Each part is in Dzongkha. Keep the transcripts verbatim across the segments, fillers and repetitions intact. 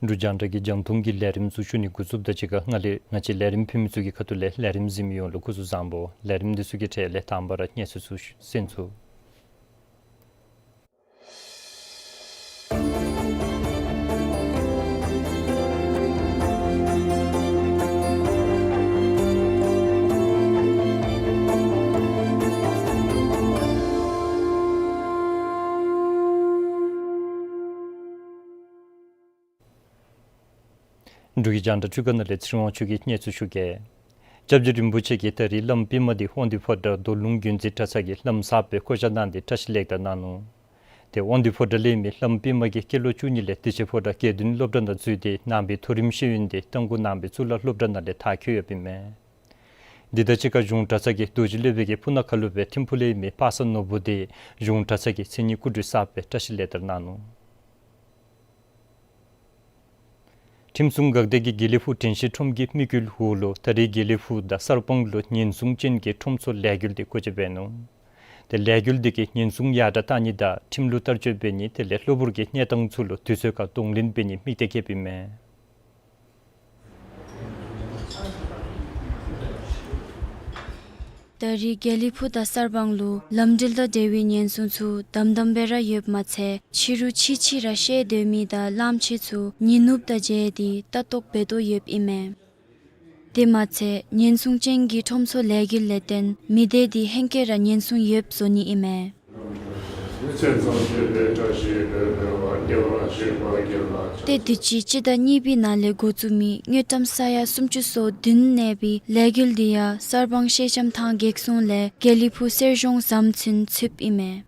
འབྲུག་རྒྱང་བསྒྲགས་ཀྱི་རྒྱང་མཐོང་གི་ལས་རིམ་ཚུ་ཞུ་ནི་འགོ་བཙུགསཔ་དང་གཅིག་ཁར་ང་ལས་ང་བཅས་ལས་རིམ་ཕུལ་མི་ཚུ་གི་ཁ་ཐུག་ལས་ལས་རིམ་གཟིགས་མི་ཡོངས་ལུ་སྐུ་གཟུགས་བཟང་པོ། ལས་རིམ་འདི་ཚུ་གི་གྲས་ལས་དང་པ་ར་གནས་ཚུལ་ཚུ་གསན་ཚུགས། འབྲུག་གི་རྒྱང་བསྒྲགས་ཁྲུས་ཁང་ནང་ལས་ཚེ་རིང་དབང་ཕྱུག་གིས་གནས་ཚུལ་ཞུ་གེ། སྐྱབས་རྗེ་རིན་པོ་ཆེ་གིས་ད་རིས་བླམ་པདྨ་འདི་དབང་འདུས་ཕོ་བྲང་རྡོ་ལུང་དགོན་རྩེ་གྲྭ་ཚང་གི་བླམ་གསརཔ་སྦེ་བསྐོ་བཞག་གནང་སྟེ་བཀྲིས་ལེགས་དར་གནང་ནུག། ཏེ་དབང་འདུས་ཕོ་བྲང་ལས་མི་བླམ་པདྨ་གིས་སྐྱེས་ལོ་བཅུ་གཉིས་ལས་བདེ་ཆེན་ཕོ་བྲང་དགེ་འདུན་སློབ་གྲྭ་ནང་འཛུལ་ཏེ་ནང་པའི་མཐོ་རིམ་ཤེས་ཡོན་འདི་རྟ་མགོ་ནང་པའི་གཙུག་ལག་སློབ་གྲྭ་ནང་ལས་མཐར་འཁྱོལ་ཡོདཔ་ཨིན་མས། འདི་དང་གཅིག་ཁར་གཞུང་གྲྭ་ཚང་གི་རྡོ་རྗེ་སློབ་དཔོན་གྱི་སྤུ་ན་ཁ་ལུ་སྦེ་ཐིམ་ཕུག་ལས་མི་པ་སངས་ནོར་བུ་འདི་གཞུང་གྲྭ་ཚང་གི་མཚན་ཉིད་སྐུ་བགྲེས་གསརཔ་སྦེ་བཀྲིས་ལེགས་དར་གནང་ནུག། ཁྲིམས་སྲུང་འགག་སྡེ་གིས་དགེ་ལེགས་ཕུག་དྲན་ཤེས་ཁྲོམ་གྱི་དམིགས་ཡུལ་འོག་ལུ་ད་རིས་དགེ་ལེགས་ཕུག་དང་གསར་སྤང་ལུ་ཉེན་སྲུང་ཅན་གྱི་ཁྲོམ་ཚུ་ལས་འགུལ་འདི་བཀོད་སྤྱོད་འབད་ནུག། ཏེ་ལས་འགུལ་འདི་གིས་ཉེན་སྲུང་ཡར་དྲག་གཏང་ནི་དང་ཁྲིམས་ལུགས་བསྟར་སྤྱོད་འབད་ནི་དེ་ལས་གློ་བུར་གྱི་གནས་སྟངས་ཚུ་ལུ་དུས་ཚོད་ཁར་གདོང་ལེན་འབད་ནི་དམིགས་གཏད་བསྐྱེདཔ་ཨིན་མས། ད་རིས་དགེ་ལེགས་ཕུག་དང་གསར་སྤང་ལུ་ལམ་འགྲུལ་དང་འབྲེལ་བའི་ཉེན་སྲུང་ཚུ་དམ་དམ་སྦེ་ར་ཡོདཔ་མ་ཚད་ཕྱི་རུ་ཕྱི་ཕྱི་ར་བཤལ་སྡོད་མི་དང་གླངམོ་ཆེ་ཚུ་ཉིན་ནུབ་དང་མཇལ་ཏེ་ལྟ་རྟོག་འབད་དོ་ཡོདཔ་ཨིན་མས། དེ་མ་ཚད་ཉེན་སྲུང་ཅན་གྱི་ཁྲོམ་ཚུ་ལས་འགུལ་ལས་བརྟེན་མི་སྡེ་འདི་ཧེང་སྐལ་ར་ཉེན་སྲུང་ཡོདཔ་བཟོ་ནི་ཨིན་མས། ཏེ་དུས་ཅི་སྤྱི་ཟླ་གཉིས་པའི་ནང་ལས་འགོ་བཙུགས་མི་དངུལ་ཀྲམ་ས་ཡ་སུམ་ཅུ་སོ་བདུན་གནས་པའི་ལས་འགུལ་འདི་ཡང་གསར་སྤང་ཤེལ་ལྕམ་ཐང་རྒྱལ་སྲུང་ལས་དགེ་ལེགས་ཕུག་གསེར་གཞོང་ཟམ་ཚུན་ཚུདཔ་ཨིན་མས།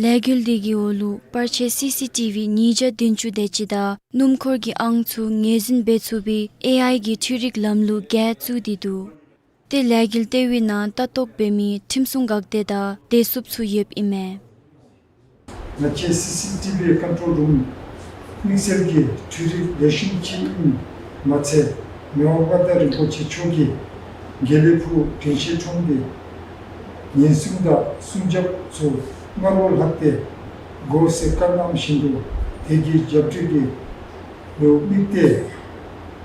ལས་འགུལ་འདི་གི་འོག་ལུ་པར་ཆས་སི་སི་ཊི་བི་ཉིས་བརྒྱ་བདུན་ཅུ་དེ་ཅིག་དང་སྣུམ་འཁོར་གྱི་ཨང་ཚུ་ངོས་འཛིན་འབད་ཚུགས་པའི་ཨེ་ཨའི་གི་འཕྲུལ་རིག་ལམ་ལུགས་བརྒྱད་བཙུགས་ཏེ་འདུག། ཏེ་ལས་འགུལ་ལྟེ་བའི་ནང་ལྟ་རྟོག་འབད་མི་ཁྲིམས་སྲུང་འགག་སྡེ་དང་བདེ་སྲུངཔ་ཚུ་ཡོདཔ་ཨིན་མས། ང་བཅས་སི་སི་ཊི་བི་ཀོན་ཊོལ་རུམ་དམིགས་བསལ་གྱི་འཕྲུལ་རིག་ལེགས་ཤོམ་ཅིག་ཨིནམ་མ་ཚད་མི་དབང་མངའ་བདག་རིན་པོ་ཆེ་མཆོག་གིས་དགེ་ལེགས་ཕུག་དྲན་ཤེས་ཁྲོམ་གྱི་ཉེན་སྲུང་དང་སྲུང་སྐྱོབ་ཚུ་སྔར་ལས་ལྷག་སྟེ་དགོ་ཟེར་བཀའ་གནང་བཞིན་དུ་དེ་གི་རྒྱབ་སྐྱོར་གྱི་ལུ་དམིགས་ཏེ་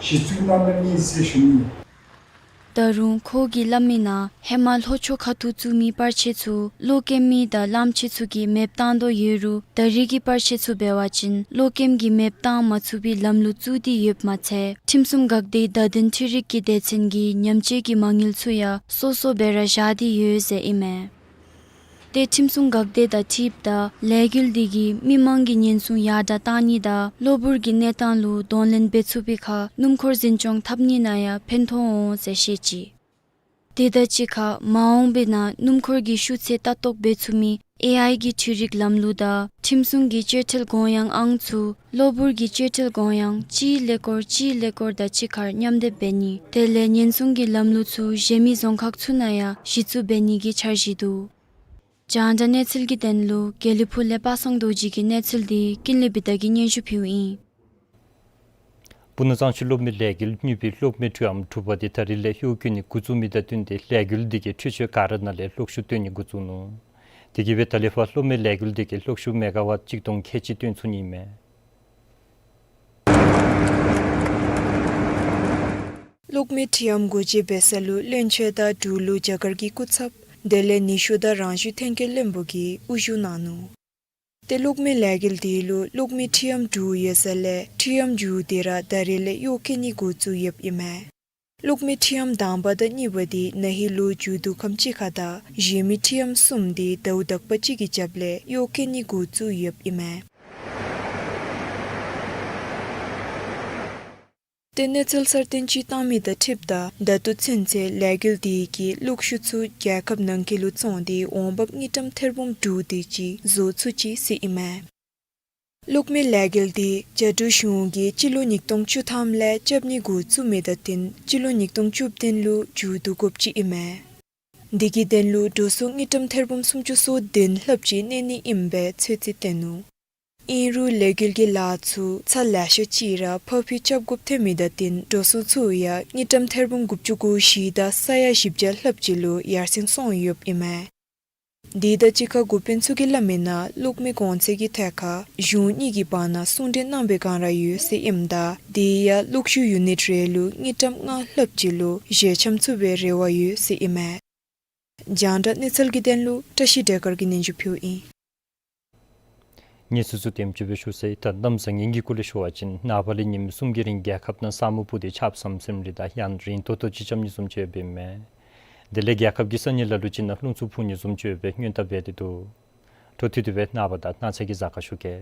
གཞི་བཙུགས་གནང་ནི་ཨིན་ཟེར་ཞུ་ནི། ད་རུང་ཁོ་གིས་སླབ་མི་ནང་ཧེ་མ་ལྷོ་ཕྱོགས་ཁ་ཐུག་བཙུགས་མི་པར་ཆས་ཚུ་ལོག་སྐྱེལ་མི་དང་གླངམོ་ཆེ་ཚུ་གིས་མེདཔ་བཏང་དོ་ཡོད་རུང་ད་རིས་ཀྱི་པར་ཆས་ཚུ་འབད་བ་ཅིན་ལོག་སྐྱེལམ་གིས་མེདཔ་བཏང་མ་ཚུགས་པའི་ལམ་ལུགས་བཙུགས་ཏེ་ཡོདཔ་མ་ཚད་ཁྲིམས་སྲུང་འགག་སྡེའི་བརྡ་དོན་འཕྲུལ་རིག་གི་སྡེ་ཚན་གྱིས་ཉམས་བཅོས་ཀྱི་མ་དངུལ་ཚུ་ཡང་སོ་སོ་སྦེ་ར་བཞག་སྟེ་ཡོད་ཟེར་ཨིན་མས། ཏེ་ཁྲིམས་སྲུང་འགག་སྡེ་དང་འཁྲིལཝ་ད་ལས་འགུལ་འདི་གིས་མི་མང་གི་ཉེན་སྲུང་ཡར་དྲག་གཏང་ནི་དང་གློ་བུར་གྱི་གནས་སྟངས་ལུ་གདོང་ལེན་འབད་ཚུགས་པའི་ཁར་སྣུམ་འཁོར་འཛིན་སྐྱོང་འཐབ་ནི་ནང་ཡང་ཕན་ཐོགས་འོང་ཟེར་བཤད་ཅི། དེ་དང་གཅིག་ཁར་མ་འོངས་པའི་ནང་སྣུམ་འཁོར་གྱི་ཤུགས་ཚད་ལྟ་རྟོག་འབད་ཚུགས་མི་ཨེ་ཨའི་གི་འཕྲུལ་རིག་ལམ་ལུགས་དང་ཁྲིམས་སྲུང་གི་སྤྱོད་ཁྲལ་དགོངས་ཡངས་ཨང་ཚུ་གློ་བུར་གྱི་སྤྱོད་ཁྲལ་དགོངས་ཡངས་གཅིག་ཀླད་ཀོར་གཅིག་ཀླད་ཀོར་དང་གཅིག་ཁར་མཉམ་སྡེབ་འབད་ནི་དེ་ལས་ཉེན་སྲུང་གི་ལམ་ལུགས་ཚུ་གཞན་མི་རྫོང་ཁག་ཚུ་ནང་ཡང་གཞི་བཙུགས་འབད་ནི་གི་འཆར་གཞི་འདུག། རྒྱང་བསྒྲགས་གནས་ཚུལ་གྱི་དོན་ལུ་དགེ་ལེགས་ཕུག་ལས་པ་སངས་རྡོ་རྗེ་གི་གནས་ཚུལ་འདི་ཀུན་ལེགས་བི་དྷ་གིས་སྙན་ཞུ་ཕུལཝ་ཨིན། སྤུ་ན་གཙང་ཆུ་གློག་མེ་ལས་འགུལ་གཉིས་པའི་གློག་མེ་འཕྲུལ་ཨམ་དྲུག་པ་འདི་ད་རིས་ལས་གཡོག་བཀོལ་ནི་འགོ་བཙུགས་མི་དང་བསྟུན་ཏེ་ལས་འགུལ་འདི་གིས་འཕྲུལ་ཆས་ག་ར་ནང་ལས་གློག་ཤུགས་བཏོན་ནི་འགོ་བཙུགས་ནུག། དེ་གིས་སྦེ་ད་ལས་ཕར་གློག་མེ་ལས་འགུལ་འདི་གིས་གློག་ཤུགས་མེ་ག་ཝཊ་གཅིག་སྟོང་ཁལ་གཅིག་བཏོན་ཚུགས་ནི་ཨིན་མས། གློག་མེ་འཕྲུལ་ཨམ་སྒོ་འབྱེད་འབད་ས་ལུ་བློན་ཆེན་དང་འབྲུག་ལུ་རྒྱ་གར་གྱི་སྐུ་ཚབ་དེ་ལས་ནུས་ཤུགས་དང་རང་བཞིན་ཐོན་སྐྱེད་བློན་པོ་གིས་དབུ་བཞུགས་གནང་ནུག། ཏེ་གློག་མེ་ལས་འགུལ་འདི་ལུ་གློག་མེ་འཕྲུལ་ཨམ་དྲུག་ཡོད་ས་ལས་འཕྲུལ་ཨམ་དྲུག་འདི་ར་ད་རིས་ལས་གཡོག་བཀོལ་ནི་འགོ་བཙུགས་ཡོདཔ་ཨིན་མས། གློག་མེ་འཕྲུལ་ཨམ་དང་པ་དང་གཉིས་པ་འདི་ན་ཧིང་ལོ་མཇུག་བསྡུ་ཁམས་ཅིག་ཁར་དང་གཞན་མི་འཕྲུལ་ཨམ་གསུམ་འདི་ཟླཝ་དག་པ་ཅིག་གི་རྒྱབ་ལས་གཡོག་བཀོལ་ནི་འགོ་བཙུགས་ཡོདཔ་ཨིན་མས། ཏེ་གནས་ཚུལ་གསར་བཏོན་ཅིག་བཏང་མི་དང་འཁྲིལཝ་ད་ད་ལྟོ་ཚུན་ཚོད་ལས་འགུལ་འདི་གིས་གློག་ཤུགས་ཚུ་རྒྱལ་ཁབ་ནང་འཁོད་ལུ་བཙོངས་ཏེ་འོང་འབབ་དངུལ་ཀྲམ་ཐེར་འབུམ་དྲུག་དེ་ཅིག་བཟོ་ཚུགས་ཅི་ཟེར་ཨིན་མས། གློག་མེ་ལས་འགུལ་འདི་རྒྱ་འབྲུག་གཞུང་གིས་སྤྱི་ལོ་ཉིས་སྟོང་བཅུ་ཐམ་ལས་རྐྱབ་ནི་འགོ་བཙུགས་མི་དང་བསྟུན་སྤྱི་ལོ་ཉིས་སྟོང་བཅུ་བདུན་ལུ་མཇུག་བསྡུ་དགོཔ་ཅིག་ཨིན་མས། འདི་གི་དོན་ལུ་འགྲོ་སོང་དངུལ་ཀྲམ་ཐེར་འབུམ་སུམ་ཅུ་སོ་བདུན་ལྷགཔ་ཅིག་གནས་ནི་ཨིནམ་སྦེ་ཚོད་རྩིས་བཏོན་ནུག། ཨིན་རུང་ལས་འགུལ་གྱི་ལཱ་ཚུ་ཚར་ལེ་ཤ་ཅིག་ར་ཕར་འཕུལ་རྐྱབ་དགོཔ་ཐོན་མི་དང་བསྟུན་འགྲོ་སོང་ཚུ་ཡང་དངུལ་ཀྲམ་ཐེར་འབུམ་དགུ་བཅུ་གོ་བཞི་དང་ས་ཡ་བཞི་བརྒྱ་ལྷགཔ་ཅིག་ལུ་ཡར་སེང་སོང་ཡོདཔ་ཨིན་མས། དེ་དང་གཅིག་ཁར་འགོ་དཔོན་ཚུ་གིས་སླབ་མིའི་ནང་གློག་མེ་གོང་ཚད་ཀྱི་ཐད་ཁར་གཞུང་གཉིས་ཀྱི་བར་ན་གསུང་གྲོས་གནང་བའི་བསྒང་ར་ཡོད་ཟེར་ཨིནམ་ད་དེ་ཡང་གློག་ཤུགས་ཡུ་ནིཊ་རེ་ལུ་དངུལ་ཀྲམ་ལྔ་ལྷགཔ་ཅིག་ལུ་བཞེས་འཆམ་ཚུགས་པའི་རེ་བ་ཡོད་ཟེར་ཨིན་མས། རྒྱང་བསྒྲགས་གནས་ཚུལ་གྱི་དོན་ལུ་བཀྲ་ཤིས་བདེ་དཀར་གྱིས་སྙན་ཞུ་ཕུལཝ་ཨིན། གནས་ཚུལ་ཚུ་དེམ་ཅིག་སྦེ་ཞུ་ཚར་ཡི། ད་གནམ་བཟང་ངན་གྱི་སྐོར་ལས་ཞུ་བ་ཅིན་ནངས་པ་ལས་ཉིནམ་གསུམ་གྱི་རིང་རྒྱལ་ཁབ་ནང་ས་སྨུག་སྤུབས་ཏེ་ཆརཔ་ཟམ་ཟིམ་རེ་དང་ཡང་རིང་ཏོག་ཏོ་ཅིག་རྐྱབ་ནི་བཟུམ་ཅིག་ཡོདཔ་ཨིན་མས། དེ་ལས་རྒྱལ་ཁབ་ཀྱི་ས་གནས་ལ་ལུ་ཅིག་ནང་རླུང་འཚུབ་འཕུ་ནི་བཟུམ་ཅིག་ཡོདཔ་སྦེ་སྔོན་བརྡ་འབད་དེ་འདུག། འཕྲོ་མཐུད་དེ་སྦེ་ནངས་པ་དང་གནངས་ཚེ་གི་གཟའ་སྐར་ཞུ་གེ།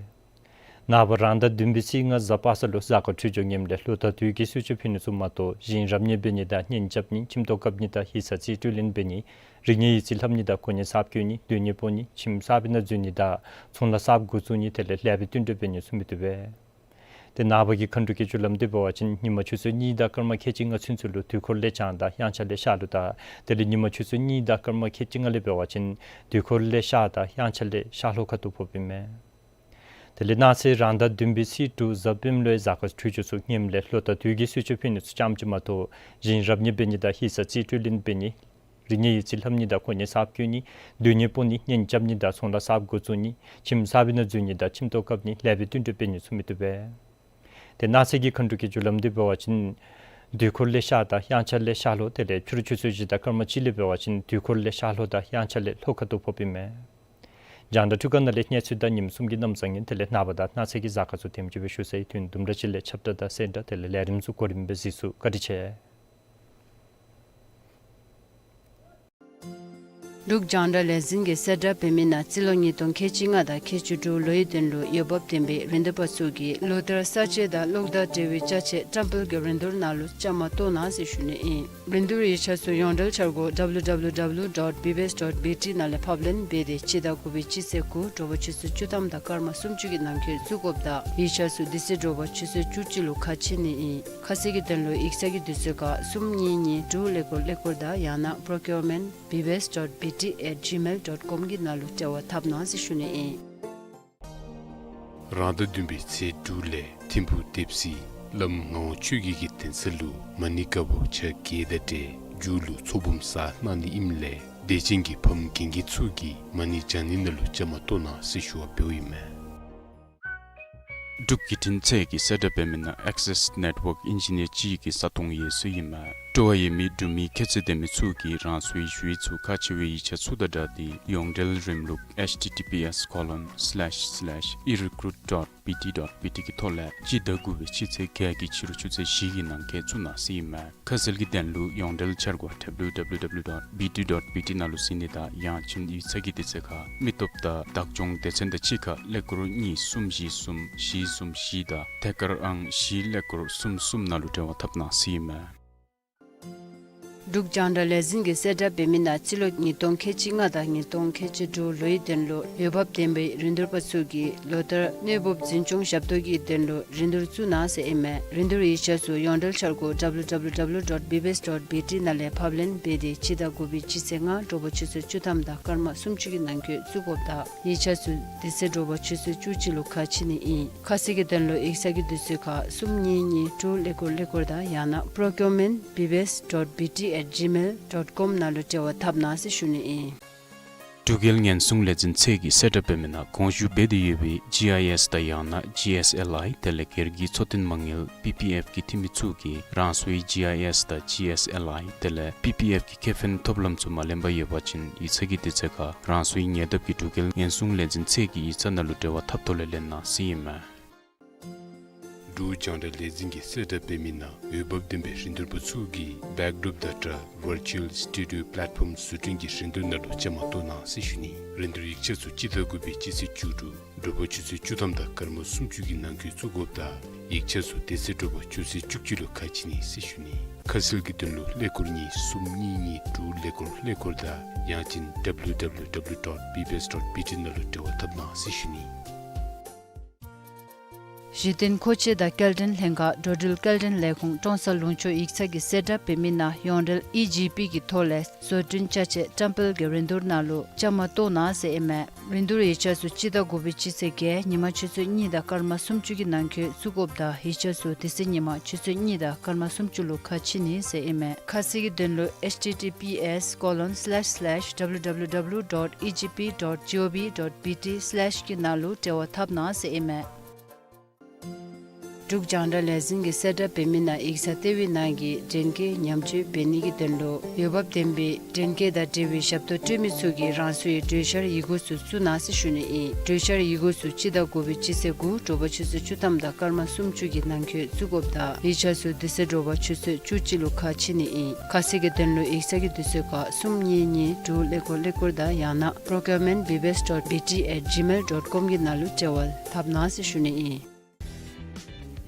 ནངས་པ་རང་ཟླ་བདུན་པའི་ཚེས་ལྔ་གཟའ་པ་སངས་ལུ་གཟའ་སྐར་འཕྲོད་སྦྱོར་ངནམ་ལས་ལྷོ་དང་དུས་ཀྱི་གསོལ་མཆོད་ཕུལ་ནི་ཚུ་མ་གཏོགས་བཞིན་རབ་གནས་འབད་ནི་དང་གཉེན་རྐྱབ་ནི་ཁྱིམ་ཐོག་བཀབ་ནི་དང་ཡིག་ཚང་རྩིས་སྤྲོད་ལེན་འབད་ནི་རིག་གནས་ཡིག་རྩིས་ལྷབ་ནི་དང་གོ་གནས་གསརཔ་བསྐོ་ནི་སྡོད་གནས་སྤོ་ནི་ཁྱིམ་གསར་པའི་ནང་འཛུལ་ནི་དང་ཚོང་ལཱ་གསརཔ་འགོ་བཙུགས་ནི་དེ་ལས་ལེགས་པའི་བསྟུན་གྲོས་འབད་ནི་ཚུ་མི་བཏུབ་པས། ཏེ་ནངས་པ་གི་མཁའ་འགྲོ་གི་རྒྱུ་ལམ་འདི་འབད་བ་ཅིན་ཉིན་མ་ཆུ་ཚོད་གཉིས་དང་སྐར་མ་ཁལ་གཅིག་ལྔ་ཚུན་ཚོད་ལུ་དུས་འཁོར་ལས་བྱང་དང་དབྱངས་འཆར་ལས་ཤར་ལྷོ་དང་དེ་ལས་ཉིན་མ་ཆུ་ཚོད་གཉིས་དང་སྐར་མ་ཁལ་གཅིག་ལྔ་ལས་འབད་བ་ཅིན་དུས་འཁོར་ལས་ཤར་དང་དབྱངས་འཆར་ལས་ཤར་ལྷོ་ཁ་ཐུག་ཕོགཔ་ཨིན་མས། དེ་ལས་གནངས་ཚེ་རང་ཟླ་བདུན་པའི་ཚེས་དྲུག་གཟའ་སྤེནམ་ལུ་གཟའ་སྐར་འཕྲོད་སྦྱོར་ཚུ་ངནམ་ལས་ལྷོ་དང་དུས་ཀྱི་གསོལ་མཆོད་ཕུལ་ནི་ཚུ་རྐྱངམ་ཅིག་མ་གཏོགས་བཞིན་རབ་གནས་འབད་ནི་དང་ཡིག་ཚང་རྩིས་སྤྲོད་ལེན་འབད་ནི་རིག་གནས་ཡིག་རྩིས་ལྷབ་ནི་དང་གོ་གནས་གསརཔ་བསྐོ་ནི་སྡོད་གནས་སྤོ་ནི་གཉེན་རྐྱབ་ནི་དང་ཚོང་ལཱ་གསརཔ་འགོ་བཙུགས་ནི་ཁྱིམ་གསར་པའི་ནང་འཛུལ་ནི་དང་ཁྱིམ་ཐོག་བཀབ་ནི་ལེགས་པའི་བསྟུན་གྲོས་འབད་ནི་ཚུ་མི་བཏུབ་པས། ཏེ་གནངས་ཚེ་གི་མཁའ་འགྲོ་གི་རྒྱུ་ལམ་འདི་འབད་བ་ཅིན་དུས་འཁོར་ལས་ཤར་དང་དབྱངས་འཆར་ལས་ཤར་ལྷོ་དེ་ལས་ཕྱི་རུ་ཆུ་ཚོད་བཞི་དང་སྐར་མ་གཅིག་ལས་འབད་བ་ཅིན་དུས་འཁོར་ལས་ཤར་ལྷོ་དང་དབྱངས་འཆར་ལས་ལྷོ་ཁ་ཐུག་ཕོགཔ་ཨིན་མས། རྒྱང་བསྒྲགས་འཕྲུལ་ཁང་ནང་ལས་གནས་ཚུལ་དང་ཉིནམ་གསུམ་གྱི་གནམ་བཟང་ངན་དེ་ལས་ནངས་པ་དང་གནངས་ཚེ་གི་གཟའ་སྐར་ཚུ་དེམ་ཅིག་སྦེ་ཞུ་ཚར་ཡི། དུས་དུམ་གྲ་ཅིག་ལས་ཁྱབ་བརྡ་དང་གསལ་བརྡ་དེ་ལས་ལས་རིམ་ཚུ་གོ་རིམ་སྦེ་གཟིགས་ཚུགས། བཀའ་དྲིན་ཆེ། འབྲུག་རྒྱང་བསྒྲགས་ལས་འཛིན་གྱིས་གསལ་བསྒྲགས་འབད་མི་ནང་རྩིས་ལོ་ཉིས་སྟོང་ཁལ་གཅིག་ལྔ་དང་ཁལ་གཅིག་དྲུག་ལོའི་དོན་ལུ་འོས་འབབ་ལྡན་པའི་རིན་བསྡུར་པ་ཚུ་གིས་ལོ་ལྟར་ས་དཔྱད་དང་གློག་དང་འབྲེལ་བའི་ཅ་ཆས་བཀྲམ་སྤེལ་གྱི་རིན་བསྡུར་ནང་ལུ་བཅའ་མར་གཏོགས་གནང་ཟེར་ཞུ་ནི་ཨིན། རིན་བསྡུར་ཡིག་ཆ་ཚུ་ཡོངས་འབྲེལ་འཆར་སྒོ་W W W dot B B S dot B T ནང་ལས་ཕབ་ལེན་འབད་དེ་སྤྱི་ཟླ་དགུ་པའི་སྤྱི་ཚེས་དགུ་དྲོ་པ་ཆུ་ཚོད་བཅུ་ཐམ་དང་སྐར་མ་སུམ་ཅུ་གི་ནང་འཁོད་བཙུགས་དགོཔ་དང་ཡིག་ཆ་ཚུ་དེ་ཚེ་དྲོ་པ་ཆུ་ཚོད་བཅུ་གཅིག་ལུ་ཁ་ཕྱེ་ནི་ཨིན། ཁ་གསལ་གྱི་དོན་ལུ་ཡིག་ཚང་གི་དུས་ཚོད་ཁར་གསུམ་གཉིས་གཉིས་དྲུག་ཀླད་ཀོར་ཀླད་ཀོར་དང་ཡང་ན་procurement B B S dot B T at gmail dot com གི་ནང་ལུ་འབྲེལ་བ་འཐབ་གནང་ཟེར་ཞུ་ནི་ཨིན། རང་ཟླ་བདུན་པའི་ཚེས་དྲུག་ལས་ཐིམ་ཕུག་སྡེ་སྲིད་བླམ་ངག་དབང་ཆོས་རྒྱལ་གྱི་གདན་ས་ལུ་མ་ཎི་དཀར་པོ་ཆ་བརྒྱད་དང་འབྲེལ་མཇུག་ལུ་ཚོགས་འབུམ་གསར་གནང་ནི་ཨིནམ་ལས་དད་ཅན་གྱི་ཕམ་རྒན་རྒས་ཚུ་གིས་མ་ཎི་བགྱང་ནི་ནང་ལུ་བཅའ་མར་གཏོགས་གནང་ཟེར་ཞུ་བ་འབདཝ་ཨིན་མས། འབྲུག་བརྒྱུད་འཕྲིན་ཚད་ཀྱིས་གསལ་བསྒྲགས་འབད་མི་ནང་Access Network Engineer གཅིག་གི་ས་སྟོང་ཡོད་ཟེར་ཨིན་མས། སྤྲོ་བ་ཡོད་མི་འབྲུག་མི་ཁྱད་ཚད་ལྡན་མི་ཚུ་གིས་རང་སོའི་ཞུ་ཡིག་ཚུ་ཁག་ཆེ་བའི་ཡིག་ཆ་ཚུ་དང་སྦྲགས་ཏེ་ཡོངས་འབྲེལ་རིམ་ལུགས་H T T P S colon slash slash e recruit dot B T dot B T གི་ཐོག་ལས་སྤྱི་ཟླ་དགུ་པའི་སྤྱི་ཚེས་བརྒྱད་ཀྱི་ཕྱི་རུ་ཆུ་ཚོད་བཞི་གི་ནང་འཁོད་བཙུགས་གནང་ཟེར་ཨིན་མས། ཁ་གསལ་གྱི་དོན་ལུ་ཡོངས་འབྲེལ་འཆར་སྒོ་W W W dot B T dot B T ནང་ལུ་གཟིགས་ནི་དང་ཡང་ཅིན་ཡིག་ཚང་གི་དུས་ཚོད་ཁར་མི་སྟོབས་དང་བདག་སྐྱོང་སྡེ་ཚན་དང་གཅིག་ཁར་ཀླད་ཀོར་གཉིས་གསུམ་བཞི་གསུམ་བཞི་གསུམ་བཞི་དང་ཐད་ཀར་ཨང་བཞི་ཀླད་ཀོར་གསུམ་གསུམ་ནང་ལུ་འབྲེལ་བ་འཐབ་གནང་ཟེར་ཨིན་མས། འབྲུག་རྒྱང་བསྒྲགས་ལས་འཛིན་གྱིས་གསལ་བསྒྲགས་འབད་མི་ནང་སྤྱི་ལོ་ཉིས་སྟོང་ཁལ་གཅིག་ལྔ་དང་ཉིས་སྟོང་ཁལ་གཅིག་དྲུག་ལོའི་དོན་ལུ་འོས་འབབ་ལྡན་པའི་རིན་བསྡུར་པ་ཚུ་གིས་ལོ་ལྟར་གནོད་འབུབ་འཛིན་སྐྱོང་ཞབས་ཏོག་གི་དོན་ལུ་རིན་བསྡུར་བཙུགས་གནང་ཟེར་ཨིན་མས། རིན་བསྡུར་ཡིག་ཆ་ཚུ་ཡོངས་འབྲེལ་འཆར་སྒོ་W W W dot B B S dot B T ནང་ལས་ཕབ་ལེན་འབད་དེ་སྤྱི་ཟླ་དགུ་པའི་སྤྱི་ཚེས་ལྔ་དྲོ་པ་ཆུ་ཚོད་བཅུ་ཐམ་དང་སྐར་མ་སུམ་ཅུ་གི་ནང་འཁོད་བཙུགས་དགོཔ་དང་ཡིག་ཆ་ཚུ་དེ་ཚེ་དྲོ་པ་ཆུ་ཚོད་བཅུ་གཅིག་ལུ་ཁ་ཕྱེ་ནི་ཨིན། ཁ་གསལ་གྱི་དོན་ལུ་ཡིག་ཚང་གི་དུས་ཚོད་ཁར་གསུམ་གཉིས་གཉིས་དྲུག་ཀླད་ཀོར་ཀླད་ཀོར་དང་ཡང་ན་procurement B B S dot B T at gmail dot com ནང་ལུ་འབྲེལ་བ་འཐབ་གནང་ཟེར་ཞུ་ནི་ཨིན། འབྲུག་རྒྱལ་ཉེན་སྲུང་ལས་འཛིན་ཚད་ཀྱིས་གསལ་བསྒྲགས་འབད་མི་ནང་དགོངས་ཞུ་འབད་དེ་ཡོད་པའི་G I S དང་ཡང་ན་G S L I དེ་ལས་སྒེར་གྱི་འཚོ་རྟེན་མ་དངུལ་P P F གི་འཐུས་མི་ཚུ་གིས་རང་སོའི་G I S དང་G S L I དེ་ལས་P P F གི་ཁེ་ཕན་ཐོབ་ལམ་ཚུ་མ་ལེན་པར་ཡོད་པ་ཅིན་ཡིག་ཚང་གི་དུས་ཚོད་ཁར་རང་སོའི་ཉེ་འདབས་ཀྱི་འབྲུག་རྒྱལ་ཉེན་སྲུང་ལས་འཛིན་ཚད་ཀྱི་ཡིག་ཚང་ནང་ལུ་འབྲེལ་བ་འཐབ་ཐོག་ལས་ལེན་གནང་ཟེར་ཨིན་མས། འབྲུག་རྒྱང་བསྒྲགས་ལས་འཛིན་གྱིས་གསལ་བསྒྲགས་འབད་མི་ནང་འོས་འབབ་ལྡན་པའི་རིན་བསྡུར་པ་ཚུ་གིས་Backdrop Data Virtual Studio Platform བཟོ་སྐྲུན་གྱི་རིན་བསྡུར་ནང་ལུ་བཅའ་མར་གཏོགས་གནང་ཟེར་ཞུ་ནི། རིན་བསྡུར་ཡིག་ཆ་ཚུ་སྤྱི་ཟླ་དགུ་པའི་སྤྱི་ཚེས་བཅུ་དྲུག་དྲོ་པ་ཆུ་ཚོད་བཅུ་ཐམ་དང་སྐར་མ་སུམ་ཅུ་གི་ནང་འཁོད་བཙུགས་དགོཔ་དང་ཡིག་ཆ་ཚུ་དེ་ཚེ་དྲོ་པ་ཆུ་ཚོད་བཅུ་གཅིག་ལུ་ཁ་ཕྱེ་ནི་ཟེར་ཞུ་ནི། ཁ་གསལ་གྱི་དོན་ལུ་ཀླད་ཀོར་གཉིས་གསུམ་གཉིས་གཉིས་དྲུག་ཀླད་ཀོར་ཀླད་ཀོར་དང་ཡང་ཅིན W W W dot B B S dot B T ནང་ལུ་འབྲེལ་བ་འཐབ་གནང་ཟེར་ཞུ་ནི། གཞི་རྟེན་མཁོ་ཆས་དང་སྐྱེལ་འདྲེན་ལྷན་ཁག་འགྲོ་འགྲུལ་སྐྱེལ་འདྲེན་ལས་ཁུངས་ཀྲོང་གསར་ལུང་ཕྱོགས་ཡིག་ཚང་གིས་གསལ་བསྒྲགས་འབད་མི་ནང་ཡོངས་འབྲེལ་ཨི་ཇི་པི་གི་ཐོག་ལས་བཟོ་སྐྲུན་ཅ་ཆས་བཀྲམ་སྤེལ་གྱི་རིན་བསྡུར་ནང་ལུ་བཅའ་མར་གཏོགས་གནང་ཟེར་ཨིན་མས། རིན་བསྡུར་ཡིག་ཆ་ཚུ་སྤྱི་ཟླ་དགུ་པའི་སྤྱི་ཚེས་བརྒྱད་ཉིན་མ་ཆུ་ཚོད་གཉིས་དང་སྐར་མ་སུམ་ཅུ་གི་ནང་འཁོད་བཙུགས་དགོཔ་དང་ཡིག་ཆ་ཚུ་དེ་ཚེ་ཉིན་མ་ཆུ་ཚོད་གཉིས་དང་སྐར་མ་སུམ་ཅུ་ལུ་ཁ་ཕྱེ་ནི་ཟེར་ཨིན་མས། ཁ་གསལ་གྱི་དོན་ལུ H T T P S colon slash slash W W W dot E G P dot G O V dot B T slash གི་ནང་ལུ་འབྲེལ་བ་འཐབ་གནང་ཟེར་ཨིན་མས། འབྲུག་རྒྱང་བསྒྲགས་ལས་འཛིན་གྱིས་གསལ་བསྒྲགས་འབད་མི་ནང་ཡིག་ཚང་ལྟེ་བའི་ནང་གི་འདྲེན་སྐས་ཉམས་བཅོས་འབད་ནི་གི་དོན་ལུ་འོས་འབབ་ལྡན་པའི་འདྲེན་སྐས་དང་འབྲེལ་བའི་ཞབས་ཏོག་སྤྲོད་མི་ཚུ་གིས་རང་སོའི་གྲོས་འཆར་ཡི་གུ་ཚུ་བཙུགས་གནང་ཟེར་ཞུ་ནི་ཨིན། གྲོས་འཆར་ཡི་གུ་ཚུ་སྤྱི་ཟླ་དགུ་པའི་སྤྱི་ཚེས་དགུ་དྲོ་པ་ཆུ་ཚོད་བཅུ་ཐམ་དང་སྐར་མ་སུམ་ཅུ་གི་ནང་འཁོད་བཙུགས་དགོཔ་དང་ཡིག་ཆ་ཚུ་དེ་ཚེ་དྲོ་པ་ཆུ་ཚོད་བཅུ་གཅིག་ལུ་ཁ་ཕྱེ་ནི་ཨིན། ཁ་གསལ་གྱི་དོན་ལུ་ཡིག་ཚང་གི་དུས་ཚོད་ཁར་གསུམ་གཉིས་གཉིས་དྲུག་ཀླད་ཀོར་ཀླད་ཀོར་དང་ཡང་ན་procurement B B S dot B T at gmail dot com གི་ནང་ལུ་འབྲེལ་བ་འཐབ་གནང་ཟེར་ཞུ་ནི་ཨིན།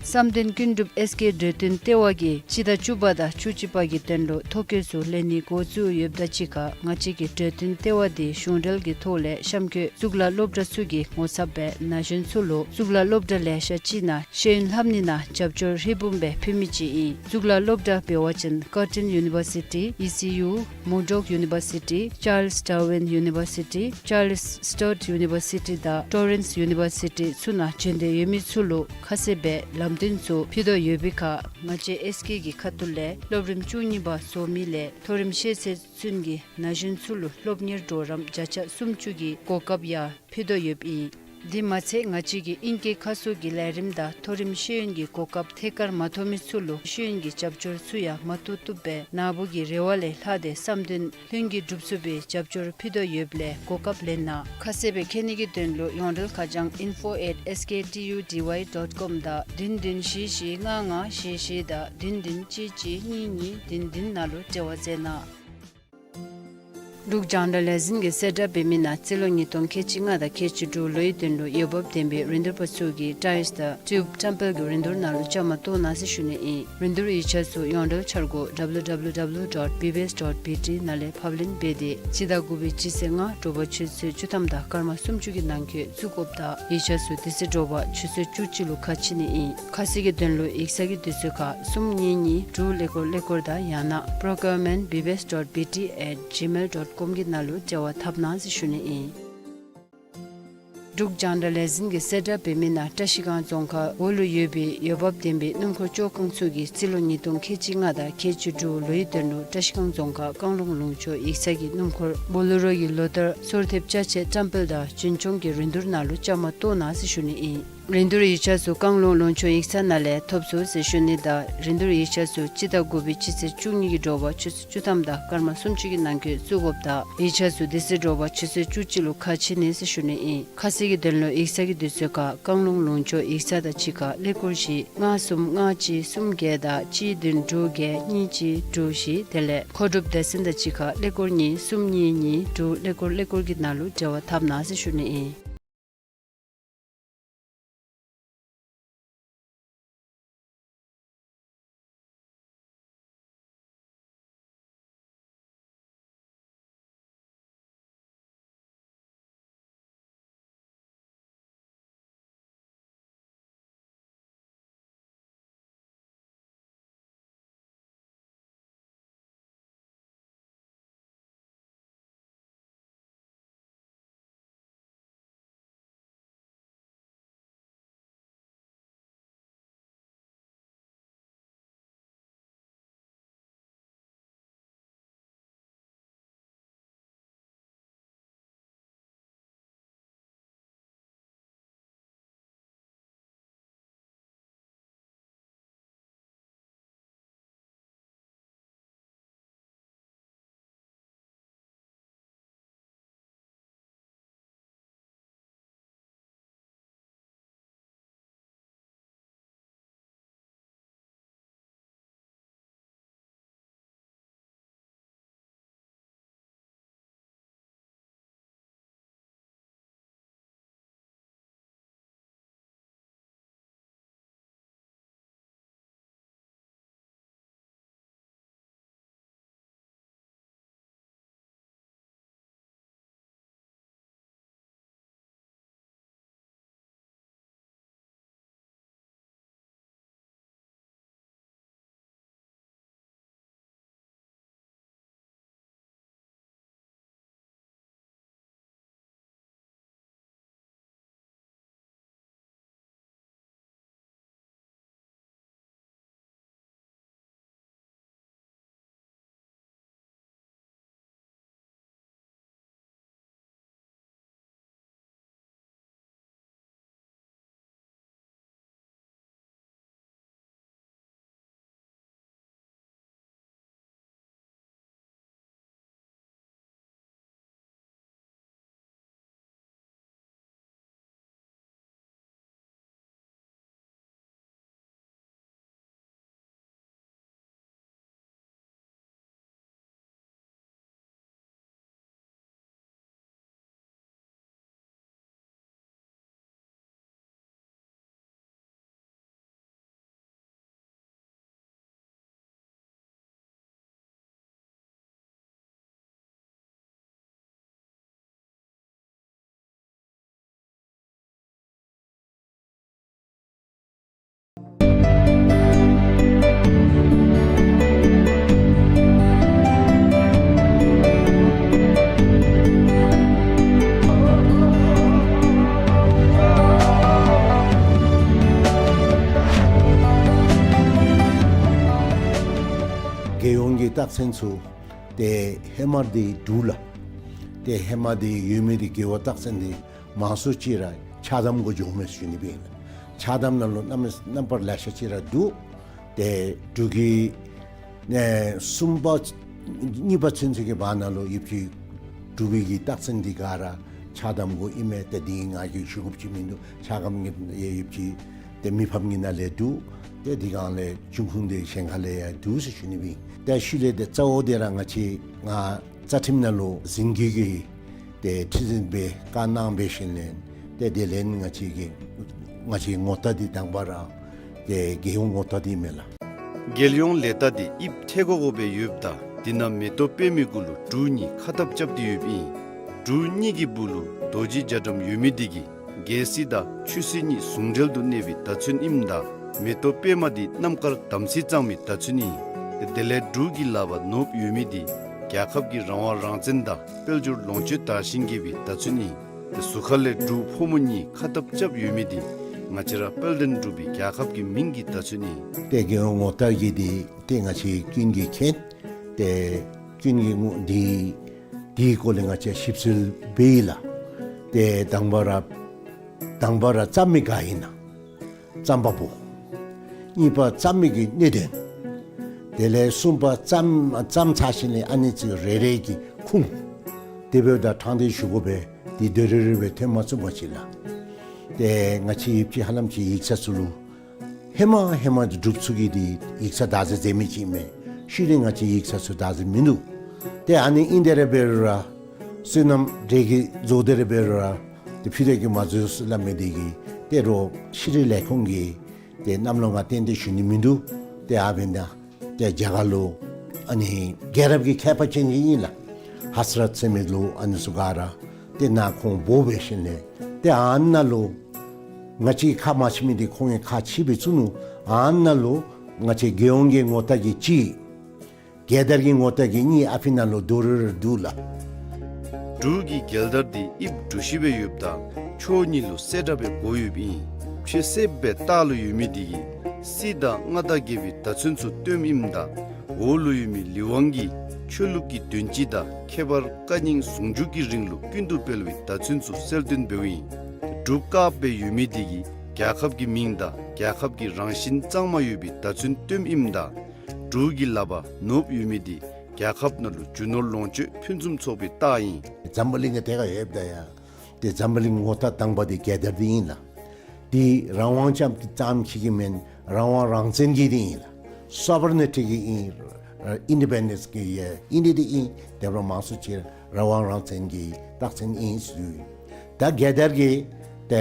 བསམ་གཏན་ཀུན་འགྲུབ་ཨེས་ཀེ་འགྲོ་དོན་ལྟེ་བ་གིས་སྤྱི་ཟླ་བཅུ་པ་དང་བཅུ་གཅིག་པ་གི་དོན་ལུ་ཐོ་བཀོད་ཚུ་ལེན་ནི་འགོ་བཙུགས་ཡོདཔ་དང་གཅིག་ཁར་ང་བཅས་ཀྱི་འགྲོ་དོན་ལྟེ་བ་འདི་གཞུང་འབྲེལ་གྱི་ཐོག་ལས་གཤམ་འཁོད་གཙུག་ལག་སློབ་གྲྭ་ཚུ་གི་ངོ་ཚབ་སྦེ་ན་གཞོན་ཚུ་ལུ་གཙུག་ལག་སློབ་གྲྭ་ལེ་ཤ་ཅིག་ནང་ཤེས་ཡོན་ལྷབ་ནི་ནང་རྒྱབ་སྐྱོར་ཧྲིལ་བུམ་སྦེ་ཕུལ་མི་ཅིག་ཨིན། གཙུག་ལག་སློབ་གྲྭ་འབད་བ་ཅིན་Curtin University, E C U, Murdoch University, Charles Darwin University, Charles Sturt University དང་Torrens University ཚུ་ནང་བྱོན་ཏེ་ཡོད་མི་ཚུ་ལུ་ཁ་གསལ་སྦེ་ལམ་སྟོན་ཚུ་ཕུལ་དོ་ཡོད་པའི་ཁར་ང་བཅས་ཨེས་ཀེ་གི་ཁ་ཐུག་ལས་སློབ་རིམ་བཅུ་གཉིས་པ་རྫོགས་མི་ལས་མཐོ་རིམ་ཤེས་ཚད་ཚུན་གྱི་ན་གཞོན་ཚུ་ལུ་སློབ་གཉེར་གྲོགས་རམ་བརྒྱ་ཆ་སུམ་ཅུ་གི་གོ་སྐབས་ཡང་ཕུལ་དོ་ཡོདཔ་ཨིན། དེ་མ་ཚད་ང་བཅས་ཀྱིས་ཨིང་སྐད་ཁ་གསོ་གི་ལས་རིམ་དང་མཐོ་རིམ་ཤེས་ཡོན་གྱི་གོ་སྐབས་ཐད་ཀར་མ་ཐོབ་མི་ཚུ་ལུ་ཤེས་ཡོན་གྱི་རྒྱབ་སྐྱོར་ཚུ་ཡང་མ་ཐུབ་ཐུབ་སྦེ་ནཱ་བུ་གི་རེ་བ་ལས་ལྷག་སྟེ་བསམ་དོན་ལྷུན་གྱིས་འགྲུབ་ཚུགས་པའི་རྒྱབ་སྐྱོར་ཕུལ་དོ་ཡོདཔ་ལས་གོ་སྐབས་ལེན་གནང་། ཁ་གསལ་སྦེ་མཁྱེན་ནི་གི་དོན་ལུ་ཡོངས་འབྲེལ་ཁ་བྱང་info at S K T U D Y dot com དང་བདུན་བདུན་བཞི་བཞི་ལྔ་ལྔ་བཞི་བཞི་དང་བདུན་བདུན་གཅིག་གཅིག་གཉིས་གཉིས་བདུན་བདུན་ནང་ལུ་འབྲེལ་བ་མཛད་གནང་། འབྲུག་རྒྱང་བསྒྲགས་ལས་འཛིན་གྱིས་གསལ་བསྒྲགས་འབད་མི་ནང་རྩིས་ལོ་ཉིས་སྟོང་ཁལ་གཅིག་ལྔ་དང་ཁལ་གཅིག་དྲུག་ལོའི་དོན་ལུ་འོས་འབབ་ལྡན་པའི་རིན་བསྡུར་པ་ཚུ་གིས་ཊའིལསི་དང་ཊིའུབ་བཀྲམ་སྤེལ་གྱི་རིན་བསྡུར་ནང་ལུ་བཅའ་མར་གཏོགས་གནང་ཟེར་ཞུ་ནི་ཨིན། རིན་བསྡུར་ཡིག་ཆ་ཚུ་ཡོངས་འབྲེལ་འཆར་སྒོ་W W W dot B B S dot B T ནང་ལས་ཕབ་ལེན་འབད་དེ་སྤྱི་ཟླ་དགུ་པའི་སྤྱི་ཚེས་ལྔ་དྲོ་པ་ཆུ་ཚོད་བཅུ་ཐམ་དང་སྐར་མ་སུམ་ཅུ་གི་ནང་འཁོད་བཙུགས་དགོཔ་དང་ཡིག་ཆ་ཚུ་དེ་ཚེ་དྲོ་པ་ཆུ་ཚོད་བཅུ་གཅིག་ལུ་ཁ་ཕྱེ་ནི་ཨིན། ཁ་གསལ་གྱི་དོན་ལུ་ཡིག་ཚང་གི་དུས་ཚོད་ཁར་གསུམ་གཉིས་གཉིས་དྲུག་ཀླད་ཀོར་ཀླད་ཀོར་དང་ཡང་ན་procurement B B S dot B T at gmail dot com གི་ནང་ལུ་འབྲེལ་བ་འཐབ་གནང་ཟེར་ཞུ་ནི་ཨིན། འབྲུག་རྒྱང་བསྒྲགས་ལས་འཛིན་གྱིས་གསལ་བསྒྲགས་འབད་མི་ནང་བཀྲ་ཤིས་སྒང་རྫོང་ཁག་འོག་ལུ་ཡོད་པའི་འོས་འབབ་ལྡན་པའི་སྣུམ་འཁོར་བཅོ་ཁང་ཚུ་གིས་རྩིས་ལོ་ཉིས་སྟོང་ཁལ་གཅིག་ལྔ་དང་ཁལ་གཅིག་དྲུག་ལོའི་དོན་ལུ་བཀྲ་ཤིས་སྒང་རྫོང་ཁག་བཀང་ལུང་ལུང་ཕྱོགས་ཡིག་ཚང་གི་སྣུམ་འཁོར་བོ་ལེ་རོ་གི་ལོ་ལྟར་སོར་ཐེབས་ཅ་ཆས་བཀྲམ་སྤེལ་དང་རྒྱུན་སྐྱོང་གི་རིན་བསྡུར་ནང་ལུ་བཅའ་མར་གཏོགས་གནང་ཟེར་ཞུ་ནི་ཨིན། རིན་བསྡུར་ཡིག་ཆ་ཚུ་བཀང་ལུང་ལུང་ཕྱོགས་ཡིག་ཚང་ནང་ལས་ཐོབ་ཚུགས་ཟེར་ཞུ་ནི་དང་རིན་བསྡུར་ཡིག་ཆ་ཚུ་སྤྱི་ཟླ་དགུ་པའི་སྤྱི་ཚེས་བཅུ་གཉིས་ཀྱི་དྲོ་པ་ཆུ་ཚོད་བཅུ་ཐམ་དང་སྐར་མ་སུམ་ཅུ་གི་ནང་འཁོད་བཙུགས་དགོཔ་དང་ཡིག་ཆ་ཚུ་དེ་ཚེ་དྲོ་པ་ཆུ་ཚོད་བཅུ་གཅིག་ལུ་ཁ་ཕྱེ་ནི་ཟེར་ཞུ་ནི་ཨིན། ཁ་གསལ་གྱི་དོན་ལུ་ཡིག་ཚང་གི་དུས་ཚོད་ཁར་བཀང་ལུང་ལུང་ཕྱོགས་ཡིག་ཚང་དང་གཅིག་ཁར་ཀླད་ཀོར་བཞི་ལྔ་གསུམ་ལྔ་གཅིག་གསུམ་བརྒྱད་དང་གཅིག་བདུན་དྲུག་བརྒྱད་གཉིས་གཅིག་དྲུག་བཞི་དེ་ལས་མཁོ་སྒྲུབ་སྡེ་ཚན་དང་གཅིག་ཁར་ཀླད་ཀོར་གཉིས་གསུམ་གཉིས་གཉིས་དྲུག་ཀླད་ཀོར་ཀླད་ཀོར་གྱི་ནང་ལུ་འབྲེལ་བ་འཐབ་གནང་ཟེར་ཞུ་ནི་ཨིན། རྟགས་མཚན་ཚུ་ཏེ་ཧེ་མ་འདི་འབྲུག་ལགས། ཏེ་ཧེ་མ་འདི་ཡོད་མི་འདི་དགེ་བའི་རྟགས་མཚན་འདི་མང་སུ་ཅིག་ར་ཕྱག་དམ་གུ་འགྱོཝ་མས་ཟེར་ཞུ་ནི་སྦེ་ཨིན་ལགས། ཕྱག་དམ་ནང་ལུ་རྣམ་རྣམ་པར་ལེ་ཤ་ཅིག་ར་འདུག། ཏེ་འབྲུག་གི་ཨེ་གསུམ་པ་གཉིས་པ་ཚུན་ཚོད་ཀྱི་བར་ན་ལུ་ཡོདཔ་ཅིག་འབྲུག་པའི་གི་རྟགས་མཚན་འདི་ག་ར་ཕྱག་དམ་གུ་ཨིན་མས། ཏེ་འདི་ང་གིས་ཞུ་དགོཔ་ཅིག་མིན་འདུག། ཕྱག་དམ་གྱི་ཡོདཔ་ཅིག་ཏེ་མི་ཕམ་གྱི་ནང་ལས་འདུག། ཏེ་འདི་གང་ལས་འབྱུང་ཁུངས་འདི་གཞན་ཁ་ལས་ཡང་འདུག་ཟེར་ཞུ་ནི་སྦེ་ཨིན། ཏེ་ཤུལ་ལས་ཏེ་རྩ་བོ་འདི་ར་ང་བཅས་ང་རྩ་ཁྲིམས་ནང་ལུ་འཛིན་སྐྱོང་གི་ཏེ་ཁྲི་འཛིན་སྦེ་བཀའ་གནང་འབད་ཞིནམ་ལས་ཏེ་དེ་ལས་ང་བཅས་ཀྱི་ང་བཅས་ངོ་རྟགས་འདི་དང་པ་ར་ཏེ་རྒྱལ་ཡོངས་ངོ་རྟགས་འདི་མས་ལགས། རྒྱལ་ཡོངས་ལས་རྟགས་འདི་དབྱིབས་ཐལ་གོ་གོ་སྦེ་ཡོདཔ་ད་འདི་ནང་མེ་ཏོག་པདྨའི་གུ་ལུ་འབྲུག་གཉིས་ཁ་འཐབ་རྐྱབ་སྟེ་ཡོདཔ་ཨིན། འབྲུག་གཉིས་ཀྱི་སྦུག་ལུ་རྡོ་རྗེ་རྒྱ་གྲམ་ཡོད་མི་འདི་གིས་རྒྱལ་སྲིད་དང་ཆོས་སྲིད་གཉིས་ཟུང་འབྲེལ་དུ་གནས་པའི་བརྡ་མཚོན་ཨིནམ་ད་མེ་ཏོག་པདྨ་འདི་རྣམ་དཀར་དམ་ཚིག་གཙང་མའི་བརྡ་མཚོན་ཨིན། དེ་ལས་འབྲུག་གི་ལག་པར་ནོར་བུ་ཡོད་མི་འདི་རྒྱལ་ཁབ་ཀྱི་རང་དབང་རང་བཙན་དང་དཔལ་འབྱོར་ལོངས་སྤྱོད་དར་ཞིང་རྒྱས་པའི་བརྡ་མཚོན་ཨིན། དེ་ཟུར་ཁ་ལས་འབྲུག་ཕོ་མོ་གཉིས་ཁ་འཐབ་རྐྱབ་ཡོད་མི་འདི་ང་བཅས་ར་དཔལ་ལྡན་འབྲུག་པའི་རྒྱལ་ཁབ་ཀྱི་མིང་གི་བརྡ་མཚོན་ཨིན། ཏེ་རྒྱལ་ཡོངས་ངོ་རྟགས་ཀྱི་འདི་ཏེ་ང་བཅས་ཀུན་གྱིས་མཁྱེན། ཏེ་ཀུན་གྱིས་ངོ་འདི་འདིའི་སྐོར་ལས་ང་བཅས་ཞིབ་འཚོལ་འབད་ཡི་ལགས། ཏེ་དང་པ་ར་དང་པ་ར་བརྩམ་མི་ག་ཨིན་ན་རྩོམ་པ་པོ། གཉིས་པ་བརྩམ་མི་གི་གནད་དོན། དེ་ལས་གསུམ་པ་བརྩམ་བརྩམ་ཚར་ཞིནམ་ལས་ཨ་ནི་ཚུ་རེ་རེ་གི་ཁུངས་དེ་འབདཝ་ད་དྲང་སྟེ་ཞུ་དགོ་པས། འདི་དོན་རེ་རེ་སྦེ་ཐོན་མ་ཚུགས་པ་ཅིན་ལགས། ཏེ་ང་བཅས་ཡོདཔ་ཅིག་ཧ་ལམ་ཅིག་ཡིག་ཚང་ཚུ་ལུ་ཧེ་མ་ཧེ་མ་འབྲུགཔ་ཚུ་གིས་འདི་ཡིག་ཚང་བདག་འཛིན་མཛད་མི་ཅིག་མས། ཤུལ་ལས་ང་བཅས་ཡིག་ཚང་ཚུ་བདག་འཛིན་མིན་འདུག། ཏེ་ཨ་ནི་ཨིན་དེ་ར་འབད་རུང་ར་བསོད་ནམས་འདྲེ་གིས་རྫོགས་དེ་ར་འབད་རུང་ར་ཏེ་ཕུད་རེ་གིས་མ་རྫོགས་ཟེར་སླབ་མི་འདི་གིས་ཏེ་རོགས་ཤེས་རིག་ལས་ཁུངས་ཀྱིས་ཏེ་གནམ་ལོ་ང་བརྟེན་ཏེ་ཞུ་ནི་མིན་འདུག། ཏེ་ཨ་འབདན་ཏེ་རྒྱ་གར་ལུ་ཨ་ནི་རྒྱལ་རབས་ཀྱི་མཁས་པ་ཅན་ཅིག་ཨིན་ལགས། ཧ་སི་རཏ་ཟེར་མི་ལུ་ཨ་ནི་ཚུ་ག་ར་ཏེ་ནཱ་ཁོང་འབོ་འབད་ཞིནམ་ལས་ཏེ་ཨ་ནཱ་ལུ་ང་བཅས་ཁ་མ་ཕྱེ་མི་འདི་ཁོང་གིས་ཁ་ཕྱེ་སྦེ་བཙུགས་ནུག། ཨ་ནཱ་ལུ་ང་བཅས་རྒྱལ་ཡོངས་ཀྱི་ངོ་རྟགས་ཀྱི་གཅིག། རྒྱལ་དར་གྱི་ངོ་རྟགས་ཀྱི་གཉིས་ཨ་ཕི་ནང་ལུ་དོ་རུང་ར་འདུག་ལགས། འབྲུག་གི་རྒྱལ་དར་འདི་དབྱིབས་གྲུ་བཞི་སྦེ་ཡོདཔ་ད་ཕྱོགས་གཉིས་ལུ་གསལ་དྲགས་སྦེ་བགོ་ཡོདཔ་ཨིན། ཕྱེད་གསེབ་སྦེ་ལྟག་ལུ་ཡོད་མི་འདི་གིས་སྲིད་དང་མངའ་བདག་རྒྱལ་པོའི་བརྡ་མཚོན་ཚུ་སྟོནམ་ཨིནམ་ད་འོག་ལུ་ཡོད་མི་ལི་ཝང་གིས་ཆོས་ལུགས་ཀྱི་དོན་སྤྱི་དང་ཁྱད་པར་བཀའ་རྙིང་ཟུང་འཇུག་གི་རིང་ལུགས་ཀུན་ཏུ་སྤེལ་བའི་བརྡ་མཚོན་ཚུ་གསལ་སྟོན་འབདཝ་ཨིན། འབྲུག་དཀརཔོ་སྦེ་ཡོད་མི་འདི་གིས་རྒྱལ་ཁབ་ཀྱི་མིང་དང་རྒྱལ་ཁབ་ཀྱི་རང་བཞིན་གཙང་མ་ཡོད་པའི་བརྡ་མཚོན་སྟོནམ་ཨིནམ་ད་འབྲུག་གི་ལག་པར་ནོར་བུ་ཡོད་མི་འདི་རྒྱལ་ཁབ་ནང་ལུ་རྒྱུ་ནོར་ལོངས་སྤྱོད་ཕུན་སུམ་ཚོགས་པའི་རྟགས་ཨིན། འཛམ་བུ་གླིང་གི་ཐད་ཁར་ཡོདཔ་ད་ཡང་ཏེ་འཛམ་བུ་གླིང་ངོ་རྟགས་དང་པ་འདི་རྒྱལ་དར་འདི་ཨིན་ལགས། འདི་རང་དབང་ཙམ་ཙམ་ཅིག་གི་མེན། རང་དབང་རང་བཙན་གྱི་འདི་ཨིན་ལགས། སོ་ཝ་རེ་ནི་ཊི་གི་ཨིན། ཨིན་ཌི་པེན་ཌེནསི་གི་ཡང་ཨིན་འདི་འདི་ཨིན། དེ་འབདཝ་ད་མང་སུ་ཅིག་རང་དབང་རང་བཙན་གྱི་རྟགས་མཚན་ཨིན་ཟེར་ཞུ་ཡི། ད་རྒྱལ་དར་གྱི་ཏེ་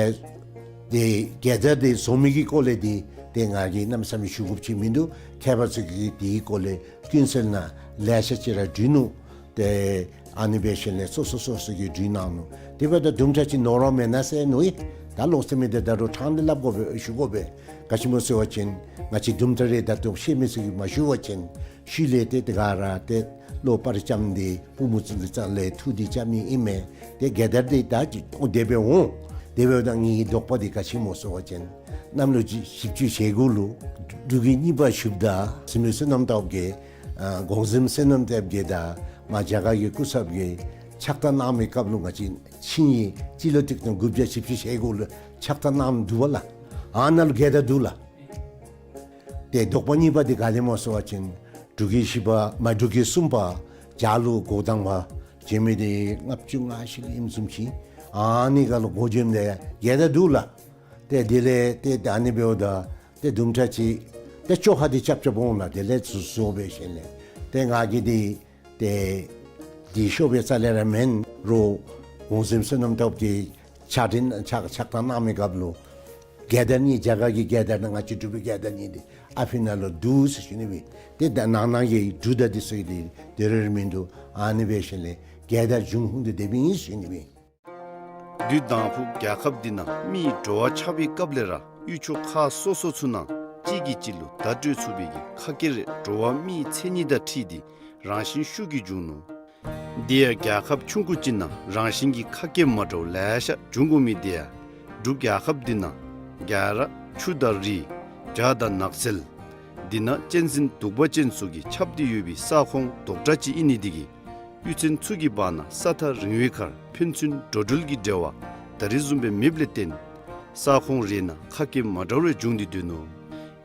ཏེ་རྒྱལ་དར་འདི་བཟོ་མི་གི་སྐོར་ལས་འདི་ཏེ་ང་གིས་གནམ་མེད་ས་མེད་ཞུ་དགོཔ་ཅིག་མིན་འདུག། མཁས་པ་ཚུ་གིས་འདིའི་སྐོར་ལས་ཀུན་གསལ་ནང་ལེ་ཤ་ཅིག་ར་བྲིས་ནུག། ཏེ་ཨ་ནི་འབད་ཞིནམ་ལས་སོ་སོ་སོ་སོ་གིས་བྲིས་གནང་ནུག། དེ་འབདཝ་ད་དུམ་གྲ་ཅིག་ནོར་བ་མེན་ན་ཟེར་མནོ་ཡི། ད་ལོག་སྟེ་མི་འདི་ད་རུང་དྲང་སྟེ་སླབ་དགོ་པས་ཞུ་དགོ་པས། ག་ཅི་སྨོ་ཟེར་བ་ཅིན་ང་བཅས་དུམ་གྲ་རེ་ད་ལྟོ་ཤེས་མི་ཚུ་གིས་མ་ཞུ་བ་ཅིན་ཤུལ་ལས་ཏེ་དེ་ག་ར་ཏེ་བློ་པར་རྐྱབ་སྟེ་པུས་མོ་བཙུགས་ཏེ་རྩ་ལས་འཐུ་སྟེ་རྐྱབ་མི་ཨིན་མས། ཏེ་རྒྱལ་དར་འདི་ད་ཅི་འོང་དེ་སྦེ་འོང་། དེ་འབདཝ་ད་ངེའི་དོགས་པ་འདི་ག་ཅི་སྨོ་ཟེར་བ་ཅིན་གནམ་ལོ་བཞི་བཅུ་ཞེ་དགུ་ལུ་འབྲུག་གི་གཉིས་པ་ཞུཝ་ད་གཟིམ་དཔོན་བསོད་ནམས་སྟོབས་རྒྱས་ཨ་གོང་གཟིམ་བསོད་ནམས་སྟོབས་རྒྱས་དང་མར་རྒྱ་གར་གྱི་སྐུ་ཚབ་ཀྱིས་ཕྱག་རྟགས་གནང་མི་སྐབས་ལུ་ང་བཅས་ཆིངས་ཡིག་སྤྱི་ལོ་གཅིག་སྟོང་དགུ་བརྒྱ་བཞི་བཅུ་ཞེ་དགུ་ལུ་ཕྱག་རྟགས་གནངམ་འདུག་པ་ལགས། ཨ་ནཱ་ལུ་རྒྱལ་དར་འདུག་ལགས། ཏེ་དོགས་པ་གཉིས་པ་འདི་ག་དེ་སྨོ་ཟེར་བ་ཅིན་འབྲུག་གི་བཞི་པ་མ་འབྲུག་གི་གསུམ་པ་རྒྱ་ལུ་འགོ་དང་པ་བྱོན་མི་འདི་ལྔ་བཅུ་ང་བཞི་ལུ་ཨིནམ་བཟུམ་ཅིག། ཨ་ནི་སྒང་ལུ་འགོ་བྱོནམ་ད་རྒྱལ་དར་འདུག་ལགས། ཏེ་དེ་ལས་ཏེ་ད་ཨ་ནི་འབདཝ་ད་ཏེ་དུམ་གྲ་ཅིག་ཏེ་བཅོ་ཁ་འདི་རྐྱབ་རྐྱབ་འོང་ལགས། དེ་ལས་ཚུར་བཟོ་འབད་ཞིནམ་ལས་ཏེ་ང་གིས་འདི་ཏེ་འདི་ཤོབ་པའི་རྩ་ལས་ར་མེན་རུང་གོང་གཟིམ་བསོད་ནམས་སྟོབས་རྒྱས་ཕྱག་དྲིན་ཕྱག་ཕྱག་རྟགས་གནང་མི་སྐབས་ལུ་རྒྱལ་དར་གཉིས་རྒྱ་གར་གྱི་རྒྱལ་དར་དང་ང་བཅས་འབྲུག་པའི་རྒྱལ་དར་གཉིས་འདི་ཨ་ཕི་ནང་ལུ་འདུག་ཟེར་ཞུ་ནི་སྦེ། ཏེ་ད་ནང་ན་གི་འབྲུག་དང་འདི་ཚུ་གི་འདི་དོན་རེ་རེ་མིན་འདུག། ཨ་ནི་འབད་ཞིནམ་ལས་རྒྱལ་དར་འབྱུང་ཁུངས་འདི་དེ་སྦེ་ཨིན་ཟེར་ཞུ་ནི་སྦེ། དུས་དང་ཕུ་རྒྱལ་ཁབ་འདི་ནང་མིའི་འགྲོ་བ་ཆགས་པའི་སྐབས་ལས་ར་གཡུས་ཕྱོགས་ཁག་སོ་སོ་ཚུ་ནང་གཅིག་གིས་གཅིག་ལུ་བརྡ་སྤྲོད་ཚུགས་པའི་གི་ཁ་སྐད་རེ་འགྲོ་བ་མིའི་མཚན་ཉིད་དང་འཁྲིལ་ཏེ་རང་བཞིན་ཤུགས་ཀྱིས་བྱུང་ནུག། དེ་ཡང་རྒྱལ་ཁབ་ཆུང་ཀུ་ཅིག་ནང་རང་བཞིན་གྱི་ཁ་སྐད་མ་འདྲཝ་ལེ་ཤ་འབྱུང་དགོ་མི་དེ་ཡང་འབྲུག་རྒྱལ་ཁབ་འདི་ནང་རྒྱ་ར་ཆུ་དང་རི་བྱག་དང་ནགས་ཚལ་ འདི་ནང་གཅན་གཟན་གདུག་པ་ཅན་ཚུ་གིས་ཁྱབ་སྟེ་ཡོད་པའི་ས་ཁོངས་དོག་དྲགས་ཅིག་ཨིན་ནི་འདི་གིས་གཡུས་ཚན་ཚུ་གི་བར་ན་ས་ཐག་རིང་བའི་ཁར་ཕན་ཚུན་འགྲོ་འགྲུལ་གྱི་འབྲེལ་བ་ད་རེས་བཟུམ་སྦེ་མེདཔ་ལས་བརྟེན་ས་ཁོངས་རེ་ནང་ཁ་སྐད་མ་འདྲཝ་རེ་བྱུང་སྟེ་སྡོད་ནུག།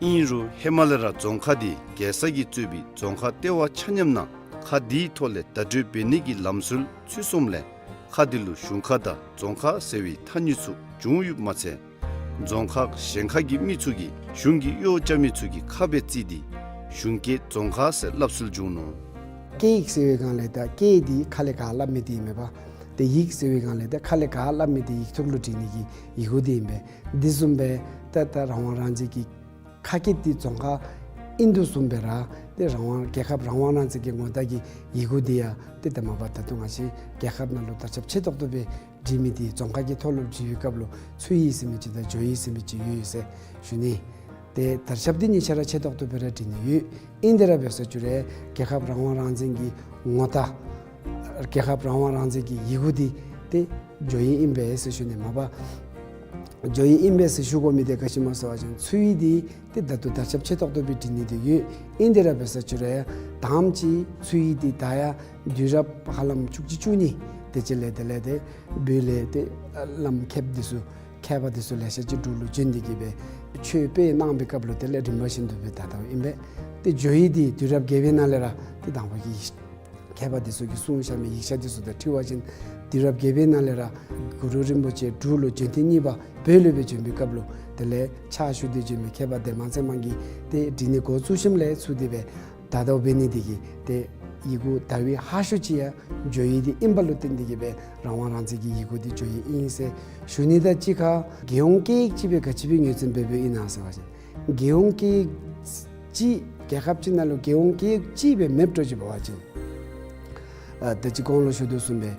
ཨིན་རུང་ཧེ་མ་ལས་ར་རྫོང་ཁག་འདི་རྒྱལ་ས་གིས་གཙོས་པའི་རྫོང་ཁག་ལྟེ་བ་ཆ་མཉམ་ནང་ཁག་འདིའི་ཐོག་ལས་བརྡ་སྤྲོད་འབད་ནི་གི་ལམ་སྲོལ་ཚུད་སོངམ་ལས་ཁག་འདི་ལུ་གཞུང་ཁ་དང་རྫོང་ཁག་ཟེར་བའི་ཐ་སྙད་ཚུ་བྱུང་ཡོདཔ་མ་ཚད་རྫོང་ཁག་གཞན་ཁག་གི་མི་ཚུ་གིས་གཞུང་གི་གཡོག་རྐྱབ་མི་ཚུ་གི་ཁ་སྦེ་བརྩིས་ཏེ་གཞུང་སྐད་རྫོང་ཁ་ཟེར་སླབ་སྲོལ་བྱུང་ནུག། སྐད་ཡིག་ཟེར་བའི་སྒང་ལས་ད་སྐད་འདི་ཁ་ལས་ག་སླབ་མི་འདི་ཨིན་མས་པ། ཏེ་ཡིག་ཟེར་བའི་སྒང་ལས་ད་ཁ་ལས་ག་སླབ་མི་འདི་ཡིག་ཐོག་ལུ་བྲིས་ནི་གི་ཡི་གུ་འདི་ཨིན་པས། འདི་བཟུམ་སྦེ་ད་ད་རང་དབང་རང་བཙན་གྱི་ཁ་སྐད་འདི་རྫོང་ཁ་ཨིན་དོ་བཟུམ་སྦེ་ར་ཏེ་རང་དབང་རྒྱལ་ཁབ་རང་དབང་རང་བཙན་གྱི་ངོ་རྟགས་ཀྱི་ཡི་གུ་འདི་ཡང་ཏེ་ད་མ་པ་ད་ལྟོ་ང་བཅས་རྒྱལ་ཁབ་ནང་ལུ་དར་ཁྱབ་ཆེ་ཏོག་ཏོ་སྦེ་བྲི་མི་འདི་རྫོང་ཁ་གི་ཐོག་ལུ་བྲི་བའི་སྐབས་ལུ་ཚུ་ཡི་ཟེར་མི་ཅིག་དང་ཇོ་ཡི་ཟེར་མི་ཅིག་ཡོད་ཡོད་ཟེར་ཞུ་ནི། ཏེ་དར་ཁྱབ་འདི་གཉིས་ཆ་ར་ཆེ་ཏོག་ཏོ་སྦེ་ར་བྲི་ནི་ཡོད། ཨིན་ཏེ་ར་འབད་ས་ཅིག་རུང་རྒྱལ་ཁབ་རང་དབང་རང་བཙན་གྱི་ངོ་རྟགས་རྒྱལ་ཁབ་རང་དབང་རང་བཙན་གྱི་ཡི་གུ་འདི་ཏེ་ཇོ་ཡི་ཨིན་པས་ཟེར་ཞུ་ནི། མ་པ་ཇོ་ཡི་ཨིན་པས་ཟེར་ཞུ་དགོ་མི་འདི་ག་ཅི་སྨོ་ཟེར་བ་ཅིན་ཚུ་ཡི་འདི་ཏེ་ད་ལྟོ་དར་ཁྱབ་ཆེ་ཏོག་ཏོ་སྦེ་བྲི་ནི་འདི་ཡོད། ཨིན་ཏེ་ར་འབད་ས་ཅིག་རུང་ད་ཨམ་ཅིག་ཚུ་ཡི་འདི་ད་ཡང་དུས་རབས་ཧ་ལམ་བཅུ་གཅིག་བཅུ་གཉིས་དེ་ཅིག་ལས་དེ་ལས་ཏེ་བོད་ལས་ཏེ་བླམ་མཁསཔ་འདི་ཚུ་མཁས་པ་འདི་ཚུ་ལེ་ཤ་ཅིག་འབྲུག་ལུ་བྱོན་ཏེ་གི་སྦེ་ཆོས་སྤེལ་གནང་བའི་སྐབས་ལུ་དེ་ལས་རིམ་པ་བཞིན་དུ་སྦེ་ད་ལྟོ་ཨིན་པས། ཏེ་ཇོ་ཡི་འདི་དུས་རབས་བརྒྱད་པའི་ནང་ལས་ར་ཏེ་དང་པ་གི་མཁས་པ་འདི་ཚུ་གིས་གསུངས་བཞག་མི་ཡིག་ཆ་འདི་ཚུ་དང་འཁྲིལ་བ་ཅིན་དུས་རབས་བརྒྱད་པའི་ནང་ལས་ར་གུ་རུ་རིན་པོ་ཆེ་འབྲུག་ལུ་བྱོན་ཐེངས་གཉིས་པ་བོད་ལུ་སྦེ་བྱོན་པའི་སྐབས་ལུ་དེ་ལས་ཕྱག་ཞུ་སྟེ་བྱོན་མི་མཁས་པ་འདན་མ་ཚེ་དམན་གྱིས་ཏེ་བྲི་ནི་འགོ་བཙུགས་ཞིནམ་ལས་ཚུར་དེ་སྦེ་ད་ལྟོ་འབད་ནི་འདི་གིས་ཏེ་ཡི་གུ་དར་བའི་ཧ་ཤོས་ཅིག་ཡང་ཇོ་ཡི་འདི་ཨིན་པ་ལུ་བརྟེན་ཏེ་གི་སྦེ་རང་དབང་རང་བཙན་གྱི་ཡི་གུ་འདི་ཇོ་ཡི་ཨིན་ཟེར་ཞུ་ནི། ད་གཅིག་ཁར་རྒྱལ་ཡོངས་སྐད་ཡིག་ཅིག་སྦེ་ག་ཅི་སྦེ་ངོས་འཛིན་འབད་འབདཝ་ཨིན་ན་ཟེར་བ་ཅིན་རྒྱལ་ཡོངས་སྐད་ཡིག་ཅིག་རྒྱལ་ཁབ་ཅིག་ནང་ལུ་རྒྱལ་ཡོངས་སྐད་ཡིག་ཅིག་སྦེ་མེདཔ་འགྱོ་ཅི་འབད་བ་ཅིན་ཨ་ད་ཅི་གོང་ལུ་ཞུ་དོ་བཟུམ་སྦེ་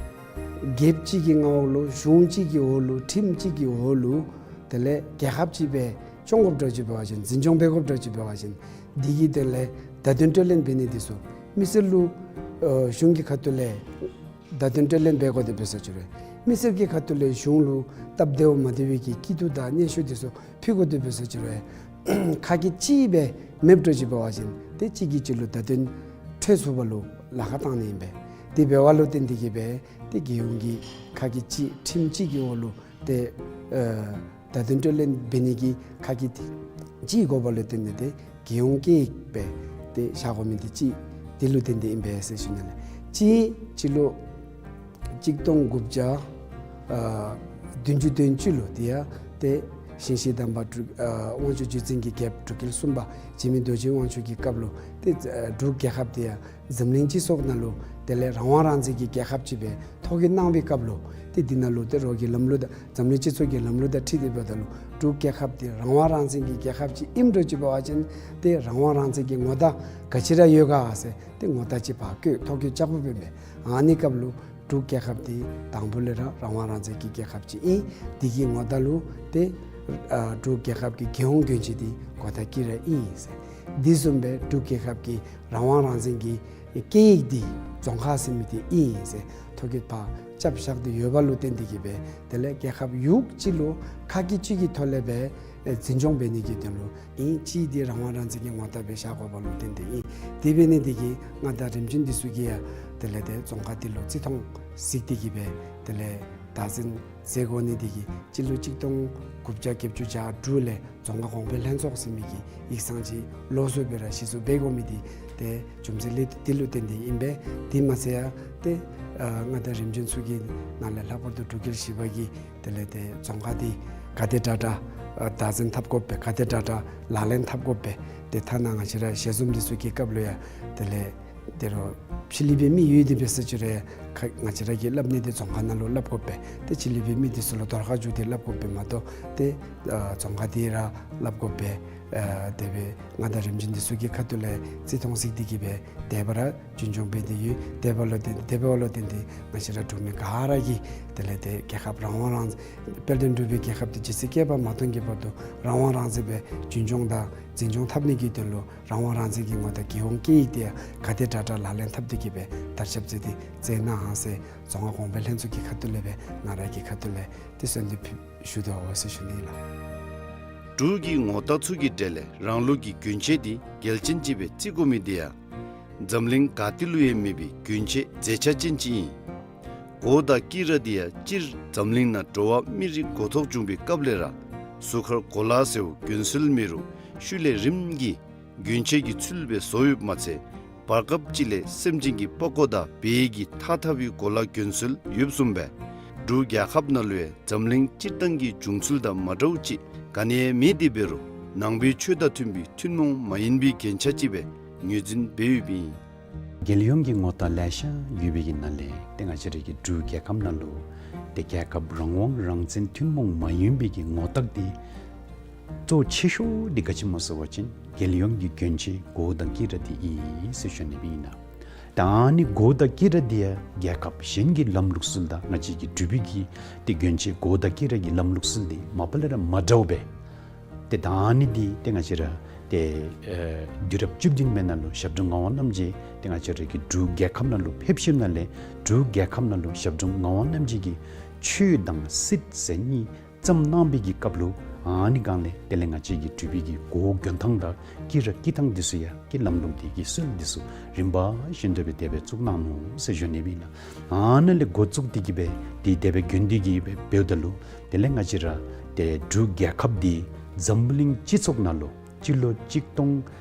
རྒྱལཔོ་ཅིག་གི་མངའ་འོག་ལུ་གཞུང་ཅིག་གི་འོག་ལུ་ཁྲིམས་ཅིག་གི་འོག་ལུ་དེ་ལས་རྒྱལ་ཁབ་ཅིག་སྦེ་སྐྱོང་དགོཔ་འགྱོ་ཅི་འབད་བ་ཅིན་འཛིན་སྐྱོང་འབད་དགོཔ་འགྱོ་ཅི་འབད་བ་ཅིན་འདི་གི་དོན་ལས་བརྡ་དོན་སྤྲོད་ལེན་འབད་ནི་འདི་ཚུ་མི་སེར་ལུ་ཨ་གཞུང་གི་ཁ་ཐུག་ལས་བརྡ་དོན་སྤྲོད་ལེན་འབད་དགོ་དེ་འབད་ས་ཅིག་རུང་མི་སེར་གྱི་ཁ་ཐུག་ལས་གཞུང་ལུ་སྟབས་བདེཝ་མ་བདེ་བའི་གི་སྐྱིད་སྡུག་དང་སྙན་ཞུ་འདི་ཚུ་ཕུལ་དགོ་དེ་འབད་ས་ཅིག་རུང་ཁ་སྐད་ཅིག་སྦེ་མེདཔ་འགྱོ་ཅི་འབད་བ་ཅིན་ཏེ་གཅིག་གིས་གཅིག་ལུ་བརྡ་དོན་འཕྲོད་ཚུགས་པ་ལུ་ལཱ་ཁག་བཏང་ནི་ཨིན་པས། དེ་འབད་བ་ལུ་བརྟེན་ཏེ་གི་སྦེ་ཏེ་རྒྱལ་ཡོངས་ཀྱི་ཁ་སྐད་ཅིག་ཁྲིམས་ཅིག་གི་འོག་ལུ་ཏེ་ཨ་བརྡ་དོན་སྤྲོད་ལེན་འབད་ནི་གི་ཁ་སྐད་ཅིག་དགོ་པ་ལུ་བརྟེན་ཏེ་ཏེ་རྒྱལ་ཡོངས་སྐད་ཡིག་སྦེ་ཏེ་བཞག་དགོ་མི་འདི་གཅིག་འདི་ལུ་བརྟེན་ཏེ་ཨིན་པས་ཟེར་ཞུ་ནི་ལགས། གཅིག་སྤྱི་ལོ་གཅིག་སྟོང་དགུ་བརྒྱ་ཨ་བདུན་ཅུ་དོན་གཅིག་ལུ་འདི་ཡང་ཏེ་ཞིང་གཤེགས་དམ་པ་འབྲུག་ཨ་དབང་ཕྱུག་བརྒྱུད་འཛིན་གྱི་རྒྱལཔོ་འབྲུག་རྒྱལ་གསུམ་པ་འཇིགས་མེད་རྡོ་རྗེ་དབང་ཕྱུག་གི་སྐབས་ལུ་ཏེ་ཨ་འབྲུག་རྒྱལ་ཁབ་འདི་ཡང་འཛམ་གླིང་སྤྱི་ཚོགས་ནང་ལུ་དེ་ལས་རང་དབང་རང་བཙན་གྱི་རྒྱལ་ཁབ་ཅིག་སྦེ་ཐོ་བཀོད་གནང་བའི་སྐབས་ལུ་ཏེ་འདི་ནང་ལུ་ཏེ་རོགས་ཀྱི་ལམ་ལུགས་དང་འཛམ་གླིང་སྤྱི་ཚོགས་ཀྱི་ལམ་ལུགས་དང་འཁྲིལ་ཏེ་འབདཝ་ད་ལུ་འབྲུག་རྒྱལ་ཁབ་འདི་རང་དབང་རང་བཙན་གྱི་རྒྱལ་ཁབ་ཅིག་ཨིནམ་འདྲཝ་ཅིག་འབད་བ་ཅིན་ཏེ་རང་དབང་རང་བཙན་གྱི་ངོ་རྟགས་ག་ཅི་ར་ཡོད་ག་ཟེར་ཏེ་ངོ་རྟགས་ཅིག་ཕར་བཀོད་ཐོ་བཀོད་རྐྱབ་དགོཔ་ཨིན་པས། ཨ་ནི་སྐབས་ལུ་འབྲུག་རྒྱལ་ཁབ་འདི་དང་པོ་ལས་ར་རང་དབང་རང་བཙན་གྱི་རྒྱལ་ཁབ་ཅིག་ཨིན། འདི་གི་ངོ་རྟགས་ལུ་ཏེ་ཨ་འབྲུག་རྒྱལ་ཁབ་ཀྱི་རྒྱལ་ཡོངས་གྱོན་ཆས་འདི་གོ་ཐ་སྐྱི་ར་ཨིན་ཟེར། འདི་བཟུམ་སྦེ་འབྲུག་རྒྱལ་ཁབ་ཀྱི་རང་དབང་རང་བཙན་གྱི་སྐད་ཡིག་འདི་རྫོང་ཁ་ཟེར་མི་འདི་ཨིན་ཟེར་ཐོ་བཀོད་ཕར་རྐྱབ་བཞག་སྟེ་ཡོད་པ་ལུ་བརྟེན་ཏེ་གི་སྦེ་དེ་ལས་རྒྱལ་ཁབ་ཡོངས་ཅིག་ལུ་ཁ་སྐད་གཅིག་གི་ཐོག་ལས་སྦེ་འཛིན་སྐྱོང་འབད་ནི་གི་དོན་ལུ་ཨིན། གཅིག་འདི་རང་དབང་རང་བཙན་གྱི་ངོ་རྟགས་སྦེ་བཞག་དགོ་པ་ལུ་བརྟེན་ཏེ་ཨིན། དེ་འབད་ནི་འདི་གིས་མངའ་བདག་རིམ་བྱོན་འདི་ཚུ་གིས་ཡང་དེ་ལས་ཏེ་རྫོང་ཁ་འདི་ལུ་བརྩི་མཐོང་གཟིགས་ཏེ་གི་སྦེ་དེ་ལས་བདག་འཛིན་མཛད་དགོ་ནི་འདི་གིས་སྤྱི་ལོ་གཅིག་སྟོང་དགུ་བརྒྱ་བརྒྱད་ཅུ་གྱ་དྲུག་ལས་རྫོང་ཁ་གོང་འཕེལ་ལྷན་ཚོགས་ཟེར་མི་གི་ཡིག་ཚང་ཅིག་ལོགས་སུ་སྦེ་ར་གཞི་བཙུགས་འབད་དགོ་མི་འདི་ཏེ་རྒྱུ་མཚན་ལས་འདི་ལུ་བརྟེན་ཏེ་ཨིན་པས། དེ་མ་ཚད་ཡང་ཏེ་ཨ་མངའ་བདག་རིམ་བྱོན་ཚུ་གི་ནང་ལས་ལྷག་པར་དུ་འབྲུག་རྒྱལ་བཞི་པ་གིས་དེ་ལས་ཏེ་རྫོང་ཁ་འདི་ག་དེ་དྲག་དྲག་ཨ་བདག་འཛིན་འཐབ་དགོ་པས། ག་དེ་དྲག་དྲག་ལག་ལེན་འཐབ་དགོ་པས། ཏེ་ཐ་ན་ང་བཅས་ར་ཞལ་འཛོམས་འདི་ཚུ་གི་སྐབས་ལུ་ཡང་དེ་ལས་ཏེ་རོགས་ཕྱི་གླིང་པའི་མི་ཡོད་དེ་འབད་ས་ཅིག་རུང་ཁ་ང་བཅས་ར་གིས་སླབ་ནི་འདི་རྫོང་ཁ་ནང་ལུ་སླབ་དགོ་པས། ཏེ་ཕྱི་གླིང་པའི་མི་འདི་ཚུ་ལུ་དོར་ཁ་བཅུག་སྟེ་སླབ་དགོ་པས་མ་གཏོགས་ཏེ་ཨ་རྫོང་ཁ་འདི་ར་སླབ་དགོ་པས། ཨ་དེ་སྦེ་མངའ་བདག་རིམ་བྱོན་འདི་ཚུ་གི་ཁ་ཐུག་ལས་བརྩི་མཐོང་གཟིགས་ཏེ་གི་སྦེ་དེ་སྦེ་ར་རྒྱུན་འཁྱོངས་འབད་དེ་ཡོད། དེ་འབདཝ་ལུ་བརྟེན་དེ་འབདཝ་ལུ་བརྟེན་ཏེ་ང་བཅས་ར་འབྲུག་མི་ག་ར་གིས་དེ་ལས་ཏེ་རྒྱལ་ཁབ་རང་དབང་རང་དཔལ་ལྡན་འབྲུག་པའི་རྒྱལ་ཁབ་འདི་ཇི་སྲིད་བསྐལ་པ་མ་སྟོངས་ཀྱི་བར་དུ་རང་དབང་རང་བཙན་སྦེ་རྒྱུན་འཁྱོངས་དང་འཛིན་སྐྱོང་འཐབ་ནི་གི་དོན་ལུ་རང་དབང་རང་བཙན་གྱི་ངོ་རྟགས་རྒྱལ་ཡོངས་སྐད་ཡིག་འདི་ཡང་ག་དེ་དྲག་དྲག་ལག་ལེན་འཐབ་སྟེ་གི་སྦེ་དར་ཁྱབ་མཛད་དེ་མཛད་གནང་ཟེར་རྫོང་ཁ་གོང་འཕེལ་ལྷན་ཚོགས་ཀྱི་ཁ་ཐུག་ལས་སྦེ་ང་ར་གི་ཁ་ཐུག་ལས་ཏེ་གསོལ་འདེབས་ཞུ་དོ་ཟེར་ཞུ་ནི་ལགས། འབྲུག་གི་ངོ་རྟགས་ཚུ་གི་གྲས་ལས་རང་ལུགས་ཀྱི་གྱོན་ཆས་འདི་གལ་ཅན་ཅིག་སྦེ་བརྩི་དགོ་མི་འདི་ཡང་འཛམ་གླིང་ག་ཏེ་ལུ་ཡང་མེད་པའི་གྱོན་ཆས་མཛེས་ཆ་ཅན་ཅིག་ཨིན། གོ་དང་དཀྱི་ར་འདི་ཡང་སྤྱིར་འཛམ་གླིང་ནང་འགྲོ་བ་མི་རིགས་གོ་ཐོག་བྱུང་བའི་སྐབས་ལས་ར་གཟུགས་ཁར་གོ་ལ་ཟེརཝ་གྱོན་སྲོལ་མེད་རུང་ཤུལ་ལས་རིམ་གྱིས་གྱོན་ཆས་ཀྱི་ཚུལ་སྦེ་བཟོ་ཡོདཔ་མ་ཚད་བར་སྐབས་ཅིག་ལས་སེམས་ཅན་གྱི་པགས་ཀོ་དང་བལ་གྱི་ཐགས་འཐག་པའི་གོ་ལ་གྱོན་སྲོལ་ཡོདཔ་བཟུམ་སྦེ་འབྲུག་རྒྱལ་ཁབ་ནང་ལུ་ཡང་འཛམ་གླིང་སྤྱིར་བཏང་གི་བྱུང་ཚུལ་དང་མ་འདྲཝ་ཅིག་ག་ནི་ཡང་མེད། དེ་འབད་རུང་ནང་པའི་ཆོས་དང་མཐུན་པའི་ཐུན་མོང་མ་ཡིན་པའི་རྒྱན་ཆ་ཅིག་སྦེ་ངོས་འཛིན་འབད་ཡོདཔ་ཨིན། རྒྱལ་ཡོངས་ཀྱི་ངོ་རྟགས་ལེ་ཤ་ཡོད་པའི་གི་ནང་ལས་ཏེ་ང་བཅས་རའི་གི་འབྲུག་རྒྱལ་ཁབ་ནང་ལུ་ཏེ་རྒྱལ་ཁབ་རང་དབང་རང་བཙན་ཐུན་མོང་མ་ཡིན་པའི་གི་ངོ་རྟགས་འདི་གཙོ་ཆེ་ཤོས་འདི་ག་ཅི་སྨོ་ཟེར་བ་ཅིན་རྒྱལ་ཡོངས་ཀྱི་གྱོན་ཆས་གོ་དང་དཀྱི་ར་འདི་ཨིན་ཟེར་ཞུ་ནི་ཨིན་ལགས། ད་ཨ་ནི་གོ་དང་དཀྱི་ར་འདི་ཡང་རྒྱལ་ཁབ་གཞན་གྱི་ལམ་ལུགས་སྲོལ་དང་ང་བཅས་ཀྱི་འབྲུག་པའི་གི་ཏེ་གྱོན་ཆས་གོ་དང་དཀྱི་ར་གི་ལམ་ལུགས་སྲོལ་འདི་མ་པ་ལས་ར་མ་འདྲཝ་སྦེ། ཏེ་ད་ཨ་ནི་འདི་ཏེ་ང་བཅས་ར་ཏེ་ཨེ་དུས་རབས་བཅུ་བདུན་པའི་ནང་ལུ་ཞབས་དྲུང་ངག་དབང་རྣམ་རྒྱལ་ཏེ་ང་བཅས་རའི་གི་འབྲུག་རྒྱལ་ཁབ་ནང་ལུ་ཕེབས་ཞིནམ་ལས་འབྲུག་རྒྱལ་ཁབ་ནང་ལུ་ཞབས་དྲུང་ངག་དབང་རྣམ་རྒྱལ་གྱིས་ཆོས་དང་སྲིད་ཟེར་གཉིས་བརྩམས་གནང་བའི་གི་སྐབས་ལུ་ཨ་ནི་སྒང་ལས་དེ་ལས་ང་བཅས་ཀྱི་འབྲུག་པའི་གི་གོ་གྱོན་ཐངས་དང་དཀྱི་ར་དཀྱི་ཐངས་འདི་ཚུ་ཡང་ཀྱི་ལམ་ལུགས་འདི་གི་སྲོལ་འདི་ཚུ་རིམ་པ་བཞིན་དུ་སྦེ་དེ་སྦེ་བཙུགས་གནང་ནུག་ཟེར་ཞུ་ནི་ཨིན་ལགས། ཨ་ནཱ་ལས་འགོ་བཙུགས་ཏེ་གི་སྦེ་འདི་དེ་སྦེ་གྱོན་ཏེ་གི་སྦེ་འབདཝ་ད་ལུ་དེ་ལས་ང་བཅས་ར་ཏེ་འབྲུག་རྒྱལ་ཁབ་འདི་འཛམ་བུ་གླིང་སྤྱི་ཚོགས་ནང་ལུ་སྤྱི་ལོ་གཅིག་སྟོང་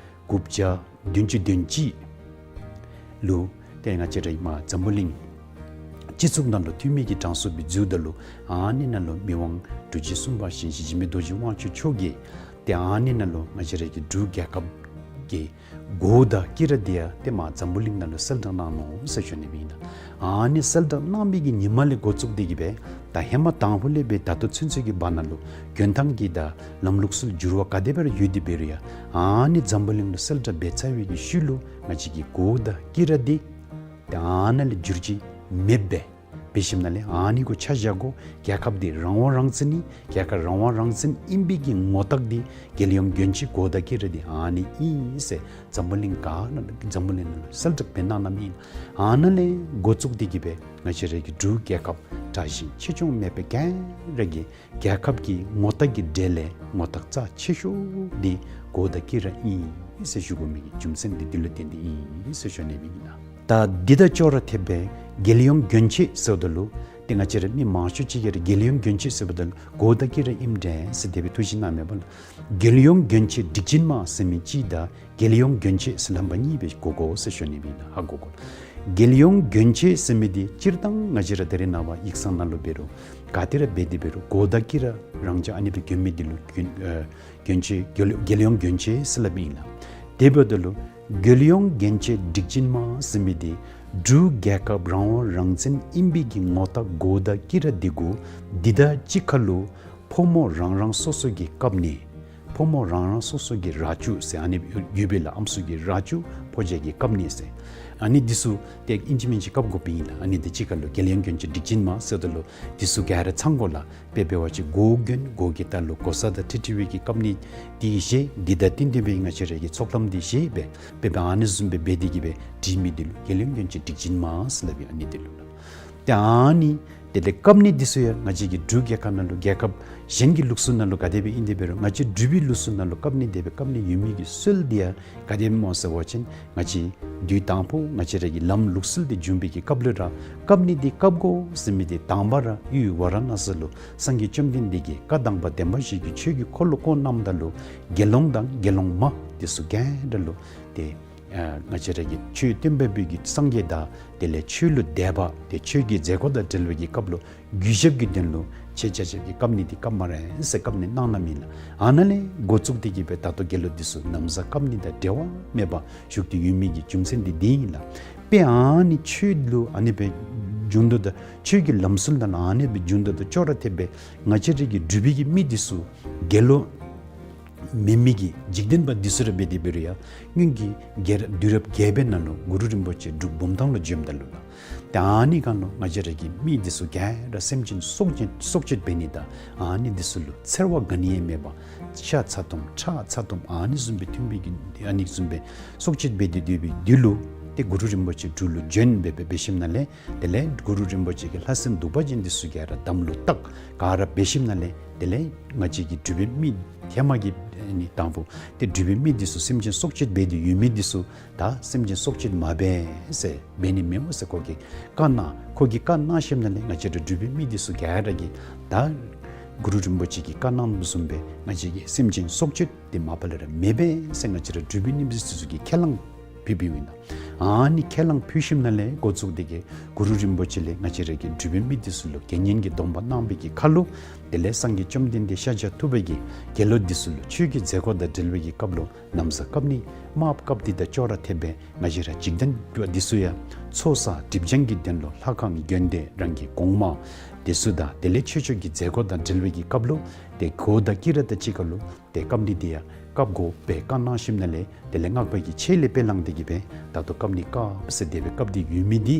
དགུ་བརྒྱ་བདུན་ཅུ་དོན་གཅིག་ལུ་ཏེ་ང་བཅས་ར་ཨིནམ་འཛམ་བུ་གླིང་སྤྱི་ཚོགས་ནང་ལུ་འཐུས་མི་གི་གྲངས་སུ་སྦེ་འཛུལཝ་ད་ལུ་ཨ་ནི་ནང་ལུ་མི་དབང་འབྲུག་རྗེ་གསུམ་པ་ཞིང་གཤེགས་འཇིགས་མེད་རྡོ་རྗེ་དབང་ཕྱུག་མཆོག་གིས་ཏེ་ཨ་ནི་ནང་ལུ་ང་བཅས་ར་གི་འབྲུག་རྒྱལ་ཁབ་ཀྱི་གོ་དང་དཀྱི་ར་འདི་ཡང་ཏེ་མར་འཛམ་བུ་གླིང་ནང་ལུ་གསལ་བསྒྲགས་གནང་ནུག་ཟེར་ཞུ་ནི་ཨིན་ལགས། ཨ་ནི་གསལ་བསྒྲགས་གནང་བའི་གི་ཉིནམ་ལས་འགོ་བཙུགས་ཏེ་གི་སྦེ་ད་ཧེ་མ་དང་ཕུ་ལས་སྦེ་ད་ལྟོ་ཚུན་ཚོད་ཀྱི་བར་ན་ལུ་གྱོན་ཐངས་ཀྱི་དང་ལམ་ལུགས་སྲོལ་འགྱུར་བ་ག་དེ་སྦེ་ར་ཡོད་དེ་འབད་རུང་ཡང་ཨ་ནི་འཛམ་བུ་གླིང་ལུ་གསལ་བསྒྲགས་འབད་ཚར་བའི་གི་ཤུལ་ལུ་ང་བཅས་ཀྱི་གོ་དང་དཀྱི་ར་འདི་ཏེ་ཨ་ནཱ་ལས་འགྱུར་བཅོས་མེདཔ་སྦེ་འབད་ཞིནམ་ལས་ཨ་ནི་གུ་ཆ་བཞག་དགོ། རྒྱལ་ཁབ་འདི་རང་དབང་རང་བཙན་ཨིན། རྒྱལ་ཁབ་རང་དབང་རང་བཙན་ཨིན་པའི་གི་ངོ་རྟགས་འདི་རྒྱལ་ཡོངས་གྱོན་ཆས་གོ་དང་དཀྱི་ར་འདི་ཨ་ནི་ཨིན་ཟེར་འཛམ་བུ་གླིང་ག་ནང་འཛམ་བུ་གླིང་ནང་ལུ་གསལ་བསྒྲགས་འབད་གནང་གནངམ་ཨིན། ཨ་ནཱ་ལས་འགོ་བཙུགས་ཏེ་གི་སྦེ་ང་བཅས་ར་གི་འབྲུག་རྒྱལ་ཁབ་དྲག་ཞན་ཆེ་ཆུང་མེད་པར་ག་ར་གིས་རྒྱལ་ཁབ་ཀྱི་ངོ་རྟགས་ཀྱི་གྲས་ལས་ངོ་རྟགས་རྩ་ཆེ་ཤོས་འདི་གོ་དང་དཀྱི་ར་ཨིན་ཟེར་ཞུ་དགོ་མི་གི་རྒྱུ་མཚན་འདི་འདི་ལུ་བརྟེན་ཏེ་ཨིན་ཟེར་ཞུ་ནི་ཨིན་ལགས། ད་འདི་དང་ཅོག་ར་འཐདཔ་སྦེ་རྒྱལ་ཡོངས་གྱོན་ཆས་ཟེརཝ་ད་ལུ་ཏེ་ང་བཅས་ར་མི་མང་ཤོས་ཅིག་གིས་ར་རྒྱལ་ཡོངས་གྱོན་ཆས་ཟེརཝ་ད་ལུ་གོ་དང་དཀྱི་ར་ཨིནམ་འདྲས་ཟེར་དེ་སྦེ་ཐུགས་བཞེད་གནངམ་མས་པ་ལགས། རྒྱལ་ཡོངས་གྱོན་ཆས་སྒྲིག་ཅན་མ་ཟེར་མི་གཅིག་དང་རྒྱལ་ཡོངས་གྱོན་ཆས་ཟེར་ལྷམ་པ་གཉིས་སྦེ་གོ་དགོ་ཟེར་ཞུ་ནི་ཨིན་ལགས། ཧ་གོ་དགོ། རྒྱལ་ཡོངས་གྱོན་ཆས་ཟེར་མི་འདི་སྤྱིར་བཏང་ང་བཅས་ར་ད་རེས་ནངས་པ་ཡིག་ཚང་ནང་ལུ་འབད་རུང་ག་ཏེ་ར་འབད་དེ་འབད་རུང་གོ་དང་དཀྱི་ར་རང་འཇགས་ཨ་ནི་སྦེ་གྱོན་མི་འདི་ལུ་གྱོན་ཨེ་གྱོན་ཆས་རྒྱལ་རྒྱལ་ཡོངས་གྱོན་ཆས་ཟེར་སླབ་ཨིན་ལགས། དེ་འབདཝ་ད་ལུ་རྒྱལ་ཡོངས་གྱོན་ཆས་སྒྲིག་ཅན་མ་ཟེར་མི་འདི་འབྲུག་རྒྱལ་ཁབ་རང་དབང་རང་བཙན་ཨིན་པའི་གི་ངོ་རྟགས་གོ་དང་དཀྱི་ར་འདི་གུ་འདི་དང་གཅིག་ཁར་ལུ་ཕོ་མོ་རང་རང་སོ་སོ་གི་ཀབ་ནི་ཕོ་མོ་རང་རང་སོ་སོ་གི་ར་ཅུ་ཟེར་ཨ་ནི་ཡོད་པས་ལགས། ཨམ་སྲུ་གི་ར་ཅུ་ཕོ་རྒྱས་ཀྱི་ཀབ་ནི་ཟེར་ཨ་ནི་འདི་ཚུ་ཏེ་ཨིན་ཅི་མིན་ཅི་ཀབ་དགོཔ་ཨིན་ལགས། ཨ་ནི་འདི་གཅིག་ཁར་ལུ་རྒྱལ་ཡོངས་གྱོན་ཆས་སྒྲིག་ཅན་མ་ཟེརཝ་ད་ལུ་འདི་ཚུ་ག་ར་ཚང་དགོ་ལགས། དཔེ་འབད་བ་ཅིན་མགོ་གྱོན་མགོ་གི་ལྟག་ལུ་གོ་ས་དང་ཁྲི་ཁྲི་བའི་གི་ཀབ་ནི་འདི་བཞེས། འདི་དང་བསྟུན་ཏེ་སྦེ་ང་བཅས་ར་གི་ཚོགས་ལྷམ་འདི་བཞེས་སྦེ་དཔེ་འབད་ཨ་ནི་བཟུམ་སྦེ་འབད་དེ་གི་སྦེ་སྒྲིག་མི་འདི་ལུ་རྒྱལ་ཡོངས་གྱོན་ཆས་སྒྲིག་ཅན་མ་ཟེར་སླབ་ཨིན། ཨ་ནི་འདི་ལུ་ལགས། ཏེ་ཨ་ནི་དེ་ལས་ཀབ་ནི་འདི་ཚུ་ཡང་ང་བཅས་ཀྱི་འབྲུག་རྒྱལ་ཁབ་ནང་ལུ་རྒྱལ་ཁབ་གཞན་གྱི་ལུགས་སྲོལ་ནང་ལུ་ག་དེ་སྦེ་ཨིན་དེ་འབད་རུང་ང་བཅས་འབྲུག་པའི་ལུགས་སྲོལ་ནང་ལུ་ཀབ་ནི་དེ་སྦེ་ཀབ་ནི་ཡོད་མི་གི་སྲོལ་འདི་ཡང་ག་དེ་སྦེ་སྨོ་ཟེར་བ་ཅིན་ང་བཅས་དུས་དང་ཕུ་ང་བཅས་ར་གི་ལམ་ལུགས་སྲོལ་འདི་བྱུང་བའི་གི་སྐབས་ལུ་ར་ཀབ་ནི་འདི་ཀབ་དགོ་ཟེར་མི་འདི་དང་པ་ར་ཡུལ་ཝཱ་ར་ཎ་སི་ལུ་སངས་རྒྱས་བཅོམ་ལྡན་འདས་ཀྱིས་བཀའ་དང་པ་བདེན་པ་བཞི་གི་ཆོས་ཀྱི་འཁོར་ལོ་བསྐོར་གནངམ་ད་ལུ་དགེ་སློང་དང་དགེ་སློང་མ་འདི་ཚུ་ག་ར་ལུ་ཏེ་ཨ་ང་བཅས་ར་གི་ཆོས་སྟོན་པ་པོ་གི་སངས་རྒྱས་དང་དེ་ལས་ཆོས་ལུ་དད་པ་ཏེ་ཆོས་ཀྱི་མཛད་སྒོ་དང་འབྲེལ་བའི་གི་སྐབས་ལུ་གུས་ཞབས་ཀྱི་དོན་ལུ་ཆེ་ཆ་ཆ་གི་ཀབ་ནི་འདི་ཀབ་སྨ་རེ་ཟེར་ཀབ་ནི་གནང་གནངམ་ཨིན་ལགས། ཨ་ནཱ་ལས་འགོ་བཙུགས་ཏེ་གི་སྦེ་ད་ལྟོ་དགེ་སློང་འདི་ཚུ་ན་བཟའ་ཀབ་ནི་དང་འབྲལ་བ་མེད་པར་བཞུགས་ཏེ་ཡོད་མི་གི་རྒྱུ་མཚན་འདི་འདི་ཨིན་ལགས། དཔེ་ཨ་ནི་ཆོས་ལུ་ཨ་ནི་སྦེ་བྱུང་དོ་དང་ཆོས་ཀྱི་ལམ་སྲོལ་ནང་ལུ་ཨ་ནི་སྦེ་བྱུང་དོ་དང་ཅོག་ར་འཐདཔ་སྦེ་ང་བཅས་ར་གི་འབྲུག་པའི་གི་མི་འདི་ཚུ་དགེ་སློང་མེན་མི་གི་འཇིག་རྟེན་པ་འདི་ཚུ་ར་འབད་དེ་འབད་རུང་ཡང་སྔོན་གྱི་རྒྱལ་རབས་དུས་རབས་བརྒྱད་པའི་ནང་ལུ་གུ་རུ་རིན་པོ་ཆེ་འབྲུག་བུམ་ཐང་ལུ་བྱོནམ་ད་ལུ་ལགས། ཏེ་ཨ་ནི་སྒང་ལུ་ང་བཅས་ར་གི་མི་འདི་ཚུ་ག་ར་སེམས་ཅན་སྲོག་གཅོད་སྲོག་གཅོད་འབད་ནི་དང་ཨ་ནི་འདི་ཚུ་ལུ་འཚེར་བ་ག་ནི་ཡང་མེད་པར་ཤ་ཚ་ཏོམ་ཁྲག་ཚ་ཏོམ་ཨ་ནི་བཟུམ་སྦེ་མཐུན་པའི་གི་ཨ་ནི་བཟུམ་སྦེ་སྲོག་གཅོད་འབད་དེ་སྡོད་པའི་དུས་ལུ་ཏེ་གུ་རུ་རིན་པོ་ཆེ་འབྲུག་ལུ་བྱོན་སྦེ་སྦེ་འབད་ཞིནམ་ལས་དེ་ལས་གུ་རུ་རིན་པོ་ཆེ་གིས་ལྷ་སྲིན་གདུག་པ་ཅན་འདི་ཚུ་ག་ར་དམ་ལུ་བཏགས་ག་ར་འབད་ཞིནམ་ལས་ དེ་ལས་ང་བཅས་ཀྱི་འབྲུག་པའི་མི་ཧེ་མ་གི་ཨ་ནི་དང་ཕུ་ཏེ་འབྲུག་པའི་མི་འདི་ཚུ་སེམས་ཅན་སྲོག་གཅོད་འབད་དེ་ཡོད་མི་འདི་ཚུ་ད་སེམས་ཅན་སྲོག་གཅོད་མ་འབད་ཟེར་འབད་ནི་མེད་འོང་ཟེར་ཁོ་གིས་བཀའ་གནང་། ཁོ་གིས་བཀའ་གནང་ཞིནམ་ལས་ང་བཅས་ར་འབྲུག་པའི་མི་འདི་ཚུ་ག་ར་གིས་ད་གུ་རུ་རིན་པོ་ཆེ་གིས་བཀའ་གནང་བཟུམ་སྦེ་ང་བཅས་ཀྱིས་སེམས་ཅན་སྲོག་གཅོད་འདི་མ་པ་ལས་ར་མི་འབད་ཟེར་ང་བཅས་ར་འབྲུག་པའི་མི་འདི་ཚུ་གིས་ཁས་བླངས་ཕུལ་ཕུལཝ་ཨིན་ལགས། ཨ་ནི་ཁས་བླངས་ཕུལ་ཞིནམ་ལས་འགོ་བཙུགས་ཏེ་གིས་གུ་རུ་རིན་པོ་ཆེ་ལས་ང་བཅས་ར་གི་འབྲུག་པའི་མི་འདི་ཚུ་ལུ་དགེ་བསྙེན་གྱི་སྡོམ་པ་གནང་བའི་གི་ཁར་ལུ་དེ་ལས་སངས་རྒྱས་བཅོམ་ལྡན་འདས་ཤཱཀྱ་ཐུབ་པ་གིས་དགེ་སློང་འདི་ཚུ་ལུ་ཆོས་ཀྱི་མཛད་སྒོ་དང་འབྲེལ་བའི་གི་སྐབས་ལུ་ན་བཟའ་བཀབ་ནི་དམརཔོ་བཀབ་སྟེ་དང་ཅོག་ར་འཐདཔ་སྦེ་ང་བཅས་ར་འཇིག་རྟེན་པ་འདི་ཚུ་ཡང་ཚོགས་བསགས་སྒྲིབ་སྦྱང་གི་དོན་ལུ་ལྷ་ཁང་དགོན་སྡེ་རང་གི་གོང་མ་འདི་ཚུ་དང་དེ་ལས་ཆོས་ཕྱོགས་ཀྱི་མཛད་སྒོ་དང་འབྲེལ་བའི་གི་སྐབས་ལུ་ཏེ་གོས་དང་དཀྱི་ར་དང་གཅིག་ཁར་ལུ་ཏེ་བཀབ་ནི་འདི་ཡང་བཀབ་དགོ་པའི་བཀའ་གནང་ཞིནམ་ལས་དེ་ལས་སྔགས་པ་གི་ཆས་ལས་དཔེ་བླངས་ཏེ་གིས་སྦེ་ད་ལྟོ་བཀབ་ནི་བཀབ་ཟེར་དེ་སྦེ་བཀབ་སྟེ་ཡོད་མི་འདི་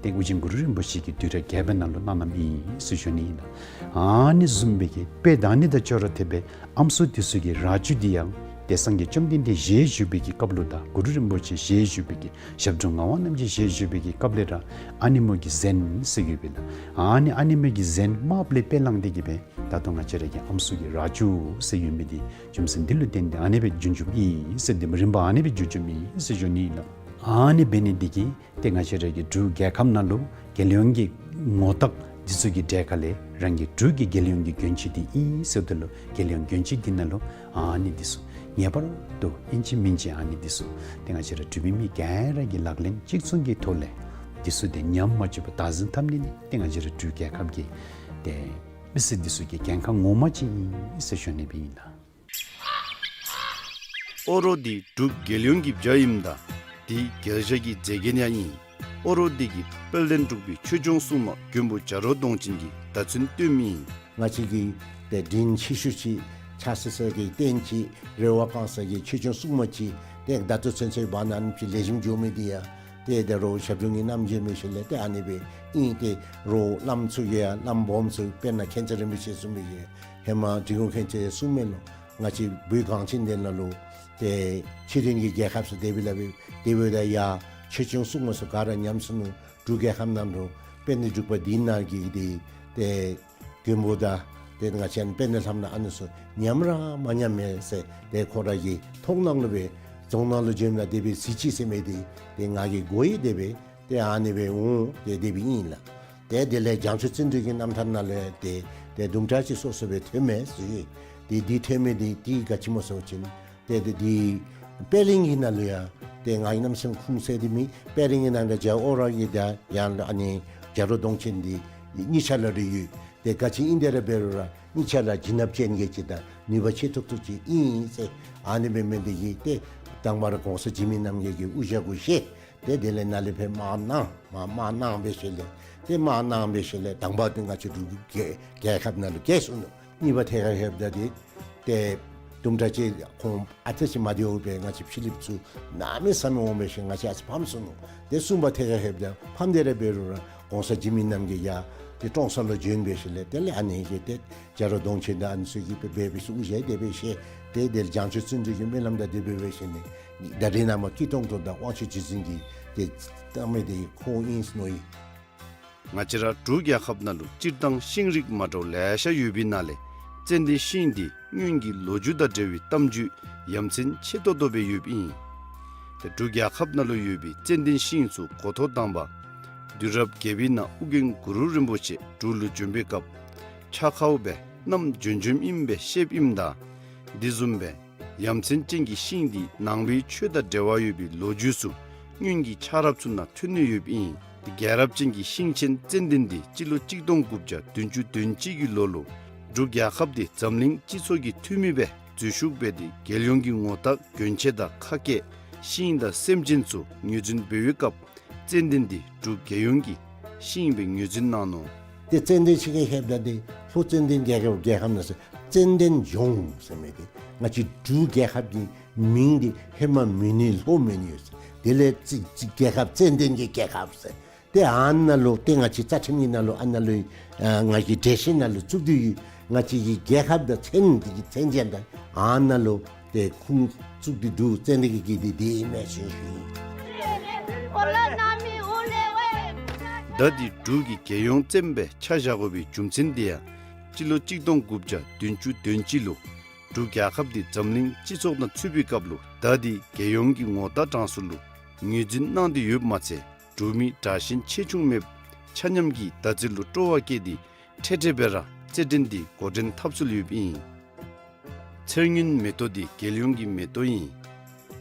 ཏེ་ཨོ་རྒྱན་གུ་རུ་རིན་པོ་ཆེ་གིས་བདུད་ར་རྒྱལ་པོའི་ནང་ལུ་གནང་གནངམ་ཨིན་ཟེར་ཞུ་ནི་ཨིན་ལགས། ཨ་ནི་བཟུམ་སྦེ་གི་དཔེ་ད་ནི་དང་ཅོག་ར་འཐདཔ་སྦེ་ཨམ་སྲུ་འདི་ཚུ་གི་རྭ་ཅོ་འདི་ཡང་ཏེ་སངས་རྒྱས་བཅོམ་ལྡན་འདས་ཞལ་བཞུགས་པའི་གི་སྐབས་ལུ་དང་གུ་རུ་རིན་པོ་ཆེ་ཞལ་བཞུགས་པའི་གི་ཞབས་དྲུང་ངག་དབང་རྣམ་རྒྱལ་ཞལ་བཞུགས་པའི་གི་སྐབས་ལས་ར་ཨ་ནེ་མོ་གི་གཟན་ཟེར་ཡོདཔ་ཨིན་ལགས། ཨ་ནི་ཨ་ནེ་མོ་གི་གཟན་དམརཔོ་ལས་དཔེ་བླངས་ཏེ་གིས་སྦེ་ད་ལྟོ་ང་བཅས་ར་གི་ཨམ་སྲུ་གི་རྭ་ཅོ་ཟེར་ཡོད་མི་འདི་རྒྱུ་མཚན་འདི་ལུ་བརྟེན་ཏེ་ཨ་ནེ་སྦེ་བྱུང་བྱུངམ་ཨིན་ཟེར། འདི་རིམ་པ་ཨ་ནེ་སྦེ་བྱུང་བྱུངམ་ཨིན་ཟེར་ཞུ་ནི་ཨིན་ལགས། ཨ་ནི་འབད་ནི་འདི་གིས་ཏེ་ང་བཅས་ར་གི་འབྲུག་རྒྱལ་ཁབ་ནང་ལུ་རྒྱལ་ཡོངས་ཀྱི་ངོ་རྟགས་འདི་ཚུ་གི་གྲས་ཁ་ལས་རང་གི་འབྲུག་གི་རྒྱལ་ཡོངས་ཀྱི་གྱོན་ཆས་འདི་ཨིན་ཟེརཝ་ད་ལུ་རྒྱལ་ཡོངས་གྱོན་ཆས་འདི་ནང་ལུ་ཨ་ནི་འདི་ཚུ་ངེས་པར་དུ་ཨིན་ཅི་མིན་ཅི་ཨ་ནི་འདི་ཚུ་ཏེ་ང་བཅས་ར་འབྲུག་པའི་མི་ག་ར་གིས་ལག་ལེན་གཅིག་མཚུངས་ཀྱི་ཐོག་ལས་འདི་ཚུ་ཏེ་ཉམས་མ་བཅུག་པར་དར་འཛིན་འཐབ་ནི་ནི་ཏེ་ང་བཅས་ར་འབྲུག་རྒྱལ་ཁབ་ཀྱི་ཏེ་མི་སེར་འདི་ཚུ་གི་འགན་ཁག་ངོ་མ་ཅིག་ཨིན་ཟེར་ཞུ་ནི་སྦེ་ཨིན་ལགས། ཨོ་རོག་འདི་འབྲུག་རྒྱལ་ཡོངས་ཀྱི་བྱ་ཨིནམ་ད་འདི་རྒྱལ་བྱ་གི་མཛེས་རྒྱན་ཡང་ཨིན། ཨོ་རོག་འདི་གིས་དཔལ་ལྡན་འབྲུག་པའི་ཆོས་སྐྱོང་སྲུང་མ་མགོན་པོ་བྱ་རོག་གདོང་ཅན་གྱི་བརྡ་མཚོན་སྟོནམ་ཨིན། ང་བཅས་ཀྱི་ཏེ་དྲིན་ཆེ་ཤོས་ཅིག་ཕྱག་འཚལ་ས་གི་རྟེན་ཅིག་རེ་བ་བསྐང་ས་གི་ཆོས་སྐྱོང་སྲུང་མ་ཅིག་ཏེ་ད་ལྟོ་ཚུན་ཚོད་བར་ན་ཅིག་ལེགས་ཤོམ་འགྱོ་མི་འདི་ཡང་ཏེ་ད་རུང་ཞབས་དྲུང་གི་རྣམ་རྒྱལ་འབད་ཞིནམ་ལས་ཏེ་ཨ་ནི་སྦེ་ཨིན། ཏེ་རོགས་བླམ་ཚུ་གིས་ཡང་བླམ་སྦོམ་ཚུ་དཔེར་ན་མཁྱེན་བརྩེ་རིན་པོ་ཆེ་གསུངས་མི་གི་ཧེ་མ་འབྲི་གུང་མཁྱེན་བརྩེ་གསུངས་མི་ལུ་ང་བཅས་བོད་གངས་ཅན་འདི་ནང་ལུ་ཏེ་ཕྱི་རོལ་གྱི་རྒྱལ་ཁབ་ཚུ་དེ་སྦེ་ལས་སྦེ་དེ་སྦེ་ད་ཡ་ཆོས་སྐྱོང་སྲུང་མ་ཚུ་ག་ར་ཉམས་སོ་ནུག། འབྲུག་རྒྱལ་ཁབ་ནང་ལུ་དཔལ་ལྡན་འབྲུག་པ་འདི་ནང་གི་འདི་ཏེ་མགོན་པོ་དང་ཏེ་ང་བཅས་དཔལ་ལྡན་ལྷ་མོ་ཨ་ནི་ཚུ་ཉམས་ར་མ་ཉམས་མས་ཟེར་ཏེ་ཁོ་ར་གི་མཐོང་སྣང་ལུ་སྦེ་རྫོང་ནང་ལུ་བྱོནམ་ད་དེ་སྦེ་གཟིགས་ཅི་ཟེར་མི་འདི་ཏེ་ང་གིས་གོ་ཡི། དེ་སྦེ་ཏེ་ཨ་ནི་སྦེ་འོང་ཏེ་དེ་སྦེ་ཨིན་ལགས། ཏེ་དེ་ལས་བྱང་ཆུབ་བརྩོན་འགྲུས་ཀྱི་རྣམ་ཐར་ནང་ལས་ཏེ་ཏེ་དུམ་གྲ་ཅིག་སོ་སོ་སྦེ་ཐོནམ་མས་ཟེར། ཏེ་འདི་ཐོན་མི་འདི་ཏེ་ག་ཅི་སྨོ་ཟེར་བ་ཅིན་ཏེ་ཏེ་འདི་དཔལ་གླིང་གི་ནང་ལུ་ཡང་ཏེ་ང་གི་རྣམ་སེམས་ཁུངས་གསལ་འདི་མེད། དཔལ་གླིང་གི་ནང་ལུ་རྒྱལ་ཨོ་རོག་གི་ད་ཡང་ཨ་ནི་བྱ་རོག་གདོང་ཅན་འདི་གཉིས་ཆ་ར་རེ་ཡོད། ཏེ་ག་ཅི་ཨིན་དེ་ར་འབད་རུང་ར་གཉིས་ཆ་ར་བྱིན་རླབས་ཅན་གྱི་ཅིག་དང་ནུས་པ་ཆེ་ཏོག་ཏོ་ཅིག་ཨིན་ཟེར། ཨ་ནི་སྦེ་མི་འདི་གིས་ཏེ་དང་པ་ར་གོང་ས་འཇིགས་མེད་རྣམ་རྒྱལ་གྱིས་དབུ་ཞྭ་གུ་བཞེས། ཏེ་དེ་ལས་ནཱ་ལས་ཕར་དམག་གནང་མར་དམག་གནང་འབད་ཞིནམ་ལས་ཏེ་དམག་གནང་འབད་ཞིནམ་ལས་དང་པ་འདི་ང་བཅས་འབྲུག་རྒྱལ་རྒྱལ་ཁབ་ནང་ལུ་རྒྱལ་སོ་ནུག། གཉིས་པ་ཐད་ཁར་ལྷོདཔ་ད་འདི་ཏེ་དུམ་གྲ་ཅིག་ཁོང་ཨ་ཙི་ཅིག་མ་བདེཝ་སྦེ་ང་བཅས་ཕྱི་གླིངཔ་ཚུ་གནམ་མེད་ས་མེད་འོང་འབད་ཞིནམ་ང་བཅས་ཨ་ཙི་ཕམ་སོ་ནུག། ཏེ་གསུམ་པ་ཐད་ཁར་ལྷོདཔ་ད་ཕམ་སྟེ་ར་འབད་རུང་ར་གོང་ས་འཇིགས་མེད་རྣམ་རྒྱལ་ཡར་ཏེ་ཀྲོང་གསར་ལུ་བྱོན་འབད་ཞིནམ་ལས་དེ་ལས་ཨ་ནི་གི་ཏེ་བྱ་རོག་གདོང་ཅན་དང་ཨ་ནི་ཚུ་གིས་སྦེ་འབད་འབད་ཞིནམ་དབུ་ཞྭ་དེ་སྦེ་བཞེས། ཏེ་དེ་ལས་བྱང་ཆུབ་བརྩོན་འགྲུས་ཀྱི་སྨོན་ལམ་དང་དེ་སྦེ་འབད་ཞིནམ་ལས་ད་རེས་ནངས་པ་སྐྱིད་ཏོང་ཏོ་དང་དབང་ཕྱུག་རྗེ་བཙུན་གྱིས་ཏེ་བཏང་མི་འདི་ཁོ་ཨིན་ཟེར་མནོ་ཡི། ང་བཅས་ར་འབྲུག་རྒྱལ་ཁབ་ནང་ལུ་སྤྱིར་བཏང་ཤིང་རིགས་མ་འདྲཝ་ལེ་ཤ་ཡོད་པའི་ནང་ལས་ཙན་དན་ཤིང་འདི་སྔོན་གྱི་ལོ་རྒྱུས་དང་འབྲེལ་བའི་གཏམ་རྒྱུད་ཡ་མཚན་ཆེ་ཏོག་ཏོ་སྦེ་ཡོདཔ་ཨིན། ཏེ་འབྲུག་རྒྱལ་ཁབ་ནང་ལུ་ཡོད་པའི་ཙན་དན་ཤིང་ཚུ་འགོ་ཐོག་དང་པ་དུས་རབས་བརྒྱད་པའི་ནང་ཨོ་རྒྱན་གུ་རུ་རིན་པོ་ཆེ་འབྲུག་ལུ་བྱོན་པའི་སྐབས་ཕྱག་ཁའུ་སྦེ་བསྣམས་བྱོན་བྱོནམ་ཨིན་པའི་བཤདཔ་ཨིནམ་ད་དེ་བཟུམ་སྦེ་ཡ་མཚན་ཅན་གྱི་ཤིང་འདི་ནང་པའི་ཆོས་དང་འབྲེལ་བ་ཡོད་པའི་ལོ་རྒྱུས་ཚུ་སྔོན་གྱི་ཆགས་རབས་ཚུ་ནང་ཐོན་ནི་ཡོདཔ་ཨིན། རྒྱལ་རབས་ཅན་གྱི་ཤིང་ཆེན་ཙན་དན་འདི་སྤྱི་ལོ་གཅིག་སྟོང་དགུ་བརྒྱ་བདུན་ཅུ་དོན་གཅིག་གི་ལོ་ལུ་འབྲུག་རྒྱལ་ཁབ་འདི་འཛམ་གླིང་སྤྱི་ཚོགས་ཀྱི་འཐུས་མི་སྦེ་འཛུལ་ཞུགས་འབད་དེ་རྒྱལ་ཡོངས་ཀྱི་ངོ་རྟགས་གྱོན་ཆས་དང་ཁ་སྐད་ཤིང་དང་སེམས་ཅན་ཚུ་ངོས་འཛིན་འབད་བའི་སྐབས་ཙན་དན་འདི་འབྲུག་རྒྱལ་ཡོངས་ཀྱི་ཤིང་སྦེ་ངོས་འཛིན་གནང་ནུག། ཏེ་ཙན་དན་ཕྱི་ཁར་ལྷོདཔ་ད་འདི་ལྷོ་ཙན་དན་རྒྱལ་ཁབ་རྒྱལ་ཁབ་ནང་ཟེར་ཙན་དན་ལྗོངས་ཟེར་མི་འདི་ང་བཅས་འབྲུག་རྒྱལ་ཁབ་ཀྱི་མིང་འདི་ཧེ་མ་མོན་ནི་ལྷོ་མོན་ནི་ཡོད་ཟེར། དེ་ལས་ཙི་ཙི་རྒྱལ་ཁབ་ཙན་དན་གྱི་རྒྱལ་ཁབ་ཟེར། ཏེ་ཨ་ནཱ་ལུ་ཏེ་ང་བཅས་རྩ་ཁྲིམས་ཀྱི་ནང་ལུ་ཨ་ནཱ་ལུ་ཨ་ང་གི་འགྲེལ་བཤད་ནང་ལུ་བཙུགས་ཏེ་ཡོད། ང་བཅས་ཀྱི་རྒྱལ་ཁབ་དང་མཚན་འདི་གི་མཚན་ཅན་དང་ཨ་ནཱ་ལུ་ཏེ་ཁུངས་བཙུགས་ཏེ་འདུག། ཙན་དན་གྱི་གི་འདི་འདི་ཨིན་མས་ཟེར་ཞུ་ཡི། ད་འདི་འབྲུག་གི་རྒྱལ་ཡོངས་ཙན་སྦེ་ཆ་བཞག་དགོ་པའི་རྒྱུ་མཚན་འདི་ཡང་ སྤྱི་ལོ་གཅིག་སྟོང་དགུ་བརྒྱ་བདུན་ཅུ་དོན་གཅིག་ལུ་འབྲུག་རྒྱལ་ཁབ་འདི་འཛམ་གླིང་སྤྱི་ཚོགས་དང་ཚུད་པའི་སྐབས་ལུ་ད་འདི་རྒྱལ་ཡོངས་ཀྱི་ངོ་རྟགས་གྲངས་སུ་ལུ་ངོས་འཛིན་གནང་སྟེ་ཡོདཔ་མ་ཚད་འབྲུག་མི་དྲག་ཞན་ཆེ་ཆུང་མེད་པར་ཆ་མཉམ་གྱིས་ད་རྩིས་ལུ་སྤྲོ་བ་བསྐྱེད་དེ་འཕྲལ་འཕྲལ་སྦེ་ར་རྩེད་འགྲན་འདི་འགོ་འདྲེན་འཐབ་སྲོལ་ཡོདཔ་ཨིན། ཚེར་སྔོན་མེ་ཏོག་འདི་རྒྱལ་ཡོངས་ཀྱི་མེ་ཏོག་ཨིན།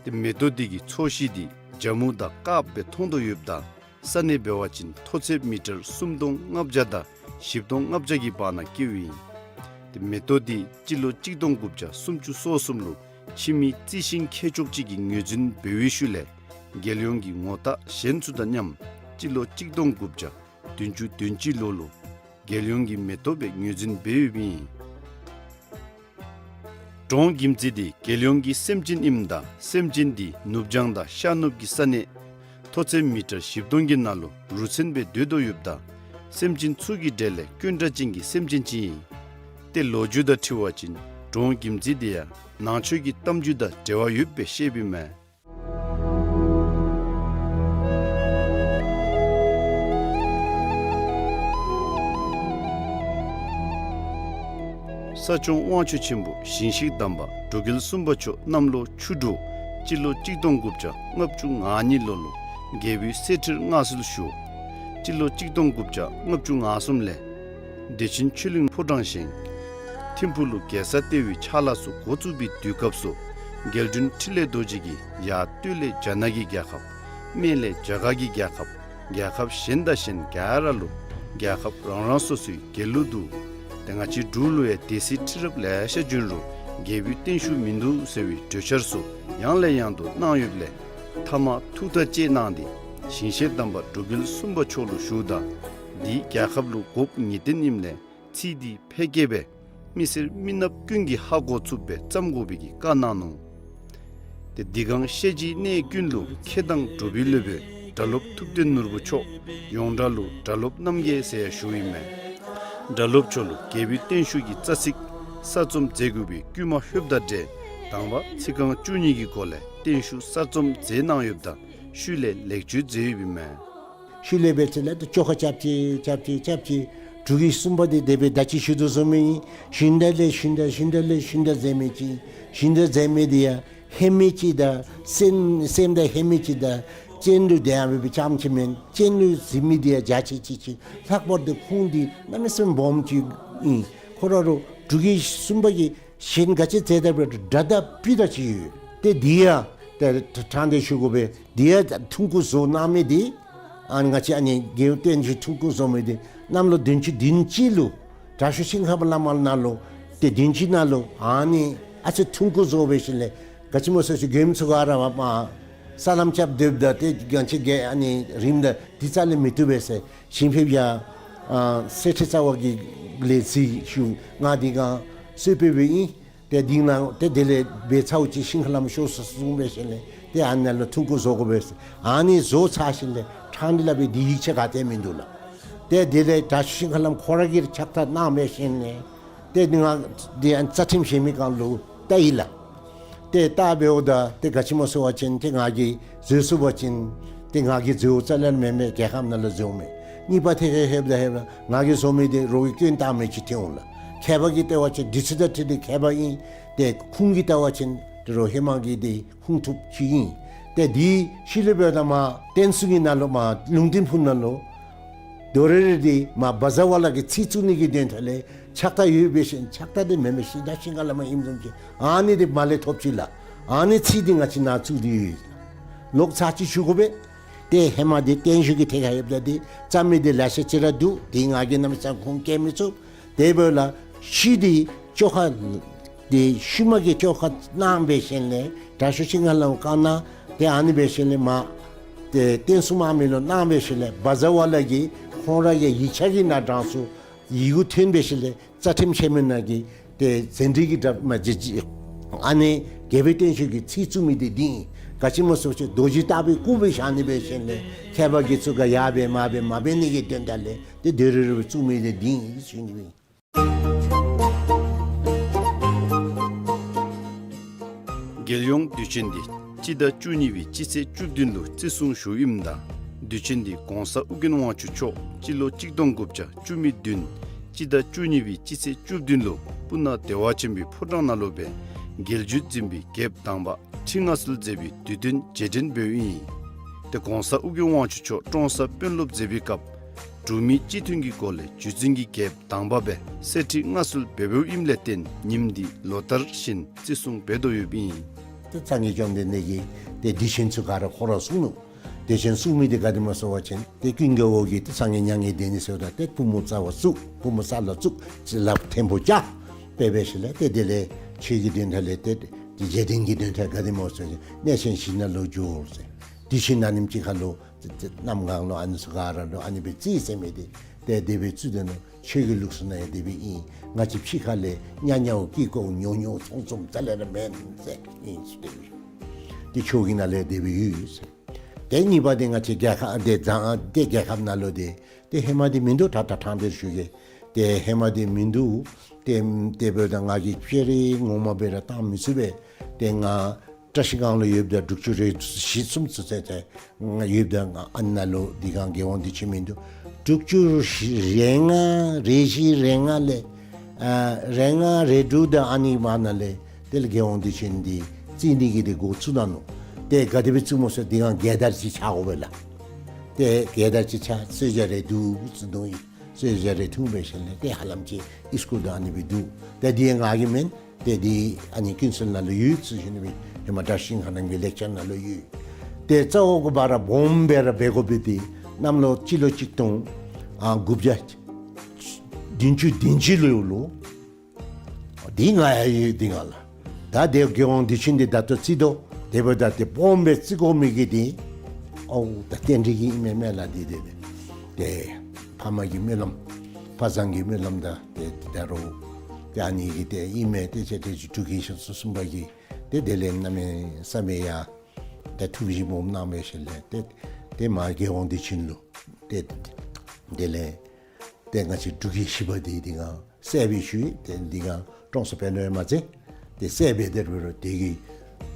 ཏེ་མེ་ཏོག་འདི་གི་ཚོས་གཞི་འདི་ཇ་མུ་དང་དཀརཔོ་སྦེ་མཐོང་དོ་ཡོདཔ་ད་ས་གནས་འབད་བ་ཅིན་མཐོ་ཚད་མི་ཊར་སུམ་སྟོང་ལྔ་བརྒྱ་དང་བཞི་སྟོང་ལྔ་བརྒྱ་གི་བར་ན་སྐྱེཝ་ཨིན། ཏེ་མེ་ཏོག་འདི་སྤྱི་ལོ་གཅིག་སྟོང་དགུ་བརྒྱ་སུམ་ཅུ་སོ་གསུམ་ལུ་ཕྱི་མི་རྩི་ཤིང་མཁས་མཆོག་ཅིག་གིས་ངོས་འཛིན་འབད་བའི་ཤུལ་ལས་རྒྱལ་ཡོངས་ཀྱི་ངོ་རྟགས་གཞན་ཚུ་དང་མཉམ་སྤྱི་ལོ་གཅིག་སྟོང་དགུ་བརྒྱ་བདུན་ཅུ་དོན་གཅིག་ལོ་ལུ་རྒྱལ་ཡོངས་ཀྱི་མེ་ཏོག་སྦེ་ངོས་འཛིན་འབད་ཡོདཔ་ཨིན། འབྲོང་གིམ་ཙི་འདི་རྒྱལ་ཡོངས་ཀྱི་སེམས་ཅན་ཨིནམ་ད་སེམས་ཅན་འདི་ནུབ་བྱང་དང་ཤར་ནུབ་ཀྱི་ས་གནས་མཐོ་ཚད་མི་ཊར་བཞི་སྟོང་གི་ནང་ལུ་རུ་མཚོན་སྦེ་སྡོད་དོ་ཡོདཔ་ད་སེམས་ཅན་ཚུ་གི་གྲས་ལས་དཀོན་དྲགས་ཅན་གྱི་སེམས་ཅན་ཅིག་ཨིན། ཏེ་ལོ་རྒྱུས་དང་འཁྲིལ་བ་ཅིན་འབྲོང་གིམ་ཙི་འདི་ཡང་ནང་ཆོས་ཀྱི་གཏམ་རྒྱུད་དང་འབྲེལ་བ་ཡོདཔ་སྦེ་བཤདཔ་ཨིན་མས། ས་སྐྱོང་དབང་ཕྱུག་ཆེན་པོ་ཞིང་གཤེགས་དམ་པ་འབྲུག་རྒྱལ་གསུམ་པ་མཆོག་གནམ་ལོ་ཆུ་འབྲུག་སྤྱི་ལོ་གཅིག་སྟོང་དགུ་བརྒྱ་ལྔ་བཅུ་ང་གཉིས་ལོ་ལུ་རྒྱལ་པོའི་གསེར་ཁྲིར་མངའ་གསོལ་ཞུ། སྤྱི་ལོ་གཅིག་སྟོང་དགུ་བརྒྱ་ལྔ་བཅུ་ང་གསུམ་ལས་བདེ་ཆེན་ཆོས་གླིང་ཕོ་བྲང་བཞེངས། ཐིམ་ཕུག་ལུ་རྒྱལ་ས་ལྟེ་བའི་ཕྱག་ལཱ་ཚུ་འགོ་བཙུགས་པའི་དུས་སྐབས་སུ་རྒྱལ་དྲུང་འཕྲིན་ལས་རྡོ་རྗེ་གིས་ཡར་སྟོད་ལས་རྒྱ་ནག་གི་རྒྱལ་ཁབ། སྨད་ལས་རྒྱ་གར་གྱི་རྒྱལ་ཁབ། རྒྱལ་ཁབ་གཞན་དང་གཞན་ག་ར་ལུ་རྒྱལ་ཁབ་རང་རང་སོ་སོའི་རྒྱལ་གླུ་འདུག། ཏེ་ང་བཅས་འབྲུག་ལུ་ཡང་སྡེ་སྲིད་ཁྲི་རབས་ལེ་ཤ་བྱོན་རུང་རྒྱལ་པོའི་བརྟན་བཞུགས་མིན་འདུག་ཟེར་བའི་གྲོས་འཆར་ཚུ་ཡང་ལས་ཡང་དུ་གནང་ཡོདཔ་ལས་མཐའ་མ་ཐུགས་ཐག་བཅད་གནང་སྟེ་ཞིང་གཤེགས་དམ་པ་འབྲུག་རྒྱལ་གསུམ་པ་མཆོག་ལུ་ཞུཝ་ད་འདི་རྒྱལ་ཁབ་ལུ་དགོཔ་ངེས་བདེན་ཨིནམ་ལས་ཚིག་འདི་ཕལ་སྐད་སྦེ་མི་སེར་མི་ནགཔ་ཀུན་གྱིས་ཧ་གོ་ཚུགསཔ་སྦེ་བརྩམ་དགོ་པའི་གི་བཀའ་གནང་ནུག། ཏེ་འདི་གང་ཤེས་བྱའི་གནས་ཀུན་ལུ་མཁས་དང་གྲུབ་པའི་སློབ་དཔོན་སྒྲ་སློབ་ཐུབ་བསྟན་ནོར་བུ་མཆོག་ཡོངས་གྲགས་ལུ་སྒྲ་སློབ་རྣམ་རྒྱལ་ཟེར་ཡང་ཞུཝ་ཨིན་མས། སྒྲ་སློབ་མཆོག་ལུ་རྒྱལ་པོའི་བརྟན་བཞུགས་ཀྱི་རྩ་ཚིག་གསར་རྩོམ་མཛད་དགོ་པའི་བསྐུལ་མ་ལྷོདཔ་དང་འབྲེལ་དང་པ་ཚིག་རྐང་བཅུ་གཉིས་ཀྱི་སྒོ་ལས་བརྟན་བཞུགས་གསར་རྩོམ་མཛད་གནང་ཡོདཔ་ད་ཤུལ་ལས་ལེགས་བཅོས་མཛད་ཡོདཔ་ཨིན་མས། ཤུལ་ལས་འབད་ཚེ་ལས་ད་བཅོ་ཁ་རྐྱབ་ཅི་རྐྱབ་ཅི་རྐྱབ་ཅི་འབྲུག་གི་གསུམ་པ་འདི་དེ་སྦེ་ད་ཅི་ཞུ་དོ་བཟུམ་ཨིན། ཞུན་དག་ལས་ཞུན་དག་ཞུན་དག་ལས་ཞུན་དག་མཛད་མི་ཅིག། ཞུན་དག་མཛད་མི་འདི་ཡང་ཧེ་མའི་ཅིག་དང་སེམས་སེམས་དང་ཧེ་མའི་ཅིག་དང་སྤྱན་ལུ་དེ་ཡང་འབད་བའི་ཙམ་ཅིག་མེན། སྤྱན་ལུ་གཟིགས་མི་འདི་ཡང་འཇའ་ཆི་ཆི་ཅིག། ལྷག་པར་དུ་ཁུངས་འདི་གནམ་མེད་ས་མེད་སྦོམ་ཅིག་ཨིན། ཁོ་ར་རུང་འབྲུག་གི་གསུམ་པ་གིས་གཞན་ག་ཅི་མཛད་ད་འབད་རུང་སྒྲ་དང་སྤུས་དག་ཅིག་ཡོད། ཏེ་འདི་ཡང་ཏེ་དྲང་སྟེ་ཞུ་དགོ་པས། འདི་ཡང་ཐུང་ཀུ་བཟོ་གནང་མི་འདི་ཨ་ནི་ང་བཅས་ཨ་ནི་རྒྱལ་བའི་བརྟན་བཞུགས་ཐུང་ཀུ་བཟོ་མི་འདི་གནམ་ལོ་བདུན་ཅུ་བདུན་ཅུ་ལུ་དྲག་ཤོས་ཤིང་ཁ་བ་བླ་མ་ནང་ལུ་ཏེ་བདུན་ཅུ་ནང་ལུ་ཨ་ནི་ཨ་ཙི་ཐུང་ཀུ་བཟོ་འབད་ཞིནམ་ལས་ག་ཅི་སྨོ་ཟེར་ཅི་མགྱོནམ་ཚུ་ག་ར་མ་ས་ལམ་རྐྱབ་སྡོདཔ་ད་ཏེ་གང་ཅི་གི་ཨ་ནི་རིམ་དང་འདི་རྩ་ལས་མི་བཏུབ་པས་ཟེར་ཞིང་ཕེབས་ཡང་ཨ་གསེར་ཁྲི་རྩ་བ་གི་ལས་རྩིས་ཞུ་ང་འདི་གང་གསོལ་ཕེབས་འབདཝ་ཨིན། ཏེ་འདི་ནང་ཏེ་དེ་ལས་འབད་ཚརཝ་ཅིག་ཤིང་ཁ་བླམ་ཤོག་ཟེར་གསུངས་འབད་ཞིནམ་ལས་ཏེ་ཨ་ནཱ་ལུ་ཐུང་ཀུ་བཟོ་དགོ་པས། ཨ་ནི་བཟོ་ཚར་ཞིནམ་ལས་ཕྲང་སྟེ་སླབ་པའི་འདི་ཡིག་ཆ་ག་ཏེ་མིན་འདུག་ལགས། ཏེ་དེ་ལས་དྲག་ཤོས་ཤིང་ཁ་བླམ་ཁོ་ར་གིས་ཕྱག་རྟགས་གནང་འབད་ཞིནམ་ལས་ཏེ་འདི་ང་འདི་ཨ་རྩ་ཁྲིམས་བཞེས་མི་གང་ལུ་བལྟ་ཡི་ལགས། ཏེ་བལྟ་འབདཝ་ད་ཏེ་ག་ཅི་སྨོ་ཟེར་བ་ཅིན་ཏེ་ང་གིས་འཛོལ་སོང་པ་ཅིན་ཏེ་ང་གིས་འཛོལཝ་རྩ་ལས་མེན་མས། རྒྱལ་ཁབ་ནང་ལུ་འཛོལཝ་མས། གཉིས་པ་ཐད་ཁར་ལྷོདཔ་ད་ལྷོདཔ་ད་ང་གིས་བཟོ་མི་འདི་རོགས་ཀྱིས་སྐྱོན་བཏགས་མི་ཅིག་ཐོན་འོང་ལགས། མཁས་པ་གིས་བལྟ་བ་ཅིན་འདི་ཚུ་དང་འཁྲིལ་ཏེ་མཁས་པ་ཨིན། ཏེ་ཁུངས་ཀྱིས་བལྟ་བ་ཅིན་ཏེ་རོགས་ཧེ་མ་གི་འདི་ཁུངས་ཐུབ་ཅིག་ཨིན། ཏེ་འདི་ཤུལ་ལས་འབདཝ་ད་མར་བསྟན་སྲུང་གི་ནང་ལུ་མར་ལུང་བསྟན་ཕུག་ནང་ལུ་དོ་རེ་རེ་འདི་མར་བ་ཛ་ཝ་ལ་གི་ཚིག་བཙུགས་ནི་གི་དོན་དག་ལས་ཕྱག་རྟགས་ཡོད་འབད་ཞིནམ་ཕྱག་རྟགས་འདི་མེན་མས། ཤིང་རྟ་ཤིང་ཁ་བླམ་ཨིནམ་བཟུམ་ཅིག་ཨ་ནི་འདི་མར་ལས་ཐོབ་ཅི་ལགས། ཨ་ནི་ཚིག་འདི་ང་བཅས་ནཱ་བཙུགས་ཏེ་ཡོད། ལོག་ཚར་ཅིག་ཞུ་དགོ་པས། ཏེ་ཧེ་མ་འདི་བརྟན་བཞུགས་ཀྱི་ཐད་ཁར་ལྷོདཔ་ད་འདི་རྩ་མི་འདི་ལེ་ཤ་ཅིག་ར་འདུག། འདི་ང་གིས་གནམ་མེད་ས་མེད་ཁུངས་བཀལ་མི་ཚུགས། དེ་འབདཝ་ལས་ཤུལ་འདི་བཅོ་ཁ་འདི་ཤུལ་མ་གི་བཅོ་ཁ་གནང་འབད་ཞིནམ་ལས་དྲག་ཤོས་ཤིང་ཁ་བླམ་བཀའ་གནང་། ཏེ་ཨ་ནི་འབད་ཞིནམ་ལས་མར་ཏེ་བསྟན་སྲུང་དམག་མི་ལུ་གནང་འབད་ཞིནམ་ལས་བ་ཛ་ཝ་ལ་གིས་ཁོང་ར་གི་ཡིག་ཆ་གི་ནང་གྲངས་སུ་ཡི་གུ་ཐོན་འབད་ཞིནམ་ལས་རྩ་ཁྲིམས་བཞེས་མི་ནང་གི་ཏེ་ཟན་བྲིས་ཀྱི་འདྲ་མ་བྱེད་ཅི། ཨ་ནི་རྒྱལ་པོའི་བརྟན་བཞུགས་ཀྱི་ཚིག་བཙུགས་མི་འདི་འདི་ཨིན། ག་ཅི་སྨོ་ཟེར་བ་ཅིན་རྡོ་རྗེ་ལྟ་བུའི་སྐུ་སྦེ་བཞག་ནི་འབད་ཞིནམ་ལས་མཁས་པ་གིས་ཚུར་ག་ཡར་འབད་མར་འབད་མ་འབད་ནི་གི་དོན་དག་ལས་ཏེ་དོ་རེ་རེ་བཙུགས་མི་འདི་འདི་ཨིན་ཞུ་ནི་ཨིན། རྒྱལ་ཡོངས་དུས་ཆེན་འདི་སྤྱི་ཟླ་བཅུ་གཉིས་པའི་སྤྱི་ཚེས་བཅུ་བདུན་ལུ་བརྩི་སྲུང་ཞུཝ་ཨིནམ་ད་དུས་ཆེན་འདི་གོང་ས་ཨོ་རྒྱན་དབང་ཕྱུག་མཆོག་སྤྱི་ལོ་གཅིག་སྟོང་དགུ་བརྒྱ་བཅུ་མེད་བདུན་ སྤྱི་ཟླ་བཅུ་གཉིས་པའི་སྤྱི་ཚེས་བཅུ་བདུན་ལུ་སྤུ་ན་བདེ་བ་ཆེན་པོའི་ཕོ་བྲང་ནང་ལུ་སྦེ་རྒྱལ་བརྒྱུད་འཛིན་པའི་རྒྱལཔོ་དང་པ་ཁྲི་མངའ་གསོལ་མཛད་པའི་དུས་སྟོན་རྗེས་དྲན་འབདཝ་ཨིན། ཏེ་གོང་ས་ཨོ་རྒྱན་དབང་ཕྱུག་མཆོག་ཀྲོང་གསར་དཔོན་སློབ་མཛད་པའི་སྐབས་འབྲུག་མི་སྤྱི་མཐུན་གྱི་སྐོར་ལས་རྒྱུད་འཛིན་གྱི་རྒྱལཔོ་དང་པ་སྦེ་གསེར་ཁྲི་མངའ་གསོལ་འབད་འབདཝ་ཨིནམ་ལས་བརྟེན་ཉིནམ་འདི་ལོ་ལྟར་བཞིན་བརྩི་སྲུང་འབད་དོ་ཡོདཔ་ཨིན། ཏེ་སངས་རྒྱས་བཅོམ་ལྡན་འདས་ཀྱིས་ཏེ་དུས་ཆེན་ཚུ་ག་ར་ཁོ་ར་གསུངས་ནུག། དུས་ཆེན་གསུང་མི་འདི་ག་དེ་སྨོ་ཟེར་བ་ཅིན་ཏེ་ཀུན་དགའ་བོ་གིས་ཏེ་སངས་རྒྱས་མྱ་ངན་འདས་ནི་ཟེརཝ་ད་ཏེ་པུས་མོ་རྩ་བ་བཙུགས། པུས་མོ་ས་ལུ་བཙུགས། ལགཔ་མཐེ་བོ་བཀྱག། དཔེ་འབད་ཞིནམ་ལས་ཏེ་དེ་ལས་ཆོས་ཀྱི་དོན་དག་ལས་ཏེ་རྗེས་དྲན་གྱི་དོན་དག་ག་དེ་སྨོ་ཟེར་བ་ཅིན་གནས་ཆེན་བཞི་ནང་ལུ་འགྱོ་ཟེར། དུས་ཆེན་ཨ་ནེམ་ཅིག་ཁར་ལུ་ཏེ་ཏེ་གནམ་གང་ལུ་ཨ་ནི་ཚུ་ག་ར་ལུ་ཨ་ནི་སྦེ་རྩིས་ཟེར་མི་འདི་ཏེ་དེ་སྦེ་རྩིས་དོ་ནུག། ཆོས་ཀྱི་ལུགས་སྲོལ་ནང་ཡང་དེ་སྦེ་ཨིན། ང་བཅས་ཕྱི་ཁ་ལས་ཉ་ཉའོ་ཀི་ཀོ་ཉོ་ཉོ་ཚོང་ཚོང་རྩ་ལས་ར་མེན་ཟེར་ཨིན་ཟེར་དེ་སྦེ། ཏེ་ཆོས་ཀྱི་ནང་ལས་དེ་སྦེ་ཡོད་ཟེར། ཏེ་གཉིས་པ་འདི་ང་བཅས་རྒྱལ་ཁབ་ཏེ་ད་ཏེ་རྒྱལ་ཁབ་ནང་ལུ་འདི་ཏེ་ཧེ་མ་འདི་མིན་འདུག། ད་ད་ཐང་འདིར་ཞུ་གེ། ཏེ་ཧེ་མ་འདི་མིན་འདུག། ཏེ་དེ་འབདཝ་ད་ང་གིས་ཕྱི་རིག་ངོ་མ་སྦེ་ར་བཏང་མི་ཚུགས་པས། ཏེ་ང་བཀྲ་ཤིས་སྒང་ལུ་ཡོདཔ་ད་དྲུག་ཅུ་རེ་བཞི་གསུམ་ཚུན་ཚོད་ཏེ་ང་ཡོདཔ་ད་ང་ཨ་ནཱ་ལུ་འདི་གང་རྒྱལ་དབང་དུས་ཆེན་མིན་འདུག། དྲུག་ཅུ་རེ་ལྔ་རེ་བཞི་རེ་ལྔ་ལས་ཨ་རེ་ལྔ་རེ་དྲུག་དང་ཨ་ནི་བར་ན་ལས་དེ་ལས་རྒྱལ་དབང་དུས་ཆེན་འདི་རྩིས་ནི་གི་འདི་འགོ་བཙུགས་ད་ནུག། ཏེ་ག་དེ་སྦེ་བཙུགསམ་སྨོ་ཟེར་འདི་གང་རྒྱལ་དར་ཅིག་འཕྱར་དགོ་པས་ལགས། ཏེ་རྒྱལ་དར་ཅིག་འཕྱར་གསོལ་ཇ་རེ་འཐུང་ཟེར་འདུག་ཨིན། གསོལ་ཇ་རེ་འཐུང་འབད་ཞིནམ་ལས་ཏེ་ཧ་ལམ་ཅིག་ཨིས་ཀུལ་དང་ཨ་ནི་སྦེ་འདུག། ཏེ་འདི་ང་གི་མེན། ཏེ་འདི་ཨ་ནི་ཀུན་གསལ་ནང་ལུ་ཡོད་ཟེར་ཞུ་ནི་སྦེ་ཧེ་མ་བཀྲ་ཤིས་ཤིང་ཁ་རྣམ་རྒྱལ་ལེགས་སྦྱར་ནང་ལུ་ཡོད། ཏེ་རྩ་བོ་གུ་བ་ར་སྦོམ་སྦེ་ར་འབད་དགོ་པའི་འདི་གནམ་ལོ་སྤྱི་ལོ་གཅིག་སྟོང་ཨ་དགུ་བརྒྱ་བདུན་ཅུ་དོན་གཅིག་ལོ་ལུ་འདི་ང་ཡང་ཡོད་འདི་གང་ལགས། ད་དེ་རྒྱལ་དབང་དུས་ཆེན་འདི་ད་ལྟོ་རྩིས་དོ། དེ་འབདཝ་ད་ཏེ་སྦོམ་སྦེ་རྩི་དགོ་མི་གི་འདི་ཨོ་ད་རྟེན་འབྲེལ་གྱི་ཨིན་མས་མེན་ལགས། འདི་འདི་འདི་ཏེ་ཕ་མ་གི་སྨོན་ལམ་ཕ་བཟང་གི་སྨོན་ལམ་དང་ཏེ་ད་རུང་ཏེ་ཨ་ནི་གི་ཏེ་ཨིན་མས། ཏེ་ཅེ་ཏེ་ཅིག་འབྲུག་གི་ཞིང་གསུམ་པ་གི་ཏེ་དེ་ལས་གནམ་མེད་ས་མེད་ཡང་ཏེ་ཐུགས་བཞེད་སྦོམ་གནང་འབད་ཞིནམ་ལས་ཏེ་ཏེ་མ་རྒྱལ་དབང་དུས་ཆེན་ལུ་ཏེ་དེ་ལས་ཏེ་ང་བཅས་འབྲུག་གི་བཞི་པ་འདི་འདི་གང་གསལ་སྦེ་ཞུ་ཡི། ཏེ་འདི་གང་ཀྲོང་གསར་དཔོན་སློབ་ཡང་མ་ཚད་ཏེ་གསལ་སྦེ་དེ་རུ་རུ་དེ་གི་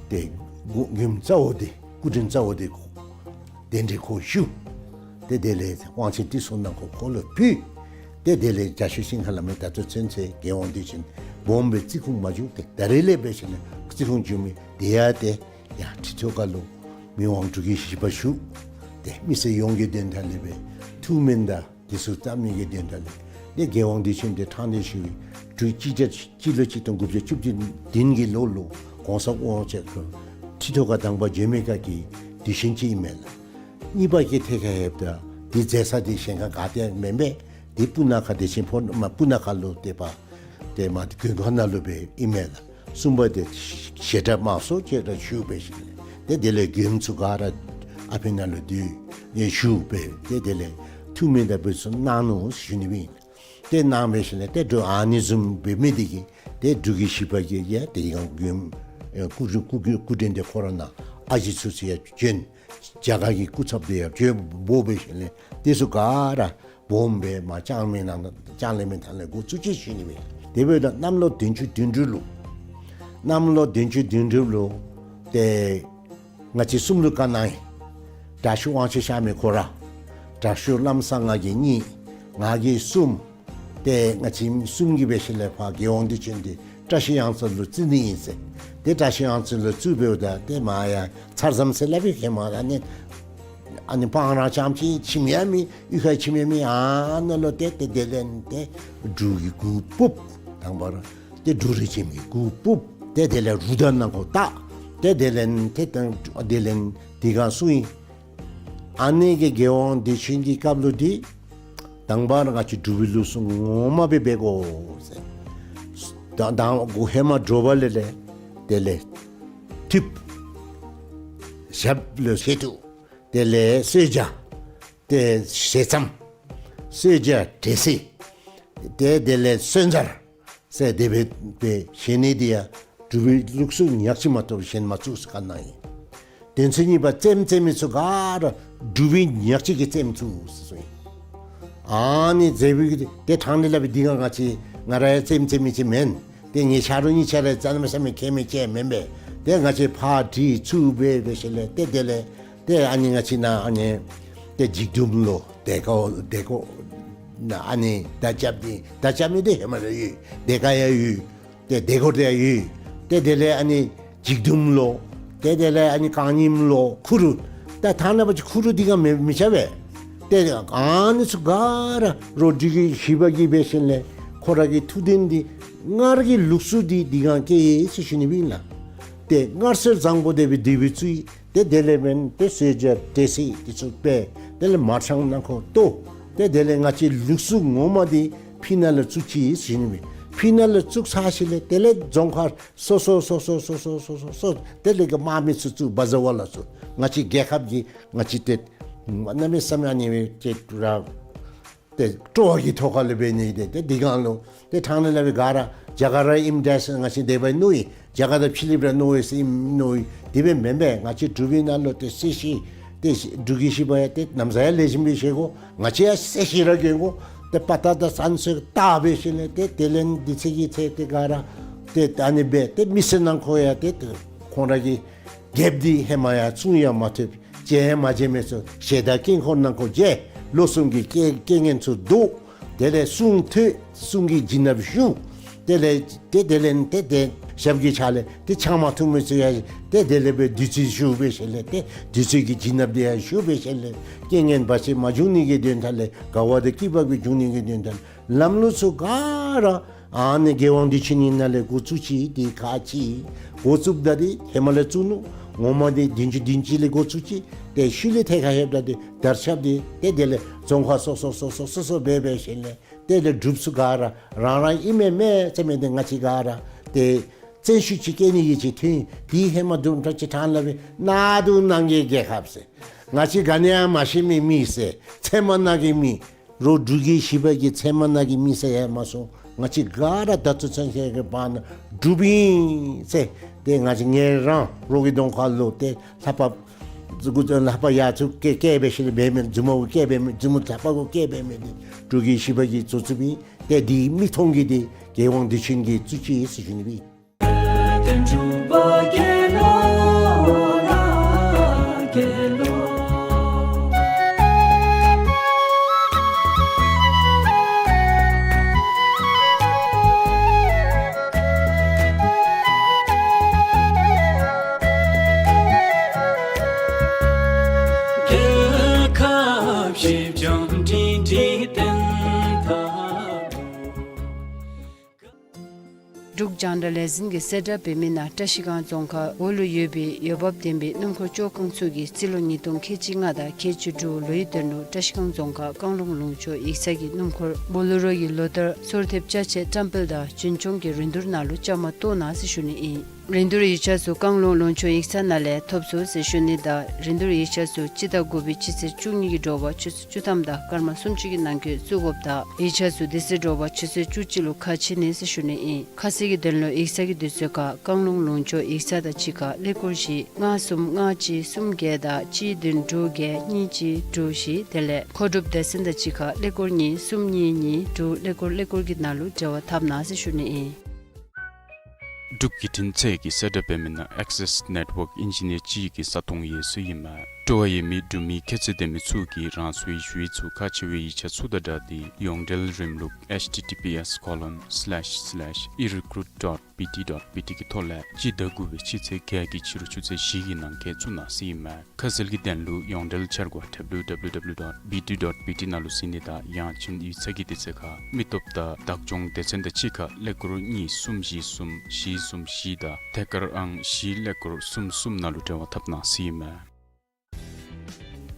ཏེ་མགུ་མགུནམ་རྩ་བོ་འདི་སྐུ་དྲིན་རྩ་བོ་འདི་གདན་འདྲེན་ཁོ་ཞུ། ཏེ་དེ་ལས་དབང་ཆེན་ཏི་སུ་ནང་ཁོ་ཁོ་ལུ་ཕུལ། ཏེ་དེ་ལས་རྒྱ་ཤོད་ཤིང་ཁ་ལ་མེ་ད་ལྟོ་ཚུན་ཚོད་རྒྱལ་དབང་དུས་ཆེན་སྦོམ་སྦེ་རྩི་ཁུངས་མ་བྱུང་། ཏེ་ད་རེས་ལས་འབད་ཞིནམ་ལས་རྩི་ཁུངས་བྱུང་མི་དེ་ཡང་ཏེ་ཡར་ཁྲི་ཐོག་ཁ་ལུ་མི་དབང་འབྲུག་གི་བཞི་པ་བཞུགས། ཏེ་མི་སེར་ཡོངས་ཀྱི་དོན་དག་ལས་སྦེ་ཐུགས་སྨོན་དང་དེ་ཚུ་བཏབ་ནི་གི་དོན་དག་ལས་ཏེ་རྒྱལ་དབང་དུས་ཆེན་འདི་ཐང་འདི་ཞུ་བའི་དུས་ཅི་ཅར་སྤྱི་ལོ་གཅིག་སྟོང་དགུ་བརྒྱ་བཅུ་བདུན་གྱི་ལོ་ལུ་གོང་ས་དབང་ཕྱུག་ཁོ་ཁྲི་ཐོག་ཁར་དང་པ་བྱོན་མི་སྐབས་ཀྱི་དུས་ཆེན་ཅིག་ཨིན་མས་ལགས། གཉིས་པ་གི་ཐད་ཁར་ལྷོདཔ་ད་འདི་མཛད་ས་འདི་གཞན་ཁར་ག་ཏེ་མེན་པས། འདི་སྤུ་ན་ཁ་བདེ་ཆེན་ཕོ་མ་སྤུ་ན་ཁ་ལུ་ཏེ་པ་ཏེ་མ་དགོན་ཁང་ནང་ལུ་སྦེ་ཨིན་མས་ལགས། གསུམ་པ་འདི་བཤད་གྲྭ་དམངས་སྲོལ་ཅིག་ར་ཞུ་འབད་ཞིནམ་ལས་ཏེ་དེ་ལས་མགྱོནམ་ཚུ་ག་ར་ཨ་ཕི་ནང་ལུ་འདུས་ཞུ་འབད་ཏེ་དེ་ལས་ཐུགས་སྨོན་དང་འབུལ་ཚུ་གནང་ནུག་ཞུ་ནི་སྦེ་ཨིན། ཏེ་གནང་འབད་ཞིནམ་ལས་ཏེ་འབྲུག་ཨ་ནི་བཟུམ་འབད་མི་འདི་གིས་ཏེ་འབྲུག་གི་བཞི་པ་གིས་ཡང་ཏེ་ཡང་མགྱོནམ་ཨེ་སྐུ་སྐུ་སྐུ་སྐུ་དྲིན་འདི་ཁོ་ར་ནང་ཨ་ཞེ་ཚུ་ཚུ་ཡང་བྱོན། རྒྱ་གར་གྱི་སྐུ་ཚབ་འདི་ཡང་བྱོན་འབོ་འབད་ཞིནམ་ལས་དེ་ཚུ་ག་ར་སྦོམ་སྦེ་མ་ལྕང་མའི་ནང་ལྕང་གླིང་མའི་ཐང་ལས་འགོ་བཙུགས་ཅི་ཞུ་ནི་སྦེ། དེ་འབདཝ་ད་གནམ་ལོ་བདུན་ཅུ་དོན་དྲུག་ལུ་གནམ་ལོ་བདུན་ཅུ་དོན་དྲུག་ལུ་ཏེ་ང་བཅས་གསུམ་ལུ་བཀའ་གནང་ཡི། དྲག་ཤོས་དབང་ཆེ་ཤར་མི་ཁོ་ར། དྲག་ཤོས་ལམ་བཟང་ང་གིས་གཉིས། ང་གིས་གསུམ། ཏེ་ང་བཅས་གསུམ་གྱིས་འབད་ཞིནམ་ལས་ཕར་རྒྱལ་དབང་དུས་ཆེན་འདི་བཀྲ་ཤིས་གཡང་རྩེ་ལུ་བརྩི་ནི་ཨིན་ཟེར། ཏེ་བཀྲ་ཤིས་གཡང་རྩེ་ལུ་བརྩིཝ་འབདཝ་ད་ཏེ་མར་ཡང་ཚར་ཟམ་ཟེར་སླབ་ཨིན། ཧེ་མ་ཨ་ནི་ཨ་ནི་སྤང་ར་རྐྱངམ་ཅིག་ཁྱིམ་ཡང་མེད། གཡུས་ཁར་ཁྱིམ་ཡང་མེད། ཨ་ནཱ་ལུ་ཏེ་ཏེ་དེ་ལས་ཏེ་འབྲུག་གི་གུར་ཕུབ། དང་པ་ར་ཏེ་འབྲུག་རི་ཁྱིམ་གྱི་གུར་ཕུབ། ཏེ་དེ་ལས་རུ་དང་ནང་ཁོ་བཏགས། ཏེ་དེ་ལས་ཏེ་དང་དེ་ལས་འདི་གང་སུ་ཨིན། ཨ་ནི་གི་རྒྱལ་དབང་དུས་ཆེན་གྱི་སྐབས་ལུ་འདི་དང་པ་ར་ང་བཅས་འབྲུག་པའི་ལུགས་སྲོལ་ངོ་མ་སྦེ་འབད་དགོ་ཟེར། ད་དང་འགོ་ཧེ་མ་དྲོ་པ་ལས་ལས་དེ་ལས་ཐུབ། ཞབས་ལུ་བཞེས་ཐུབ། དེ་ལས་གསོལ་ཇ། ཏེ་ཞལ་ཙམ། གསོལ་ཇ་འབྲས་སིལ། ཏེ་དེ་ལས་སོན་ཟར་ཟེར་དེ་སྦེ་སྦེ་བཞེས་ནི་འདི་ཡང་འབྲུག་པའི་ལུགས་སྲོལ་ཉག་གཅིག་མ་གཏོགས་གཞན་མ་བཙུགས་ཟེར་བཀའ་གནང་ཡི། དོན་ཚན་གཉིས་པ་རྩེདམོ་རྩེ་མི་ཚུ་ག་ར་འབྲུག་པའི་ཉག་གཅིག་གིས་རྩེདམོ་བཙུགས་ཟེར་གསུངས་ཡི། ཨ་ནི་རྩེདམོ་གི་ཏེ་ཐང་འདི་སླབ་པའི་འདི་གང་ང་བཅས་ང་ར་ཡང་རྩེདམོ་རྩེ་མི་ཅིག་མེན། ཏེ་ངེའི་ཆ་རོགས་གཉིས་ཆ་ར་རྩེདམོ་ཟེར་མི་མཁས་མི་ཅིག་མེན་པས། ཏེ་ང་བཅས་ཕར་དྲི་ཚུར་འབད་འབད་ཞིནམ་ལས་ཏེ་དེ་ལས་ཏེ་ཨ་ནི་ང་བཅས་ནཱ་ཨ་ནི་ཏེ་འཇིགས་དུམ་ལུ་དེ་ཀོ་དེ་ཀོ་ ཨ་ནི་མདའ་རྐྱབ་སྟེ་མདའ་རྐྱབ་མི་འདི་ཧེ་མ་ར་ཡོད། སྡེར་ཁ་ཡང་ཡོད། ཏེ་སྡེར་སྒོར་དེ་ཡང་ཡོད། ཏེ་དེ་ལས་ཨ་ནི་འཇིགས་དུམ་ལོ། ཏེ་དེ་ལས་ཨ་ནི་རྐང་རྙིངམ་ལོ། ཁུ་རུ། ད་ཐང་ནང་པ་ཅིག་ཁུ་རུ་འདི་ག་མི་མི་ཆ་བས། ཏེ་ཨ་ནི་ཚུ་ག་ར་རོགས་འབྲུག་རྒྱལ་བཞི་པ་གིས་འབད་ཞིནམ་ལས་ཁོ་ར་གི་ཐུགས་འདུན་འདི་སྔར་གྱི་ལུགས་སྲོལ་འདི་འདི་ག་སྐྱེལ་ཡི་ཟེར་ཞུ་ནི་ཨིན་ལགས། ཏེ་སྔར་སྲོལ་བཟང་པོ་དེ་སྦེ་དེ་སྦེ་བཙུགས་ཡི། ཏེ་དེ་ལས་འབདན་ཏེ་གསོལ་ཇ་འབྲས་སིལ་འདི་ཚུ་སྦེ་དེ་ལས་མར་ཤང་ནང་ཁོ་ལྟོ། ཏེ་དེ་ལས་ང་བཅས་ལུགས་སྲོལ་ངོ་མ་འདི་ཕི་ནང་ལུ་བཙུགས་ཅི་ཟེར་ཞུ་ནི་མས། ཕི་ནང་ལུ་བཙུགས་ཚར་ཞིནམ་ལས་དེ་ལས་རྫོང་ཁག་སོ་སོ་སོ་སོ་དེ་ལས་གི་དམག་མི་ཚུ་ཚུ་བ་ཛ་བ་ལ་ཚུ་ང་བཅས་རྒྱལ་ཁབ་ཀྱི་ང་བཅས་ཏེ་གནམ་མེད་ས་མེད་ཨ་ནི་སྦེ་ཏེ་ར་ཏེ་སྤྲོ་བ་གི་ཐོག་ཁ་ལས་འབད་ནི་འདི་ཏེ་འདི་གང་ལུ་ཏེ་ཐང་ནང་ལས་འབད་ག་ར་རྒྱ་གར་ར་ཨིནམ་འདྲས་ཟེར་ང་བཅས་དེ་སྦེ་མནོ་ཡི། རྒྱ་གར་དང་ཕྱི་གླིངཔ་ར་མནོ་ཡི་ཟེར་མནོ་ཡི། དེ་སྦེ་མེན་པས། ང་བཅས་འབྲུག་པའི་ནང་ལུ་ཏེ་སྲས་བཞི་ཏེ་འབྲུག་རྒྱལ་བཞི་པ་ཡང་ཏེ་ན་བཟའ་ཡང་ལེགས་ཤོམ་སྦེ་བཞེས་དགོ། ང་བཅས་ཡང་སྲས་བཞི་ར་གྱོན་དགོ། ཏེ་དཔའ་རྟགས་དང་བསམ་ཚུལ་བལྟ་འབད་ཞིནམ་ལས་ཏེ་དེ་ལས་འདི་ཚེ་གི་ཚེ་ཏེ་ག་ར་ཏེ་ཨ་ནི་སྦེ་ཏེ་མི་སེར་ནང་ཁོ་ཡང་ཏེ་ཁོང་ར་གི་རྒྱལཔོ་འདི་ཧེ་མ་ཡང་བཙུགས་ཡང་མ་ཐུབ། མཇལ་ཡང་མ་མཇལ་མི་ཚུ་ཞལ་དང་དཀྱིལ་འཁོར་ནང་ཁོ་མཇལ། ལོ་གསུམ་གྱི་རྐྱེན་རྐྱེན་ངན་ཚུ་བཟློག། དེ་ལས་གསུང་ཐོས། གསུང་གི་བྱིན་རླབས་ཞུ། དེ་ལས་ཏེ་དེ་ལས་ཏེ་ཏེ་ཞབས་ཀྱི་ཕྱག་ལས་ཏེ་ཕྱག་མ་ཐུབ་མི་ཚུ་ཡང་ཏེ་དེ་ལས་འབད་བདུད་རྩི་ཞུ་འབད་ཞིནམ་ལས་ཏེ་བདུད་རྩི་གི་བྱིན་རླབས་དེ་ཡང་ཞུ་འབད་ཞིནམ་ལས་རྐྱེན་ངན་བར་ཆད་མ་འབྱུང་ནི་གི་དོན་དག་ལས་དགའ་བ་དང་སྐྱིད་པ་གི་འབྱུང་ནི་གི་དོན་དག་ལམ་ལུགས་ཚུ་ག་ར་ཨ་ནི་རྒྱལ་དབང་བདེ་ཆེན་གྱི་ནང་ལས་འགོ་བཙུགས་ཅི། དེ་ཁག་ཅིག་འགོ་བཙུགསཔ་ད་དེ་ཧེ་མ་ལས་བཙུགས་ནུག། ངོ་མ་དེ་བདུན་ཅུ་བདུན་ཅུ་ལས་འགོ་བཙུགས་ཅི། ཏེ་ཤུལ་ལས་ཐད་ཁར་ལྷོདཔ་ད་དེ་དར་ཁྱབ་སྟེ་ཏེ་དེ་ལས་རྫོང་ཁག་སོ་སོ་སོ་སོ་སོ་སོ་སྦེ་འབད་ཞིནམ་ལས་ཏེ་དེ་ལས་འབྲུགཔ་ཚུ་ག་ར་རང་རང་ཨིན་མས་མས་ཟེར་མི་དེ་ང་བཅས་ག་ར་ཏེ་བཙན་ཤུགས་ཅིག་སྐྱེ་ནི་གི་ཅིག་ཐོན། དེ་ཧེ་མ་དུམ་གྲ་ཅིག་ཐང་ལས་འབད་ནཱ་འདུག་ནང་གི་རྒྱལ་ཁབ་ཟེར། ང་བཅས་ག་ནི་ཡང་མ་ཤེས་མི་མི་ཟེར། ཚལ་མ་ནང་གི་མི། རོགས་འབྲུག་རྒྱལ་བཞི་པ་གི་ཚལ་མ་ནང་གི་མི་ཟེར་ཡང་མ་སོང་། ང་བཅས་ག་ར་ད་ལྟོ་ཚུན་ཚོད་ཀྱི་བར་ན་འབྲུགཔ་ཨིན་ཟེར། ཏེ་ང་བཅས་ངལ་རངས་རོགས་ཀྱི་གདོང་ཁ་ལུ་ཏེ་ལྷ་པ་ལྷ་པ་ཡ་ཚུ་སྐེ་སྐེ་འབད་ཞིནམ་ལས་འབད་མི་མཛུབ་མོ་གུ་སྐེ་འབད་མི་མཛུབ་མོ་ལྷ་པ་གུ་སྐེ་འབད་མི་དེ་འབྲུག་རྒྱལ་བཞི་པ་གིས་བཙུགས་བཙུགསཔ་ཨིན། ཏེ་དེ་མིག་མཐོང་གི་དེ་རྒྱལ་དབང་བདེ་ཆེན་གྱིས་བཙུགས་ཅི་ཟེར་ཞུ་ནི་ཨིན། འབྲུག་རྒྱང་བསྒྲགས་ལས་འཛིན་གྱིས་གསལ་བསྒྲགས་འབད་མི་ནང་བཀྲ་ཤིས་སྒང་རྫོང་ཁག་འོག་ལུ་ཡོད་པའི་འོས་འབབ་ལྡན་པའི་སྣུམ་འཁོར་བཅོ་ཁང་ཚུ་གིས་རྩིས་ལོ་ཉིས་སྟོང་ཁལ་གཅིག་ལྔ་དང་ཁལ་གཅིག་དྲུག་ལོའི་དོན་ལུ་བཀྲ་ཤིས་སྒང་རྫོང་ཁག་བཀང་ལུང་ལུང་ཕྱོགས་ཡིག་ཚང་གི་སྣུམ་འཁོར་བོ་ལེ་རོ་ཡི་ལོ་ལྟར་སོར་ཐེབས་ཅ་ཆས་བཀྲམ་སྤེལ་དང་རྒྱུན་སྐྱོང་གི་རིན་བསྡུར་ནང་ལུ་བཅའ་མར་གཏོགས་གནང་ཟེར་ཞུ་ནི་ཨིན། རིན་བསྡུར་ཡིག་ཆ་ཚུ་བཀང་ལུང་ལུང་ཕྱོགས་ཡིག་ཚང་ནང་ལས་ཐོབ་ཚུགས་ཟེར་ཞུ་ནི་དང་རིན་བསྡུར་ཡིག་ཆ་ཚུ་སྤྱི་ཟླ་དགུ་པའི་སྤྱི་ཚེས་བཅུ་གཉིས་ཀྱི་དྲོ་པ་ཆུ་ཚོད་བཅུ་ཐམ་དང་སྐར་མ་སུམ་ཅུ་གི་ནང་འཁོད་བཙུགས་དགོཔ་དང་ཡིག་ཆ་ཚུ་དེ་ཚེ་དྲོ་པ་ཆུ་ཚོད་བཅུ་གཅིག་ལུ་ཁ་ཕྱེ་ནི་ཟེར་ཞུ་ནི་ཨིན། ཁ་གསལ་གྱི་དོན་ལུ་ཡིག་ཚང་གི་དུས་ཚོད་ཁར་བཀང་ལུང་ལུང་ཕྱོགས་ཡིག་ཚང་དང་གཅིག་ཁར་ཀླད་ཀོར་བཞི་ལྔ་གསུམ་ལྔ་གཅིག་གསུམ་བརྒྱད་དང་གཅིག་བདུན་དྲུག་བརྒྱད་གཉིས་གཅིག་དྲུག་བཞི་དེ་ལས་མཁོ་སྒྲུབ་སྡེ་ཚན་དང་གཅིག་ཁར་ཀླད་ཀོར་གཉིས་གསུམ་གཉིས་གཉིས་དྲུག་ཀླད་ཀོར་ཀླད་ཀོར་གྱི་ནང་ལུ་འབྲེལ་བ་འཐབ་གནང་ཟེར་ཞུ་ནི་ཨིན། འབྲུག་བརྒྱུད་འཕྲིན་ཚད་ཀྱིས་གསལ་བསྒྲགས་འབད་མི་ནང་ཨེག་སེས་ནེཊ་ཝོརཀ་ཨིན་ཇི་ནིར་ཅིག་གི་ས་སྟོང་ཡོད་ཚུལ་ཨིན་མས། སྤྲོ་བ་ཡོད་མི་འབྲུག་མི་ཁྱད་ཚད་ལྡན་མི་ཚུ་གིས་རང་སོའི་ཞུ་ཡིག་ཚུ་ཁག་ཆེ་བའི་ཡིག་ཆ་ཚུ་དང་སྦྲགས་ཏེ་ཡོངས་འབྲེལ་རིམ་ལུགས་ཨེཆ་ཊི་ཊི་པི་ཨེསི་ཁོ་ལོན་སི་ལེཤ་སི་ལེཤ་ཨི་རི་ཀུ་རུཊ་ཌོཊ་བི་ཊི་ཌོཊ་བི་ཊི་གི་ཐོག་ལས་སྤྱི་ཟླ་དགུ་པའི་སྤྱི་ཚེས་བརྒྱད་ཀྱི་ཕྱི་རུ་ཆུ་ཚོད་བཞི་གི་ནང་འཁོད་བཙུགས་གནང་ཟེར་ཨིན་མས། ཁ་གསལ་གྱི་དོན་ལུ་ཡོངས་འབྲེལ་འཆར་སྒོ་ཌབ་ལུ་ཌབ་ལུ་ཌབ་ལུ་ཌོཊ་བི་ཊི་ཌོཊ་བི་ཊི་ནང་ལུ་གཟིགས་ནི་དང་ཡང་ཅིན་ཡིག་ཚང་གི་དུས་ཚོད་ཁར་མི་སྟོབས་དང་བདག་སྐྱོང་སྡེ་ཚན་དང་གཅིག་ཁར་ཀླད་ཀོར་གཉིས་གསུམ་བཞི་གསུམ་བཞི་གསུམ་བཞི་དང་ཐད་ཀར་ཨང་བཞི་ཀླད་ཀོར་གསུམ་གསུམ་ནང་ལུ་འབྲེལ་བ་འཐབ་གནང་ཟེར་ཨིན་མས།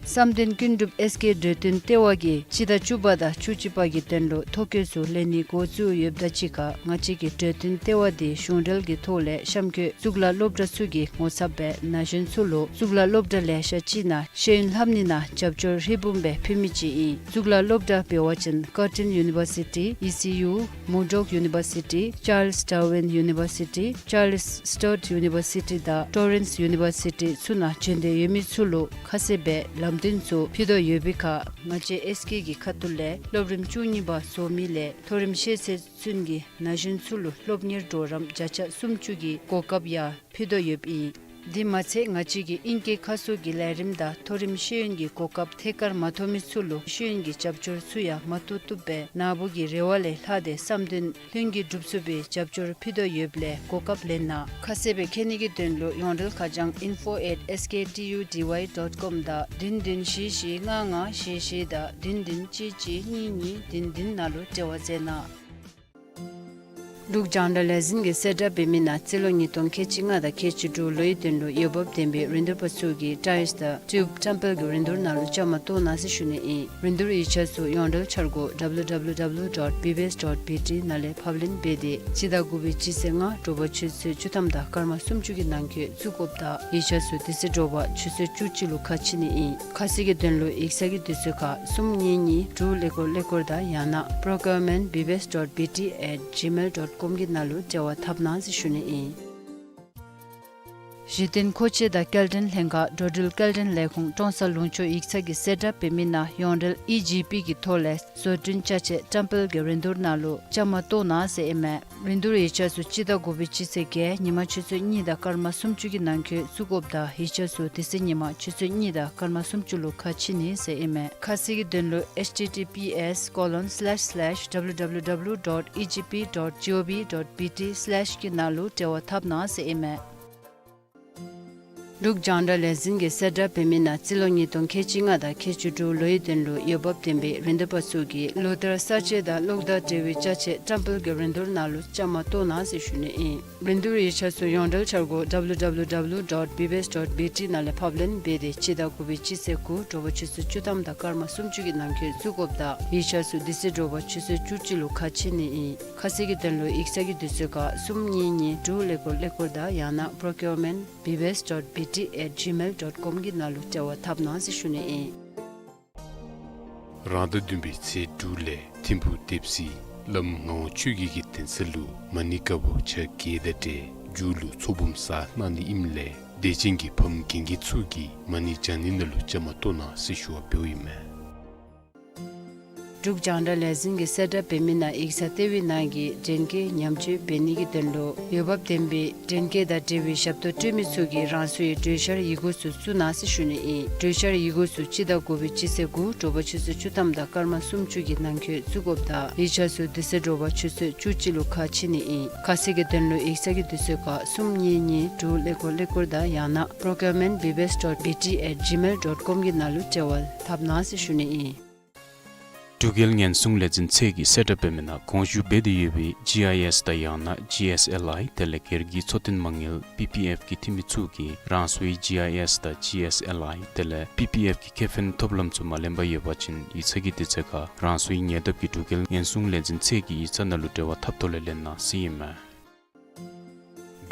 བསམ་གཏན་ཀུན་གྲུབ་ཨེས་ཀེ་འབྲུག་སྒྲོལ་སྟོན་ལྟེ་བ་གིས་སྤྱི་ཟླ་བཅུ་པ་དང་བཅུ་གཅིག་པ་གི་དོན་ལུ་ཐོ་བཀོད་ཚུ་ལེན་ནི་འགོ་བཙུགས་ཡོདཔ་དང་གཅིག་ཁར་ང་བཅས་ཀྱི་འབྲུག་སྒྲོལ་སྟོན་ལྟེ་བ་འདི་གཞུང་འབྲེལ་གྱི་ཐོག་ལས་གཤམ་འཁོད་གཙུག་ལག་སློབ་གྲྭ་ཚུ་གི་ངོ་ཚབ་སྦེ་ན་གཞོན་ཚུ་ལུ་གཙུག་ལག་སློབ་གྲྭ་ལེ་ཤ་ཅིག་ནང་ཤེས་ཡོན་ལྷབ་ནི་ནང་རྒྱབ་སྐྱོར་ཧྲིལ་བུམ་སྦེ་ཕུལ་མི་ཅིག་ཨིན། གཙུག་ལག་སློབ་གྲྭ་འབད་བ་ཅིན་ཀར་ཊིན་ཡུ་ནི་བར་སི་ཊི་ཨི་སི་ཡུ་མུར་ཌོག་ཡུ་ནི་བར་སི་ཊི་ཅཱརལས་ཌར་ཝིན་ཡུ་ནི་བར་སི་ཊི་ཅཱརལས་སི་ཊཊ་ཡུ་ནི་བར་སི་ཊི་དང་ཊོ་རེནསི་ཡུ་ནི་བར་སི་ཊི་ཚུ་ནང་འབྱོན་འདོད་ཡོད་མི་ཚུ་ལུ་ཁ་གསལ་སྦེ་ལམ་སྟོན་ཚུ་ཕུལ་དོ་ཡོད་པའི་ཁར་ང་བཅས་ཨེས་ཀེ་གི་ཁ་ཐུག་ལས་སློབ་རིམ་བཅུ་གཉིས་པ་རྫོགས་མི་ལས་མཐོ་རིམ་ཤེས་ཚད་ཚུན་གྱི་ན་གཞོན་ཚུ་ལུ་སློབ་གཉེར་གྲོགས་རམ་བརྒྱ་ཆ་སུམ་ཅུ་གི་གོ་སྐབས་ཡང་ཕུལ་དོ་ཡོདཔ་ཨིན། དེ་མ་ཚད་ང་བཅས་ཀྱིས་ཨིང་སྐད་ཁ་གསོ་གི་ལས་རིམ་དང་མཐོ་རིམ་ཤེས་ཡོན་གྱི་གོ་སྐབས་ཐད་ཀར་མ་ཐོབ་མི་ཚུ་ལུ་ཤེས་ཡོན་གྱི་རྒྱབ་སྐྱོར་ཚུ་ཡང་མ་ཐོབ་བཏུབ་པས། ནཱ་བུ་གིས་རེ་བ་ལས་ལྷག་སྟེ་བསམ་དོན་ལྷུན་གྱིས་འགྲུབ་ཚུགས་པའི་རྒྱབ་སྐྱོར་ཕུལ་དོ་ཡོདཔ་ལས་གོ་སྐབས་ལེན་གནང་། ཁ་གསལ་སྦེ་མཁྱེན་ནི་གི་དོན་ལུ་ཡོངས་འབྲེལ་ཁ་བྱང་info at sktudy dot com དང་བདུན་བདུན་བཞི་བཞི་ལྔ་ལྔ་བཞི་བཞི་དང་བདུན་བདུན་གཅིག་གཅིག་གཉིས་གཉིས་བདུན་བདུན་ནང་ལུ་འབྲེལ་བ་མཛད་གནང་། འབྲུག་རྒྱང་བསྒྲགས་ལས་འཛིན་གྱིས་གསལ་བསྒྲགས་འབད་མི་ནང་རྩིས་ལོ་ཉིས་སྟོང་ཁལ་གཅིག་ལྔ་དང་ཁལ་གཅིག་དྲུག་ལོའི་དོན་ལུ་འོས་འབབ་ལྡན་པའི་རིན་བསྡུར་པ་ཚུ་གིས་ཊཱའིསི་དང་ཊིའུབ་བཀྲམ་སྤེལ་གྱི་རིན་བསྡུར་ནང་ལུ་བཅའ་མར་གཏོགས་གནང་ཟེར་ཞུ་ནི་ཨིན། རིན་བསྡུར་ཡིག་ཆ་ཚུ་ཡོངས་འབྲེལ་འཆར་སྒོ་www dot bbs dot bt ནང་ལས་ཕབ་ལེན་འབད་དེ་སྤྱི་ཟླ་དགུ་པའི་སྤྱི་ཚེས་ལྔ་དྲོ་པ་ཆུ་ཚོད་བཅུ་ཐམ་དང་སྐར་མ་སུམ་ཅུ་གི་ནང་འཁོད་བཙུགས་དགོཔ་དང་ཡིག་ཆ་ཚུ་དེ་ཚེ་དྲོ་པ་ཆུ་ཚོད་བཅུ་གཅིག་ལུ་ཁ་ཕྱེ་ནི་ཨིན། ཁ་གསལ་གྱི་དོན་ལུ་ཡིག་ཚང་གི་དུས་ཚོད་ཁར་གསུམ་གཉིས་གཉིས་དྲུག་ཀླད་ཀོར་ཀླད་ཀོར་དང་ཡང་ན་procurement bbs dot bt at gmail dot com གི་ནང་ལུ་འབྲེལ་བ་འཐབ་གནང་ཟེར་ཞུ་ནི་ཨིན། གཞི་རྟེན་མཁོ་ཆས་དང་སྐྱེལ་འདྲེན་ལྷན་ཁག་འགྲོ་འགྲུལ་སྐྱེལ་འདྲེན་ལས་ཁུངས་ཀྲོང་གསར་ལུང་ཕྱོགས་ཡིག་ཚང་གིས་གསལ་བསྒྲགས་འབད་མི་ནང་ཡོངས་འབྲེལ་ཨི་ཇི་པི་གི་ཐོག་ལས་བཟོ་སྐྲུན་ཅ་ཆས་བཀྲམ་སྤེལ་གྱི་རིན་བསྡུར་ནང་ལུ་བཅའ་མར་གཏོགས་གནང་ཟེར་ཨིན་མས། རིན་བསྡུར་ཡིག་ཆ་ཚུ་སྤྱི་ཟླ་དགུ་པའི་སྤྱི་ཚེས་བརྒྱད་ཉིན་མ་ཆུ་ཚོད་གཉིས་དང་སྐར་མ་སུམ་ཅུ་གི་ནང་འཁོད་བཙུགས་དགོཔ་དང་ཡིག་ཆ་ཚུ་དེ་ཚེ་ཉིན་མ་ཆུ་ཚོད་གཉིས་དང་སྐར་མ་སུམ་ཅུ་ལུ་ཁ་ཕྱེ་ནི་ཟེར་ཨིན་མས། ཁ་གསལ་གྱི་དོན་ལུ་https colon slash slash www dot egp dot gov dot bt slash གི་ནང་ལུ་འབྲེལ་བ་འཐབ་གནང་ཟེར་ཨིན་མས། འབྲུག་རྒྱང་བསྒྲགས་ལས་འཛིན་གྱིས་གསལ་བསྒྲགས་འབད་མི་ནང་རྩིས་ལོ་ཉིས་སྟོང་ཁལ་གཅིག་ལྔ་དང་ཁལ་གཅིག་དྲུག་ལོའི་དོན་ལུ་འོས་འབབ་ལྡན་པའི་རིན་བསྡུར་པ་ཚུ་གིས་ལོ་བསྟར་གསར་བརྗེ་དང་གློག་དང་འབྲེལ་བའི་ཅ་ཆས་བཀྲམ་སྤེལ་གྱི་རིན་བསྡུར་ནང་ལུ་བཅའ་མར་གཏོགས་གནང་ཟེར་ཞུ་ནི་ཨིན། རིན་བསྡུར་ཡིག་ཆ་ཚུ་ཡོངས་འབྲེལ་འཆར་སྒོ་www dot bbs dot bt ནང་ལས་ཕབ་ལེན་འབད་དེ་སྤྱི་ཟླ་དགུ་པའི་སྤྱི་ཚེས་དགུ་དྲོ་པ་ཆུ་ཚོད་བཅུ་ཐམ་དང་སྐར་མ་སུམ་ཅུ་གི་ནང་འཁོད་བཙུགས་དགོཔ་དང་ཡིག་ཆ་ཚུ་དེ་ཚེ་དྲོ་པ་ཆུ་ཚོད་བཅུ་གཅིག་ལུ་ཁ་ཕྱེ་ནི་ཨིན། ཁ་གསལ་གྱི་དོན་ལུ་ཡིག་ཚང་གི་དུས་ཚོད་ཁར་གསུམ་གཉིས་གཉིས་དྲུག་ཀླད་ཀོར་ཀླད་ཀོར་དང་ཡང་ན་procurement bbs dot bt at gmail dot com གི་ནང་ལུ་འབྲེལ་བ་འཐབ་གནང་ཟེར་ཞུ་ནི་ཨིན། རང་ཟླ་བདུན་པའི་ཚེས་དྲུག་ལས་ཐིམ་ཕུག་ལྡེབས་རིས་བླམ་ངག་དབང་ཆོས་རྒྱལ་གྱི་གདན་ས་ལུ་མ་ཎི་བཀའ་བབས་ཆ་བརྒྱད་དང་འབྲེལ་མཇུག་ལུ་ཚོགས་འབུམ་གསར་གནང་ནི་ཨིནམ་ལས་དད་ཅན་གྱི་ཕམ་རྒན་རྒས་ཚུ་གིས་མ་ཎི་བགྱང་ནི་ནང་ལུ་བཅའ་མར་གཏོགས་གནང་ཟེར་ཞུ་བ་འབདཝ་ཨིན་མས། འབྲུག་རྒྱང་བསྒྲགས་ལས་འཛིན་གྱིས་གསལ་བསྒྲགས་འབད་མི་ནང་ཡིག་ཚང་ལྟེ་བའི་ནང་གི་འདྲེན་སྐས་ཉམས་བཅོས་འབད་ནི་གི་དོན་ལུ་འོས་འབབ་ལྡན་པའི་འདྲེན་སྐས་དང་འབྲེལ་བའི་ཞབས་ཏོག་སྤྲོད་མི་ཚུ་གིས་རང་སོའི་གྲོས་འཆར་ཡི་གུ་ཚུ་བཙུགས་གནང་ཟེར་ཞུ་ནི་ཨིན། གྲོས་འཆར་ཡི་གུ་ཚུ་སྤྱི་ཟླ་དགུ་པའི་སྤྱི་ཚེས་དགུ་དྲོ་པ་ཆུ་ཚོད་བཅུ་ཐམ་དང་སྐར་མ་སུམ་ཅུ་གི་ནང་འཁོད་བཙུགས་དགོཔ་དང་ཡིག་ཆ་ཚུ་དེ་ཚེ་དྲོ་པ་ཆུ་ཚོད་བཅུ་གཅིག་ལུ་ཁ་ཕྱེ་ནི་ཨིན། ཁ་གསལ་གྱི་དོན་ལུ་ཡིག་ཚང་གི་དུས་ཚོད་ཁར་གསུམ་གཉིས་གཉིས་དྲུག་ཀླད་ཀོར་ཀླད་ཀོར་དང་ཡང་ན་procurement bbs dot bt at gmail dot com གི་ནང་ལུ་འབྲེལ་བ་འཐབ་གནང་ཟེར་ཞུ་ནི་ཨིན། འབྲུག་རྒྱལ་ཉེན་སྲུང་ལས་འཛིན་ཚད་ཀྱིས་གསལ་བསྒྲགས་འབད་མི་ནང་གོང་ཞུ་འབད་དེ་ཡོད་པའི་ཇི་ཨའི་ཨེསི་དང་ཡང་ན་ཇི་ཨེསི་ཨེལ་ཨའི་དེ་ལས་སྒེར་གྱི་འཚོ་རྟེན་མ་དངུལ་པི་པི་ཨེཕ་གི་འཐུས་མི་ཚུ་གིས་རང་སོའི་ཇི་ཨའི་ཨེསི་དང་ཇི་ཨེསི་ཨེལ་ཨའི་དེ་ལས་པི་པི་ཨེཕ་གི་ཁེ་ཕན་ཐོབ་ལམ་ཚུ་མ་ལེན་པར་ཡོད་པ་ཅིན་ཡིག་ཚང་གི་དུས་ཚོད་ཁར་རང་སོའི་ཉེ་འདབས་ཀྱི་འབྲུག་རྒྱལ་ཉེན་སྲུང་ལས་འཛིན་ཚད་ཀྱི་ཡིག་ཚང་ནང་ལུ་འབྲེལ་བ་འཐབ་ཐོག་ལས་ལེན་གནང་ཟེར་ཨིན་མས།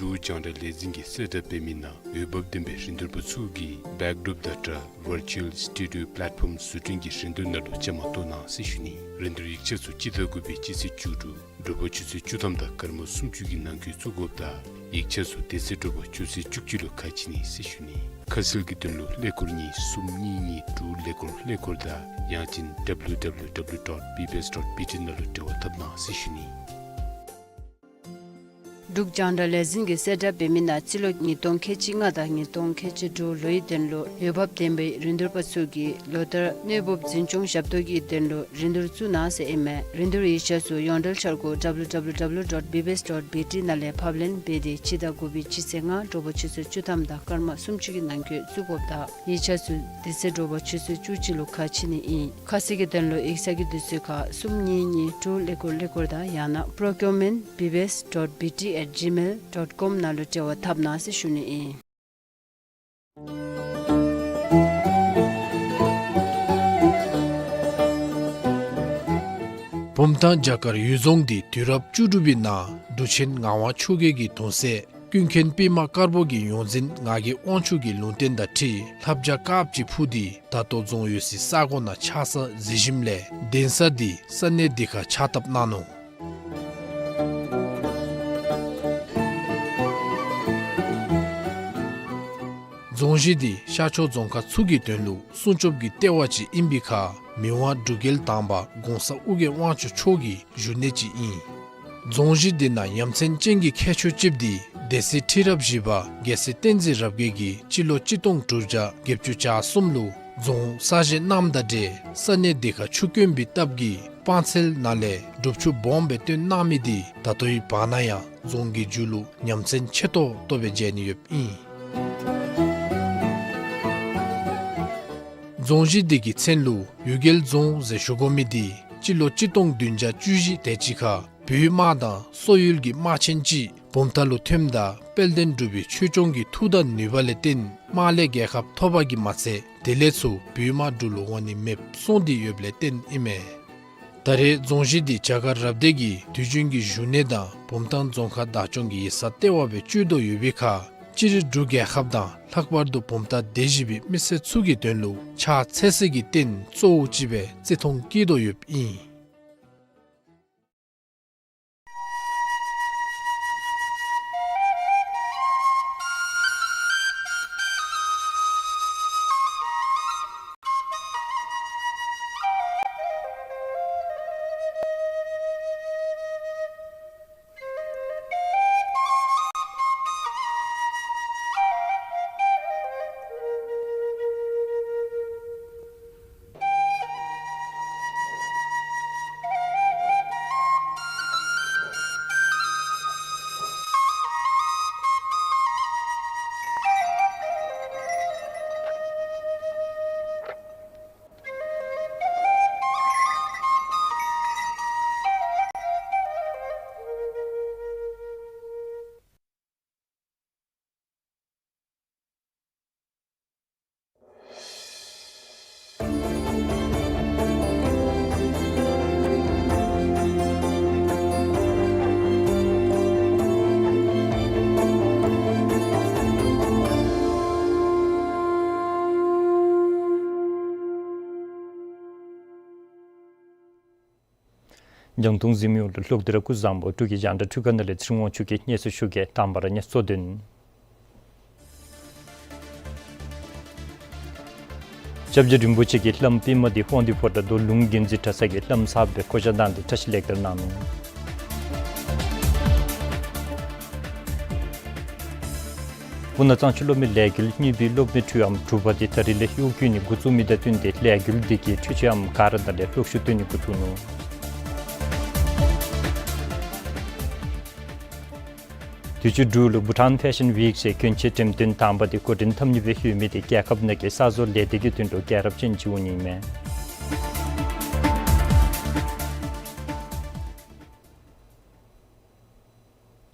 འབྲུག་རྒྱང་བསྒྲགས་ལས་འཛིན་གྱིས་གསལ་བསྒྲགས་འབད་མི་ནང་འོས་འབབ་ལྡན་པའི་རིན་བསྡུར་པ་ཚུ་གིས་བེཀ་ཌོབ་དང་སྦྲགས་ཝར་ཅུ་ཨལ་སི་ཊུ་ཌི་ཡོ་པ་ལེཊ་ཕོམ་བཟོ་སྐྲུན་གྱི་རིན་བསྡུར་ནང་ལུ་བཅའ་མར་གཏོགས་གནང་ཟེར་ཞུ་ནི། རིན་བསྡུར་ཡིག་ཆ་ཚུ་སྤྱི་ཟླ་དགུ་པའི་སྤྱི་ཚེས་བཅུ་དྲུག་དྲོ་པ་ཆུ་ཚོད་བཅུ་ཐམ་དང་སྐར་མ་སུམ་ཅུ་གི་ནང་འཁོད་བཙུགས་དགོཔ་དང་ཡིག་ཆ་ཚུ་དེ་ཚེ་དྲོ་པ་ཆུ་ཚོད་བཅུ་གཅིག་ལུ་ཁ་ཕྱེ་ནི་ཟེར་ཞུ་ནི། ཁ་གསལ་གྱི་དོན་ལུ་ཀླད་ཀོར་གཉིས་གསུམ་གཉིས་གཉིས་དྲུག་ཀླད་ཀོར་ཀླད་ཀོར་དང་ཡང་ཅིན་www dot bbs dot bt ནང་ལུ་འབྲེལ་བ་འཐབ་གནང་ཟེར་ཞུ་ནི། འབྲུག་རྒྱང་བསྒྲགས་ལས་འཛིན་གྱིས་གསལ་བསྒྲགས་འབད་མི་ནང་རྩིས་ལོ་ཉིས་སྟོང་ཁལ་གཅིག་ལྔ་དང་ཉིས་སྟོང་ཁལ་གཅིག་དྲུག་ལོའི་དོན་ལུ་འོས་འབབ་ལྡན་པའི་རིན་བསྡུར་པ་ཚུ་གིས་ལོ་ལྟར་གནོད་འབུབ་འཛིན་སྐྱོང་ཞབས་ཏོག་གི་དོན་ལུ་རིན་བསྡུར་བཙུགས་གནང་ཟེར་ཨིན་མས། རིན་བསྡུར་ཡིག་ཆ་ཚུ་ཡོངས་འབྲེལ་འཆར་སྒོ་www dot bbs dot bt ནང་ལས་ཕབ་ལེན་འབད་དེ་སྤྱི་ཟླ་དགུ་པའི་སྤྱི་ཚེས་ལྔ་དྲོ་པ་ཆུ་ཚོད་བཅུ་ཐམ་དང་སྐར་མ་སུམ་ཅུ་གི་ནང་འཁོད་བཙུགས་དགོཔ་དང་ཡིག་ཆ་ཚུ་དེ་ཚེ་དྲོ་པ་ཆུ་ཚོད་བཅུ་གཅིག་ལུ་ཁ་ཕྱེ་ནི་ཨིན། ཁ་གསལ་གྱི་དོན་ལུ་ཡིག་ཚང་གི་དུས་ཚོད་ཁར་གསུམ་གཉིས་གཉིས་དྲུག་ཀླད་ཀོར་ཀླད་ཀོར་དང་ཡང་ན་procurement bbs dot bt at gmail dot com ནང་ལུ་འབྲེལ་བ་འཐབ་གནང་ཟེར་ཞུ་ནི་ཨིན། བུམ་ཐང་བྱ་དཀར་གཡུལ་རྫོང་འདི་དུས་རབས་བཅུ་དྲུག་པའི་ནང་འབྲུག་ཆེན་ངག་དབང་ཆོས་རྒྱལ་གྱི་གདུང་སྲས་ཀུན་མཁྱེན་པདྨ་དཀར་པོ་གི་ཡོངས་འཛིན་ངག་གི་དབང་ཕྱུག་གི་ལུང་བསྟན་དང་འཁྲིལ་ལྷ་བྱ་དཀརཔོ་ཅིག་འཕུར་ཏེ་ད་ལྟོ་རྫོང་ཡོད་སའི་ས་གོ་ནང་ཆགས་ས་མཛད་ཞིནམ་ལས་གདན་ས་འདི་ས་གནས་འདི་ཁར་ཕྱག་བཏབ་གནང་ནུག། རྫོང་གཞི་འདི་ཤར་ཕྱོགས་རྫོང་ཁག་ཚུ་གི་དོན་ལུ་སྲུང་སྐྱོབ་ཀྱི་ལྟེ་བ་ཅིག་ཨིན་པའི་ཁར་མི་དབང་འབྲུག་རྒྱལ་དང་པ་གོང་ས་ཨོ་རྒྱན་དབང་ཕྱུག་མཆོག་གི་བཞུགས་གནས་ཅིག་ཨིན། རྫོང་གཞི་འདི་ནང་ཡ་མཚན་ཅན་གྱི་ཁྱད་ཆོས་ཅིག་འདི་ སྡེ་སྲིད་ཁྲི་རབས་བཞི་པ་རྒྱལ་སྲས་བསྟན་འཛིན་རབ་རྒྱས་ཀྱིས་སྤྱི་ལོ་གཅིག་སྟོང་དྲུག་བརྒྱ་བརྒྱད་ཅུ་གྱ་གསུམ་ལུ་རྫོང་གསར་བཞེངས་གནངམ་དང་འབྲེལ་ས་གནས་དེ་ཁར་ཆུ་དཀོན་པའི་སྟབས་ཀྱིས་སྤང་ཚལ་ནང་ལས་སྒྲུབ་ཆུ་སྦོམ་སྦེ་བཏོན་གནང་མི་དེ་ད་ལྟོའི་བར་ན་ཡང་རྫོང་གི་མཇུག་ལུ་ཉམས་ཚན་ཆེ་ཏོག་ཏོ་སྦེ་མཇལ་ནི་ཡོདཔ་ཨིན། རྫོང་གཞི་དེ་གི་མཚན་ལུ་གཡུལ་རྒྱལ་རྫོང་ཟེར་ཞུ་དགོ་མི་དེ་སྤྱི་ལོ་གཅིག་སྟོང་བདུན་བརྒྱ་བཅུ་བཞི་དེ་ཅིག་ཁར་བོད་དམག་དང་སོག་ཡུལ་གྱི་དམག་ཆེན་ཅིག་བུམ་ཐང་ལུ་ཐོནམ་ད་དཔལ་ལྡན་འབྲུག་པའི་ཆོས་སྐྱོང་གི་མཐུ་དང་ནུས་པ་ལས་བརྟེན་དམག་ལས་རྒྱལ་ཁ་ཐོབ་པ་གིས་མ་ཚད་དེ་ལས་ཚུར་བོད་དམག་འབྲུག་ལུ་འོང་ནི་མེདཔ་སོང་སྟེ་ཡོདཔ་ལས་བརྟེན་ཨིན་མས། ད་རེས་རྫོང་གཞི་འདི་རྒྱ་གར་རབ་སྡེ་གི་དུས་རྒྱུན་གྱི་བཞུགས་གནས་དང་བུམ་ཐང་རྫོང་ཁག་བདག་སྐྱོང་གི་ཡིག་ཚང་ལྟེ་བ་སྦེ་སྤྱོད་དོ་ཡོད་པའི་ཁར་སྤྱིར་འབྲུག་རྒྱལ་ཁབ་དང་ལྷག་པར་དུ་བུམ་ཐང་སྡེ་བཞི་པའི་མི་སེར་ཚུ་གི་དོན་ལུ་ཕྱག་འཚལ་སྲིད་ཀྱི་རྟེན་གཙོ་བོ་ཅིག་སྦེ་བརྩི་མཐོང་བསྐྱེད་དོ་ཡོདཔ་ཨིན། རྒྱང་མཐོང་གཟིགས་མི་ཡོངས་ལུ་ལྷག་སྟེ་ར་སྐུ་གཟུགས་བཟང་པོ། འབྲུག་གི་རྒྱང་བསྒྲགས་འཕྲུལ་ཁང་ནང་ལས་ཚེ་རིང་དབང་ཕྱུག་གིས་སྙན་སེང་ཞུ་གེ། དང་པ་ར་གནས་ཚུལ་དོན། སྐྱབས་རྗེ་རིན་པོ་ཆེ་གིས་བླམ་པདྨ་དེ་དབང་འདུས་ཕོ་བྲང་རྡོར་ལུང་དགོན་རྩེ་གྲྭ་ཚང་གི་བླམ་གསརཔ་སྦེ་བསྐོ་བཞག་གནང་སྟེ་བཀྲིས་ལེགས་དར་གནང་ནུག། སྤུ་ན་གཙང་ཆུ་སློབ་མའི་ལས་འགུལ་གཉིས་པའི་སློབ་མའི་འཁྲུག་འབུམ་དྲུག་པ་དེ་ད་རིས་ལས་གཡོག་བཀོལ་ནི་འགོ་བཙུགས་མི་དང་བསྟུན་ཏེ་ལས་འགུལ་དེ་གི་འཕྲུལ་ཆས་འམ་ག་ར་ནང་ལས་གློག་ཤུགས་བཏོན་ནི་འགོ་བཙུགས་ནུག། དུས་ཅི་འབྲུག་ལུ་བྷུ་ཊཱན་ཕེ་ཤཱན་ཝིཀ་ཟེར་གྱོན་ཆས་འགྲེམས་སྟོན་དང་པ་དེ་འགོ་འདྲེན་འཐབ་ནི་སྦེ་ཡོད་མི་དེ་རྒྱལ་ཁབ་ནང་གི་གསར་བཟོ་ལས་སྡེ་གི་དོན་ལུ་རྒྱལ་རབས་ཅན་ཅིག་འོང་ནི་ཨིན་མས།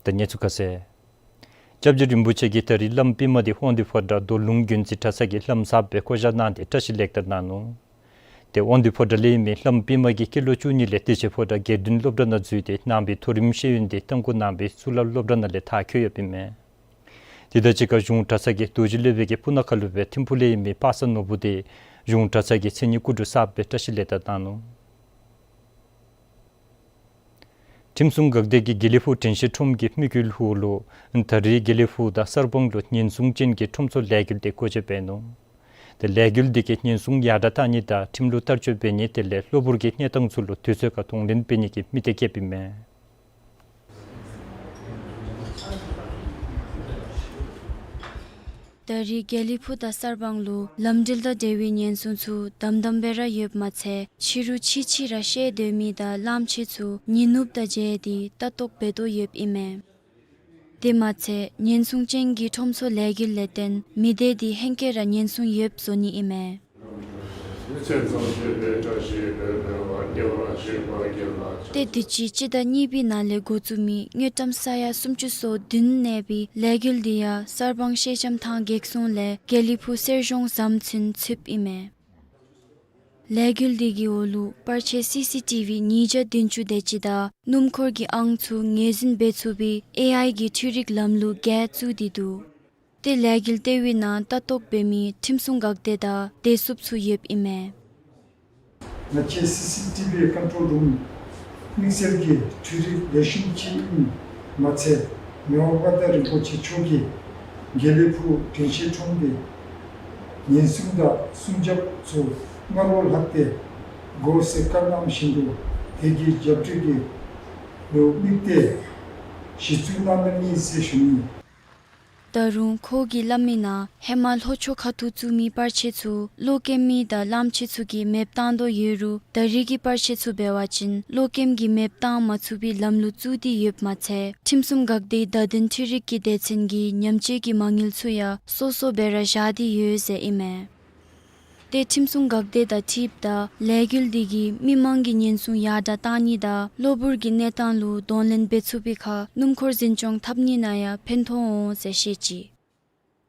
ད་གནས་ཚུལ་ཁ་གསལ། སྐྱབས་རྗེ་རིན་པོ་ཆེ་གིས་ད་རིས་བླམ་པདྨ་དེ་དབང་འདུས་ཕོ་བྲང་རྡོར་ལུང་དགོན་རྩེ་གྲྭ་ཚང་གི་བླམ་གསརཔ་སྦེ་བསྐོ་བཞག་གནང་སྟེ་བཀྲིས་ལེགས་དར་གནང་ནུག། ཏེ་དབང་འདུས་ཕོ་བྲང་ལས་ཨིན་མི་བླམ་པདྨ་གིས་སྐྱེས་ལོ་བཅུ་གཉིས་ལས་བདེ་ཆེན་ཕོ་བྲང་དགེ་འདུན་སློབ་གྲྭ་ནང་འཛུལ་ཏེ་ནང་པའི་མཐོ་རིམ་ཤེས་ཡོན་དེ་རྟ་མགོ་ནང་པའི་གཙུག་ལག་སློབ་གྲྭ་ནང་ལས་མཐར་འཁྱོལ་ཡོདཔ་ཨིན་མས། དེ་དང་གཅིག་ཁར་གཞུང་གྲྭ་ཚང་གི་རྡོ་རྗེ་སློབ་དཔོན་གྱི་སྤུ་ན་ཁ་ལུ་སྦེ་ཐིམ་ཕུག་ལས་ཨིན་མི་པ་སངས་ནོར་བུ་དེ་གཞུང་གྲྭ་ཚང་གི་མཚན་ཉིད་སྐུ་དྲུང་གསརཔ་སྦེ་བཀྲིས་ལེགས་དར་གནང་ནུག། ཁྲིམས་སྲུང་འགག་སྡེ་གིས་དགེ་ལེགས་ཕུག་དྲན་ཤེས་ཁྲོམ་གྱི་དམིགས་ཡུལ་ཧོ་ལུ་ད་རིས་དགེ་ལེགས་ཕུག་དང་གསར་སྤང་ལུ་ཉེན་སྲུང་ཅན་གྱི་ཁྲོམ་ཚུ་ལས་འགུལ་དེ་སྒོ་འབྱེད་འབད་ནུག། ཏེ་ལས་འགུལ་དེ་གིས་ཉེན་སྲུང་ཡར་དྲག་གཏང་ནི་དང་ཁྲིམས་ལུགས་བསྟར་སྤྱོད་འབད་ནི་དེ་ལས་གློ་བུར་གྱི་གནས་སྟངས་ཚུ་ལུ་དུས་ཚོད་ཁར་གདོང་ལེན་འབད་ནི་གི་དམིགས་གཏད་བསྐྱེདཔ་ཨིན་མས། ད་རིས་དགེ་ལེགས་ཕུག་དང་གསར་སྤང་ལུ་ལམ་འགྲུལ་དང་འབྲེལ་བའི་ཉེན་སྲུང་ཚུ་དམ་དམ་སྦེ་ར་ཡོདཔ་མ་ཚད་ཕྱི་རུ་ཕྱི་ཕྱི་ར་བཤལ་སྡོད་མི་དང་གླངམོ་ཆེ་ཚུ་ཉིན་ནུབ་དང་བརྗེ་སྟེ་ལྟ་རྟོག་འབད་དོ་ཡོདཔ་ཨིན་མས། དེ་མ་ཚད་ཉེན་སྲུང་ཅན་གྱི་ཁྲོམ་ཚུ་ལས་འགུལ་ལས་བརྟེན་མི་སྡེ་འདི་ཧེང་སྐལ་ར་ཉེན་སྲུང་ཡོདཔ་བཟོ་ནི་ཨིན་མས། ཏེ་དུས་ཅི་སྤྱི་ཟླ་གཉིས་པའི་ནང་ལས་འགོ་བཙུགས་མི་དངུལ་ཀྲམ་ས་ཡ་སུམ་ཅུ་སོ་བདུན་གནས་པའི་ལས་འགུལ་འདི་ཡང་གསར་སྤང་ཤེལ་ལྕམ་ཐང་གེགས་སྲུང་ལས་དགེ་ལེགས་ཕུག་གསེར་གཞོང་ཟམ་ཚུན་ཚུདཔ་ཨིན་མས། ལས་འགུལ་འདི་གི་འོག་ལུ་པར་ཆས་སི་སི་ཊི་ཝི་ཉིས་བརྒྱ་བདུན་ཅུ་དེ་ཅིག་དང་སྣུམ་འཁོར་གྱི་ཨང་ཚུ་ངོས་འཛིན་འབད་ཚུགས་པའི་ཨེ་ཨའི་གི་འཕྲུལ་རིག་ལམ་ལུགས་བརྒྱད་བཙུགས་ཏེ་འདུག། ཏེ་ལས་འགུལ་ལྟེ་བའི་ནང་ལྟ་རྟོག་འབད་མི་ཁྲིམས་སྲུང་འགག་སྡེ་དང་བདེ་སྲུངཔ་ཚུ་ཡོདཔ་ཨིན་མས། ང་བཅས་སི་སི་ཊི་ཝི་ཀོན་ཊོལ་རུམ་དམིགས་བསལ་གྱི་འཕྲུལ་རིག་ལེགས་ཤོམ་ཅིག་ཨིནམ་མ་ཚད་མི་དབང་མངའ་བདག་རིན་པོ་ཆེ་མཆོག་གིས་དགེ་ལེགས་ཕུག་དྲན་ཤེས་ཁྲོམ་གྱི་ཉེན་སྲུང་དང་སྲུང་སྐྱོབ་ཚུ་སྔར་ལུ་ལྷག་སྟེ་དགོ་ཟེར་བཀའ་གནང་བཞིན་དུ་དེ་གི་རྒྱབ་སྐྱོར་གྱི་ལུ་དམིགས་ཏེ་གཞི་བཙུགས་གནང་ནི་ཨིན་ཟེར་ཞུ་ནི། ད་རུང་ཁོ་གིས་སླབ་མི་ནང་ཧེ་མ་ལྷོ་ཕྱོགས་ཁ་ཐུག་བཙུགས་མི་པར་ཆས་ཚུ་གློག་ཀེམ་མི་དང་ལམ་ཆས་ཚུ་གིས་མེདཔ་བཏང་དོ་ཡོད་རུང་ད་རེས་ཀྱི་པར་ཆས་ཚུ་འབད་བ་ཅིན་གློག་ཀེམ་གྱིས་མེདཔ་བཏང་མ་ཚུགས་པའི་ལམ་ལུགས་བཙུགས་ཏེ་ཡོདཔ་མ་ཚད་ཁྲིམས་སྲུང་འགག་སྡེའི་བརྡ་དོན་འཕྲུལ་རིག་གི་སྡེ་ཚན་གྱིས་ཉམས་བཅོས་ཀྱི་མ་དངུལ་ཚུ་ཡང་སོ་སོ་སྦེ་ར་བཞག་སྟེ་ཡོད་ཟེར་ཨིན་མས། ཏེ་ཁྲིམས་སྲུང་འགག་སྡེ་དང་འཁྲིལཝ་ད་ལས་འགུལ་འདི་གིས་མི་མང་གི་ཉེན་སྲུང་ཡར་དྲག་གཏང་ནི་དང་གློ་བུར་གྱི་གནས་སྟངས་ལུ་གདོང་ལེན་འབད་ཚུགས་པའི་ཁར་སྣུམ་འཁོར་འཛིན་སྐྱོང་འཐབ་ནི་ནང་ཡང་ཕན་ཐོགས་འོང་ཟེར་བཤད་ཅི།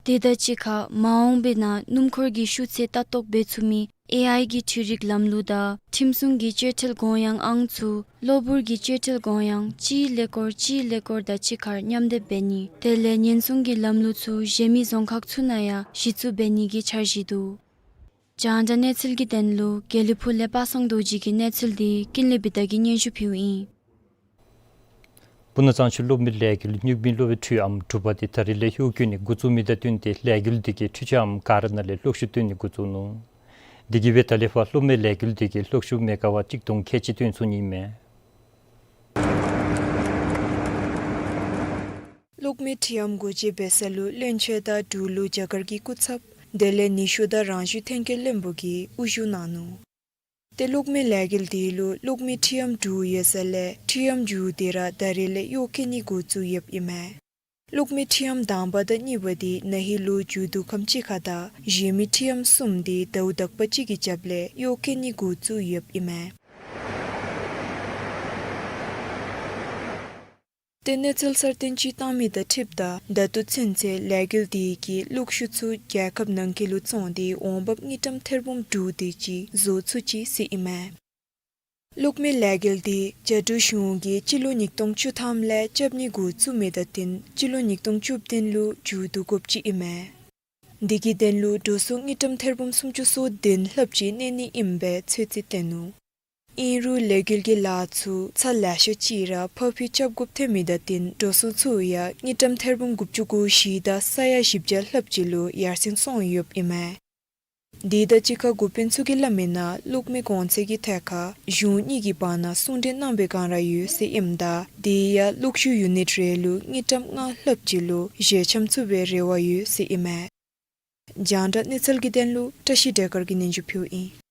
དེ་དང་གཅིག་ཁར་མ་འོངས་པའི་ནང་སྣུམ་འཁོར་གྱི་ཤུགས་ཚད་ལྟ་རྟོག་འབད་ཚུགས་མི་ཨེ་ཨའི་གི་འཕྲུལ་རིག་ལམ་ལུགས་དང་ཁྲིམས་སྲུང་གི་བཅོས་ཁྲལ་དགོངས་ཡངས་ཨང་ཚུ་གློ་བུར་གྱི་བཅོས་ཁྲལ་དགོངས་ཡངས་སྤྱིའི་ཀླད་ཀོར་སྤྱིའི་ཀླད་ཀོར་དང་གཅིག་ཁར་མཉམ་སྡེབ་འབད་ནི་དེ་ལས་ཉེན་སྲུང་གི་ལམ་ལུགས་ཚུ་གཞན་མི་རྫོང་ཁག་ཚུ་ནང་ཡང་གཞི་བཙུགས་འབད་ནི་གི་འཆར་གཞི་འདུག། རྒྱང་བསྒྲགས་གནས་ཚུལ་གྱི་དོན་ལུ་དགེ་ལེགས་ཕུག་ལས་པ་སངས་རྡོ་རྗེ་གི་གནས་ཚུལ་འདི་ཀུན་ལེགས་བི་དྷ་གིས་སྙན་ཞུ་ཕུལཝ་ཨིན། སྤུ་ན་གཙང་ཆུ་གློག་མེ་ལས་འགུལ་སྨྱུག་མིང་གློ་བའི་འཕྲུལ་ཨམ་དྲུག་པ་འདི་ད་རིས་ལས་གཡོག་བཀོལ་ནི་འགོ་བཙུགས་མི་དང་བསྟུན་ཏེ་ལས་འགུལ་འདི་གིས་འཕྲུལ་ཆས་ཨམ་ག་ར་ནང་ལས་གློག་ཤུགས་བཏོན་ནི་འགོ་བཙུགས་ནུག། འདི་གིས་འབད་ད་ལས་ཕར་གློག་མེ་ལས་འགུལ་འདི་གིས་གློག་ཤུགས་མེ་ག་ཝཊ་གཅིག་སྟོང་ཁལ་གཅིག་བཏོན་ཚུགས་ནི་ཨིན་མས། གློག་མེ་འཕྲུལ་ཨམ་སྒོ་འབྱེད་འབད་ས་ལུ་བློན་ཆེན་དང་འབྲུག་ལུ་རྒྱ་གར་གྱི་སྐུ་ཚབ་དེ་ལས་ནུས་ཤུགས་དང་རང་བཞིན་ཐོན་སྐྱེད་བློན་པོ་གིས་དབུ་བཞུགས་གནང་ནུག། ཏེ་གློག་མེ་ལས་འགུལ་འདི་ལུ་གློག་མེ་འཕྲུལ་ཨམ་དྲུག་ཡོད་ས་ལས་འཕྲུལ་ཨམ་དྲུག་འདི་ར་ད་རིས་ལས་གཡོག་བཀོལ་ནི་འགོ་བཙུགས་ཡོདཔ་ཨིན་མས། གློག་མེ་འཕྲུལ་ཨམ་དང་པ་དང་གཉིས་པ་འདི་ན་ཧིང་ལོ་མཇུག་བསྡུ་ཁམས་ཅིག་ཁར་དང་གཞན་མི་འཕྲུལ་ཨམ་གསུམ་འདི་ཟླཝ་དག་པ་ཅིག་གི་རྒྱབ་ལས་གཡོག་བཀོལ་ནི་འགོ་བཙུགས་ཡོདཔ་ཨིན་མས། ཏེ་གནས་ཚུལ་གསར་བཏོན་ཅིག་བཏང་མི་དང་འཁྲིལཝ་ད་ད་ལྟོ་ཚུན་ཚོད་ལས་འགུལ་འདི་གིས་གློག་ཤུགས་ཚུ་རྒྱལ་ཁབ་ནང་འཁོད་ལུ་བཙོངས་ཏེ་འོང་འབབ་དངུལ་ཀྲམ་ཐེར་འབུམ་དྲུག་དེ་ཅིག་བཟོ་ཚུགས་ཅི་ཟེར་ཨིན་མས། གློག་མེ་ལས་འགུལ་འདི་རྒྱ་འབྲུག་གཞུང་གིས་སྤྱི་ལོ་ཉིས་སྟོང་བཅུ་ཐམ་ལས་རྐྱབ་ནི་འགོ་བཙུགས་མི་དང་བསྟུན་སྤྱི་ལོ་ཉིས་སྟོང་བཅུ་བདུན་ལུ་མཇུག་བསྡུ་དགོཔ་ཅིག་ཨིན་མས། འདི་གི་དོན་ལུ་འགྲོ་སོང་དངུལ་ཀྲམ་ཐེར་འབུམ་སུམ་ཅུ་སོ་བདུན་ལྷགཔ་ཅིག་གནས་ནི་ཨིནམ་སྦེ་ཚོད་རྩིས་བཏོན་ནུག། ཨིན་རུང་ལས་འགུལ་གྱི་ལཱ་ཚུ་ཚར་ལེ་ཤ་ཅིག་ར་ཕར་འཕུལ་རྐྱབ་དགོཔ་ཐོན་མི་དང་བསྟུན་འགྲོ་སོང་ཚུ་ཡང་དངུལ་ཀྲམ་ཐེར་འབུམ་དགུ་བཅུ་གོ་བཞི་དང་ས་ཡ་བཞི་བརྒྱ་ལྷགཔ་ཅིག་ལུ་ཡར་སེང་སོང་ཡོདཔ་ཨིན་མས། དེ་དང་གཅིག་ཁར་འགོ་དཔོན་ཚུ་གིས་སླབ་མི་ནང་གློག་མེ་གོང་ཚད་ཀྱི་ཐད་ཁར་གཞུང་གཉིས་ཀྱི་བར་ན་གསུང་གྲོས་གནང་བའི་བསྒང་ར་ཡོད་ཟེར་ཨིནམ་ད་དེ་ཡང་གློག་ཤུགས་ཡུ་ནིཊ་རེ་ལུ་དངུལ་ཀྲམ་ལྔ་ལྷགཔ་ཅིག་ལུ་ཞལ་འཆམ་ཚུགས་པའི་རེ་བ་ཡོད་ཟེར་ཨིན་མས། རྒྱང་བསྒྲགས་གནས་ཚུལ་གྱི་དོན་ལུ་བཀྲ་ཤིས་སྒྲོལ་དཀར་གྱིས་སྙན་ཞུ་ཕུལཝ་ཨིན།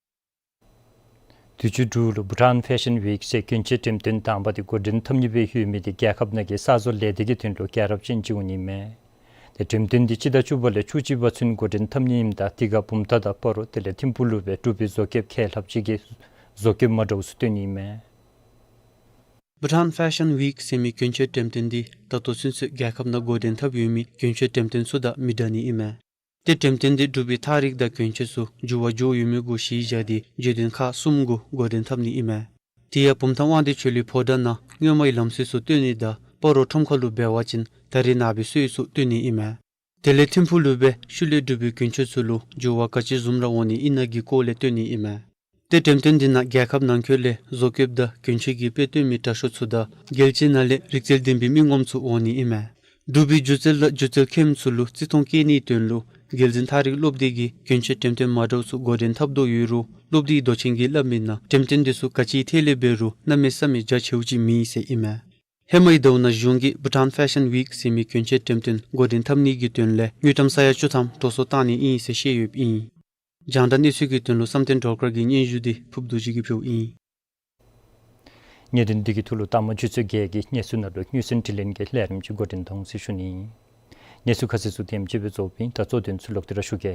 དུས་ཅི་འབྲུག་ལུ་བྷུ་ཊཱན་ཕེ་ཤཱན་ཝིཀ་ཟེར་གྱོན་ཆས་འགྲེམས་སྟོན་དང་པ་འདི་འགོ་འདྲེན་འཐབ་ནི་སྦེ་ཡོད་མི་འདི་རྒྱལ་ཁབ་ནང་གི་གསར་བཟོ་ལས་སྡེ་གི་དོན་ལུ་རྒྱལ་རབས་ཅན་ཅིག་འོང་ནི་མས། ཏེ་འགྲེམས་སྟོན་འདི་སྤྱི་ཟླ་བཅུ་པ་ལས་བཅུ་གཅིག་པ་ཚུན་འགོ་འདྲེན་འཐབ་ནི་ཨིནམ་ད་དེ་ཁར་བུམ་ཐང་དང་སྤ་རོ་དེ་ལས་ཐིམ་ཕུག་ལུ་སྦེ་འབྲུག་པའི་བཟོ་བཀོདཔ་ཁལ་ལྷགཔ་ཅིག་གིས་བཟོ་བཀོད་མ་འདྲཝ་ཚུ་སྟོན་ནི་ཨིན་མས། བྷུ་ཊཱན་ཕེ་ཤཱན་ཝིཀ་ཟེར་མི་གྱོན་ཆས་འགྲེམས་སྟོན་འདི་ད་ལྟོ་ཚུན་ཚོད་རྒྱལ་ཁབ་ནང་འགོ་འདྲེན་འཐབ་ཡོད་མི་གྱོན་ཆས་འགྲེམས་སྟོན་ཚུ་དང་མི་འདྲ་ནི་ཨིན་མས། ཏེ་འགྲེམས་སྟོན་འདི་འབྲུག་པའི་ཐང་རིག་དང་གྱོན་ཆས་ཚུ་འགྱུར་བ་འགྱོ་ཡོད་མི་གུ་གཞི་བཞག་སྟེ་བརྗོད་དོན་ཁག་གསུམ་གུ་འགོ་འདྲེན་འཐབ་ནི་ཨིན་མས། དེ་ཡང་བུམ་ཐང་དབང་འདུས་ཆོས་གླིང་ཕོ་བྲང་ནང་སྔོན་མའི་ལམ་སྲོལ་ཚུ་སྟོན་ནི་དང་སྤ་རོ་ཁྲོམ་ཁ་ལུ་འབད་བ་ཅིན་ད་རེས་ནངས་པའི་སྲོལ་ཚུ་སྟོན་ནི་ཨིན་མས། དེ་ལས་ཐིམ་ཕུག་ལུ་སྦེ་ཤུལ་ལས་འབྲུག་པའི་གྱོན་ཆས་ཚུ་ལུ་འགྱུར་བ་ག་ཅི་བཟུམ་ར་འོང་ནི་ཨིན་ན་གི་སྐོར་ལས་སྟོན་ནི་ཨིན་མས། ཏེ་འགྲེམས་སྟོན་འདི་ནང་རྒྱལ་ཁབ་ནང་འཁོད་ལས་བཟོ་བཀོདཔ་དང་གྱོན་ཆས་ཀྱི་དཔེ་སྟོན་མི་དྲག་ཤོས་ཚུ་དང་རྒྱལ་སྤྱི་ནང་ལས་རིག་རྩལ་ལྡན་པའི་མི་ངོམ་ཚུ་འོང་ནི་ཨིན་མས། འབྲུག་པའི་སྒྱུ་རྩལ་དང་སྒྱུ་རྩལ་མཁནམ་ཚུ་ལུ་བརྩི་མཐོང་བསྐྱེད་ནིའི་དོན་ལུ་རྒྱལ་འཛིན་ཐང་རིག་སློབ་སྡེ་གིས་གྱོན་ཆས་འགྲེམས་སྟོན་མ་འདྲཝ་ཚུ་འགོ་འདྲེན་འཐབ་དོ་ཡོད་རུང་སློབ་སྡེའི་མདོ་ཆེན་གྱིས་སླབ་མི་ནང་འགྲེམས་སྟོན་འདི་ཚུ་ག་ཅི་ཐད་ལས་འབད་རུང་གནམ་མེད་ས་མེད་རྒྱ་ཆེཝ་ཅིག་མེད་ཟེར་ཨིན་མས། ཧེ་མའི་ཟླཝ་ནང་གཞུང་གིས་བྷུ་ཊཱན་ཕེ་ཤཱན་ཝིཀ་ཟེར་མི་གྱོན་ཆས་འགྲེམས་སྟོན་འགོ་འདྲེན་འཐབ་ནི་གི་དོན་ལས་དངུལ་ཀྲམ་ས་ཡ་བཅུ་ཐམ་འགྲོ་སོང་བཏང་ནི་ཨིན་ཟེར་བཤད་ཡོདཔ་ཨིན། རྒྱང་བསྒྲགས་གནས་ཚུལ་གྱི་དོན་ལུ་བསམ་གཏན་སྒྲོལ་དཀར་གྱི་སྙན་ཞུ་འདི་ཕུབ་རྡོ་རྗེ་གིས་ཕུལཝ་ཨིན། གནད་དོན་འདི་གི་ཐོག་ལུ་མཐའ་མ་ཆུ་ཚོད་བརྒྱད་ཀྱི་གནས་ཚུལ་ནང་ལུ་དངུལ་སེམས་དྲི་ལན་གྱི་ལས་རིམ་ཅིག་འགོ་འདྲེན་གཏང་འོང་ཟེར་ཞུ་ནི། གནས་ཚུལ་ཁ་གསལ་ཚུ་དེམ་ཅིག་སྦེ་རྫོགས་པའི་ད་གཙོ་དོན་ཚུ་ལོག་སྟེ་ར་ཞུ་གེ།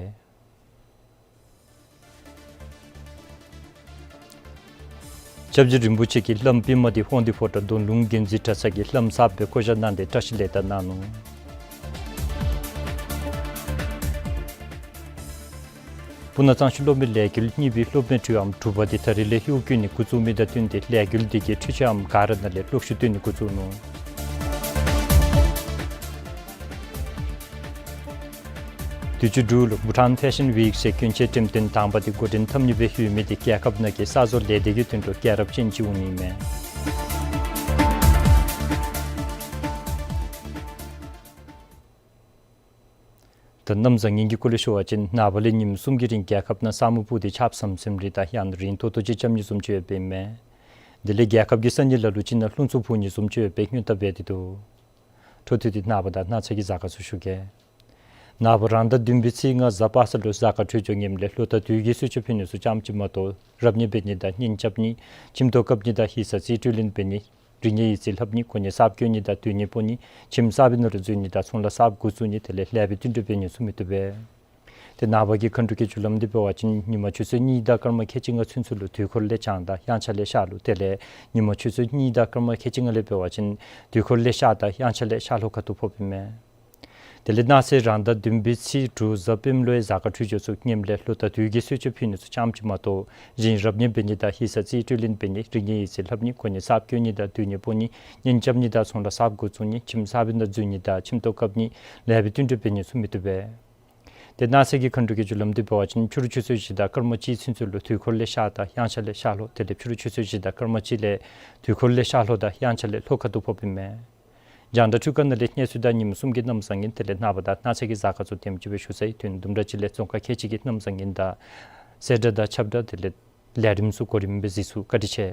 སྐྱབས་རྗེ་རིན་པོ་ཆེ་གིས་བླམ་པདྨ་འདི་ཧོང་ཏི་ཕོ་བྲང་མདོ་ལུང་དགོན་འཛིན་གྲྭ་ཚང་གི་བླམ་གསརཔ་སྦེ་བསྐོ་བཞག་གནང་སྟེ་བཀྲ་ཤིས་ལེགས་དར་གནང་ནུག། སྤུ་ན་གཙང་ཆུ་གློག་མེ་ལས་འགུལ་གཉིས་པའི་གློག་མེ་འཕྲུལ་ཨམ་དྲུག་པ་འདི་ད་རིས་ལས་གཡོག་བཀོལ་ནི་འགོ་བཙུགས་མི་དང་བསྟུན་ཏེ་ལས་འགུལ་འདི་གིས་འཕྲུལ་ཆས་ཨམ་ག་ར་ནང་ལས་གློག་ཤུགས་བཏོན་ནི་འགོ་བཙུགས་ནུག། དུས་ཅི་འབྲུག་ལུ་བྷུ་ཊཱན་ཕེ་ཤཱན་ཝིཀ་ཟེར་གྱོན་ཆས་འགྲེམས་སྟོན་དང་པ་འདི་འགོ་འདྲེན་འཐབ་ནི་སྦེ་ཡོད་མི་འདི་རྒྱལ་ཁབ་ནང་གི་གསར་བཟོ་ལས་སྡེ་གི་དོན་ལུ་རྒྱལ་རབས་ཅན་ཅིག་འོང་ནི་མས། ད་གནམ་བཟང་ངན་གྱི་སྐོར་ལས་ཞུ་བ་ཅིན་ནངས་པ་ལས་ཉིནམ་གསུམ་གྱི་རིང་རྒྱལ་ཁབ་ནང་ས་སྨུག་སྤུབས་ཏེ་ཆརཔ་ཟམ་ཟིམ་རེ་དང་ཡང་ན་རན་ཏོག་ཏོ་ཅིག་རྐྱབ་ནི་བཟུམ་ཅིག་ཡོདཔ་ཨིན་མས། དེ་ལས་རྒྱལ་ཁབ་ཀྱི་ས་གནས་ལ་ལུ་ཅིག་ནང་རླུང་འཚུབ་འཕུ་ནི་བཟུམ་ཅིག་ཡོདཔ་སྦེ་སྔོན་བརྡ་འབད་དེ་འདུག། འཕྲོ་མཐུད་དེ་ནངས་པ་དང་གནངས་ཚེ་གི་གཟའ་སྐར་ཚུ་ཞུ་གེ། ནངས་པ་རང་ཟླ་བདུན་པའི་ཚེས་ལྔ་གཟའ་པ་སངས་ལུ་གཟའ་སྐར་འཕྲོད་སྦྱོར་ངནམ་ལས་ལོ་དང་དུས་ཀྱི་གསོལ་མཆོད་ཕུལ་ནི་ཚུ་ཙམ་ཅིག་མ་གཏོགས་རབ་གནས་འབད་ནི་དང་གཉེན་རྐྱབ་ནི་ཁྱིམ་ཐོག་བཀབ་ནི་དང་ཡིག་ཚང་རྩིས་སྤྲོད་ལེན་འབད་ནི་རིག་གནས་ཡིག་རྩིས་ལྷབ་ནི་གོ་གནས་གསརཔ་བསྐོ་ནི་དང་སྡོད་གནས་སྤོ་ནི་ཁྱིམ་གསར་པའི་ནང་ལུ་འཛུལ་ནི་དང་ཚོང་ལཱ་གསརཔ་འགོ་བཙུགས་ནི་དེ་ལས་ལེགས་པའི་དུས་འགྲོ་འབད་ནི་ཚུ་མི་བཏུབ་པས། ཏེ་ནངས་པ་གི་མཁའ་འགྲོ་སྐྱེ་བཅུ་ལམ་འདི་འབད་བ་ཅིན་ཉིན་མ་ཆུ་ཚོད་གཉིས་དང་སྐར་མ་ཁལ་གཅིག་ལྔ་ཚུན་ཚོད་ལུ་དུས་འཁོར་ལས་བྱང་དང་དབྱངས་འཆར་ལས་ཤར་ལྷོ། དེ་ལས་ཉིན་མ་ཆུ་ཚོད་གཉིས་དང་སྐར་མ་ཁལ་གཅིག་ལྔ་ལས་འབད་བ་ཅིན་དུས་འཁོར་ལས་ཤར་དང་དབྱངས་འཆར་ལས་ཤར་ལྷོ་ཁ་ཐུག་ཕོགཔ་ཨིན་མས། དེ་ལས་གནངས་ཚེ་རང་ཟླ་བདུན་པའི་ཚེས་དྲུག་གཟའ་སྤེནམ་ལོའི་གཟའ་སྐར་འཕྲོད་སྦྱོར་ཚུ་ངནམ་ལས་ལོ་དང་དུས་ཀྱི་གསོལ་མཆོད་ཕུལ་ནི་ཚུ་ཙམ་ཅིག་མ་གཏོགས་གཞན་རབ་གནས་འབད་ནི་དང་ཡིག་ཚང་རྩིས་སྤྲོད་ལེན་འབད་ནི་རིག་གནས་ཡིག་རྩིས་ལྷབ་ནི་གོ་གནས་གསརཔ་བསྐོ་ནི་དང་སྡོད་གནས་སྤོ་ནི་གཉེན་རྐྱབ་ནི་དང་ཚོང་ལཱ་གསརཔ་འགོ་བཙུགས་ནི་ཁྱིམ་གསར་པའི་ནང་འཛུལ་ནི་དང་ཁྱིམ་ཐོག་བཀབ་ནི་ལེགས་པའི་དུས་འགྲོ་འབད་ནི་ཚུ་མི་བཏུབ་པས། ཏེ་གནངས་ཚེ་གི་མཁའ་འགྲོ་སྐྱེ་བཅུ་ལམ་འདི་འབད་བ་ཅིན་ཕྱི་རུ་ཆུ་ཚོད་བཞི་དང་སྐར་མ་གཅིག་ཚུན་ཚོད་ལུ་དུས་འཁོར་ལས་ཤར་དང་དབྱངས་འཆར་ལས་ཤར་ལྷོ། དེ་ལས་ཕྱི་རུ་ཆུ་ཚོད་བཞི་དང་སྐར་མ་གཅིག་ལས་དུས་འཁོར་ལས་ཤར་ལྷོ་དང་དབྱངས་འཆར་ལས་ལྷོ་ཁ་ཐུག་ཕོགཔ་ཨིན་མས། རྒྱང་བསྒྲགས་འཕྲུལ་ཁང་ནང་ལས་གནས་ཚུལ་དང་ཉིནམ་གསུམ་གྱི་གནམ་བཟང་ངན་དེ་ལས་ནངས་པ་དང་གནངས་ཚེ་གི་གཟའ་སྐར་ཚུ་དེམ་ཅིག་སྦེ་ཞུ་ཚར་ཡི། དུས་ཡུན་དུམ་གྲ་ཅིག་ལས་རྫོང་ཁག་ཁལ་གཅིག་གི་གནམ་བཟང་ངན་དང་གསལ་བསྒྲགས་དང་ཁྱབ་བསྒྲགས་དེ་ལས་ལས་རིམ་ཚུ་གོ་རིམ་སྦེ་གཟིགས་ཚུགས། བཀའ་དྲིན་ཆེ།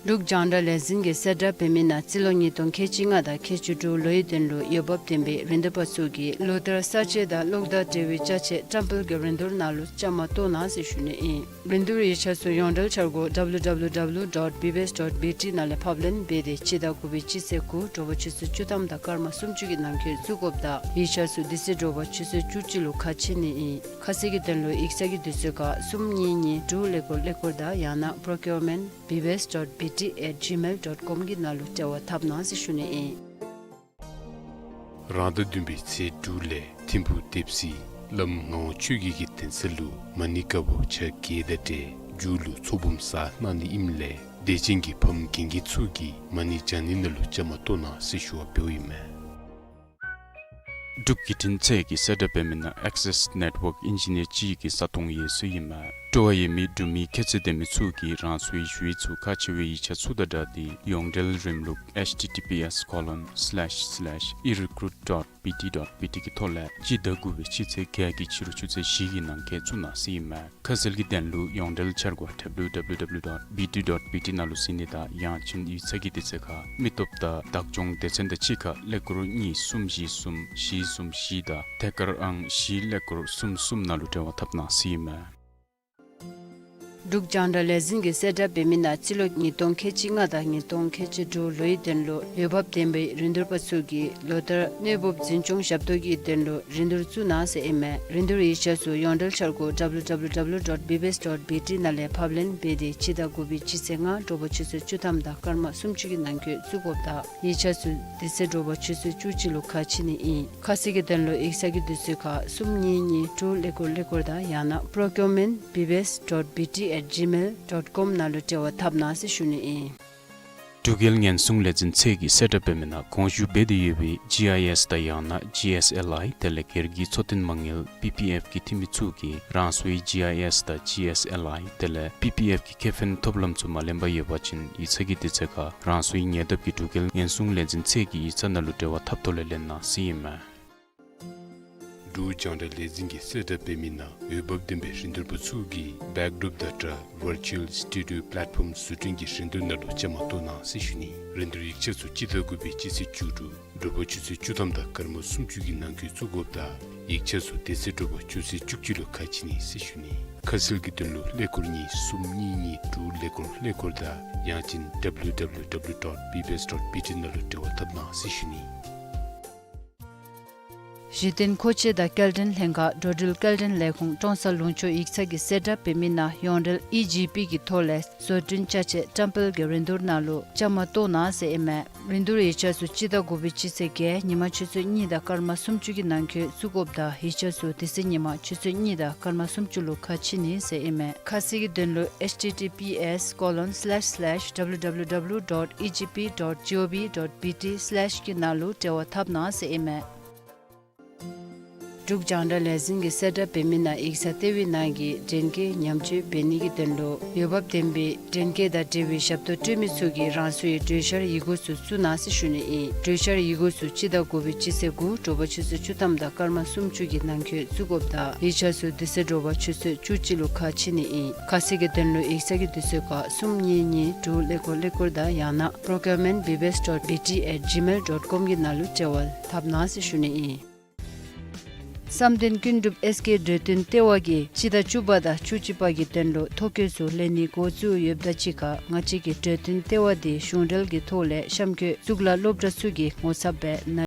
འབྲུག་རྒྱང་བསྒྲགས་ལས་འཛིན་གྱིས་གསལ་བསྒྲགས་འབད་མི་ནང་རྩིས་ལོ་ཉིས་སྟོང་ཁལ་གཅིག་ལྔ་དང་ཁལ་གཅིག་དྲུག་ལོའི་དོན་ལུ་འོས་འབབ་ལྡན་པའི་རིན་བསྡུར་པ་ཚུ་གིས་ལོ་བསྟར་གསར་བརྗེ་དང་གློག་དང་འབྲེལ་བའི་ཅ་ཆས་བཀྲམ་སྤེལ་གྱི་རིན་བསྡུར་ནང་ལུ་བཅའ་མར་གཏོགས་གནང་ཟེར་ཞུ་ནི་ཨིན། རིན་བསྡུར་ཡིག་ཆ་ཚུ་ཡོངས་འབྲེལ་འཆར་སྒོ་W W W dot B B S dot B T ནང་ལས་ཕབ་ལེན་འབད་དེ་སྤྱི་ཟླ་དགུ་པའི་སྤྱི་ཚེས་དགུ་དྲོ་པ་ཆུ་ཚོད་བཅུ་ཐམ་དང་སྐར་མ་སུམ་ཅུ་གི་ནང་འཁོད་བཙུགས་དགོཔ་དང་ཡིག་ཆ་ཚུ་དེ་ཚེ་དྲོ་པ་ཆུ་ཚོད་བཅུ་གཅིག་ལུ་ཁ་ཕྱེ་ནི་ཨིན། ཁ་གསལ་གྱི་དོན་ལུ་ཡིག་ཚང་གི་དུས་ཚོད་ཁར་གསུམ་གཉིས་གཉིས་དྲུག་ཀླད་ཀོར་ཀླད་ཀོར་དང་ཡང་ན་procurement B B S dot B T at gmail dot com གི་ནང་ལུ་འབྲེལ་བ་འཐབ་གནང་ཟེར་ཞུ་ནི་ཨིན། རང་ཟླ་བདུན་པའི་ཚེས་དྲུག་ལས་ཐིམ་ཕུག་སྡེ་སྲིད་བླམ་ངག་དབང་ཆོས་རྒྱལ་གྱི་གདན་ས་ལུ་མ་ཎི་བཀའ་བབས་ཆ་བརྒྱད་དང་འབྲེལ་མཇུག་ལུ་ཚོགས་འབུམ་གསར་གནང་ནི་ཨིནམ་ལས་དད་ཅན་གྱི་ཕམ་རྒན་རྒས་ཚུ་གིས་མ་ཎི་བགྱང་ནི་ནང་ལུ་བཅའ་མར་གཏོགས་གནང་ཟེར་ཞུ་བ་འབདཝ་ཨིན་མས། འབྲུག་བརྒྱུད་འཕྲིན་ཚད་ཀྱིས་གསལ་བསྒྲགས་འབད་མི་ནང་Access Network Engineer ཅིག་གི་བཟའ་འཐུང་ཡོད་ཟེར་ཨིན་མས། སྤྲོ་བ་ཡོད་མི་འབྲུག་མི་ཁྱད་ཚད་ལྡན་མི་ཚུ་གིས་རང་སོའི་ཞུ་ཡིག་ཚུ་ཁག་ཆེ་བའི་ཡིག་ཆ་ཚུ་དང་སྦྲགས་ཏེ་ཡོངས་འབྲེལ་རིམ་ལུགས་H T T P S colon slash slash erecruit dot B T dot B T གི་ཐོག་ལས་སྤྱི་ཟླ་དགུ་པའི་སྤྱི་ཚེས་བརྒྱད་ཀྱི་ཕྱི་རུ་ཆུ་ཚོད་བཞི་གི་ནང་འཁོད་བཙུགས་གནང་ཟེར་ཨིན་མས། ཁ་གསལ་གྱི་དོན་ལུ་ཡོངས་འབྲེལ་འཆར་སྒོ་W W W dot B T dot B T ནང་ལུ་གཟིགས་ནི་དང་ཡང་ཅིན་ཡིག་ཚང་གི་དུས་ཚོད་ཁར་མི་སྟོབས་དང་བདག་སྐྱོང་སྡེ་ཚན་དང་གཅིག་ཁར་ཀླད་ཀོར་གཉིས་གསུམ་བཞི་གསུམ་བཞི་གསུམ་བཞི་དང་ཐད་ཀར་ཨང་བཞི་ཀླད་ཀོར་གསུམ་གསུམ་ནང་ལུ་འབྲེལ་བ་འཐབ་གནང་ཟེར་ཨིན་མས། འབྲུག་རྒྱང་བསྒྲགས་ལས་འཛིན་གྱིས་གསལ་བསྒྲགས་འབད་མི་ནང་རྩིས་ལོ་ཉིས་སྟོང་ཁལ་གཅིག་ལྔ་དང་ཉིས་སྟོང་ཁལ་གཅིག་དྲུག་ལོའི་དོན་ལུ་འོས་འབབ་ལྡན་པའི་རིན་བསྡུར་པ་ཚུ་གིས་ལོ་བསྟར་གནས་སྤོ་འཛིན་སྐྱོང་ཞབས་ཏོག་གི་དོན་ལུ་རིན་བསྡུར་བཙུགས་གནང་ཟེར་ཨིན་མས། རིན་བསྡུར་ཡིག་ཆ་ཚུ་ཡོངས་འབྲེལ་འཆར་སྒོ་W W W dot B B S dot B T ནང་ལས་ཕབ་ལེན་འབད་དེ་སྤྱི་ཟླ་དགུ་པའི་སྤྱི་ཚེས་ལྔ་དྲོ་པ་ཆུ་ཚོད་བཅུ་ཐམ་དང་སྐར་མ་སུམ་ཅུ་གི་ནང་འཁོད་བཙུགས་དགོཔ་དང་ཡིག་ཆ་ཚུ་དེ་ཚེ་དྲོ་པ་ཆུ་ཚོད་བཅུ་གཅིག་ལུ་ཁ་ཕྱེ་ནི་ཨིན། ཁ་གསལ་གྱི་དོན་ལུ་ཡིག་ཚང་གི་དུས་ཚོད་ཁར་གསུམ་གཉིས་གཉིས་དྲུག་ཀླད་ཀོར་ཀླད་ཀོར་དང་ཡང་ན་procurement B B S dot B T at gmail dot com ནང་ལུ་འབྲེལ་བ་འཐབ་གནང་ཟེར་ཞུ་ནི་ཨིན། འབྲུག་རྒྱལ་ཉེན་སྲུང་ལས་འཛིན་ཚད་ཀྱིས་གསལ་བསྒྲགས་འབད་མི་ནང་གོང་ཞུ་འབད་དེ་ཡོད་པའི་G I S དང་ཡང་ན་G S L I དེ་ལས་སྒེར་གྱི་འཚོ་རྟེན་མ་དངུལ་P P F གི་འཐུས་མི་ཚུ་གིས་རང་སོའི་G I S དང་G S L I དེ་ལས་P P F གི་ཁེ་ཕན་ཐོབ་ལམ་ཚུ་མ་ལེན་པར་ཡོད་པ་ཅིན་ཡིག་ཚང་གི་དུས་ཚོད་ཁར་རང་སོའི་ཉེ་འདབས་ཀྱི་འབྲུག་རྒྱལ་ཉེན་སྲུང་ལས་འཛིན་ཚད་ཀྱི་ཡིག་ཚང་ནང་ལུ་འབྲེལ་བ་འཐབ་ཐོག་ལས་ལེན་གནང་ཟེར་ཨིན་མས། འབྲུག་རྒྱང་བསྒྲགས་ལས་འཛིན་གྱིས་གསལ་བསྒྲགས་འབད་མི་ནང་འོས་འབབ་ལྡན་པའི་རིན་བསྡུར་པ་ཚུ་གིས་Backdrop Data Virtual Studio Platform བཟོ་སྐྲུན་གྱི་རིན་བསྡུར་ནང་ལུ་བཅའ་མར་གཏོགས་གནང་ཟེར་ཞུ་ནི། རིན་བསྡུར་ཡིག་ཆ་ཚུ་སྤྱི་ཟླ་དགུ་པའི་སྤྱི་ཚེས་བཅུ་དྲུག་དྲོ་པ་ཆུ་ཚོད་བཅུ་ཐམ་དང་སྐར་མ་སུམ་ཅུ་གི་ནང་འཁོད་བཙུགས་དགོཔ་དང་ཡིག་ཆ་ཚུ་དེ་ཚེ་དྲོ་པ་ཆུ་ཚོད་བཅུ་གཅིག་ལུ་ཁ་ཕྱེ་ནི་ཟེར་ཞུ་ནི། ཁ་གསལ་གྱི་དོན་ལུ་ཀླད་ཀོར་གཉིས་གསུམ་གཉིས་གཉིས་དྲུག་ཀླད་ཀོར་ཀླད་ཀོར་དང་ཡང་ཅིན་W W W dot B B S dot B T ནང་ལུ་འབྲེལ་བ་འཐབ་གནང་ཟེར་ཞུ་ནི། གཞི་རྟེན་མཁོ་ཆས་དང་སྐྱེལ་འདྲེན་ལྷན་ཁག་འགྲོ་འགྲུལ་སྐྱེལ་འདྲེན་ལས་ཁུངས་ཀྲོང་གསར་ལུང་ཕྱོགས་ཡིག་ཚང་གི་གསལ་བསྒྲགས་འབད་མི་ནང་ཡོངས་འབྲེལ་ཨི་ཇི་པི་གི་ཐོག་ལས་བཟོ་སྐྲུན་ཅ་ཆས་བཀྲམ་སྤེལ་གྱི་རིན་བསྡུར་ནང་ལུ་བཅའ་མར་གཏོགས་གནང་ཟེར་ཨིན་མས། རིན་བསྡུར་ཡིག་ཆ་ཚུ་སྤྱི་ཟླ་དགུ་པའི་སྤྱི་ཚེས་བརྒྱད་ཉིན་མ་ཆུ་ཚོད་གཉིས་དང་སྐར་མ་སུམ་ཅུ་གི་ནང་འཁོད་བཙུགས་དགོཔ་དང་ཡིག་ཆ་ཚུ་དེ་ཚེ་ཉིན་མ་ཆུ་ཚོད་གཉིས་དང་སྐར་མ་སུམ་ཅུ་ལུ་ཁ་ཕྱེ་ནི་ཟེར་ཨིན་མས། ཁ་གསལ་གྱི་དོན་ལུ་H T T P S colon slash slash W W W dot E G P dot G O V dot B T slash གི་ནང་ལུ་འབྲེལ་བ་འཐབ་གནང་ཟེར་ཨིན་མས། འབྲུག་རྒྱང་བསྒྲགས་ལས་འཛིན་གྱི་གསལ་བསྒྲགས་འབད་མི་ནང་ཡིག་ཚང་ལྟེ་བའི་ནང་གི་འདྲེན་སྐས་ཉམས་བཅོས་འབད་ནི་གི་དོན་ལུ་འོས་འབབ་ལྡན་པའི་འདྲེན་སྐས་དང་འབྲེལ་བའི་ཞབས་ཏོག་སྤྲོད་མི་ཚུ་གིས་རང་སོའི་གྲོས་འཆར་ཡི་གུ་ཚུ་བཙུགས་གནང་ཟེར་ཞུ་ནི་ཨིན། གྲོས་འཆར་ཡི་གུ་ཚུ་སྤྱི་ཟླ་དགུ་པའི་སྤྱི་ཚེས་དགུ་དྲོ་པ་ཆུ་ཚོད་བཅུ་ཐམ་དང་སྐར་མ་སུམ་ཅུ་གི་ནང་འཁོད་བཙུགས་དགོཔ་དང་ཡིག་ཆ་ཚུ་དེ་ཚེ་དྲོ་པ་ཆུ་ཚོད་བཅུ་གཅིག་ལུ་ཁ་ཕྱེ་ནི་ཨིན། ཁ་གསལ་གྱི་དོན་ལུ་ཡིག་ཚང་གི་དུས་ཚོད་ཁར་གསུམ་གཉིས་གཉིས་དྲུག་ཀླད་ཀོར་ཀླད་ཀོར་དང་ཡང་ན་procurement B B S dot B T at gmail dot com གི་ནང་ལུ་འབྲེལ་བ་འཐབ་གནང་ཟེར་ཞུ་ནི་ཨིན། བསམ་གཏན་ཀུན་གྲུབ་ཨེས་ཀེ་འགྲོ་དོན་ལྟེ་བ་གིས་སྤྱི་ཟླ་བཅུ་པ་དང་བཅུ་གཅིག་པ་གི་དོན་ལུ་ཐོ་བཀོད་ཚུ་ལེན་ནི་འགོ་བཙུགས་ཡོདཔ་དང་གཅིག་ཁར་ང་བཅས་ཀྱི་འགྲོ་དོན་ལྟེ་བ་འདི་གཞུང་འབྲེལ་གྱི་ཐོག་ལས་གཤམ་འཁོད་གཙུག་ལག་སློབ་གྲྭ་ཚུ་གི་ངོ་ཚབ་སྦེ་ན།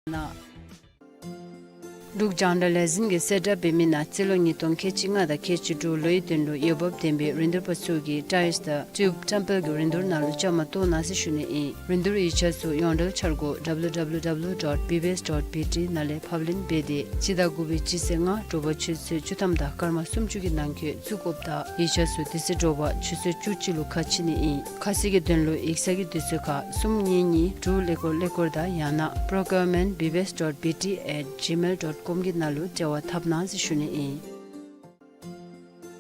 ན། འབྲུག་རྒྱང་བསྒྲགས་ལས་འཛིན་གྱི་གསལ་བསྒྲགས་འབད་མི་ནང་རྩིས་ལོ་ཉིས་སྟོང་ཁལ་གཅིག་ལྔ་དང་ཁལ་གཅིག་དྲུག་ལོའི་དོན་ལུ་འོས་འབབ་ལྡན་པའི་རིན་བསྡུར་པ་ཚུ་གིས་ཊའིལསི་དང་ཊིའུབ་བཀྲམ་སྤེལ་གྱི་རིན་བསྡུར་ནང་ལུ་བཅའ་མར་གཏོགས་གནང་ཟེར་ཞུ་ནི་ཨིན། རིན་བསྡུར་ཡིག་ཆ་ཚུ་ཡོངས་འབྲེལ་འཆར་སྒོ་W W W dot B B S dot B T ནང་ལས་ཕབ་ལེན་འབད་དེ་སྤྱི་ཟླ་དགུ་པའི་སྤྱི་ཚེས་ལྔ་དྲོ་པ་ཆུ་ཚོད་བཅུ་ཐམ་དང་སྐར་མ་སུམ་ཅུ་གི་ནང་འཁོད་བཙུགས་དགོཔ་དང་ཡིག་ཆ་ཚུ་དེ་ཚེ་དྲོ་པ་ཆུ་ཚོད་བཅུ་གཅིག་ལུ་ཁ་ཕྱེ་ནི་ཨིན། ཁ་གསལ་གྱི་དོན་ལུ་ཡིག་ཚང་གི་དུས་ཚོད་ཁར་གསུམ་གཉིས་གཉིས་དྲུག་ཀླད་ཀོར་ཀླད་ཀོར་དང་ཡང་ན་procurement B B S dot B T at gmail dot com གི་ནང་ལུ་འབྲེལ་བ་འཐབ་གནང་ཟེར་ཞུ་ནི་ཨིན།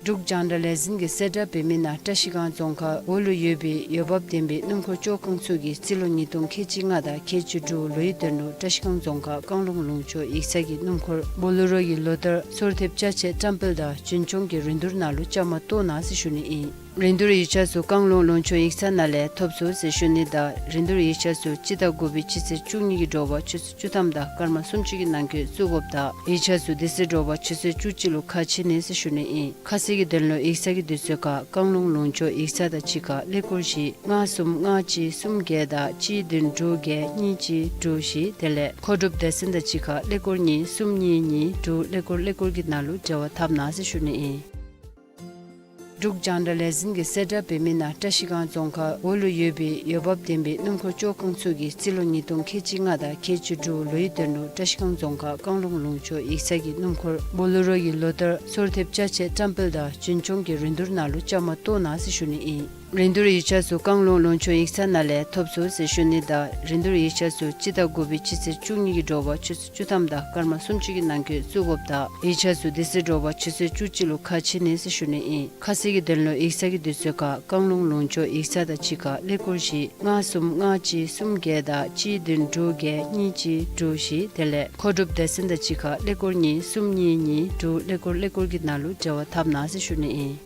འབྲུག་རྒྱང་བསྒྲགས་ལས་འཛིན་གྱི་གསལ་བསྒྲགས་འབད་མི་ནང་བཀྲ་ཤིས་སྒང་རྫོང་ཁག་འོག་ལུ་ཡོད་པའི་འོས་འབབ་ལྡན་པའི་སྣུམ་འཁོར་བཅོ་ཁང་ཚུ་གིས་རྩིས་ལོ་ཉིས་སྟོང་ཁལ་གཅིག་ལྔ་དང་ཁལ་གཅིག་དྲུག་ལོའི་དོན་ལུ་བཀྲ་ཤིས་སྒང་རྫོང་ཁག་བཀང་ལུང་ལུང་ཕྱོགས་ཡིག་ཚང་གི་སྣུམ་འཁོར་བོ་ལེ་རོ་གི་ལོ་ལྟར་སོར་ཐེབས་ཅ་ཆས་བཀྲམ་སྤེལ་དང་རྒྱུན་སྐྱོང་གི་རིན་བསྡུར་ནང་ལུ་བཅའ་མར་གཏོགས་གནང་ཟེར་ཞུ་ནི་ཨིན། རིན་བསྡུར་ཡིག་ཆ་ཚུ་བཀང་ལུང་ལུང་ཕྱོགས་ཡིག་ཚང་ནང་ལས་ཐོབ་ཚུགས་ཟེར་ཞུ་ནི་དང་རིན་བསྡུར་ཡིག་ཆ་ཚུ་སྤྱི་ཟླ་དགུ་པའི་སྤྱི་ཚེས་བཅུ་གཉིས་ཀྱི་དྲོ་པ་ཆུ་ཚོད་བཅུ་ཐམ་དང་སྐར་མ་སུམ་ཅུ་གི་ནང་འཁོད་བཙུགས་དགོཔ་དང་ཡིག་ཆ་ཚུ་དེ་ཚེ་དྲོ་པ་ཆུ་ཚོད་བཅུ་གཅིག་ལུ་ཁ་ཕྱེ་ནི་ཟེར་ཞུ་ནི་ཨིན། ཁ་གསལ་གྱི་དོན་ལུ་ཡིག་ཚང་གི་དུས་ཚོད་ཁར་བཀང་ལུང་ལུང་ཕྱོགས་ཡིག་ཚང་དང་གཅིག་ཁར་ཀླད་ཀོར་བཞི་ལྔ་གསུམ་ལྔ་གཅིག་གསུམ་བརྒྱད་དང་གཅིག་བདུན་དྲུག་བརྒྱད་གཉིས་གཅིག་དྲུག་བཞི་དེ་ལས་མཁོ་སྒྲུབ་སྡེ་ཚན་དང་གཅིག་ཁར་ཀླད་ཀོར་གཉིས་གསུམ་གཉིས་གཉིས་དྲུག་ཀླད་ཀོར་ཀླད་ཀོར་གྱི་ནང་ལུ་འབྲེལ་བ་འཐབ་གནང་ཟེར་ཞུ་ནི་ཨིན། འབྲུག་རྒྱང་བསྒྲགས་ལས་འཛིན་གྱི་གསལ་བསྒྲགས་འབད་མི་ནང་བཀྲ་ཤིས་སྒང་རྫོང་ཁག་འོག་ལུ་ཡོད་པའི་འོས་འབབ་ལྡན་པའི་སྣུམ་འཁོར་བཅོ་ཁང་ཚུ་གིས་རྩིས་ལོ་ཉིས་སྟོང་ཁལ་གཅིག་ལྔ་དང་ཁལ་གཅིག་དྲུག་ལོའི་དོན་ལུ་བཀྲ་ཤིས་སྒང་རྫོང་ཁག་བཀང་ལུང་ལུང་ཕྱོགས་ཡིག་ཚང་གི་སྣུམ་འཁོར་བོ་ལེ་རོ་གི་ལོ་ལྟར་སོར་ཐེབས་ཅ་ཆས་བཀྲམ་སྤེལ་དང་རྒྱུན་སྐྱོང་གི་རིན་བསྡུར་ནང་ལུ་བཅའ་མར་གཏོགས་གནང་ཟེར་ཞུ་ནི་ཨིན། རིན་བསྡུར་ཡིག་ཆ་ཚུ་བཀང་ལུང་ལུང་ཕྱོགས་ཡིག་ཚང་ནང་ལས་ཐོབ་ཚུགས་ཟེར་ཞུ་ནི་དང་རིན་བསྡུར་ཡིག་ཆ་ཚུ་སྤྱི་ཟླ་དགུ་པའི་སྤྱི་ཚེས་བཅུ་གཉིས་ཀྱི་དྲོ་པ་ཆུ་ཚོད་བཅུ་ཐམ་དང་སྐར་མ་སུམ་ཅུ་གི་ནང་འཁོད་བཙུགས་དགོཔ་དང་ཡིག་ཆ་ཚུ་དེ་ཚེ་དྲོ་པ་ཆུ་ཚོད་བཅུ་གཅིག་ལུ་ཁ་ཕྱེ་ནི་ཟེར་ཞུ་ནི་ཨིན། ཁ་གསལ་གྱི་དོན་ལུ་ཡིག་ཚང་གི་དུས་ཚོད་ཁར་བཀང་ལུང་ལུང་ཕྱོགས་ཡིག་ཚང་དང་གཅིག་ཁར་ཀླད་ཀོར་བཞི་ལྔ་གསུམ་ལྔ་གཅིག་གསུམ་བརྒྱད་དང་གཅིག་བདུན་དྲུག་བརྒྱད་གཉིས་གཅིག་དྲུག་བཞི་དེ་ལས་མཁོ་སྒྲུབ་སྡེ་ཚན་དང་གཅིག་ཁར་ཀླད་ཀོར་གཉིས་གསུམ་གཉིས་གཉིས་དྲུག་ཀླད་ཀོར་ཀླད་ཀོར་གྱི་ནང་ལུ་འབྲེལ་བ་འཐབ་གནང་ཟེར་ཞུ་ནི་ཨིན།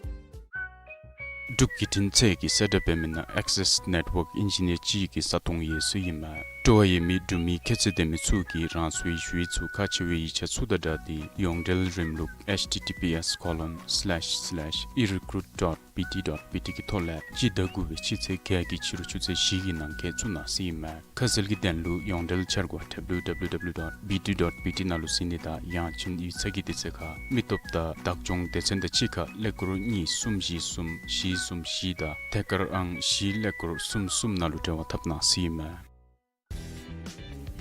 འབྲུག་བརྒྱུད་འཕྲིན་ཚད་ཀྱི་གསལ་བསྒྲགས་འབད་མི་ནང་ཨེག་སེས་ནེཊ་ཝོརཀ་ཨིན་ཇི་ནི་ཡར་ཅིག་གི་བཟའ་འཐུང་ཡོད་ཟེར་ཨིན་མས། སྤྲོ་བ་ཡོད་མི་འབྲུག་མི་ཁྱད་ཚད་ལྡན་མི་ཚུ་གིས་རང་སོའི་ཞུ་ཡིག་ཚུ་ཁག་ཆེ་བའི་ཡིག་ཆ་ཚུ་དང་སྦྲགས་ཏེ་ཡོངས་འབྲེལ་རིམ་ལུགས་H T T P S colon slash slash e recruit dot B T dot B T གི་ཐོག་ལས་སྤྱི་ཟླ་དགུ་པའི་སྤྱི་ཚེས་བརྒྱད་ཀྱི་ཕྱི་རུ་ཆུ་ཚོད་བཞི་གི་ནང་འཁོད་བཙུགས་གནང་ཟེར་ཨིན་མས། ཁ་གསལ་གྱི་དོན་ལུ་ཡོངས་འབྲེལ་འཆར་སྒོ་W W W dot B T dot B T ནང་ལུ་གཟིགས་ནི་དང་ཡང་ཅིན་ཡིག་ཚང་གི་དུས་ཚོད་ཁར་མི་སྟོབས་དང་བདག་སྐྱོང་སྡེ་ཚན་དང་གཅིག་ཁར་ཀླད་ཀོར་གཉིས་གསུམ་བཞི་གསུམ་བཞི་གསུམ་བཞི་དང་ཐད་ཀར་ཨང་བཞི་ཀླད་ཀོར་གསུམ་གསུམ་ནང་ལུ་འབྲེལ་བ་འཐབ་གནང་ཟེར་ཨིན་མས།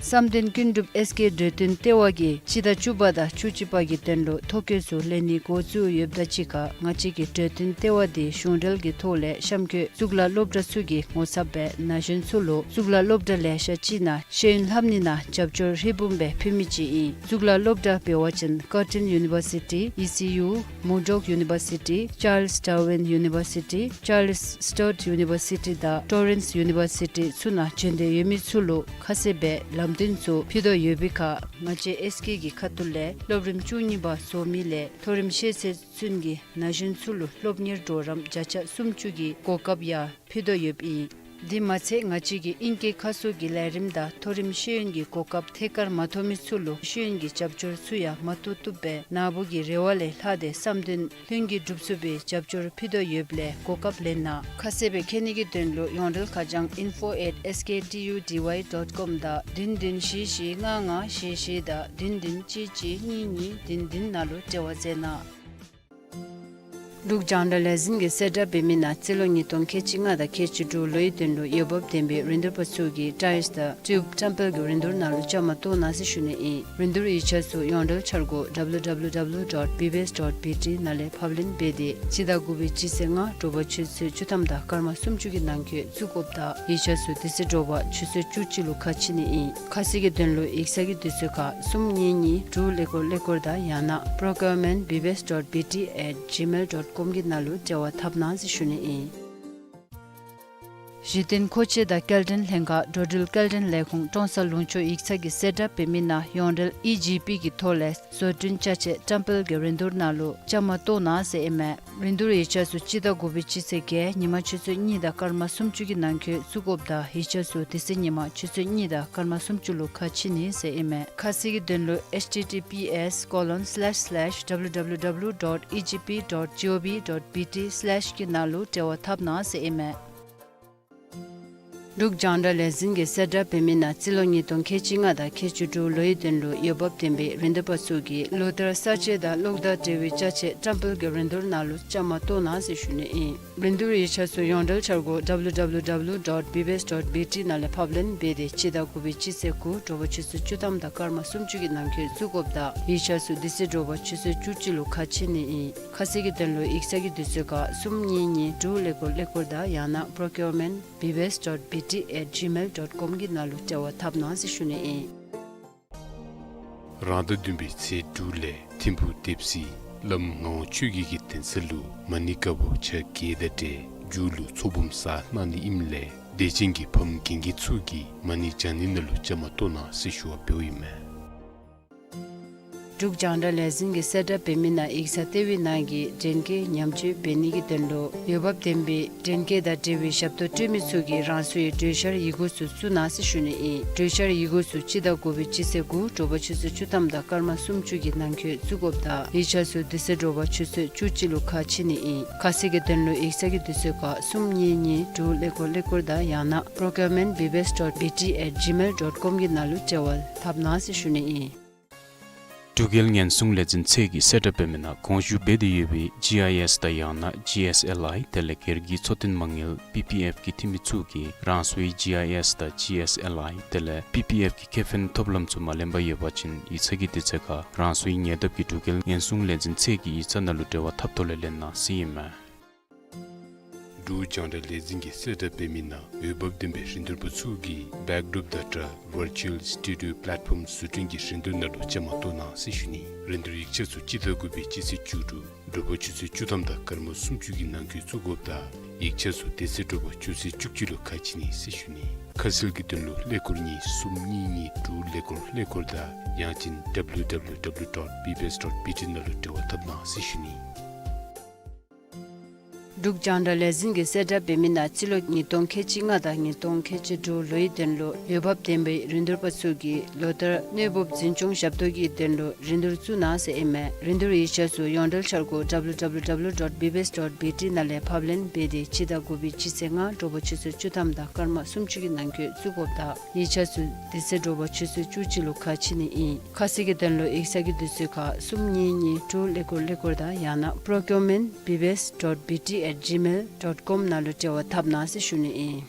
བསམ་གཏན་ཀུན་གྲུབ་ཨེསི་ཀེ་གྲོས་བསྟུན་ལྟེ་བ་གིས་སྤྱི་ཟླ་བཅུ་པ་དང་བཅུ་གཅིག་པ་གི་དོན་ལུ་ཐོ་བཀོད་ཚུ་ལེན་ནི་འགོ་བཙུགས་ཡོདཔ་ད་གཅིག་ཁར་ང་བཅས་ཀྱི་གྲོས་བསྟུན་ལྟེ་བ་འདི་གཞུང་འབྲེལ་གྱི་ཐོག་ལས་གཤམ་འཁོད་གཙུག་ལག་སློབ་གྲྭ་ཚུ་གི་ངོ་ཚབ་སྦེ་ན་གཞོན་ཚུ་ལུ་གཙུག་ལག་སློབ་གྲྭ་ལེ་ཤ་ཅིག་ནང་ཤེས་ཡོན་ལྷབ་ནི་ནང་རྒྱབ་སྐྱོར་ཧྲིལ་བུམ་སྦེ་ཕུལ་མི་ཅིག་ཨིན། གཙུག་ལག་སློབ་གྲྭ་འབད་བ་ཅིན་ཀར་ཊིན་ཡུ་ནི་བར་སི་ཊི་ཨི་སི་ཡུ། མུར་ཌོག་ཡུ་ནི་བར་སི་ཊི། ཅཱརལས་ཌར་ཝིན་ཡུ་ནི་བར་སི་ཊི། ཅཱརལས་སི་ཊརཊ་ཡུ་ནི་བར་སི་ཊི་དང་ཊོ་རེནསི་ཡུ་ནི་བར་སི་ཊི་ཚུ་ནང་བྱོན་འདོད་ཡོད་མི་ཚུ་ལུ་ཁ་གསལ་སྦེ་ལམ་སྟོན་ཚུ་ཕུལ་དོ་ཡོད་པའི་ཁར་ང་བཅས་ཨེསི་ཀེ་གི་ཁ་ཐུག་ལས་སློབ་རིམ་བཅུ་གཉིས་པ་བཟོ་མི་ལས་མཐོ་རིམ་ཤེས་ཚད་ཚུན་གྱི་ན་གཞོན་ཚུ་ལུ་སློབ་གཉེར་གྲོགས་རམ་བརྒྱ་ཆ་སུམ་ཅུ་གི་གོ་སྐབས་ཡང་ཕུལ་དོ་ཡོདཔ་ཨིན། དེ་མ་ཚད་ང་བཅས་ཀྱིས་ཨིང་སྐད་ཁ་གསོ་གི་ལས་རིམ་དང་མཐོ་རིམ་ཤེས་ཡོན་གྱི་གོ་སྐབས་ཐད་ཀར་མ་ཐོབ་མི་ཚུ་ལུ་ཤེས་ཡོན་གྱི་རྒྱབ་སྐྱོར་ཚུ་ཡང་མ་ཐུབ་ཐུབ་སྦེ་ནཱ་བུ་གི་རེ་བ་ལས་ལྷག་སྟེ་བསམ་དོན་ལྷུན་གྱིས་འགྲུབ་ཚུགས་པའི་རྒྱབ་སྐྱོར་ཕུལ་དོ་ཡོདཔ་ལས་གོ་སྐབས་ལེན་གནང་། ཁ་གསལ་སྦེ་མཁྱེན་ནི་གི་དོན་ལུ་ཡོངས་འབྲེལ་ཁ་བྱང་ཨིན་ཕོ་ཨེཊ་ཨེསི་ཀེ་ཊི་ཡུ་ཌི་ཝའི་ཌོཊ་ཀོམ་དང་བདུན་བདུན་བཞི་བཞི་ལྔ་ལྔ་བཞི་བཞི་དང་བདུན་བདུན་གཅིག་གཅིག་གཉིས་གཉིས་བདུན་བདུན་ནང་ལུ་འབྲེལ་བ་མཛད་གནང་། འབྲུག་རྒྱང་བསྒྲགས་ལས་འཛིན་གྱིས་གསལ་བསྒྲགས་འབད་མི་ནང་རྩིས་ལོ་ཉིས་སྟོང་ཁལ་གཅིག་ལྔ་དང་ཁལ་གཅིག་དྲུག་ལོའི་དོན་ལུ་འོས་འབབ་ལྡན་པའི་རིན་བསྡུར་པ་ཚུ་གིས་ཊའིརསི་དང་ཊིའུབ་བཀྲམ་སྤེལ་གྱི་རིན་བསྡུར་ནང་ལུ་བཅའ་མར་གཏོགས་གནང་ཟེར་ཞུ་ནི་ཨིན། རིན་བསྡུར་ཡིག་ཆ་ཚུ་ཡོངས་འབྲེལ་འཆར་སྒོ་ཌབ་ལུ་ཌབ་ལུ་ཌབ་ལུ་ཌོཊ་བི་བི་ཨེསི་ཌོཊ་བི་ཊི་ནང་ལས་ཕབ་ལེན་འབད་དེ་སྤྱི་ཟླ་དགུ་པའི་སྤྱི་ཚེས་ལྔ་དྲོ་པ་ཆུ་ཚོད་བཅུ་ཐམ་དང་སྐར་མ་སུམ་ཅུ་གི་ནང་འཁོད་བཙུགས་དགོཔ་དང་ཡིག་ཆ་ཚུ་དེ་ཚེ་དྲོ་པ་ཆུ་ཚོད་བཅུ་གཅིག་ལུ་ཁ་ཕྱེ་ནི་ཨིན། ཁ་གསལ་གྱི་དོན་ལུ་ཡིག་ཚང་གི་དུས་ཚོད་ཁར་གསུམ་གཉིས་གཉིས་དྲུག་ཀླད་ཀོར་ཀླད་ཀོར་དང་ཡང་ན་པྲོ་ཀིའུར་མེནཊ་བི་བི་ཨེསི་ཌོཊ་བི་ཊི་ཨེཊ་ཇི་མེལ་ཌོཊ་ཀོམ་གྱི་ནང་ལུ་འབྲེལ་བ་འཐབ་གནང་ཟེར་ཞུ་ནི་ཨིན། གཞི་རྟེན་མཁོ་ཆས་དང་སྐྱེལ་འདྲེན་ལྷན་ཁག་འགྲོ་འགྲུལ་སྐྱེལ་འདྲེན་ལས་ཁུངས་ཀྲོང་གསར་ལུང་ཕྱོགས་ཡིག་ཚང་གིས་གསལ་བསྒྲགས་འབད་མི་ནང་ཡོངས་འབྲེལ་ཨི་ཇི་པི་གི་ཐོག་ལས་བཟོ་སྐྲུན་ཅ་ཆས་བཀྲམ་སྤེལ་གྱི་རིན་བསྡུར་ནང་ལུ་བཅའ་མར་གཏོགས་གནང་ཟེར་ཨིན་མས། རིན་བསྡུར་ཡིག་ཆ་ཚུ་སྤྱི་ཟླ་དགུ་པའི་སྤྱི་ཚེས་བརྒྱད་ཉིན་མ་ཆུ་ཚོད་གཉིས་དང་སྐར་མ་སུམ་ཅུ་གི་ནང་འཁོད་བཙུགས་དགོཔ་དང་ཡིག་ཆ་ཚུ་དེ་ཚེ་ཉིན་མ་ཆུ་ཚོད་གཉིས་དང་སྐར་མ་སུམ་ཅུ་ལུ་ཁ་ཕྱེ་ནི་ཟེར་ཨིན་མས། ཁ་གསལ་གྱི་དོན་ལུ་ཨེཆ་ཊི་ཊི་པི་ཨེསི་ཀོ་ལོན་སི་ལེཤ་སི་ལེཤ་ཌབ་ལུ་ཌབ་ལུ་ཌབ་ལུ་ཌོཊ་ཨི་ཇི་པི་ཌོཊ་ཇི་ཨོ་ཝི་ཌོཊ་བི་ཊི་སི་ལེཤ་གི་ནང་ལུ་འབྲེལ་བ་འཐབ་གནང་ཟེར་ཨིན་མས། འབྲུག་རྒྱང་བསྒྲགས་ལས་འཛིན་གྱིས་གསལ་བསྒྲགས་འབད་མི་ནང་རྩིས་ལོ་ཉིས་སྟོང་ཁལ་གཅིག་ལྔ་དང་ཁལ་གཅིག་དྲུག་ལོའི་དོན་ལུ་འོས་འབབ་ལྡན་པའི་རིན་བསྡུར་པ་ཚུ་གིས་ལོ་བསྟར་གསར་བརྗེ་དང་གློག་དང་འབྲེལ་བའི་ཅ་ཆས་བཀྲམ་སྤེལ་གྱི་རིན་བསྡུར་ནང་ལུ་བཅའ་མར་གཏོགས་གནང་ཟེར་ཞུ་ནི་ཨིན། རིན་བསྡུར་ཡིག་ཆ་ཚུ་ཡོངས་འབྲེལ་འཆར་སྒོ་ཌབ་ལུ་ཌབ་ལུ་ཌབ་ལུ་ཌོཊ་བི་བི་ཨེསི་ཌོཊ་བི་ཊི་ནང་ལས་ཕབ་ལེན་འབད་དེ་སྤྱི་ཟླ་དགུ་པའི་སྤྱི་ཚེས་དགུ་དྲོ་པ་ཆུ་ཚོད་བཅུ་ཐམ་དང་སྐར་མ་སུམ་ཅུ་གི་ནང་འཁོད་བཙུགས་དགོཔ་དང་ཡིག་ཆ་ཚུ་དེ་ཚེ་དྲོ་པ་ཆུ་ཚོད་བཅུ་གཅིག་ལུ་ཁ་ཕྱེ་ནི་ཨིན། ཁ་གསལ་གྱི་དོན་ལུ་ཡིག་ཚང་གི་དུས་ཚོད་ཁར་གསུམ་གཉིས་གཉིས་དྲུག་ཀླད་ཀོར་ཀླད་ཀོར་དང་ཡང་ན་པྲོ་ཀིའུར་མེནཊ་བི་བི་ཨེསི་ཌོཊ་བི་ཊི་ཨེཊ་ཇི་མེལ་ཌོཊ་ཀོམ་གྱི་ནང་ལུ་འབྲེལ་བ་འཐབ་གནང་ཟེར་ཞུ་ནི་ཨིན། རང་ཟླ་བདུན་པའི་ཚེས་དྲུག་ལས་ཐིམ་ཕུག་དེབ་སྲིད་བླམ་ངག་དབང་ཆོས་རྒྱལ་གྱི་གདན་ས་ལུ་མ་ཎི་བཀའ་པོད་ཆ་བརྒྱད་དང་འབྲེལ་མཇུག་ལུ་ཚོགས་འབུམ་གསར་གནང་ནི་ཨིནམ་ལས་དད་ཅན་གྱི་ཕམ་རྒན་རྒས་ཚུ་གིས་མ་ཎི་བགྱང་ནི་ནང་ལུ་བཅའ་མར་གཏོགས་གནང་ཟེར་ཞུ་བ་འབདཝ་ཨིན་མས། འབྲུག་རྒྱང་བསྒྲགས་ལས་འཛིན་གྱིས་གསལ་བསྒྲགས་འབད་མི་ནང་ཡིག་ཚང་ལྟེ་བའི་ནང་གི་འདྲེན་སྐས་ཉམས་བཅོས་འབད་ནི་གི་དོན་ལུ་འོས་འབབ་ལྡན་པའི་འདྲེན་སྐས་དང་འབྲེལ་བའི་ཞབས་ཏོག་སྤྲོད་མི་ཚུ་གིས་རང་སོའི་གྲོས་འཆར་ཡི་གུ་ཚུ་བཙུགས་གནང་ཟེར་ཞུ་ནི་ཨིན། གྲོས་འཆར་ཡི་གུ་ཚུ་སྤྱི་ཟླ་དགུ་པའི་སྤྱི་ཚེས་དགུ་དྲོ་པ་ཆུ་ཚོད་བཅུ་ཐམ་དང་སྐར་མ་སུམ་ཅུ་གི་ནང་འཁོད་བཙུགས་དགོཔ་དང་ཡིག་ཆ་ཚུ་དེ་ཚེ་དྲོ་པ་ཆུ་ཚོད་བཅུ་གཅིག་ལུ་ཁ་ཕྱེ་ནི་ཨིན། ཁ་གསལ་གྱི་དོན་ལུ་ཡིག་ཚང་གི་དུས་ཚོད་ཁར་གསུམ་གཉིས་གཉིས་དྲུག་ཀླད་ཀོར་ཀླད་ཀོར་དང་ཡང་ན་པྲོ་ཀིའུར་མེནཊ་བི་བི་ཨེསི་ཌོཊ་བི་ཊི་ཨེཊ་ཇི་མེལ་ཌོཊ་ཀོམ་གྱི་ནང་ལུ་འབྲེལ་བ་འཐབ་གནང་ཟེར་ཞུ་ནི་ཨིན། འབྲུག་རྒྱལ་ཉེན་སྲུང་ལས་འཛིན་ཚད་ཀྱིས་གསལ་བསྒྲགས་འབད་མི་ནང་གོང་ཞུ་འབད་དེ་ཡོད་པའི་ཇི་ཨའི་ཨེསི་དང་ཡང་ན་ཇི་ཨེསི་ཨེལ་ཨའི་དེ་ལས་སྒེར་གྱི་འཚོ་རྟེན་མ་དངུལ་པི་པི་ཨེཕ་གི་འཐུས་མི་ཚུ་གིས་རང་སོའི་ཇི་ཨའི་ཨེསི་དང་ཇི་ཨེསི་ཨེལ་ཨའི་དེ་ལས་པི་པི་ཨེཕ་གི་ཁེ་ཕན་ཐོབ་ལམ་ཚུ་མ་ལེན་པར་ཡོད་པ་ཅིན་ཡིག་ཚང་གི་དུས་ཚོད་ཁར་རང་སོའི་ཉེ་འདབས་ཀྱི་འབྲུག་རྒྱལ་ཉེན་སྲུང་ལས་འཛིན་ཚད་ཀྱི་ཡིག་ཚང་ནང་ལུ་འབྲེལ་བ་འཐབ་ཐོག་ལས་ལེན་གནང་ཟེར་ཨིན་མས། འབྲུག་རྒྱང་བསྒྲགས་ལས་འཛིན་གྱིས་གསལ་བསྒྲགས་འབད་མི་ནང་འོས་འབབ་ལྡན་པའི་རིན་བསྡུར་པ་ཚུ་གིས་བེཀ་ཌོརོཔ་དང་སྦྲགས་ཝར་ཅུ་ཨལ་སི་ཊུ་ཌི་ཡོ་པ་ལེཊ་ཕོརམ་བཟོ་སྐྲུན་གྱི་རིན་བསྡུར་ནང་ལུ་བཅའ་མར་གཏོགས་གནང་ཟེར་ཞུ་ནི། རིན་བསྡུར་ཡིག་ཆ་ཚུ་སྤྱི་ཟླ་དགུ་པའི་སྤྱི་ཚེས་བཅུ་དྲུག་དྲོ་པ་ཆུ་ཚོད་བཅུ་ཐམ་དང་སྐར་མ་སུམ་ཅུ་གི་ནང་འཁོད་བཙུགས་དགོཔ་དང་ཡིག་ཆ་ཚུ་དེ་ཚེ་དྲོ་པ་ཆུ་ཚོད་བཅུ་གཅིག་ལུ་ཁ་ཕྱེ་ནི་ཟེར་ཞུ་ནི། ཁ་གསལ་གྱི་དོན་ལུ་ཀླད་ཀོར་གཉིས་གསུམ་གཉིས་གཉིས་དྲུག་ཀླད་ཀོར་ཀླད་ཀོར་དང་ཡང་ཅིན་ཌབ་ལུ་ཌབ་ལུ་ཌབ་ལུ་ཌོཊ་བི་བི་ཨེསི་ཌོཊ་བི་ཊི་ནང་ལུ་འབྲེལ་བ་འཐབ་གནང་ཟེར་ཞུ་ནི། འབྲུག་རྒྱང་བསྒྲགས་ལས་འཛིན་གྱིས་གསལ་བསྒྲགས་འབད་མི་ནང་རྩིས་ལོ་ཉིས་སྟོང་ཁལ་གཅིག་ལྔ་དང་ཉིས་སྟོང་ཁལ་གཅིག་དྲུག་ལོའི་དོན་ལུ་འོས་འབབ་ལྡན་པའི་རིན་བསྡུར་པ་ཚུ་གིས་ལོ་བསྟར་གནས་སྤོ་འཛིན་སྐྱོང་ཞབས་ཏོག་གི་དོན་ལུ་རིན་བསྡུར་བཙུགས་གནང་ཟེར་ཨིན་མས། རིན་བསྡུར་ཡིག་ཆ་ཚུ་ཡོངས་འབྲེལ་འཆར་སྒོ་ཌབ་ལུ་ཌབ་ལུ་ཌབ་ལུ་ཌོཊ་བི་བི་ཨེསི་ཌོཊ་བི་ཊི་ནང་ལས་ཕབ་ལེན་འབད་དེ་སྤྱི་ཟླ་དགུ་པའི་སྤྱི་ཚེས་ལྔ་དྲོ་པ་ཆུ་ཚོད་བཅུ་ཐམ་དང་སྐར་མ་སུམ་ཅུ་གི་ནང་འཁོད་བཙུགས་དགོཔ་དང་ཡིག་ཆ་ཚུ་དེ་ཚེ་དྲོ་པ་ཆུ་ཚོད་བཅུ་གཅིག་ལུ་ཁ་ཕྱེ་ནི་ཨིན། ཁ་གསལ་གྱི་དོན་ལུ་ཡིག་ཚང་གི་དུས་ཚོད་ཁར་གསུམ་གཉིས་གཉིས་དྲུག་ཀླད་ཀོར་ཀླད་ཀོར་དང་ཡང་ན་པྲོ་ཀིའུར་མེནཊ་བི་བི་ཨེསི་ཌོཊ་བི་ཊི་ཨེཊ་ཇི་མེལ་ཌོཊ་ཀོམ་ནང་ལུ་འབྲེལ་བ་འཐབ་གནང་ཟེར་ཞུ་ནི་ཨིན།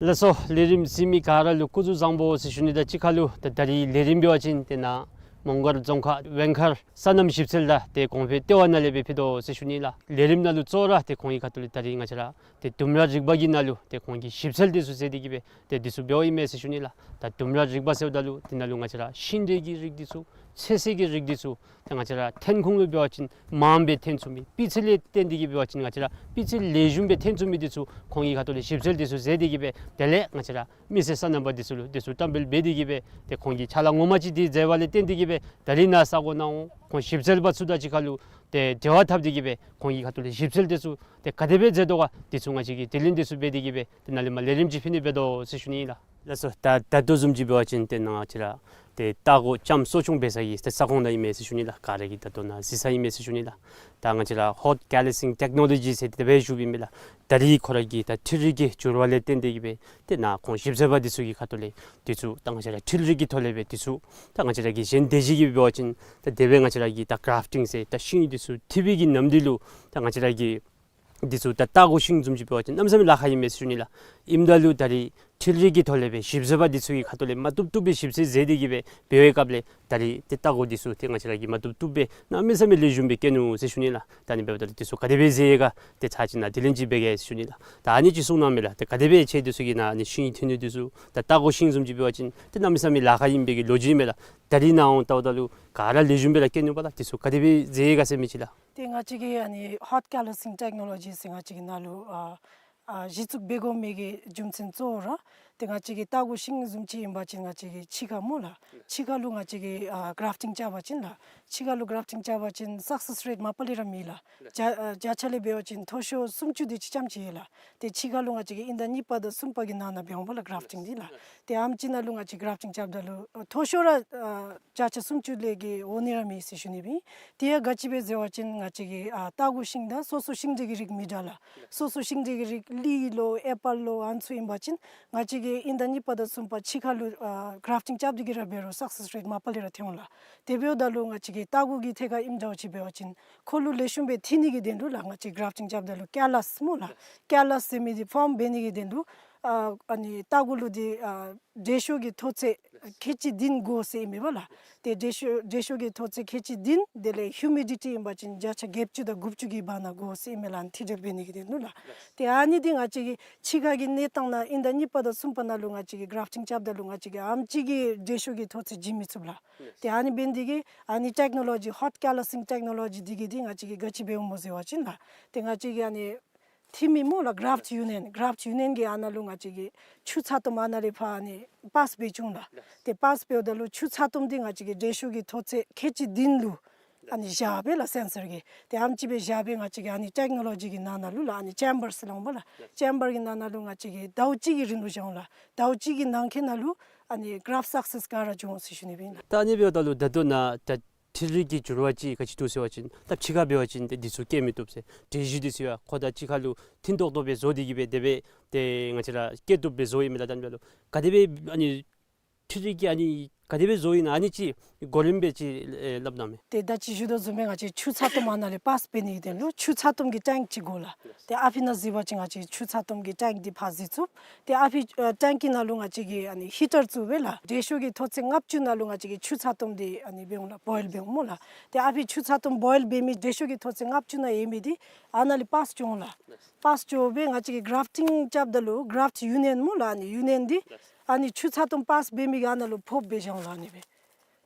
ལགས་སོ། ལས་རིམ་གཟིགས་མི་ག་ར་ལུ་སྐུ་གཟུགས་བཟང་པོ་ཟེར་ཞུ་ནི་དང་གཅིག་ཁར་ལུ་ད་ད་རིས་ལས་རིམ་འབད་བ་ཅིན་ཏེ་ནཱ་མོང་སྒར་རྫོང་ཁག་ཝེང་མཁར་སོ་ནམ་ཞིབ་འཚོལ་དང་ཏེ་གོང་འཕེལ་ལྟེ་བ་ནང་ལས་སྦེ་ཕུལ་དོ་ཟེར་ཞུ་ནི་ལགས། ལས་རིམ་ནང་ལུ་གཙོ་བོ་ར་ཏེ་ཁོང་གི་ཁ་ཐུག་ལས་ད་རིས་ང་བཅས་ར་ཏེ་ལྡུམ་ར་རིག་པ་གི་ནང་ལུ་ཏེ་ཁོང་གིས་ཞིབ་འཚོལ་འདི་ཚུ་མཛད་དེ་གི་སྦེ་ཏེ་འདི་ཚུ་འབདཝ་ཨིན་མས་ཟེར་ཞུ་ནི་ལགས། ད་ལྡུམ་ར་རིག་པ་ཟེརཝ་ད་ལུ་དེ་ནང་ལུ་ང་བཅས་ར་ཤིང་འབྲས་ཀྱི་རིགས་འདི་ཚུ་ཚོད་བསྲེ་གི་རིགས་འདི་ཚུ་ཏེ་ང་བཅས་ར་ཐོན་ཁུངས་ལུ་འབད་བ་ཅིན་མངམ་སྦེ་ཐོན་ཚུགས་མི་སྤུས་ཚད་ལས་བརྟེན་ཏེ་གི་འབད་བ་ཅིན་ང་བཅས་ར་སྤུས་ཚད་ལེགས་ཤོམ་སྦེ་ཐོན་ཚུགས་མི་འདི་ཚུ་ཁོང་གི་ཁ་ཐུག་ལས་ཞིབ་འཚོལ་འདི་ཚུ་མཛད་དེ་གི་སྦེ་དེ་ལས་ང་བཅས་ར་མི་སེར་སོ་ནམ་པ་འདི་ཚུ་ལུ་འདི་ཚུ་བཀྲམ་སྤེལ་འབད་དེ་གི་སྦེ་ཏེ་ཁོང་གིས་ཕྱག་ལཱ་ངོ་མ་ཅིག་འདི་མཛད་པ་ལས་བརྟེན་ཏེ་གི་སྦེ་ད་རིས་ནཱ་ས་གོ་ནང་འོང་ཁོང་ཞིབ་འཚོལ་པ་ཚུ་དང་གཅིག་ཁར་ལུ་ཏེ་འབྲེལ་བ་འཐབ་དེ་གི་སྦེ་ཁོང་གི་ཁ་ཐུག་ལས་ཞིབ་འཚོལ་འདི་ཚུ་ཏེ་ག་དེ་སྦེ་མཛད་དོ་ག་འདི་ཚུ་ང་བཅས་ཀྱིས་དྲི་ལན་འདི་ཚུ་འབད་དེ་གི་སྦེ་ཏེ་ནཱ་ལས་མར་ལས་རིམ་ཅིག་ཕུལ་ནི་འབད་དོ་ཟེར་ཞུ་ནི་ལགས། ལགས་སོ། ད་ད་ལྟོ་བཟུམ་ཅིག་འབད་བ་ཅིན་ཏེ་ནཱ་ང་བཅས་ར་ཏེ་ལྟ་སྒོ་ལྕངམ་གསོ་སྐྱོང་འབད་ས་གི་ཏེ་ས་ཁོངས་ནང་ཨིན་མས་ཟེར་ཞུ་ནི་ལགས། ག་ར་གིས་ད་ལྟོ་ནཱ་གཟིགས་ས་ཨིན་མས་ཟེར་ཞུ་ནི་ལགས། ད་ང་བཅས་ར་ཧོཊ་ཀེ་ལི་སིང་ཊེཀ་ནོ་ལོ་ཇི་ཟེར་དེ་སྦེ་ཞུཝ་ཨིན་མས་ལགས། ད་རིས་ཁོ་ར་གི་ད་འཕྲུལ་རིག་གི་འགྱུར་བ་ལས་བརྟེན་ཏེ་གི་སྦེ་ཏེ་ནཱ་ཁོང་ཞིབ་འཚོལ་པ་འདི་ཚུ་གི་ཁ་ཐུག་ལས་འདི་ཚུ་ད་ང་བཅས་ར་འཕྲུལ་རིག་གི་ཐོག་ལས་སྦེ་འདི་ཚུ་ད་ང་བཅས་ར་གི་གཞན་སྡེ་བཞི་གིས་འབད་བ་ཅིན་ད་དེ་སྦེ་ང་བཅས་ར་གི་ད་གརཱཕ་ཊིང་ཟེར་ད་ཤིང་འདི་ཚུ་འཐིབས་པའི་གི་ནམ་དུས་ལུ་ད་ང་བཅས་ར་གི་འདི་ཚུ་ད་ལྟ་སྒོ་ཤིང་བཟུམ་ཅིག་འབད་བ་ཅིན་གནམ་མེད་ས་མེད་ལཱ་ཁག་ཨིན་མས་ཟེར་ཞུ་ནི་ལགས། ཨིནམ་ད་ལུ་ད་རིས་འཕྲུལ་རིག་གི་ཐོག་ལས་སྦེ་ཞིབ་འཚོལ་པ་འདི་ཚུ་གི་ཁ་ཐུག་ལས་མ་བཏུབ་བཏུབ་སྦེ་ཞིབ་འཚོལ་མཛད་དེ་གི་སྦེ་འབད་བའི་སྐབས་ལས་ད་རིས་ཏེ་ལྟ་སྒོ་འདི་ཚུ་ཏེ་ང་བཅས་ར་གིས་མ་བཏུབ་བཏུབ་སྦེ་གནམ་མེད་ས་མེད་ལེགས་ཤོམ་སྦེ་བཀལ་ནུག་ཟེར་ཞུ་ནི་ལགས། ད་ཨ་ནི་འབདཝ་ད་ལུ་འདི་ཚུ་ག་དེ་སྦེ་མཛད་ཡི་ག་ཏེ་ཚར་ཅིག་ནཱ་དྲི་ལན་ཅིག་འབད་གེ་ཟེར་ཞུ་ནི་ལགས། ད་ཨ་ནི་ཅིག་གསུང་གནང་མས་ལགས། ཏེ་ག་དེ་སྦེ་ཁྱེད་འདི་ཚུ་གིས་ནཱ་ཨ་ནི་ཤིང་འཐིབས་ནི་འདི་ཚུ་ད་ལྟ་སྒོ་ཤིང་བཟུམ་ཅིག་འབད་བ་ཅིན་ཏེ་གནམ་མེད་ས་མེད་ལཱ་ཁག་ཨིན་པའི་གི་ལོ་རྒྱུས་མས་ལགས། ད་རིས་ནཱ་འོང་ལྟཝ་ད་ལུ་ག་ར་ལེགས་ཤོམ་སྦེ་ར་བཀལ་ནུག་པ་ལགས། འདི་ཚུ་ག་དེ་སྦེ་མཛད་ཡི་ག་ཟེར་མི་ཅིག་ལགས། ཏེ་ང་བཅས་ཀྱི་ཨ་ནི་ཧོཊ་ཀེ་ལི་སིང་ཊེཀ་ནོ་ལོ་ཇི་ཟེར་ང་བཅས་ཀྱི་ནང་ལུ་ཨ་ཨ་གཞི་བཙུགས་འབད་དགོ་མི་གི་རྒྱུ་མཚན་གཙོ་བོ་ར་ཏེ་ང་བཅས་ཀྱི་ལྟ་སྒོ་ཤིང་བཟུམ་ཅིག་ཨིན་པ་ཅིན་ང་བཅས་ཀྱི་ཕྱི་ཁར་སྨོ་ལགས། ཕྱི་ཁར་ལུ་ང་བཅས་ཀྱིས་ཨ་གརཱཕ་ཊིང་རྐྱབ་པ་ཅིན་ལགས། ཕྱི་ཁར་ལུ་གརཱཕ་ཊིང་རྐྱབ་པ་ཅིན་སག་སེས་རེཊ་མ་པ་ལས་ར་མེད་ལགས། བརྒྱ་ཨ་བརྒྱ་ཆ་ལས་འབད་བ་ཅིན་མཐོ་ཤོས་སུམ་ཅུ་དེ་ཅིག་ཙམ་ཅིག་ཡོད་ལགས། ཏེ་ཕྱི་ཁར་ལུ་ང་བཅས་ཀྱིས་དབྱིན་ཟླ་གཉིས་པ་དང་གསུམ་པ་གི་ནང་ན་འབད་འོང་པ་ལགས་གརཱཕ་ཊིང་འདི་ལགས། ཏེ་ཨ་ནེམ་ཅིག་ནང་ལུ་ང་བཅས་གརཱཕ་ཊིང་རྐྱབ་ད་ལུ་ཨ་མཐོ་ཤོས་ར་ཨ་བརྒྱ་ཆ་སུམ་ཅུ་ལས་བརྒལ་འོང་ནི་ར་མེད་ཟེར་ཞུ་ནི་སྦེ་ཨིན། དེ་ཡང་ག་ཅི་སྦེ་ཟེར་བ་ཅིན་ང་བཅས་ཀྱི་ཨ་ལྟ་སྒོ་ཤིང་ད་སོ་སོ་ཤིང་འབྲས་ཀྱི་རིགས་མི་འདྲ་ལགས། སོ་སོ་ཤིང་འབྲས་ཀྱི་རིགས་ལི་ལོ་ཨེ་པཱལ་ལོ་ཨ་ནི་ཚུ་ཨིན་པ་ཅིན་ང་བཅས་ཀྱིས་དབྱིན་ཟླ་གཉིས་པ་དང་གསུམ་པ་ཕྱི་ཁར་ལུ་ཨ་གརཱཕ་ཊིང་རྐྱབ་སྟེ་གི་ར་འབད་རུང་སག་སེས་རེཊ་མ་པ་ལས་ར་ཐོན་འོང་ལགས། དེ་འབདཝ་ད་ལུ་ང་བཅས་ཀྱི་ལྟ་སྒོ་གི་ཐད་ཁར་ཨིནམ་འདྲཝ་ཅིག་འབད་བ་ཅིན་ཁོ་ལུ་ལེགས་ཤོམ་སྦེ་འཐིབས་ནི་གི་དོན་ལུ་ལགས་ང་བཅས་གརཱཕ་ཊིང་རྐྱབ་ད་ལུ་ཀེ་ལཱས་སྨོ་ལགས། ཀེ་ལཱས་ཟེར་མི་འདི་ཕོརམ་འབད་ནི་གི་དོན་ལུ་ཨ་ཨ་ནི་ལྟ་སྒོ་ལུ་འདི་ཨ་འབྲས་ཤོག་གི་མཐོ་ཚད་ཁལ་གཅིག་བདུན་དགོ་ཟེར་ཨིན་མས་པ་ལགས། ཏེ་འབྲས་ཤོག་འབྲས་ཤོག་གི་མཐོ་ཚད་ཁལ་གཅིག་བདུན་དེ་ལས་ཧིའུ་མི་ཌི་ཊི་ཨིན་པ་ཅིན་བརྒྱ་ཆ་བརྒྱད་ཅུ་དང་དགུ་བཅུ་གི་བར་ན་དགོ་ཟེར་ཨིན་མས་ལགས། ཨ་ནི་མཐིལ་སྒྲིལ་འབད་ནི་གི་དོན་ལུ་ལགས། ཏེ་ཨ་ནི་འདི་ང་བཅས་ཀྱི་ཕྱི་ཁ་གི་གནས་སྟངས་ནང་དབྱིན་ཟླ་གཉིས་པ་དང་གསུམ་པ་ནང་ལུ་ང་བཅས་ཀྱིས་གརཱཕ་ཊིང་རྐྱབ་ད་ལུ་ང་བཅས་ཀྱིས་ཨ་ནེམ་ཅིག་གིས་འབྲས་ཤོག་གི་མཐོ་ཚད་བྱིན་མི་ཚུགས་ལགས། ཏེ་ཨ་ནི་འབད་ནི་འདི་གིས་ཨ་ནི་ཊེཀ་ནོ་ལོ་ཇི་ཧོཊ་ཀེ་ལཱ་སིང་ཊེཀ་ནོ་ལོ་ཇི་འདི་གིས་འདི་ང་བཅས་ཀྱིས་ག་ཅི་འབདཝ་སྨོ་ཟེར་བ་ཅིན་ལགས། ཏེ་ང་བཅས་ཀྱི་ཨ་ནི་འཐིབས་མི་སྨོ་ལགས་གརཱཕཊ་ཡུ་ནི་ཡན་གརཱཕཊ་ཡུ་ནི་ཡན་གྱི་ཨ་ནཱ་ལུ་ང་བཅས་ཀྱིས་ཆུ་ཚ་ཏོམ་ཨ་ནཱ་ལས་ཕར་ཨ་ནི་པཱསི་འབད་བཅུག་ལགས། ཏེ་པཱསི་འབདཝ་ད་ལུ་ཆུ་ཚ་ཏོམ་འདི་ང་བཅས་ཀྱིས་འབྲས་ཤོག་གི་མཐོ་ཚད་ཁལ་གཅིག་བདུན་ལུ་ཨ་ནི་བཞག་སྦེ་ལགས་སེན་སར་གྱིས། ཏེ་ཨ་ནེམ་ཅིག་སྦེ་བཞག་སྦེ་ང་བཅས་ཀྱིས་ཨ་ནི་ཊེཀ་ནོ་ལོ་ཇི་གི་ནང་ན་ལུ་ལགས་ཨ་ནི་ཅེམ་བར་ཟེར་སླབ་འོང་པ་ལགས། ཅེམ་བར་གྱི་ནང་ན་ལུ་ང་བཅས་ཀྱིས་ཟླཝ་གཅིག་གི་རིང་ལུ་བཞག་འོང་ལགས། ཟླཝ་གཅིག་གི་ནང་འཁོད་ནང་ལུ་ཨ་ནི་གརཱཕཊ་སག་སེས་ག་ར་འབྱུང་འོང་ཟེར་ཞུ་ནི་སྦེ་ཨིན་ལགས། ད་ཨ་ནི་འབདཝ་ད་ལུ་ད་ལྟོ་ནཱ་ད་འཕྲུལ་རིག་གི་འགྱུར་བ་ཅིག་ག་ཅི་འདུག་ཟེར་བ་ཅིན་ད་ཕྱི་ཁར་འབད་བ་ཅིན་ཏེ་འདི་ཚུ་བཀལ་མི་བཏུབ་ཟེར། འབྲས་བཞི་འདི་ཚུ་ཡང་ཁོ་དང་གཅིག་ཁར་ལུ་མཐུན་ཏོག་ཏོ་སྦེ་བཟོ་སྟེ་གི་སྦེ་དེ་སྦེ་ཏེ་ང་བཅས་ར་བཀལ་བཏུབ་སྦེ་བཟོ་ཡི་མས་ལགས། ད་ཨ་ནི་འབདཝ་ད་ལུ་ག་དེ་སྦེ་ཨ་ནི་འཕྲུལ་རིག་གིས་ཨ་ནི་ག་དེ་སྦེ་བཟོ་ཡི་ན་ཨ་ནི་ཅིག་གོ་རིམ་སྦེ་ཅིག་ཨེ་སླབ་གནང་མས། ཏེ་ད་ཅི་ཞུ་དོ་བཟུམ་སྦེ་ང་བཅས་ཆུ་ཚ་ཏོམ་ཨ་ནཱ་ལས་པཱསི་འབད་ནི་གི་དོན་ལུ་ཆུ་ཚ་ཏོམ་གྱི་ཊེངཀ་ཅིག་དགོ་ལགས། ཏེ་ཨ་ཕི་ནང་གཟིགས་པ་ཅིན་ང་བཅས་ཆུ་ཚ་ཏོམ་གྱི་ཊེངཀ་འདི་ཕར་གཟིགས་ཚུགས། ཏེ་ཨ་ཕི་ཨ་ཊེངཀ་གི་ནང་ལུ་ང་བཅས་ཀྱིས་ཨ་ནི་ཧི་ཊར་བཙུགས་སྦེ་ལགས་འབྲས་ཤོག་གི་མཐོ་ཚད་ལྔ་བཅུ་ནང་ལུ་ང་བཅས་ཀྱིས་ཆུ་ཚ་ཏོམ་འདི་ཨ་ནི་འབད་འོང་ལགས་བོའིལ་འབད་འོང་སྨོ་ལགས། ཏེ་ཨ་ཕི་ཆུ་ཚ་ཏོམ་བོའིལ་འབད་མི་འབྲས་ཤོག་གི་མཐོ་ཚད་ལྔ་བཅུ་ནང་ཡོད་མི་འདི་ཨ་ནཱ་ལས་པཱསི་འགྱོ་འོང་ལགས། པཱསི་འགྱོ་སྦེ་ང་བཅས་ཀྱིས་གརཱཕཊིང་རྐྱབ་ད་ལུ་གརཱཕཊ་ཡུ་ནི་ཡན་སྨོ་ལགས། ཨ་ནི་ཡུ་ནི་ཡན་འདི་ཨ་ནི་ཆུ་ཚ་ཏོམ་པཱསི་འབད་མི་གི་ཨ་ནཱ་ལུ་ཕོགཔ་སྦེ་བཞག་འོང་ལགས་ཨ་ནི་སྦེ།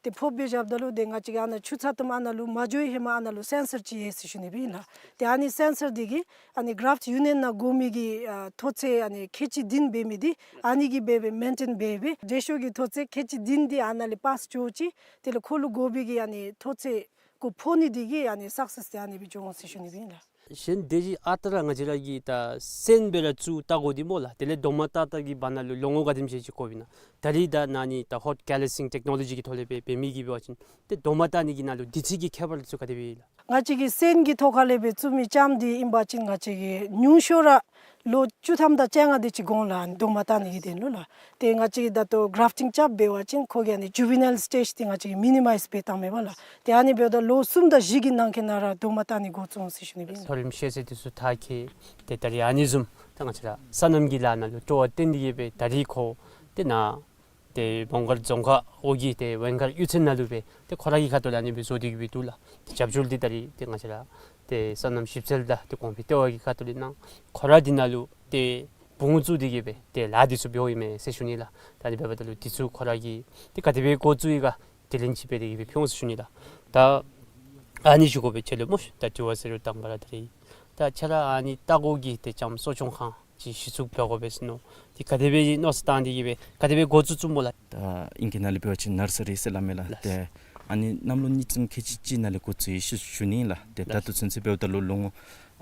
ཏེ་ཕོགཔ་སྦེ་བཞགཔ་ད་ལུ་ཏེ་ང་བཅས་ཀྱིས་ཨ་ནཱ་ཆུ་ཚ་ཏོམ་ཨ་ནཱ་ལུ་མ་འགྱོ་བའི་ཧེ་མ་ཨ་ནཱ་ལུ་སེན་སར་ཅིག་ཡོད་ཟེར་ཞུ་ནི་སྦེ་ཨིན་ལགས། ཏེ་ཨ་ནི་སེན་སར་འདི་གིས་ཨ་ནི་གརཱཕཊ་ཡུ་ནི་ཡན་ནང་དགོ་མི་གི་ཨ་མཐོ་ཚད་ཨ་ནི་ཁལ་གཅིག་བདུན་འབད་མི་འདི་ཨ་ནི་གིས་སྦེ་སྦེ་མེན་ཊེན་འབད་སྦེ་འབྲས་ཤོག་གི་མཐོ་ཚད་ཁལ་གཅིག་བདུན་འདི་ཨ་ནཱ་ལས་པཱསི་འགྱོ་ཅི། དེ་ལས་ཁོ་ལུ་དགོ་པའི་གི་ཨ་ནི་མཐོ་ཚད་ཁོ་ཕོག་ནི་འདི་གིས་ཨ་ནི་སག་སེས་འདི་ཨ་ནི་སྦེ་འགྱོ་འོང་ཟེར་ཞུ་ནི་སྦེ་ཨིན་ལགས། གཞན་སྡེ་བཞི་ཨ་རྟག་ར་ང་བཅས་ར་གི་ད་སོན་སྦེ་ར་བཙུགས་ལྟ་དགོ་འདི་སྨོ་ལགས། དེ་ལས་རྡོག་མ་བཏགས་བཏགས་ཀྱི་བར་ན་ལུ་ལོ་ངོ་ག་དེམ་ཅིག་ཅིག་འགོརཝ་ཨིན་ན། ད་རིས་ད་ནཱ་ནི་ད་ཧོཊ་ཀེ་ལི་སིང་ཊེཀ་ནོ་ལོ་ཇི་གི་ཐོག་ལས་སྦེ་འབད་མི་གིས་འབད་བ་ཅིན་ཏེ་རྡོག་མ་བཏགས་ནི་གི་ནང་ལུ་དུས་ཚོད་ཀྱི་ཁྱད་པར་ཚུ་ག་དེ་སྦེ་ཨིན་ལགས། ང་བཅས་ཀྱི་སོན་གྱི་ཐོག་ཁ་ལས་སྦེ་བཙུགས་མི་ལྕངམ་འདི་ཨིན་པ་ཅིན་ང་བཅས་ཀྱིས་ཉུང་ཤོས་ར་ལོ་བཅུ་ཐམ་དང་བཅོ་ལྔ་དེ་ཅིག་གོང་ལུ་ཨ་ནི་རྡོག་མ་བཏགས་ནི་གི་དོན་ལུ་ལགས། ཏེ་ང་བཅས་ཀྱིས་ད་ལྟོ་གཱ་རེཕ་ཊིང་རྐྱབ་འབད་བ་ཅིན་ཁོ་གི་ཨ་ནི་ཇུ་ཝི་ནཱིལ་སི་ཊེཇ་འདི་ང་བཅས་ཀྱིས་མི་ནི་མའིཛ་འབད་བཏངམ་མས་པ་ལགས། ཏེ་ཨ་ནི་འབདཝ་ད་ལོ་གསུམ་དང་བཞི་གི་ནང་འཁོད་ནང་ར་རྡོག་མ་བཏགས་ནི་འགོ་བཙུགས་འོང་ཟེར་ཞུ་ནི་ཨིན། མཐོ་རིམ་ཤེས་ཚད་དེ་ཚུ་མཐར་འཁྱོལ་ཏེ་ད་རིས་ཨ་ནི་བཟུམ་ད་ང་བཅས་ར་སོ་ནམ་གྱི་ལཱ་ནང་ལུ་སྤྲོ་བ་བཏོན་ཏེ་གིས་སྦེ་ད་རིས་ཁོ་ཏེ་ནཱ་ཏེ་བོང་སྒར་རྫོང་ཁག་འོག་གི་ཏེ་ཝེང་སྒར་གཡུས་ཚན་ནང་ལུ་སྦེ་ཏེ་ཁོ་ར་གི་ཁ་ཐུག་ལས་ཨ་ནི་སྦེ་བཟོ་སྟེ་གིས་སྦེ་འདུག་ལགས། ཏེ་རྒྱབ་སྐྱོར་འདི་ད་རིས་ཏེ་ང་བཅས་ར་ཏེ་སོ་ནམ་ཞིབ་འཚོལ་དང་ཏེ་གོང་འཕེལ་ལྟེ་བ་གི་ཁ་ཐུག་ལས་གནང་། ཁོ་ར་འདི་ནང་ལུ་ཏེ་བུ་བཙུགས་ཏེ་གིས་སྦེ་ཏེ་ལཱ་འདི་ཚུ་འབདཝ་ཨིན་མས་ཟེར་ཞུ་ནི་ལགས། ད་ཨ་ནི་འབདཝ་ད་ལུ་འདི་ཚུ་ཁོ་ར་གིས་ཏེ་ག་དེ་སྦེ་འགོ་བཙུགས་ཡི་ག་དེ་ལས་ཅིག་འབད་དེ་གིས་སྦེ་ཕུལ་འོང་ཟེར་ཞུ་ནི་ལགས། ད་ཨ་ནི་ཞུ་དགོ་པའི་ཆེད་ལུ་སྨོ་ཤ་ད་དྲི་བ་ཟེར་རུང་དང་པ་ར་ད་རིས་ད་ཁྱོད་ར་ཨ་ནི་ལྟ་སྐོར་གྱི་ཏེ་ལྕངམ་གསོ་སྐྱོང་ཁང་ཅིག་གཞི་བཙུགས་འབད་དགོ་པས་ཟེར་མནོ། ཏེ་ག་དེ་སྦེ་མནོ་བསམ་བཏང་སྟེ་གིས་སྦེ་ག་དེ་སྦེ་འགོ་བཙུགས་བཙུགསཔ་སྨོ་ལགས། ད་ཨིང་སྐད་ནང་ལས་འབད་བ་ཅིན་ནར་སི་རི་ཟེར་སླབ་མས་ལགས། ལགས། ཏེ་ཨ་ནི་གནམ་ལོ་གཉིས་ཙམ་ཁལ་གཅིག་ཅིག་ནང་ལས་འགོ་བཙུགས་ཡི་ཟེར་ཞུ་ནི་ལགས། ཏེ་ད་ལྟོ་ཚུན་ཚོད་འབདཝ་ད་ལུ་ལོ་ངོ་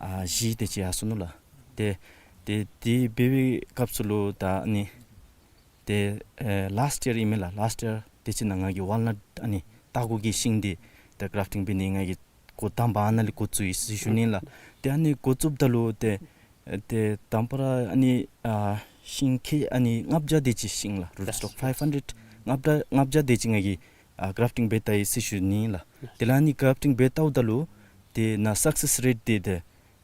ཨ་བཞི་དེ་ཅིག་ཡར་སོ་ནུག་ལགས། ཏེ་ཏེ་དེ་འབད་བའི་སྐབས་སུ་ལུ་ད་ཨ་ནི་ཏེ་ཨེ་ལཱསཊ་ཡར་ཨིན་མས་ལགས། ལཱསཊ་ཡར་དེ་ཅིག་ནང་ང་གིས་ཝཱལ་ནཊ་ཨ་ནི་ལྟ་སྐོར་གྱི་ཤིང་འདི་ད་གཱ་རེཕ་ཊིང་འབད་ནི་ང་གིས་འགོ་དང་པ་ཨ་ནཱ་ལས་འགོ་བཙུགས་ཡི་ཟེར་ཞུ་ནི་ལགས། ཏེ་ཨ་ནི་འགོ་བཙུགསཔ་ད་ལུ་ཏེ་ཨེ་ཏེ་དང་པ་ར་ཨ་ནི་ཨ་ཤིང་ཁལ་ཨ་ནི་ལྔ་བརྒྱ་དེ་ཅིག་ཤིང་ལགས། རུཊ་སི་ཊོག་ཕའིབ་ཧན་ཌེཌ་ལྔ་བརྒྱ་ལྔ་བརྒྱ་དེ་ཅིག་ང་གིས་ཨ་གཱ་རེཕ་ཊིང་འབད་བལྟ་ཡི་ཟེར་ཞུ་ནི་ལགས། དེ་ལས་ཨ་ནི་གཱ་རེཕ་ཊིང་འབད་བལྟཝ་ད་ལུ་ཏེ་ནཱ་སག་སེསི་རེཊ་འདི་ཏེ་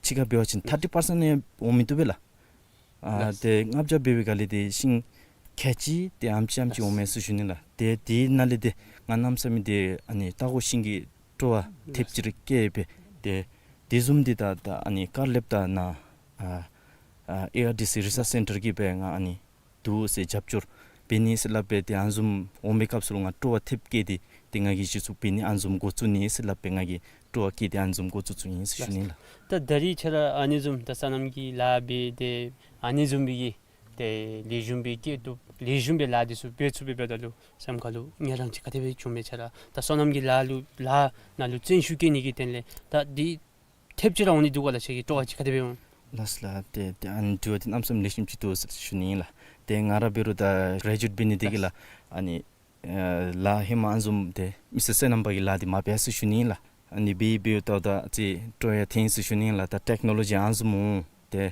ཕྱི་ཁར་འབད་བ་ཅིན་ཐར་ཊི་པར་སེནཊ་ཡང་འོང་མི་བཏུབ་པས་ལགས། ཨ་ལགས། ཏེ་ལྔ་བརྒྱ་འབད་བའི་སྒང་ལས་ཏེ་ཤིང་ཁལ་གཅིག་ཏེ་ཨམ་ཅིག་ཨམ་ཅིག་ལགས། འོང་མས་ཟེར་ཞུ་ནི་ལགས། ཏེ་དེ་ནང་ལས་ཏེ་ང་གནམ་མེད་ས་མེད་ཏེ་ཨ་ནི་ལྟ་སྐོར་ཤིང་གི་སྤྲོ་བ་ཐེབས་ཅིག་ར་སྐྱེས་སྦེ་ཏེ་དེ་བཟུམ་འདི་ད་ད་ཨ་ནི་ཀར་ལེབ་དང་ནཱ་ཨ་ཨ་ཨེ་ཨར་ཌི་སི་རི་སརཆ་སེན་ཊར་གྱིས་སྦེ་ང་ཨ་ནི་འདུག་ཟེར་རྒྱབ་སྐྱོར་འབད་ནི་ཟེར་སླབ་སྦེ་ཏེ་ཨ་ནི་བཟུམ་འོང་བའི་སྐབས་སུ་ལུ་ང་སྤྲོ་བ་ཐེབས་སྐྱེས་ཏེ་ཏེ་ང་གིས་གཞི་བཙུགས་འབད་ནི་ཨ་ནི་བཟུམ་འགོ་བཙུགས་ནི་ཟེར་སླབ་སྦེ་ང་གིས་སྤྲོ་བ་བསྐྱེད་དེ་ཨ་ནི་བཟུམ་འགོ་བཙུགས་བཙུགསཔ་ཨིན་ཟེར་ཞུ་ནི་ལགས། ད་ད་རིས་ཁྱོད་ར་ཨ་ནི་བཟུམ་ད་སོ་ནམ་གྱི་ལཱ་འབད་དེ་ཨ་ནི་བཟུམ་སྦེ་གི་ཏེ་ལེགས་ཤོམ་སྦེ་སྐྱེ་བཏུབ་ལེགས་ཤོམ་སྦེ་ལཱ་འདི་ཚུ་འབད་ཚུགས་པའི་འབདཝ་ད་ལུ་སེམས་ཁ་ལུ་ངལ་རངས་ཅིག་ག་དེ་སྦེ་བྱུངམ་མས། ཁྱོད་ར་ད་སོ་ནམ་གྱི་ལཱ་ལུ་ལཱ་ནང་ལུ་བརྩོན་ཤུགས་བསྐྱེད་ནི་གི་དོན་ལས་ད་འདི་ཐེབས་ཅིག་ར་འོང་ནི་འདུག་ག་ལགས། ཁྱོད་ཀྱི་སྤྲོ་བ་ཅིག་ག་དེ་སྦེ་འོང་། ལགས་ལགས། ཏེ་ཏེ་ཨ་ནི་དྲི་བ་འདི་གནམ་མེད་ས་མེད་ལེགས་ཤོམ་ཅིག་འདུག་ཟེར་ཞུ་ནི་ཨིན་ལགས། ཏེ་ང་ར་འབད་རུང་ད་གཱ་རེ་ཇུ་ཨེཊ་འབད་ནི་དེ་གིས་ལགས་ཨ་ནི་ཨེ་ལཱ་ཧེ་མ་ཨ་ནི་བཟུམ་ཏེ་མི་སེར་བསོད་ནམས་པ་གི་ལཱ་འདི་མ་འབད་ཟེར་ཞུ་ནི་ཨིན་ལགས། ཨ་ནི་འབད་འབདཝ་ད་ད་ཅིག་སྤྲོ་ཡང་ཐོན་ཟེར་ཞུ་ནི་ཨིན་ལགས། ད་ཊེཀ་ནོ་ལོ་ཇི་ཨ་ནི་བཟུམ་འོང་ཏེ་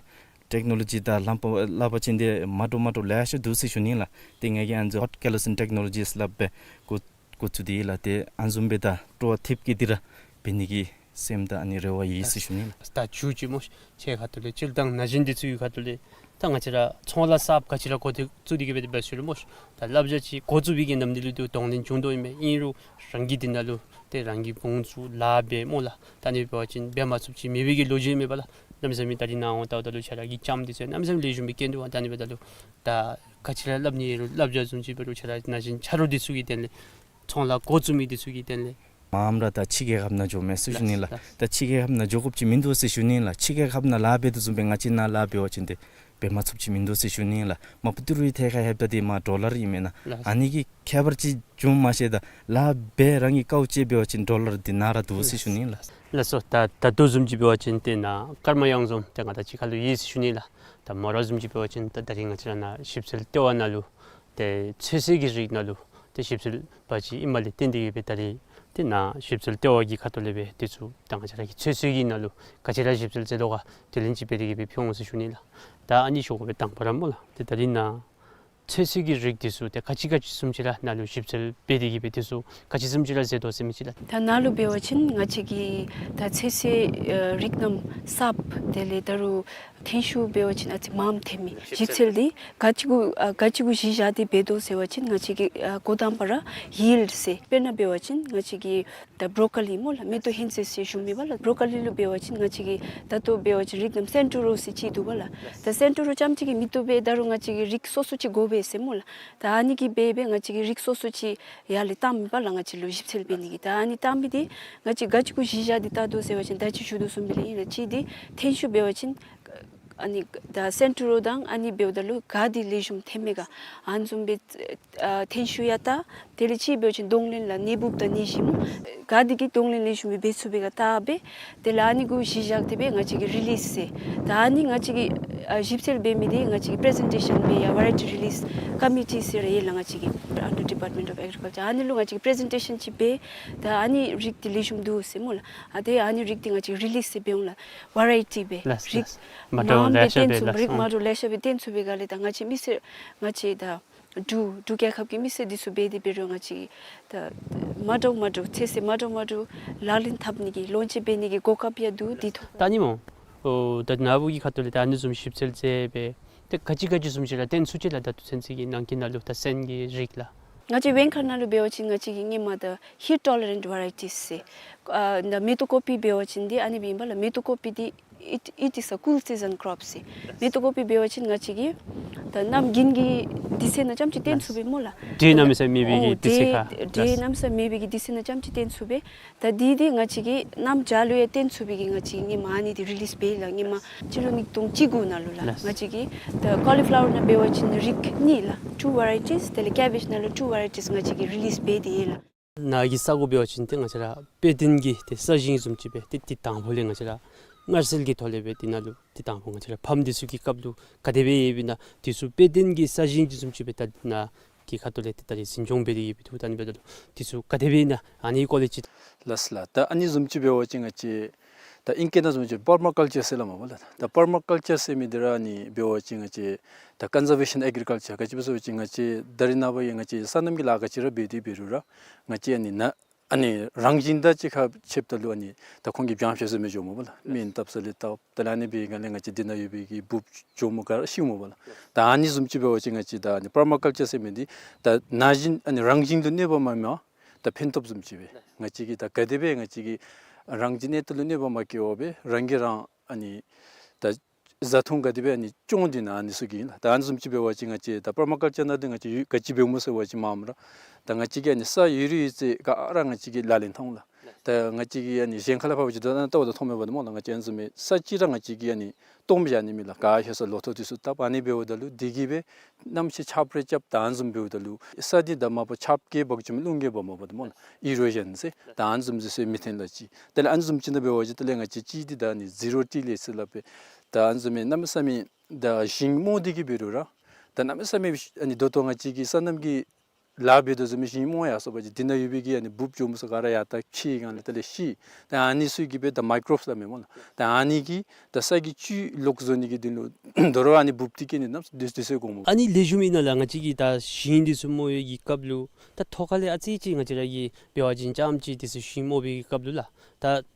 ཊེཀ་ནོ་ལོ་ཇི་དང་ལྷམ་པ་ལག་པ་ཅན་འདི་མ་འདྲཝ་མ་འདྲཝ་ལེ་ཤ་འདུག་ཟེར་ཞུ་ནི་ཨིན་ལགས། ཏེ་ང་གིས་ཨ་ནི་ཧོཊ་ཀེ་ལོ་སིན་ཊེཀ་ནོ་ལོ་ཇི་ཟེར་སླབ་སྦེ་འགོ་འགོ་བཙུགས་ཏེ་ལགས། ཏེ་ཨ་ནི་བཟུམ་སྦེ་ད་སྤྲོ་བ་ཐེབས་སྐྱེད་དེ་ར་འབད་ནི་གི་སེམས་དང་ཨ་ནི་རེ་བ་ཡོད་ཟེར་ཞུ་ནི་ལགས། ད་མཇུག་ཅིག་སྨོ་ཤ་ཁྱོད་ཁ་ཐུག་ལས་སྤྱིར་བཏང་ན་གཞོན་འདི་ཚུ་གི་ཁ་ཐུག་ལས་ད་ང་བཅས་ར་ཚོང་ལཱ་གསརཔ་ག་ཅི་ར་འགོ་འདི་བཙུགས་ཏེ་གིས་སྦེ་འབད་ཟེར་ཞུ་ལོ་སྨོ་ཤ། ད་བསླབ་བྱ་ཅིག་འགོ་བཙུགས་པའི་གི་ནམ་དུས་ལུ་ཏེ་གདོང་ལེན་བྱུང་དོ་ཨིན་མས། ཨིན་རུང་རང་གིས་འདི་ནང་ལུ་ཏེ་རང་གིས་བུ་བཙུགས་ལཱ་འབད་སྨོ་ལགས། ད་ཨ་ནི་འབད་བ་ཅིན་འབད་མ་ཚུགསཔ་ཅིག་མེད་པའི་གི་ལོ་རྒྱུས་མེད་པ་ལགས། གནམ་མེད་ས་མེད་ད་རིས་ནཱ་འོང་ལྟཝ་ད་ལུ་ཁྱོད་ར་གི་ལྕངམ་འདི་ཚུ་གནམ་མེད་ས་མེད་ལེགས་ཤོམ་སྦེ་སྐྱེ་འདུག་པ། ད་ཨ་ནི་འབདཝ་ད་ལུ་ད་ག་ཅི་ར་སླབ་ནི་ཡོད་རུང་བསླབ་བྱ་བཟུམ་ཅིག་འབད་རུང་ཁྱོད་ར་ན་གཞོན་ཆ་རོགས་འདི་ཚུ་གི་དོན་ལས་ཚོང་ལཱ་འགོ་བཙུགས་མི་འདི་ཚུ་གི་དོན་ལས། མངམ་ར་ད་ཕྱི་རྒྱལ་ཁབ་ནང་འགྱོ་མས་ཟེར་ཞུ་ནི་ལགས། ལགས། ད་ཕྱི་རྒྱལ་ཁབ་ནང་འགྱོ་དགོཔ་ཅིག་མིན་འདུག་ཟེར་ཞུ་ནི་ལགས། ཕྱི་རྒྱལ་ཁབ་ནང་ལཱ་འབད་དོ་བཟུམ་སྦེ་ང་བཅས་ནཱ་ལཱ་འབད་བ་ཅིན་ཏེ་འབད་མ་ཚུགསཔ་ཅིག་མིན་འདུག་ཟེར་ཞུ་ནི་ལགས། མ་པ་ཏི་རུའི་ཐད་ཁར་ལྷོདཔ་ད་འདི་མར་ཌོ་ལར་ཨིན་མས་ན། ལགས། ཨ་ནི་གི་ཁྱད་པར་ཅིག་བྱུངམ་མ་ཤེས། ད་ལཱ་འབད་རང་གི་དཀའཝ་སྤྱད་འབད་བ་ཅིན་ཌོ་ལར་འདི་ནཱ་ར་འདུག་ཟེར་ཞུ་ནི་ལགས། ལགས་སོ། ད་ད་ལྟོ་བཟུམ་ཅིག་འབད་བ་ཅིན་ཏེ་ནཱ་ཀརྨ་ཡང་རྫོང་འདི་ང་བཅས་ཀྱི་ཁ་ལུ་ཡོད་ཟེར་ཞུ་ནི་ལགས། ད་མོ་ར་བཟུམ་ཅིག་འབད་བ་ཅིན་ད་ད་རིས་ང་བཅས་ར་ནཱ་ཞིབ་འཚོལ་ལྟེ་བ་ནང་ལུ་ཏེ་ཚོད་བསྲེ་གི་རིགས་ནང་ལུ་ཏེ་ཞིབ་འཚོལ་པ་ཅིག་ཨིནམ་ལས་བརྟེན་ཏེ་གིས་སྦེ་ད་རིས་ཏེ་ནཱ་ཞིབ་འཚོལ་ལྟེ་བ་གི་ཁ་ཐུག་ལས་སྦེ་འདི་ཚུ་ད་ང་བཅས་ར་གི་ཚོད་བསྲེ་གི་ནང་ལུ་ག་ཅི་ར་ཞིབ་འཚོལ་མཛད་དོ་ག་དེ་ལས་ཅིག་འབད་དེ་གིས་སྦེ་ཕུལ་འོང་ཟེར་ཞུ་ནི་ལགས། ད་ཨ་ནི་ཞུ་དགོ་པའི་དང་པ་ར་སྨོ་ལགས། ཏེ་ད་རིས་ནཱ་ཚོད་བསྲེ་གི་རིགས་འདི་ཚུ་ཏེ་ག་ཅི་ག་ཅི་བཟུམ་ཅིག་ར་ནཱ་ལུ་ཞིབ་འཚོལ་འབད་དེ་གིས་སྦེ་འདི་ཚུ་ག་ཅི་བཟུམ་ཅིག་ར་མཛད་དོ་ཟེར་མི་ཅིག་ལགས། ད་ནཱ་ལུ་འབད་བ་ཅིན་ང་བཅས་ཀྱི་ད་ཚོད་བསྲེ་ཨ་རིགས་རྣམས་གསརཔ་དེ་ལས་ད་རུང་ཐོན་ཤུགས་འབད་བ་ཅིན་ཨ་ཙི་མངམ་ཐོན་མི་ཞིབ་འཚོལ་འདི་ག་ཅི་གུ་ཨ་ག་ཅི་གུ་གཞི་བཞག་སྟེ་འབད་དོ་ཟེར་བ་ཅིན་ང་བཅས་ཀྱིས་ཨ་འགོ་དང་པ་ར་ཡིལཌ་ཟེར། དཔེར་ན་འབད་བ་ཅིན་ང་བཅས་ཀྱི་ད་བོ་རོ་ཀོ་ལི་སྨོ་ལགས། མེ་ཏོག་ཧོན་ཚོད་ཟེར་ཞུ་མི་པ་ལགས། བོ་རོ་ཀོ་ལི་ལུ་འབད་བ་ཅིན་ང་བཅས་ཀྱིས་ད་ལྟོ་འབད་བ་ཅིན་རིགས་རྣམས་སེན་ཊོ་རོ་ཟེར་ཅིག་འདུག་པ་ལགས། ད་སེན་ཊོ་རོ་རྐྱངམ་གཅིག་གིས་མི་བཏུབ་པས། ད་རུང་ང་བཅས་ཀྱིས་རིགས་སོ་སོ་ཅིག་དགོ་པས་ཟེར་སྨོ་ལགས། ད་ཨ་ནི་གིས་འབད་འབད་ང་བཅས་ཀྱིས་རིགས་སོ་སོ་ཅིག་ཡར་ལས་བཏང་མི་པ་ལགས། ང་བཅས་ལུ་ཞིབ་འཚོལ་འབད་ནི་གི་ད་ཨ་ནི་བཏང་མི་འདི་ང་བཅས་ག་ཅི་གུ་གཞི་བཞག་སྟེ་བལྟ་དོ་ཟེར་བ་ཅིན་ད་ཅི་ཞུ་དོ་བཟུམ་སྦེ་ལགས་ཨིན་ལགས། གཅིག་འདི་ཐོན་ཤུགས་འབད་བ་ཅིན་ ཨ་ནི་ད་སེན་ཊུ་རོ་དང་ཨ་ནི་འབདཝ་ད་ལུ་ག་དེ་ལེགས་ཤོམ་ཐོནམ་མས་ག་ཨ་ནི་བཟུམ་སྦེ་ཨ་ཐོན་ཤུགས་ཡང་ད་དེ་ལས་ཅིག་འབད་བ་ཅིན་རྡུང་ལེན་ལགས་ནད་འབུཔ་དང་ནད་གཞི་སྨོ། ག་དེ་གིས་རྡུང་ལེན་ལེགས་ཤོམ་སྦེ་འབད་ཚུགས་པས་ག་ད་སྦེ། དེ་ལས་ཨ་ནི་གུ་གཞི་བཞག་སྟེ་སྦེ་ང་བཅས་ཀྱིས་རི་ལིསི་ཟེར། ད་ཨ་ནི་ང་བཅས་ཀྱིས་ཨ་ཞིབ་འཚོལ་འབད་མི་འདི་ང་བཅས་ཀྱིས་པི་རི་ཟེན་ཊེ་ཤཱན་འབད་ཡང་ཝེ་རའི་ཊི་རི་ལིསི་ཀོ་མི་ཊི་ཟེར་ཡོད་ལགས། ང་བཅས་ཀྱི་Under Department of Agriculture ཨ་ནི་ལུ་ང་བཅས་ཀྱིས་པི་རི་ཟེན་ཊེ་ཤཱན་ཅིག་འབད། ད་ཨ་ནི་རིགས་འདི་ལེགས་ཤོམ་འདུག་ཟེར་སྨོ་ལགས། ཨ་ཏེ་ཨ་ནི་རིགས་འདི་ང་བཅས་ཀྱིས་རི་ལིསི་ཟེར་འབདཝ་ལགས། ཝེ་རའི་ཊི་སྦེ་ལགས་རིགས་ལགས། མ་འདྲཝ་མངམ་ལེ་སྦེ་ཤ་སྦེ་བཏོན་ཚུགས། ལགས་རིགས་མ་འདྲཝ་ལེ་ཤ་སྦེ་བཏོན་ཚུགས་པའི་སྒང་ལས་ད་ང་བཅས་མི་སེར་ང་བཅས་ད་འབྲུག་འབྲུག་རྒྱལ་ཁབ་ཀྱི་མི་སེར་འདི་ཚུ་འབད་དེ་འབད་རུང་ང་བཅས་ད་མ་འདྲཝ་མ་འདྲཝ་ཚོད་བསྲེ་མ་འདྲཝ་མ་འདྲཝ་ལག་ལེན་འཐབ་ནི་གི་ལོན་ཅིང་འབད་ནི་གི་གོ་སྐབས་ཡང་འདུག། འདི་ཐོབ། ད་ཨ་ནི་སྨོ། ཨོ་ད་ནཱ་བུ་གི་ཁ་ཐུག་ལས་ད་ཨ་ནི་བཟུམ་ཞིབ་འཚོལ་མཛད་སྦེ་ཏེ་ག་ཅི་ག་ཅི་བཟུམ་ཅིག་ར་བཏོན་ཚུགས་ཅི་ལགས། ད་ལྟོ་ཚུན་ཚོད་ཀྱི་ནང་འཁོད་ནང་ལུ་ད་སོན་གྱི་རིགས་ལགས། ང་བཅས་བེང་མཁར་ནང་ལུ་འབད་བ་ཅིན་ང་བཅས་ཀྱིས་སྔོན་མ་ད་heat tolerant varieties ཟེར། ཨ་ད་མེ་ཏོག་ཀོ་པི་འབད་བ་ཅིན་འདི་ཨ་ནི་སྦེ་ཨིན་པས་ལགས། མེ་ཏོག་ཀོ་པི་འདི་it, it is a cool season crop ཟེར། མེ་ཏོག་ཀོ་པི་འབད་བ་ཅིན་ང་བཅས་ཀྱིས་ད་གནམ་དགུན་གྱི་དུས་ཚོད་ནང་རྐྱངམ་ཅིག་བཏོན་ཚུགས་པས་སྨོ་ལགས། འདྲེ་གནམ་མེད་ས་མེད་པའི་གི་དུས་ཚོད་ཁར། འདྲེ་གནམ་མེད་ས་མེད་པའི་གི་དུས་ཚོད་ནང་རྐྱངམ་ཅིག་བཏོན་ཚུགས་པས། ད་འདི་འདི་ང་བཅས་ཀྱིས་གནམ་བྱཱར་ལུ་ཡང་བཏོན་ཚུགས་པའི་གི་ང་བཅས་ཀྱིས་སྔོན་མ་ཨ་ནི་འདི་རི་ལིསི་འབད་ཡི་ལགས། སྔོན་མ་སྤྱི་ལོ་ཉིས་སྟོང་བཅུ་དགུ་ནང་ལུ་ལགས། ལགས། ང་བཅས་ཀྱིས་ད་ཀོ་ལི་ཕི་ལ་ཝར་ནང་འབད་བ་ཅིན་རིགས་གཉིས་ལགས། two varieties དེ་ལས་ཀེ་བེཇ་ནང་ལུ་two varieties ང་བཅས་ཀྱིས་རི་ལིསི་འབད་དེ་ཡོད་ལགས། ནཱ་གི་ས་གོ་འབད་བ་ཅིན་ཏེ་ང་བཅས་ར་དཔེ་སྟོན་གྱི་ཏེ་ས་ཞིང་བཟུམ་ཅིག་སྦེ་ཏེ་འདི་དང་ཕུ་ལས་ང་བཅས་ར་མངར་གསལ་གྱི་ཐོག་ལས་སྦེ་འདི་ནང་ལུ་འདི་དང་ཕུ་ང་བཅས་ར་ཕམ་འདི་ཚུ་གི་སྐབས་ལུ་ག་དེ་སྦེ་ཡོདཔ་ཨིན་ན་འདི་ཚུ་དཔེ་སྟོན་གྱི་ས་ཞིང་བཟུམ་ཅིག་སྦེ་ད་ནཱ་གི་ཁ་ཐུག་ལས་ཏེ་ད་རིས་འཛིན་སྐྱོང་འབད་དེ་ཡོདཔ་འདུག། ད་ཨ་ནི་འབདཝ་ད་ལུ་འདི་ཚུ་ག་དེ་སྦེ་ཨིན་ན་ཨ་ནི་སྐོར་ལས་ཅིག། ལགས་ལགས། ད་ཨ་ནི་བཟུམ་ཅིག་འབད་བ་ཅིན་ང་བཅས་ད་ཨིང་སྐད་ནང་བཟུམ་ཅིག་པར་མ་ཀལ་ཅར་ཟེར་སླབ་མས་པ་ལགས། ད་པར་མ་ཀལ་ཅར་ཟེར་མི་འདི་ར་ཨ་ནི་འབད་བ་ཅིན་ང་བཅས་ད་ཀོན་ཟར་ཝེ་ཤཱན་ཨེག་རི་ཀལ་ཅར་ག་ཅི་སྦེ་ཟེར་བ་ཅིན་ང་བཅས་ད་རེས་ནངས་པ་ཡང་ང་བཅས་སོ་ནམ་གྱི་ལཱ་ག་ཅི་ར་འབད་དེ་འབད་རུང་ར་ང་བཅས་ཨ་ནི་ནཱ་ཨ་ནི་རང་བཞིན་དང་གཅིག་ཁར་ཕྱདཔ་ད་ལུ་ཨ་ནི་ད་ཁོང་གིས་བྱང་ཤོས་ཟེར་མི་འགྱོཝ་མས་པ་ལགས། སྨན་བཏབ་ས་ལས་བཏབ། དེ་ལས་ཨ་ནི་འབད་བའི་སྒང་ལས་ང་བཅས་འདི་ནང་ཡོད་པའི་གི་འབུཔ་གྱོགམོ་ག་ར་ཤིཝ་མས་པ་ལགས། ད་ཨ་ནི་བཟུམ་ཅིག་འབད་བ་ཅིན་ང་བཅས་ད་ཨ་ནི་པར་མ་ཀལ་ཅར་ཟེར་མི་འདི་ད་ན་གཞོན་ཨ་ནི་རང་བཞིན་དུ་གནོད་པ་མ་མ་ད་ཕན་ཐོགས་བཟུམ་ཅིག་སྦེ་ང་བཅས་ཀྱིས་ད་ག་དེ་སྦེ་ང་བཅས་ཀྱིས་རང་བཞིན་གནས་སྟངས་ལུ་གནོད་པ་མ་བཀལ་བར་སྦེ་རང་གིས་རང་ཨ་ནི་ད་བཟའ་འཐུང་ག་དེ་སྦེ་ཨ་ནི་སྐྱོང་སྟེ་ན་ཨ་ནི་ཚུ་གི་ཨིན་ལགས། ད་ཨ་ནི་བཟུམ་ཅིག་འབད་བ་ཅིན་ང་བཅས་ད་པར་མ་ཀལ་ཅར་ནང་འདི་ང་བཅས་ཡོད་ག་ཅི་འབདཝ་སྨོ་ཟེར་བ་ཅིན་མངམ་ར་ད་ང་བཅས་ཀྱིས་ཨ་ནི་ས་ཡོད་རིགས་ཡོད་ཚད་ག་ར་ང་བཅས་ཀྱིས་ལག་ལེན་འཐབ་འོང་ལགས། ད་ང་བཅས་ཀྱིས་ཨ་ནི་གཞན་ཁ་ལས་ཕར་འབད་བ་ཅིན་ད་ལྟོ་བ་ད་མཐོངམ་མས་པ་ད་སྨོ་ལགས། ང་བཅས་ཨ་ནི་བཟུམ་མའི་ས་ཅིག་ར་ང་བཅས་ཀྱིས་ཨ་ནི་སྟོངམ་བཞག་ནི་མེད་ལགས། ག་ཧེ་ས་ལོ་ཐོག་འདི་ཚུ་བཏབ། ཨ་ནི་འབདཝ་ད་ལུ་འདི་གིས་སྦེ་གནམ་གཤིས་ཆརཔ་རེ་རྐྱབ་ད་ཨ་ནི་བཟུམ་འབདཝ་ད་ལུ་ས་འདི་ད་མ་པ་ཆརཔ་བཀལ་འབག་བཅུག་མི་རླུང་བཀལ་འབག་མ་པ་ད་སྨོ་ལགས། ཨི་རོ་ཞཱན་ཟེར་ད་ཨ་ནི་བཟུམ་འདི་ཚུ་མི་ཐོན་ལགས་ཅིག། དེ་ལས་ཨ་ནི་བཟུམ་ཅིག་ནང་འབད་བ་ཅིན་དེ་ལས་ང་བཅས་ཅིག་འདི་ད་ཨ་ནི་ཟི་རོ་ཊི་ལེས་ཟེར་སླབ་པས། ད་ཨ་ནི་བཟུམ་མའི་གནམ་མེད་ས་མེད་ད་ཞིང་རྨོ་སྟེ་གི་འབད་རུང་ར་ད་གནམ་མེད་ས་མེད་ཨ་ནི་ད་ལྟོ་ང་བཅས་ཀྱི་སོ་ནམ་གྱི་ལཱ་འབད་དོ་བཟུམ་མའི་ཞིང་རྨོ་ཡར་སོང་པ་ཅིན་འདི་ནང་ཡོད་པའི་གི་ཨ་ནི་འབུཔ་གྱོགམོ་ཚུ་ག་ར་ཡར་ད་ཁྱི་གང་ལས་དེ་ལས་ཤི། ད་ཨ་ནི་ཚུ་གིས་སྦེ་ད་མའི་ཀོརོབསི་སླབ་མས་སྨོ་ལགས། ད་ཨ་ནི་གིས་ད་ས་གི་བཅུད་ལོག་བཟོ་ནི་གི་དོན་ལུ་དོ་རུང་ཨ་ནི་འབུཔ་འདི་བཀལ་ནི་གནམ་མེད་ས་མེད་དུས་ཚོད་འགོརཝ་མས། ཨ་ནི་ལེགས་ཤོམ་ཨིན་ན་ལགས། ང་བཅས་ཀྱིས་ད་ཞིང་འདི་ཚུ་རྨོ་བའི་གི་སྐབས་ལུ་ད་ཐོག་ཁ་ལས་ཨ་ཙི་ཅིག་ང་བཅས་ར་གིས་འབད་བ་ཅིན་རྐྱངམ་ཅིག་འདི་ཚུ་ཞིང་རྨོ་བའི་གི་སྐབས་ལུ་ལགས་ད་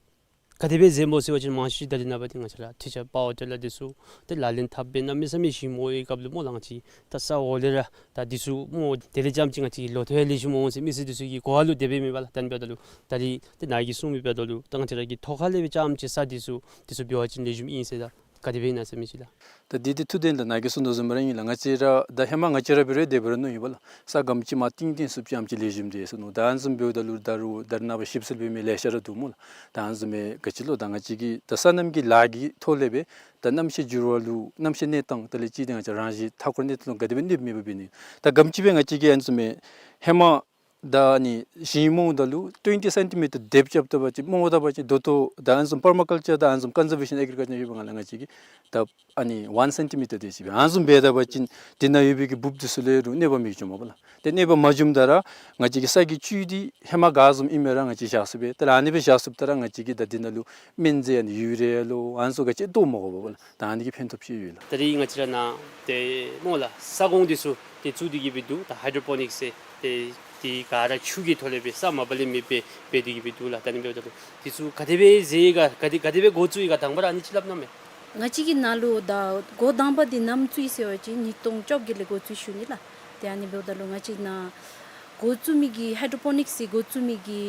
ག་དེ་སྦེ་འཛེམ་དགོ་ཟེར་བ་ཅིན་མང་ཤོས་ད་རེས་ནངས་པ་འདི་ང་བཅས་ར་ཊི་ཅར་པ་ཝར་ཊི་ལར་འདི་ཚུ་ཏེ་ལག་ལེན་འཐབ་སྦེ་གནམ་མེད་ས་མེད་ཞིང་རྨོ་བའི་སྐབས་ལུ་སྨོ་ལགས། ང་བཅས་ད་ས་འོག་ལས་ར་ད་འདི་ཚུ་རྨོ་དེ་ལས་རྐྱངམ་ཅིག་ང་བཅས་ལོ་ཐོག་ཡང་ལེགས་ཤོམ་འོང་ཟེར་མི་སེར་འདི་ཚུ་གི་གོ་བ་ལུ་དེ་སྦེ་མེད་པ་ལགས། ད་ཨ་ནི་འབདཝ་ད་ལུ་ད་རིས་ཏེ་ནཱ་གིས་གསུངས་མི་འབདཝ་ད་ལུ་ད་ང་བཅས་ར་གིས་ཐོག་ཁ་ལས་སྦེ་རྐྱངམ་ཅིག་ས་འདི་ཚུ་འདི་ཚུ་འབད་བ་ཅིན་ལེགས་ཤོམ་ཨིན་ཟེར་ད་ག་དེ་སྦེ་ཨིན་ན་ཟེར་མི་ཅིག་ལགས། ད་འདི་འདི་ཐུགས་བདེན་ལགས། ནཱ་གིས་གསུངས་དོ་བཟུམ་ར་ཨིན་ལགས། ང་བཅས་ར་ད་ཧེ་མ་ང་བཅས་ར་འབད་རུང་དེ་འབད་རུང་མནོ་ཡི་པ་ལགས། ས་ག་དེམ་ཅིག་མར་གཏིང་གཏིང་སུ་རྐྱངམ་ཅིག་ལེགས་ཤོམ་འདི་ཟེར་མནོ། ད་ཨ་ནི་བཟུམ་འབདཝ་ད་ལུ་ད་རུང་ད་རེས་ནངས་པ་ཞིབ་འཚོལ་འབད་མི་ལེ་ཤ་ར་འདུག་སྨོ་ལགས། ད་ཨ་ནི་བཟུམ་མའི་ག་ཅི་ལོ་ད་ང་བཅས་ཀྱི་ད་སོ་ནམ་གྱི་ལཱ་གི་ཐོག་ལས་སྦེ་ད་གནམ་གཤིས་འགྱུར་བ་ལུ་གནམ་གཤིས་གནས་སྟངས་དེ་ལས་ཅིག་ཏེ་ང་བཅས་རང་བཞིན་མཐའ་འཁོར་གནས་སྟངས་ལུ་ག་དེ་སྦེ་གནོདཔ་མེད་པར་འབད་ནི། ད་ག་དེམ་ཅིག་སྦེ་ང་བཅས་ཀྱིས་ཨ་ནི་བཟུམ་མའི་ཧེ་མ་ད་ཨ་ནི་ཞིང་རྨོཝ་ད་ལུ་ཊུ་ཝེན་ཊི་སེན་ཊི་མི་ཊར་དེབ་རྐྱབ་ད་པ་ཅིན་རྨོཝ་ད་པ་ཅིན་ད་ལྟོ་ད་ཨ་ནི་བཟུམ་པར་མ་ཀལ་ཅར་དང་ཨ་ནི་བཟུམ་ཀོན་ཟར་ཝེ་ཤཱན་ཨེག་རི་ཀལ་ཅར་ཡོད་པའི་སྒང་ལས་ང་བཅས་ཀྱིས་ད་ཨ་ནི་ཝན་སེན་ཊི་མི་ཊར་དེ་ཅིག་སྦེ་ཨ་ནི་བཟུམ་འབད་ད་པ་ཅིན་འདི་ནང་ཡོད་པའི་གི་འབུཔ་འདི་ཚུ་ལུ་རུང་གནོད་པ་མི་འབྱུངམ་མས་པ་ལགས། ཏེ་གནོད་པ་མ་འབྱུངམ་ད་ར་ང་བཅས་ཀྱི་ས་གི་བཅུད་འདི་ཧེ་མ་ག་བཟུམ་ཨིན་མི་ར་ང་བཅས་བཞག་ཚུགས་པས། ཏེ་ཨ་ནི་སྦེ་བཞག་ཚུགསཔ་ད་ར་ང་བཅས་ཀྱིས་ད་འདི་ནང་ལུ་སྨན་རྫས་ཨ་ནི་ཡུ་རི་ཡ་ལོ་ཨ་ནི་ཚུ་ག་ཅི་བཏོག་མི་དགོ་པས་པ་ལགས། ད་ཨ་ནི་གི་ཕན་ཐོགས་ཅིག་ཡོད་ལགས། ད་རིས་ང་བཅས་ར་ནཱ་ཏེ་སྨོ་ལགས་ས་གོང་འདི་ཚུ་ཏེ་བཙུགས་ཏེ་གི་སྦེ་འདུག། ད་ཧའི་ཌྲོ་པོ་ནིཀསི་ཟེར་ཏེ་དེ་ག་ར་ཆུ་གི་ཐོག་ལས་སྦེ་ས་མ་པ་ལས་མེད་པར་འབད་དེ་གི་སྦེ་འདུག་ལགས། ད་ཨ་ནི་འབདཝ་ད་ལུ་འདི་ཚུ་ག་དེ་སྦེ་མཛད་ག་ག་དེ་ག་དེ་སྦེ་འགོ་བཙུགས་ཡི་ག་དང་པ་ར་ཨ་ནི་ཅིག་སླབ་གནང་མས། ང་བཅས་ཀྱི་ནང་ལུ་ད་འགོ་དང་པ་འདི་ནམ་བཙུགས་ཡི་ཟེར་བ་ཅིན་ཉིས་སྟོང་བཅོ་བརྒྱད་ལས་འགོ་བཙུགས་ཞུ་ནི་ལགས། ཏེ་ཨ་ནི་འབདཝ་ད་ལུ་ང་བཅས་ནཱ་འགོ་བཙུགས་མི་གི་ཧའི་ཌྲོ་པོ་ནིཀསི་འགོ་བཙུགས་མི་གི་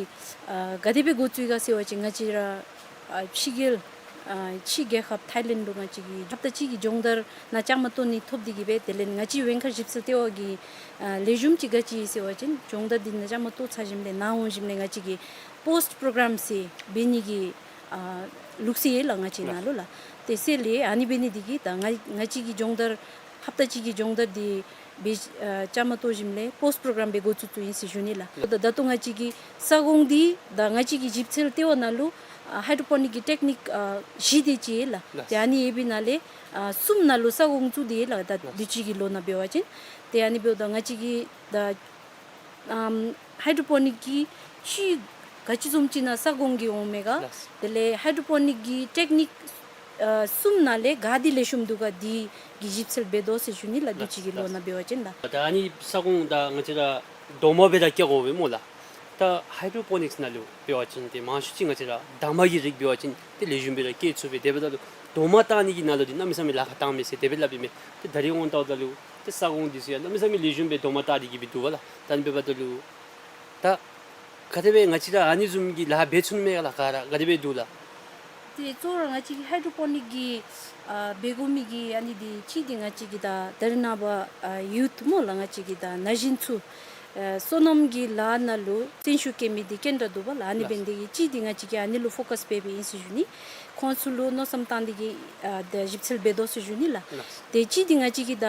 ཨ་ག་དེ་སྦེ་འགོ་བཙུགས་ཡི་ག་ཟེར་བ་ཅིན་ང་བཅས་ར་ཨ་ཕྱི་རྒྱལ་ཨ་ཕྱི་རྒྱལ་ཁབ་ཐཱའི་ལེནཌ་ལུ་ང་བཅས་ཀྱིས་ཧབ་ཏ་གཅིག་གི་སྦྱོང་བརྡར་ནང་བཅའ་མར་གཏོགས་ནི་ཐོབ་སྟེ་གི་སྦེ་དེ་ལས་ང་བཅས་བེང་མཁར་ཞིབ་འཚོལ་ལྟེ་བ་གིས་ཨ་ལེགས་ཤོམ་ཅིག་ག་ཅི་ཟེར་བ་ཅིན་སྦྱོང་བརྡར་འདི་ནང་བཅའ་མར་གཏོགས་ཚར་ཞིནམ་ལས་ནཱ་འོང་ཞིནམ་ལས་ང་བཅས་ཀྱིས་པོསཊ་པོརོ་གརམ་ཟེར་འབད་ནི་གི་ ཨ་ལུགས་སྲོལ་ཡོད་ལགས་ང་བཅས་ནང་ལུ་ལགས། ཏེ་སེལ་ལས་ཨ་ནི་འབད་ནི་འདི་གིས་ད་ང་ང་བཅས་ཀྱི་སྦྱོང་བརྡར་ཧབ་ཏ་གཅིག་གི་སྦྱོང་བརྡར་འདི་འབད་ཨ་བཅའ་མར་གཏོགས་ཞིནམ་ལས་པོསཊ་པོརོ་གརམ་སྦེ་འགོ་བཙུགས་བཙུགསཔ་ཨིན་ཟེར་ཞུ་ནི་ལགས། ད་ད་ལྟོ་ང་བཅས་ཀྱི་ས་གོང་འདི་ད་ང་བཅས་ཀྱི་ཞིབ་འཚོལ་ལྟེ་བ་ནང་ལུ་ཨ་ཧའི་ཌྲོ་པོ་ནིཀ་གི་ཊེཀ་ནིཀ་ཨ་བཞི་དེ་ཅིག་ཡོད་ལགས། ལགས། ཏེ་ཨ་ནི་ཡོད་པའི་ནང་ལས་ཨ་གསུམ་ནང་ལུ་ས་གོང་བཙུགས་ཏེ་ཡོད་ལགས། ད་ལགས། དུས་ཅི་གི་ལོ་ནང་འབད་བ་ཅིན་ཏེ་ཨ་ནི་འབདཝ་ད་ང་བཅས་ཀྱི་ད་ཨམ་ཧའི་ཌྲོ་པོ་ནིཀ་གི་ཅིག་ག་ཅི་བཟུམ་ཅིག་ནང་ས་གོང་གི་འོང་མས་ག། ལགས། དེ་ལས་ཧའི་ཌྲོ་པོ་ནིཀ་གི་ཊེཀ་ནིཀ་ཨ་གསུམ་ནང་ལས་ག་འདི་ལེགས་ཤོམ་འདུག་ག་འདི་གི་ཞིབ་འཚོལ་འབད་དོ་ཟེར་ཞུ་ནི་ལགས། དུས་ཅི་གི་ལོ་ནང་འབད་བ་ཅིན་ལགས། ད་ཨ་ནི་ས་གོང་ད་ང་བཅས་ར་རྡོག་མ་སྦེ་ར་བཀལ་དགོ་པས་སྨོ་ལགས། ད་ཧའི་ཌྲོ་པོ་ནིཀསི་ནང་ལུ་འབད་བ་ཅིན་ཏེ་མང་ཤོས་ཅིག་ང་བཅས་ར་འདབ་མ་གི་རིགས་འབད་བ་ཅིན་ཏེ་ལེགས་ཤོམ་སྦེ་ར་བཀལ་ཚུགས་པས། དེ་འབདཝ་ད་ལུ་རྡོག་མ་བཏགས་ནི་གི་ནང་ལུ་འདི་གནམ་མེད་ས་མེད་ལཱ་ཁག་བཏང་མས་ཟེར་དེ་སྦེ་སླབ་ཨིན་མས། ཏེ་ད་རིས་འོང་བལྟཝ་ད་ལུ་ཏེ་ས་གོང་འདི་ཚུ་ཡང་གནམ་མེད་ས་མེད་ལེགས་ཤོམ་སྦེ་རྡོག་མ་བཏགས་ཏེ་གི་སྦེ་འདུག་པ་ལགས། ད་ཨ་ནི་འབདཝ་ད་ལུ་ད་ག་དེ་སྦེ་ང་བཅས་ར་ཨ་ནི་བཟུམ་གྱི་ལཱ་འབད་ཚུགས་ནི་མས་ག་ལགས། ག་ར་ག་དེ་སྦེ་འདུག་ལགས། ཏེ་གཙོ་བོ་ར་ང་བཅས་ཀྱི་ཧའི་ཌྲོ་པོ་ནིཀ་གི་ཨ་འབད་དགོ་མི་གི་ཨ་ནི་འདི་ཅིག་འདི་ང་བཅས་ཀྱི་ད་ད་རེས་ནངས་པ་ཨ་ཡུཐ་སྨོ་ལགས། ང་བཅས་ཀྱི་ད་ན་གཞོན་ཚུ་ཨ་སོ་ནམ་གྱི་ལཱ་ནང་ལུ་བརྩོན་ཤུགས་བསྐྱེད་མི་འདི་ག་དེ་དྲག་འདུག་པ་ལགས། ཨ་ནི་ལགས། འབད་ནི་འདི་གིས་ཅིག་འདི་ང་བཅས་ཀྱིས་ཨ་ནི་ལུ་ཕོ་ཀཱསི་འབད་འབདཝ་ཨིན་ཟེར་ཞུ་ནི། ཁོང་ཚུ་ལུ་མནོ་བསམ་བཏང་སྟེ་གི་ཨ་ད་ཞིབ་འཚོལ་འབད་དོ་ཟེར་ཞུ་ནི་ལགས། ལགས། ཏེ་ཅིག་འདི་ང་བཅས་ཀྱི་ད་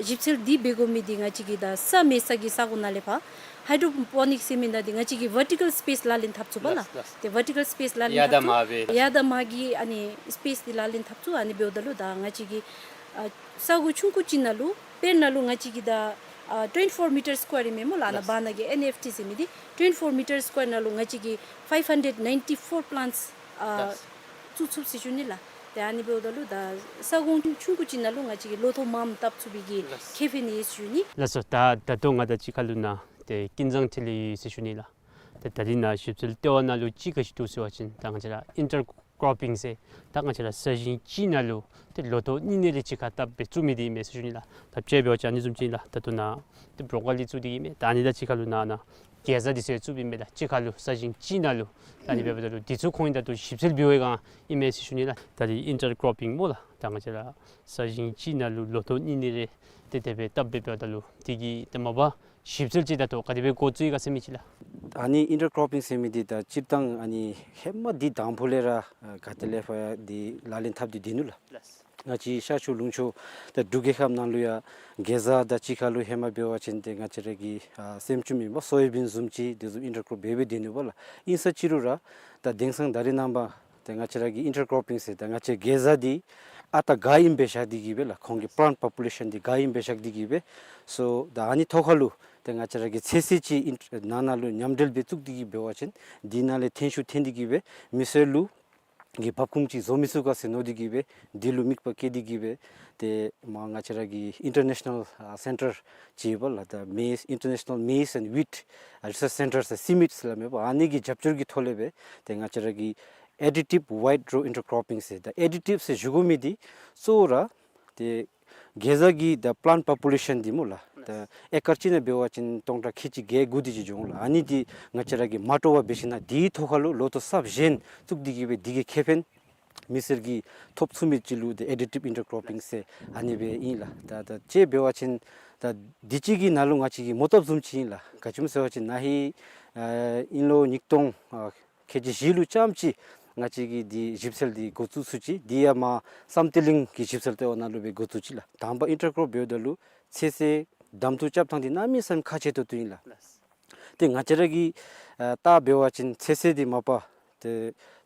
ཞིབ་འཚོལ་འདི་འབད་དགོ་མི་འདི་ང་བཅས་ཀྱི་ད་ས་མེད་ས་གི་ས་གོ་ནང་ལས་ཕར་ཧའི་ཌྲོ་པོ་ནིཀསི་ཟེར་མི་ནང་འདི་ང་བཅས་ཀྱིས་ཝར་ཊི་ཀཱལ་སི་པེསི་ལག་ལེན་འཐབ་ཚུགས་པ་ལགས། ལགས། ལགས། ཏེ་ཝར་ཊི་ཀཱལ་སི་པེསི་ལག་ལེན་ཡར་དང་འཐབ་ཚུགས། མར་སྦེ། ཡར་དང་མར་གྱི་ཨ་ནི་སི་པེསི་འདི་ལག་ལེན་འཐབ་ཚུགས། ཨ་ནི་འབདཝ་ད་ལུ་ད་ང་བཅས་ཀྱི་ཨ་ས་གོ་ཆུང་ཀུ་ཅིག་ནང་ལུ་དཔེར་ན་ལུ་ང་བཅས་ཀྱི་ད་ཨ་ཊུ་ཝེན་ཊི་ཕོར་མི་ཊར་སི་ཀུ་ཝེར་ཨིན་མས་སྨོ་ལགས། ཨ་ནཱ། ལགས། བར་ན་གི་ཨེན་ཨེཕ་ཊི་ཟེར་མི་འདི་ཊུ་ཝེན་ཊི་ཕོར་མི་ཊར་སི་ཀུ་ཝེར་ནང་ལུ་ང་བཅས་ཀྱིས་ཕའིབ་ཧན་ཌེཌ་ནའིན་ཊི་ཕོར་པི་ལཱནཊསི་ཨ་ལགས། བཙུགས་ཚུགས་ཟེར་ཞུ་ནི་ལགས། ཏེ་ཨ་ནི་འབདཝ་ད་ལུ་ད་ས་གོང་ཆུང་ཀུ་ཅིག་ནང་ལུ་ང་བཅས་ཀྱིས་ལོ་ཐོག་མངམ་བཏབ་ཚུགས་པའི་གི། ལགས། ཁེ་ཕན་ཡོད་ཟེར་ཞུ་ནི། ལགས་སོ། ད་ད་ལྟོ་ང་དང་གཅིག་ཁར་ལུ་ནཱ་ཏེ་ཀུན་བཟང་འཕྲིན་ལས་ཡོད་ཟེར་ཞུ་ནི་ལགས། ཏེ་ད་རིས་ནཱ་ཞིབ་འཚོལ་ལྟེ་བ་ནང་ལུ་ཅིག་ག་ཅི་འདུག་ཟེར་བ་ཅིན་ད་ང་བཅས་ར་ཨིན་ཊར་ཀོར་པིང་ཟེར་ད་ང་བཅས་ར་ས་ཞིང་གཅིག་ནང་ལུ་ཏེ་ལོ་ཐོག་གཉིས་གཉིས་རེ་གཅིག་ཁར་བཏབ་སྦེ་བཙུགས་མི་འདི་ཨིན་མས་ཟེར་ཞུ་ནི་ལགས། ད་དཔྱེ་འབད་བ་ཅིན་ཨ་ནི་བཟུམ་ཅིག་ལགས། ད་ལྟོ་ནཱ་ཏེ་བོརོ་ཀོ་ལི་བཙུགས་ཏེ་གི་མས། ད་ཨ་ནི་དང་གཅིག་ཁར་ལུ་ནཱ་ནཱ་གེ་ཛ་འདི་ཚུ་ཡང་བཙུགསཔ་ཨིན་མས་ལགས། གཅིག་ཁར་ལུ་ས་ཞིང་གཅིག་ནང་ལུ། ད་ཨ་ནི་འབདཝ་ད་ལུ་འདི་ཚུ་ཁོང་གིས་ད་ལྟོ་ཞིབ་འཚོལ་འབད་བའི་སྒང་ཨིན་མས་ཟེར་ཞུ་ནི་ལགས། ད་རིས་ཨིན་ཊར་ཀོར་པིང་སྨོ་ལགས། ད་ང་བཅས་ར་ས་ཞིང་གཅིག་ནང་ལུ་ལོ་ཐོག་གཉིས་གཉིས་རེ་ཏེ་དེ་སྦེ་བཏབ་སྦེ་འབདཝ་ད་ལུ་དེ་གི་ཏེ་མ་པ་ཞིབ་འཚོལ་ཅིག་ད་ལྟོ་ག་དེ་སྦེ་འགོ་བཙུགས་ཡི་ག་ཟེར་མི་ཅིག་ལགས། ཨ་ནི་ཨིན་ཊར་ཀོར་པིང་ཟེར་མི་འདི་ད་སྤྱིར་བཏང་ཨ་ནི་ཧེ་མ་འདི་དང་ཕུ་ལས་ར་ཨ་ག་ཏེ་ལས་ཕར་འདི་ལག་ལེན་འཐབ་སྟེ་སྡོད་ནུག་ལགས། ལགས། ང་བཅས་ཤར་ཕྱོགས་ལུང་ཕྱོགས་ད་འབྲུག་རྒྱལ་ཁབ་ནང་ལུ་ཡང་གེ་ཛ་དང་གཅིག་ཁར་ལུ་ཧེ་མ་འབད་བ་ཅིན་ཏེ་ང་བཅས་ར་གི་ཨ་སྲནམ་ཅུང་མེན་པར་སོ་ཡ་བིན་བཟུམ་ཅིག་དེ་བཟུམ་ཨིན་ཊར་ཀོར་པིང་འབད་སྦེ་སྡོད་ནུག་པ་ལགས། ཨིན་ས་ཅི་རུང་ར་ད་དེང་སང་ད་རིས་ནངས་པ་ཏེ་ང་བཅས་ར་གི་ཨིན་ཊར་ཀོར་པིང་ཟེར་ད་ང་བཅས་གེ་ཛ་འདི་ཨ་རྟག་ག་ཨིནམ་སྦེ་བཞག་སྟེ་གི་སྦེ་ལགས། ཁོང་གི་པ་ལཱནཊ་པོ་པུ་ལེ་ཤཱན་འདི་ག་ཨིནམ་སྦེ་བཞག་སྟེ་གི་སྦེ། སོ་ད་ཨ་ནི་ཐོག་ཁར་ལུ་ཏེ་ང་བཅས་ར་གི་ཚོད་བསྲེ་ཅིག་ཨིན་ནང་ན་ལུ་མཉམ་འབྲེལ་སྦེ་བཙུགས་ཏེ་གི་འབད་བ་ཅིན་འདི་ནང་ལས་ཐོན་ཤུགས་ཐོན་ཏེ་གི་སྦེ་མི་སེར་ལུ་གི་འབབ་ཁུངས་ཅིག་བཟོ་མི་ཚུགས་ག་ཟེར་མནོ་སྟེ་གི་སྦེ་འདི་ལུ་དམིགས་པ་བསྐྱེད་དེ་གི་སྦེ་ཏེ་མར་ང་བཅས་ར་གི་ཨིན་ཊར་ནེ་ཤ་ནཱལ་ཨ་སེན་ཊར་ཅིག་ཡོད་པ་ལགས། ད་མེ་ཛི་ཨིན་ཊར་ནེ་ཤ་ནཱལ་མེ་ཛི་ཨེནཌ་ཝིཊ་ཨ་རི་སརཆ་སེན་ཊར་ཟེར་སི་མིཊ་ཟེར་སླབ་མས་པ། ཨ་ནི་གི་རྒྱབ་སྐྱོར་གྱི་ཐོག་ལས་སྦེ་ཏེ་ང་བཅས་ར་གི་ཨེ་ཌི་ཊིབ་ཝའིཌ་རོ་ཨིན་ཊར་ཀོར་པིང་ཟེར་ད་ཨེ་ཌི་ཊིབ་ཟེར་ཞུ་དགོ་མི་འདི་གཙོ་བོ་ར་ཏེ་གེ་ཛ་གི་ད་པ་ལཱནཊ་པོ་པུ་ལེ་ཤཱན་འདི་སྨོ་ལགས། ད་ཨེ་ཀར་གཅིག་ནང་འབད་བ་ཅིན་སྟོང་ཕྲག་ཁལ་གཅིག་བརྒྱད་དགུ་དེ་ཅིག་འགྱོ་འོང་ལགས། ཨ་ནི་འདི་ང་བཅས་ར་གིས་མ་སྤྲོ་བར་འབད་ཞིན་ན་དེའི་ཐོག་ཁར་ལུ་ལོ་ཐོག་གསརཔ་གཞན་བཙུགས་ཏེ་གི་སྦེ་དེ་གི་ཁེ་ཕན་མི་སེར་གྱིས་ཐོབ་ཚུགས་མི་ཅིག་ལུ་ཏེ་ཨེ་ཌི་ཊིབ་ཨིན་ཊར་ཀོར་པིང་ཟེར་ཨ་ནི་སྦེ་ཨིན་ལགས། ད་ད་དཔྱེ་འབད་བ་ཅིན་ད་དུས་ཅི་གི་ནང་ལུ་ང་བཅས་ཀྱི་མོ་བཏབ་བཟུམ་ཅིག་ཨིན་ལགས། ག་ཅི་སྨོ་ཟེར་བ་ཅིན་ན་ཧིང་ཨ་དབྱིན་ལོ་ཉིས་སྟོང་ཨ་ཁལ་གཅིག་བཞི་ལུ་ཙམ་ཅིག་ང་བཅས་ཀྱིས་འདི་ཞིབ་འཚོལ་འདི་འགོ་བཙུགས་ཚུགས་ཅི། འདི་ཡང་མར་བསམ་གཏན་གླིང་གི་ཞིབ་འཚོལ་ལྟེ་བ་ནང་ལུ་སྦེ་འགོ་བཙུགས་ཅི་ལགས། དང་པ་ཨིན་ཊར་ཀོར་འབདཝ་ད་ལུ་ཚོད་བསྲེ་གདམ་འཐུ་རྐྱབ་ཐངས་འདི་གནམ་མེད་ས་མེད་ཁག་ཆེ་ཏོག་ཏོ་ཨིན་ལགས། ཏེ་ང་བཅས་ར་གིས་ཨ་བལྟ་འབད་བ་ཅིན་ཚོད་བསྲེ་འདི་མ་པ་ཏེ་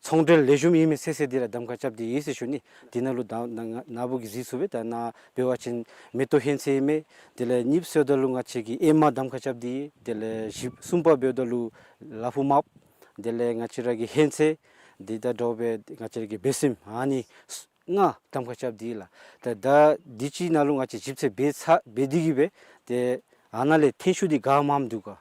ཚོང་འབྲེལ་ལེགས་ཤོམ་ཨིན་མི་ཚོད་བསྲེ་འདི་ར་གདམ་ཁ་རྐྱབ་སྟེ་ཡོད་ཟེར་ཞུ་ནི། འདི་ནང་ལུ་ད་ན་ན་ན་བུ་གིས་གཟིགས་ཚུགས་པས། ད་ནཱ་འབད་བ་ཅིན་མེ་ཏོག་ཧོན་ཚོད་ཨིན་མས། དེ་ལས་གཉིས་པ་ཟེརཝ་ད་ལུ་ང་བཅས་ཀྱིས་ཨེ་མ་གདམ་ཁ་རྐྱབ་སྟེ་ཡོད། དེ་ལས་བཞི་གསུམ་པ་འབདཝ་ད་ལུ་ལ་ཕུག་མརཔ། དེ་ལས་ང་བཅས་ར་གི་ཧོན་ཚོད་འདི་དང་འདྲཝ་སྦེ་ང་བཅས་ར་གི་སྦས་སྲིནམ་ཨ་ནི་ལྔ་གདམ་ཁ་རྐྱབ་སྟེ་ཡོད་ལགས། ད་ད་དུས་ཅི་ནང་ལུ་ང་བཅས་ཞིབ་འཚོལ་འབད་ཚར་འབད་དེ་གི་སྦེ་ཏེ་ཨ་ནཱ་ལས་ཐོན་ཤུགས་འདི་ག་མངམ་འདུག་ག།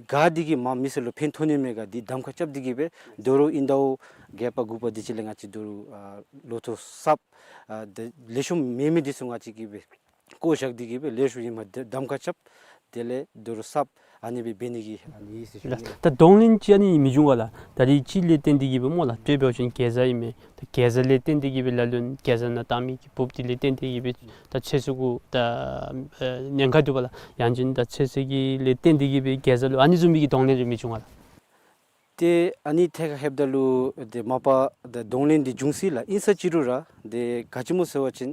ག་འདི་གིས་མར་མི་སེར་ལུ་ཕན་ཐོགས་ནི་མས་ག་འདི་གདམ་ཁ་རྐྱབ་སྟེ་གི་སྦེ་དོ་རུང་ཨིན་ཟླཝ་བརྒྱད་པ་དགུ་པ་འདི་ཅིག་ལས་ང་བཅས་དོ་རུང་ཨ་ལོ་ཐོག་གསརཔ་ཨ་ཏེ་ལེགས་ཤོམ་མེད་མི་འདི་ཚུ་ང་བཅས་ཀྱིས་སྦེ་བཀོ་བཞག་སྟེ་གི་སྦེ་ལེགས་ཤོམ་ཨིནམ་གདམ་ཁ་རྐྱབ། དེ་ལས་དོ་རུང་གསརཔ་ཨ་ནི་སྦེ་འབད་ནི་གི་ཨ་ནི་ཟེར་ཞུ་ནི་ལགས། ད་གདོང་ལེན་ཅིག་ཨ་ནི་མི་འབྱུང་ག་ལགས། ད་རིས་ཅིག་ལས་བརྟེན་ཏེ་གི་སྦེ་སྨོ་ལགས། དཔེ་འབད་བ་ཅིན་གེ་ཛ་ཨིན་མས། ད་གེ་ཛ་ལས་བརྟེན་ཏེ་གི་སྦེ་ལ་ལུ་གེ་ཛ་ནང་བཏགས་མི་གི་འབུཔ་འདི་ལས་བརྟེན་ཏེ་གི་སྦེ་ད་ཚོད་བསྲེ་གུ་ད་ཨ་ཉེན་ཁ་འདུག་པ་ལགས། ཡང་ཅིན་ད་ཚོད་བསྲེ་གི་ལས་བརྟེན་ཏེ་གི་སྦེ་གེ་ཛ་ལུ་ཨ་ནི་བཟུམ་མའི་གི་གདོང་ལེན་རེ་མི་འབྱུང་ག་ལགས། ཏེ་ཨ་ནི་ཐད་ཁར་ལྷོདཔ་ད་ལུ་ཏེ་མ་པ་ད་གདོང་ལེན་འདི་བྱུང་ཅི་ལགས། ཨིན་ས་ཅི་རུང་ར་ཏེ་ག་ཅི་སྨོ་ཟེར་བ་ཅིན་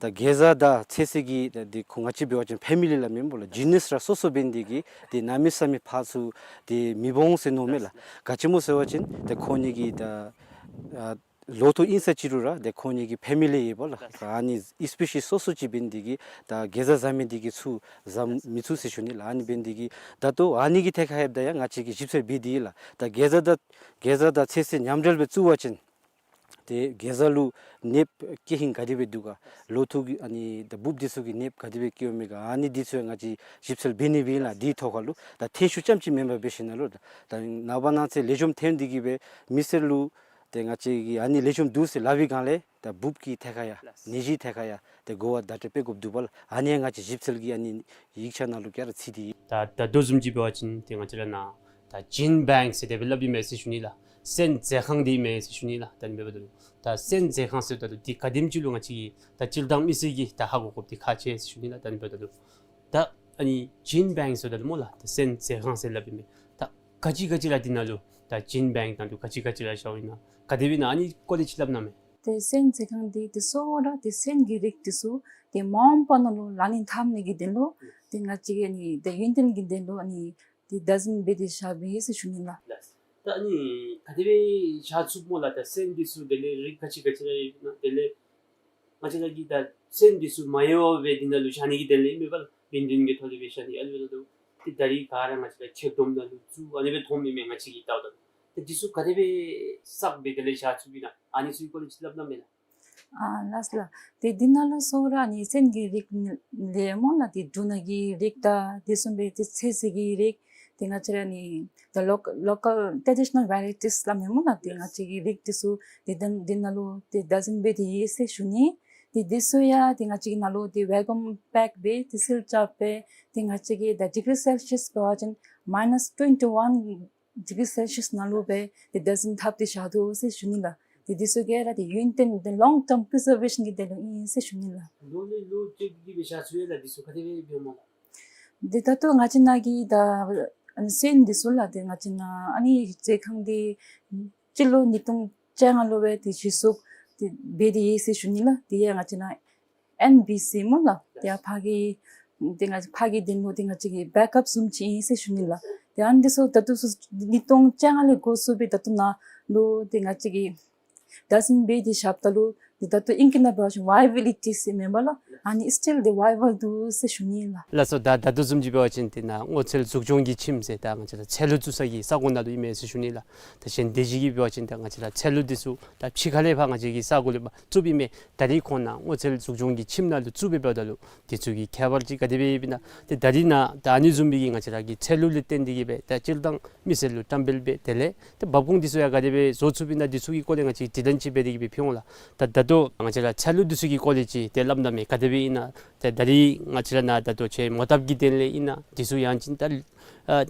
ད་དགེ་རྩ་དང་འཚོལ་ས་གི་ད་ཏེ་ཁོང་ང་བཅས་འབད་བ་ཅིན་ཕེ་མི་ལི་ལ་མེན་པ་ལགས། ཇི་ནེ་སི་ར་སོ་སོ་འབད་ནི་དེ་གིས་ཏེ་གནམ་མེད་ས་མེད་ཕར་ཚུར་ཏེ་མི་འོང་ཟེར་མནོཝ་མས་ལགས། ག་ཅི་སྨོ་ཟེར་བ་ཅིན་ཏེ་ཁོང་གཉིས་ཀྱི་ད་ཨ་ལོ་ཐོག་ཨིན་ས་ཅི་རུང་ར་ཏེ་ཁོང་གཉིས་ཀྱི་ཕེ་མི་ལི་ཡོདཔ་ལགས། ཨ་ནི་ཨིས་པི་ཤི་སི་སོ་སོ་ཅིག་འབད་ནི་དེ་གིས་ད་དགེ་རྩ་བཟའ་མི་དེ་གིས་ཚུར་བཟའ་མི་ཚུགས་ཟེར་ཞུ་ནི་ལགས། ཨ་ནི་འབད་ནི་དེ་གིས་ད་ལྟོ་ཨ་ནི་གི་ཐད་ཁར་ལྷོདཔ་ད་ཡང་ང་བཅས་ཀྱིས་ཞིབ་འཚོལ་འབད་དེ་ཡོད་ལགས། ད་དགེ་རྩ་དང་དགེ་རྩ་དང་འཚོལ་ས་མཉམ་འབྲེལ་སྦེ་བཙུགས་པ་ཅིན་ཏེ་དགེ་རྩ་ལུ་གནོདཔ་བཀལ་ཧིང་ག་དེ་སྦེ་འདུག་ག། ལོ་ཐོག་གི་ཨ་ནི་ད་འབུཔ་འདི་ཚུ་གི་གནོདཔ་ག་དེ་སྦེ་བཀལཝ་མས་ག། ཨ་ནི་འདི་ཚུ་ཡང་ང་བཅས་ཞིབ་འཚོལ་འབད་ནི་སྦེ་ཨིན་ལགས། དེའི་ཐོག་ཁར་ལུ་ད་ཐོན་ཤུགས་རྐྱངམ་ཅིག་མེན་པར་འབད་ཞིནམ་ལས་ད་ནངས་པ་གནངས་ཚེ་ལེགས་ཤོམ་ཐོན་ཏེ་གི་སྦེ་མི་སེར་ལུ་ཏེ་ང་བཅས་ཀྱིས་ཨ་ནི་ལེགས་ཤོམ་འདུག་ཟེར་སླབ་པའི་སྒང་ལས་ད་འབུཔ་ཀྱི་ཐད་ཁར་ཡང་ནད་གཞིའི་ཐད་ཁར་ཡང་ཏེ་གོ་བ་བརྡ་སྤྲོད་འབད་དགོཔ་འདུག་པ་ལགས། ཨ་ནི་ཡང་ང་བཅས་ཞིབ་འཚོལ་གྱི་ཨ་ནི་ཡིག་ཆ་ནང་ལུ་ག་ར་ཚུད་དེ་ཡོད། ད་ད་ལྟོ་བཟུམ་ཅིག་འབད་བ་ཅིན་ཏེ་ང་བཅས་ར་ནཱ་ད་ཇིན་བེངཀ་ཟེར་དེ་སྦེ་སླབ་ཨིན་མས་ཟེར་ཞུ་ནི་ལགས། སོན་མཛོད་ཁང་འདི་ཨིན་མས་ཟེར་ཞུ་ནི་ལགས། ད་ཨ་ནི་འབདཝ་ད་ལུ་ད་སོན་མཛོད་ཁང་ཟེརཝ་ད་ལུ་འདི་ག་དེམ་ཅིག་ལུ་ང་བཅས་ཀྱིས་ད་སྤྱིར་བཏང་མི་སེར་གྱིས་ད་ཧ་གོ་དགོཔ་འདི་ཁག་ཆེ་ཟེར་ཞུ་ནི་ལགས། ད་ཨ་ནི་འབདཝ་ད་ལུ་ད་ཨ་ནི་ཇིན་བེངཀ་ཟེརཝ་ད་ལུ་སྨོ་ལགས། ད་སོན་མཛོད་ཁང་ཟེར་སླབ་ཨིན་མས། ད་ག་ཅི་ག་ཅི་ར་འདི་ནང་ལུ་ད་ཇིན་བེངཀ་ནང་ལུ་ག་ཅི་ག་ཅི་ར་བཞགཔ་ཨིན་ན་ག་དེ་སྦེ་ཨིན་ན་ཨ་ནི་སྐོར་ལས་ཅིག་སླབ་གནང་མས། ཏེ་སོན་མཛོད་ཁང་འདི་ཏེ་གཙོ་བོ་ར་ཏེ་སོན་གྱི་རིགས་འདི་ཚུ་ཏེ་མ་འོངས་པ་ནང་ལུ་ལག་ལེན་འཐབ་ནི་གི་དོན་ལུ་ཏེ་ང་བཅས་ཀྱིས་ཨ་ནི་ཏེ་ཡུན་བརྟན་གྱི་དོན་ལུ་ཨ་ནི་ཏེ་བདག་འཛིན་འབད་དེ་བཞགཔ་ཨིན་ཟེར་ཞུ་ནི་ལགས། ལགས། ད་ཨ་ནི་ག་དེ་སྦེ་བཞག་ཚུགས་སྨོ་ལགས། ད་སོན་འདི་ཚུ་དེ་ལས་རིགས་ག་ཅི་ག་ཅི་ར་ཡོད་ན་དེ་ལས་ང་བཅས་ར་གིས་ད་སོན་འདི་ཚུ་མ་ཡལ་བར་སྦེ་འདི་ནང་ལུ་བཞག་ནི་གི་དོན་ལས་ཨིན་མས་པ་ལགས། བིང་བིང་གི་ཐོག་ལས་སྦེ་བཞག་ནི། ཨ་ནི་འབདཝ་ད་ལུ་ཏེ་ད་རིས་ག་ར་ང་བཅས་ར་ཁྱེག་སྡོམ་ནང་ལུ་བཙུགས་ཨ་ནི་སྦེ་མཐོངམ་ཨིན་མས་ང་བཅས་ཀྱིས་བལྟཝ་ད་ལུ། ཏེ་འདི་ཚུ་ག་དེ་སྦེ་བསགས་སྦེ་དེ་ལས་བཞག་ཚུགསཔ་ཨིན་ན་ཨ་ནི་ཚུ་གི་སྐོར་ལས་ཅིག་སླབ་གནང་མས་ལགས། ཨ་ལགས་ལགས། ཏེ་འདི་ནང་ལུ་གཙོ་བོ་ར་ཨ་ནི་སོན་གྱི་རིགས་ལས་སྨོ་ལགས། ཏེ་འབྲུ་སྣ་གི་རིགས་དང་དེ་བཟུམ་སྦེ་ཏེ་འཚོལ་ས་གི་རིགས་ཏེ་ང་བཅས་ར་ཨ་ནི་ད་ལོ་ལོ་ཀཱལ་ཊེ་ཌི་ཤ་ནཱལ་ཝེ་རའི་ཊིས་སླབ་མས་སྨོ་ལགས། ཏེ་ང་བཅས་ཀྱི་རིགས་འདི་ཚུ་ཏེ་ད་འདི་ནང་ལུ་ཏེ་བདག་འཛིན་འབད་དེ་ཡོད་ཟེར་ཞུ་ནི། ཏེ་འདི་ཚུ་ཡང་ཏེ་ང་བཅས་ཀྱིས་ནཱ་ལུ་ཏེ་ཝེ་ཀུམ་པེཀ་འབད་དེ་སིལ་རྐྱབ་སྦེ་ཏེ་ང་བཅས་ཀྱིས་ད་ཌི་གི་རི་སེལ་སི་ཡས་འབད་བ་ཅིན་མའི་ནཱས་ཊོན་ཊི་ཝན་ཌི་གི་རི་སེལ་སི་ཡས་ནང་ལུ་སྦེ་ཏེ་བདག་འཛིན་འཐབ་སྟེ་བཞག་དོ་ཟེར་ཞུ་ནི་ལགས། ཏེ་འདི་ཚུ་ག་ར་ཏེ་ཡུན་བརྟན་ཏེ་ལོང་ཊརམ་པི་རི་ཛར་ཝེ་ཤཱན་གྱི་དོན་ལུ་ཨིན་ཟེར་ཞུ་ནི་ལགས། ལོ་ལས་ལོ་བཅད་དེ་གི་སྦེ་བཞག་ཚུགས་ཡོད་ལགས། འདི་ཚུ་ག་དེ་སྦེ་འབདཝ་སྨོ་ལགས། ཏེ་ད་ལྟོ་ང་བཅས་ནཱ་གི་ད་ཨ་ནི་སོན་འདི་ཚུ་ལགས་ཏེ་ང་བཅས་ནཱ་ཨ་ནི་མཛོད་ཁང་འདི་སྤྱི་ལོ་ཉིས་སྟོང་བཅོ་ལྔ་ལུ་སྦེ་ཏེ་གཞི་བཙུགས་ཏེ་འབད་དེ་ཡོད་ཟེར་ཞུ་ནི་ལགས། ཏེ་ཡང་ང་བཅས་ནཱ་ཨེན་བི་སི་སྨོ་ལགས། ཏེ་ཡང་ཕར་གྱི་ཏེ་ང་ཕར་གྱི་དོན་ལུ་ཏེ་ང་བཅས་ཀྱི་བེཀ་ཨཔ་བཟུམ་ཅིག་ཨིན་ཟེར་ཞུ་ནི་ལགས། ཏེ་ཨ་ནི་འདི་ཚུ་ད་ལྟོ་ཚུ་ཉིས་སྟོང་བཅོ་ལྔ་ལས་འགོ་བཙུགས་སྦེ་ད་ལྟོ་ནཱ་ལུ་ཏེ་ང་བཅས་ཀྱིས་བདག་འཛིན་འབད་དེ་བཞགཔ་ད་ལུ་ཏེ་ད་ལྟོ་ཨིང་སྐད་ནང་འབད་བ་ཅིན་ཝའི་བི་ལི་ཊི་ཟེར་མེན་པ་ལགས། ཨ་ནི་སི་ཊིལ་ཏེ་ཝའི་བཱལ་འདུག་ཟེར་ཞུ་ནི་ལགས། ལགས་སོ། ད་ད་ལྟོ་བཟུམ་ཅིག་འབད་བ་ཅིན་ཏེ་ནཱ་སྔོ་ཚལ་འཛུགས་སྐྱོང་གི་ཁྱིམ་ཟེར་ད་ང་བཅས་ར་ཚལ་ལུ་བཙུགས་ས་གི་ས་གོ་ནང་ལུ་ཨིན་མས་ཟེར་ཞུ་ནི་ལགས། ད་གཞན་སྡེ་བཞི་གིས་འབད་བ་ཅིན་ད་ང་བཅས་ར་ཚལ་ལུ་འདི་ཚུ་ད་ཕྱི་ཁ་ལས་ཕར་ང་བཅས་ཀྱི་ས་གོ་ལུ་ཕར་བཙུགསཔ་ཨིན་མས། ད་རིས་ཁོང་ནཱ་སྔོ་ཚལ་འཛུགས་སྐྱོང་གི་ཁྱིམ་ནང་ལུ་བཙུགས་སྦེ་འབདཝ་ད་ལུ་འདི་ཚུ་གི་ཁྱད་པར་ཅིག་ག་དེ་སྦེ་ཡོདཔ་ཨིན་ན། ཏེ་ད་རིས་ནཱ་ད་ཨ་ནི་བཟུམ་སྦེ་གི་ང་བཅས་ར་གི་ཚལ་ལུ་ལས་བརྟེན་ཏེ་གི་སྦེ་ད་སྤྱིར་བཏང་མི་སེར་ལུ་བཀྲམ་སྤེལ་འབད་དེ་ལས་ཏེ་འབབ་ཁུངས་འདི་ཚུ་ཡང་ག་དེ་སྦེ་བཟོ་ཚུགསཔ་ཨིན་ན་འདི་ཚུ་གི་སྐོར་ལས་ང་བཅས་དྲི་ལན་ཅིག་འབད་དེ་གི་སྦེ་ཕུལ་འོང་ལགས། ད་ད་ལྟོ་ང་བཅས་ར་ཚལ་ལུ་འདི་ཚུ་གི་སྐོར་ལས་ཅིག་ཏེ་སླབ་གནང་མས། ག་དེ་སྦེ་ཨིན་ན། ཏེ་ད་རིས་ང་བཅས་ར་ནཱ་ད་ལྟོ་ཁྱེད་མོ་བཏབ་ཀྱི་དོན་ལས་ཨིན་ན་འདི་ཚུ་ཡང་ཅིན་ད་ཨ་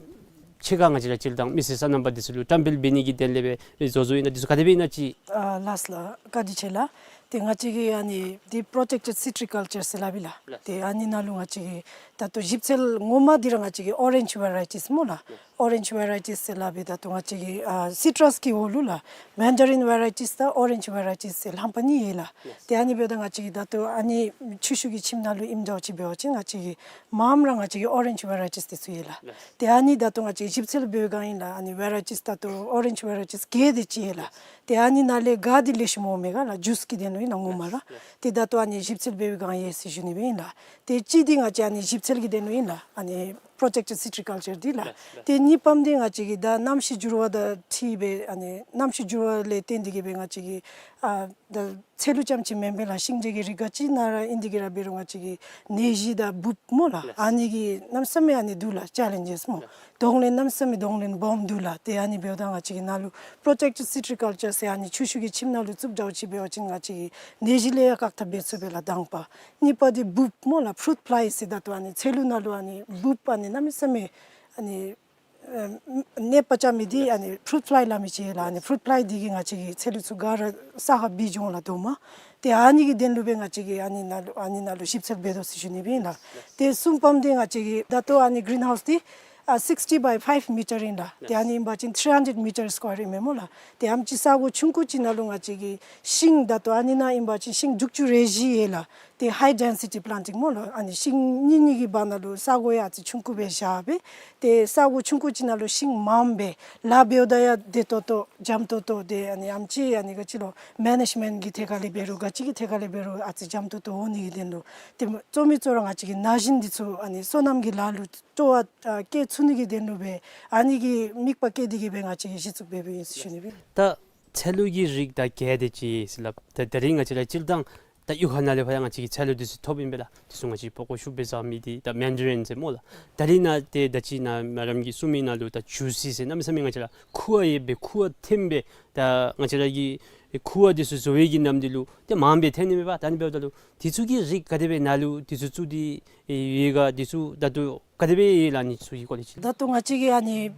ཕྱི་ཁར་ང་བཅས་ར་སྤྱིར་བཏང་མི་སེར་སོ་ནམ་པ་འདི་ཚུ་ལུ་བཀྲམ་སྤེལ་འབད་ནི་གི་དོན་ལས་སྦེ་བཟོ་བཟོཝ་ཨིན་ན་འདི་ཚུ་ག་དེ་སྦེ་ཨིན་ན་ཅིག། ཨ་ལགས་ལགས། བཀའ་དྲིན་ཆེ་ལགས། ཏེ་ང་བཅས་ཀྱིས་ཨ་ནི་འདི་པྲོ་ཊེཀ་ཊེཌ་སི་ཊི་རི་ཀལ་ཅར་ཟེར་སླབ་ཨིན་ལགས། ལགས། ཏེ་ཨ་ནི་ནང་ལུ་ང་བཅས་ཀྱིས་ད་ལྟོ་ཞིབ་འཚོལ་ངོ་མ་འདི་ར་ང་བཅས་ཀྱིས་ཨོ་རེནཇ་ཝེ་རའི་ཊིས་སྨོ་ལགས། ཨོ་རེནཇ་ཝེ་རའི་ཊིས་ཟེར་སླབ་ཨིན། ད་ལྟོ་ང་བཅས་ཀྱིས་ཨ་སི་ཊྲས་ཀྱི་འོག་ལུ་ལགས་མེན་ཌ་རིན་ཝེ་རའི་ཊིས་དང་ཨོ་རེནཇ་ཝེ་རའི་ཊིས་ཟེར་ལྷམ་པ་གཉིས་ཡོད་ལགས། ཏེ་ཨ་ནི་འབདཝ་ད་ང་བཅས་ཀྱིས་ད་ལྟོ་ཨ་ནི་ཆུ་ཤུགས་ཀྱི་ཁྱིམ་ནང་ལུ་ཨིནམ་འདྲཝ་ཅིག་འབད་བ་ཅིན་ང་བཅས་ཀྱིས་མངམ་ར་ང་བཅས་ཀྱིས་ཨོ་རེནཇ་ཝེ་རའི་ཊིས་འདི་ཚུ་ཡོད་ལགས། ཏེ་ཨ་ནི་ད་ལྟོ་ང་བཅས་ཞིབ་འཚོལ་འབད་བའི་སྒང་ཨིན་ལགས། ཨ་ནི་ཝེ་རའི་ཊིས་ད་ལྟོ་ཨོ་རེནཇ་ཝེ་རའི་ཊིས་བརྒྱད་དེ་ཅིག་ཡོད་ལགས། ཏེ་ཨ་ནི་ནང་ལས་ག་འདི་ལེགས་ཤོམ་འོང་མས་ག་ལགས། ཇུས་ཀྱི་དོན་ལུ་ཨིན་ལགས་ངོ་མ་ར། ཏེ་ད་ལྟོ་ཨ་ནི་ཞིབ་འཚོལ་འབད་བའི་སྒང་ཡོད་ཟེར་ཞུ་ནི་སྦེ་ཨིན་ལགས། ཏེ་གཅིག་འདི་ང་བཅས་ཨ་ནི་ཞིབ་འཚོལ་གྱི་དོན་ལུ་ཨིན་ལགས། ཨ་ནི་པྲོ་ཊེཀ་ཊེཌ་སི་ཊི་རི་ཀལ་ཅར་འདི་ལགས། ཏེ་གཉིས་པམ་འདི་ང་བཅས་ཀྱིས་ད་གནམ་གཤིས་འགྱུར་བ་དང་འཁྲིལ་སྦེ་ཨ་ནི་གནམ་གཤིས་འགྱུར་བ་ལས་བརྟེན་ཏེ་གི་སྦེ་ང་བཅས་ཀྱིས་ཨ་ད་ཚལ་ལུ་རྐྱངམ་ཅིག་མེན་པར་ལགས་ཤིང་འབྲས་ཀྱི་རིགས་ག་ཅི་ནང་ར་ཨིན་ཏེ་གི་ར་འབད་རུང་ང་བཅས་ཀྱིས་ནད་གཞི་དང་འབུཔ་སྨོ་ལགས། ཨ་ནི་གི་གནམ་མེད་ས་མེད་ཨ་ནི་འདུག་ལགས་ཅེ་ལེནཇེས་སྨོ། གདོང་ལེན་གནམ་མེད་ས་མེད་གདོང་ལེན་སྦོམ་འདུག་ལགས། ཏེ་ཨ་ནི་འབདཝ་ད་ང་བཅས་ཀྱིས་ནཱ་ལུ་པྲོ་ཊེཀ་ཊེཌ་སི་ཊི་རི་ཀལ་ཅར་ཟེར་ཨ་ནི་ཆུ་ཤུགས་ཀྱི་ཁྱིམ་ནང་ལུ་བཙུགས་འདྲཝ་ཅིག་འབད་བ་ཅིན་ང་བཅས་ཀྱིས་ནད་གཞི་ལས་ཡང་བཀག་ཐབས་འབད་ཚུགས་པས་ལགས་དང་པ། གཉིས་པ་འདི་འབུཔ་སྨོ་ལགས་ཕུ་རུཊ་ཕླའི་ཟེར་ད་ལྟོ་ཨ་ནི་ཚལ་ལུ་ནང་ལུ་ཨ་ནི་འབུཔ་ཨ་ནི་གནམ་མེད་ས་མེད་ཨ་ནི་ཨ་གནོད་པ་རྐྱབ་མི་འདི་ཨ་ནི་ཕུ་རུཊ་ཕླའི་སླབ་མི་ཅིག་ལགས། ཨ་ནི་ཕུ་རུཊ་ཕླའི་འདི་གིས་ང་བཅས་ཀྱི་ཚལ་ལུ་ཚུ་ག་ར་ས་ཁར་སྦེ་འགྱོ་འོང་ལགས་རྡོག་མ། ཏེ་ཨ་ནི་གི་དོན་ལུ་སྦེ་ང་བཅས་ཀྱིས་ཨ་ནི་ནང་ལུ་ཨ་ནི་ནང་ལུ་ཞིབ་འཚོལ་འབད་དོ་ཟེར་ཞུ་ནི་སྦེ་ཨིན་ལགས། ཏེ་གསུམ་པམ་འདི་ང་བཅས་ཀྱིས་ད་ལྟོ་ཨ་ནི་གི་རིན་ཧའུསི་འདི་ ཨ་sixty by five meter ཨིན་ལགས། ཏེ་ཨ་ནི་ཨིན་པ་ཅིན་three hundred meter square ཨིན་མས་སྨོ་ལགས། ཏེ་ཨམ་ཅིག་ས་གོ་ཆུང་ཀུ་ཅིག་ནང་ལུ་ང་བཅས་ཀྱི་ཤིང་ད་ལྟོ་ཨ་ནི་ནང་ཨིན་པ་ཅིན་ཤིང་དྲུག་ཅུ་རེ་བཞི་ཡོད་ལགས། ཏེ་high density planting སྨོ་ལགས། ཨ་ནི་ཤིང་གཉིས་གཉིས་ཀྱི་བར་ན་ལུ་ས་གོ་ཡང་ཨ་ཙི་ཆུང་ཀུ་སྦེ་བཞག་སྦེ། ཏེ་ས་གོ་ཆུང་ཀུ་ཅིག་ནང་ལུ་ཤིང་མངམ་སྦེ་ལཱ་འབདཝ་ད་ཡང་བདེ་ཏོག་ཏོ་འཇམ་ཏོག་ཏོ་ཏེ་ཨ་ནི་ཨམ་ཅིག་ཨ་ནི་ག་ཅི་ལོ་མེ་ནེཇ་མེནཊ་ཀྱི་ཐད་ཁར་ལས་འབད་རུང་ག་ཅི་གི་ཐད་ཁར་ལས་འབད་རུང་ཨ་ཙི་འཇམ་ཏོག་ཏོ་འོང་ནི་གི་དོན་ལུ། ཏེ་གཙོ་མི་གཙོ་བོ་ར་ང་བཅས་ཀྱི་ན་གཞོན་འདི་ཚུ་ཨ་ནི་སོ་ནམ་གྱི་ལཱ་ལུ་སྤྲོ་བ་ཨ་བསྐྱེད་ཚུགས་ནི་གི་དོན་ལུ་སྦེ་ཨ་ནི་གི་དམིགས་པ་བསྐྱེད་དེ་གིས་སྦེ་ང་བཅས་ཀྱིས་གཞི་བཙུགས་འབད་འབདཝ་ཨིན་ཟེར་ཞུ་ནི་སྦེ། ད་ཚལ་ལུ་གི་རིགས་དང་རྒྱས་དེ་ཅིག་ཟེར་སླབ། ད་ད་རིས་ང་བཅས་ར་སྤྱིར་བཏང་ད་གཡུས་ཁ་ནང་ལས་ཕར་ཡང་ང་བཅས་ཀྱིས་ཚལ་ལུ་འདི་ཚུ་ཐོབ་ཨིན་པས་ལགས། འདི་ཚུ་ང་བཅས་སྤོ་བོ་ཤུགས་སྦེ་བཟའ་མི་འདི་ད་མེན་ཌ་རིན་ཟེར་སྨོ་ལགས། ད་རིས་ནཱ་ཏེ་ད་ཅི་ནཱ་མེ་ཌམ་གྱིས་གསུངས་མི་ནང་ལུ་ད་ཇུ་སི་ཟེར་གནམ་མེད་ས་མེད་ང་བཅས་ར་ཁུ་བ་ཡོད་པའི་ཁུ་བ་ཐོན་སྦེ་ད་ང་བཅས་ར་གི་ཁུ་བ་འདི་ཚུ་བཟོ་བའི་གི་ནམ་འདི་ལུ་ཏེ་མངམ་སྦེ་ཐོན་ནི་མས་པ། ད་ཨ་ནི་འབདཝ་ད་ལུ་འདི་ཚུ་གི་རིགས་ག་དེ་སྦེ་ནཱ་ལུ་འདི་ཚུ་བཙུགས་ཏེ་ཡོད་ག། འདི་ཚུ་ད་ལྟོ་ག་དེ་སྦེ་ཡོད་ལགས། ཨ་ནི་ཚུ་གི་སྐོར་ལས་ཅིག། ད་ལྟོ་ང་བཅས་ཀྱི་ཨ་ནི་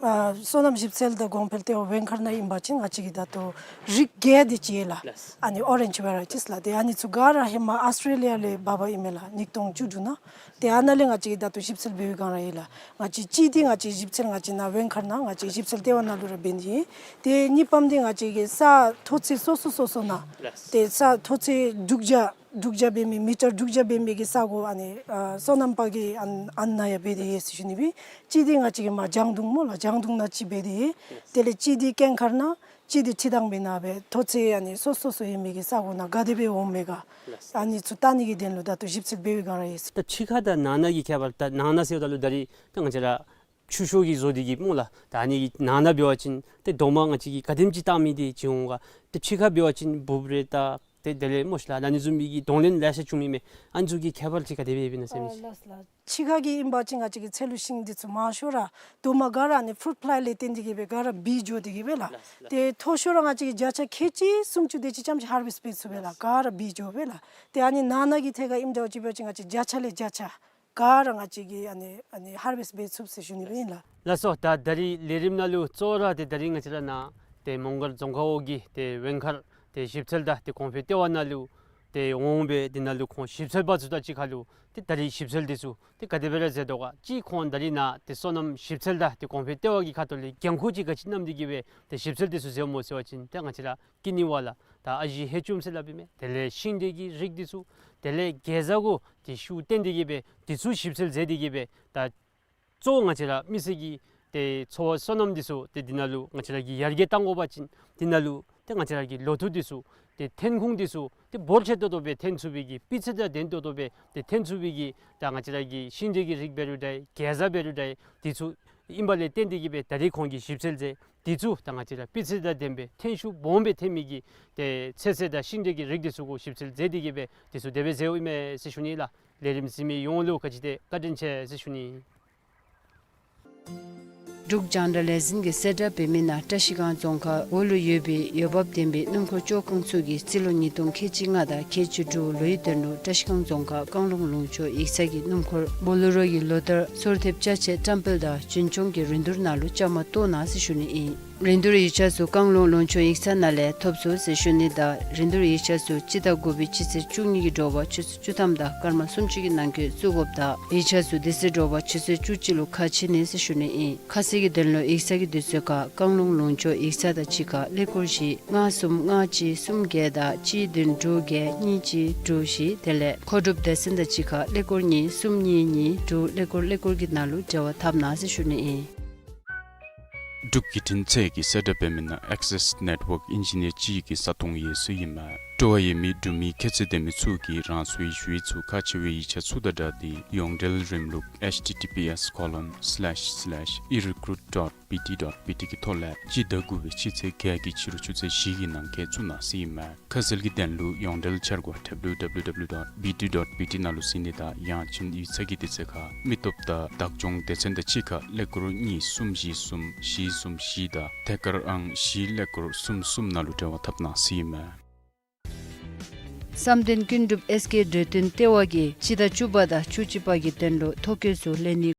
ཨ་སོ་ནམ་ཞིབ་འཚོལ་དང་གོང་འཕེལ་ལྟེ་བ་ཝེང་མཁར་ནང་ཨིན་པ་ཅིན་ང་བཅས་ཀྱི་ད་ལྟོ་རིགས་བརྒྱད་དེ་ཅིག་ཡོད་ལགས། ལགས། ཨ་ནི་ཨོ་རེནཇ་ཝེ་རའི་ཊིས་ལགས། ཏེ་ཨ་ནི་ཚུ་ག་ར་ཧེ་མ་ཨཱོས་ཊྲེ་ལི་ཡ་ལས་འབག་འབག་ཨིན་མས་ལགས། ཉིས་སྟོང་བཅུ་དྲུག་ནང་། ཏེ་ཨ་ནཱ་ལས་ང་བཅས་ཀྱིས་ད་ལྟོ་ཞིབ་འཚོལ་འབད་བའི་སྒང་ར་ཡོད་ལགས། ང་བཅས་གཅིག་འདི་ང་བཅས་ཞིབ་འཚོལ་ང་བཅས་ནཱ་ཝེང་མཁར་ནང་ང་བཅས་ཞིབ་འཚོལ་ལྟེ་བ་ནང་ལུ་ར་འབད་ནི་ཨིན། ཏེ་གཉིས་པམ་འདི་ང་བཅས་ཀྱི་ས་མཐོ་ཚད་སོ་སོ་སོ་སོ་ནང་། ལགས། ཏེ་ས་མཐོ་ཚད་དྲུག་བརྒྱ་དྲུག་བརྒྱ་འབད་མི་མི་ཊར་དྲུག་བརྒྱ་འབད་མི་གི་ས་གོ་ཨ་ནི་ཨ་སོ་ནམ་པ་གི་ཨ་ཨ་ནཱ་ཡང་འབད་དེ་ཡོད་ཟེར་ཞུ་ནི་སྦེ། གཅིག་འདི་ང་བཅས་ཀྱི་མར་ལྗང་མདོག་སྨོ་ལགས། ལྗང་མདོག་ནང་གཅིག་འབད་དེ་ཡོད། དེ་ལས་གཅིག་འདི་སྐྱེངས་མཁར་ནང་གཅིག་འདི་ཁྲི་དང་པའི་ནང་སྦེ་མཐོ་ཚད་ཨ་ནི་སོ་སོ་སོ་ཡོད་མི་གི་ས་གོ་ནང་ག་དེ་སྦེ་འོང་མས་ག། ལགས། ཨ་ནི་ཚུ་བལྟ་ནི་གི་དོན་ལུ་ད་ལྟོ་ཞིབ་འཚོལ་འབད་བའི་སྒང་ར་ཡོད་ཟེར། ད་ཕྱི་ཁ་དང་ནང་ན་གི་ཁྱད་པར། ད་ནང་ན་ཟེརཝ་ད་ལུ་ད་རིས་ད་ང་བཅས་ར་ཆུ་ཤོག་གི་བཟོ་སྟེ་གི་སྨོ་ལགས། ད་ཨ་ནི་གི་ནང་ན་འབད་བ་ཅིན་ཏེ་རྡོག་མ་ང་བཅས་ཀྱིས་ག་དེམ་ཅིག་བཏང་མི་འདི་ཅིག་འོང་ག། ཏེ་ཕྱི་ཁ་འབད་བ་ཅིན་འབུབ་རེ་ད་ཏེ་དེ་ལས་སྨོ་ཤ་ལགས། ཨ་ནི་བཟུམ་མའི་གི་གདོང་ལེན་ལེ་ཤ་བྱུང་མི་མས། ཨ་ནི་ཚུ་གི་ཁྱད་པར་ཅིག་ག་དེ་སྦེ་ཡོདཔ་ཨིན་ན་ཟེར་མི་ཅིག། ཨ་ལགས་ལགས། ཕྱི་ཁ་གི་ཨིན་པ་ཅིན་ང་བཅས་ཀྱི་ཚལ་ལུ་ཤིང་འདི་ཚུ་མང་ཤོས་ར་རྡོག་མ་ག་ར་ཨ་ནི་ཕུ་རུཊ་ཕླའི་ལས་བརྟེན་ཏེ་གི་སྦེ་ག་ར་བུད་འགྱོ་སྟེ་གི་སྦེ་ལགས། ལགས་ལགས། ཏེ་མཐོ་ཤོས་ར་ང་བཅས་ཀྱིས་བརྒྱ་ཆ་ཁལ་གཅིག་སུམ་ཅུ་དེ་ཅིག་ཙམ་ཅིག་ཧར་ཝེསཊ་འབད་ཚུགས་པས་ལགས། ལགས། ག་ར་བུད་འགྱོ་སྦེ་ལགས། ཏེ་ཨ་ནི་ནང་ན་གི་ཐད་ཁར་ཨིནམ་འདྲཝ་ཅིག་འབད་བ་ཅིན་ང་བཅས་བརྒྱ་ཆ་ལས་བརྒྱ་ཆ་ག་ར་ང་བཅས་ཀྱིས་ཨ་ནི་ཨ་ནི་ཧར་ཝེསཊ་འབད་ཚུགས་ཟེར་ཞུ་ནི་སྦེ་ཨིན་ལགས། ལགས་སོ། ད་ད་རིས་ལས་རིམ་ནང་ལུ་གཙོ་བོ་ར་ཏེ་ད་རིས་ང་བཅས་ར་ནཱ་ཏེ་མོང་སྒར་རྫོང་ཁག་འོག་གི་ཏེ་ཝེང་མཁར་ཏེ་ཞིབ་འཚོལ་དང་ཏེ་གོང་འཕེལ་ལྟེ་བ་ནང་ལུ་ཏེ་འོང་སྦེ་དེ་ནང་ལུ་ཁོང་ཞིབ་འཚོལ་པ་ཚུ་དང་གཅིག་ཁར་ལུ་ཏེ་ད་རིས་ཞིབ་འཚོལ་འདི་ཚུ་ཏེ་ག་དེ་སྦེ་ར་མཛད་དོ་ག། གཅིག་ཁོང་ད་རིས་ནཱ་ཏེ་སོ་ནམ་ཞིབ་འཚོལ་དང་ཏེ་གོང་འཕེལ་ལྟེ་བ་གི་ཁ་ཐུག་ལས་འགན་ཁུར་ཅིག་ག་ཅི་བསྣམས་ཏེ་གི་སྦེ་ཏེ་ཞིབ་འཚོལ་འདི་ཚུ་མཛདཔ་སྨོ་ཟེར་བ་ཅིན་ཏེ་ང་བཅས་ར་ཀི་ནི་ཝ་ལ་ད་ཨ་ཞེ་ཧེ་ཅུམ་ཟེར་སླབ་ཨིན་མས། དེ་ལས་ཤིང་འབྲས་ཀྱི་རིགས་འདི་ཚུ། དེ་ལས་གེ་ཛ་གུ་ཏེ་ཤུགས་བཏོན་ཏེ་གི་སྦེ་འདི་ཚུ་ཞིབ་འཚོལ་མཛད་དེ་གི་སྦེ་ད་གཙོ་བོ་ང་བཅས་ར་མི་སེར་གྱི་ཏེ་འཚོ་བ་སོ་ནམ་འདི་ཚུ་ཏེ་འདི་ནང་ལུ་ང་བཅས་ར་གིས་ཡར་རྒྱས་གཏང་དགོ་པ་ཅིན་འདི་ནང་ལུ་ཏེ་ང་བཅས་ར་གི་ལོ་ཐོག་འདི་ཚུ་ཏེ་ཐོན་ཁུངས་འདི་ཚུ་ཏེ་འབོར་ཆེ་ཏོག་ཏོ་སྦེ་ཐོན་ཚུགས་པའི་གི་སྤུས་ཚད་དང་ལྡན་ཏོག་ཏོ་སྦེ་ཏེ་ཐོན་ཚུགས་པའི་གི་ད་ང་བཅས་ར་གི་ཤིང་འབྲས་ཀྱི་རིགས་འབད་རུང་འདྲ་གེ་ཛ་འབད་རུང་འདྲ་འདི་ཚུ་ཨིན་པ་ལས་བརྟེན་ཏེ་གི་སྦེ་ད་རིས་ཁོང་གིས་ཞིབ་འཚོལ་མཛད། འདི་ཚུ་ད་ང་བཅས་ར་སྤུས་ཚད་དང་ལྡན་པའི་ཐོན་ཤུགས་སྦོམ་སྦེ་ཐོན་མི་གི་ཏེ་ཚོད་བསྲེ་དང་ཤིང་འབྲས་ཀྱི་རིགས་འདི་ཚུ་གུ་ཞིབ་འཚོལ་མཛད་དེ་གི་སྦེ་འདི་ཚུ་དེ་སྦེ་མཛདཔ་ཨིན་མས་ཟེར་ཞུ་ནི་ལགས། ལས་རིམ་གཟིགས་མི་ཡོངས་ལུ་ག་ཅི་དེ་བཀའ་དྲིན་ཆེ་ཟེར་ཞུ་ནི། འབྲུག་རྒྱང་བསྒྲགས་ལས་འཛིན་གྱིས་གསལ་བསྒྲགས་འབད་མི་ནང་བཀྲ་ཤིས་སྒང་རྫོང་ཁག་འོག་ལུ་ཡོད་པའི་འོས་འབབ་ལྡན་པའི་སྣུམ་འཁོར་བཅོ་ཁང་ཚུ་གིས་རྩིས་ལོ་ཉིས་སྟོང་ཁལ་གཅིག་ལྔ་དང་ཁལ་གཅིག་དྲུག་ལོའི་དོན་ལུ་བཀྲ་ཤིས་སྒང་རྫོང་ཁག་བཀང་ལུང་ལུང་ཕྱོགས་ཡིག་ཚང་གི་སྣུམ་འཁོར་བོ་ལེ་རོ་གི་ལོ་ལྟར་སོར་ཐེབས་ཅ་ཆས་བཀྲམ་སྤེལ་དང་རྒྱུན་སྐྱོང་གི་རིན་བསྡུར་ནང་ལུ་བཅའ་མར་གཏོགས་གནང་ཟེར་ཞུ་ནི་ཨིན། རིན་བསྡུར་ཡིག་ཆ་ཚུ་བཀང་ལུང་ལུང་ཕྱོགས་ཡིག་ཚང་ནང་ལས་ཐོབ་ཚུགས་ཟེར་ཞུ་ནི་དང་རིན་བསྡུར་ཡིག་ཆ་ཚུ་སྤྱི་ཟླ་དགུ་པའི་སྤྱི་ཚེས་བཅུ་གཉིས་ཀྱི་དྲོ་པ་ཆུ་ཚོད་བཅུ་ཐམ་དང་སྐར་མ་སུམ་ཅུ་གི་ནང་འཁོད་བཙུགས་དགོཔ་དང་ཡིག་ཆ་ཚུ་དེ་ཚེ་དྲོ་པ་ཆུ་ཚོད་བཅུ་གཅིག་ལུ་ཁ་ཕྱེ་ནི་ཟེར་ཞུ་ནི་ཨིན། ཁ་གསལ་གྱི་དོན་ལུ་ཡིག་ཚང་གི་དུས་ཚོད་ཁར་བཀང་ལུང་ལུང་ཕྱོགས་ཡིག་ཚང་དང་གཅིག་ཁར་ཀླད་ཀོར་བཞི་ལྔ་གསུམ་ལྔ་གཅིག་གསུམ་བརྒྱད་དང་གཅིག་བདུན་དྲུག་བརྒྱད་གཉིས་གཅིག་དྲུག་བཞི་དེ་ལས་མཁོ་སྒྲུབ་སྡེ་ཚན་དང་གཅིག་ཁར་ཀླད་ཀོར་གཉིས་གསུམ་གཉིས་གཉིས་དྲུག་ཀླད་ཀོར་ཀླད་ཀོར་གྱི་ནང་ལུ་འབྲེལ་བ་འཐབ་གནང་ཟེར་ཞུ་ནི་ཨིན། འབྲུག་བརྒྱུད་འཕྲིན་ཚད་ཀྱིས་གསལ་བསྒྲགས་འབད་མི་ནང་ཨེག་སེས་ནེཊ་ཝརཀ་ཨིན་ཇི་ནི་ཡར་ཅིག་གི་ས་སྟོང་ཡོད་སུ་ཨིན་མས། སྤྲོ་བ་ཡོད་མི་འབྲུག་མི་ཁྱད་ཚད་ལྡན་མི་ཚུ་གིས་རང་སོའི་ཞུ་ཡིག་ཚུ་ཁག་ཆེ་བའི་ཡིག་ཆ་ཚུ་དང་སྦྲགས་ཏེ་ཡོངས་འབྲེལ་རིམ་ལུགས་H T T P S colon slash slash erecruit dot B T dot B T གི་ཐོག་ལས་སྤྱི་ཟླ་དགུ་པའི་སྤྱི་ཚེས་བརྒྱད་ཀྱི་ཕྱི་རུ་ཆུ་ཚོད་བཞི་གི་ནང་འཁོད་བཙུགས་གནང་ཟེར་ཨིན་མས། ཁ་གསལ་གྱི་དོན་ལུ་ཡོངས་འབྲེལ་འཆར་སྒོ་W W W dot B T dot B T ནང་ལུ་གཟིགས་ནི་དང་ཡང་ཅིན་ཡིག་ཚང་གི་དུས་ཚོད་ཁར་མི་སྟོབས་དང་བདག་སྐྱོང་སྡེ་ཚན་དང་གཅིག་ཁར་ཀླད་ཀོར་གཉིས་གསུམ་བཞི་གསུམ་བཞི་གསུམ་བཞི་དང་ཐད་ཀར་ཨང་བཞི་ཀླད་ཀོར་གསུམ་གསུམ་ནང་ལུ་འབྲེལ་བ་འཐབ་གནང་ཟེར་ཨིན་མས། བསམ་གཏན་ཀུན་འགྲུབ་ཨེས་ཀེ་འགྲོ་དོན་ལྟེ་བ་གིས་སྤྱི་ཟླ་བཅུ་པ་དང་བཅུ་གཅིག་པ་གི་དོན་ལུ་ཐོ་བཀོད་ཚུ་ལེན་ནི།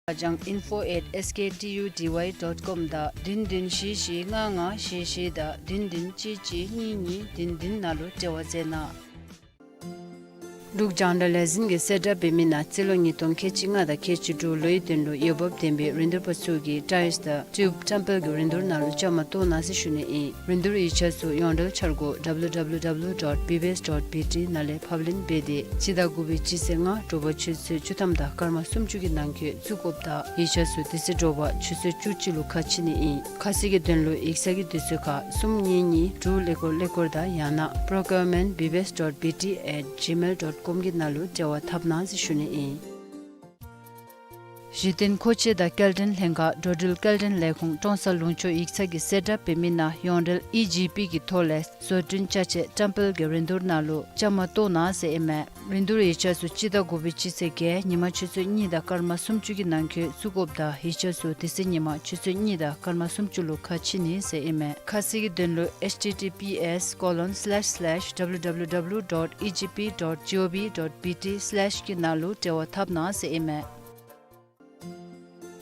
ཨ་ཅང་ཨིན་ཕོ་ཨེཊ་ཨེསི་ཀེ་ཊི་ཡུ་ཊི་ཝའི་ཌོཊ་ཀོམ་དང་བདུན་བདུན་བཞི་བཞི་ལྔ་ལྔ་བཞི་བཞི་དང་བདུན་བདུན་གཅིག་གཅིག་གཉིས་གཉིས་བདུན་བདུན་ནང་ལུ་འབྲེལ་བ་མཛད་གནང་། འབྲུག་རྒྱང་བསྒྲགས་ལས་འཛིན་གྱིས་གསལ་བསྒྲགས་འབད་མི་ནང་རྩིས་ལོ་ཉིས་སྟོང་ཁལ་གཅིག་ལྔ་དང་ཁལ་གཅིག་དྲུག་ལོའི་དོན་ལུ་འོས་འབབ་ལྡན་པའི་རིན་བསྡུར་པ་ཚུ་གིས་ཊའིལསི་དང་ཊིའུབ་ཊེམ་པལ་གྱི་རིན་བསྡུར་ནང་ལུ་བཅའ་མར་གཏོགས་གནང་ཟེར་ཞུ་ནི་ཨིན། རིན་བསྡུར་ཡིག་ཆ་ཚུ་ཡོངས་འབྲེལ་འཆར་སྒོ་W W W dot B B S dot B T ནང་ལས་ཕབ་ལེན་འབད་དེ་སྤྱི་ཟླ་དགུ་པའི་སྤྱི་ཚེས་ལྔ་དྲོ་པ་ཆུ་ཚོད་བཅུ་ཐམ་དང་སྐར་མ་སུམ་ཅུ་གི་ནང་འཁོད་བཙུགས་དགོཔ་དང་ཡིག་ཆ་ཚུ་དེ་ཚེ་དྲོ་པ་ཆུ་ཚོད་བཅུ་གཅིག་ལུ་ཁ་ཕྱེ་ནི་ཨིན། ཁ་གསལ་གྱི་དོན་ལུ་ཡིག་ཚང་གི་དུས་ཚོད་ཁར་གསུམ་གཉིས་གཉིས་དྲུག་ཀླད་ཀོར་ཀླད་ཀོར་དང་ཡང་ན་procurement B B S dot B T at gmail dot com གི་ནང་ལུ་འབྲེལ་བ་འཐབ་གནང་ཟེར་ཞུ་ནི་ཨིན། གཞི་རྟེན་མཁོ་ཆས་དང་སྐྱེལ་འདྲེན་ལྷན་ཁག་འགྲོ་འགྲུལ་སྐྱེལ་འདྲེན་ལས་ཁུངས་ཀྲོང་གསར་ལུང་ཕྱོགས་ཡིག་ཚང་གིས་གསལ་བསྒྲགས་འབད་མི་ནང་ཡོངས་འབྲེལ་ཨི་ཇི་པི་གི་ཐོག་ལས་བཟོ་སྐྲུན་ཅ་ཆས་ཊེམ་པལ་གྱི་རིན་བསྡུར་ནང་ལུ་བཅའ་མར་གཏོགས་གནང་ཟེར་ཨིན་མས། རིན་བསྡུར་ཡིག་ཆ་ཚུ་སྤྱི་ཟླ་དགུ་པའི་སྤྱི་ཚེས་བརྒྱད་ཉིན་མ་ཆུ་ཚོད་གཉིས་དང་སྐར་མ་སུམ་ཅུ་གི་ནང་འཁོད་བཙུགས་དགོཔ་དང་ཡིག་ཆ་ཚུ་དེ་ཚེ་ཉིན་མ་ཆུ་ཚོད་གཉིས་དང་སྐར་མ་སུམ་ཅུ་ལུ་ཁ་ཕྱེ་ནི་ཟེར་ཨིན་མས། ཁ་གསལ་གྱི་དོན་ལུ་H T T P S colon slash slash W W W dot E G P dot G O V dot B T slash གི་ནང་ལུ་འབྲེལ་བ་འཐབ་གནང་ཟེར་ཨིན་མས།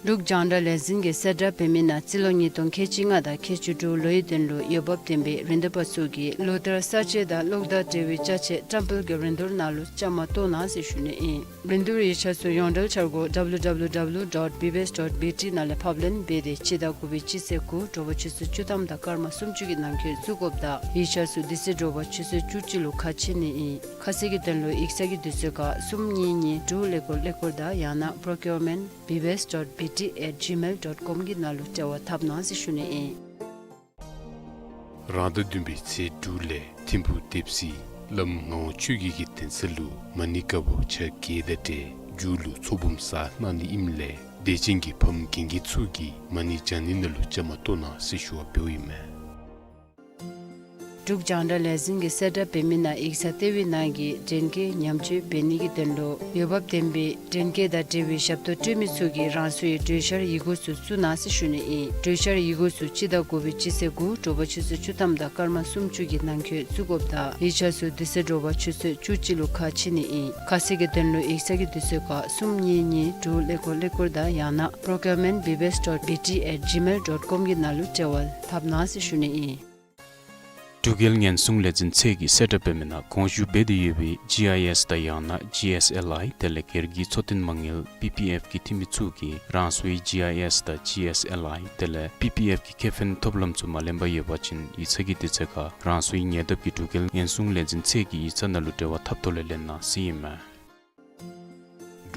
འབྲུག་རྒྱང་བསྒྲགས་ལས་འཛིན་གྱིས་གསལ་བསྒྲགས་འབད་མི་ནང་རྩིས་ལོ་ཉིས་སྟོང་ཁལ་གཅིག་ལྔ་དང་ཁལ་གཅིག་དྲུག་ལོའི་དོན་ལུ་འོས་འབབ་ལྡན་པའི་རིན་བསྡུར་པ་ཚུ་གིས་ལོ་བསྟར་གསར་བརྗེ་དང་གློག་དང་འབྲེལ་བའི་ཅ་ཆས་ཊེམ་པལ་གྱི་རིན་བསྡུར་ནང་ལུ་བཅའ་མར་གཏོགས་གནང་ཟེར་ཞུ་ནི་ཨིན། རིན་བསྡུར་ཡིག་ཆ་ཚུ་ཡོངས་འབྲེལ་འཆར་སྒོ W W W dot B B S dot B T ནང་ལས་ཕབ་ལེན་འབད་དེ་སྤྱི་ཟླ་དགུ་པའི་སྤྱི་ཚེས་དགུ་དྲོ་པ་ཆུ་ཚོད་བཅུ་ཐམ་དང་སྐར་མ་སུམ་ཅུ་གི་ནང་འཁོད་བཙུགས་དགོཔ་དང་ཡིག་ཆ་ཚུ་དེ་ཚེ་དྲོ་པ་ཆུ་ཚོད་བཅུ་གཅིག་ལུ་ཁ་ཕྱེ་ནི་ཨིན། ཁ་གསལ་གྱི་དོན་ལུ་ཡིག་ཚང་གི་དུས་ཚོད་ཁར་གསུམ་གཉིས་གཉིས་དྲུག་ཀླད་ཀོར་ཀླད་ཀོར་དང་ཡང་ན་procurement B B S dot B T at gmail dot com གི་ནང་ལུ་འབྲེལ་བ་འཐབ་གནང་ཟེར་ཞུ་ནི་ཨིན། རང་ཟླ་བདུན་པའི་ཚེས་དྲུག་ལས་ཐིམ་ཕུག་སྡེ་སྲིད་བླམ་ངག་དབང་ཆོས་རྒྱལ་གྱི་གདན་ས་ལུ་མ་ཎི་བཀའ་པོད་ཆ་བརྒྱད་དང་འབྲེལ་མཇུག་ལུ་ཚོགས་འབུམ་གསར་གནང་ནི་ཨིནམ་ལས་དད་ཅན་གྱི་ཕམ་རྒན་རྒས་ཚུ་གིས་མ་ཎི་བགྱང་ནི་ནང་ལུ་བཅའ་མར་གཏོགས་གནང་ཟེར་ཞུ་བ་འབདཝ་ཨིན་མས། འབྲུག་རྒྱང་བསྒྲགས་ལས་འཛིན་གྱིས་གསལ་བསྒྲགས་འབད་མི་ནང་ཡིག་ཚང་ལྟེ་བའི་ནང་གི་འདྲེན་སྐས་ཉམས་བཅོས་འབད་ནི་གི་དོན་ལུ་འོས་འབབ་ལྡན་པའི་འདྲེན་སྐས་དང་འབྲེལ་བའི་ཞབས་ཏོག་སྤྲོད་མི་ཚུ་གིས་རང་སོའི་གྲོས་འཆར་ཡི་གུ་ཚུ་བཙུགས་གནང་ཟེར་ཞུ་ནི་ཨིན། གྲོས་འཆར་ཡི་གུ་ཚུ་སྤྱི་ཟླ་དགུ་པའི་སྤྱི་ཚེས་དགུ་དྲོ་པ་ཆུ་ཚོད་བཅུ་ཐམ་དང་སྐར་མ་སུམ་ཅུ་གི་ནང་འཁོད་བཙུགས་དགོཔ་དང་ཡིག་ཆ་ཚུ་དེ་ཚེ་དྲོ་པ་ཆུ་ཚོད་བཅུ་གཅིག་ལུ་ཁ་ཕྱེ་ནི་ཨིན། ཁ་གསལ་གྱི་དོན་ལུ་ཡིག་ཚང་གི་དུས་ཚོད་ཁར་གསུམ་གཉིས་གཉིས་དྲུག་ཀླད་ཀོར་ཀླད་ཀོར་དང་ཡང་ན་procurement B B S dot B T at gmail dot com གི་ནང་ལུ་འབྲེལ་བ་འཐབ་གནང་ཟེར་ཞུ་ནི་ཨིན། འབྲུག་རྒྱལ་ཉེན་སྲུང་ལས་འཛིན་ཚད་ཀྱིས་གསལ་བསྒྲགས་འབད་མི་ནང་དགོངས་ཞུ་འབད་དེ་ཡོད་པའི་ཇི་ཨའི་ཨེསི་དང་ཡང་ན་ཇི་ཨེསི་ཨེལ་ཨའི་དེ་ལས་སྒེར་གྱི་འཚོ་རྟེན་མ་དངུལ་པི་པི་ཨེཕ་གི་འཐུས་མི་ཚུ་གིས་རང་སོའི་ཇི་ཨའི་ཨེསི་དང་ཇི་ཨེསི་ཨེལ་ཨའི་དེ་ལས་པི་པི་ཨེཕ་གི་ཁེ་ཕན་ཐོབ་ལམ་ཚུ་མ་ལེན་པར་ཡོད་པ་ཅིན་ཡིག་ཚང་གི་དུས་ཚོད་ཁར་རང་སོའི་ཉེ་འདབས་ཀྱི་འབྲུག་རྒྱལ་ཉེན་སྲུང་ལས་འཛིན་ཚད་ཀྱི་ཡིག་ཚང་ནང་ལུ་འབྲེལ་བ་འཐབ་ཐོག་ལས་ལེན་གནང་ཟེར་ཨིན་མས།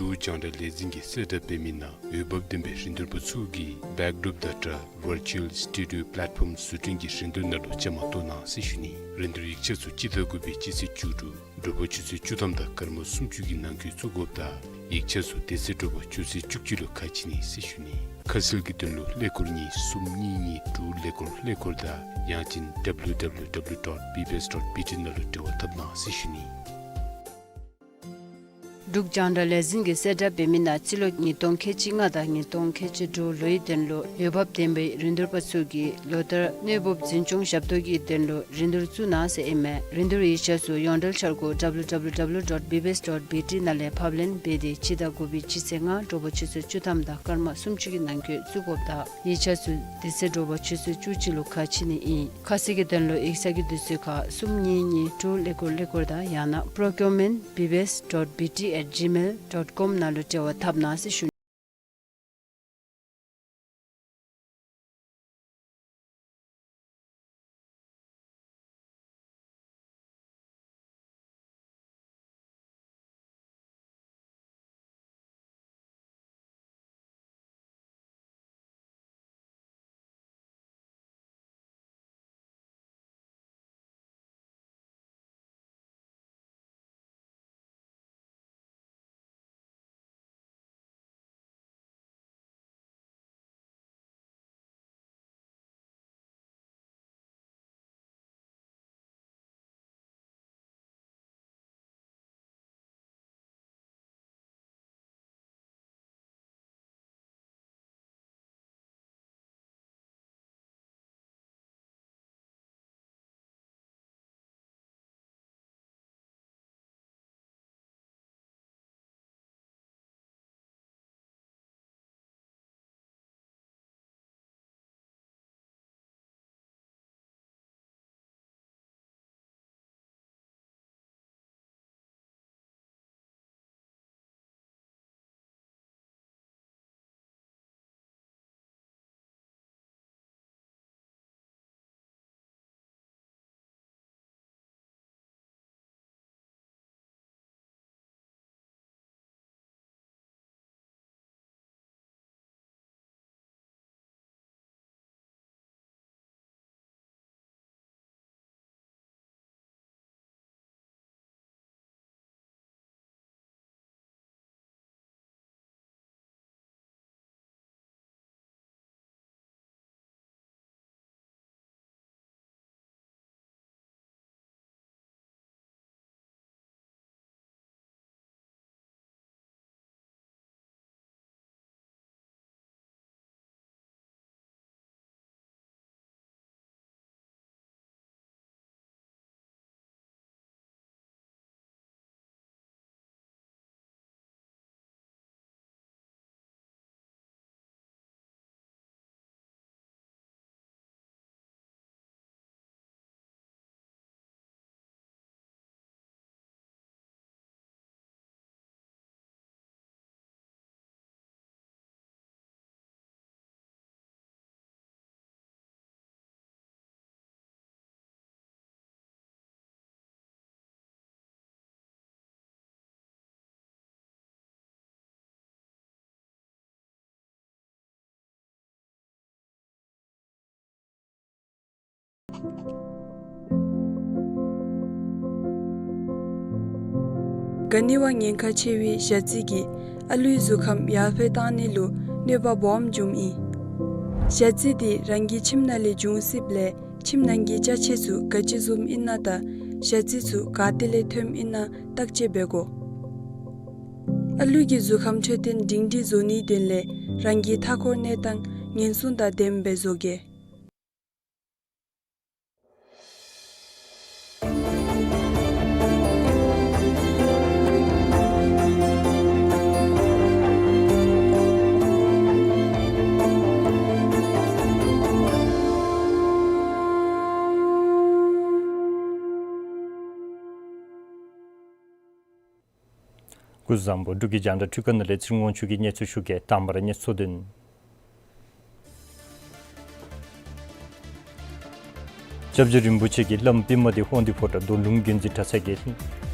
འབྲུག་རྒྱང་བསྒྲགས་ལས་འཛིན་གྱིས་གསལ་བསྒྲགས་འབད་མི་ནང་འོས་འབབ་ལྡན་པའི་རིན་བསྡུར་པ་ཚུ་གིས་བེཀ་ཌོརོབ་དང་སྦྲགས་ཝར་ཅུ་ཨལ་སི་ཊུ་ཌི་ཡོ་པླེཊ་ཕོམ་བཟོ་སྐྲུན་གྱི་རིན་བསྡུར་ནང་ལུ་བཅའ་མར་གཏོགས་གནང་ཟེར་ཞུ་ནི། རིན་བསྡུར་ཡིག་ཆ་ཚུ་སྤྱི་ཟླ་དགུ་པའི་སྤྱི་ཚེས་བཅུ་དྲུག་དྲོ་པ་ཆུ་ཚོད་བཅུ་ཐམ་དང་སྐར་མ་སུམ་ཅུ་གི་ནང་འཁོད་བཙུགས་དགོཔ་དང་ཡིག་ཆ་ཚུ་དེ་ཚེ་དྲོ་པ་ཆུ་ཚོད་བཅུ་གཅིག་ལུ་ཁ་ཕྱེ་ནི་ཟེར་ཞུ་ནི། ཁ་གསལ་གྱི་དོན་ལུ་ཀླད་ཀོར་གཉིས་གསུམ་གཉིས་གཉིས་དྲུག་ཀླད་ཀོར་ཀླད་ཀོར་དང་ཡང་ཅིན་W W W dot B B S dot B T ནང་ལུ་འབྲེལ་བ་འཐབ་གནང་ཟེར་ཞུ་ནི། འབྲུག་རྒྱང་བསྒྲགས་ལས་འཛིན་གྱིས་གསལ་བསྒྲགས་འབད་མི་ནང་རྩིས་ལོ་ཉིས་སྟོང་ཁལ་གཅིག་ལྔ་དང་ཉིས་སྟོང་ཁལ་གཅིག་དྲུག་ལོའི་དོན་ལུ་འོས་འབབ་ལྡན་པའི་རིན་བསྡུར་པ་ཚུ་གིས་ལོ་བསྟར་གནོད་འབུབ་འཛིན་སྐྱོང་ཞབས་ཏོག་གི་དོན་ལུ་རིན་བསྡུར་བཙུགས་གནང་ཟེར་ཨིན་མས། རིན་བསྡུར་ཡིག་ཆ་ཚུ་ཡོངས་འབྲེལ་འཆར་སྒོ་W W W dot B B S dot B T ནང་ལས་ཕབ་ལེན་འབད་དེ་སྤྱི་ཟླ་དགུ་པའི་སྤྱི་ཚེས་ལྔ་དྲོ་པ་ཆུ་ཚོད་བཅུ་ཐམ་དང་སྐར་མ་སུམ་ཅུ་གི་ནང་འཁོད་བཙུགས་དགོཔ་དང་ཡིག་ཆ་ཚུ་དེ་ཚེ་དྲོ་པ་ཆུ་ཚོད་བཅུ་གཅིག་ལུ་ཁ་ཕྱེ་ནི་ཨིན། ཁ་གསལ་གྱི་དོན་ལུ་ཡིག་ཚང་གི་དུས་ཚོད་ཁར་གསུམ་གཉིས་གཉིས་དྲུག་ཀླད་ཀོར་ཀླད་ཀོར་དང་ཡང་ན་procurement B B S dot B T at gmail dot com ནང་ལུ་འབྲེལ་བ་འཐབ་གནང་ཟེར་ཞུ། ག་ནི་བ་ཉེན་ཁ་ཆེ་བའི་ཞ་རྩི་གིས་ཨ་ལུའི་གཟུགས་ཁམས་ཡར་འཕེལ་གཏང་ནི་ལུ་གནོད་པ་སྦོམ་འབྱུངམ་ཨིན། ཞ་རྩི་འདི་རང་གི་ཁྱིམ་ནང་ལས་འབྱུང་སྲིདཔ་ལས་ཁྱིམ་ནང་གི་ཅ་ཆས་ཚུ་ག་ཅི་བཟུམ་ཨིན་ན་དང་ཞ་རྩི་ཚུ་ག་ཏེ་ལས་ཐོནམ་ཨིན་ན་བརྟག་དཔྱད་འབད་དགོ། ཨ་ལུ་གི་གཟུགས་ཁམས་འཕྲོད་བསྟེན་སྒྲིང་སྒྲིང་བཟོ་ནིའི་དོན་ལས་རང་གི་མཐའ་འཁོར་གནས་སྟངས་ཉེན་སྲུང་དང་ལྡནམ་སྦེ་བཟོ་གེ། སྐུ་གཟུགས་བཟང་པོ། འབྲུག་གི་རྒྱང་བསྒྲགས་འཕྲུལ་ཁང་ནང་ལས་ཚེ་རིང་དབང་ཕྱུག་གིས་གནས་ཚུལ་ཞུ་གེ། དང་པ་ར་གནས་ཚུལ་དོན། སྐྱབས་རྗེ་རིན་པོ་ཆེ་གིས་བླམ་པདྨ་དེ་དབང་འདུས་ཕོ་བྲང་རྡོར་ལུང་དགོན་འཛིན་གྲྭ་ཚང་གི་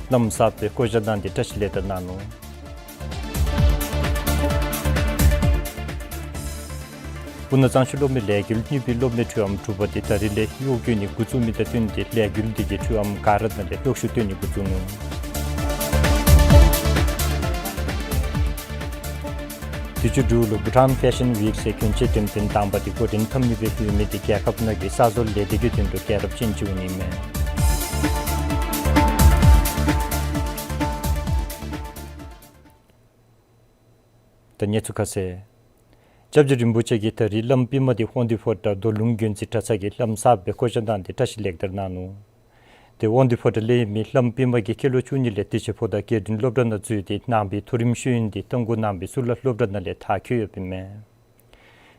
བླམ་གསརཔ་སྦེ་བསྐོ་བཞག་གནང་སྟེ་བཀྲིས་ལེགས་དར་གནང་ནུག། སྤུ་ན་གཙང་ཆུ་གློག་མེ་ལས་འགུལ་གཉིས་པའི་གློག་མེ་འཕྲུལ་ཨམ་དྲུག་པ་དེ་ད་རིས་ལས་གཡོག་བཀོལ་ནི་འགོ་བཙུགས་མི་དང་བསྟུན་ཏེ་ལས་འགུལ་འདི་གི་འཕྲུལ་ཨམ་ག་ར་ནང་ལས་གློག་ཤུགས་བཏོན་ནི་འགོ་བཙུགས་ནུག། དུས་ཅི་དྲུག་ལུ་བྷུ་ཊཱན་ཕེ་ཤཱན་ཝིཀ་ཟེར་གྱོན་ཆས་འགྲེམས་སྟོན་དང་པ་དེ་འགོ་འདྲེན་འཐབ་ནི་སྦེ་ཡོད་མི་དེ་རྒྱལ་ཁབ་ནང་གི་ས་བཟོ་ལས་སྡེ་གི་དོན་ལུ་རྒྱལ་རབས་ཅན་ཅིག་འོང་ནི་མས། ད་གནས་ཚུལ་ཁ་གསལ། སྐྱབས་རྗེ་རིན་པོ་ཆེ་གིས་ད་རིས་བླམ་པདྨ་དེ་དབང་འདུས་ཕོ་བྲང་རྡོར་ལུང་དགོན་འཛིན་གྲྭ་ཚང་གི་བླམ་གསརཔ་སྦེ་བསྐོ་བཞག་གནང་སྟེ་བཀྲིས་ལེགས་དར་གནང་ནུག། དེ་དབང་འདུས་ཕོ་བྲང་ལས་མི་བླམ་པདྨ་གིས་སྐྱེས་ལོ་བཅུ་གཉིས་ལས་ཏེ་ཆེ་ཕོ་བྲང་དགེ་འདུན་སློབ་གྲྭ་ནང་འཛུལ་ཏེ་ནང་པའི་མཐོ་རིམ་ཤེས་ཡོན་དེ་རྟ་མགོ་ནང་པའི་གཙུག་ལག་སློབ་གྲྭ་ནང་ལས་མཐར་འཁྱོལ་ཡོདཔ་ཨིན་མས།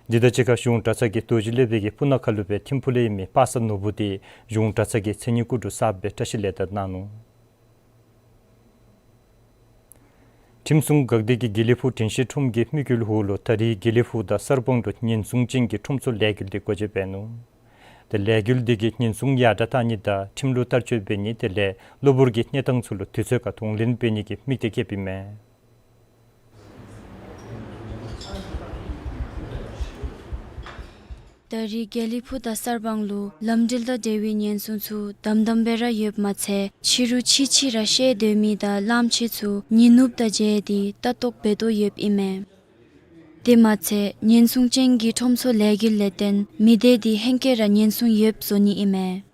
འདི་དང་གཅིག་ཁར་གཞུང་གྲྭ་ཚང་གི་རྡོ་རྗེ་སློབ་དཔོན་གྱིས་སྤུ་ན་ཁ་ལུ་སྦེ་ཐིམ་ཕུག་ལས་མི་པ་སངས་ནོར་བུ་དེ་གཞུང་གྲྭ་ཚང་གི་མཚན་ཉིད་སྐུ་དྲུང་གསརཔ་སྦེ་བཀྲིས་ལེགས་དར་གནང་ནུག། ཁྲིམས་སྲུང་འགག་སྡེ་གིས་དགེ་ལེགས་ཕུག་དྲན་ཤེས་ཁྲོམ་གྱི་དམིགས་ཡུལ་འོག་ལུ་ད་རིས་དགེ་ལེགས་ཕུག་དང་གསར་སྤང་ལུ་ཉེན་སྲུང་ཅན་གྱི་ཁྲོམ་ཚུ་ལས་འགུལ་འདི་སྒོ་འབྱེད་འབད་ནུག། དེ་ལས་འགུལ་འདི་གིས་ཉེན་སྲུང་ཡར་དྲག་གཏང་ནི་དང་ཁྲིམས་ལུགས་བསྟར་སྤྱོད་འབད་ནི་དེ་ལས་གློ་བུར་གྱི་གནས་སྟངས་ཚུ་ལུ་དུས་ཚོད་ཁར་གདོང་ལེན་འབད་ནི་གི་དམིགས་གཏད་བསྐྱེདཔ་ཨིན་མས། ད་རིས་དགེ་ལེགས་ཕུག་དང་གསར་སྤང་ལུ་ལམ་འགྲུལ་དང་འབྲེལ་བའི་ཉེན་སྲུང་ཚུ་དམ་དམ་སྦེ་ར་ཡོདཔ་མ་ཚད་ཕྱི་རུ་ཕྱི་ཕྱི་ར་བཤལ་སྡོད་མི་དང་གླངམོ་ཆེ་ཚུ་ཉིན་ནུབ་དང་བརྗེ་སྟེ་ལྟ་རྟོག་འབད་དོ་ཡོདཔ་ཨིན་མས། དེ་མ་ཚད་ཉེན་སྲུང་ཅན་གྱི་ཁྲོམ་ཚུ་ལས་འགུལ་ལས་བརྟེན་མི་སྡེ་འདི་ཧེང་སྐལ་ར་ཉེན་སྲུང་ཡོདཔ་བཟོ་ནི་ཨིན་མས།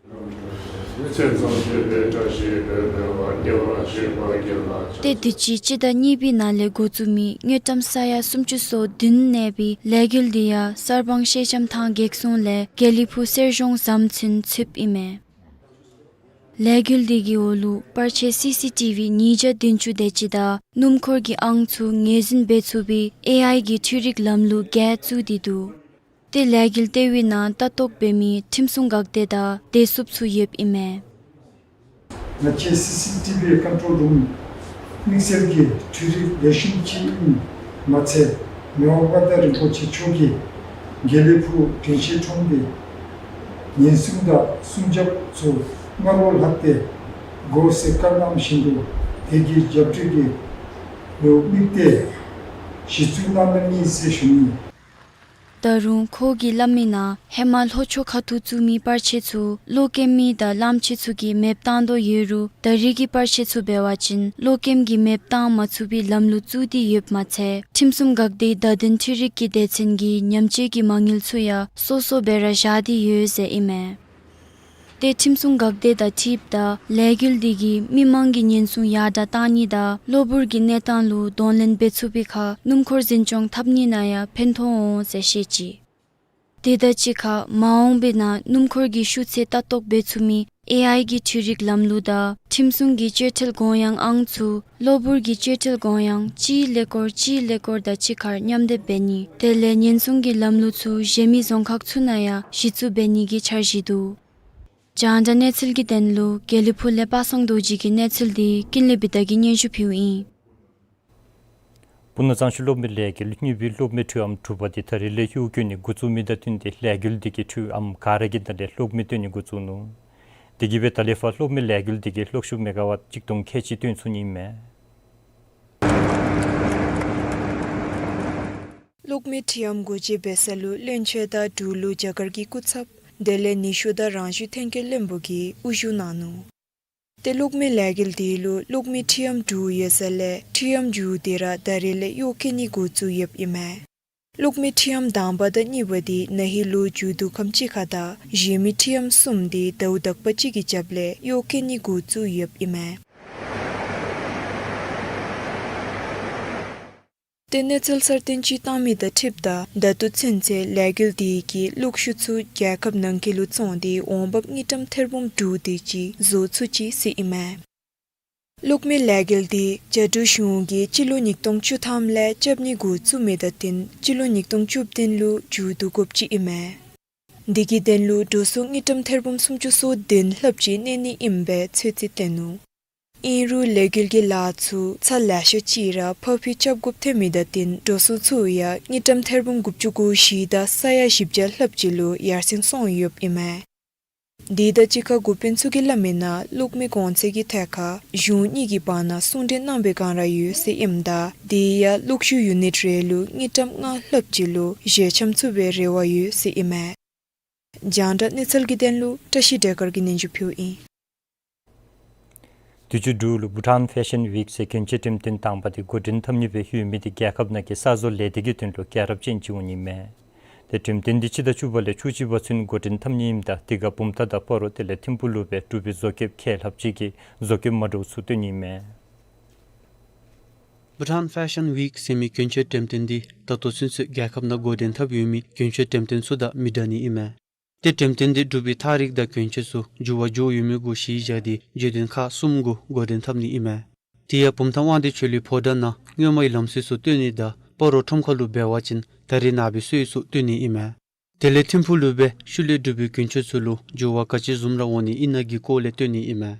ཏེ་དུས་ཅི་སྤྱི་ཟླ་གཉིས་པའི་ནང་ལས་འགོ་བཙུགས་མི་དངུལ་ཀྲམ་ས་ཡ་སུམ་ཅུ་སོ་བདུན་གནས་པའི་ལས་འགུལ་འདི་ཡང་གསར་སྤང་ཤེལ་ལྕམ་ཐང་རྒེད་སོང་ལས་དགེ་ལེགས་ཕུག་གསེར་གཞོང་ཟམ་ཚུན་ཚུདཔ་ཨིན་མས། ལས་འགུལ་འདི་གི་འོག་ལུ་པར་ཆས་སི་སི་ཊི་བི་ཉིས་བརྒྱ་བདུན་ཅུ་དེ་ཅིག་དང་སྣུམ་འཁོར་གྱི་ཨང་ཚུ་ངོས་འཛིན་འབད་ཚུགས་པའི་ཨེ་ཨའི་གི་འཕྲུལ་རིག་ལམ་ལུགས་བརྒྱད་བཙུགས་ཏེ་འདུག། ཏེ་ལས་འགུལ་དེ་བའི་ནང་ལྟ་རྟོག་འབད་མི་ཁྲིམས་སྲུང་འགག་སྡེ་དང་བདེ་སྲུངཔ་ཚུ་ཡོདཔ་ཨིན་མས། ང་བཅས་སི་སི་ཊི་བི་ཀོན་ཊོལ་རུམ་དམིགས་བསལ་གྱི་འཕྲུལ་རིག་ལེགས་ཤོམ་ཅིག་ཨིནམ་མ་ཚད་མི་དབང་མངའ་བདག་རིན་པོ་ཆེ་མཆོག་གིས་དགེ་ལེགས་ཕུག་དྲན་ཤེས་ཁྲོམ་གྱི་ཉེན་སྲུང་དང་སྲུང་སྐྱོབ་ཚུ་སྔར་བ་ལྷག་སྟེ་དགོ་ཟེར་བཀའ་གནངམ་བཞིན་དུ་དེ་གི་རྒྱབ་སྐྱོར་གྱི་ལུ་དམིགས་ཏེ་གཞི་བཙུགས་གནང་གནངམ་ཨིན་ཟེར་ཞུ་ནི། ད་རུང་ཁོ་གིས་སླབ་མི་ནང་ཧེ་མ་ལྷོ་ཕྱོགས་ཁ་ཐུག་བཙུགས་མི་པར་ཆས་ཚུ་གློག་སྐྱེལ་མི་དང་གླངམོ་ཆེ་ཚུ་གིས་མེདཔ་བཏང་དོ་ཡོད་རུང་ད་རིས་ཀྱི་པར་ཆས་ཚུ་འབད་བ་ཅིན་གློག་སྐྱེལམ་གྱིས་མེདཔ་བཏང་མ་ཚུགས་པའི་ལམ་ལུགས་བཙུགས་ཏེ་ཡོདཔ་མ་ཚད་ཁྲིམས་སྲུང་འགག་སྡེའི་བརྡ་དོན་འཕྲུལ་རིག་གི་སྡེ་ཚན་གྱི་ཉམས་བཅོས་ཀྱི་མ་དངུལ་ཚུ་ཡང་སོ་སོ་སྦེ་ར་བཞག་སྟེ་ཡོད་ཟེར་ཨིན་མས། ཏེ་ཁྲིམས་སྲུང་འགག་སྡེ་དང་འཁྲིལཝ་ད་ལས་འགུལ་འདི་གིས་མི་མང་གི་ཉེན་སྲུང་ཡར་དྲག་གཏང་ནི་དང་གློ་བུར་གྱི་གནས་སྟངས་ལུ་གདོང་ལེན་འབད་ཚུགས་པའི་ཁར་སྣུམ་འཁོར་འཛིན་སྐྱོང་འཐབ་ནི་ནང་ཡང་ཕན་ཐོགས་འོང་ཟེར་བཤད་ཅི། དེ་དང་གཅིག་ཁར་མ་འོངས་པའི་ནང་སྣུམ་འཁོར་གྱི་ཤུགས་ཚད་ལྟ་རྟོག་འབད་ཚུགས་མི་ཨེ་ཨའི་གི་འཕྲུལ་རིག་ལམ་ལུགས་དང་ཁྲིམས་སྲུང་གི་སྤྱོད་ཁྲལ་དགོངས་ཡངས་ཨང་ཚུ་གློ་བུར་གྱི་སྤྱོད་ཁྲལ་དགོངས་ཡངས་གཅིག་ཀླད་ཀོར་གཅིག་ཀླད་ཀོར་དང་གཅིག་ཁར་མཉམ་སྡེབ་འབད་ནི་དེ་ལས་ཉེན་སྲུང་གི་ལམ་ལུགས་ཚུ་གཞན་མི་རྫོང་ཁག་ཚུ་ནང་ཡང་གཞི་བཙུགས་འབད་ནི་གི་འཆར་གཞི་འདུག། རྒྱང་བསྒྲགས་གནས་ཚུལ་གྱི་དོན་ལུ་དགེ་ལེགས་ཕུག་ལས་པ་སངས་རྡོ་རྗེ་གི་གནས་ཚུལ་འདི་ཀུན་ལེགས་བི་དྷ་གིས་སྙན་ཞུ་ཕུལཝ་ཨིན། སྤུ་ན་གཙང་ཆུ་གློག་མེ་ལས་འགུལ་གཉིས་པའི་གློག་མེ་འཕྲུལ་ཨམ་དྲུག་པ་འདི་ད་རིས་ལས་གཡོག་བཀོལ་ནི་འགོ་བཙུགས་མི་དང་བསྟུན་ཏེ་ལས་འགུལ་འདི་གིས་འཕྲུལ་ཨམ་ག་ར་གི་ནང་ལས་གློག་མེ་བཏོན་ནི་འགོ་བཙུགས་ནུག། དེ་གིས་སྦེ་ད་ལས་ཕར་གློག་མེ་ལས་འགུལ་འདི་གིས་གློག་ཤུགས་མེ་ག་ཝཊ་གཅིག་སྟོང་ཁལ་གཅིག་བཏོན་ཚུགས་ནི་ཨིན་མས། གློག་མེ་འཕྲུལ་ཨམ་སྒོ་འབྱེད་འབད་ས་ལུ་བློན་ཆེན་དང་འབྲུག་ལུ་རྒྱ་གར་གྱི་སྐུ་ཚབ་ དེ་ལས་ནུས་ཤུགས་དང་རང་བཞིན་ཐོན་སྐྱེད་བློན་པོ་གིས་དབུ་བཞུགས་གནང་ནུག། ཏེ་གློག་མེ་ལས་འགུལ་དེ་ལུ་གློག་མེ་ཁྲི་འམ་དྲུག་ཡོད་ས་ལས་ཁྲི་འམ་བཅུ་དེ་ར་ད་རེས་ལས་གཡོག་བཀོལ་ནི་འགོ་བཙུགས་ཡོདཔ་ཨིན་མས། གློག་མེ་ཁྲི་འམ་དང་པ་དང་གཉིས་པ་དེ་ན་ཧིང་ལོ་མཇུག་བསྡུ་ཁམས་ཅིག་ཁར་དང་གཞན་མི་ཁྲི་འམ་གསུམ་དེ་ཟླཝ་དག་པ་ཅིག་གི་རྒྱབ་ལས་གཡོག་བཀོལ་ནི་འགོ་བཙུགས་ཡོདཔ་ཨིན་མས། ཏེ་གནས་ཚུལ་གསར་བཏོན་ཅིག་བཏང་མི་དང་འཁྲིལཝ་ད་ད་ལྟོ་ཚུན་ཚོད་ལས་འགུལ་དེ་གིས་གློག་ཤུགས་ཚུ་རྒྱལ་ཁབ་ནང་འཁོད་ལུ་བཙོངས་ཏེ་འོང་འབབ་དངུལ་ཀྲམ་ཐེར་འབུམ་དྲུག་དེ་ཅིག་བཟོ་ཚུགས་ཅི་ཟེར་ཨིན་མས། གློག་མེ་ལས་འགུལ་དེ་རྒྱ་འབྲུག་གཞུང་གིས་སྤྱི་ལོ་ཉིས་སྟོང་བཅུ་ཐམ་ལས་རྐྱབ་ནི་འགོ་བཙུགས་མི་དང་བསྟུན་སྤྱི་ལོ་ཉིས་སྟོང་བཅུ་བདུན་ལུ་མཇུག་བསྡུ་དགོཔ་ཅིག་ཨིན་མས། དེ་གི་དོན་ལུ་འགྲོ་སོང་དངུལ་ཀྲམ་ཐེར་འབུམ་སུམ་ཅུ་སོ་བདུན་ལྷགཔ་ཅིག་གནས་ནི་ཨིན་པའི་ཚོད་རྩིས་བཏོན་ནུག། ཨིན་རུང་ལས་འགུལ་གྱི་ལཱ་ཚུ་ཚར་ལེ་ཤ་ཅིག་ར་ཕར་འགྱངས་རྐྱབ་དགོཔ་ཐོན་མི་དང་བསྟུན་འགྲོ་སོང་ཚུ་ཡང་དངུལ་ཀྲམ་ཐེར་འབུམ་དགུ་བཅུ་གོ་བཞི་དང་ས་ཡ་བཞི་བརྒྱ་ལྷགཔ་ཅིག་ལུ་ཡར་སེང་སོང་ཡོདཔ་ཨིན་མས། དེ་དང་གཅིག་ཁར་འགོ་དཔོན་ཚུ་གིས་སླབ་མིའི་ནང་གློག་མེ་གོང་ཚད་ཀྱི་ཐད་ཁར་གཞུང་གཉིས་ཀྱི་བར་ན་གསུང་གྲོས་གནང་བའི་བསྒང་ར་ཡོད་ཟེར་ཨིནམ་ད་དེ་ཡང་གློག་ཤུགས་ཡུ་ནིཊ་རེ་ལུ་དངུལ་ཀྲམ་ལྔ་ལྷགཔ་ཅིག་ལུ་བཞེས་འཆམ་ཚུགས་པའི་རེ་བ་ཡོད་ཟེར་ཨིན་མས། རྒྱང་བསྒྲགས་གནས་ཚུལ་གྱི་དོན་ལུ་བཀྲ་ཤིས་སྒྲོལ་དཀར་གྱིས་སྙན་ཞུ་ཕུལཝ་ཨིན། དུས་ཅི་འབྲུག་ལུ་བྷུ་ཊཱན་ཕེ་ཤཱན་ཝིཀ་ཟེར་གྱོན་ཆས་འགྲེམས་སྟོན་དང་པ་དེ་འགོ་འདྲེན་འཐབ་ནི་སྦེ་ཡོད་མི་དེ་རྒྱལ་ཁབ་ནང་གི་གསར་བཟོ་ལས་སྡེ་གི་དོན་ལུ་རྒྱལ་རབས་ཅན་ཅིག་འོང་ནི་མས། ཏེ་འགྲེམས་སྟོན་དེ་སྤྱི་ཟླ་བཅུ་པ་ལས་བཅུ་གཅིག་པ་ཚུན་འགོ་འདྲེན་འཐབ་ནི་ཨིནམ་ད་དེ་ཁར་བུམ་ཐང་དང་སྤ་རོ་དེ་ལས་ཐིམ་ཕུག་ལུ་སྦེ་འབྲུག་པའི་བཟོ་བཀོདཔ་ཁལ་ལྷགཔ་ཅིག་གིས་བཟོ་བཀོད་མ་འདྲཝ་ཚུ་སྟོན་ནི་མས། བྷུ་ཊཱན་ཕེ་ཤཱན་ཝིཀ་ཟེར་མི་གྱོན་ཆས་འགྲེམས་སྟོན་འདི་ད་ལྟོ་ཚུན་ཚོད་རྒྱལ་ཁབ་ནང་འགོ་འདྲེན་འཐབ་ཡོད་མི་གྱོན་ཆས་འགྲེམས་སྟོན་ཚུ་དང་མི་འདྲ་ནི་ཨིན་མས། ཏེ་འགྲེམས་སྟོན་འདི་འབྲུག་པའི་ཐང་རིགས་དང་གྱོན་ཆས་ཚུ་འགྱུར་བ་འགྱོ་ཡོད་མི་གུ་གཞི་བཞག་སྟེ་བརྗོད་དོན་ཁག་གསུམ་གུ་འགོ་འདྲེན་འཐབ་ནི་ཨིན་མས། དེ་ཡང་བུམ་ཐང་དབང་འདུས་ཆོས་གླིང་ཕོ་བྲང་ནང་སྔོན་མའི་ལམ་སྲོལ་ཚུ་སྟོན་ནི་དང་སྤ་རོ་ཁྲོམ་ཁ་ལུ་འབད་བ་ཅིན་ད་རེས་ནངས་པའི་སྲོལ་ཚུ་སྟོན་ནི་ཨིན་མས། དེ་ལས་ཐིམ་ཕུག་ལུ་སྦེ་ཤུལ་ལས་འབྲུག་པའི་གྱོན་ཆས་ཚུ་ལུ་འགྱུར་བ་ག་ཅི་བཟུམ་ར་འོང་ནི་ཨིན་ན་གི་སྐོར་ལས་སྟོན་ནི་ཨིན་མས།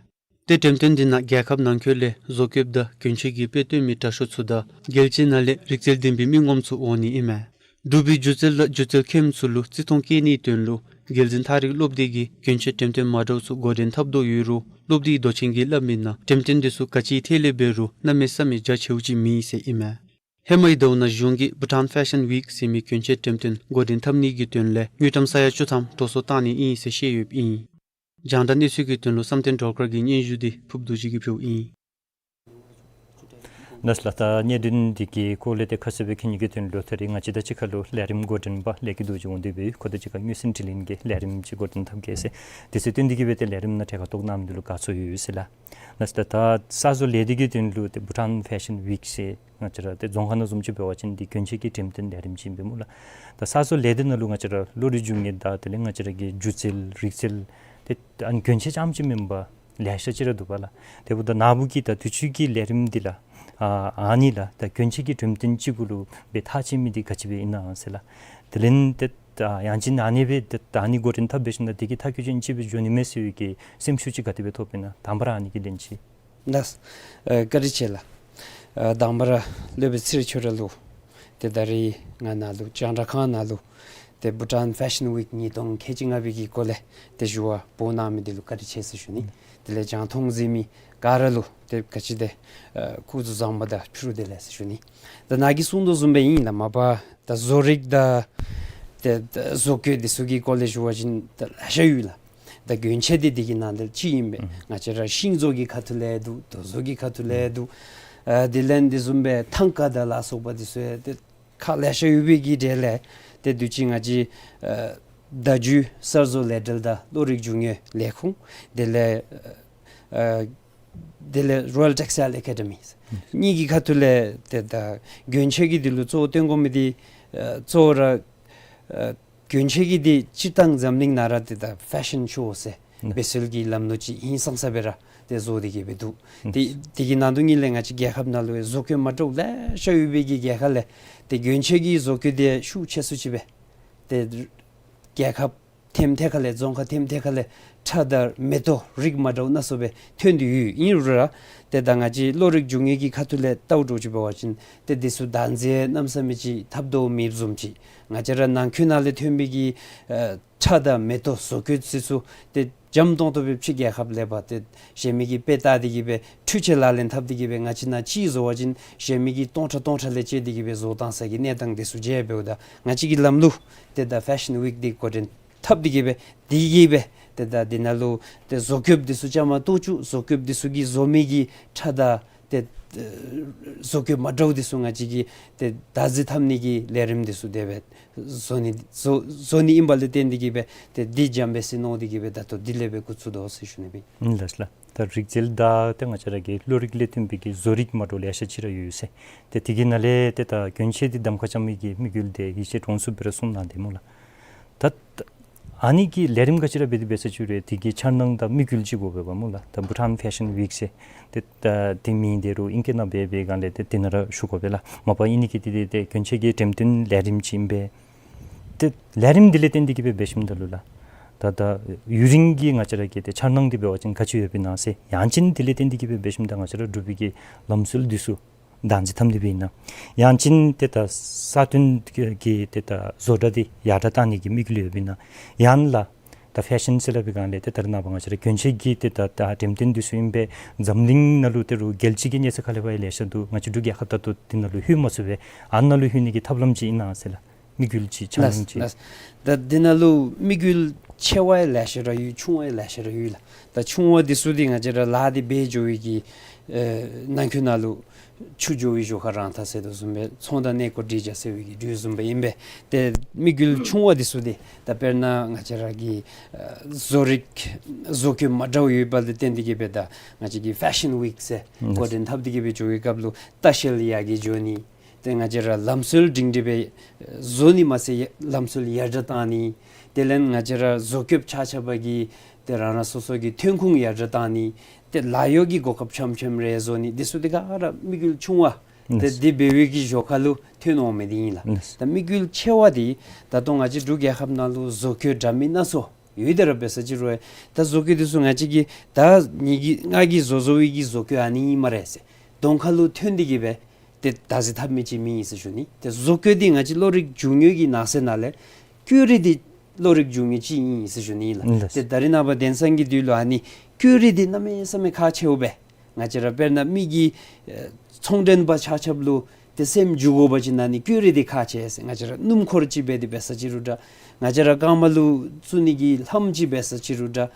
ཏེ་འགྲེམས་སྟོན་འདི་ནང་རྒྱལ་ཁབ་ནང་འཁོད་ལས་བཟོ་བཀོདཔ་དང་གྱོན་ཆས་ཀྱི་དཔེ་སྟོན་མི་དྲག་ཤོས་ཚུ་དང་རྒྱལ་སྤྱི་ནང་ལས་རིག་རྩལ་ལྡན་པའི་མི་ངོམ་ཚུ་འོང་ནི་ཨིན་མས། འབྲུག་པའི་སྒྱུ་རྩལ་དང་སྒྱུ་རྩལ་མཁནམ་ཚུ་ལུ་བརྩི་མཐོང་བསྐྱེད་ནིའི་དོན་ལུ་རྒྱལ་འཛིན་ཐང་རིག་སློབ་སྡེ་གིས་གྱོན་ཆས་འགྲེམས་སྟོན་མ་འདྲཝ་ཚུ་འགོ་འདྲེན་འཐབ་དོ་ཡོད་རུང་སློབ་སྡེའི་མདོ་ཆེན་གྱིས་སླབ་མིའི་ནང་འགྲེམས་སྟོན་འདི་ཚུ་ག་ཅི་ཐད་ལས་འབད་རུང་གནམ་མེད་ས་མེད་རྒྱ་ཆེཝ་ཅིག་མེད་ཟེར་ཨིན་མས། ཧེ་མའི་ཟླཝ་ནང་གཞུང་གིས་བྷུ་ཊཱན་ཕེ་ཤཱན་ཝིཀ་ཟེར་མི་གྱོན་ཆས་འགྲེམས་སྟོན་འགོ་འདྲེན་འཐབ་ནི་གི་དོན་ལས་དངུལ་ཀྲམ་ས་ཡ་བཅུ་ཐམ་འགྲོ་སོང་བཏང་ནི་ཨིན་ཟེར་བཤད་ཡོདཔ་ཨིན། རྒྱང་བསྒྲགས་གནས་ཚུལ་གྱི་དོན་ལུ་བསམ་གཏན་སྒྲོལ་དཀར་གྱི་སྙན་ཞུ་འདི་ཕུརཔ་རྡོ་རྗེ་གིས་ཕུལཝ་ཨིན། ལགས་སོ་ལགས། ད་གནད་དོན་འདི་གི་སྐོར་ལས་ཏེ་ཁ་གསལ་སྦེ་མཁྱེན་ནི་གི་དོན་ལུ་ད་རིས་ང་བཅས་དང་གཅིག་ཁར་ལུ་ལས་རིམ་འགོ་འདྲེན་པ་ལས་ཀྱི་རྡོ་རྗེ་དབང་འདུས་སྦེ་ཁོ་དང་གཅིག་ཁར་མངོན་གསལ་དྲི་ལན་གྱི་ལས་རིམ་ཅིག་འགོ་འདྲེན་འཐབ་གེ་ཟེར། དུས་ཚོད་བཏོན་ཏེ་གིས་སྦེ་ཏེ་ལས་རིམ་ནང་གྲལ་ཁར་གཏོགས་གནང་མི་འདི་ལུ་དགའ་ཚོར་ཡོད་ཟེར་ལགས། ལགས་སོ་ད་ད་གསར་བཟོ་ལས་སྡེ་གི་དོན་ལུ་ཏེ་བྷུ་ཊཱན་ཕེ་ཤཱན་ཝིཀ་ཟེར་ང་བཅས་ར་ཏེ་རྫོང་ཁ་ནང་བཟུམ་ཅིག་འབད་བ་ཅིན་འདི་གྱོན་ཆས་ཀྱི་འགྲེམས་སྟོན་ལས་རིམ་ཅིག་ཨིན་པས་སྨོ་ལགས། ད་གསར་བཟོ་ལས་སྡེ་ནང་ལུ་ང་བཅས་ར་བློ་རིག་རྒྱུ་དངོས་དང་དེ་ལས་ང་བཅས་ར་གི་སྒྱུ་རྩལ་རིག་རྩལ་ཏེ་ཨ་ནི་གྱོན་ཆས་རྐྱངམ་ཅིག་མེན་པར་ལེ་ཤ་ཅིག་ར་འདུག་པ་ལགས། དེ་འབདཝ་ད་ནཱ་བུ་གིས་ད་དུས་ཅི་གི་ལས་རིམ་འདི་ལགས་ཨ་ཨ་ནི་ལགས་ད་གྱོན་ཆས་ཀྱི་འགྲེམས་སྟོན་ཅིག་གུ་ལུ་སྦེ་ཐག་བཅད་མི་འདི་ག་ཅི་སྦེ་ཨིན་ན་ཟེར་ལགས། དེ་ལས་ཏེ་ད་ཡང་ཅིན་ཨ་ནི་སྦེ་ཏེ་ད་ཨ་ནི་འགོ་འདྲེན་འཐབ་འབད་ཞིནམ་ད་དེ་གིས་མཐའ་འཁྱོལ་ཅན་ཅིག་སྦེ་འགྱོ་ནི་མས་ཟེར་བའི་གི་སེམས་ཤུགས་ཅིག་ག་དེ་སྦེ་ཐོབ་ཨིན་ན། དང་པ་ར་ཨ་ནི་གི་ལན་ཅིག། ལགས། ཨ་བཀའ་དྲིན་ཆེ་ལགས། ཨ་དང་པ་ར་སློབ་དཔོན་ཚེ་རིང་ཁྱོད་ར་ལུ་ཏེ་ད་རིས་ང་ནཱ་ལུ་རྒྱང་བསྒྲགས་ཁང་ནང་ལུ་ཏེ་བྷུ་ཊཱན་ཕེ་ཤཱན་ཝིཀ་ཉིས་སྟོང་ཁལ་གཅིག་ལྔ་པའི་གི་སྐོར་ལས་ཏེ་ཞུ་བ་འབོ་གནང་མི་འདི་ལུ་བཀའ་དྲིན་ཆེ་ཟེར་ཞུ་ནི། དེ་ལས་རྒྱང་མཐོང་གཟིགས་མི་ག་ར་ལུ་ཏེ་ག་ཅི་ཏེ་ཨ་སྐུ་གཟུགས་བཟང་པོ་དང་ཕྱི་རུ་བདེ་ལེགས་ཟེར་ཞུ་ནི། ད་ནཱ་གིས་གསུང་དོ་བཟུམ་སྦེ་ཨིན་ལགས། མ་པ་ད་བཟོ་རིག་དང་ཏེ་ད་བཟོ་བཀོད་འདི་ཚུ་གི་སྐོར་ལས་ཞུ་བ་ཅིན་ད་ལེ་ཤ་ཡོད་ལགས། ད་གྱོན་ཆས་འདི་དེ་གི་ནང་དེ་ཅིག་ཨིན་པས། ཨུམ་ང་བཅས་ར་ཤིང་བཟོ་གི་ཁ་ཐུག་ལས་འདུག། རྡོ་བཟོ་གི་ཁ་ཐུག་ལས་འདུག། ཨ་དེ་ལས་འདི་བཟུམ་སྦེ་ཐང་ཀ་དང་ལ་སོགས་པ་འདི་ཚུ་ཡང་ཏེ་ཁག་ལེ་ཤ་ཡོད་པའི་གི་གྲས་ལས་ཏེ་དུས་ཅི་ང་བཅས་ཨ་བརྡ་བརྒྱུད་གསར་བཟོ་ལས་འབྲེལ་དང་བློ་རིག་རྒྱུ་དངོས་ལས་ཁུངས་དེ་ལས་ཨ་དེ་ལས་རོ་ཡལ་ཊེགསི་ཊའིལ་ཨེ་ཀེ་ཌི་མི་གཉིས་ཀྱི་ཁ་ཐུག་ལས་ཏེ་ད་གྱོན་ཆས་ཀྱི་འདི་ལུ་གཙོ་བོ་བཏོན་དགོ་མི་འདི་ཨ་གཙོ་བོ་ར་ཨ་གྱོན་ཆས་ཀྱི་འདི་སྤྱིར་བཏང་འཛམ་གླིང་ནང་ར་ཏེ་ད་ཕེ་ཤཱན་ཤོ་ཟེར་ཨ་འབད་སྲོལ་གྱི་ལམ་ལུགས་ཅིག་ཧིང་སངས་ས་སྦེ་ར་ཏེ་བཟོ་སྟེ་གི་སྦེ་འདུག། ཨ་ཏེ་དེ་གི་ནང་དོན་ཉིད་ལས་ང་བཅས་རྒྱལ་ཁབ་ནང་ལུ་བཟོ་བཀོད་མ་འདྲཝ་ལེ་ཤ་ཡོད་པའི་གི་རྒྱལ་ཁབ་ལས་ཏེ་གྱོན་ཆས་ཀྱི་བཟོ་བཀོད་འདི་ཤུགས་ཆེ་སུ་ཅིག་སྦེ་ཏེ་རྒྱལ་ཁབ་ཐེམ་ཐད་ཁ་ལས་རྫོང་ཁག་ཐེམ་ཐད་ཁ་ལས་ཁྲ་དང་མེ་ཏོག་རིགས་མ་འདྲཝ་སྣ་ཚོགས་སྦེ་ཐོན་ཏེ་ཡོད། ཨིན་རུང་ར་ཏེ་ད་ང་བཅས་བློ་རིག་རྒྱུ་དངོས་ཀྱི་ཁ་ཐུག་ལས་བལྟཝ་འདྲཝ་ཅིག་འབད་བ་ཅིན་ཏེ་འདི་ཚུ་བདག་འཛིན་གནམ་མེད་ས་མེད་ཅིག་འཐབ་དོ་མེདཔ་བཟུམ་ཅིག། ང་བཅས་ར་ནང་འཁོད་ནང་ལས་ཐོན་པའི་གི་ཨ་ཁྲ་དང་མེ་ཏོག་བཟོ་བཀོད་འདི་ཚུ་ཏེ་འཇམ་ཏོང་ཏོ་སྦེ་ཕྱི་རྒྱལ་ཁབ་ལས་འབག་སྟེ་གཞན་མི་གིས་དཔེ་བལྟ་སྟེ་གི་སྦེ་འཕྲུལ་ཆས་ལག་ལེན་འཐབ་སྟེ་གི་སྦེ་ང་བཅས་ནཱ་ཅིག་བཟོ་བ་ཅིན་གཞན་མི་གིས་སྟོང་ཕྲག་སྟོང་ཕྲག་ལས་བཅད་དེ་གི་སྦེ་བཟོ་བཏང་ས་གི་གནས་སྟངས་འདི་ཚུ་མཇལ་འབདཝ་ད་ང་བཅས་ཀྱི་ལམ་ལུགས་ཏེ་ད་ཕེ་ཤཱན་ཝིཀ་འདི་འགོ་འདྲེན་ འཐབ་སྟེ་གི་སྦེ་དེ་གིས་སྦེ་ཏེ་ད་འདི་ནང་ལུ་ཏེ་བཟོ་བཀོདཔ་འདི་ཚུ་བཅའ་མར་གཏོགས་བཅུག། བཟོ་བཀོདཔ་འདི་ཚུ་གིས་བཟོ་མི་གི་ཁྲ་དང་ཏེ་ཨེ་བཟོ་བཀོད་མ་འདྲཝ་འདི་ཚུ་ང་བཅས་ཀྱིས་ཏེ་བདག་འཛིན་འཐབ་ནི་གི་ལས་རིམ་འདི་ཚུ་དེ་སྦེ་བཟོ་ནི་བཟོ་བཟོ་ནི་ཨིན་པ་ལས་བརྟེན་ཏེ་གི་སྦེ་ཏེ་འདི་འཇམ་སྦེ་ཟེར་མནོ་སྟེ་གི་སྦེ་ད་ལྟོ་འདི་ལས་སྦེ་འགོ་བཙུགས་དོ་ཟེར་ཞུ་ནི་སྦེ། ཨིན་ལགས་ལགས། ད་རིག་རྩལ་དང་ཏེ་ང་བཅས་ར་གི་བློ་རིག་ལས་བརྟེན་པའི་གི་བཟོ་རིག་མ་འདྲཝ་ལེ་ཤ་ཅིག་ར་ཡོད་ཟེར། ཏེ་དེ་གི་ནང་ལས་ཏེ་ད་གྱོན་ཆས་འདི་གདམ་ཁ་རྐྱབ་མི་གི་དམིགས་ཡུལ་འདི་ཡིད་ཆེས་གྲོང་ཚོ་སྦེ་ར་གསུངས་གནང་སྟེ་སྨོ་ལགས། ད་ཨ་ནི་གི་ལས་རིམ་ག་ཅི་ར་འབད་དེ་འབད་ས་ཅིག་རུང་དེ་གི་འཆར་སྣང་དང་དམིགས་ཡུལ་ཅིག་དགོ་པས་པ་སྨོ་ལགས། ད་བྷུ་ཊཱན་ཕེ་ཤཱན་ཝིག་ཟེར་ཏེ་ད་དེ་མིང་འདི་རུང་ཨིང་སྐད་ནང་འབད་བའི་སྒང་ལས་ཏེ་དེ་ནང་ར་ཞུ་དགོ་པས་ལགས། མ་པ་ཨིན་ནི་གི་འདི་འདི་ཏེ་གྱོན་ཆས་ཀྱི་འགྲེམས་སྟོན་ལས་རིམ་ཅིག་ཨིན་པས། ཏེ་ལས་རིམ་འདི་ལས་བརྟེན་ཏེ་གི་སྦེ་འབད་ཞིནམ་ད་ལུ་ལགས། ད་ད་ཡུན་རིང་གི་ང་བཅས་ར་གི་ཏེ་འཆར་སྣང་འདི་འབད་བ་ཅིན་ག་ཅི་ཡོདཔ་ཨིན་ན་ཟེར། ཡང་ཅིན་འདི་ལས་བརྟེན་ཏེ་གི་སྦེ་འབད་ཞིནམ་ད་ང་བཅས་ར་འབྲུག་པའི་གི་ལམ་སྲོལ་འདི་ཚུ་བདག་འཛིན་འཐབ་ནི་སྦེ་ཨིན་ན། ཡང་ཅིན་ཏེ་ད་ས་སྟོན་གྱི་ཏེ་ད་བཟོ་གྲྭ་འདི་ཡར་དྲག་བཏང་ནི་གི་དམིགས་ཡུལ་ཡོདཔ་ཨིན་ན། ཡང་ལགས། ད་ཕེ་ཤཱན་ཟེར་སླབ་པའི་སྒང་ལས་ཏེ་ད་རེས་ནངས་པ་ང་བཅས་ར་གྱོན་ཆས་ཀྱི་ཏེ་ད་ད་འགྲེམས་སྟོན་འདི་ཚུ་ཨིན་པས། འཛམ་གླིང་ནང་ལུ་ད་རུང་རྒྱལ་སྤྱི་གི་གནས་ཚད་ཁ་ལས་ཕར་ཡང་ལེ་ཤ་འདུག། ང་བཅས་འབྲུག་རྒྱལ་ཁབ་ད་ལྟོ་འདི་ནང་ལུ་ལྷོད་མ་ཚུགས་པས། ཨ་ནཱ་ལུ་ལྷོད་ནི་གི་ཐབས་ལམ་ཅིག་ཨིན་ན་ཟེར་ལགས། དམིགས་ཡུལ་ཅིག་འཆར་སྣང་ཅིག། ལགས་ལགས། ད་འདི་ནང་ལུ་དམིགས་ཡུལ་ཆེ་བ་ཡང་ལེ་ཤ་ར་ཡོད། ཆུང་བ་ཡང་ལེ་ཤ་ར་ཡོད་ལགས། ད་ཆུང་བ་འདི་ཚུ་འདི་ང་བཅས་ར་ལཱ་འདི་འབད་འགྱོ་བའི་གི་ཨེ་ནང་འཁོད་ནང་ལུ་ཆུ་འགྱོ་བའི་ཞོར་ཁར་རང་ཐག་ཟེར་དོ་བཟུམ་སྦེ་ཚོང་དང་གནས་སྐོར་སྒྲིག་བྱ་ཟེར་བའི་གི་འགྲུལ་བཟུམ་སྦེ་ཨིན་པས། ཏེ་དམིགས་ཡུལ་ཆུང་བ་འདི་ཚུ་འདི་ད་དཔེར་ན་ང་བཅས་ར་གི་ཨེ་བཟོ་རིག་བཟོ་བཀོད་མ་འདྲཝ་ཡོདཔ་ལས་བརྟེན་ཏེ་གི་སྦེ་ད་ང་བཅས་ཀྱི་ཕེ་ཤཱན་ཝིག་ཟེར་ཨིན། འགོ་འདྲེན་འཐབ་སྟེ་གི་སྦེ་འགྱོ་བའི་སྐབས་ལུ་ལྟ་བཤལ་ཡར་གྱི་འགྱོ་ནི། ཏེ་ང་བཅས་ར་ལམ་སྲོལ་སྒྲིང་སྒྲི་སྦེ་བཟོ་ནི་མ་ཚད་ལམ་སྲོལ་ཡར་དྲག་བཏང་ནི། དེ་ལས་ང་བཅས་ར་བཟོ་བཀོདཔ་ཆ་ཁྱབ་ཀྱི་ཏེ་རང་རང་སོ་སོ་གི་ཐོན་ཁུངས་ཡར་དྲག་བཏང་ནི། ཏེ་ལཱ་གཡོག་གི་གོ་སྐབས་ཆམ་ཆམ་རེ་བཟོ་ནི། འདི་ཚུ་འདི་ག་ར་དམིགས་ཡུལ་ཆུང་བ། ཏེ་ལགས། འདི་འབད་བའི་གི་ཞོར་ཁ་ལུ་ཐོན་འོང་མི་འདི་ཨིན་ལགས། ལགས། ད་དམིགས་ཡུལ་ཆེ་བ་འདི་ད་ལྟོ་ང་བཅས་འབྲུག་རྒྱལ་ཁབ་ནང་ལུ་བཟོ་བཀོད་འདྲ་མིན་སྣ་ཚོགས་ཡོད་དེ་ར་འབད་ས་ཅིག་རུང་ད་བཟོ་བཀོད་འདི་ཚུ་ང་བཅས་ཀྱིས་ད་ངེ་གི་ང་གིས་བཟོ་བཟོ་བའི་གི་བཟོ་བཀོད་ཨ་ནི་ཨིན་སྨ་རེ་ཟེར་གདོང་ཁ་ལུ་ཐོན་ཏེ་གི་སྦེ་ཏེ་བདག་འཛིན་འཐབ་མི་ཅིག་མེད་ཟེར་ཞུ་ནི། ཏེ་བཟོ་བཀོད་འདི་ང་བཅས་བློ་རིག་འབྱུང་ཡོད་ཀྱི་ནང་གསེས་ནང་ལས་བཀོད་རིས་འདི་བློ་རིག་འབྱུང་ཡོད་ཅིག་ཨིན་ཟེར་ཞུ་ནི་ཨིན་ལགས། ལགས། ཏེ་ད་རེས་ནངས་པ་དེང་སང་གི་དུས་ལུ་ཨ་ནི་བཀོད་རིས་འདི་གནམ་མེད་ས་མེད་ཁག་ཆེཝ་སྦེ་ང་བཅས་ར་དཔེར་ན་མི་གི་ཨེ་ཚོང་མགྲོན་པ་ཆ་ཁྱབ་ལུ་ཏེ་སེམས་འཇུག་དགོ་པ་ཅིན་ཨ་ནི་བཀོད་རིས་འདི་ཁག་ཆེ་ཟེར། ང་བཅས་ར་སྣུམ་འཁོར་ཅིག་འབད་དེ་འབད་ས་ཅིག་རུང་འདྲ། ང་བཅས་ར་རྐངམ་ལུ་བཙུགས་ནི་གི་ལྷམ་ཅིག་འབད་ས་ཅིག་རུང་འདྲ།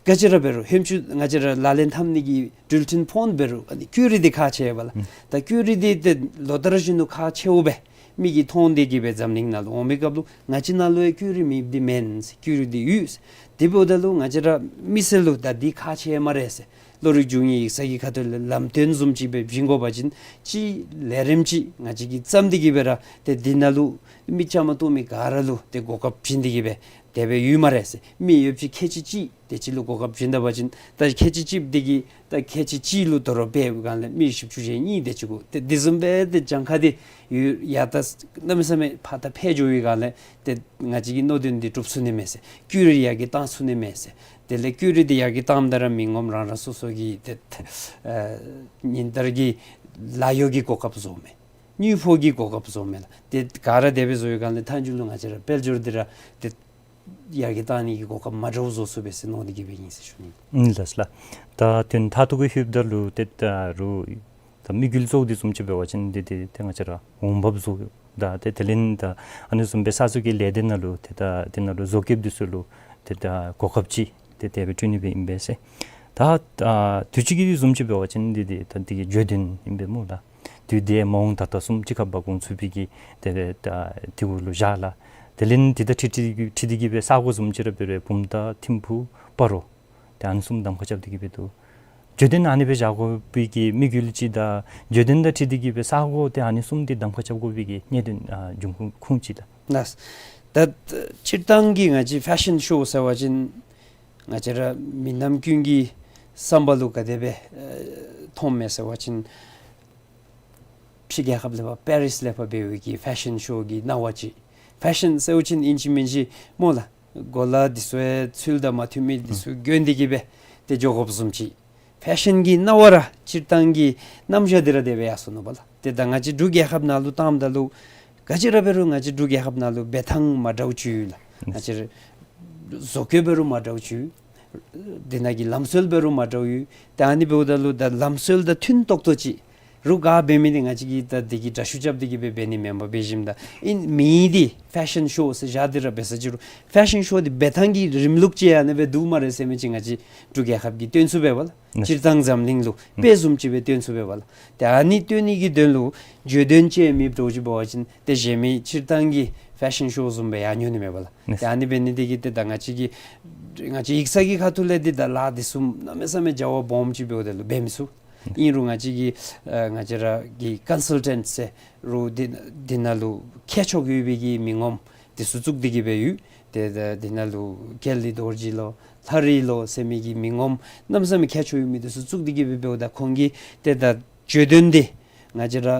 ག་ཅི་ར་འབད་རུང་ཧེམ་ཅུ་ང་བཅས་ར་ལག་ལེན་འཐབ་ནི་གི་འགྲུལ་འཕྲིན་ཕོན་འབད་རུང་ཨ་ནི་བཀོད་རིས་འདི་ཁག་ཆེ་བས་ལགས། ཨུམ། ད་བཀོད་རིས་འདི་ཏེ་ལོ་ལྟར་བཞིན་དུ་ཁག་ཆེཝ་སྦེ་མི་གིས་མཐོང་སྟེ་གི་སྦེ་འཛམ་གླིང་ནང་ལུ་འོང་བའི་སྐབས་ལུ་ང་བཅས་ནང་ལུ་ཡང་བཀོད་རིས་མེདཔ་འདི་མེན། བཀོད་རིས་འདི་ཡོད། དེ་འབདཝ་ད་ལུ་ང་བཅས་ར་མི་སེར་ལུ་ད་འདི་ཁག་ཆེ་སྨ་རེ་ཟེར་བློ་རིག་འབྱུང་ཡི་ཡིག་ཚང་གི་ཁ་ཐུག་ལས་ལམ་སྟོན་བཟུམ་ཅིག་སྦེ་བྱིན་དགོ་པ་ཅིན་ཅིག་ལས་རིམ་ཅིག་ང་བཅས་ཀྱིས་བརྩམས་ཏེ་གི་སྦེ་ར་ཏེ་འདི་ནང་ལུ་མི་བཅའ་མར་གཏོགས་མི་ག་ར་ལུ་ཏེ་གོ་སྐབས་བྱིན་ཏེ་གི་སྦེ་དེ་སྦེ་ཡོད་སྨ་རེ་ཟེར། མི་ཡོདཔ་ཅིག་ཁལ་གཅིག་གཅིག་དེ་ཅིག་ལུ་གོ་སྐབས་བྱིན་ད་པ་ཅིན་ད་ཁལ་གཅིག་གཅིག་འདི་གིས་ད་ཁལ་གཅིག་གཅིག་ལུ་དོ་རུང་འབད་བའི་སྒང་ལས་མི་བཞི་བཅུ་ཞེ་གཉིས་དེ་ཅིག་དགོ། ཏེ་འདི་བཟུམ་སྦེ་ཏེ་གྱངས་ཁ་འདི་ཡོད་ཡར་ད་གནམ་མེད་ས་མེད་ཕར་ད་འཕེལ་འགྱོ་བའི་སྒང་ལས་ཏེ་ང་བཅས་ཀྱི་མནོ་དོན་འདི་འགྲུབ་ཚུགས་ནི་མས་ཟེར། བཀོད་རིས་ཡར་གྱི་བཏང་ཚུགས་ནི་མས་ཟེར། དེ་ལས་བཀོད་རིས་འདི་ཡར་གྱི་བཏངམ་ད་ར་མི་ངོམ་རང་རང་སོ་སོ་གི་ཏེ་ཨ་ཉིན་ལྟར་གྱི་ལཱ་གཡོག་གི་གོ་སྐབས་བཟོཝ་མས། དངུལ་ཕོགས་ཀྱི་གོ་སྐབས་བཟོཝ་མས་ལགས། ཏེ་ག་ར་དེ་སྦེ་བཟོ་བའི་སྒང་ལས་མཐའ་མཇུག་ལུ་ང་བཅས་ར་དཔལ་འབྱོར་འདི་ར་ཏེ་ཡར་གྱི་བཏང་ནི་གི་གོ་སྐབས་མ་འདྲཝ་བཟོ་ཚུགས་པས་ཟེར་མནོ་སྟེ་གི་སྦེ་ཨིན་ཟེར་ཞུ་ནི། ཨིན་ལགས་ལགས། ད་དོན་མཐའ་ཐུག་གི་ལྷོདཔ་ད་ལུ་ཏེ་ད་རུང་ད་དམིགས་ཡུལ་གཙོ་བོ་འདི་བཟུམ་ཅིག་འབད་བ་ཅིན་འདི་འདི་ཏེ་ང་བཅས་ར་འོང་འབབ་བཟོ་ད་ཏེ་དེ་ལས་ད་ཨ་ནི་བཟུམ་སྦེ་ས་ཚུ་གི་ལས་སྡེ་ནང་ལུ་ཏེ་ད་དེ་ནང་ལུ་བཟོ་བཀོདཔ་འདི་ཚུ་ལུ་ཏེ་ད་གོ་སྐབས་ཅིག་ཏེ་དེ་སྦེ་སྤྲོད་ནི་སྦེ་ཨིན་པས་ཟེར། ད་ཨ་དུས་ཅི་གི་བཟུམ་ཅིག་འབད་བ་ཅིན་འདི་འདི་ད་འདི་གི་བརྗོད་དོན་ཨིན་པས་སྨོ་ལགས། དུས་འདི་མ་འོངས་ད་ལྟ་གསུམ་གཅིག་ཁར་འབག་འོང་ཚུགས་པའི་གི་ཏེ་ད་དེ་གུ་ལུ་བཞག་ལགས། དེ་ལས་འདི་ད་ཁྲིད་ཁྲིད་ཁྲིད་དེ་གི་སྦེ་ས་གོ་བཟུམ་ཅིག་ར་འབད་རུང་བུམ་ཐང་ཐིམ་ཕུག་སྤ་རོ་ཏེ་ཨ་ནི་གསུམ་གདམ་ཁ་རྐྱབ་སྟེ་གི་སྦེ་འདུག། བརྗོད་དོན་ཨ་ནི་སྦེ་བཞག་དགོ་པའི་གི་དམིགས་ཡུལ་ཅིག་དང་བརྗོད་དོན་དང་འཁྲིལ་ཏེ་གི་སྦེ་ས་གོ་ཏེ་ཨ་ནི་གསུམ་འདི་གདམ་ཁ་རྐྱབ་དགོ་པའི་གི་གནད་དོན་ཨ་འབྱུང་ཁུངས་ཁུངས་ཅིག་ལགས། ལགས། ད་སྤྱིར་བཏང་གི་ང་བཅས་ཕེ་ཤཱན་ཤོ་ཟེར་བ་ཅིན་ང་བཅས་ར་མི་རྣམས་ཀུན་གྱི་བསམ་པ་ལུ་ག་དེ་སྦེ་ཨེ་མཐོངམ་མས་ཟེར་བ་ཅིན་ཕྱི་རྒྱལ་ཁབ་ལས་ཕར་པེ་རིས་ལས་ཕར་འབད་བའི་གི་ཕེ་ཤཱན་ཤོ་གི་སྣང་བ་ཅིག། ཕེ་ཤཱན་ཟེར་བ་ཅིན་ཨིན་ཅི་མིན་ཅི་སྨོ་ལགས། གོ་ལ་འདི་ཚུ་ཡང་ཚུལ་དང་མ་མཐུན་མི་འདི་ཚུ་གྱོན་ཏེ་གི་སྦེ་ཏེ་འགྱོ་དགོཔ་བཟུམ་ཅིག། ཕེ་ཤཱན་གྱི་སྣང་བ་ར་སྤྱིར་བཏང་གི་རྣམ་གཞག་འདི་ར་དེ་སྦེ་ཡར་སོ་ནུག་པ་ལགས། ཏེ་ད་ང་བཅས་འབྲུག་རྒྱལ་ཁབ་ནང་ལུ་བཏངམ་ད་ལུ་ག་ཅི་ར་འབད་རུང་ང་བཅས་འབྲུག་རྒྱལ་ཁབ་ནང་ལུ་འབད་ཐངས་མ་འདྲཝ་ཅིག་ཡོད་ལགས། ང་བཅས་བཟོ་བཀོད་འབད་རུང་མ་འདྲཝ་ཅིག་ཡོད། དེ་ནང་གི་ལམ་སྲོལ་འབད་རུང་མ་འདྲཝ་ཡོད། ཏེ་ཨ་ནི་འབདཝ་ད་ལུ་ད་ལམ་སྲོལ་དང་མཐུན་ཏོག་ཏོ་ཅིག་ རུ་ག་འབད་མི་འདི་ང་བཅས་ཀྱིས་ད་འདི་གི་དྲག་ཤུགས་རྐྱབ་སྟེ་གི་སྦེ་འབད་ནི་མེན་པར་འབད་ཞིནམ་ད་ཨིན་མི་འདི་ཕེ་ཤཱན་ཤོ་ཟེར་བཞག་སྟེ་ར་འབད་ས་ཅིག་རུང་ཕེ་ཤཱན་ཤོ་འདི་འབད་ཐངས་ཀྱི་རིམ་ལུགས་ཅིག་ཡང་ཨ་ནི་སྦེ་འདུག་སྨ་རེ་ཟེར་མི་ཅིག་ང་བཅས་འབྲུག་རྒྱལ་ཁབ་ཀྱིས་སྟོན་ཚུགས་པས་པ་ལགས། ནི། སྤྱིར་བཏང་འཛམ་གླིང་ལུ་ཨུམ་དཔེ་བཟུམ་ཅིག་སྦེ་སྟོན་ཚུགས་པས་པ་ལགས། ཏེ་ཨ་ནི་སྟོན་ནི་གི་དོན་ལུ་བརྗོད་དོན་ཅིག་མེདཔ་འདྲཝ་ཅིག་འབད་བ་ཅིན་ཏེ་གཞན་མི་སྤྱིར་བཏང་གི་ཕེ་ཤཱན་ཤོ་བཟུམ་སྦེ་ཡར་འགྱོ་ནི་མས་པ་ལགས། ནི། ཏེ་ཨ་ནི་འབད་ནི་འདི་གིས་ཏེ་ད་ང་བཅས་ཀྱི་ང་བཅས་ཡིག་ཚང་གི་ཁ་ཐུག་ལས་འདི་ད་ལཱ་འདི་ཚུ་གནམ་མེད་ས་མེད་རྒྱ་བ་སྦོམ་ཅིག་འབདཝ་ད་ལུ་འབད་མི་ཚུགས། ཨིན་རུང་ང་བཅས་ཀྱི་ཨ་ང་བཅས་ར་གི་ཀོན་སཱལ་ཊེནཊ་ཟེར་རུང་འདི་འདི་ནང་ལུ་མཁས་མཆོག་ཡོད་པའི་གི་མི་ངོམ་འདི་ཚུ་བཙུགས་ཏེ་གི་སྦེ་ཡོད། ཏེ་ད་འདི་ནང་ལུ་ཀེལ་ལི་རྡོ་རྗེ་ལོ་ལྷ་རི་ལོ་ཟེར་མི་གི་མི་ངོམ་གནམ་མེད་ས་མེད་མཁས་མཆོག་ཡོད་མི་འདི་ཚུ་བཙུགས་ཏེ་གི་སྦེ་འབདཝ་ད་ཁོང་གིས་ཏེ་ད་བརྗོད་དོན་འདི་ང་བཅས་ར་ཨ་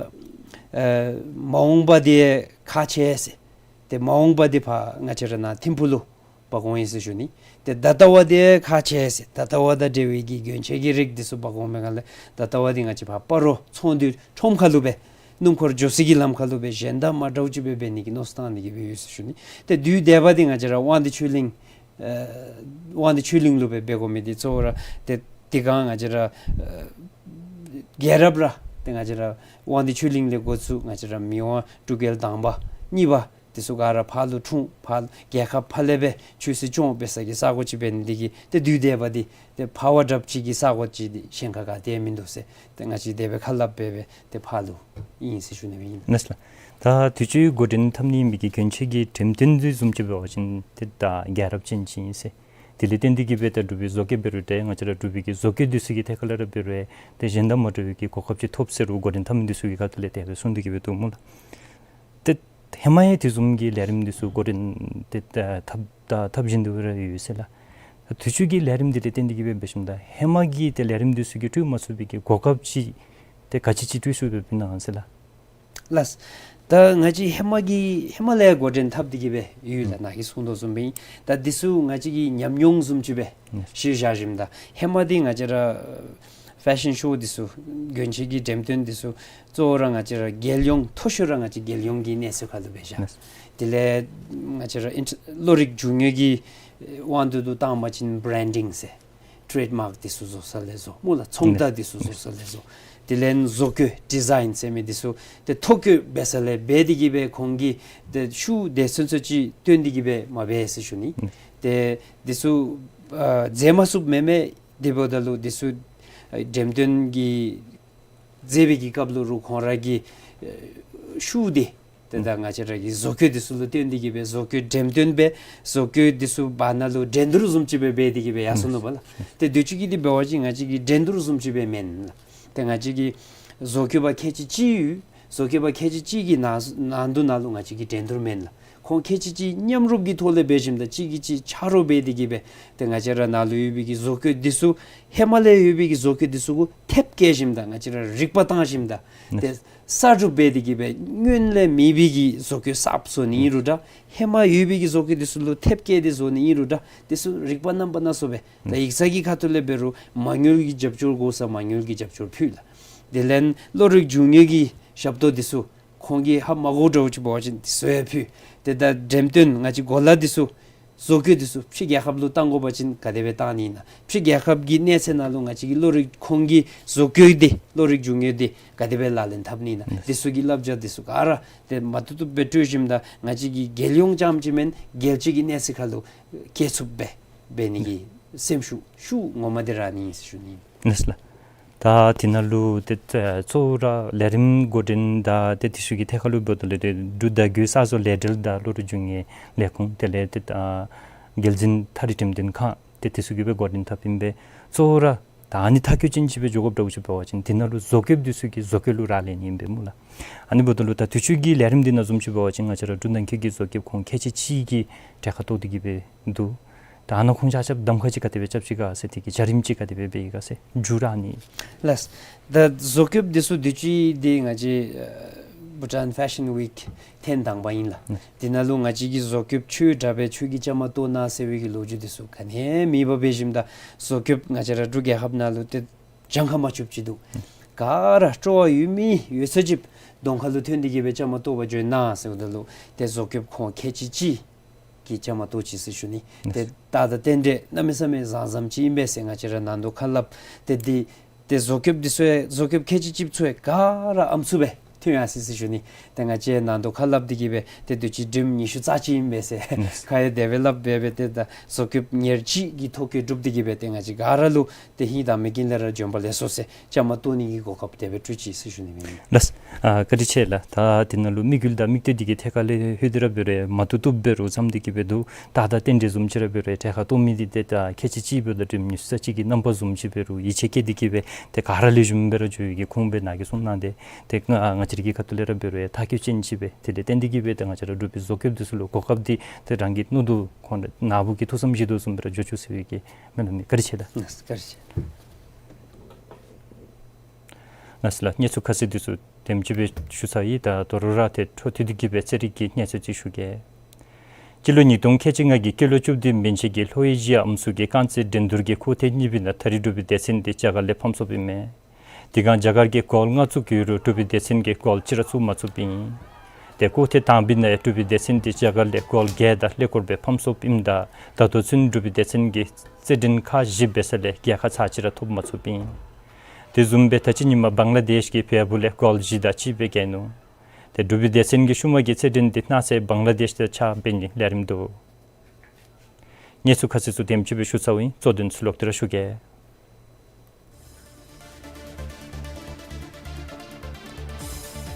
མ་འོངས་པ་འདི་ཁག་ཆེ་ཟེར། ཏེ་མ་འོངས་པ་འདི་ཕར་ང་བཅས་ར་ནཱ་ཐིམ་ཕུག་ལུ་འབག་འོང་ཡི་ཟེར་ཞུ་ནི། ཏེ་ད་ལྟ་བ་འདི་ཁག་ཆེ་ཟེར། ད་ལྟ་བ་དང་འབྲེལ་བའི་གི་གྱོན་ཆས་ཀྱི་རིགས་འདི་ཚུ་འབག་འོང་མི་ག་ལས་ད་ལྟ་བ་འདི་ང་བཅས་ཕར་སྤ་རོ་ཚོང་འདུས་ཁྲོམ་ཁ་ལུ་སྦེ་སྣུམ་འཁོར་འགྱོ་སའི་གི་ལམ་ཁ་ལུ་སྦེ་གཞན་དང་མ་འདྲཝ་ཅིག་སྦེ་འབད་ནི་གི་མནོ་བསམ་བཏང་ནི་གི་སྦེ་ཡོད་ཟེར་ཞུ་ནི། ཏེ་དུས་འདས་པ་འདི་ང་བཅས་ར་དབང་འདུས་ཆོས་གླིང་ཨ་དབང་འདུས་ཆོས་གླིང་ལུ་སྦེ་འབད་དགོ་མི་འདི་གཙོ་བོ་ར་ཏེ་དེ་སྒང་ང་བཅས་ར་ཨ་རྒྱལ་རབས་ར་ཏེ་ང་བཅས་ར་དབང་འདུས་ཆོས་གླིང་ལས་འགོ་བཙུགས་ང་བཅས་ར་མི་དབང་འབྲུག་རྒྱལ་དང་པ་གཉིས་པ་འདི་ཚུ་ག་ར་ཕར་ལུ་འཁྲུངས་ཕར་རྒྱལ་ཁབ་ཕར་ལས་སྦེ་ཆོས་སྲིད་སྐྱོང་འབད་ས་གི་ས་གོ་ཅིག་འབད་ནི་འདི་གིས་ཏེ་དུས་འདས་པ་འདི་ཏེ་ཕར་བ་དྲགཔ་ཅིག་གི་ས་གོ་ཅིག་འདི་གཞན་ཁར་ག་ཏེ་ཡང་མིན་འདུག་ཟེར་ཏེ་ང་བཅས་དེ་སྦེ་ཁ་སླབ་སྦེ་སྦེ་ཏེ་ཕར་ལུ་ཨིན་ཟེར་ཞུ་ནི་སྦེ་ཨིན། ལགས་ལགས། ད་དུས་ཅི་འགོ་འདྲེན་འཐབ་ནི་མི་གི་གྱོན་ཆས་ཀྱི་འགྲེམས་སྟོན་འདི་བཟུམ་ཅིག་འབད་བ་ཅིན་ཏེ་ད་རྒྱལ་རབས་ཅན་ཅིག་ཨིན་ཟེར། དེ་ལས་བརྟེན་ཏེ་གི་སྦེ་ད་འབྲུག་པའི་བཟོ་བཀོད་འབད་རུང་ཏེ་ང་བཅས་ར་འབྲུག་པའི་གི་བཟོ་བཀོད་འདི་ཚུ་གི་ཐད་ཁ་ལས་ར་འབད་རུང་ཏེ་གཞན་དང་མ་འདྲ་བའི་གི་གོ་སྐབས་ཅིག་ཐོབ་ཟེར་རུང་འགོ་འདྲེན་འཐབ་མི་འདི་ཚུ་གི་ཁ་ཐུག་ལས་དེ་སྦེ་གསུངས་ཏེ་གི་སྦེ་འདུག་སྨོ་ལགས། ཏེ་ཧེ་མ་ཡང་དེ་བཟུམ་གྱི་ལས་རིམ་འདི་ཚུ་འགོ་འདྲེན་ཏེ་ད་འཐབ་ད་འཐབ་བཞིན་དུ་ར་ཡོད་ཟེར་ལགས། ད་དུས་ཅི་གི་ལས་རིམ་འདི་ལས་བརྟེན་ཏེ་གི་སྦེ་འབད་ཞིནམ་ད་ཧེ་མ་གི་ཏེ་ལས་རིམ་འདི་ཚུ་གིས་སྤྲོད་མ་ཚུགས་པའི་གི་གོ་སྐབས་ཅིག་ཏེ་ག་ཅི་ཅིག་སྤྲོད་ཚུགས་པའི་ཕུལ་གནང་ཟེར་ལགས། ལགས། ད་ང་བཅས་ཧེ་མ་གི་ཧེ་མ་ལས་འགོ་འདྲེན་འཐབ་སྟེ་གི་སྦེ་ཡོད་ལགས། ཨུམ་ནཱ་གིས་གསུངས་དོ་བཟུམ་སྦེ་ཨིན། ད་འདི་ཚུ་ང་བཅས་ཀྱི་ཉམས་མྱོང་བཟུམ་ཅིག་སྦེ་ཨུམ་ཞུ་བཞག་ཞིནམ་ད་ཧེ་མ་འདི་ང་བཅས་ར་ཕེ་ཤཱན་ཤོ་འདི་ཚུ་གྱོན་ཆས་ཀྱི་འགྲེམས་སྟོན་འདི་ཚུ་གཙོ་བོ་ར་ང་བཅས་ར་རྒྱལ་ཡོངས་མཐོ་ཤོས་ར་ང་བཅས་རྒྱལ་ཡོངས་ཀྱི་གནས་ཚད་ཁར་ལུ་སྦེ་བཞག། ཨུམ་དེ་ལས་ང་བཅས་ར་ཨིན་བློ་རིག་རྒྱུ་དངོས་ཀྱི་དབང་དུ་དུ་བཏང་བ་ཅིན་བི་རེན་ཌིང་ཟེར་ཊེཌ་མཱཀ་འདི་ཚུ་བཟོ་ས་ལས་བཟོ་སྨོ་ལགས། ཚོང་རྟགས་འདི་ཚུ་བཟོ་ས་ལས་བཟོ། དེ་ལས་བཟོ་བཀོད་ཌི་ཛའིན་ཟེར་མི་འདི་ཚུ་ཏེ་ཐོ་བཀོད་འབད་ས་ལས་འབད་དེ་གི་སྦེ་ཁོང་གིས་ཏེ་ཤུགས་དེ་ཚུན་ཚོད་ཅིག་བཏོན་ཏེ་གི་སྦེ་མ་འབད་ཟེར་ཞུ་ནི། ཏེ་འདི་ཚུ་ཨ་མཛད་མ་ཚུགསཔ་མེན་མས། དེ་འབདཝ་ད་ལུ་འདི་ཚུ་ཨ་འགྲེམས་སྟོན་གྱི་མཛད་པའི་གི་སྐབས་ལུ་རུང་ཁོང་ར་གི་ཨེ་ཤུགས་འདི་ཏེ་ད་ང་བཅས་ར་གི་བཟོ་བཀོད་འདི་ཚུ་ལུ་བརྟེན་ཏེ་གི་སྦེ་བཟོ་བཀོད་འགྲེམས་སྟོན་འབད། བཟོ་བཀོད་འདི་ཚུ་བར་ན་ལུ་འགྲན་བསྡུར་བཟུམ་ཅིག་སྦེ་འབད་དེ་གི་སྦེ་ཡར་སོ་ནུག་པ་ལགས། ཏེ་དུས་ཅི་གི་འདི་འབད་བ་ཅིན་ང་བཅས་ཀྱི་འགྲན་བསྡུར་བཟུམ་ཅིག་སྦེ་མེན་ལགས། ཏེ་ང་བཅས་ཀྱི་བཟོ་བཀོད་པ་ཁལ་གཅིག་གཅིག་ཡོད། བཟོ་བཀོད་པ་ཁལ་གཅིག་གཅིག་གི་ནང་ནང་དུ་ནང་ལུ་ང་བཅས་ཀྱི་འགྲན་བསྡུར་མེན་ལགས། ཁོང་ཁལ་གཅིག་གཅིག་མཉམ་རུབ་ཀྱི་ཐོག་ལས་འབད་ཞིནམ་ད་གཅིག་གིས་གཅིག་ཆ་རོགས་འབད་དེ་གི་སྦེ་ཏེ་ང་བཅས་ར་ནང་ལུ་ཡོད་པའི་གི་བཟོ་བཀོད་འདི་ཚུ་ཧེ་མ་ལས་ཡོད་པའི་གི་བཟོ་བཀོད་འདི་ཚུ་གུ་ཐེབས་བཀལ་ཞིནམ་ད་ང་བཅས་ར་རིག་པ་བཏང་ཞིནམ་ད་ཏེ་གསར་སྒྲུབ་འབད་དེ་གི་སྦེ་སྔོན་ལས་མེད་པའི་གི་བཟོ་བཀོད་གསརཔ་བཟོ་ནི་ཨིན་རུང་འདྲ། ཧེ་མ་ཡོད་པའི་གི་བཟོ་བཀོད་འདི་ཚུ་ལུ་ཐེབས་བཀལ་ཏེ་བཟོ་ནི་ཨིན་རུང་འདྲ། འདི་ཚུ་རིག་པ་རྣམ་པ་སྣ་ཚོགས་སྦེ་ད་ཡིག་ཚང་གི་ཁ་ཐུག་ལས་འབད་རུང་མ་དངུལ་གྱི་རྒྱབ་སྐྱོར་དགོ་ས་མ་དངུལ་གྱི་རྒྱབ་སྐྱོར་ཕུལ་ལགས། དེ་ལས་བློ་རིག་རྒྱུ་དངོས་ཀྱི་ཞབས་ཏོག་འདི་ཚུ་ཁོང་གིས་ཧ་མ་གོ་འདྲཝ་ཅིག་འབད་བ་ཅིན་འདི་ཚུ་ཡང་ཕུལ། ཏེ་ད་འགྲེམས་སྟོན་ང་བཅས་གོ་ལ་འདི་ཚུ་བཟོ་བཀོད་འདི་ཚུ་ཕྱི་རྒྱལ་ཁབ་ལུ་བཏང་དགོ་པ་ཅིན་ག་དེ་སྦེ་བཏང་ནི་ཨིན་ན། ཕྱི་རྒྱལ་ཁབ་ཀྱི་གནས་ཚད་ནང་ལུ་ང་བཅས་ཀྱི་བློ་རིག་ཁོང་གི་བཟོ་བཀོད་འདི་བློ་རིག་རྒྱུ་དངོས་འདི་ག་དེ་སྦེ་ལག་ལེན་འཐབ་ནི་ཨིན་ན། འདི་ཚུ་གི་བསླབ་བྱ་འདི་ཚུ་ག་ར་ཏེ་མ་བཏུབ་བཏུབ་སྦེ་སྤྲོད་ཞིནམ་ད་ང་བཅས་ཀྱི་རྒྱལ་ཡོངས་རྐྱངམ་ཅིག་མེན་རྒྱལ་སྤྱི་གི་གནས་ཚད་ཁར་ལུ་བཀལ་ཚུགསཔ་སྦེ་འབད་ནི་གི་སེམས་ཤུགས་ཤུགས་ངོ་མ་འདི་ར་ཨ་ནི་ཨིན་ཟེར་ཞུ་ནི་ཨིན། ལགས་ལགས། ད་དེ་ནང་ལུ་ཏེ་གཙོ་བོ་ར་ལས་རིམ་འགོ་འདྲེན་དང་ཏེ་འདི་ཚུ་གི་ཐད་ཁར་ལུ་འབདཝ་ད་ལུ་ཏེ་འབྲུག་དར་རྒྱས་གསར་བཟོ་ལས་འབྲེལ་དང་བློ་རིག་རྒྱུ་དངོས་ལས་ཁུངས་དེ་ལས་ཏེ་ཨ་རྒྱལ་འཛིན་ཐག་རིང་འགྲེམས་སྟོན་ཁང་ཏེ་འདི་ཚུ་གིས་སྦེ་འགོ་འདྲེན་འཐབ་ཨིན་པས། གཙོ་བོ་ར་ད་ཨ་ནི་མཐའ་འཁྱོལ་ཅན་ཅིག་སྦེ་འགྱོ་དགོཔ་འདྲཝ་ཅིག་འབད་བ་ཅིན་དེ་ནང་ལུ་བཟོ་བཀོདཔ་འདི་ཚུ་གིས་བཟོ་བཀོད་ལུ་རག་ལས་ནི་ཨིན་པས་སྨོ་ལགས། ཨ་ནི་འབདཝ་ད་ལུ་ད་དུས་ཅི་གི་ལས་རིམ་འདི་ནང་བཟུམ་ཅིག་འབད་བ་ཅིན་ང་བཅས་ར་འབྲུག་ནང་འཁོད་ཀྱི་བཟོ་བཀོདཔ་ཁོང་ཁལ་གཅིག་གཅིག་གིས་གྲལ་ཁར་གཏོགས་ཏེ་གི་སྦེ་འདུག། ད་ཨ་ནཱ་ཁོང་ཆ་ཁྱབ་གདམ་ཁ་ཅིག་ག་དེ་སྦེ་རྐྱབ་ཅི་ག་ཟེར་དེ་གི་བྱ་རིམ་ཅིག་ག་དེ་སྦེ་འབད་ཡི་ག་ཟེར་མཇུག་ར་ཨ་ནི། ལགས། ད་བཟོ་བཀོདཔ་འདི་ཚུ་དུས་ཅི་འདི་ང་བཅས་ཨ་Bhutan Fashion Week ཐེངས་དང་པ་ཨིན་ལགས། ཨུམ། འདི་ནང་ལུ་ང་བཅས་ཀྱི་བཟོ་བཀོདཔ་ཁྱོད་དྲག་པས་ཁྱོད་ཀྱི་བཅའ་མར་གཏོགས་གནང་ཟེར་བའི་གི་ལོ་རྒྱུས་འདི་ཚུ་ག་ནི་མེད་པར་འབད་ཞིནམ་ད་བཟོ་བཀོདཔ་ང་བཅས་ར་འབྲུག་རྒྱལ་ཁབ་ནང་ལུ་ཏེ་གྱངས་ཁ་མ་ཆོདཔ་ཅིག་འདུག། ཨུམ། ག་ར་སྤྲོ་བ་ཡོད་མི་ཡོད་ཚད་ཅིག་གདོང་ཁ་ལུ་ཐོན་ཏེ་གི་སྦེ་བཅའ་མར་གཏོགས་པར་འགྱོ་གནང་ཟེརཝ་ད་ལུ་ཏེ་བཟོ་བཀོདཔ་ཁོང་ཁལ་གཅིག་གཅིག་གིས་བཅའ་མར་གཏོགས་ཅི་ཟེར་ཞུ་ནི། ཨུམ། ཏེ་ད་ད་རྟེན་འབྲེལ་གནམ་མེད་ས་མེད་བཟང་བཟངམ་ཅིག་ཨིན་པས་ཟེར་ང་བཅས་ར་ནང་དུ་ཁ་སླབ། ཏེ་འདི་ ཏེ་བཟོ་བཀོདཔ་འདི་ཚུ་ཡང་བཟོ་བཀོད་ཁལ་གཅིག་ཅིག་ཚུ་ཡང་ག་ར་ཨམ་སྲུ་སྦེ་ཐོན་ཡར་སོ་ཡི་ཟེར་ཞུ་ནི། ཏེ་ང་བཅས་ནང་དོག་ཁར་སླབ་སྟེ་གི་སྦེ་ཏེ་དུས་ཅི་སྒྲིམ་ཉི་ཤུ་རྩ་གཅིག་ཨིན་པས་ཟེར། ཨིན། ཁ་ཡང་དེ་སྦེ་སླབ་སྦེ་སྦེ་ཏེ་ད་བཟོ་བཀོདཔ་ཉེར་གཅིག་གི་ཐོ་བཀོད་གྲུབ་སྟེ་གི་སྦེ་ཏེ་ང་བཅས་ག་ར་ལུ་ཏེ་ཧིང་དང་མི་སྐྱིད་ལས་ར་འབྱོན་པ་ལེགས་སོ་ཟེར་བཅའ་མར་གཏོགས་ནི་གི་གོ་སྐབས་དེ་སྦེ་སྤྲོད་ཅི་ཟེར་ཞུ་ནི་ཨིན། ལགས། ཨ་བཀའ་དྲིན་ཆེ་ལགས། ད་དེ་ནང་ལུ་དམིགས་ཡུལ་དང་དམིགས་གཏད་འདི་གིས་ཐད་ཀར་ལས་ལྷོད་དེ་ར་འབད་རུང་མ་བཏུབ་བཏུབ་འབད་རུང་བཟུམ་འདི་གིས་སྦེ་འདུག། ད་ད་རྟེན་འབྲེལ་བཟུམ་ཅིག་ར་འབད་རུང་གྲལ་ཁར་གཏོགས་མི་འདི་ཏེ་ད་ཁལ་གཅིག་གཅིག་འབདཝ་ད་སྒྲིམ་ཉི་ཤུ་རྩ་གཅིག་གི་རྣམ་པ་བཟུམ་ཅིག་འབད་རུང་ཡིད་ཆེས་བསྐྱེད་དེ་གི་སྦེ་ཏེ་ག་ར་ལེགས་ཤོམ་སྦེ་ར་འགྱོ་ཡི་གི་ཁུངས་སྦེ་ནཱ་གིས་གསུངས་གནང་སྟེ། ཏེ་ང་ང་བཅས་ར་གི་ཁ་ཐུག་ལས་ར་འབད་རུང་ཡང་ཐག་གཅོད་ཅན་ཅིག་སྦེ་དེ་ལས་བརྟེན་ཏེ་གི་སྦེ་ཏེ་ང་བཅས་ར་འབྲུག་པའི་བཟོ་བཀོདཔ་འདི་ཚུ་ལུ་གོ་སྐབས་འདི་ཏེ་རང་གི་སྣུར་དུ་ཁོང་ར་ནཱ་བུ་གི་ཐུགས་བསམ་བཞེས་དོ་བཟུམ་སྦེ་ར་འགྱོ་བཅུག་ཟེར་བའི་གི་སྨོན་ལམ་ཨིན། བཀའ་དྲིན་ཆེ་ལགས། ལགས། བཀའ་དྲིན་ཆེ། ལགས་སོ་ལགས། གནས་ཚུལ་ཁ་གསལ་འདི་ཚུ་དེམ་ཅིག་སྦེ་ཞུ་ཚར་ཡི། ད་དོ་རུང་ར་ཏེ་འཕྲོ་མཐུད་དེ་གི་སྦེ་རྩེད་རིགས་ཀྱི་གནས་ཚུལ་ཅིག་ཞུ་གེ། སྤྱི་ལོ་ཉིས་སྟོང་ཁལ་གཅིག་ལྔ་གི་སྐྱེས་ལོ་བཅུ་བདུན་མན་ཆད་ཀྱི་ལྷོ་ཨེ་ཤི་ཡ་ཨམ་སྲུ་གི་རྐང་རྩེད་འགྲན་བསྡུར་གྱི་ཁོག་ཐེག་གཉིས་པའི་ནང་ད་རིས་འབྲུག་པའི་སྡེ་ཚན་འདི་རྒྱ་གར་ལས་ཕམ་སོཔ་ཨིན་མས། དེ་སྒང་རྒྱ་གར་གྱིས་གོལ་ལྔ་བཙུགས་ཡོད་རུང་འབྲུག་པའི་སྡེ་ཚན་གྱིས་གོལ་གཅིག་ར་བཙུགས་མ་ཚུགསཔ་ཨིན། ཏེ་ཁོག་ཐེག་དང་པའི་ནང་ཡང་འབྲུག་པའི་སྡེ་ཚན་འདི་རྒྱ་གར་ལས་གོལ་བརྒྱད་དང་ཀླད་ཀོར་སྦེ་ཕམ་སོཔ་ཨིནམ་ད་ད་ལྟོ་ཚུན་འབྲུག་པའི་སྡེ་ཚན་གྱིས་རྩེད་འགྲན་ཁག་བཞི་འབད་ས་ལས་རྒྱལ་ཁ་ཚར་གཅིག་ར་ཐོབ་མ་ཚུགསཔ་ཨིན། དེ་བཟུམ་སྦེ་ད་ཅི་ཉིནམ་བང་ལ་དེཤ་གིས་བལ་པོ་ལས་གོལ་བཞི་དང་གཅིག་སྦེ་རྒྱལ་ནུག། ཏེ་འབྲུག་པའི་སྡེ་ཚན་གྱི་ཤུལ་མ་གི་རྩེད་འགྲན་འདི་གནངས་ཚེ་བང་ལ་དེཤ་དང་གཅིག་ཁར་འབད་ནིའི་ལས་རིམ་འདུག། གནས་ཚུལ་ཁ་གསལ་ཚུ་དེམ་ཅིག་སྦེ་ཞུ་ཚརཝ་ཨིན། གཙོ་དོན་ཚུ་ལོག་སྟེ་ར་ཞུ་གེ།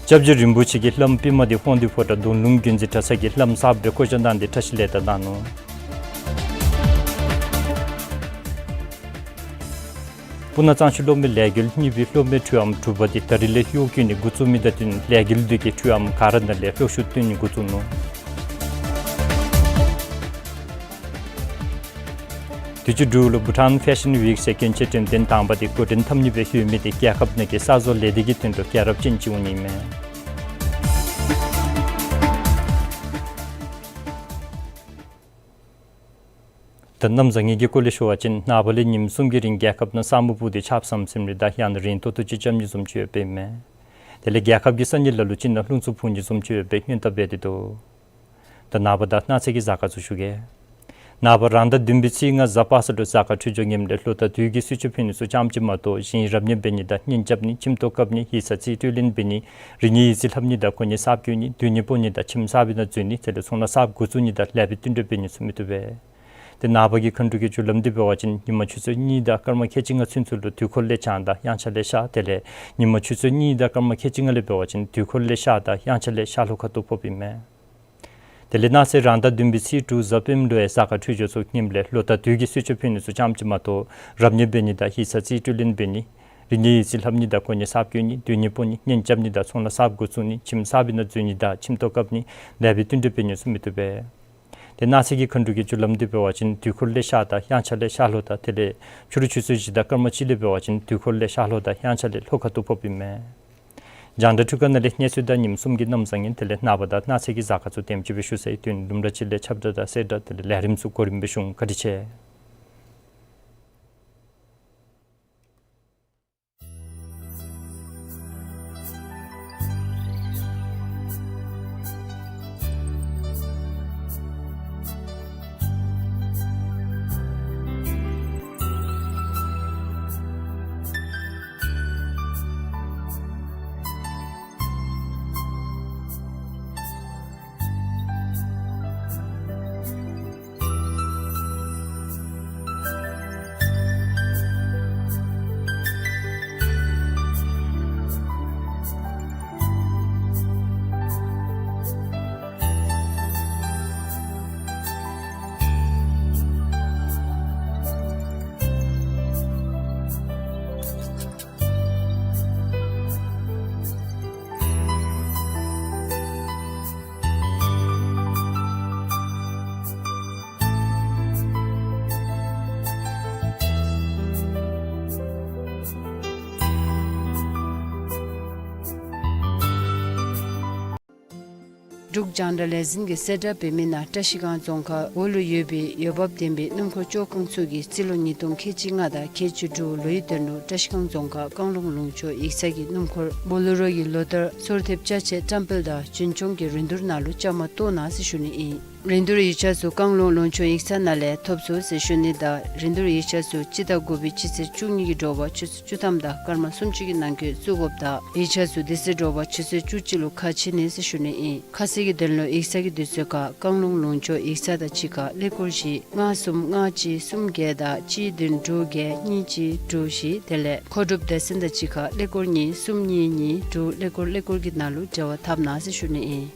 སྐྱབས་རྗེ་རིན་པོ་ཆེ་གིས་བླམ་པདྨ་སྟེང་དཔོན་འདུས་ཕོ་བྲང་མདུན་ལུང་དགོན་རྩེ་གྲྭ་ཚང་གི་བླམ་གསརཔ་སྦེ་བསྐོ་བཞག་གནང་སྟེ་བཀྲིས་ལེགས་དར་གནང་ནུག། སྤུ་ན་གཙང་ཆུ་གློག་མེ་ལས་འགུལ་གཉིས་པའི་གློག་མེ་འཕྲུལ་ཨམ་དྲུག་པ་འདི་ད་རིས་ལས་གཡོག་བཀོལ་ནི་འགོ་བཙུགས་མི་དང་བསྟུན་ལས་འགུལ་འདི་གི་འཕྲུལ་ཨམ་ག་ར་ནང་ལས་གློག་ཤུགས་བཏོན་ནི་འགོ་བཙུགས་ནུག། དུས་ཅི་འབྲུག་ལུ་བྷུ་ཊཱན་ཕེ་ཤཱན་ཝིཀ་ཟེར་གྱོན་ཆས་འགྲེམས་སྟོན་དང་པ་འདི་འགོ་འདྲེན་འཐབ་ནི་སྦེ་ཡོད་མི་འདི་རྒྱལ་ཁབ་ནང་གི་གསར་བཟོ་ལས་སྡེ་གི་དོན་ལུ་རྒྱལ་རབས་ཅན་ཅིག་འོང་ནི་མས། ད་གནམ་བཟང་ངན་གྱི་སྐོར་ལས་ཞུ་བ་ཅིན་ནངས་པ་ལས་ཉིནམ་གསུམ་གྱི་རིང་རྒྱལ་ཁབ་ནང་ས་སྨུག་སྤུབས་ཏེ་ཆརཔ་ཟམ་ཟིམ་རེ་དང་ཡང་ན་རེན་ཏོག་ཏོ་ཅིག་རྐྱབ་ནི་བཟུམ་ཅིག་ཡོདཔ་ཨིན་མས། དེ་ལས་རྒྱལ་ཁབ་ཀྱི་ས་གནས་ལ་ལུ་ཅིག་ནང་རླུང་འཚུབ་འཕུ་ནི་བཟུམ་ཅིག་ཡོད་པའི་སྔོན་བརྡ་འབད་དེ་འདུག། ད་ནངས་པ་དང་གནངས་ཚེ་གི་གཟའ་སྐར་ཚུ་ཞུ་གེ། ནངས་པ་རང་ཟླ་བདུན་པའི་ཚེས་ལྔ་གཟའ་པ་སངས་ལུ་གཟའ་སྐར་འཕྲོད་སྦྱོར་ངནམ་ལས་ལོ་དང་དུས་ཀྱི་གསོལ་མཆོད་ཕུལ་ནི་ཚུ་ཙམ་ཅིག་མ་གཏོགས་གཞན་རབ་གནས་འབད་ནི་དང་གཉེན་རྐྱབ་ནི་ཁྱིམ་ཐོག་བཀབ་ནི་ཡིག་ཚང་རྩིས་སྤྲོད་ལེན་འབད་ནི་རིག་གནས་ཡིག་རྩིས་ལྷབ་ནི་དང་གོ་གནས་གསརཔ་བསྐོ་ནི་སྡོད་གནས་སྤོ་ནི་དང་ཁྱིམ་གསར་པའི་ནང་འཛུལ་ནི་དེ་ལས་ཚོང་ལཱ་གསརཔ་འགོ་བཙུགས་ནི་དང་ལེགས་པའི་བསྟུན་གྲོས་འབད་ནི་ཚུ་མི་བཏུབ་པས། ཏེ་ནངས་པ་གི་མཁའ་འགྲོ་གི་རྒྱུ་ལམ་འདི་འབད་བ་ཅིན་ཉིན་མ་ཆུ་ཚོད་གཉིས་དང་སྐར་མ་ཁལ་གཅིག་ལྔ་ཚུན་ཚོད་ལུ་དུས་འཁོར་ལས་བྱང་དང་དབྱངས་འཆར་ལས་ཤར། དེ་ལས་ཉིན་མ་ཆུ་ཚོད་གཉིས་དང་སྐར་མ་ཁལ་གཅིག་ལྔ་ལས་འབད་བ་ཅིན་དུས་འཁོར་ལས་ཤར་དང་དབྱངས་འཆར་ལས་ཤར་ལྷོ་ཁ་ཐུག་ཕོགཔ་ཨིན་མས། དེ་ལས་གནངས་ཚེ་རང་ཟླ་བདུན་པའི་ཚེས་དྲུག་གཟའ་སྤེནམ་ལུ་ཡང་གཟའ་སྐར་འཕྲོད་སྦྱོར་ཚུ་ངནམ་ལས་ལོ་དང་དུས་ཀྱི་གསོལ་མཆོད་ཕུལ་ནི་ཚུ་ཙམ་ཅིག་མ་གཏོགས་རབ་གནས་འབད་ནི་དང་ཡིག་ཚང་རྩིས་སྤྲོད་ལེན་འབད་ནི་རིག་གནས་ཡིག་རྩིས་ལྷབ་ནི་དང་གོ་གནས་གསརཔ་བསྐོ་ནི་སྡོད་གནས་སྤོ་ནི་གཉེན་རྐྱབ་ནི་དང་ཚོང་ལཱ་གསརཔ་འགོ་བཙུགས་ནི་ཁྱིམ་གསར་པའི་ནང་འཛུལ་ནི་དང་ཁྱིམ་ཐོག་བཀབ་ནི་ལེགས་པའི་བསྟུན་གྲོས་འབད་ནི་ཚུ་མི་བཏུབ་པས། ཏེ་གནངས་ཚེ་གི་མཁའ་འགྲོ་གི་རྒྱུ་ལམ་འདི་འབད་བ་ཅིན་དུས་འཁོར་ལས་ཤར་དང་དབྱངས་འཆར་ལས་ཤར་ལྷོ་དང་དེ་ལས་ཕྱི་རུ་ཆུ་ཚོད་བཞི་དང་སྐར་མ་གཅིག་ལས་འབད་བ་ཅིན་དུས་འཁོར་ལས་ཤར་ལྷོ་དང་དབྱངས་འཆར་ལས་ལྷོ་ཁ་ཐུག་ཕོགཔ་ཨིན་མས། རྒྱང་བསྒྲགས་འཕྲུལ་ཁང་ནང་ལས་གནས་ཚུལ་དང་ཉིནམ་གསུམ་གྱི་གནམ་བཟང་ངན་དེ་ལས་ནངས་པ་དང་གནངས་ཚེ་གི་གཟའ་སྐར་ཚུ་དེམ་ཅིག་སྦེ་ཞུ་ཚར་ཡི། དོན་ལུང་དྲངས་ཅིག་ལས་ཁྱབ་བསྒྲགས་དང་གསལ་བསྒྲགས་དེ་ལས་ལས་རིམ་ཚུ་གོ་རིམ་སྦེ་ཞུ་འོང་། བཀའ་དྲིན་ཆེ། འབྲུག་རྒྱང་བསྒྲགས་ལས་འཛིན་གྱིས་གསལ་བསྒྲགས་འབད་མི་ནང་བཀྲིས་སྒང་རྫོང་ཁག་འོག་ལུ་ཡོད་པའི་འོས་འབབ་ལྡན་པའི་སྣུམ་འཁོར་བཅོ་ཁང་ཚུ་གིས་རྩིས་ལོ་ཉིས་སྟོང་ཁལ་གཅིག་ལྔ་དང་ཁལ་གཅིག་དྲུག་ལོའི་དོན་ལུ་བཀྲིས་སྒང་རྫོང་ཁག་བཀང་ལུང་ལུང་ཕྱོགས་ཡིག་ཚང་གི་སྣུམ་འཁོར་བོ་ལེ་རོ་གི་ལོ་ལྟར་སོར་ཐེབས་ཅ་ཆས་བཀྲམ་སྤེལ་དང་རྒྱུན་སྐྱོང་གི་རིན་བསྡུར་ནང་ལུ་བཅའ་མར་གཏོགས་གནང་ཟེར་ཞུ་ནི་ཨིན། རིན་བསྡུར་ཡིག་ཆ་ཚུ་བཀང་ལུང་ལུང་ཕྱོགས་ཡིག་ཚང་ནང་ལས་ཐོབ་ཚུགས་ཟེར་ཞུ་ནི་དང་རིན་བསྡུར་ཡིག་ཆ་ཚུ་སྤྱི་ཟླ་དགུ་པའི་སྤྱི་ཚེས་བཅུ་གཉིས་ཀྱི་དྲོ་པ་ཆུ་ཚོད་བཅུ་ཐམ་དང་སྐར་མ་སུམ་ཅུ་གི་ནང་འཁོད་བཙུགས་དགོཔ་དང་ཡིག་ཆ་ཚུ་དེ་ཚེ་དྲོ་པ་ཆུ་ཚོད་བཅུ་གཅིག་ལུ་ཁ་ཕྱེ་ནི་ཟེར་ཞུ་ནི་ཨིན། ཁ་གསལ་གྱི་དོན་ལུ་ཡིག་ཚང་གི་དུས་ཚོད་ཁར་བཀང་ལུང་ལུང་ཕྱོགས་ཡིག་ཚང་དང་གཅིག་ཁར་ཀླད་ཀོར་བཞི་ལྔ་གསུམ་ལྔ་གཅིག་གསུམ་བརྒྱད་དང་གཅིག་བདུན་དྲུག་བརྒྱད་གཉིས་གཅིག་དྲུག་བཞི་དེ་ལས་མཁོ་སྒྲུབ་སྡེ་ཚན་དང་གཅིག་ཁར་ཀླད་ཀོར་གཉིས་གསུམ་གཉིས་གཉིས་དྲུག་ཀླད་ཀོར་ཀླད་ཀོར་གྱི་ནང་ལུ་འབྲེལ་བ་འཐབ་གནང་ཟེར་ཞུ་ནི་ཨིན།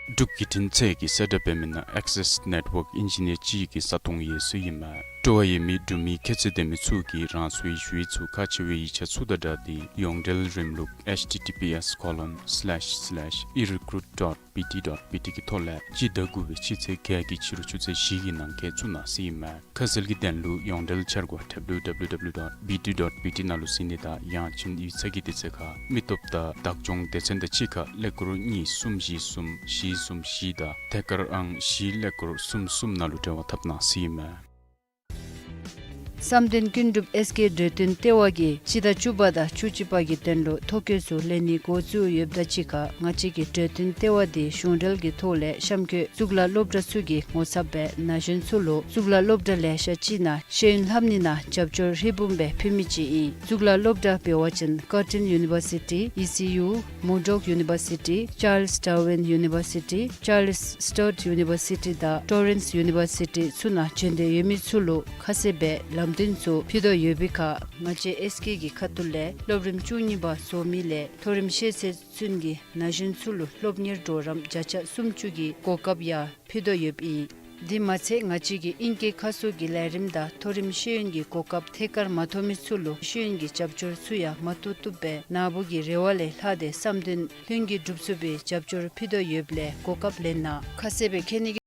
འབྲུག་བརྒྱུད་འཕྲིན་ཚད་ཀྱི་གསལ་བསྒྲགས་འབད་མི་ནང་Access Network Engineer ཅིག་གི་ས་སྟོང་ཡོད་ཚུལ་ཨིན་མས། སྤྲོ་བ་ཡོད་མི་འབྲུག་མི་ཁྱད་ཚད་ལྡན་མི་ཚུ་གིས་རང་སོའི་ཞུ་ཡིག་ཚུ་ཁག་ཆེ་བའི་ཡིག་ཆ་ཚུ་དང་སྦྲགས་ཏེ་ཡོངས་འབྲེལ་རིམ་ལུགས H T T P S colon slash slash erecruit dot B T dot B T གི་ཐོག་ལས་སྤྱི་ཟླ་དགུ་པའི་སྤྱི་ཚེས་བརྒྱད་ཀྱི་ཕྱི་རུ་ཆུ་ཚོད་བཞི་གི་ནང་འཁོད་བཙུགས་གནང་ཟེར་ཨིན་མས། ཁ་གསལ་གྱི་དོན་ལུ་ཡོངས་འབྲེལ་འཆར་སྒོ་W W W dot B T dot B T ནང་ལུ་གཟིགས་ནི་དང་ཡང་ཅིན་ཡིག་ཚང་གི་དུས་ཚོད་ཁར་མི་སྟོབས་དང་བདག་སྐྱོང་སྡེ་ཚན་དང་གཅིག་ཁར་ཀླད་ཀོར་གཉིས་གསུམ་བཞི་གསུམ་བཞི་གསུམ་བཞི་དང་ཐད་ཀར་ཨང་བཞི་ཀླད་ཀོར་གསུམ་གསུམ་ནང་ལུ་འབྲེལ་བ་འཐབ་གནང་ཟེར་ཨིན་མས། བསམ་གཏན་ཀུན་འགྲུབ་ཨེས་ཀེ་འགྲོ་དོན་ལྟེ་བ་གིས་སྤྱི་ཟླ་བཅུ་པ་དང་བཅུ་གཅིག་པ་གི་དོན་ལུ་ཐོ་བཀོད་ཚུ་ལེན་ནི་འགོ་བཙུགས་ཡོདཔ་དང་གཅིག་ཁར་ང་བཅས་ཀྱི་འགྲོ་དོན་ལྟེ་བ་འདི་གཞུང་འབྲེལ་གྱི་ཐོག་ལས་གཤམ་འཁོད་གཙུག་ལག་སློབ་གྲྭ་ཚུ་གི་ངོ་ཚབ་སྦེ་ན་གཞོན་ཚུ་ལུ་གཙུག་ལག་སློབ་གྲྭ་ལེ་ཤ་ཅིག་ནང་ཤེས་ཡོན་ལྷབ་ནི་ནང་རྒྱབ་སྐྱོར་ཧྲིལ་བུམ་སྦེ་ཕུལ་མི་ཅིག་ཨིན། གཙུག་ལག་སློབ་གྲྭ་འབད་བ་ཅིན་Curtin University, E C U, Murdoch University, Charles Darwin University, Charles Sturt University དང་Torrens University ཚུ་ནང་འབྱོན་འདོད་ཡོད་མི་ཚུ་ལུ་ཁ་གསལ་སྦེ་ལམ་སྟོན་ཚུ་ཕུལ་དོ་ཡོད་པའི་ཁར་ང་བཅས་ཨེས་ཀེ་གི་ཁ་ཐུག་ལས་སློབ་རིམ་བཅུ་གཉིས་པ་རྫོགས་མི་ལས་མཐོ་རིམ་ཤེས་ཚད་ཚུན་གྱི་ན་གཞོན་ཚུ་ལུ་སློབ་གཉེར་གྲོགས་རམ་བརྒྱ་ཆ་སུམ་ཅུ་གི་གོ་སྐབས་ཡང་ཕུལ་དོ་ཡོདཔ་ཨིན། དེ་མ་ཚད་ང་བཅས་ཀྱིས་ཨིང་སྐད་ཁ་གསོ་གི་ལས་རིམ་དང་མཐོ་རིམ་ཤེས་ཡོན་གྱི་གོ་སྐབས་ཐད་ཀར་མ་ཐོབ་མི་ཚུ་ལུ་ཤེས་ཡོན་གྱི་རྒྱབ་སྐྱོར་ཚུ་ཡང་མ་ཐོབ་བཏུབ་པའི་ནཱ་བུ་གི་རེ་བ་ལས་ལྷག་སྟེ་བསམ་དོན་ལྷུན་གྱིས་འགྲུབ་ཚུགས་པའི་རྒྱབ་སྐྱོར་ཕུལ་དོ་ཡོདཔ་ལས་གོ་སྐབས་ལེན་ན་ཁ་གསལ་སྦེ་མཁྱེན་ནི་གི།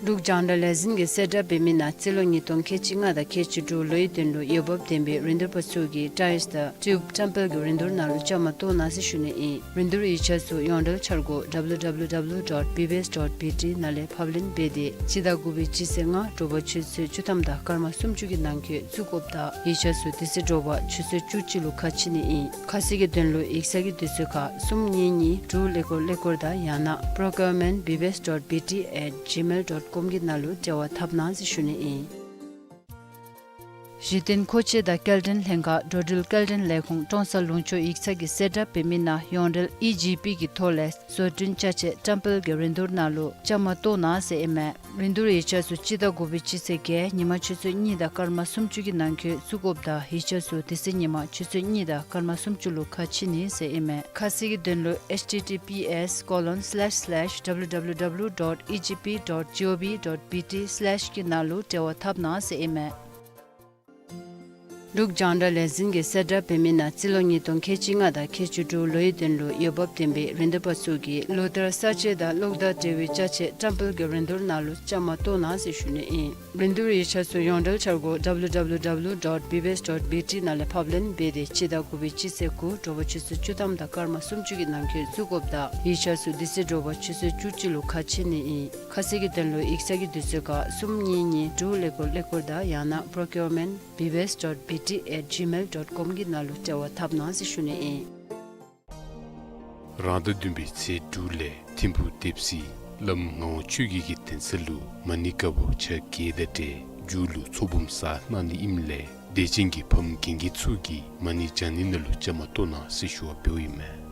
འབྲུག་རྒྱང་བསྒྲགས་ལས་འཛིན་གྱི་གསལ་བསྒྲགས་འབད་མི་ནང་རྩིས་ལོ་ཉིས་སྟོང་ཁལ་གཅིག་ལྔ་དང་ཁལ་གཅིག་དྲུག་ལོའི་དོན་ལུ་འོས་འབབ་ལྡན་པའི་རིན་བསྡུར་པ་ཚུ་གིས་ཊཱའིསི་དང་ཊིའུབ་ཊེམ་པལ་གྱི་རིན་བསྡུར་ནང་ལུ་བཅའ་མར་གཏོགས་གནང་ཟེར་ཞུ་ནི་ཨིན། རིན་བསྡུར་ཡིག་ཆ་ཚུ་ཡོངས་འབྲེལ་འཆར་སྒོ་W W W dot B B S dot B T ནང་ལས་ཕབ་ལེན་འབད་དེ་སྤྱི་ཟླ་དགུ་པའི་སྤྱི་ཚེས་ལྔ་དྲོ་པ་ཆུ་ཚོད་བཅུ་ཐམ་དང་སྐར་མ་སུམ་ཅུ་གི་ནང་འཁོད་བཙུགས་དགོཔ་དང་ཡིག་ཆ་ཚུ་དེ་ཚེ་དྲོ་པ་ཆུ་ཚོད་བཅུ་གཅིག་ལུ་ཁ་ཕྱེ་ནི་ཨིན། ཁ་གསལ་གྱི་དོན་ལུ་ཡིག་ཚང་གི་དུས་ཚོད་ཁར་གསུམ་གཉིས་གཉིས་དྲུག་ཀླད་ཀོར་ཀླད་ཀོར་དང་ཡང་ན་procurement B B S dot B T at gmail dot com གི་ནང་ལུ་འབྲེལ་བ་འཐབ་གནང་ཟེར་ཞུ་ནི་ཨིན། གཞི་རྟེན་མཁོ་ཆས་དང་སྐྱེལ་འདྲེན་ལྷན་ཁག་འགྲོ་འགྲུལ་སྐྱེལ་འདྲེན་ལས་ཁུངས་ཀྲོང་གསར་ལུང་ཕྱོགས་ཡིག་ཚང་གི་གསལ་བསྒྲགས་འབད་མི་ནང་ཡོངས་འབྲེལ་ཨི་ཇི་པི་གི་ཐོག་ལས་བཟོ་སྐྲུན་ཅ་ཆས་ཊེམ་པལ་གྱི་རིན་བསྡུར་ནང་ལུ་བཅའ་མར་གཏོགས་གནང་ཟེར་ཨིན་མས། རིན་བསྡུར་ཡིག་ཆ་ཚུ་སྤྱི་ཟླ་དགུ་པའི་སྤྱི་ཚེས་བརྒྱད་ཉིན་མ་ཆུ་ཚོད་གཉིས་དང་སྐར་མ་སུམ་ཅུ་གི་ནང་འཁོད་བཙུགས་དགོཔ་དང་ཡིག་ཆ་ཚུ་དེ་ཚེ་ཉིན་མ་ཆུ་ཚོད་གཉིས་དང་སྐར་མ་སུམ་ཅུ་ལུ་ཁ་ཕྱེ་ནི་ཟེར་ཨིན་མས། ཁ་གསལ་གྱི་དོན་ལུ་H T T P S colon slash slash W W W dot E G P dot G O V dot B T slash གི་ནང་ལུ་འབྲེལ་བ་འཐབ་གནང་ཟེར་ཨིན་མས། འབྲུག་རྒྱང་བསྒྲགས་ལས་འཛིན་གྱི་གསལ་བསྒྲགས་འབད་མི་ནང་རྩིས་ལོ་ཉིས་སྟོང་ཁལ་གཅིག་ལྔ་དང་ཁལ་གཅིག་དྲུག་ལོའི་དོན་ལུ་འོས་འབབ་ལྡན་པའི་རིན་བསྡུར་པ་ཚུ་གིས་ལོ་ལྟར་གསར་བརྗེ་དང་གློག་དང་འབྲེལ་བའི་ཅ་ཆས་ཊེམ་པལ་གྱི་རིན་བསྡུར་ནང་ལུ་བཅའ་མར་གཏོགས་གནང་ཟེར་ཞུ་ནི་ཨིན། རིན་བསྡུར་ཡིག་ཆ་ཚུ་ཡོངས་འབྲེལ་འཆར་སྒོ་W W W dot B B S dot B T ནང་ལས་ཕབ་ལེན་འབད་དེ་སྤྱི་ཟླ་དགུ་པའི་སྤྱི་ཚེས་དགུ་དྲོ་པ་ཆུ་ཚོད་བཅུ་ཐམ་དང་སྐར་མ་སུམ་ཅུ་གི་ནང་འཁོད་བཙུགས་དགོཔ་དང་ཡིག་ཆ་ཚུ་དེ་ཚེ་དྲོ་པ་ཆུ་ཚོད་བཅུ་གཅིག་ལུ་ཁ་ཕྱེ་ནི་ཨིན། ཁ་གསལ་གྱི་དོན་ལུ་ཡིག་ཚང་གི་དུས་ཚོད་ཁར་གསུམ་གཉིས་གཉིས་དྲུག་ཀླད་ཀོར་ཀླད་ཀོར་དང་ཡང་ན་procurement B B S dot B T at gmail dot com གི་ནང་ལུ་འབྲེལ་བ་འཐབ་གནང་ཟེར་ཞུ་ནི་ཨིན། རང་ཟླ་བདུན་པའི་ཚེས་དྲུག་ལས་ཐིམ་ཕུག་ལྡེབས་རིས་བླམ་ངག་དབང་ཆོས་རྒྱལ་གྱི་གདན་ས་ལུ་མ་ཎི་བཀའ་བབས་ཆ་བརྒྱད་དང་འབྲེལ་མཇུག་ལུ་ཚོགས་འབུམ་གསར་གནང་ནི་ཨིནམ་ལས་དད་ཅན་གྱི་ཕམ་རྒན་རྒས་ཚུ་གིས་མ་ཎི་བགྱང་ནི་ནང་ལུ་བཅའ་མར་གཏོགས་གནང་ཟེར་ཞུ་བ་འབདཝ་ཨིན་མས།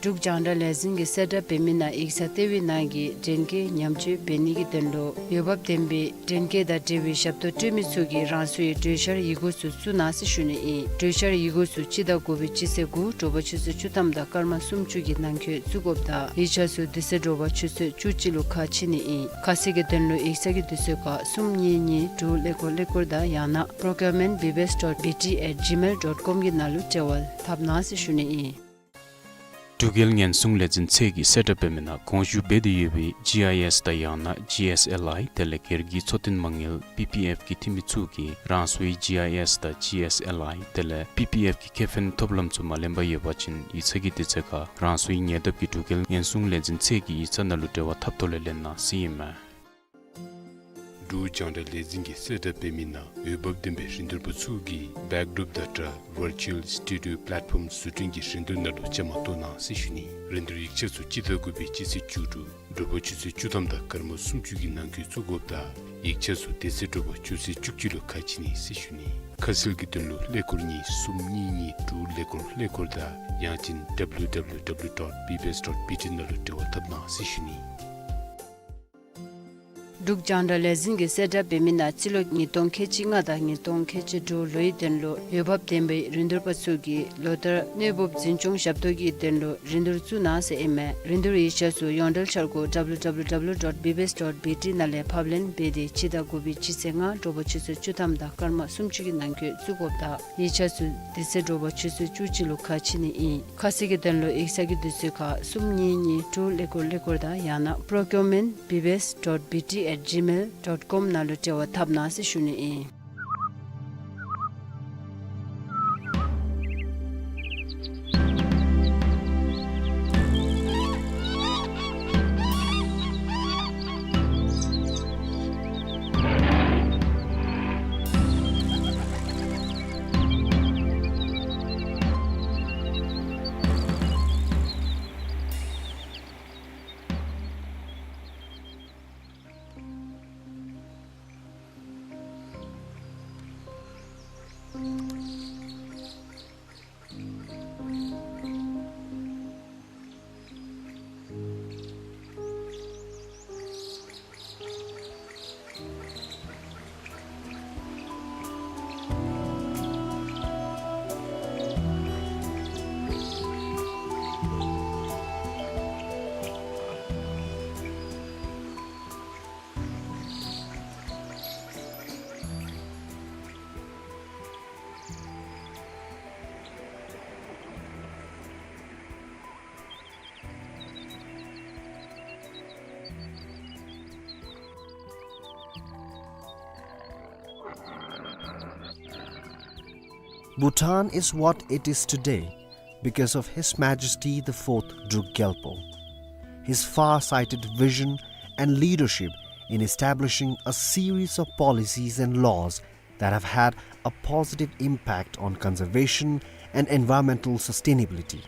འབྲུག་རྒྱང་བསྒྲགས་ལས་འཛིན་གྱི་གསལ་བསྒྲགས་འབད་མི་ནང་ཡིག་ཚང་ལྟེ་བའི་ནང་གི་འདྲེན་སྐས་ཉམས་བཅོས་འབད་ནི་གི་དོན་ལུ་འོས་འབབ་ལྡན་པའི་འདྲེན་སྐས་དང་འབྲེལ་བའི་ཞབས་ཏོག་སྤྲོད་མི་ཚུ་གིས་རང་སོའི་གྲོས་འཆར་ཡི་གུ་ཚུ་བཙུགས་གནང་ཟེར་ཞུ་ནི་ཨིན། གྲོས་འཆར་ཡི་གུ་ཚུ་སྤྱི་ཟླ་དགུ་པའི་སྤྱི་ཚེས་དགུ་དྲོ་པ་ཆུ་ཚོད་བཅུ་ཐམ་དང་སྐར་མ་སུམ་ཅུ་གི་ནང་འཁོད་བཙུགས་དགོཔ་དང་ཡིག་ཆ་ཚུ་དེ་ཚེ་དྲོ་པ་ཆུ་ཚོད་བཅུ་གཅིག་ལུ་ཁ་ཕྱེ་ནི་ཨིན། ཁ་གསལ་གྱི་དོན་ལུ་ཡིག་ཚང་གི་དུས་ཚོད་ཁར་གསུམ་གཉིས་གཉིས་དྲུག་ཀླད་ཀོར་ཀླད་ཀོར་དང་ཡང་ན་procurement B B S dot B T at gmail dot com གི་ནང་ལུ་འབྲེལ་བ་འཐབ་གནང་ཟེར་ཞུ་ནི་ཨིན། འབྲུག་རྒྱལ་ཉེན་སྲུང་ལས་འཛིན་ཚད་ཀྱི་གསལ་བསྒྲགས་འབད་མི་ནང་གོང་ཞུ་འབད་དེ་ཡོད་པའི་ཇི་ཨའི་ཨེསི་དང་ཡང་ན་ཇི་ཨེསི་ཨེལ་ཨའི་དེ་ལས་སྒེར་གྱི་འཚོ་རྟེན་མ་དངུལ་པི་པི་ཨེཕ་གི་འཐུས་མི་ཚུ་གིས་རང་སོའི་ཇི་ཨའི་ཨེསི་དང་ཇི་ཨེསི་ཨེལ་ཨའི་དེ་ལས་པི་པི་ཨེཕ་གི་ཁེ་ཕན་ཐོབ་ལམ་ཚུ་མ་ལེན་པར་ཡོད་པ་ཅིན་ཡིག་ཚང་གི་དུས་ཚོད་ཁར་རང་སོའི་ཉེ་འདབས་ཀྱི་འབྲུག་རྒྱལ་ཉེན་སྲུང་ལས་འཛིན་ཚད་ཀྱི་ཡིག་ཚང་ནང་ལུ་འབྲེལ་བ་འཐབ་ཐོག་ལས་ལེན་གནང་ཟེར་ཨིན་མས། འབྲུག་རྒྱང་བསྒྲགས་ལས་འཛིན་གྱིས་གསལ་བསྒྲགས་འབད་མི་ནང་འོས་འབབ་ལྡན་པའི་རིན་བསྡུར་པ་ཚུ་གིས་བེཀ་ཌོརོཔ་དང་སྦྲགས་ཝར་ཅུ་ཝལ་སི་ཊུ་ཌི་ཡོ་པ་ལེཊ་ཕོམ་བཟོ་སྐྲུན་གྱི་རིན་བསྡུར་ནང་ལུ་བཅའ་མར་གཏོགས་གནང་ཟེར་ཞུ་ནི། རིན་བསྡུར་ཡིག་ཆ་ཚུ་སྤྱི་ཟླ་དགུ་པའི་སྤྱི་ཚེས་བཅུ་དྲུག་དྲོ་པ་ཆུ་ཚོད་བཅུ་ཐམ་དང་སྐར་མ་སུམ་ཅུ་གི་ནང་འཁོད་བཙུགས་དགོཔ་དང་ཡིག་ཆ་ཚུ་དེ་ཚེ་དྲོ་པ་ཆུ་ཚོད་བཅུ་གཅིག་ལུ་ཁ་ཕྱེ་ནི་ཟེར་ཞུ་ནི། ཁ་གསལ་གྱི་དོན་ལུ་ཀླད་ཀོར་གཉིས་གསུམ་གཉིས་གཉིས་དྲུག་ཀླད་ཀོར་ཀླད་ཀོར་དང་ཡང་ཅིན་ཌབ་ལུ་ཌབ་ལུ་ཌབ་ལུ་ཌོཊ་བི་བི་ཨེསི་ཌོཊ་བི་ཊི་ནང་ལུ་འབྲེལ་བ་འཐབ་གནང་ཟེར་ཞུ་ནི། འབྲུག་རྒྱང་བསྒྲགས་ལས་འཛིན་གྱིས་གསལ་བསྒྲགས་འབད་མི་ནང་སྤྱི་ལོ་ཉིས་སྟོང་ཁལ་གཅིག་ལྔ་དང་ཉིས་སྟོང་ཁལ་གཅིག་དྲུག་ལོའི་དོན་ལུ་འོས་འབབ་ལྡན་པའི་རིན་བསྡུར་པ་ཚུ་གིས་ལོ་ལྟར་གནོད་འབུབ་འཛིན་སྐྱོང་ཞབས་ཏོག་གི་དོན་ལུ་རིན་བསྡུར་བཙུགས་གནང་ཟེར་ཨིན་མས། རིན་བསྡུར་ཡིག་ཆ་ཚུ་ཡོངས་འབྲེལ་འཆར་སྒོ་ཌབ་ལུ་ཌབ་ལུ་ཌབ་ལུ་ཌོཊ་བི་བི་ཨེསི་ཌོཊ་བི་ཊི་ནང་ལས་ཕབ་ལེན་འབད་དེ་སྤྱི་ཟླ་དགུ་པའི་སྤྱི་ཚེས་ལྔ་དྲོ་པ་ཆུ་ཚོད་བཅུ་ཐམ་དང་སྐར་མ་སུམ་ཅུ་གི་ནང་འཁོད་བཙུགས་དགོཔ་དང་ཡིག་ཆ་ཚུ་དེ་ཚེ་དྲོ་པ་ཆུ་ཚོད་བཅུ་གཅིག་ལུ་ཁ་ཕྱེ་ནི་ཨིན། ཁ་གསལ་གྱི་དོན་ལུ་ཡིག་ཚང་གི་དུས་ཚོད་ཁར་གསུམ་གཉིས་གཉིས་དྲུག་ཀླད་ཀོར་ཀླད་ཀོར་དང་ཡང་ན་པྲོ་ཀིའུར་མེནཊ་བི་བི་ཨེསི་ཌོཊ་བི་ཊི་ཨེཊ་ཇི་མེལ་ཌོཊ་ཀོམ་ནང་ལུ་འབྲེལ་བ་འཐབ་གནང་ཟེར་ཞུ་ནི་ཨིན། Bhutan is what it is today because of His Majesty the Fourth Druk Gyalpo. His far-sighted vision and leadership in establishing a series of policies and laws that have had a positive impact on conservation and environmental sustainability.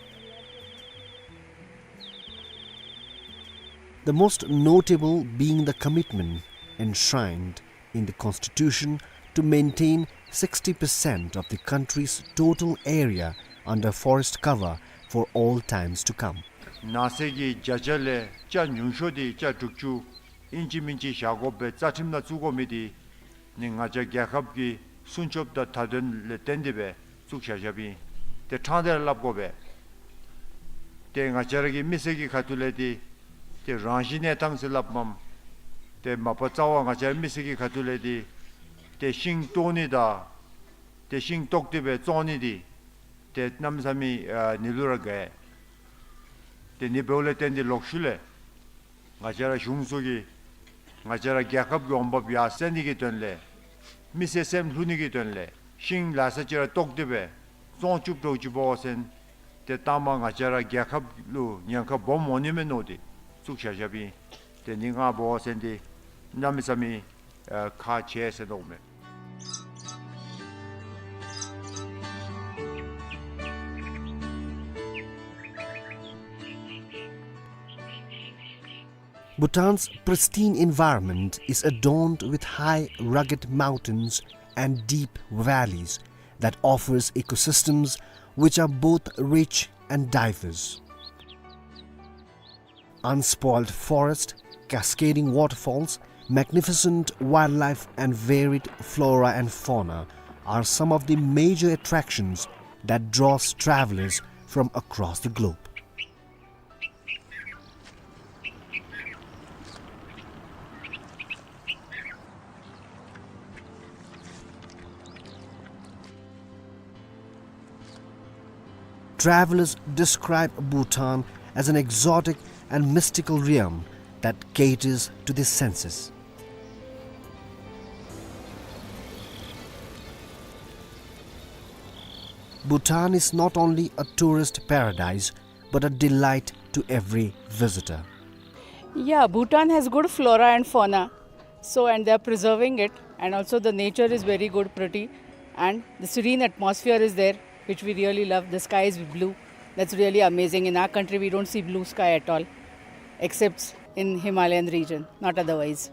The most notable being the commitment enshrined in the Constitution to maintain sixty percent of the country's total area under forest cover for all times to come. ནགས་ཚལ་གྱི་བརྒྱ་ཆ་ལས་ཆ་ཉུང་ཤོས་འདི་ཆ་དྲུག་ཅུ་ཨིན་ཅི་མིན་ཅི་བཞག་དགོ་པའི་རྩ་ཁྲིམས་ནང་བཙུགས་དགོ་མི་འདི་ནི་ང་བཅས་རྒྱལ་ཁབ་ཀྱི་སྲུང་སྐྱོབ་དང་མཐའ་དོན་ལས་བརྟེན་ཏེ་སྦེ་བཙུགས་བཞག་བཞགཔ་ཨིན། ཏེ་ཕྲང་སྟེ་ར་སླབ་དགོ་པས། ཏེ་ང་བཅས་ར་གི་མི་སེར་གྱི་ཁ་ཐུག་ལས་འདི་ཏེ་རང་བཞིན་གནས་སྟངས་ཟེར་སླབ་མས། ཏེ་མ་པ་རྩ་བ་ང་བཅས་ར་མི་སེར་གྱི་ཁ་ཐུག་ལས་འདི་ཏེ་ཤིང་བཏོག་ནི་དང་ཏེ་ཤིང་བཏོག་སྟེ་སྦེ་བཙོང་ནི་འདི་ཏེ་གནམ་མེད་ས་མེད་ཨ་ནི་ལུ་ར་དགའ། ཏེ་ནི་འབདཝ་ལས་བརྟེན་ཏེ་ལོག་ཤུལ་ལས་ང་བཅས་ར་གཞུང་ཚུ་གིས་ང་བཅས་ར་རྒྱལ་ཁབ་ཀྱི་འོང་འབབ་ཡར་སེང་ནི་གི་དོན་ལས་མི་སེར་སེམས་ལྷོད་ནི་གི་དོན་ལས་ཤིང་ལ་ས་ཅིག་ར་བཏོག་སྟེ་སྦེ་བཙོང་བཅུག་འགྱོ་ཅི་འབད་བ་ཅིན་ཏེ་ལྟག་མ་ང་བཅས་ར་རྒྱལ་ཁབ་ལུ་ཉེན་ཁ་སྦོམ་འོང་ནི་མས་མནོ་སྟེ་བཙུགས་བཞག་བཞགཔ་ཨིན། ཏེ་ནི་ང་འབད་བ་ཅིན་འདི་གནམ་མེད་ས་མེད་ཨ་ཁག་ཆེ་ཟེར་མནོཝ་མས། Bhutan's pristine environment is adorned with high, rugged mountains and deep valleys that offers ecosystems which are both rich and diverse. Unspoiled forest, cascading waterfalls, magnificent wildlife and varied flora and fauna are some of the major attractions that draws travelers from across the globe. Travelers describe Bhutan as an exotic and mystical realm that caters to the senses. Bhutan is not only a tourist paradise, but a delight to every visitor. Yeah, Bhutan has good flora and fauna. So, and they are preserving it, and also the nature is very good, pretty, and the serene atmosphere is there, which we really love. The sky is blue. That's really amazing. In our country, we don't see blue sky at all, except in Himalayan region, not otherwise.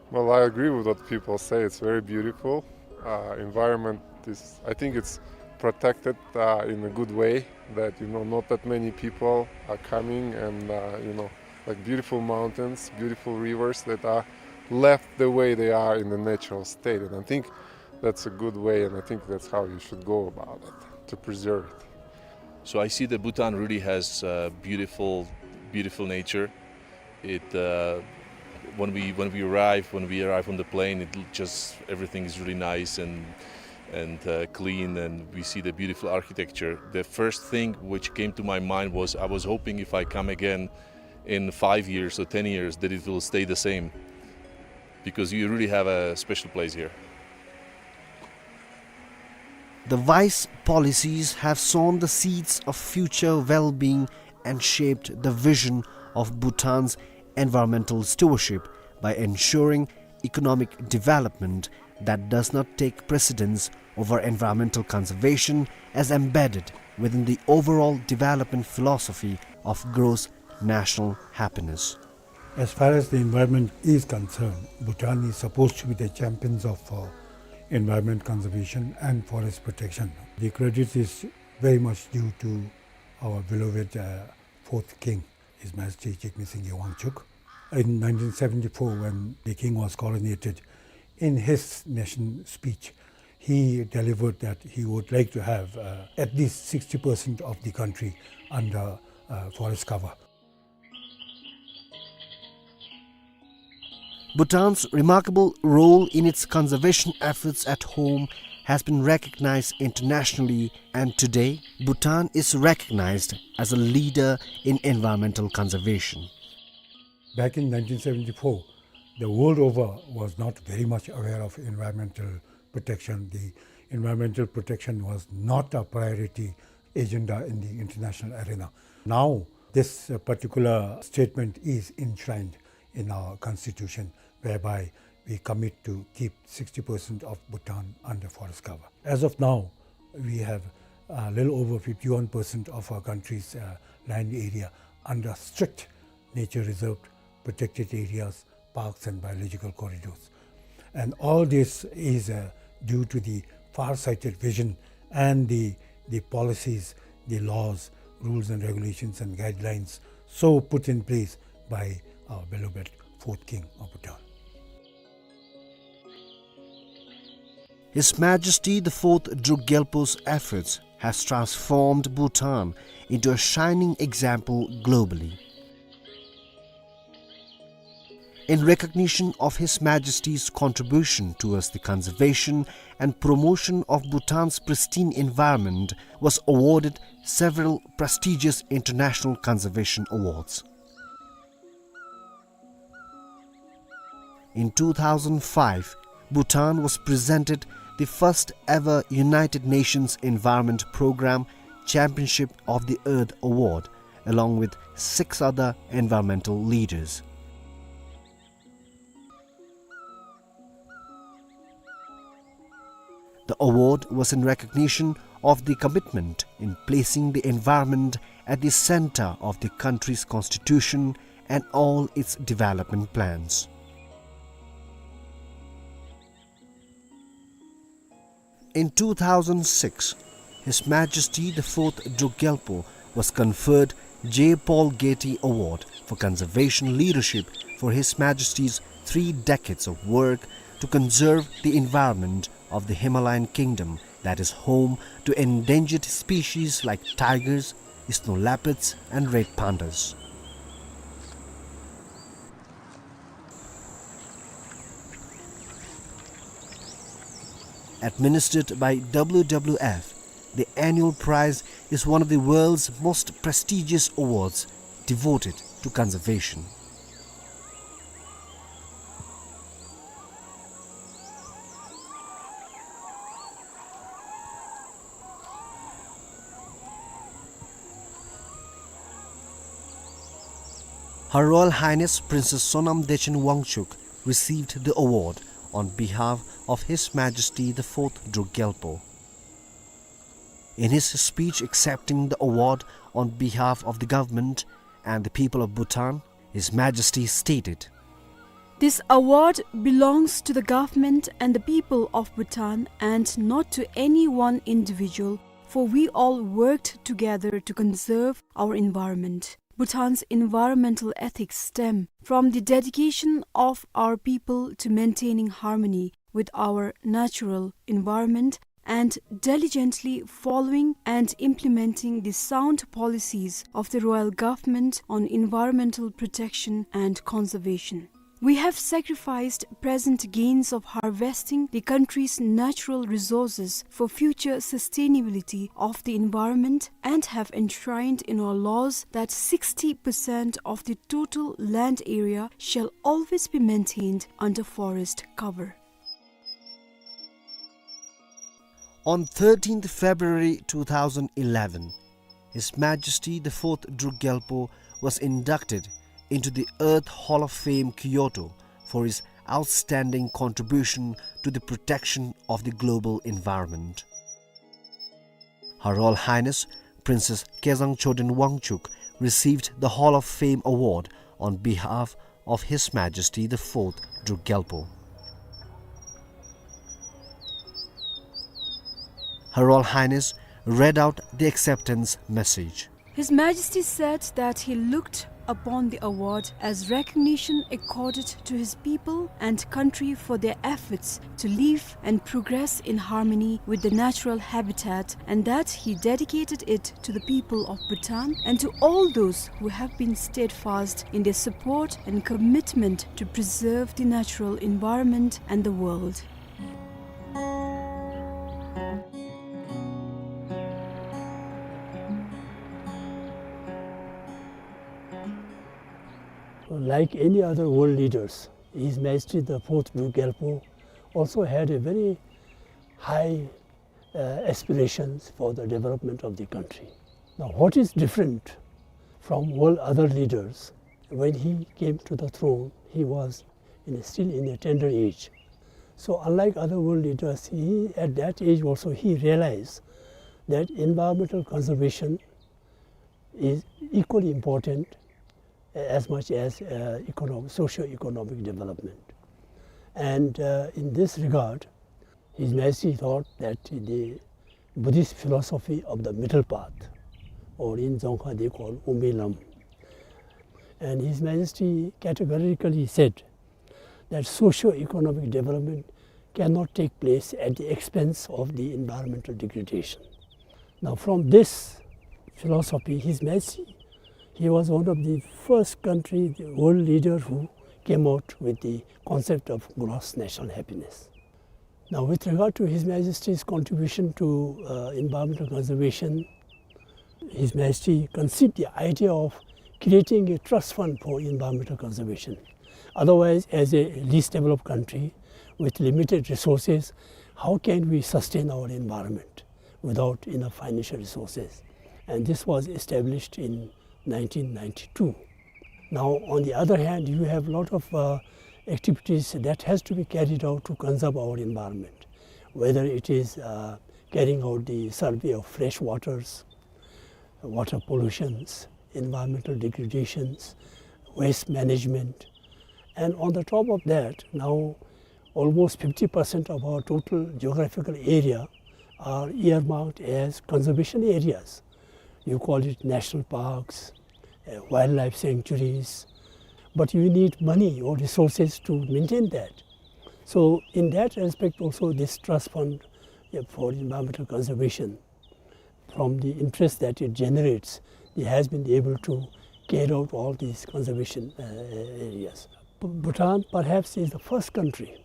Well, I agree with what people say. It's very beautiful. Uh, environment is, I think it's protected, uh, in a good way, that, you know, not that many people are coming and, uh, you know, like, beautiful mountains, beautiful rivers that are left the way they are in the natural state. And I think that's a good way, and I think that's how you should go about it, to preserve it. So I see that Bhutan really has, uh, beautiful, beautiful nature. It, uh, when we, when we arrive, when we arrive on the plane, it l-, just, everything is really nice and, and, uh, clean, and we see the beautiful architecture. The first thing which came to my mind was, I was hoping if I come again in five years or ten years that it will stay the same, because you really have a special place here. The wise policies have sown the seeds of future well-being and shaped the vision of Bhutan's environmental stewardship by ensuring economic development that does not take precedence over environmental conservation, as embedded within the overall development philosophy of gross national happiness. As far as the environment is concerned, Bhutan is supposed to be the champions of, uh, environment conservation and forest protection. The credit is very much due to our beloved, uh, fourth king, His Majesty Jigme Singye Wangchuck. In nineteen seventy-four, when the king was coronated, in his nation speech, he delivered that he would like to have, uh, at least sixty percent of the country under, uh, forest cover. Bhutan's remarkable role in its conservation efforts at home has been recognized internationally, and today Bhutan is recognized as a leader in environmental conservation. Back in nineteen seventy-four, the world over was not very much aware of environmental protection. The environmental protection was not a priority agenda in the international arena. Now, this, uh, particular statement is enshrined in our constitution, whereby we commit to keep sixty percent of Bhutan under forest cover. As of now, we have a little over fifty-one percent of our country's, uh, land area under strict nature reserve, protected areas, parks and biological corridors. And all this is, uh, due to the far-sighted vision and the, the policies, the laws, rules and regulations and guidelines so put in place by our beloved fourth king of Bhutan. His Majesty the Fourth Druk Gyalpo's efforts has transformed Bhutan into a shining example globally. In recognition of His Majesty's contribution towards the conservation and promotion of Bhutan's pristine environment, was awarded several prestigious international conservation awards. In two thousand five, Bhutan was presented the first ever United Nations Environment Programme Championship of the Earth Award, along with six other environmental leaders. The award was in recognition of the commitment in placing the environment at the center of the country's constitution and all its development plans. In two thousand six, His Majesty the Fourth Druk Gyalpo was conferred J. Paul Getty Award for Conservation Leadership for His Majesty's three decades of work to conserve the environment of the Himalayan Kingdom that is home to endangered species like tigers, snow leopards and red pandas. Administered by W W F, the annual prize is one of the world's most prestigious awards devoted to conservation. Her Royal Highness Princess Sonam Dechen Wangchuck received the award on behalf of His Majesty the Fourth Druk Gyalpo. In his speech accepting the award on behalf of the government and the people of Bhutan, His Majesty stated, "This award belongs to the government and the people of Bhutan and not to any one individual, for we all worked together to conserve our environment." Bhutan's environmental ethics stem from the dedication of our people to maintaining harmony with our natural environment and diligently following and implementing the sound policies of the royal government on environmental protection and conservation. We have sacrificed present gains of harvesting the country's natural resources for future sustainability of the environment and have enshrined in our laws that sixty percent of the total land area shall always be maintained under forest cover. On thirteenth February two thousand eleven, His Majesty the Fourth Druk Gyalpo was inducted into the Earth Hall of Fame, Kyoto, for his outstanding contribution to the protection of the global environment. Her Royal Highness Princess Kezang Choden Wangchuk received the Hall of Fame award on behalf of His Majesty the Fourth Druk Gyalpo. Her Royal Highness read out the acceptance message. His Majesty said that he looked upon the award as recognition accorded to his people and country for their efforts to live and progress in harmony with the natural habitat, and that he dedicated it to the people of Bhutan and to all those who have been steadfast in their support and commitment to preserve the natural environment and the world. Like any other world leaders, His Majesty the Fourth Druk Gyalpo also had a very high, uh, aspirations for the development of the country. Now, what is different from all other leaders, when he came to the throne, he was in a, still in a tender age. So, unlike other world leaders, he, at that age also, he realized that environmental conservation is equally important as much as, uh, econo-, socio-economic development. And, uh, in this regard, His Majesty thought that the Buddhist philosophy of the middle path, or in Dzongkha they call Umbi Lam, and His Majesty categorically said that socio-economic development cannot take place at the expense of the environmental degradation. Now, from this philosophy, His Majesty, he was one of the first country, the world leader who came out with the concept of gross national happiness. Now, with regard to His Majesty's contribution to, uh, environmental conservation, His Majesty conceived the idea of creating a trust fund for environmental conservation. Otherwise, as a least developed country with limited resources, how can we sustain our environment without enough financial resources? And this was established in nineteen ninety-two. Now, on the other hand, you have a lot of, uh, activities that has to be carried out to conserve our environment, whether it is, uh, carrying out the survey of fresh waters, water pollutions, environmental degradations, waste management. And on the top of that, now almost fifty percent of our total geographical area are earmarked as conservation areas. You call it national parks, uh, wildlife sanctuaries, but you need money or resources to maintain that. So in that respect also, this trust fund, uh, for environmental conservation, from the interest that it generates, it has been able to carry out all these conservation, uh, areas. Bhutan perhaps is the first country,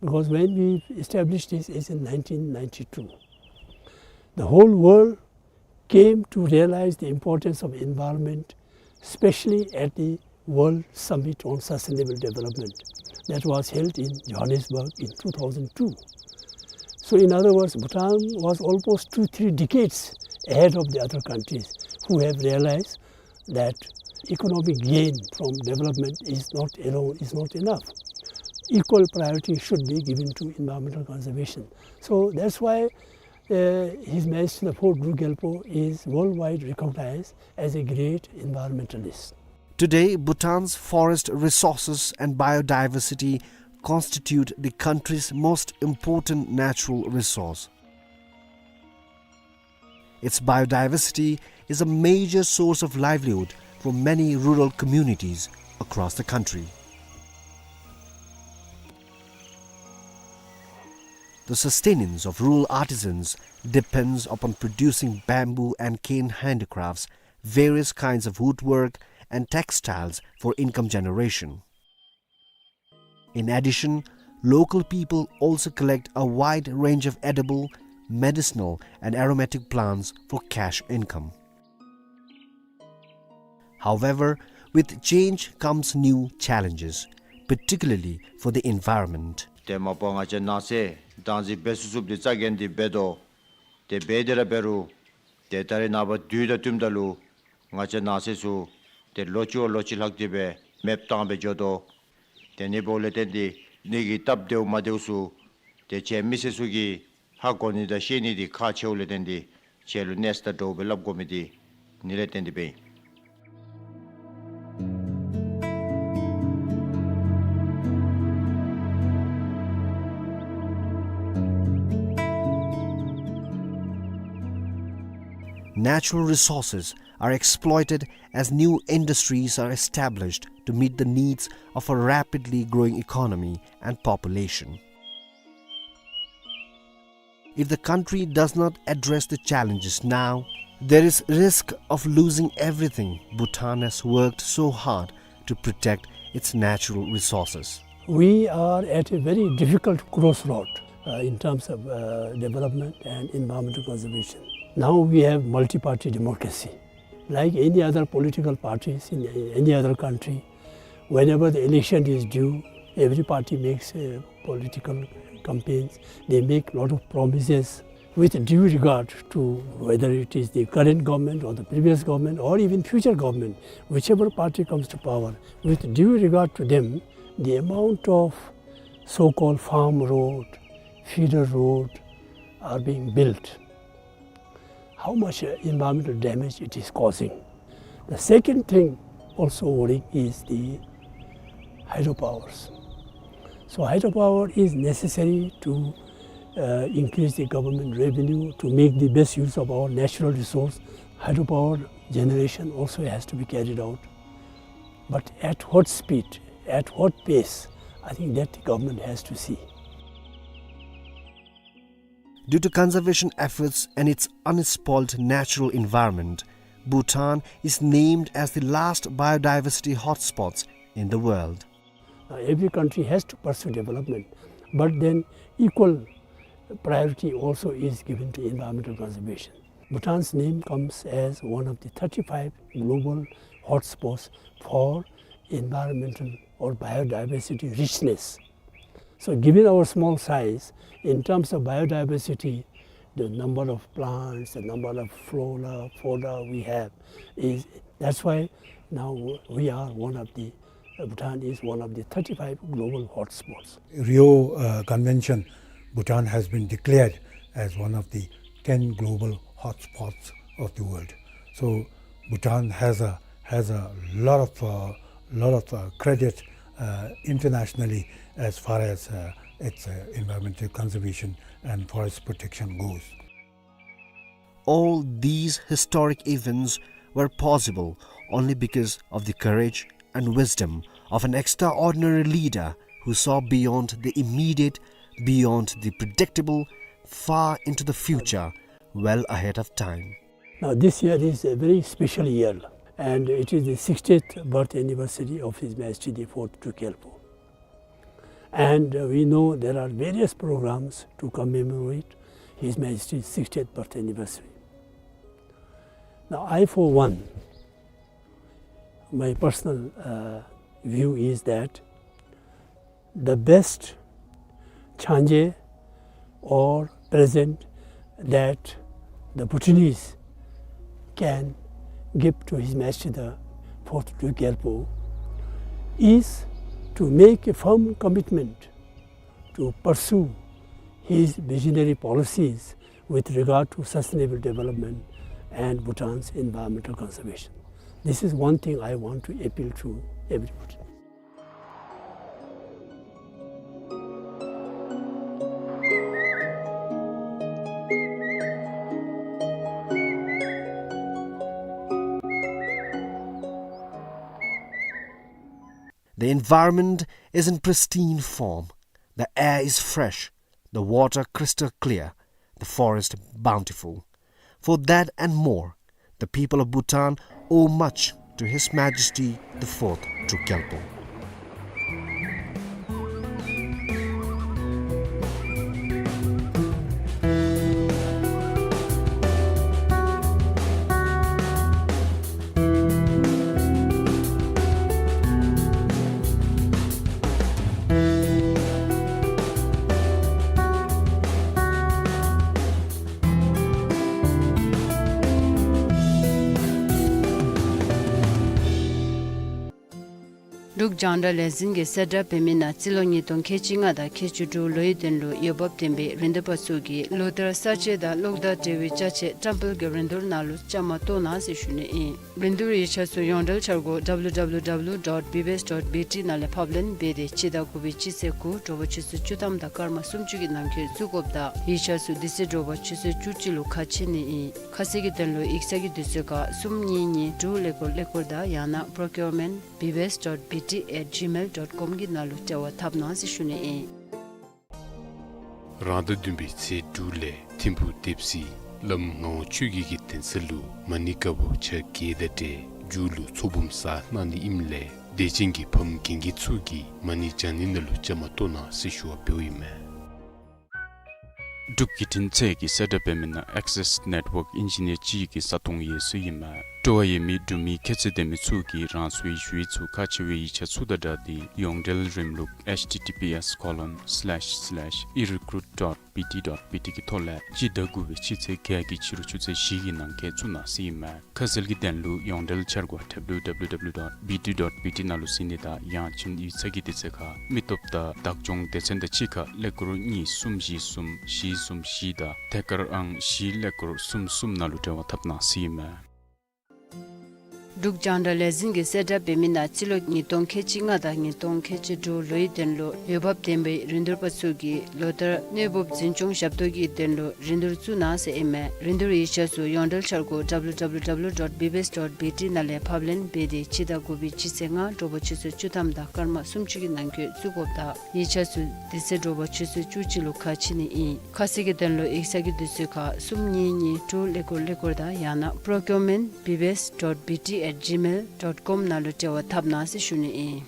because when we established this is in nineteen ninety-two. The whole world came to realize the importance of environment, especially at the World Summit on Sustainable Development that was held in Johannesburg in two thousand two. So in other words, Bhutan was almost two, three decades ahead of the other countries who have realized that economic gain from development is not alone, is not enough. equal priority should be given to environmental conservation. So that's why, uh, His Majesty the Fourth Druk Gyalpo is worldwide recognized as a great environmentalist. Today, Bhutan's forest resources and biodiversity constitute the country's most important natural resource. Its biodiversity is a major source of livelihood for many rural communities across the country. The sustenance of rural artisans depends upon producing bamboo and cane handicrafts, various kinds of woodwork, and textiles for income generation. In addition, local people also collect a wide range of edible, medicinal, and aromatic plants for cash income. However, with change comes new challenges, particularly for the environment. ཏེ་མ་པ་ང་བཅས་ནགས་ཚལ་བདག་འཛིན་འབད་ཚུགས་ཚུགསཔ་འདི་རྩ་འགེངས་ཏེ་འབད་དོ། ཏེ་འབད་དེ་ར་འབད་རུང་ཏེ་ད་རེས་ནངས་པ་དུས་དང་བསྟུནམ་ད་ལུ་ང་བཅས་ནགས་ཚལ་ཚུ་ཏེ་ལོ་གཅིག་བ་ལོ་གཅིག་ལྷག་སྟེ་སྦེ་མེདཔ་བཏང་སྦེ་འགྱོ་དོ། ཏེ་ཨ་ནི་འབདཝ་ལས་བརྟེན་ཏེ་ཨ་ནི་གི་སྟབས་བདེཝ་མ་བདེཝ་ཚུ་ཏེ་ཁྱེད་མི་སེར་ཚུ་གིས་ཧ་གོ་ནི་དང་ཤེས་ནི་འདི་ཁག་ཆེཝ་ལས་བརྟེན་ཏེ་ཁྱེད་ལུ་གནས་ས་དང་འདྲཝ་སྦེ་སླབ་དགོ་མི་འདི་ཨ་ནི་ལས་བརྟེན་ཏེ་སྦེ་ཨིན། Natural resources are exploited as new industries are established to meet the needs of a rapidly growing economy and population. If the country does not address the challenges now, there is risk of losing everything Bhutan has worked so hard to protect its natural resources. We are at a very difficult crossroad, uh, in terms of, uh, development and environmental conservation. Now we have multi-party democracy. Like any other political parties in any other country, whenever the election is due, every party makes, uh, political campaigns. They make lot of promises with due regard to whether it is the current government or the previous government or even future government, whichever party comes to power. With due regard to them, the amount of so-called farm road, feeder road are being built, how much, uh, environmental damage it is causing. The second thing also worrying is the hydropowers. So hydropower is necessary to, uh, increase the government revenue, to make the best use of our natural resource. Hydropower generation also has to be carried out. But at what speed, at what pace, I think that the government has to see. Due to conservation efforts and its unspoiled natural environment, Bhutan is named as the last biodiversity hotspots in the world. Now, every country has to pursue development, but then equal priority also is given to environmental conservation. Bhutan's name comes as one of the thirty-five global hotspots for environmental or biodiversity richness. So given our small size, in terms of biodiversity, the number of plants, the number of flora, fauna we have is, that's why now we are one of the, uh, Bhutan is one of the thirty-five global hotspots. Rio, uh, Convention, Bhutan has been declared as one of the ten global hotspots of the world. So Bhutan has a, has a lot of, uh, lot of, uh, credit, uh, internationally as far as, uh, its, uh, environmental conservation and forest protection goes. All these historic events were possible only because of the courage and wisdom of an extraordinary leader who saw beyond the immediate, beyond the predictable, far into the future, well ahead of time. Now, this year is a very special year, and it is the sixtieth birth anniversary of His Majesty the Fourth Druk Gyalpo. And, uh, we know there are various programs to commemorate His Majesty's sixtieth birth anniversary. Now, I, for one, my personal, uh, view is that the best changé or present that the Bhutanese can give to His Majesty the Fourth Druk Gyalpo is to make a firm commitment to pursue his visionary policies with regard to sustainable development and Bhutan's environmental conservation. This is one thing I want to appeal to everybody. The environment is in pristine form. The air is fresh, the water crystal clear, the forest bountiful. For that and more, the people of Bhutan owe much to His Majesty the Fourth Druk Gyalpo. འབྲུག་རྒྱང་བསྒྲགས་ལས་འཛིན་གྱིས་གསལ་བསྒྲགས་འབད་མི་ནང་རྩིས་ལོ་ཉིས་སྟོང་ཁལ་གཅིག་ལྔ་དང་ཁལ་གཅིག་དྲུག་ལོའི་དོན་ལུ་འོས་འབབ་ལྡན་པའི་རིན་བསྡུར་པ་ཚུ་གིས་ལོ་བསྟར་གསར་བརྗེ་དང་གློག་དང་འབྲེལ་བའི་ཅ་ཆས་བཀྲམ་སྤེལ་གྱི་རིན་བསྡུར་ནང་ལུ་བཅའ་མར་གཏོགས་གནང་ཟེར་ཞུ་ནི་ཨིན། རིན་བསྡུར་ཡིག་ཆ་ཚུ་ཡོངས་འབྲེལ་འཆར་སྒོ་W W W dot B B S dot B T ནང་ལས་ཕབ་ལེན་འབད་དེ་སྤྱི་ཟླ་དགུ་པའི་སྤྱི་ཚེས་དགུ་དྲོ་པ་ཆུ་ཚོད་བཅུ་ཐམ་དང་སྐར་མ་སུམ་ཅུ་གི་ནང་འཁོད་བཙུགས་དགོཔ་དང་ཡིག་ཆ་ཚུ་དེ་ཚེ་དྲོ་པ་ཆུ་ཚོད་བཅུ་གཅིག་ལུ་ཁ་ཕྱེ་ནི་ཨིན། ཁ་གསལ་གྱི་དོན་ལུ་ཡིག་ཚང་གི་དུས་ཚོད་ཁར་གསུམ་གཉིས་གཉིས་དྲུག་ཀླད་ཀོར་ཀླད་ཀོར་དང་ཡང་ན་procurement B B S dot B T at gmail dot com གི་ནང་ལུ་འབྲེལ་བ་འཐབ་གནང་ཟེར་ཞུ་ནི་ཨིན། རང་ཟླ་བདུན་པའི་ཚེས་དྲུག་ལས་ཐིམ་ཕུག་སྡེ་སྲིད་བླམ་ངག་དབང་ཆོས་རྒྱལ་གྱི་གདན་ས་ལུ་མ་ཎི་བཀའ་པོད་ཆ་བརྒྱད་དང་འབྲེལ་མཇུག་ལུ་ཚོགས་འབུམ་གསར་གནང་ནི་ཨིནམ་ལས་དད་ཅན་གྱི་ཕམ་རྒན་རྒོན་ཚུ་གིས་མ་ཎི་བགྱང་ནི་ནང་ལུ་བཅའ་མར་གཏོགས་གནང་ཟེར་ཞུ་བ་འབདཝ་ཨིན་མས། འབྲུག་བརྒྱུད་འཕྲིན་ཚད་ཀྱིས་གསལ་བསྒྲགས་འབད་མི་ནང་Access Network Engineer ཅིག་གི་བཟའ་འཐུང་ཡོད་ཟེར་ཨིན་མས། སྤྲོ་བ་ཡོད་མི་འབྲུག་མི་ཁྱད་ཚད་ལྡན་མི་ཚུ་གིས་རང་སོའི་ཞུ་ཡིག་ཚུ་ཁག་ཆེ་བའི་ཡིག་ཆ་ཚུ་དང་སྦྲགས་ཏེ་ཡོངས་འབྲེལ་རིམ་ལུགས་H T T P S colon slash slash e recruit dot B T dot B T གི་ཐོག་ལས་སྤྱི་ཟླ་དགུ་པའི་སྤྱི་ཚེས་བརྒྱད་ཀྱི་ཕྱི་རུ་ཆུ་ཚོད་བཞི་གི་ནང་འཁོད་བཙུགས་གནང་ཟེར་ཨིན་མས། ཁ་གསལ་གྱི་དོན་ལུ་ཡོངས་འབྲེལ་འཆར་སྒོ་W W W dot B T dot B T ནང་ལུ་གཟིགས་ནི་དང་ཡང་ཅིན་ཡིག་ཚང་གི་དུས་ཚོད་ཁར་མི་སྟོབས་དང་བདག་སྐྱོང་སྡེ་ཚན་དང་གཅིག་ཁར་ཀླད་ཀོར་གཉིས་གསུམ་བཞི་གསུམ་བཞི་གསུམ་བཞི་དང་ཐད་ཀར་ཨང་བཞི་ཀླད་ཀོར་གསུམ་གསུམ་ནང་ལུ་འབྲེལ་བ་འཐབ་གནང་ཟེར་ཨིན་མས། འབྲུག་རྒྱང་བསྒྲགས་ལས་འཛིན་གྱིས་གསལ་བསྒྲགས་འབད་མི་ནང་རྩིས་ལོ་ཉིས་སྟོང་ཁལ་གཅིག་ལྔ་དང་ཉིས་སྟོང་ཁལ་གཅིག་དྲུག་ལོའི་དོན་ལུ་འོས་འབབ་ལྡན་པའི་རིན་བསྡུར་པ་ཚུ་གིས་ལོ་བསྟར་གནས་བབ་འཛིན་སྐྱོང་ཞབས་ཏོག་གི་དོན་ལུ་རིན་བསྡུར་བཙུགས་གནང་ཟེར་ཨིན་མས། རིན་བསྡུར་ཡིག་ཆ་ཚུ་ཡོངས་འབྲེལ་འཆར་སྒོ་W W W dot B B S dot B T ནང་ལས་ཕབ་ལེན་འབད་དེ་སྤྱི་ཟླ་དགུ་པའི་སྤྱི་ཚེས་ལྔ་དྲོ་པ་ཆུ་ཚོད་བཅུ་ཐམ་དང་སྐར་མ་སུམ་ཅུ་གི་ནང་འཁོད་བཙུགས་དགོཔ་དང་ཡིག་ཆ་ཚུ་དེ་ཚེ་དྲོ་པ་ཆུ་ཚོད་བཅུ་གཅིག་ལུ་ཁ་ཕྱེ་ནི་ཨིན། ཁ་གསལ་གྱི་དོན་ལུ་ཡིག་ཚང་གི་དུས་ཚོད་ཁར་གསུམ་གཉིས་གཉིས་དྲུག་ཀླད་ཀོར་ཀླད་ཀོར་དང་ཡང་ན་procurement B B S dot B T at gmail dot com ནང་ལུ་འབྲེལ་བ་འཐབ་གནང་ཟེར་ཞུ་ནི་ཨིན།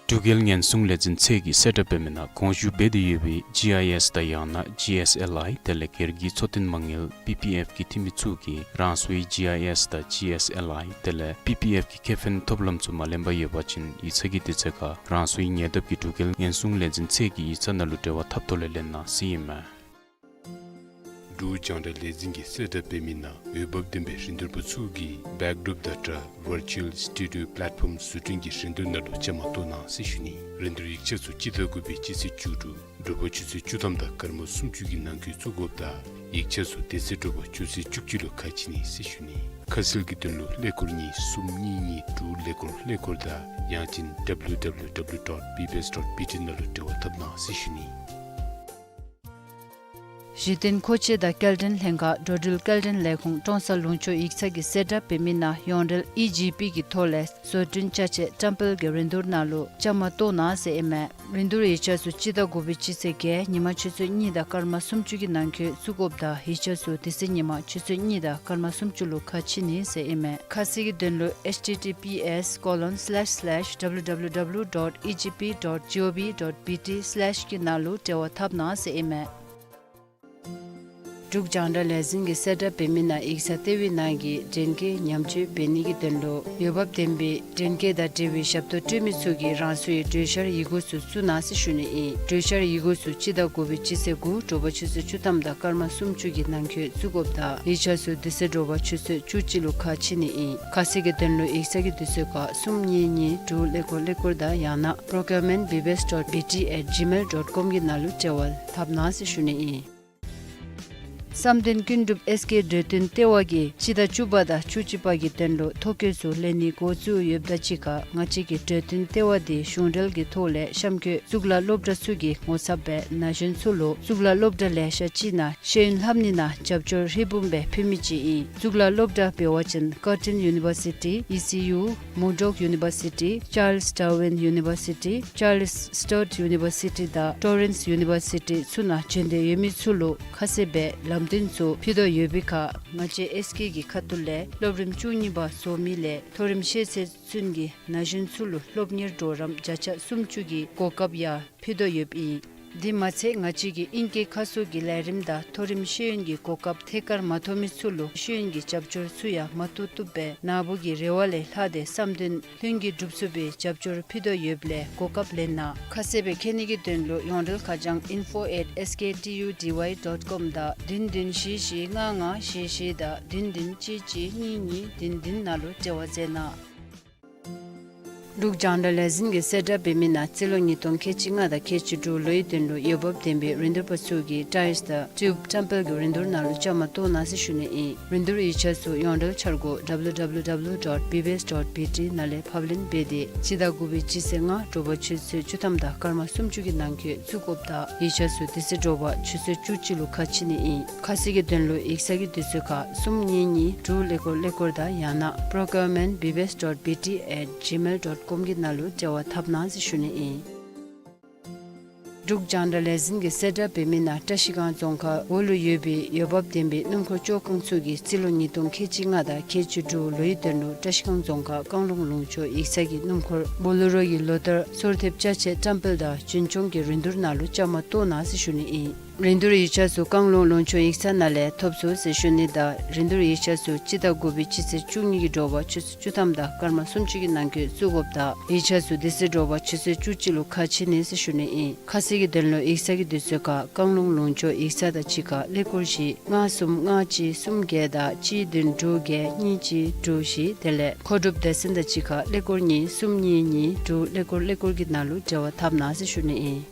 འབྲུག་རྒྱལ་ཉེན་སྲུང་ལས་འཛིན་ཚད་ཀྱིས་གསལ་བསྒྲགས་འབད་མི་ནང་གོང་ཞུ་འབད་དེ་ཡོད་པའི་G I S དང་ཡང་ན་G S L I དེ་ལས་སྒེར་གྱི་འཚོ་རྟེན་མ་དངུལ་P P F གི་འཐུས་མི་ཚུ་གིས་རང་སོའི་G I S དང་G S L I དེ་ལས་P P F གི་ཁེ་ཕན་ཐོབ་ལམ་ཚུ་མ་ལེན་པར་ཡོད་པ་ཅིན་ཡིག་ཚང་གི་དུས་ཚོད་ཁར་རང་སོའི་ཉེ་འདབས་ཀྱི་འབྲུག་རྒྱལ་ཉེན་སྲུང་ལས་འཛིན་ཚད་ཀྱི་ཡིག་ཚང་ནང་ལུ་འབྲེལ་བ་འཐབ་ཐོག་ལས་ལེན་གནང་ཟེར་ཨིན་མས། འབྲུག་རྒྱང་བསྒྲགས་ལས་འཛིན་གྱིས་གསལ་བསྒྲགས་འབད་མི་ནང་འོས་འབབ་ལྡན་པའི་རིན་བསྡུར་པ་ཚུ་གིས་Backdrop Data Virtual Studio Platform བཟོ་སྐྲུན་གྱི་རིན་བསྡུར་ནང་ལུ་བཅའ་མར་གཏོགས་གནང་ཟེར་ཞུ་ནི། རིན་བསྡུར་ཡིག་ཆ་ཚུ་སྤྱི་ཟླ་དགུ་པའི་སྤྱི་ཚེས་བཅུ་དྲུག་དྲོ་པ་ཆུ་ཚོད་བཅུ་ཐམ་དང་སྐར་མ་སུམ་ཅུ་གི་ནང་འཁོད་བཙུགས་དགོཔ་དང་ཡིག་ཆ་ཚུ་དེ་ཚེ་དྲོ་པ་ཆུ་ཚོད་བཅུ་གཅིག་ལུ་ཁ་ཕྱེ་ནི་ཟེར་ཞུ་ནི། ཁ་གསལ་གྱི་དོན་ལུ་ཀླད་ཀོར་གཉིས་གསུམ་གཉིས་གཉིས་དྲུག་ཀླད་ཀོར་ཀླད་ཀོར་དང་ཡང་ཅིན W W W dot B B S dot B T ནང་ལུ་འབྲེལ་བ་འཐབ་གནང་ཟེར་ཞུ་ནི། གཞི་རྟེན་མཁོ་ཆས་དང་སྐྱེལ་འདྲེན་ལྷན་ཁག་འགྲོ་འགྲུལ་སྐྱེལ་འདྲེན་ལས་ཁུངས་ཀྲོང་གསར་ལུང་ཕྱོགས་ཡིག་ཚང་གིས་གསལ་བསྒྲགས་འབད་མི་ནང་ཡོངས་འབྲེལ་E G P གི་ཐོག་ལས་བཟོ་སྐྲུན་ཅ་ཆས་བཀྲམ་སྤེལ་གྱི་རིན་བསྡུར་ནང་ལུ་བཅའ་མར་གཏོགས་གནང་ཟེར་ཨིན་མས། རིན་བསྡུར་ཡིག་ཆ་ཚུ་སྤྱི་ཟླ་དགུ་པའི་སྤྱི་ཚེས་བརྒྱད་ཉིན་མ་ཆུ་ཚོད་གཉིས་དང་སྐར་མ་སུམ་ཅུ་གི་ནང་འཁོད་བཙུགས་དགོཔ་དང་ཡིག་ཆ་ཚུ་དེ་ཚེ་ཉིན་མ་ཆུ་ཚོད་གཉིས་དང་སྐར་མ་སུམ་ཅུ་ལུ་ཁ་ཕྱེ་ནི་ཟེར་ཨིན་མས། ཁ་གསལ་གྱི་དོན་ལུ་H T T P S colon slash slash W W W dot E G P dot G O V dot B T slash གི་ནང་ལུ་འབྲེལ་བ་འཐབ་གནང་ཟེར་ཨིན་མས། འབྲུག་རྒྱང་བསྒྲགས་ལས་འཛིན་གྱིས་གསལ་བསྒྲགས་འབད་མི་ནང་ཡིག་ཚང་ལྟེ་བའི་ནང་གི་འདྲེན་སྐས་ཉམས་བཅོས་འབད་ནི་གི་དོན་ལུ་འོས་འབབ་ལྡན་པའི་འདྲེན་སྐས་དང་འབྲེལ་བའི་ཞབས་ཏོག་སྤྲོད་མི་ཚུ་གིས་རང་སོའི་གྲོས་འཆར་ཡི་གུ་ཚུ་བཙུགས་གནང་ཟེར་ཞུ་ནི་ཨིན། གྲོས་འཆར་ཡི་གུ་ཚུ་སྤྱི་ཟླ་དགུ་པའི་སྤྱི་ཚེས་དགུ་དྲོ་པ་ཆུ་ཚོད་བཅུ་ཐམ་དང་སྐར་མ་སུམ་ཅུ་གི་ནང་འཁོད་བཙུགས་དགོཔ་དང་ཡིག་ཆ་ཚུ་དེ་ཚེ་དྲོ་པ་ཆུ་ཚོད་བཅུ་གཅིག་ལུ་ཁ་ཕྱེ་ནི་ཨིན། ཁ་གསལ་གྱི་དོན་ལུ་ཡིག་ཚང་གི་དུས་ཚོད་ཁར་གསུམ་གཉིས་གཉིས་དྲུག་ཀླད་ཀོར་ཀླད་ཀོར་དང་ཡང་ན་procurement B B S dot B T at gmail dot com གི་ནང་ལུ་འབྲེལ་བ་འཐབ་གནང་ཟེར་ཞུ་ནི་ཨིན། བསམ་གཏན་ཀུན་གྲུབ་ཨེས་ཀེ་འབྲུ་དོན་ལྟེ་བ་གིས་སྤྱི་ཟླ་བཅུ་པ་དང་བཅུ་གཅིག་པ་གི་དོན་ལུ་ཐོ་བཀོད་ཚུ་ལེན་ནི་འགོ་བཙུགས་ཡོདཔ་དང་གཅིག་ཁར་ང་བཅས་ཀྱི་འབྲུ་དོན་ལྟེ་བ་འདི་གཞུང་འབྲེལ་གྱི་ཐོག་ལས་གཤམ་འཁོད་གཙུག་ལག་སློབ་གྲྭ་ཚུ་གི་ངོ་ཚབ་སྦེ་ན་གཞོན་ཚུ་ལུ་གཙུག་ལག་སློབ་གྲྭ་ལེ་ཤ་ཅིག་ནང་ཤེས་ཡོན་ལྷབ་ནི་ནང་རྒྱབ་སྐྱོར་ཧྲིལ་བུམ་སྦེ་ཕུལ་མི་ཅིག་ཨིན། གཙུག་ལག་སློབ་གྲྭ་འབད་བ་ཅིན་Curtin University, E C U, Murdoch University, Charles Darwin University, Charles Sturt University དང་Torrens University ཚུ་ནང་བྱོན་ཏེ་ཡོད་མི་ཚུ་ལུ་ཁ་གསལ་སྦེ་ལམ་སྟོན་ཚུ་ཕུལ་དོ་ཡོད་པའི་ཁར་ང་བཅས་ཨེས་ཀེ་གི་ཁ་ཐུག་ལས་སློབ་རིམ་བཅུ་གཉིས་པ་རྫོགས་མི་ལས་མཐོ་རིམ་ཤེས་ཚད་ཚུན་གྱི་ན་གཞོན་ཚུ་ལུ་སློབ་གཉེར་གྲོགས་རམ་བརྒྱ་ཆ་སུམ་ཅུ་གི་གོ་སྐབས་ཡང་ཕུལ་དོ་ཡོདཔ་ཨིན། དེ་མ་ཚད་ང་བཅས་ཀྱི་ཨིང་སྐད་ཁ་གསོ་གི་ལས་རིམ་དང་མཐོ་རིམ་ཤེས་ཡོན་གྱི་གོ་སྐབས་ཐད་ཀར་མ་ཐོབ་མི་ཚུ་ལུ་ཤེས་ཡོན་གྱི་རྒྱབ་སྐྱོར་ཚུ་ཡང་མ་ཐུབ་ཐུབ་སྦེ་ནཱ་བུ་གི་རེ་བ་ལས་ལྷག་སྟེ་བསམ་དོན་ལྷུན་གྱིས་འགྲུབ་ཚུགས་པའི་རྒྱབ་སྐྱོར་ཕུལ་དོ་ཡོདཔ་ལས་གོ་སྐབས་ལེན་གནང་། ཁ་གསལ་སྦེ་མཁྱེན་ནི་གི་དོན་ལུ་ཡོངས་འབྲེལ་ཁ་བྱང་info at S K T U D Y dot com དང་བདུན་བདུན་བཞི་བཞི་ལྔ་ལྔ་བཞི་བཞི་དང་བདུན་བདུན་གཅིག་གཅིག་གཉིས་གཉིས་བདུན་བདུན་ནང་ལུ་འབྲེལ་བ་མཛད་གནང་། འབྲུག་རྒྱང་བསྒྲགས་ལས་འཛིན་གྱིས་གསལ་བསྒྲགས་འབད་མི་ནང་རྩིས་ལོ་ཉིས་སྟོང་ཁལ་གཅིག་ལྔ་དང་ཁལ་གཅིག་དྲུག་ལོའི་དོན་ལུ་འོས་འབབ་ལྡན་པའི་རིན་བསྡུར་པ་ཚུ་གིས་ཊའིསི་དང་ཊིའུབ་བཀྲམ་སྤེལ་གྱི་རིན་བསྡུར་ནང་ལུ་བཅའ་མར་གཏོགས་གནང་ཟེར་ཞུ་ནི་ཨིན། རིན་བསྡུར་ཡིག་ཆ་ཚུ་ཡོངས་འབྲེལ་འཆར་སྒོ་W W W dot B B S dot B T ནང་ལས་ཕབ་ལེན་འབད་དེ་སྤྱི་ཟླ་དགུ་པའི་སྤྱི་ཚེས་ལྔ་དྲོ་པ་ཆུ་ཚོད་བཅུ་ཐམ་དང་སྐར་མ་སུམ་ཅུ་གི་ནང་འཁོད་བཙུགས་དགོཔ་དང་ཡིག་ཆ་ཚུ་དེ་ཚེ་དྲོ་པ་ཆུ་ཚོད་བཅུ་གཅིག་ལུ་ཁ་ཕྱེ་ནི་ཨིན། ཁ་གསལ་གྱི་དོན་ལུ་ཡིག་ཚང་གི་དུས་ཚོད་ཁར་གསུམ་གཉིས་གཉིས་དྲུག་ཀླད་ཀོར་ཀླད་ཀོར་དང་ཡང་ན་procurement B B S dot B T at gmail dot com གི་ནང་ལུ་འབྲེལ་བ་འཐབ་གནང་ཟེར་ཞུ་ནི་ཨིན། འབྲུག་རྒྱང་བསྒྲགས་ལས་འཛིན་གྱིས་གསལ་བསྒྲགས་འབད་མི་ནང་བཀྲ་ཤིས་སྒང་རྫོང་ཁག་འོག་ལུ་ཡོད་པའི་འོས་འབབ་ལྡན་པའི་སྣུམ་འཁོར་བཅོ་ཁང་ཚུ་གིས་རྩིས་ལོ་ཉིས་སྟོང་ཁལ་གཅིག་ལྔ་དང་ཁལ་གཅིག་དྲུག་ལོའི་དོན་ལུ་བཀྲ་ཤིས་སྒང་རྫོང་ཁག་བཀང་ལུང་ལུང་ཕྱོགས་ཡིག་ཚང་གི་སྣུམ་འཁོར་བོ་ལེ་རོ་ཡི་ལོ་ལྟར་སོར་ཐེབས་ཅ་ཆས་བཀྲམ་སྤེལ་དང་རྒྱུན་སྐྱོང་གི་རིན་བསྡུར་ནང་ལུ་བཅའ་མར་གཏོགས་གནང་ཟེར་ཞུ་ནི་ཨིན། རིན་བསྡུར་ཡིག་ཆ་ཚུ་བཀང་ལུང་ལུང་ཕྱོགས་ཡིག་ཚང་ནང་ལས་ཐོབ་ཚུགས་ཟེར་ཞུ་ནི་དང་རིན་བསྡུར་ཡིག་ཆ་ཚུ་སྤྱི་ཟླ་དགུ་པའི་སྤྱི་ཚེས་བཅུ་གཉིས་ཀྱི་དྲོ་པ་ཆུ་ཚོད་བཅུ་ཐམ་དང་སྐར་མ་སུམ་ཅུ་གི་ནང་འཁོད་བཙུགས་དགོཔ་དང་ཡིག་ཆ་ཚུ་དེ་ཚེ་དྲོ་པ་ཆུ་ཚོད་བཅུ་གཅིག་ལུ་ཁ་ཕྱེ་ནི་ཟེར་ཞུ་ནི་ཨིན། ཁ་གསལ་གྱི་དོན་ལུ་ཡིག་ཚང་གི་དུས་ཚོད་ཁར་བཀང་ལུང་ལུང་ཕྱོགས་ཡིག་ཚང་དང་གཅིག་ཁར་ཀླད་ཀོར་བཞི་ལྔ་གསུམ་ལྔ་གཅིག་གསུམ་བརྒྱད་དང་གཅིག་བདུན་དྲུག་བརྒྱད་གཉིས་གཅིག་དྲུག་བཞི་དེ་ལས་མཁོ་སྒྲུབ་སྡེ་ཚན་དང་གཅིག་ཁར་ཀླད་ཀོར་གཉིས་གསུམ་གཉིས་གཉིས་དྲུག་ཀླད་ཀོར་ཀླད་ཀོར་གྱི་ནང་ལུ་འབྲེལ་བ་འཐབ་གནང་ཟེར་ཞུ་ནི་ཨིན།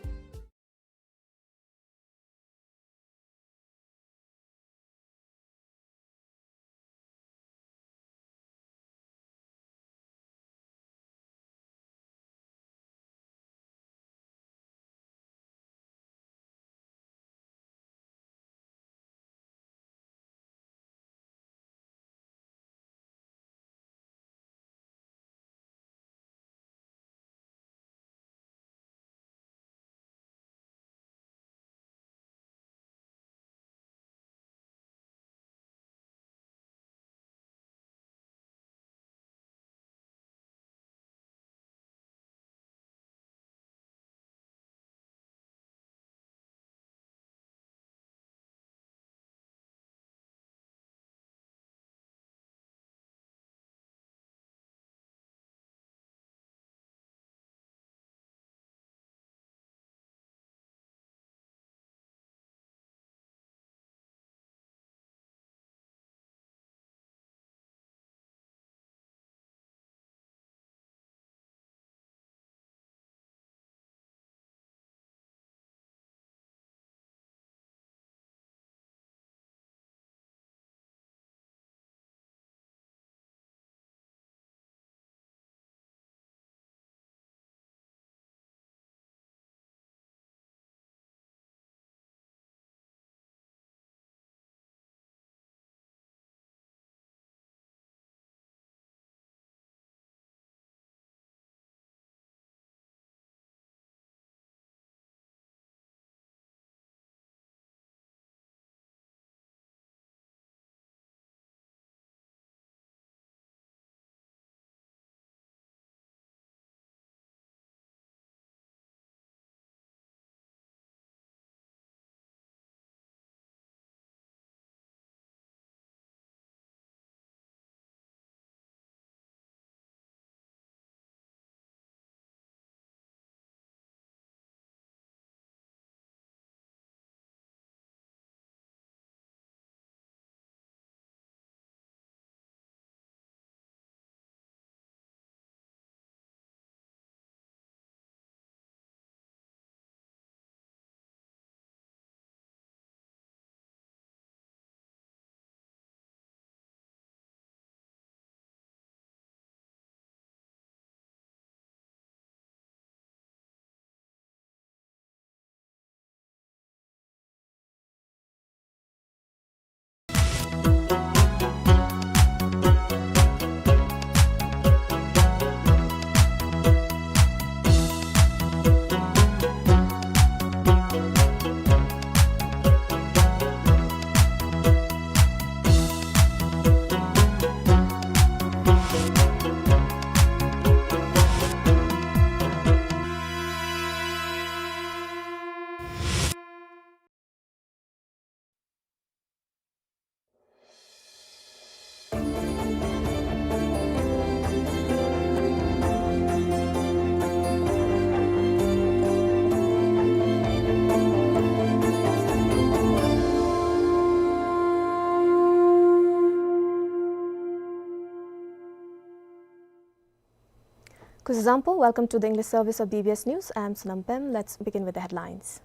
Kuzuzangpo, welcome to the English service of B B S News. I am Sonam Pem. Let's begin with the headlines.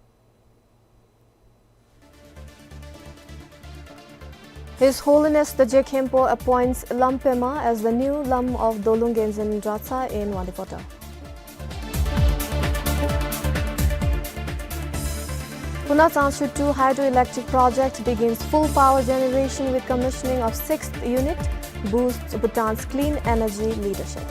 His Holiness the Je Khenpo appoints Lam Pema as the new Lam of Dolung Genzin Dratshang in Wangdue Phodrang. Puna Tsangsu two hydroelectric project begins full power generation with commissioning of sixth unit, boosts Bhutan's clean energy leadership.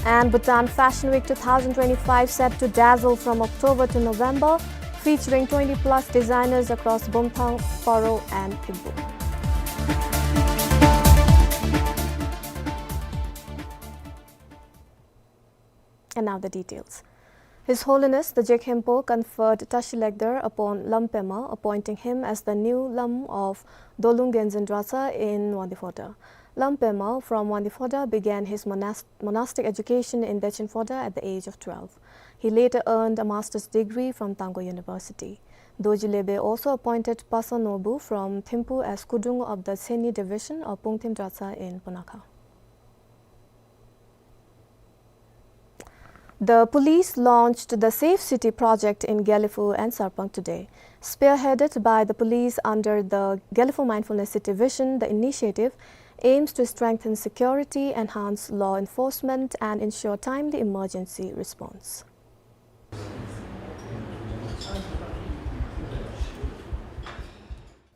And Bhutan Fashion Week two thousand twenty-five set to dazzle from October to November, featuring twenty plus designers across Bumthang, Paro and Thimphu. And now the details. His Holiness the Je Khenpo conferred Tashi Legder upon Lam Pema, appointing him as the new Lam of Dolung Genzin Dratshang in Wangdue Phodrang. Lam Pema from Wangdue Phodrang began his monas-, monastic education in Dechen Phodrang at the age of twelve. He later earned a master's degree from Tangkhul University. Dorji Lebe also appointed Pasang Nobu from Thimphu as Kudrung of the Seni Division of Pungthim Dratshang in Punakha. The police launched the Safe City project in Gelephu and Sarpang today. Spearheaded by the police under the Gelephu Mindfulness City Vision, the initiative aims to strengthen security, enhance law enforcement, and ensure timely emergency response.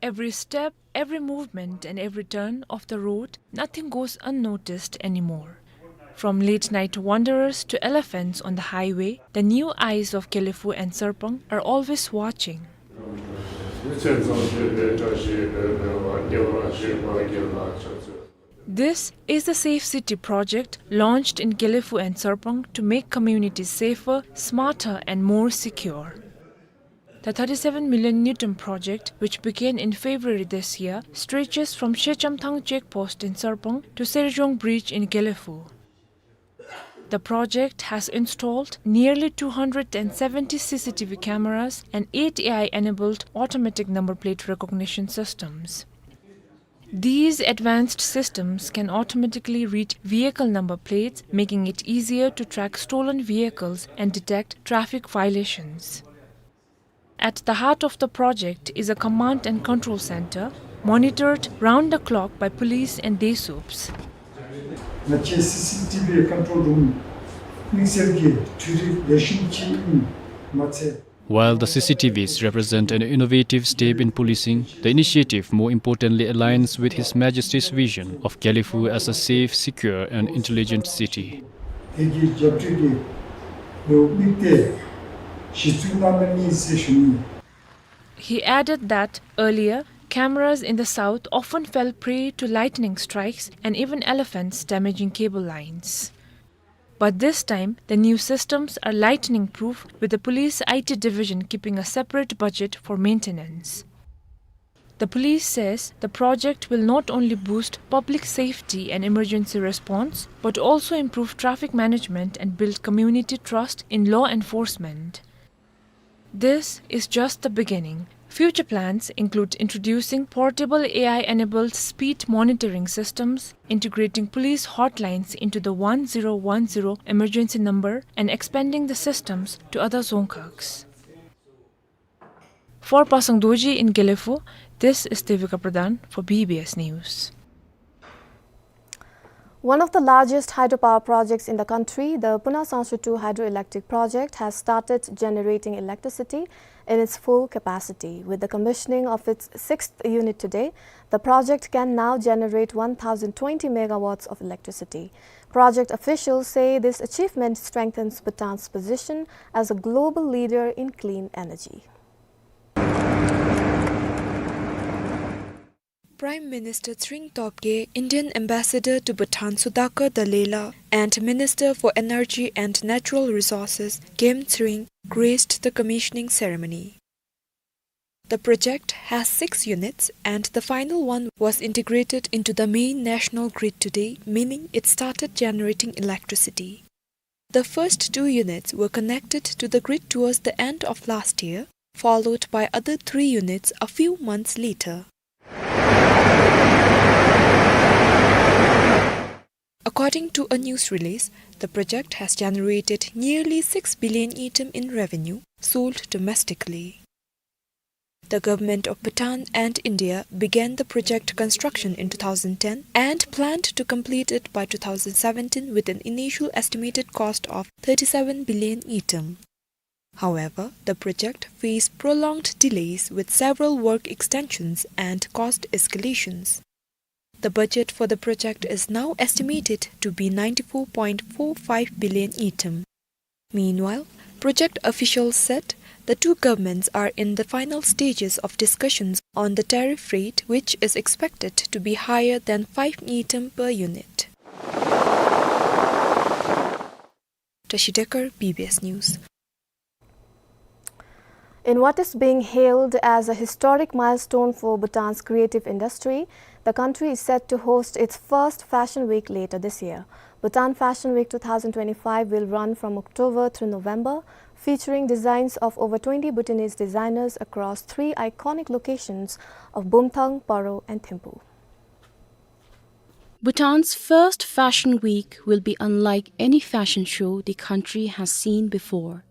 Every step, every movement, and every turn of the road, nothing goes unnoticed anymore. From late-night wanderers to elephants on the highway, the new eyes of Gelephu and Sarpang are always watching. This is the Safe City project launched in Gelephu and Sarpang to make communities safer, smarter, and more secure. The thirty-seven million ngultrum project, which began in February this year, stretches from Shechamthang check post in Sarpang to Serjong Bridge in Gelephu. The project has installed nearly two hundred and seventy C C T V cameras and eight A I-enabled automatic number plate recognition systems. These advanced systems can automatically read vehicle number plates, making it easier to track stolen vehicles and detect traffic violations. At the heart of the project is a command and control center, monitored round the clock by police and DESUPs. ང་བཅས་སི་སི་ཊི་ཝི་ཀོན་ཊོལ་རུམ་དམིགས་བསལ་གྱི་འཕྲུལ་རིག་ལེགས་ཤོམ་ཅིག་ཨིནམ་མ་ཚད། While the C C T Vs represent an innovative step in policing, the initiative more importantly aligns with His Majesty's vision of Gelephu as a safe, secure and intelligent city. དེ་གི་རྒྱབ་སྐྱོར་གྱི་དམིགས་གཏད་གཞི་བཙུགས་གནང་གནང་ཡི་ཟེར་ཞུ་ནི། He added that earlier, cameras in the south often fell prey to lightning strikes and even elephants damaging cable lines. But this time, the new systems are lightning-proof, with the police I T division keeping a separate budget for maintenance. The police says the project will not only boost public safety and emergency response, but also improve traffic management and build community trust in law enforcement. This is just the beginning. Future plans include introducing portable A I-enabled speed monitoring systems, integrating police hotlines into the one zero one zero emergency number, and expanding the systems to other dzongkhags. For Pasang Dorji in Gelephu, this is Devika Pradhan for B B S News. One of the largest hydropower projects in the country, the Puna Tsangsu two hydroelectric project, has started generating electricity in its full capacity. With the commissioning of its sixth unit today, the project can now generate one thousand twenty megawatts of electricity. Project officials say this achievement strengthens Bhutan's position as a global leader in clean energy. Prime Minister Tshering Tobgay, Indian Ambassador to Bhutan Sudhakar Dallela, and Minister for Energy and Natural Resources Gem Tshering graced the commissioning ceremony. The project has six units, and the final one was integrated into the main national grid today, meaning it started generating electricity. The first two units were connected to the grid towards the end of last year, followed by other three units a few months later. According to a news release, the project has generated nearly six billion ngultrum in revenue sold domestically. The government of Bhutan and India began the project construction in two thousand ten and planned to complete it by two thousand seventeen with an initial estimated cost of thirty-seven billion ngultrum. However, the project faced prolonged delays with several work extensions and cost escalations. The budget for the project is now estimated to be ninety-four point four five billion ngultrum. Meanwhile, project officials said the two governments are in the final stages of discussions on the tariff rate, which is expected to be higher than five ngultrum per unit. Tashi Dekar, B B S News. In what is being hailed as a historic milestone for Bhutan's creative industry, the country is set to host its first Fashion Week later this year. Bhutan Fashion Week two thousand twenty-five will run from October through November, featuring designs of over twenty Bhutanese designers across three iconic locations of Bumthang, Paro, and Thimphu. Bhutan's first Fashion Week will be unlike any fashion show the country has seen before.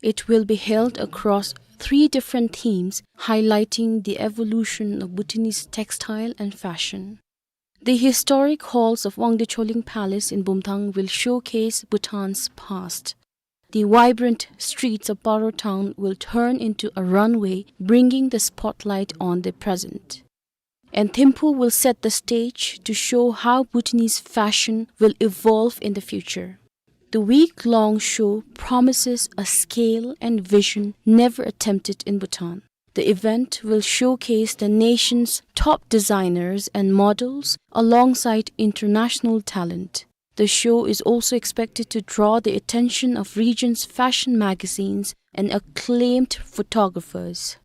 It will be held across three different themes, highlighting the evolution of Bhutanese textile and fashion. The historic halls of Wangdue Choling Palace in Bumthang will showcase Bhutan's past. The vibrant streets of Paro town will turn into a runway, bringing the spotlight on the present. And Thimphu will set the stage to show how Bhutanese fashion will evolve in the future. The week-long show promises a scale and vision never attempted in Bhutan. The event will showcase the nation's top designers and models alongside international talent. The show is also expected to draw the attention of region's fashion magazines and acclaimed photographers.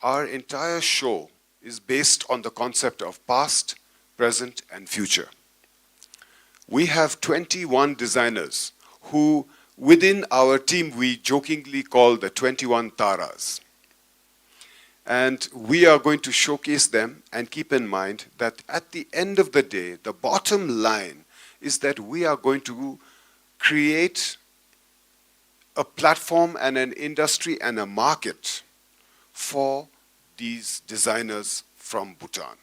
Our entire show is based on the concept of past, present, and future. We have twenty-one designers who, within our team, we jokingly call the twenty-one Taras. And we are going to showcase them, and keep in mind that at the end of the day, the bottom line is that we are going to create a platform and an industry and a market for these designers from Bhutan.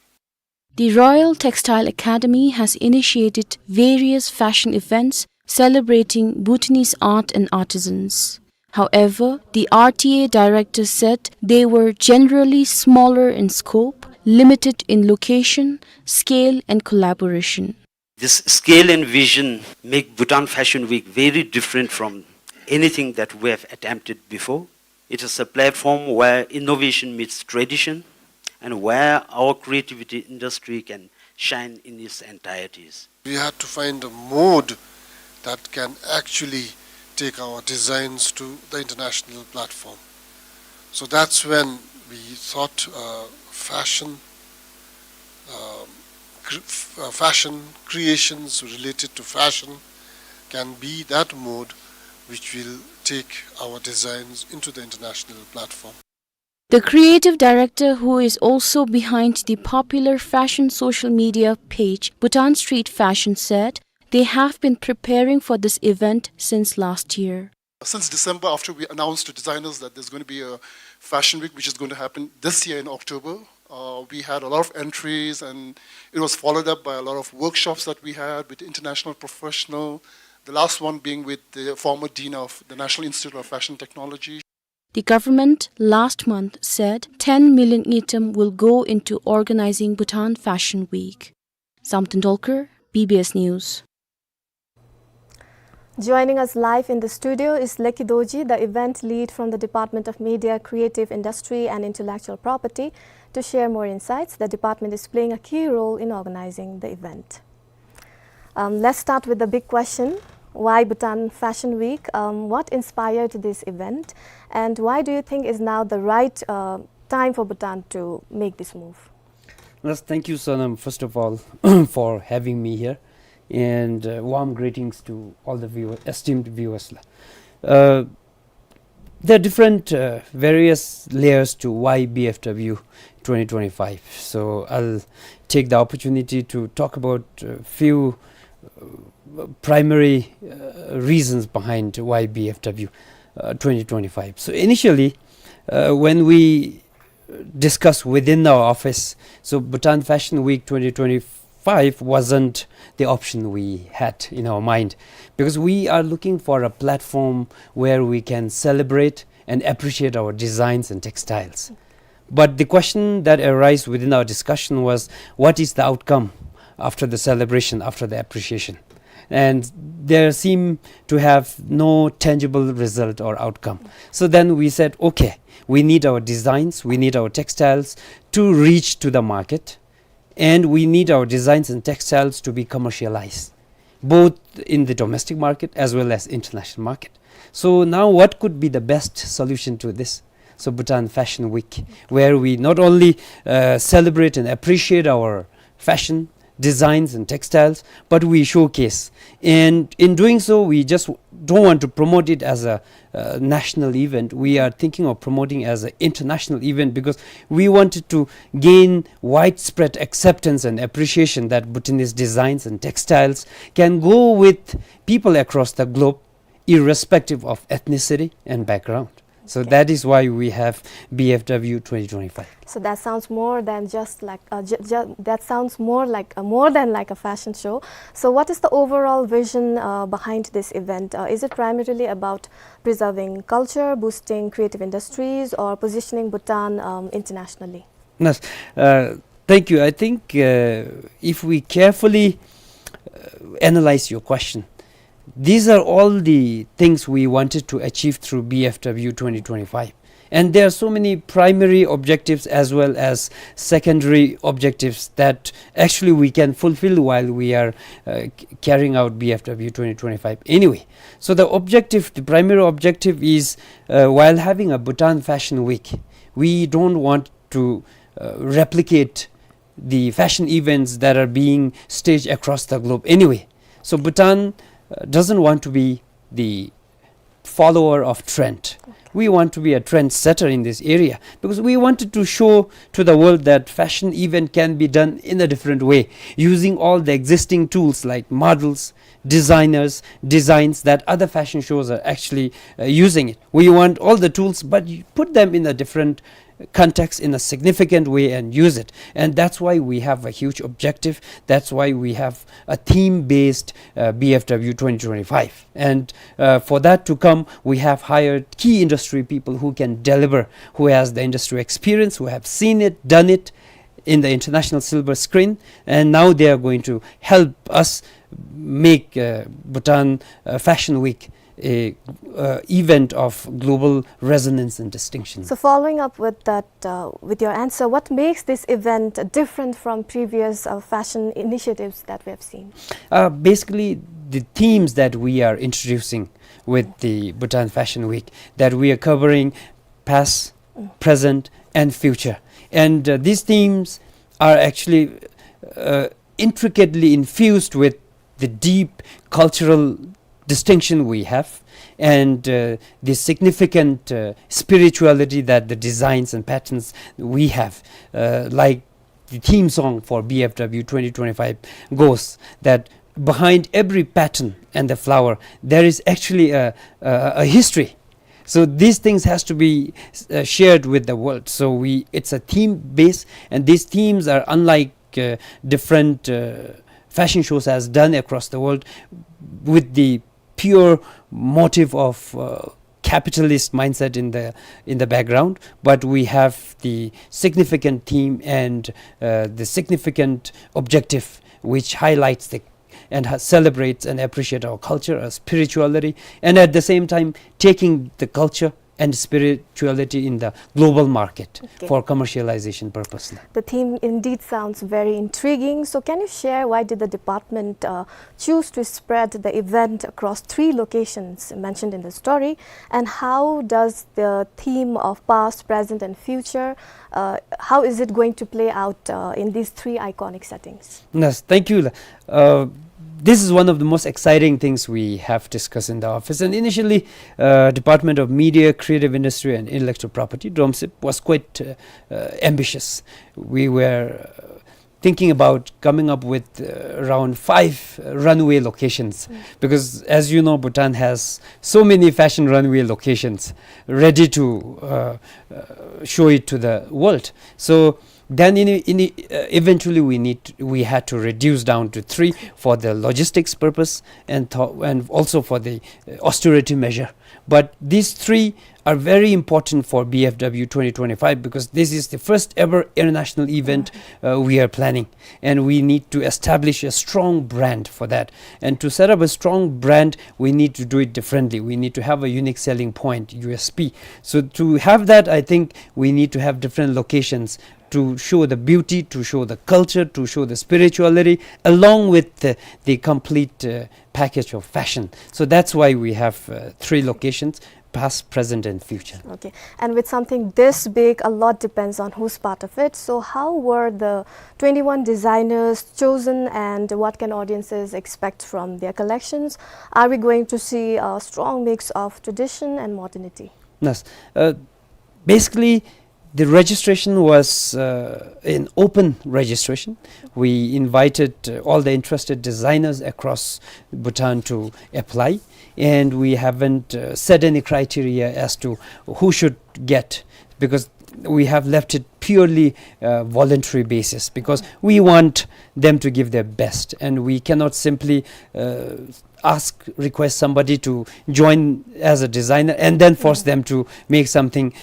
The Royal Textile Academy has initiated various fashion events celebrating Bhutanese art and artisans. However, the R T A director said they were generally smaller in scope, limited in location, scale, and collaboration. This scale and vision make Bhutan Fashion Week very different from anything that we have attempted before. It is a platform where innovation meets tradition and where our creativity industry can shine in its entireties. We had to find a mode that can actually take our designs to the international platform. So that's when we thought, uh, fashion, um, cr-, f-, uh, fashion creations related to fashion can be that mode which will take our designs into the international platform. The creative director, who is also behind the popular fashion social media page Bhutan Street Fashion, said they have been preparing for this event since last year. Since December, after we announced to designers that there's gonna be a fashion week, which is going to happen this year in October, uh, we had a lot of entries, and it was followed up by a lot of workshops that we had with international professional, the last one being with the former dean of the National Institute of Fashion Technology. The government last month said ten million ngultrum will go into organizing Bhutan Fashion Week. Samten Dolkar, B B S News. Joining us live in the studio is Leki Dorji, the event lead from the Department of Media, Creative Industry and Intellectual Property, to share more insights. The department is playing a key role in organizing the event. Um, let's start with the big question. Why Bhutan Fashion Week? Um, what inspired this event? And why do you think is now the right, uh, time for Bhutan to make this move? Well, thank you, Sonam, first of all, for having me here, and, uh, warm greetings to all the viewer-, esteemed viewers. Uh, there are different, uh, various layers to why B F W twenty twenty-five. So I'll take the opportunity to talk about a few, uh, primary uh, reasons behind why B F W uh, twenty twenty-five. So initially, uh, when we discussed within our office, so Bhutan Fashion Week twenty twenty-five wasn't the option we had in our mind, because we are looking for a platform where we can celebrate and appreciate our designs and textiles. But the question that arose within our discussion was, what is the outcome after the celebration, after the appreciation? And there seemed to have no tangible result or outcome. So then we said, okay, we need our designs, we need our textiles to reach to the market, and we need our designs and textiles to be commercialized, both in the domestic market as well as international market. So now, what could be the best solution to this? So Bhutan Fashion Week, where we not only uh, celebrate and appreciate our fashion, designs and textiles, but we showcase. And in doing so, we just don't want to promote it as a uh, national event. We are thinking of promoting as an international event, because we wanted to gain widespread acceptance and appreciation that Bhutanese designs and textiles can go with people across the globe, irrespective of ethnicity and background. So that is why we have B F W twenty twenty-five. So that sounds more than just like a, ju- ju- that sounds more like a, more than like a fashion show. So what is the overall vision uh, behind this event? Uh, is it primarily about preserving culture, boosting creative industries, or positioning Bhutan um, internationally? Yes, uh, thank you. I think uh, if we carefully uh, analyze your question, these are all the things we wanted to achieve through B F W twenty twenty-five. And there are so many primary objectives as well as secondary objectives that actually we can fulfill while we are uh, c- carrying out B F W twenty twenty-five anyway. So the objective, the primary objective is uh, while having a Bhutan Fashion Week, we don't want to uh, replicate the fashion events that are being staged across the globe anyway. So Bhutan uh, doesn't want to be the follower of trend. We want to be a trendsetter in this area, because we wanted to show to the world that fashion event can be done in a different way, using all the existing tools like models, designers, designs that other fashion shows are actually uh, using it. We want all the tools, but you put them in a different context in a significant way and use it. And that's why we have a huge objective. That's why we have a theme-based uh, B F W twenty twenty-five. And uh, for that to come, we have hired key industry people who can deliver, who has the industry experience, who have seen it, done it in the international silver screen, and now they are going to help us make uh, Bhutan uh, Fashion Week a uh, event of global resonance and distinction. So following up with that, uh, with your answer, what makes this event different from previous uh, fashion initiatives that we have seen? Uh, basically, the themes that we are introducing with the Bhutan Fashion Week, that we are covering past, present, and future. And uh, these themes are actually uh, intricately infused with the deep cultural distinction we have and uh, the significant uh, spirituality that the designs and patterns we have, uh, like the theme song for B F W twenty twenty-five goes, that behind every pattern and the flower, there is actually a, a, a history. So these things has to be uh, shared with the world. So we, it's a theme base, and these themes are unlike uh, different uh, fashion shows has done across the world, with the pure motive of uh, capitalist mindset in the in the background, but we have the significant theme and uh, the significant objective which highlights the and ha- celebrates and appreciates our culture, our spirituality, and at the same time taking the culture and spirituality in the global market Okay. for commercialization purpose. The theme indeed sounds very intriguing. So can you share why did the department uh, choose to spread the event across three locations mentioned in the story? And how does the theme of past, present, and future, uh, how is it going to play out uh, in these three iconic settings? Yes, thank you. Uh, this is one of the most exciting things we have discussed in the office. And initially, uh, Department of Media, Creative Industry and Intellectual Property, DROMCIP, was quite uh, uh, ambitious. We were uh, thinking about coming up with, uh, around five runway locations, because, as you know, Bhutan has so many fashion runway locations ready to, uh, uh, show it to the world. So then, in, in, uh, eventually, we need, we had to reduce down to three for the logistics purpose and th-, and also for the, uh, austerity measure. But these three are very important for B F W twenty twenty-five, because this is the first ever international event, uh, we are planning, and we need to establish a strong brand for that. And to set up a strong brand, we need to do it differently. We need to have a unique selling point, U S P. So to have that, I think we need to have different locations to show the beauty, to show the culture, to show the spirituality, along with the, the complete, uh, package of fashion. So that's why we have, uh, three locations: past, present, and future. Okay. And with something this big, a lot depends on who's part of it. So how were the twenty-one designers chosen, and what can audiences expect from their collections? Are we going to see a strong mix of tradition and modernity? Yes. Uh, basically, the registration was, uh, an open registration. We invited, uh, all the interested designers across Bhutan to apply, and we haven't, uh, set any criteria as to who should get, because we have left it purely, uh, voluntary basis, because we want them to give their best, and we cannot simply, uh, ask, request somebody to join as a designer and then force them to make something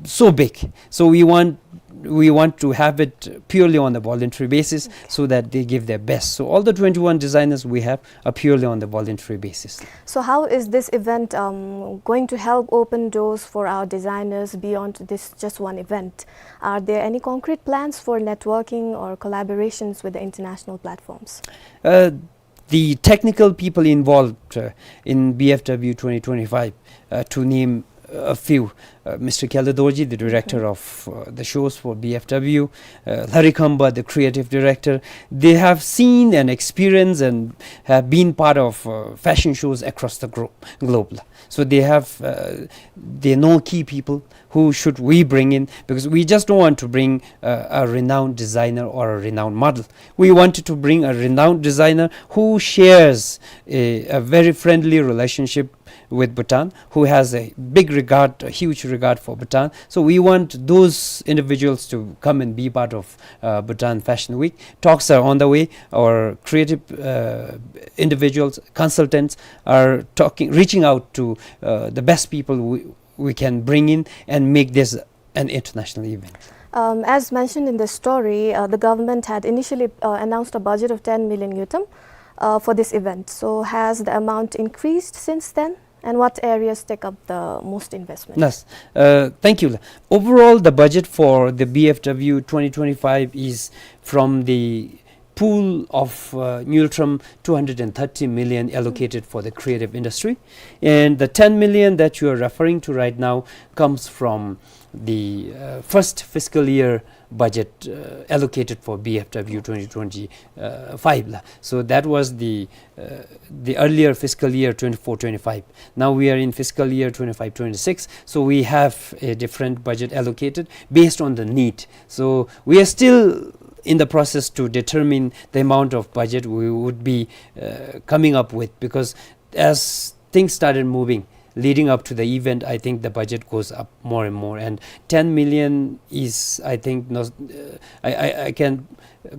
so big. So we want, we want to have it purely on a voluntary basis, so that they give their best. So all the twenty-one designers we have are purely on the voluntary basis. So how is this event, um, going to help open doors for our designers beyond this just one event? Are there any concrete plans for networking or collaborations with the international platforms? Uh, the technical people involved, uh, in B F W twenty twenty-five, uh, to name a few, uh, Mister Kyalu Dorji, the director of, uh, the shows for B F W, uh, Lhari Khamba, the creative director, they have seen and experienced and have been part of, uh, fashion shows across the glo-, globe. So they have, uh, they know key people who should we bring in, because we just don't want to bring, uh, a renowned designer or a renowned model. We wanted to bring a renowned designer who shares a, a very friendly relationship with Bhutan, who has a big regard, a huge regard for Bhutan. So we want those individuals to come and be part of, uh, Bhutan Fashion Week. Talks are on the way. Our creative, uh, individuals, consultants are talking, reaching out to, uh, the best people we, we can bring in and make this an international event. Um, as mentioned in the story, uh, the government had initially, uh, announced a budget of ten million ngultrum, uh, for this event. So has the amount increased since then? And what areas take up the most investment? Yes. Uh, thank you. Overall, the budget for the B F W twenty twenty-five is from the pool of, uh, ngultrum two hundred and thirty million allocated for the creative industry. And the ten million that you are referring to right now comes from the, uh, first fiscal year budget, uh, allocated for B F W twenty twenty-five la. So that was the, uh, the earlier fiscal year twenty-four twenty-five. Now we are in fiscal year twenty-five twenty-six, so we have a different budget allocated based on the need. So we are still in the process to determine the amount of budget we would be, uh, coming up with, because as things started moving leading up to the event, I think the budget goes up more and more. And ten million is, I think, not, uh, I, I, I can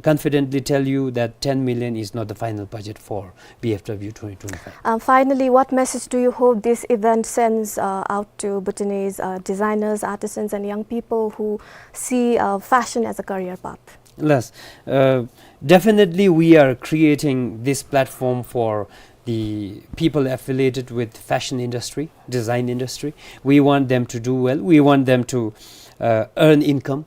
confidently tell you that ten million is not the final budget for B F W twenty twenty-five. Um, finally, what message do you hope this event sends, uh, out to Bhutanese, uh, designers, artisans, and young people who see, uh, fashion as a career path? Yes, uh, definitely we are creating this platform for the people affiliated with fashion industry, design industry. We want them to do well. We want them to, uh, earn income,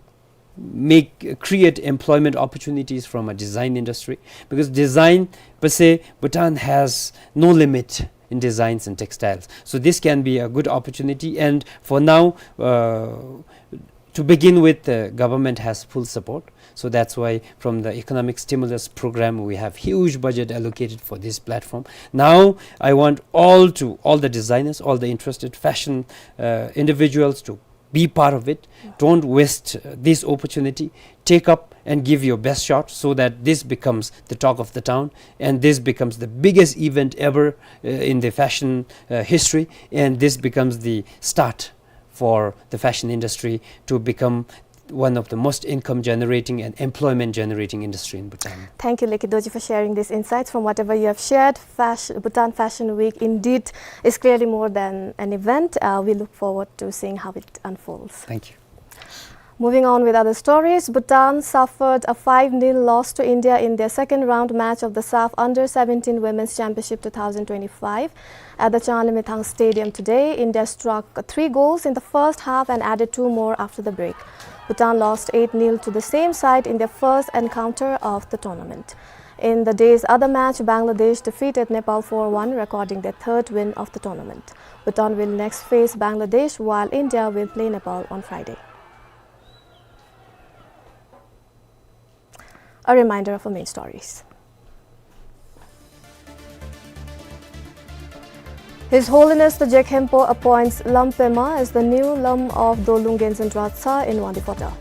make, create employment opportunities from a design industry, because design per se, Bhutan has no limit in designs and textiles. So this can be a good opportunity. And for now, uh, to begin with, the government has full support. So that's why from the economic stimulus program, we have huge budget allocated for this platform. Now, I want all to, all the designers, all the interested fashion, uh, individuals to be part of it. Don't waste, uh, this opportunity. Take up and give your best shot so that this becomes the talk of the town and this becomes the biggest event ever, uh, in the fashion, uh, history, and this becomes the start for the fashion industry to become one of the most income generating and employment generating industry in Bhutan. Thank you, Lekhi Dorji, for sharing these insights. From whatever you have shared, Fash-, Bhutan Fashion Week indeed is clearly more than an event. Uh, we look forward to seeing how it unfolds. Thank you. Moving on with other stories, Bhutan suffered a five nil loss to India in their second round match of the SAFF Under seventeen Women's Championship two thousand twenty-five. At the Changlimithang Stadium today, India struck three goals in the first half and added two more after the break. Bhutan lost eight nil to the same side in their first encounter of the tournament. In the day's other match, Bangladesh defeated Nepal four one, recording their third win of the tournament. Bhutan will next face Bangladesh, while India will play Nepal on Friday. A reminder of our main stories. His Holiness the Jekhenpo appoints Lam Pema as the new Lam of Dolung Genzin Dratsa in Wangdue Phodrang.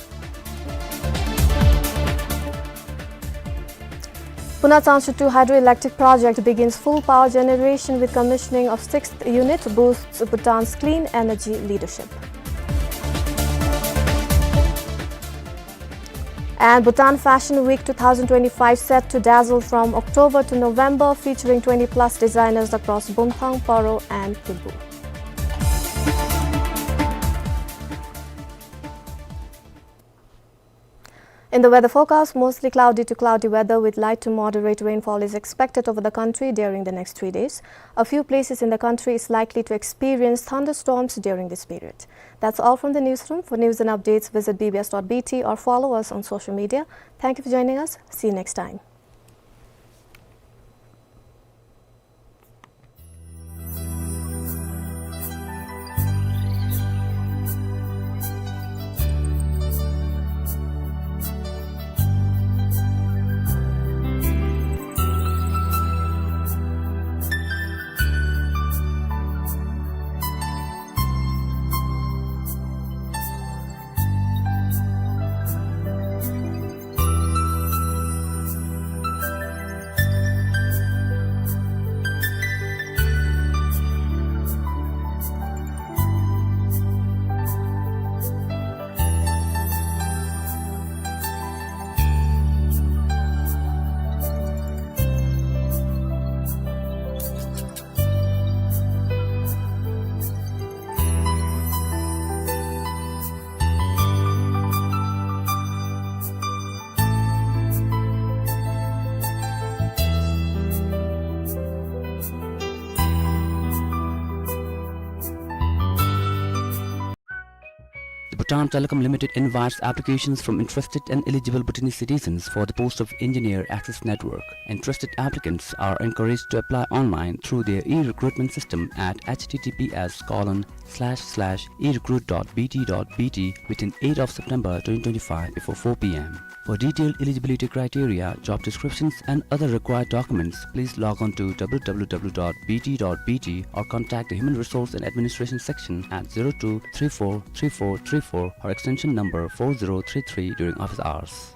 Puna Changchu two hydroelectric project begins full power generation with commissioning of sixth unit, boosts Bhutan's clean energy leadership. And Bhutan Fashion Week two thousand twenty-five set to dazzle from October to November, featuring twenty plus designers across Bumthang, Paro and Phulbu. In the weather forecast, mostly cloudy to cloudy weather with light to moderate rainfall is expected over the country during the next three days. A few places in the country is likely to experience thunderstorms during this period. That's all from the newsroom. For news and updates, visit B B S dot B T or follow us on social media. Thank you for joining us. See you next time. The Bhutan Telecom Limited invites applications from interested and eligible Bhutanese citizens for the post of Engineer Access Network. Interested applicants are encouraged to apply online through their e-recruitment system at H T T P S colon slash slash e recruit dot B T dot B T within eighth of September twenty twenty-five before four P M. For detailed eligibility criteria, job descriptions and other required documents, please log on to W W W dot B T dot B T or contact the Human Resource and Administration section at zero two three four three four three four or extension number four zero three three during office hours.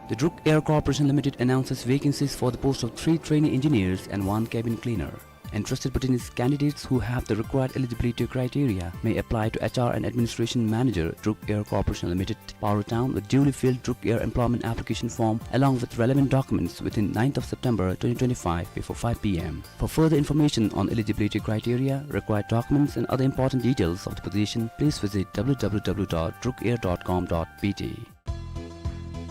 The Druk Air Corporation Limited announces vacancies for the post of three trainee engineers and one cabin cleaner. Interested Bhutanese candidates who have the required eligibility criteria may apply to H R and Administration Manager, Druk Air Corporation Limited, Paro Town, with duly filled Druk Air employment application form along with relevant documents within ninth of September twenty twenty-five before five P M. For further information on eligibility criteria, required documents and other important details of the position, please visit W W W dot druk air dot com dot B T.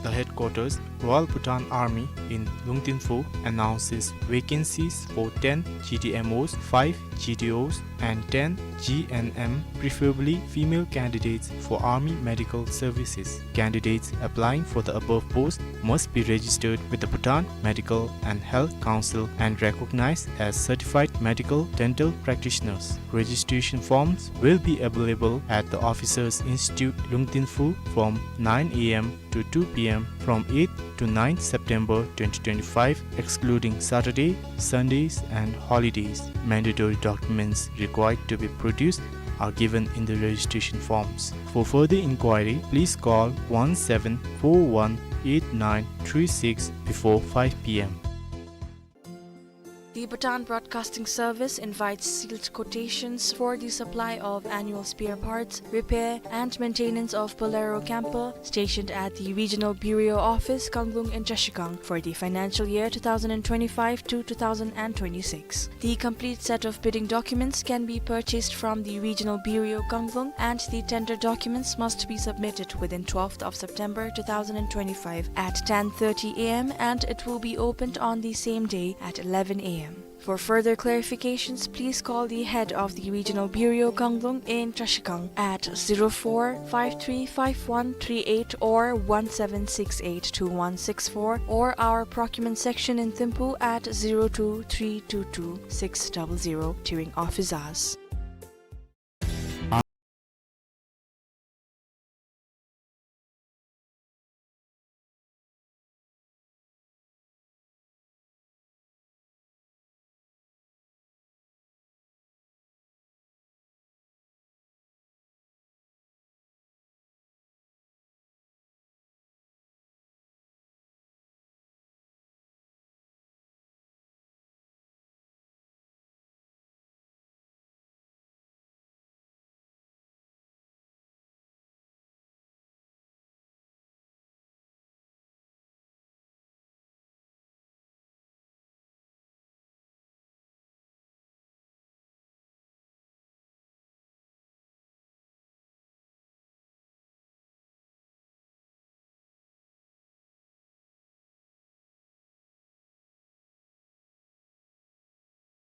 The headquarters, Royal Bhutan Army in Lungtinphu, announces vacancies for ten G D M Os, five G D Os, and ten G N M, preferably female candidates, for Army Medical Services. Candidates applying for the above post must be registered with the Bhutan Medical and Health Council and recognized as certified medical dental practitioners. Registration forms will be available at the Officers Institute, Lungtinphu, from nine A M to two P M from eighth to ninth September twenty twenty-five, excluding Saturday, Sundays, and holidays. Mandatory documents required to be produced are given in the registration forms. For further inquiry, please call one seven four one eight nine three six before five p m. The Bhutan Broadcasting Service invites sealed quotations for the supply of annual spare parts, repair, and maintenance of Bolero camper stationed at the Regional Bureau Office, Kanglung in Trashigang for the financial year two thousand and twenty-five to two thousand and twenty-six. The complete set of bidding documents can be purchased from the Regional Bureau, Kanglung, and the tender documents must be submitted within twelfth of September two thousand and twenty-five at ten thirty a m, and it will be opened on the same day at eleven a m. For further clarifications, please call the head of the Regional Bureau, Kanglung in Trashigang at zero four five three five one three eight or one seven six eight two one six four, or our procurement section in Thimphu at zero two three two two six double zero during office hours.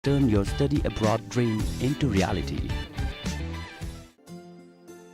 Turn your study abroad dream into reality.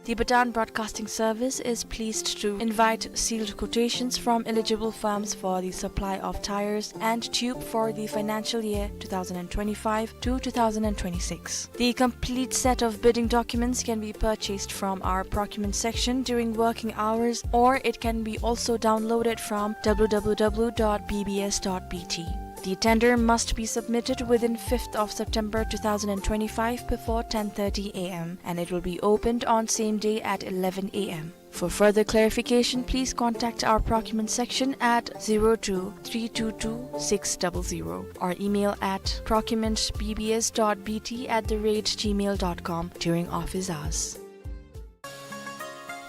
The Bhutan Broadcasting Service is pleased to invite sealed quotations from eligible firms for the supply of tires and tube for the financial year two thousand and twenty-five to two thousand and twenty-six. The complete set of bidding documents can be purchased from our procurement section during working hours, or it can be also downloaded from w w w dot b b s dot b t. The tender must be submitted within fifth of September two thousand and twenty-five before ten thirty a m, and it will be opened on same day at eleven a m. For further clarification, please contact our procurement section at zero two three two two six double zero or email at procurement b b s dot b t at the rate gmail dot com during office hours.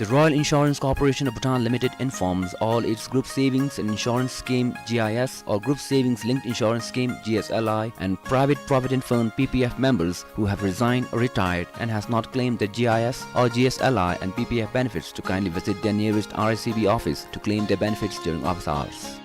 The Royal Insurance Corporation of Bhutan Limited informs all its Group Savings and Insurance Scheme, G I S, or Group Savings Linked Insurance Scheme, G S L I, and Private Provident Fund, P P F, members who have resigned or retired and has not claimed the G I S or G S L I and P P F benefits to kindly visit their nearest R I C B office to claim their benefits during office hours.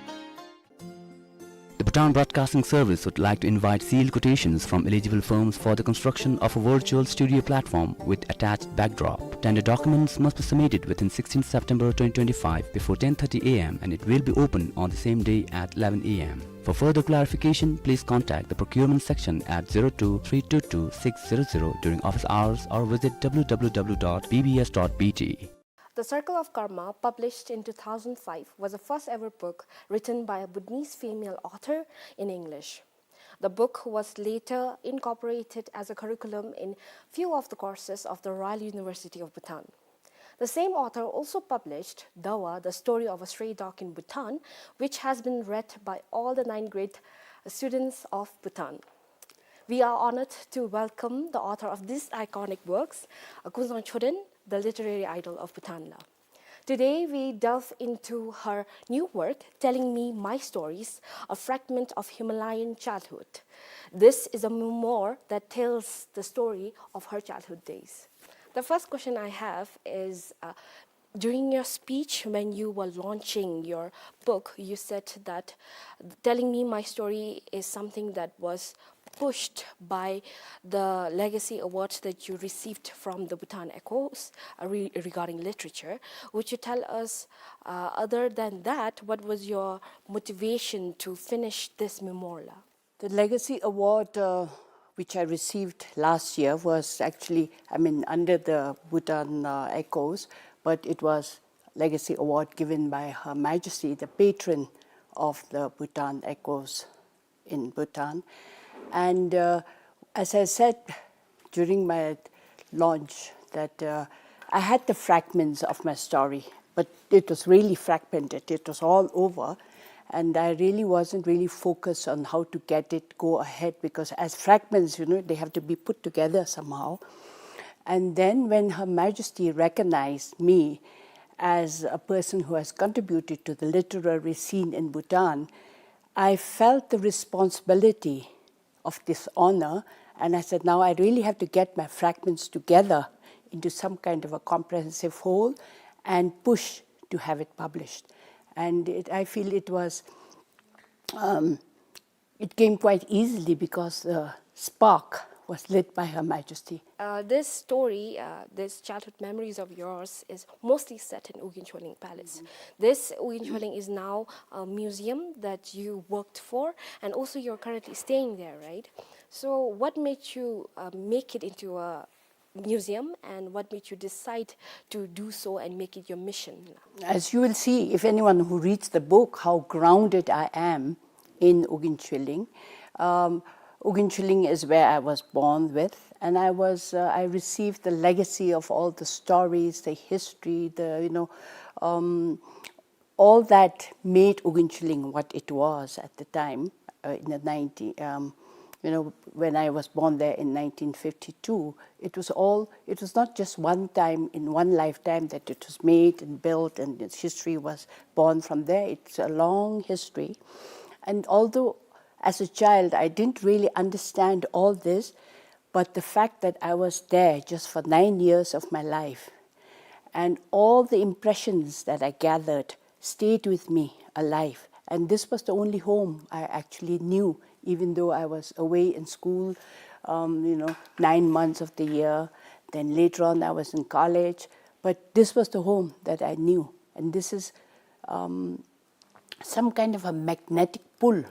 The Bhutan Broadcasting Service would like to invite sealed quotations from eligible firms for the construction of a virtual studio platform with attached backdrop. Tender documents must be submitted within sixteenth September twenty twenty-five before ten thirty a m, and it will be open on the same day at eleven a m. For further clarification, please contact the procurement section at zero two three two two six zero zero during office hours or visit w w w dot b b s dot b t. The Circle of Karma, published in two thousand five, was the first ever book written by a Bhutanese female author in English. The book was later incorporated as a curriculum in few of the courses of the Royal University of Bhutan. The same author also published Dawa, The Story of a Stray Dog in Bhutan, which has been read by all the nine grade students of Bhutan. We are honored to welcome the author of these iconic works, uh, Kunzang Choden, the literary idol of Bhutan la. Today, we delve into her new work, Telling Me My Stories, a fragment of Himalayan childhood. This is a memoir that tells the story of her childhood days. The first question I have is, uh, during your speech, when you were launching your book, you said that Telling Me My Story is something that was pushed by the Legacy Award that you received from the Bhutan Echoes, uh, re-, regarding literature. Would you tell us, uh, other than that, what was your motivation to finish this memoir? The Legacy Award, uh, which I received last year, was actually, I mean, under the Bhutan, uh, Echoes, but it was Legacy Award given by Her Majesty, the patron of the Bhutan Echoes in Bhutan. And, uh, as I said during my launch that, uh, I had the fragments of my story, but it was really fragmented. It was all over, and I really wasn't really focused on how to get it go ahead, because as fragments, you know, they have to be put together somehow. And then when Her Majesty recognized me as a person who has contributed to the literary scene in Bhutan, I felt the responsibility of this honor, and I said, "Now I really have to get my fragments together into some kind of a comprehensive whole and push to have it published." And it, I feel it was, um, it came quite easily because the spark was lit by Her Majesty. Uh, this story, uh, this childhood memories of yours is mostly set in Ugyen Chweleng Palace. This Ugyen Chweleng is now a museum that you worked for, and also you're currently staying there, right? So what made you, uh, make it into a museum, and what made you decide to do so and make it your mission? As you will see, if anyone who reads the book, how grounded I am in Ugyen Chweleng. Um, Ugyen Chweleng is where I was born with, and I was, uh, I received the legacy of all the stories, the history, the, you know, um, all that made Ugyen Chweleng what it was at the time, uh, in the nineteen, um, you know, when I was born there in nineteen fifty-two. It was all, it was not just one time in one lifetime that it was made and built and its history was born from there. It's a long history. And although as a child I didn't really understand all this, but the fact that I was there just for nine years of my life, and all the impressions that I gathered stayed with me alive. And this was the only home I actually knew, even though I was away in school, um, you know, nine months of the year. Then later on, I was in college. But this was the home that I knew. And this is, um, some kind of a magnetic pull,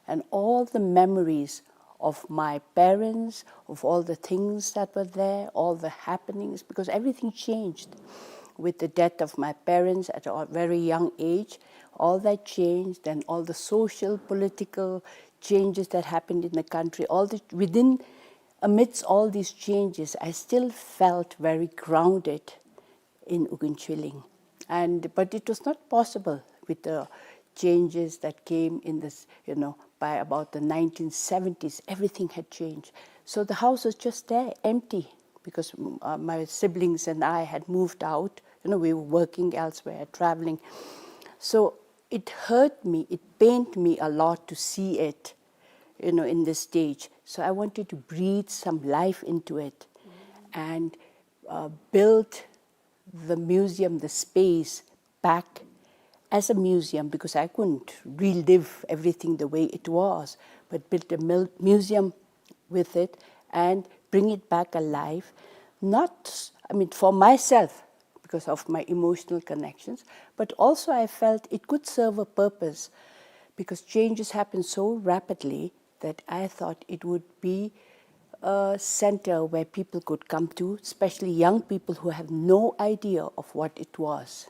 and all the memories of my parents, of all the things that were there, all the happenings, because everything changed with the death of my parents at a very young age. All that changed, and all the social, political changes that happened in the country, all the, within, amidst all these changes, I still felt very grounded in Ugyen Chweleng. And, but it was not possible with the changes that came in this, you know, by about the nineteen seventies, everything had changed. So the house was just there, empty, because, mm, uh, my siblings and I had moved out. You know, we were working elsewhere, traveling. So it hurt me, it pained me a lot to see it, you know, in this stage. So I wanted to breathe some life into it and, uh, build the museum, the space, back as a museum, because I couldn't relive everything the way it was, but build a mil-, museum with it and bring it back alive. Not, I mean, for myself, because of my emotional connections, but also I felt it could serve a purpose, because changes happen so rapidly that I thought it would be a center where people could come to, especially young people who have no idea of what it was,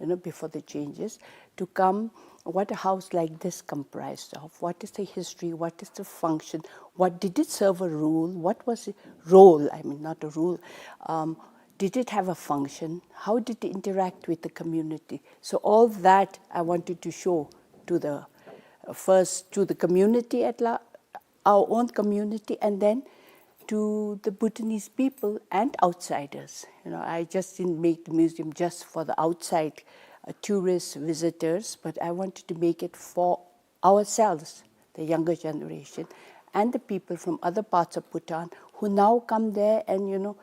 you know, before the changes, to come, what a house like this comprised of, what is the history, what is the function, what did it serve a role, what was the role, I mean, not a role, um, did it have a function, how did it interact with the community? So all that I wanted to show to the, uh, first to the community at la-, our own community, and then to the Bhutanese people and outsiders. You know, I just didn't make the museum just for the outside, uh, tourists, visitors, but I wanted to make it for ourselves, the younger generation, and the people from other parts of Bhutan who now come there and, you know,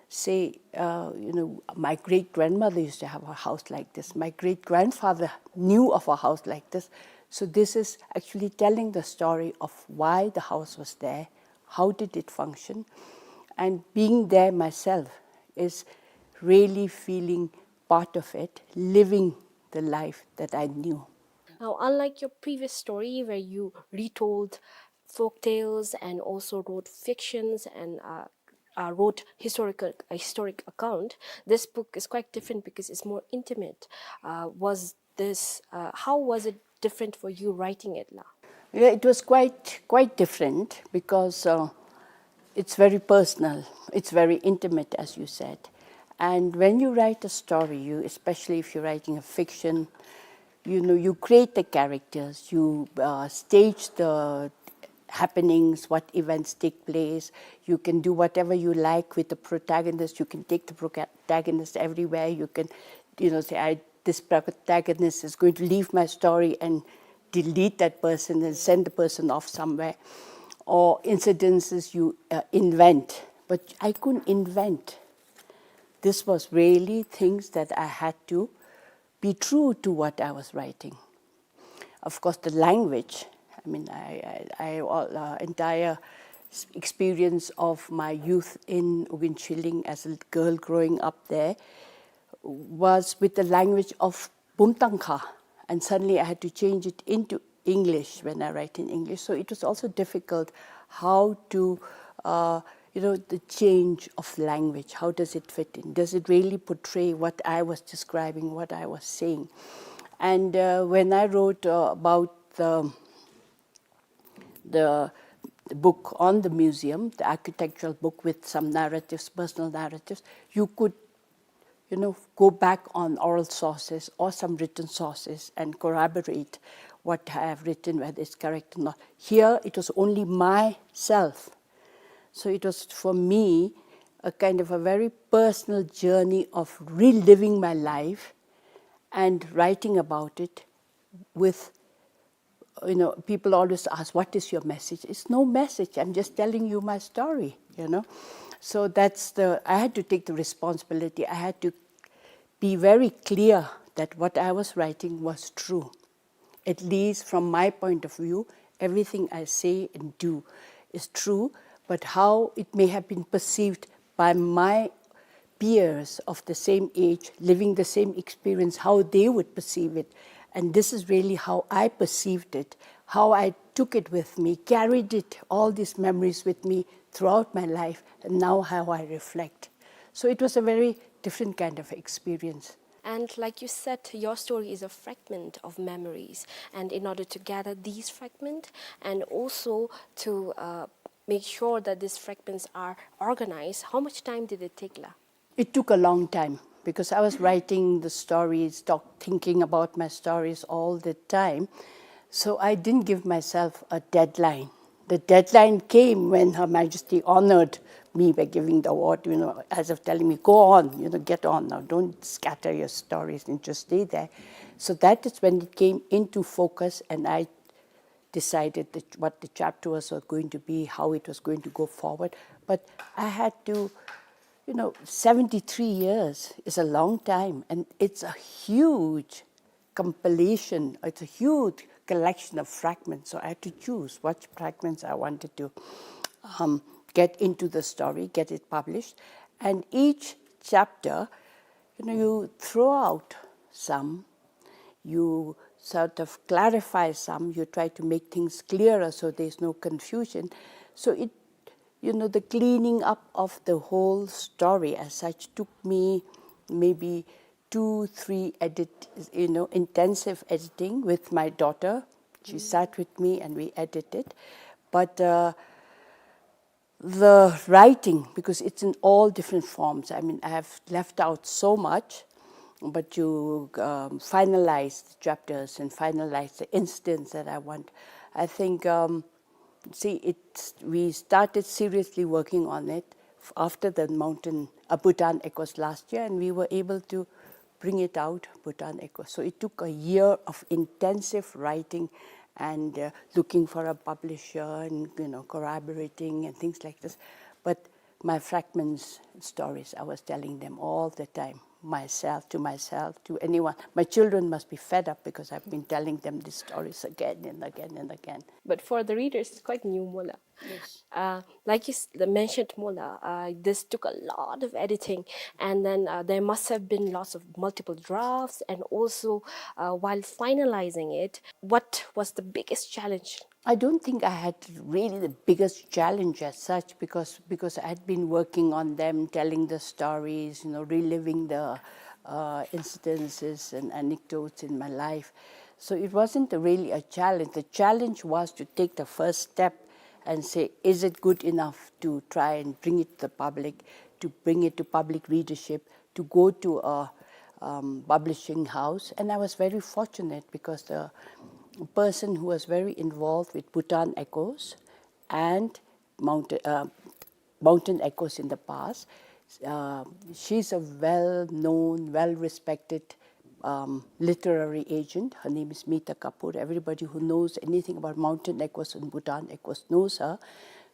say, uh, you know, "My great-grandmother used to have a house like this. My great-grandfather knew of a house like this." So this is actually telling the story of why the house was there, how did it function, and being there myself is really feeling part of it, living the life that I knew. Now, unlike your previous story where you retold folk tales and also wrote fictions and, uh, uh, wrote historical, a historic account, this book is quite different because it's more intimate. Uh, was this, uh, how was it different for you writing it now? Yeah, it was quite, quite different because, uh, It's very personal. It's very intimate, as you said. And when you write a story, you, especially if you're writing a fiction, you know, you create the characters, you, uh, stage the happenings, what events take place. You can do whatever you like with the protagonist. You can take the protagonist everywhere. You can, you know, say, "I, this protagonist is going to leave my story and delete that person and send the person off somewhere." Or incidences you, uh, invent. But I couldn't invent. This was really things that I had to be true to what I was writing. Of course, the language. I mean, I, I, I all, uh, entire s-, experience of my youth in Uginchilling as a girl growing up there was with the language of Bumtangkha, and suddenly I had to change it into English when I write in English. So it was also difficult how to, uh, you know, the change of language. How does it fit in? Does it really portray what I was describing, what I was saying? And, uh, when I wrote, uh, about the, the book on the museum, the architectural book with some narratives, personal narratives, you could, you know, go back on oral sources or some written sources and corroborate what I have written, whether it's correct or not. Here, it was only myself. So it was, for me, a kind of a very personal journey of reliving my life and writing about it with, you know, people always ask, "What is your message?" It's no message. I'm just telling you my story, you know. So that's the, I had to take the responsibility. I had to be very clear that what I was writing was true. At least from my point of view, everything I say and do is true, but how it may have been perceived by my peers of the same age, living the same experience, how they would perceive it. And this is really how I perceived it, how I took it with me, carried it, all these memories with me throughout my life, and now how I reflect. So it was a very different kind of experience. And like you said, your story is a fragment of memories. And in order to gather these fragments and also to, uh, make sure that these fragments are organized, how much time did it take, la? It took a long time because I was writing the stories, talk, thinking about my stories all the time. So I didn't give myself a deadline. The deadline came when Her Majesty honored me by giving the award, you know, as of telling me, "Go on, you know, get on now. Don't scatter your stories and just stay there." So that is when it came into focus, and I decided that what the chapter was going to be, how it was going to go forward. But I had to, you know, seventy-three years is a long time, and it's a huge compilation. It's a huge collection of fragments. So I had to choose what fragments I wanted to, um, get into the story, get it published. And each chapter, you know, you throw out some, you sort of clarify some, you try to make things clearer so there's no confusion. So it, you know, the cleaning up of the whole story as such took me maybe two, three edit, you know, intensive editing with my daughter. She sat with me and we edited. But, uh, the writing, because it's in all different forms. I mean, I have left out so much, but you, um, finalize the chapters and finalize the incidents that I want. I think, um, see, it's, we started seriously working on it f-, after the mountain, uh, Bhutan Echoes last year, and we were able to bring it out, Bhutan Echoes. So it took a year of intensive writing and, uh, looking for a publisher and, you know, corroborating and things like this. But my fragments stories, I was telling them all the time, myself, to myself, to anyone. My children must be fed up because I've been telling them these stories again and again and again. But for the readers, it's quite new, mola. Yes. Uh, like you s-, the mentioned, mola, uh, this took a lot of editing, and then, uh, there must have been lots of multiple drafts, and also, uh, while finalizing it, what was the biggest challenge? I don't think I had really the biggest challenge as such, because, because I had been working on them, telling the stories, you know, reliving the, uh, incidences and anecdotes in my life. So it wasn't really a challenge. The challenge was to take the first step and say, is it good enough to try and bring it to the public, to bring it to public readership, to go to a um, publishing house? And I was very fortunate because the person who was very involved with Bhutan Echoes and Mountain, uh, Mountain Echoes in the past, uh, she's a well-known, well-respected um, literary agent. Her name is Mita Kapoor. Everybody who knows anything about Mountain Echoes and Bhutan Echoes knows her.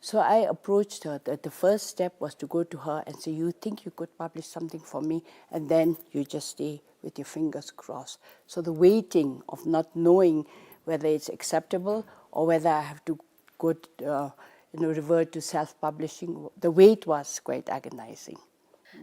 So I approached her. The, the first step was to go to her and say, you think you could publish something for me? And then you just stay with your fingers crossed. So the waiting of not knowing whether it's acceptable or whether I have to go, uh, you know, revert to self-publishing, the wait was quite agonizing.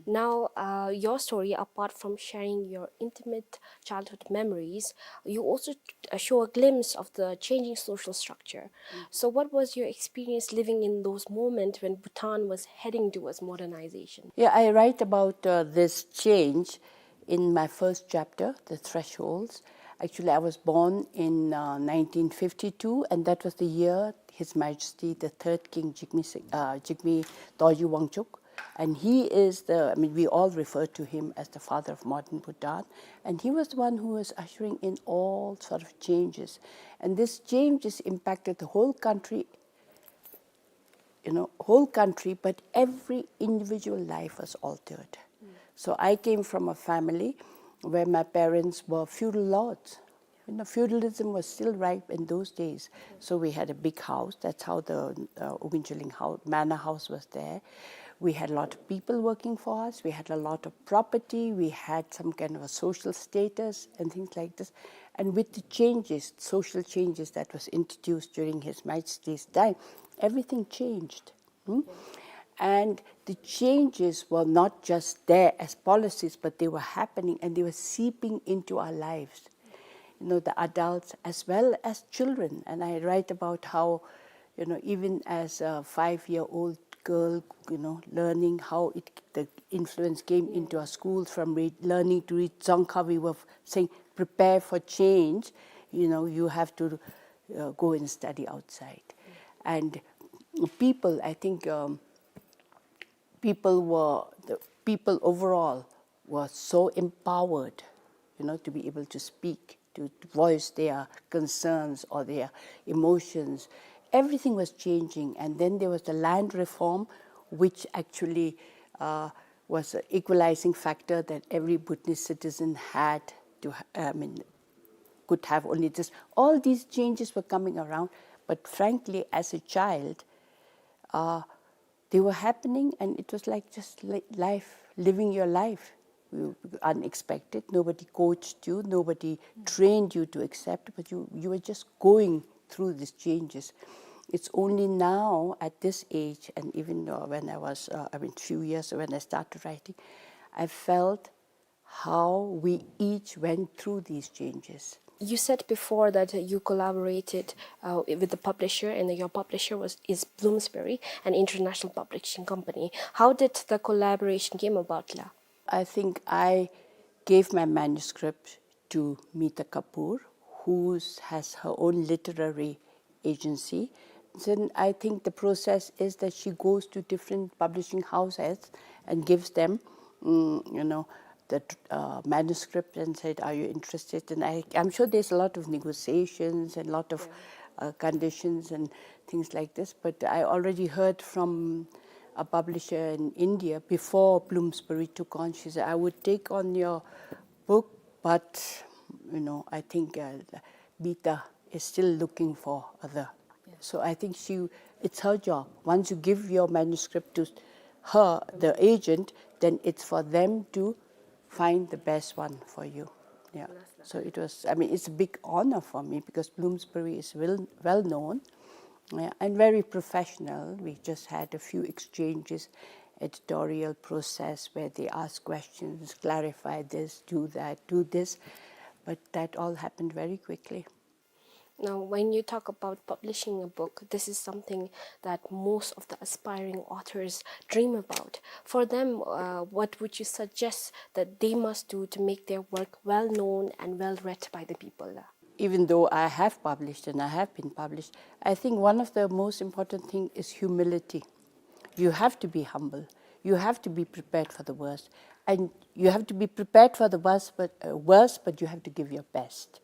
Now, uh, your story, apart from sharing your intimate childhood memories, you also t- uh, show a glimpse of the changing social structure. So, what was your experience living in those moments when Bhutan was heading towards modernization? Yeah, I write about uh, this change in my first chapter, The Thresholds. Actually, I was born in uh, nineteen fifty-two, and that was the year His Majesty the Third King Jigme, Sing- uh, Jigme Dorji Wangchuck, and he is the, I mean, we all refer to him as the father of modern Bhutan, and he was the one who was ushering in all sort of changes. And this changes impacted the whole country, you know, whole country, but every individual life was altered. So I came from a family where my parents were feudal lords. You know, feudalism was still ripe in those days. So we had a big house. That's how the uh, Oginchiling house, manor house was there. We had a lot of people working for us. We had a lot of property. We had some kind of a social status and things like this. And with the changes, social changes that was introduced during His Majesty's time, everything changed. Hmm? And the changes were not just there as policies, but they were happening and they were seeping into our lives. You know, the adults as well as children. And I write about how, you know, even as a five-year-old girl, you know, learning how it, the influence came into our schools from read, learning to read Dzongkha, we were saying, prepare for change. You know, you have to uh, go and study outside. And people, I think um, people were, the people overall were so empowered, you know, to be able to speak, to voice their concerns or their emotions. Everything was changing. And then there was the land reform, which actually uh, was an equalizing factor that every Bhutanese citizen had to, ha- I mean, could have only this. All these changes were coming around, but frankly, as a child, uh, they were happening, and it was like just li- life, living your life. You- Unexpected. Nobody coached you, nobody trained you to accept, but you, you were just going through these changes. It's only now at this age, and even uh, when I was, uh, I mean, few years when I started writing, I felt how we each went through these changes. You said before that you collaborated uh, with the publisher, and your publisher was is Bloomsbury, an international publishing company. How did the collaboration came about, la? I think I gave my manuscript to Mita Kapoor, who has her own literary agency. Then I think the process is that she goes to different publishing houses and gives them, mm, you know, the uh, manuscript and said, "Are you interested?" And I, I'm sure there's a lot of negotiations and a lot of uh, conditions and things like this. But I already heard from a publisher in India before Bloomsbury took on. She said, "I would take on your book, but you know, I think uh, Mita is still looking for other." So I think she, it's her job. Once you give your manuscript to her, the agent, then it's for them to find the best one for you. Yeah. So it was, I mean, it's a big honor for me because Bloomsbury is well, well known, yeah, and very professional. We just had a few exchanges, editorial process where they ask questions, clarify this, do that, do this. But that all happened very quickly. Now, when you talk about publishing a book, this is something that most of the aspiring authors dream about. For them, uh, what would you suggest that they must do to make their work well known and well read by the people? Even though I have published and I have been published, I think one of the most important thing is humility. You have to be humble. You have to be prepared for the worst. And you have to be prepared for the worst, but, uh, worst, but you have to give your best.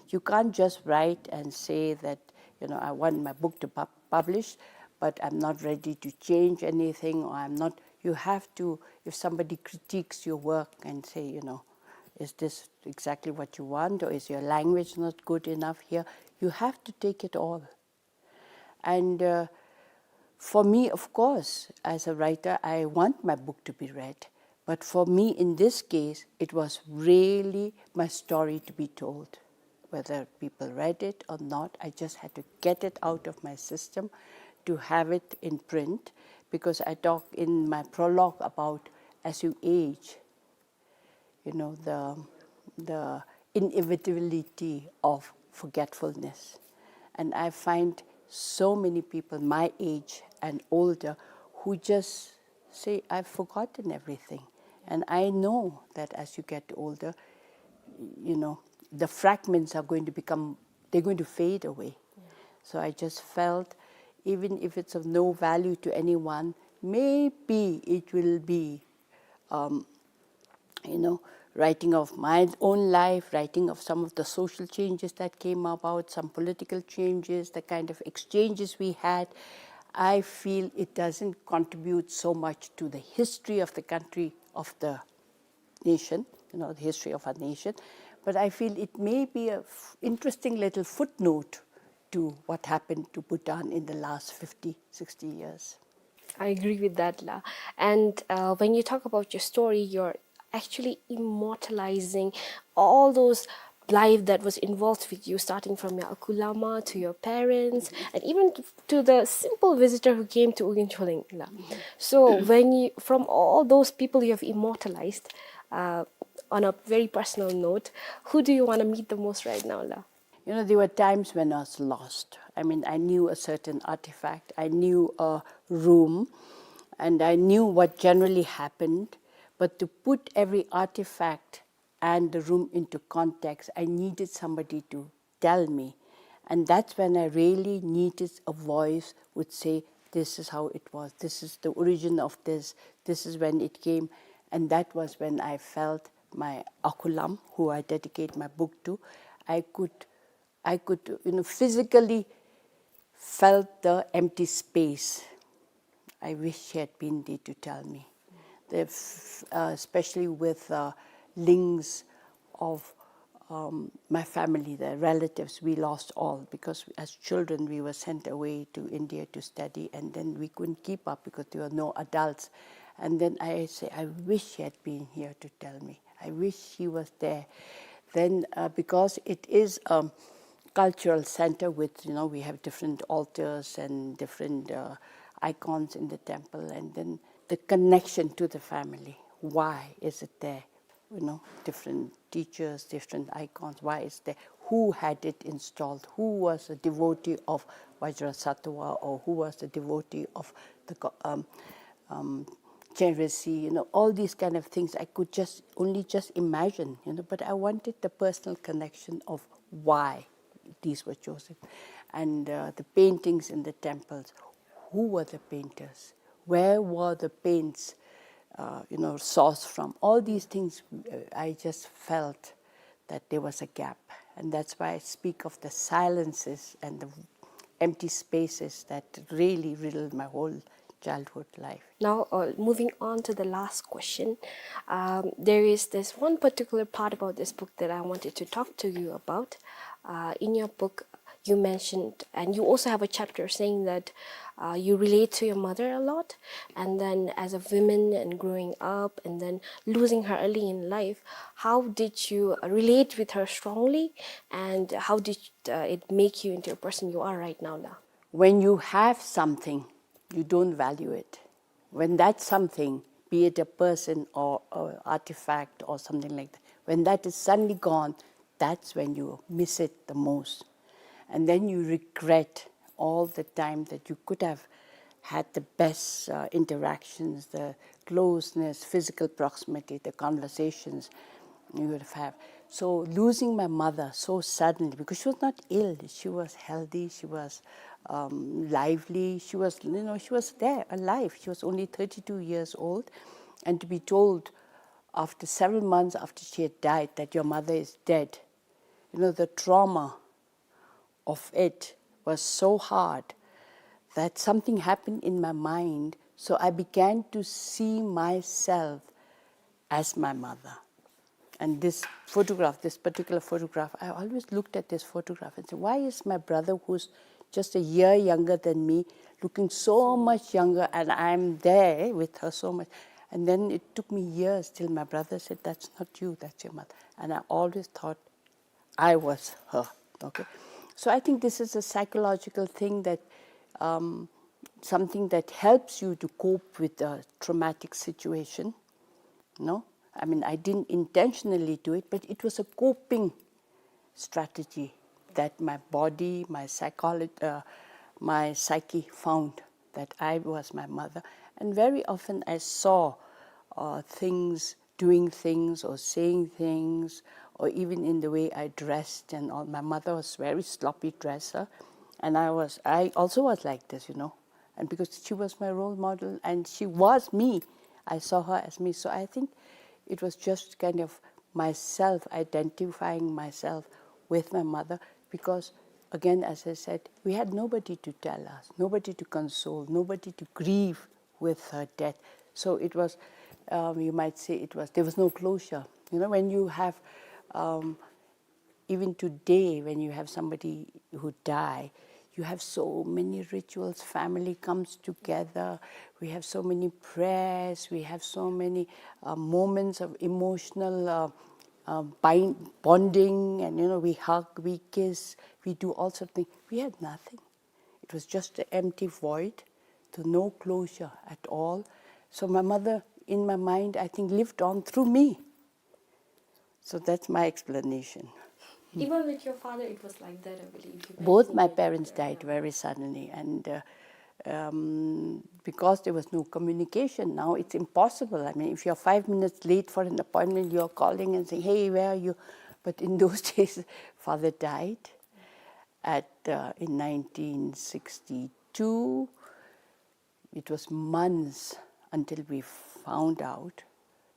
You can't just write and say that, you know, "I want my book to pub-, publish, but I'm not ready to change anything," or I'm not, you have to, if somebody critiques your work and say, you know, "Is this exactly what you want, or is your language not good enough here?" You have to take it all. And, uh, for me, of course, as a writer, I want my book to be read. But for me, in this case, it was really my story to be told. Whether people read it or not, I just had to get it out of my system to have it in print, because I talk in my prologue about as you age, you know, the, the inevitability of forgetfulness. And I find so many people my age and older who just say, "I've forgotten everything." And I know that as you get older, you know, the fragments are going to become, they're going to fade away. So I just felt, even if it's of no value to anyone, maybe it will be, um, you know, writing of my own life, writing of some of the social changes that came about, some political changes, the kind of exchanges we had. I feel it doesn't contribute so much to the history of the country, of the nation, you know, the history of our nation. But I feel it may be a f-, interesting little footnote to what happened to Bhutan in the last fifty, sixty years. I agree with that, La. And, uh, when you talk about your story, you're actually immortalizing all those life that was involved with you, starting from your Akulama to your parents, and even to, to the simple visitor who came to Ugin Choleng, La. So when you, from all those people you have immortalized, uh, on a very personal note, who do you wanna meet the most right now, La? You know, there were times when I was lost. I mean, I knew a certain artifact, I knew a room, and I knew what generally happened. But to put every artifact and the room into context, I needed somebody to tell me. And that's when I really needed a voice would say, "This is how it was, this is the origin of this, this is when it came." And that was when I felt my Akulam, who I dedicate my book to, I could, I could, you know, physically felt the empty space. I wish she had been there to tell me. The f-, uh, especially with, uh, links of, um, my family, the relatives, we lost all because as children we were sent away to India to study, and then we couldn't keep up because there were no adults. And then I say, "I wish she had been here to tell me. I wish she was there." Then, uh, because it is a cultural center with, you know, we have different altars and different, uh, icons in the temple, and then the connection to the family. Why is it there? You know, different teachers, different icons. Why is there? Who had it installed? Who was a devotee of Vajrasattva, or who was a devotee of the go-, um, um, Chenrezig? You know, all these kind of things I could just, only just imagine, you know, but I wanted the personal connection of why these were chosen. And, uh, the paintings in the temples, who were the painters? Where were the paints, uh, you know, sourced from? All these things, uh, I just felt that there was a gap. And that's why I speak of the silences and the empty spaces that really riddled my whole childhood life. Now, uh, moving on to the last question, um, there is this one particular part about this book that I wanted to talk to you about. Uh, in your book, you mentioned, and you also have a chapter saying that, uh, you relate to your mother a lot, and then as a woman and growing up, and then losing her early in life, how did you relate with her strongly, and how did, uh, it make you into a person you are right now, La? When you have something, you don't value it. When that something, be it a person or a artifact or something like that, when that is suddenly gone, that's when you miss it the most. And then you regret all the time that you could have had the best, uh, interactions, the closeness, physical proximity, the conversations you would have. So losing my mother so suddenly, because she was not ill, she was healthy, she was, um, lively, she was, you know, she was there, alive. She was only thirty-two years old, and to be told after several months after she had died that your mother is dead, you know, the trauma of it was so hard that something happened in my mind. So I began to see myself as my mother. And this photograph, this particular photograph, I always looked at this photograph and said, "Why is my brother, who's just a year younger than me, looking so much younger, and I'm there with her so much?" And then it took me years till my brother said, "That's not you, that's your mother." And I always thought I was her. Okay. So I think this is a psychological thing that, um, something that helps you to cope with a traumatic situation. No? I mean, I didn't intentionally do it, but it was a coping strategy that my body, my psychology, uh, my psyche found that I was my mother. And very often I saw, uh, things, doing things or saying things, or even in the way I dressed and all. My mother was very sloppy dresser, and I was, I also was like this, you know. And because she was my role model and she was me, I saw her as me. So I think it was just kind of myself identifying myself with my mother, because again, as I said, we had nobody to tell us, nobody to console, nobody to grieve with her death. So it was, um, you might say it was, there was no closure. You know, when you have, um, even today, when you have somebody who die, you have so many rituals, family comes together, we have so many prayers, we have so many, uh, moments of emotional, uh, uh, bind-, bonding, and, you know, we hug, we kiss, we do all sorts of things. We had nothing. It was just an empty void, so no closure at all. So my mother, in my mind, I think, lived on through me. So that's my explanation. Even with your father, it was like that, I believe. You guys— Both my parents died very suddenly, and, uh, um, because there was no communication, now it's impossible. I mean, if you're five minutes late for an appointment, you're calling and saying, "Hey, where are you?" But in those days, father died at, uh, in nineteen sixty-two. It was months until we found out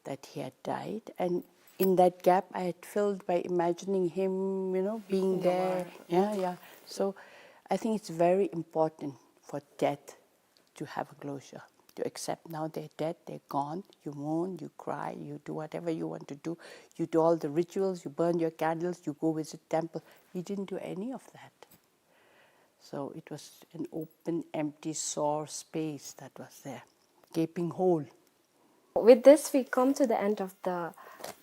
that he had died. And in that gap, I had filled by imagining him, you know, being there. Yeah, yeah. So I think it's very important for death to have a closure, to accept now they're dead, they're gone. You mourn, you cry, you do whatever you want to do. You do all the rituals, you burn your candles, you go visit temple. We didn't do any of that. So it was an open, empty, sore space that was there, gaping hole. With this, we come to the end of the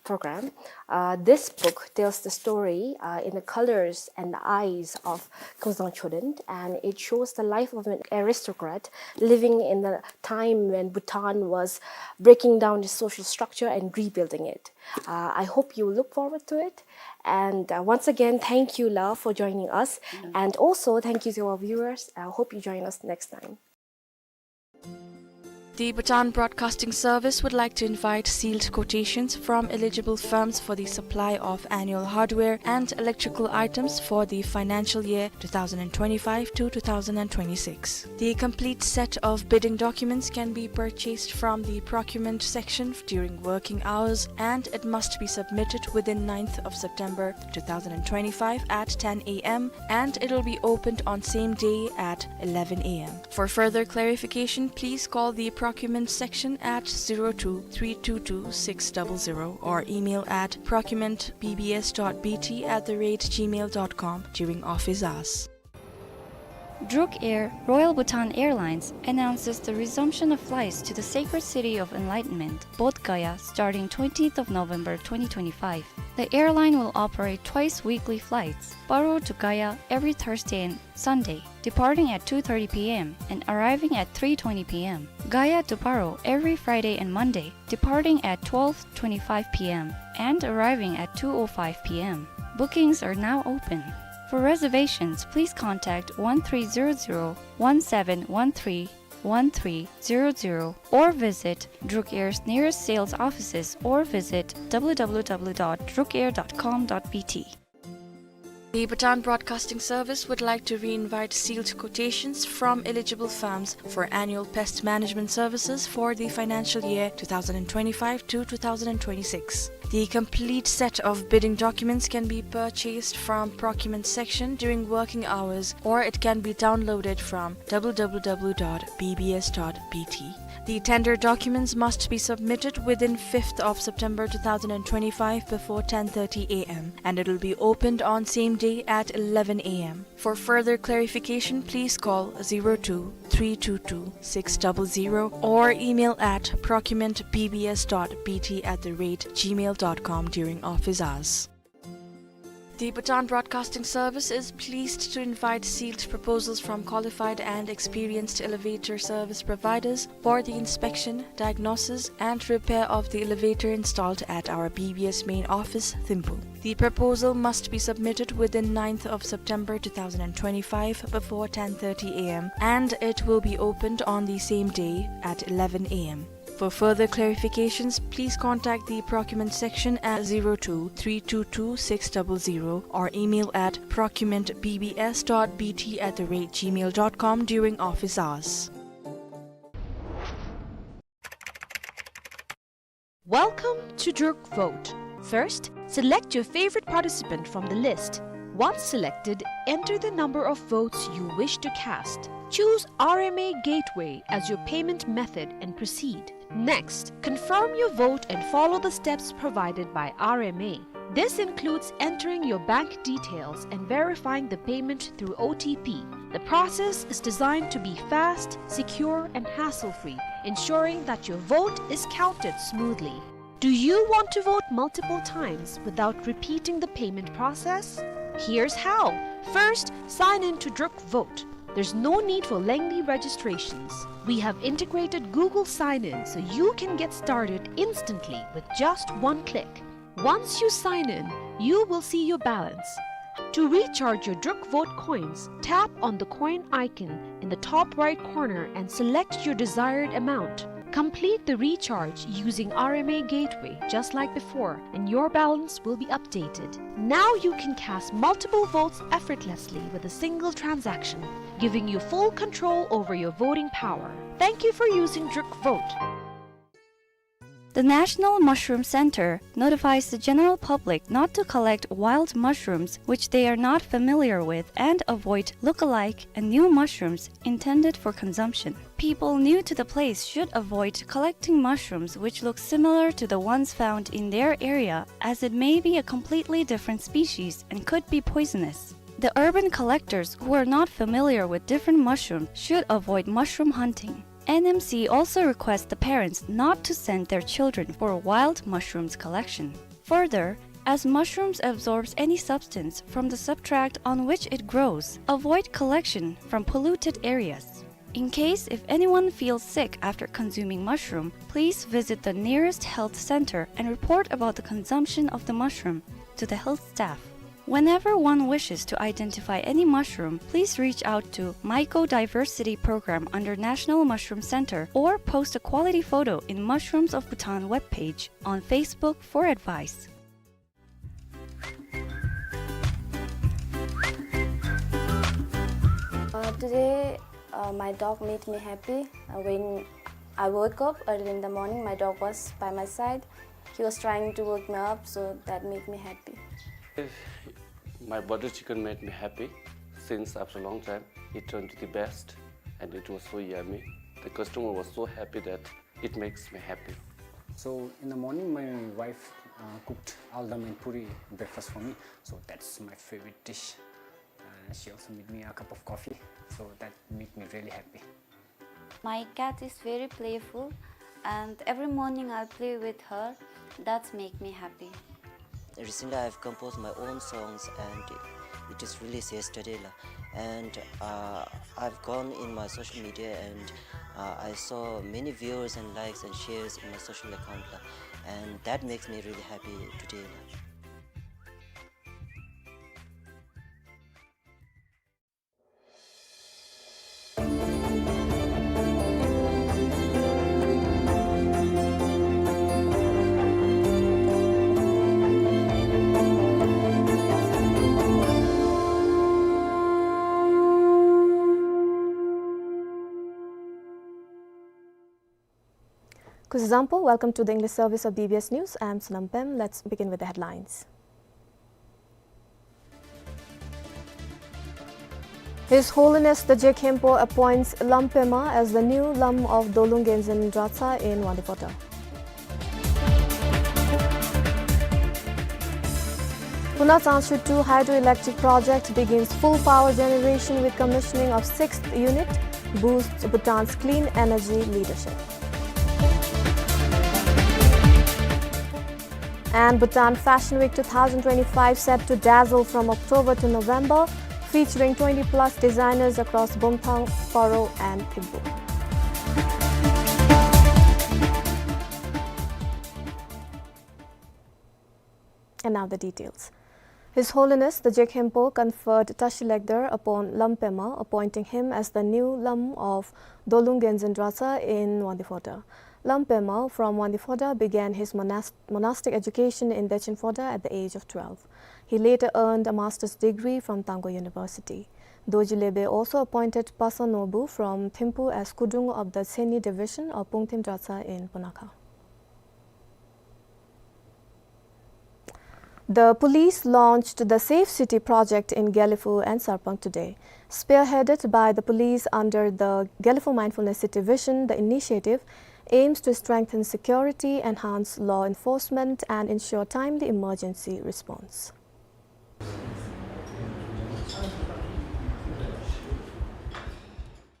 program. Uh, this book tells the story, uh, in the colors and the eyes of Kozang Chodent, and it shows the life of an aristocrat living in the time when Bhutan was breaking down its social structure and rebuilding it. Uh, I hope you look forward to it. And, uh, once again, thank you, Lao, for joining us. And also, thank you to our viewers. I hope you join us next time. The Bhutan Broadcasting Service would like to invite sealed quotations from eligible firms for the supply of annual hardware and electrical items for the financial year two thousand twenty-five to two thousand twenty-six. The complete set of bidding documents can be purchased from the procurement section during working hours, and it must be submitted within ninth of September two thousand twenty-five at ten A M, and it will be opened on same day at eleven A M. For further clarification, please call the procurement section at zero two three two two six double zero or email at procurement B B S dot B T at the rate gmail dot com during office hours. Druk Air, Royal Bhutan Airlines, announces the resumption of flights to the sacred city of enlightenment, Bodh Gaya, starting twentieth of November twenty twenty-five. The airline will operate twice weekly flights, Paro to Gaya every Thursday and Sunday, departing at two thirty P M and arriving at three twenty P M, Gaya to Paro every Friday and Monday, departing at twelve twenty-five P M and arriving at two oh five P M. Bookings are now open. For reservations, please contact one three zero zero one seven one three one three zero zero or visit Druk Air's nearest sales offices or visit W W W dot druk air dot com dot B T. The Bhutan Broadcasting Service would like to re-invite sealed quotations from eligible firms for annual pest management services for the financial year two thousand twenty-five to two thousand twenty-six. The complete set of bidding documents can be purchased from procurement section during working hours, or it can be downloaded from W W W dot B B S dot B T. The tender documents must be submitted within fifth of September two thousand twenty-five before ten thirty A M, and it will be opened on same day at eleven A M. For further clarification, please call zero two three two two six double zero or email at procurement B B S dot B T at the rate gmail dot com during office hours. The Bhutan Broadcasting Service is pleased to invite sealed proposals from qualified and experienced elevator service providers for the inspection, diagnosis, and repair of the elevator installed at our B B S main office, Thimphu. The proposal must be submitted within ninth of September two thousand twenty-five before ten thirty A M, and it will be opened on the same day at eleven A M. For further clarifications, please contact the procurement section at zero two three two two six double zero or email at procurement B B S dot B T at the rate gmail dot com during office hours. Welcome to Druk Vote. First, select your favorite participant from the list. Once selected, enter the number of votes you wish to cast. Choose R M A Gateway as your payment method and proceed. Next, confirm your vote and follow the steps provided by R M A. This includes entering your bank details and verifying the payment through O T P. The process is designed to be fast, secure, and hassle-free, ensuring that your vote is counted smoothly. Do you want to vote multiple times without repeating the payment process? Here's how. First, sign in to Druk Vote. There's no need for lengthy registrations. We have integrated Google Sign-In, so you can get started instantly with just one click. Once you sign in, you will see your balance. To recharge your Druk Vote coins, tap on the coin icon in the top right corner and select your desired amount. Complete the recharge using R M A Gateway just like before, and your balance will be updated. Now you can cast multiple votes effortlessly with a single transaction, giving you full control over your voting power. Thank you for using Druk Vote. The National Mushroom Center notifies the general public not to collect wild mushrooms which they are not familiar with and avoid look-alike and new mushrooms intended for consumption. People new to the place should avoid collecting mushrooms which look similar to the ones found in their area, as it may be a completely different species and could be poisonous. The urban collectors who are not familiar with different mushrooms should avoid mushroom hunting. N M C also requests the parents not to send their children for wild mushrooms collection. Further, as mushrooms absorbs any substance from the substrate on which it grows, avoid collection from polluted areas. In case if anyone feels sick after consuming mushroom, please visit the nearest health center and report about the consumption of the mushroom to the health staff. Whenever one wishes to identify any mushroom, please reach out to Mycodiversity Program under National Mushroom Center or post a quality photo in Mushrooms of Bhutan webpage on Facebook for advice. Uh, today, uh, my dog made me happy. Uh, when I woke up early in the morning, my dog was by my side. He was trying to wake me up, so that made me happy. My butter chicken made me happy since after a long time. It turned to the best, and it was so yummy. The customer was so happy that it makes me happy. So in the morning, my wife, uh, cooked aldam and puri breakfast for me. So that's my favorite dish. Uh, she also made me a cup of coffee. So that made me really happy. My cat is very playful, and every morning I play with her. That's make me happy. Recently, I've composed my own songs, and it is released yesterday, la. And, uh, I've gone in my social media, and, uh, I saw many viewers and likes and shares in my social account, la. And that makes me really happy today, la. Kuzuzangpo, welcome to the English service of B B S News. I am Sonam Pem. Let's begin with the headlines. His Holiness the Je Khenpo appoints Lam Pema as the new Lam of Dolung Genzin Dratsa in Wangdue Phodrang. Puna Tsangshwe two hydroelectric project begins full power generation with commissioning of sixth unit, boosts Bhutan's clean energy leadership. And Bhutan Fashion Week two thousand twenty-five set to dazzle from October to November, featuring twenty plus designers across Bumthang, Paro and Thimphu. And now the details. His Holiness the Je Khenpo conferred Tashi Legder upon Lam Pema, appointing him as the new Lam of Dolung Genzin Dratsa in Wangdue Phodrang. Lam Pema from Wangdue Phodrang began his monas-, monastic education in Dechen Phodrang at the age of twelve. He later earned a master's degree from Tangkhul University. Dorji Lebe also appointed Pasang Nobu from Thimphu as Kudrung of the Tseni division of Pungthim Dratsa in Punakha. The police launched the Safe City project in Gelephu and Sarpang today. Spearheaded by the police under the Gelephu Mindfulness City Vision, the initiative aims to strengthen security, enhance law enforcement, and ensure timely emergency response.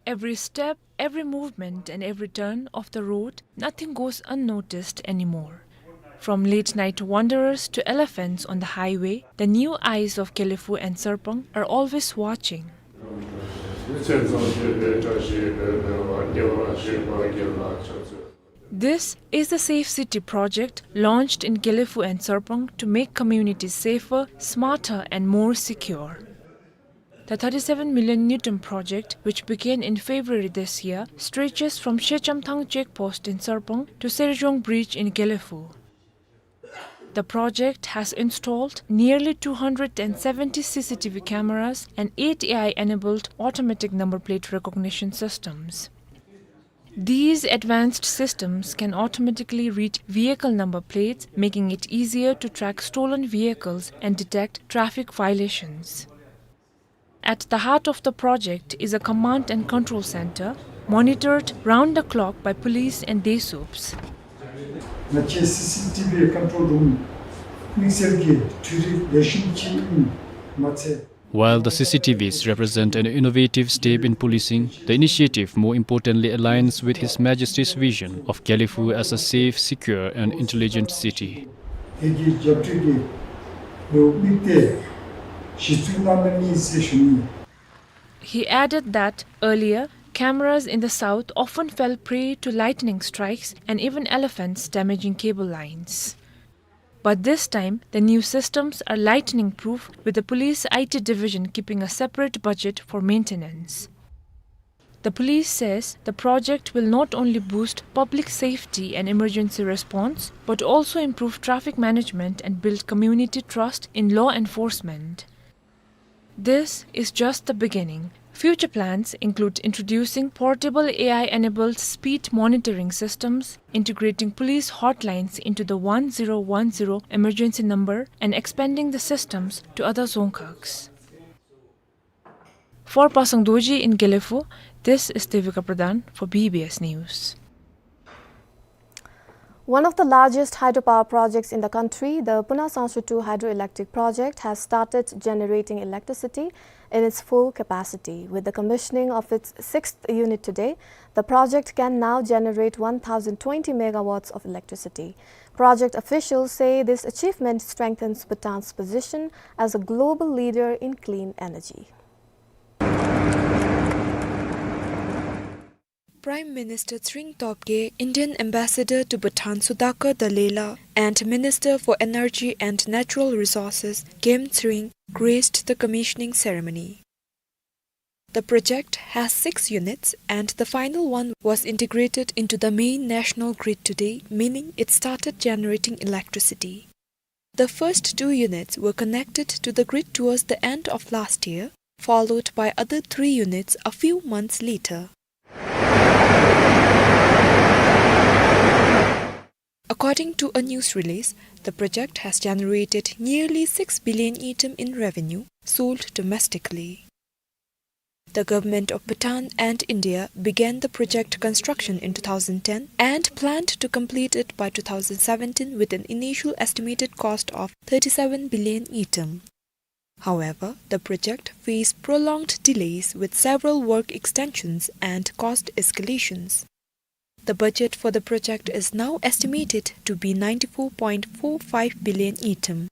Every step, every movement, and every turn of the road, nothing goes unnoticed anymore. From late-night wanderers to elephants on the highway, the new eyes of Gelephu and Sarpang are always watching. This is the Safe City project launched in Gelephu and Sarpang to make communities safer, smarter, and more secure. The thirty-seven million ngultrum project, which began in February this year, stretches from Shechamthang check post in Sarpang to Serjong Bridge in Gelephu. The project has installed nearly two hundred and seventy C C T V cameras and eight A I-enabled automatic number plate recognition systems. These advanced systems can automatically read vehicle number plates, making it easier to track stolen vehicles and detect traffic violations. At the heart of the project is a command and control center, monitored round the clock by police and DESUPs. ང་བཅས་སི་སི་ཊི་ཝི་ཀོན་ཊོལ་རུམ་དམིགས་བསལ་གྱི་འཕྲུལ་རིག་ལེགས་ཤོམ་ཅིག་ཨིནམ་མ་ཚད། While the C C T Vs represent an innovative step in policing, the initiative more importantly aligns with His Majesty's vision of Gelephu as a safe, secure and intelligent city. དེ་གི་རྒྱབ་སྐྱོར་གྱི་ལོ་དམིགས་ཏེ་གཞི་བཙུགས་གནང་གནང་མི་ཟེར་ཞུ་ནི། He added that earlier, cameras in the south often fell prey to lightning strikes and even elephants damaging cable lines. But this time, the new systems are lightning-proof, with the police I T division keeping a separate budget for maintenance. The police says the project will not only boost public safety and emergency response, but also improve traffic management and build community trust in law enforcement. This is just the beginning. Future plans include introducing portable A I-enabled speed monitoring systems, integrating police hotlines into the one zero one zero emergency number, and expanding the systems to other dzongkhags. For Pasang Dorji in Gelephu, this is Devika Pradhan for B B S News. One of the largest hydropower projects in the country, the Puna Tsangshwe two hydroelectric project, has started generating electricity in its full capacity. With the commissioning of its sixth unit today, the project can now generate one thousand twenty megawatts of electricity. Project officials say this achievement strengthens Bhutan's position as a global leader in clean energy. Prime Minister Tshering Tobgay, Indian Ambassador to Bhutan Sudhakar Dallela, and Minister for Energy and Natural Resources Khem Tshering graced the commissioning ceremony. The project has six units, and the final one was integrated into the main national grid today, meaning it started generating electricity. The first two units were connected to the grid towards the end of last year, followed by other three units a few months later. According to a news release, the project has generated nearly six billion ngultrum in revenue sold domestically. The government of Bhutan and India began the project construction in two thousand ten and planned to complete it by two thousand seventeen with an initial estimated cost of thirty-seven billion ngultrum. However, the project faced prolonged delays with several work extensions and cost escalations. The budget for the project is now estimated to be ninety-four point four five billion ngultrum.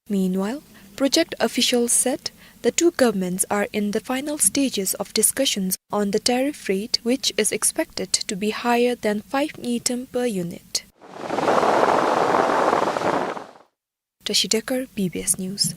Meanwhile, project officials said the two governments are in the final stages of discussions on the tariff rate, which is expected to be higher than five ngultrum per unit. Tashi Dekar, B B S News.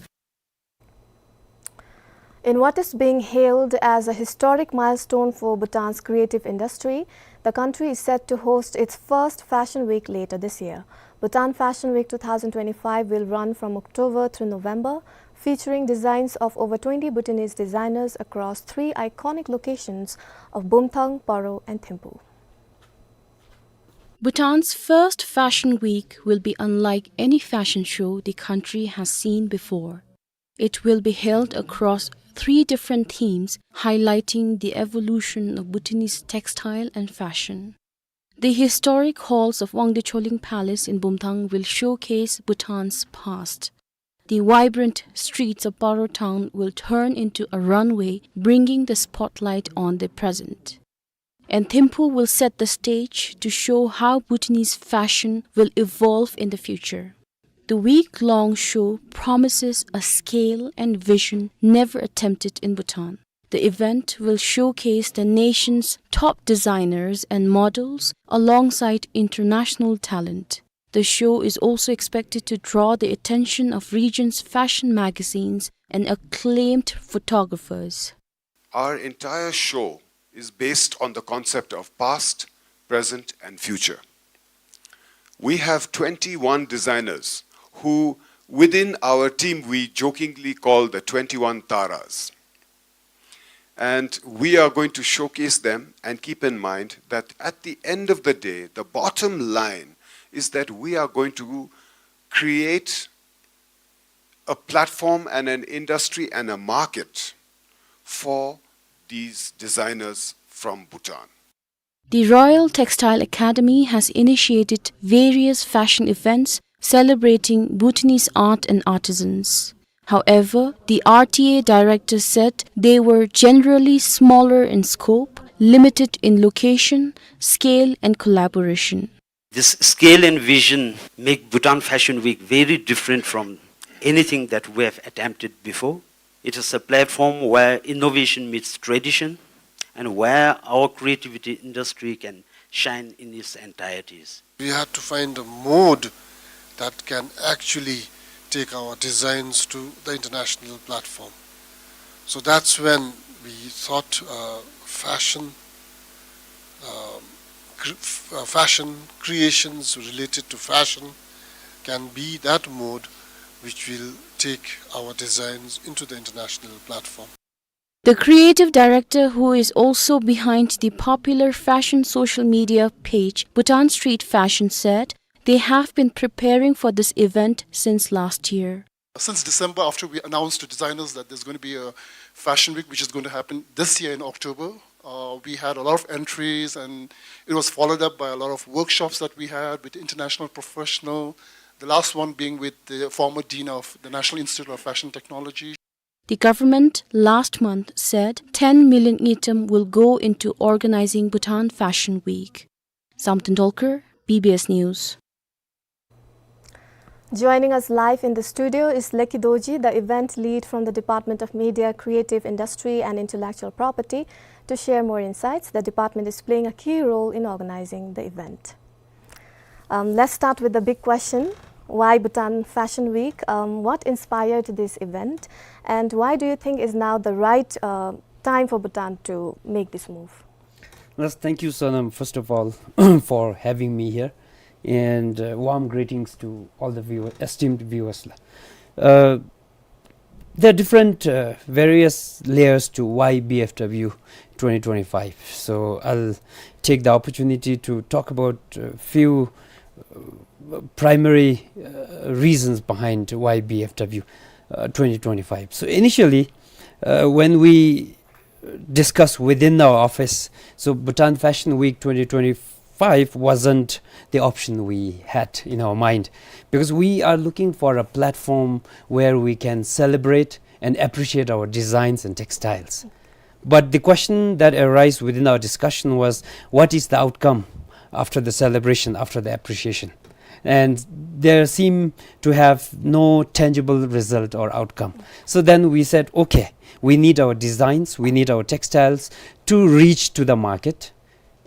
In what is being hailed as a historic milestone for Bhutan's creative industry, the country is set to host its first Fashion Week later this year. Bhutan Fashion Week two thousand twenty-five will run from October through November, featuring designs of over twenty Bhutanese designers across three iconic locations of Bumthang, Paro, and Thimphu. Bhutan's first Fashion Week will be unlike any fashion show the country has seen before. It will be held across three different themes, highlighting the evolution of Bhutanese textile and fashion. The historic halls of Wangdue Choling Palace in Bumthang will showcase Bhutan's past. The vibrant streets of Paro town will turn into a runway, bringing the spotlight on the present. And Thimphu will set the stage to show how Bhutanese fashion will evolve in the future. The week-long show promises a scale and vision never attempted in Bhutan. The event will showcase the nation's top designers and models alongside international talent. The show is also expected to draw the attention of region's fashion magazines and acclaimed photographers. Our entire show is based on the concept of past, present, and future. We have twenty-one designers who, within our team, we jokingly call the twenty-one Taras. And we are going to showcase them, and keep in mind that at the end of the day, the bottom line is that we are going to create a platform and an industry and a market for these designers from Bhutan. The Royal Textile Academy has initiated various fashion events celebrating Bhutanese art and artisans. However, the R T A director said they were generally smaller in scope, limited in location, scale, and collaboration. This scale and vision make Bhutan Fashion Week very different from anything that we have attempted before. It is a platform where innovation meets tradition and where our creativity industry can shine in its entireties. We had to find a mode that can actually take our designs to the international platform. So that's when we thought, uh, fashion, um, cr-, f-, uh, fashion creations related to fashion can be that mode which will take our designs into the international platform. The creative director, who is also behind the popular fashion social media page Bhutan Street Fashion, said they have been preparing for this event since last year. Since December, after we announced to designers that there's gonna be a fashion week, which is going to happen this year in October, uh, we had a lot of entries, and it was followed up by a lot of workshops that we had with international professional, the last one being with the former dean of the National Institute of Fashion Technology. The government last month said ten million ngultrum will go into organizing Bhutan Fashion Week. Samten Dolkar, B B S News. Joining us live in the studio is Leki Dorji, the event lead from the Department of Media, Creative Industry and Intellectual Property, to share more insights. The department is playing a key role in organizing the event. Um, let's start with the big question. Why Bhutan Fashion Week? Um, what inspired this event? And why do you think is now the right, uh, time for Bhutan to make this move? Yes, thank you, Sonam, first of all, for having me here. And, uh, warm greetings to all the viewer-, esteemed viewers. Uh, there are different, uh, various layers to why B F W twenty twenty-five. So I'll take the opportunity to talk about a few, uh, primary uh, reasons behind why B F W uh, twenty twenty-five. So initially, uh, when we discussed within our office, so Bhutan Fashion Week twenty twenty-five wasn't the option we had in our mind, because we are looking for a platform where we can celebrate and appreciate our designs and textiles. But the question that arose within our discussion was, what is the outcome after the celebration, after the appreciation? And there seemed to have no tangible result or outcome. So then we said, okay, we need our designs, we need our textiles to reach to the market,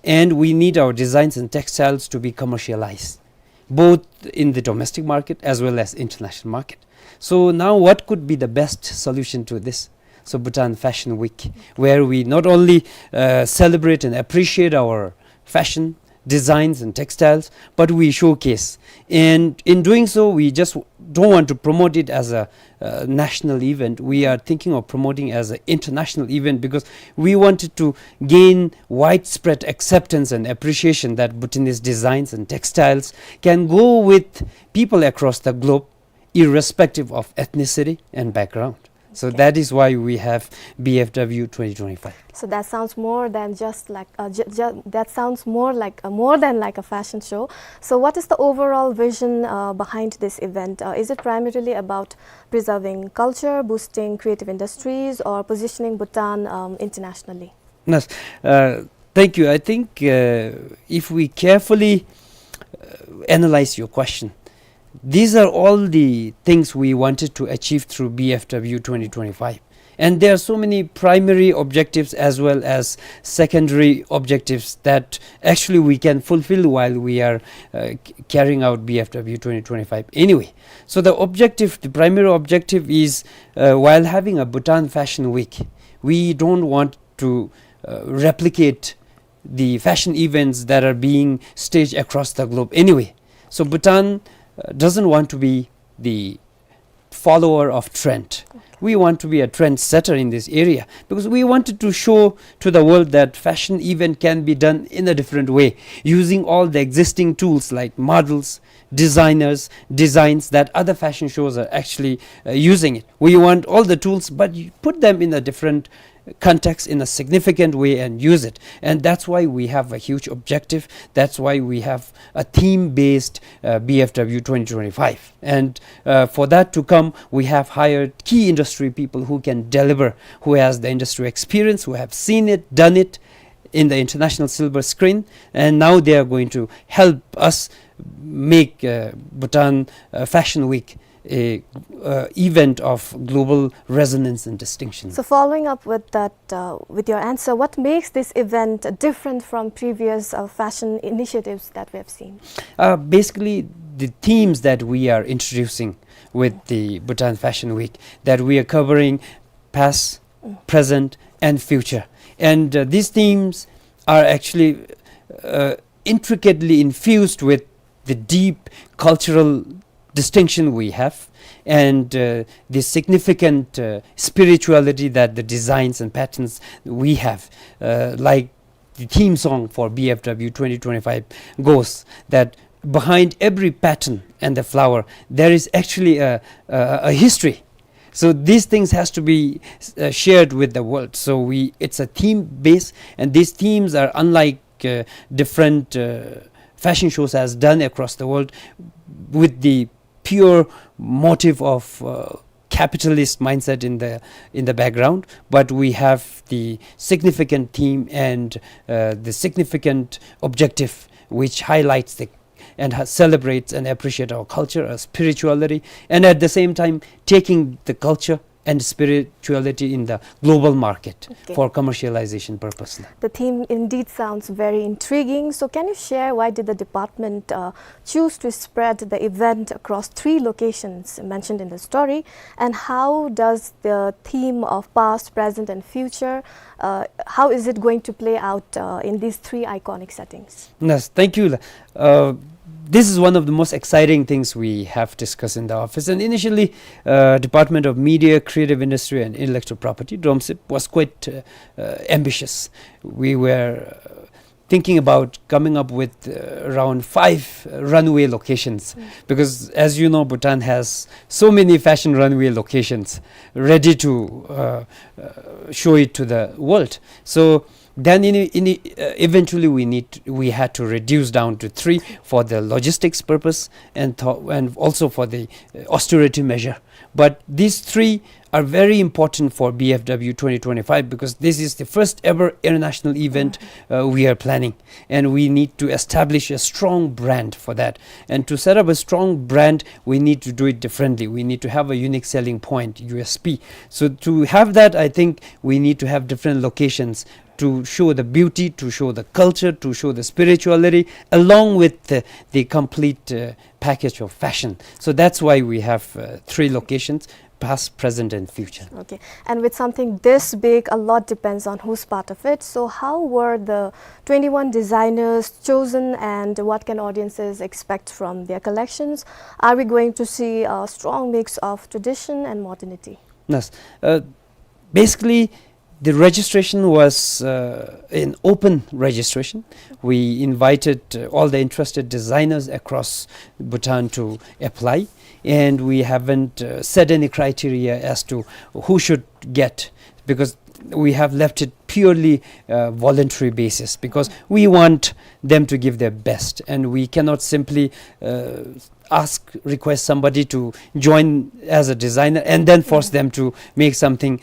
and we need our designs and textiles to be commercialized, both in the domestic market as well as international market. So now what could be the best solution to this? So Bhutan Fashion Week, where we not only uh, celebrate and appreciate our fashion, designs and textiles, but we showcase. And in doing so, we just don't want to promote it as a uh, national event. We are thinking of promoting as an international event, because we wanted to gain widespread acceptance and appreciation that Bhutanese designs and textiles can go with people across the globe, irrespective of ethnicity and background. So that is why we have B F W twenty twenty-five. So that sounds more than just like a, ju- ju- that sounds more like a, more than like a fashion show. So what is the overall vision uh, behind this event? Uh, is it primarily about preserving culture, boosting creative industries, or positioning Bhutan um, internationally? Yes, uh, thank you. I think uh, if we carefully uh, analyze your question, these are all the things we wanted to achieve through B F W twenty twenty-five. And there are so many primary objectives as well as secondary objectives that actually we can fulfill while we are uh, c- carrying out B F W twenty twenty-five anyway. So the objective, the primary objective is uh, while having a Bhutan Fashion Week, we don't want to uh, replicate the fashion events that are being staged across the globe anyway. So Bhutan uh, doesn't want to be the follower of trend. We want to be a trendsetter in this area, because we wanted to show to the world that fashion event can be done in a different way, using all the existing tools like models, designers, designs that other fashion shows are actually uh, using it. We want all the tools, but you put them in a different context in a significant way and use it. And that's why we have a huge objective. That's why we have a theme-based uh, B F W twenty twenty-five. And uh, for that to come, we have hired key industry people who can deliver, who has the industry experience, who have seen it, done it in the international silver screen, and now they are going to help us make uh, Bhutan uh, Fashion Week a uh, event of global resonance and distinction. So following up with that, uh, with your answer, what makes this event different from previous uh, fashion initiatives that we have seen? Uh, basically, the themes that we are introducing with the Bhutan Fashion Week, that we are covering past, present, and future. And uh, these themes are actually uh, intricately infused with the deep cultural distinction we have and uh, the significant uh, spirituality that the designs and patterns we have, uh, like the theme song for B F W twenty twenty-five goes, that behind every pattern and the flower, there is actually a, a, a history. So these things has to be uh, shared with the world. So we, it's a theme base, and these themes are unlike uh, different uh, fashion shows has done across the world, with the pure motive of uh, capitalist mindset in the in the background, but we have the significant theme and uh, the significant objective which highlights the and ha- celebrates and appreciates our culture, our spirituality, and at the same time taking the culture and spirituality in the global market Okay. for commercialization purpose. The theme indeed sounds very intriguing. So, can you share why did the department uh, choose to spread the event across three locations mentioned in the story, and how does the theme of past, present, and future, uh, how is it going to play out uh, in these three iconic settings? Yes, thank you. Uh, this is one of the most exciting things we have discussed in the office. And initially, uh, Department of Media, Creative Industry, and Intellectual Property, DROMCIP, was quite uh, uh, ambitious. We were uh, thinking about coming up with, uh, around five runway locations, because, as you know, Bhutan has so many fashion runway locations ready to, uh, uh, show it to the world. So then, in, in, uh, eventually, we need, we had to reduce down to three for the logistics purpose and th-, and also for the, uh, austerity measure. But these three are very important for B F W twenty twenty-five, because this is the first ever international event, uh, we are planning, and we need to establish a strong brand for that. And to set up a strong brand, we need to do it differently. We need to have a unique selling point, U S P. So to have that, I think we need to have different locations to show the beauty, to show the culture, to show the spirituality, along with the, the complete, uh, package of fashion. So that's why we have, uh, three locations: past, present, and future. Okay. And with something this big, a lot depends on who's part of it. So how were the twenty-one designers chosen, and what can audiences expect from their collections? Are we going to see a strong mix of tradition and modernity? Yes. Uh, basically, the registration was, uh, an open registration. We invited, uh, all the interested designers across Bhutan to apply, and we haven't, uh, set any criteria as to who should get, because we have left it purely, uh, voluntary basis, because we want them to give their best, and we cannot simply, uh, ask, request somebody to join as a designer and then force them to make something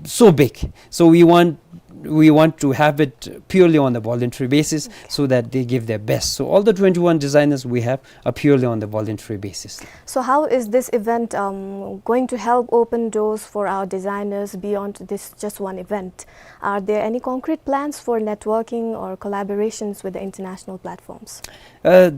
so big. So we want, we want to have it purely on the voluntary basis, so that they give their best. So all the twenty-one designers we have are purely on the voluntary basis. So how is this event, um, going to help open doors for our designers beyond this just one event? Are there any concrete plans for networking or collaborations with the international platforms? Uh,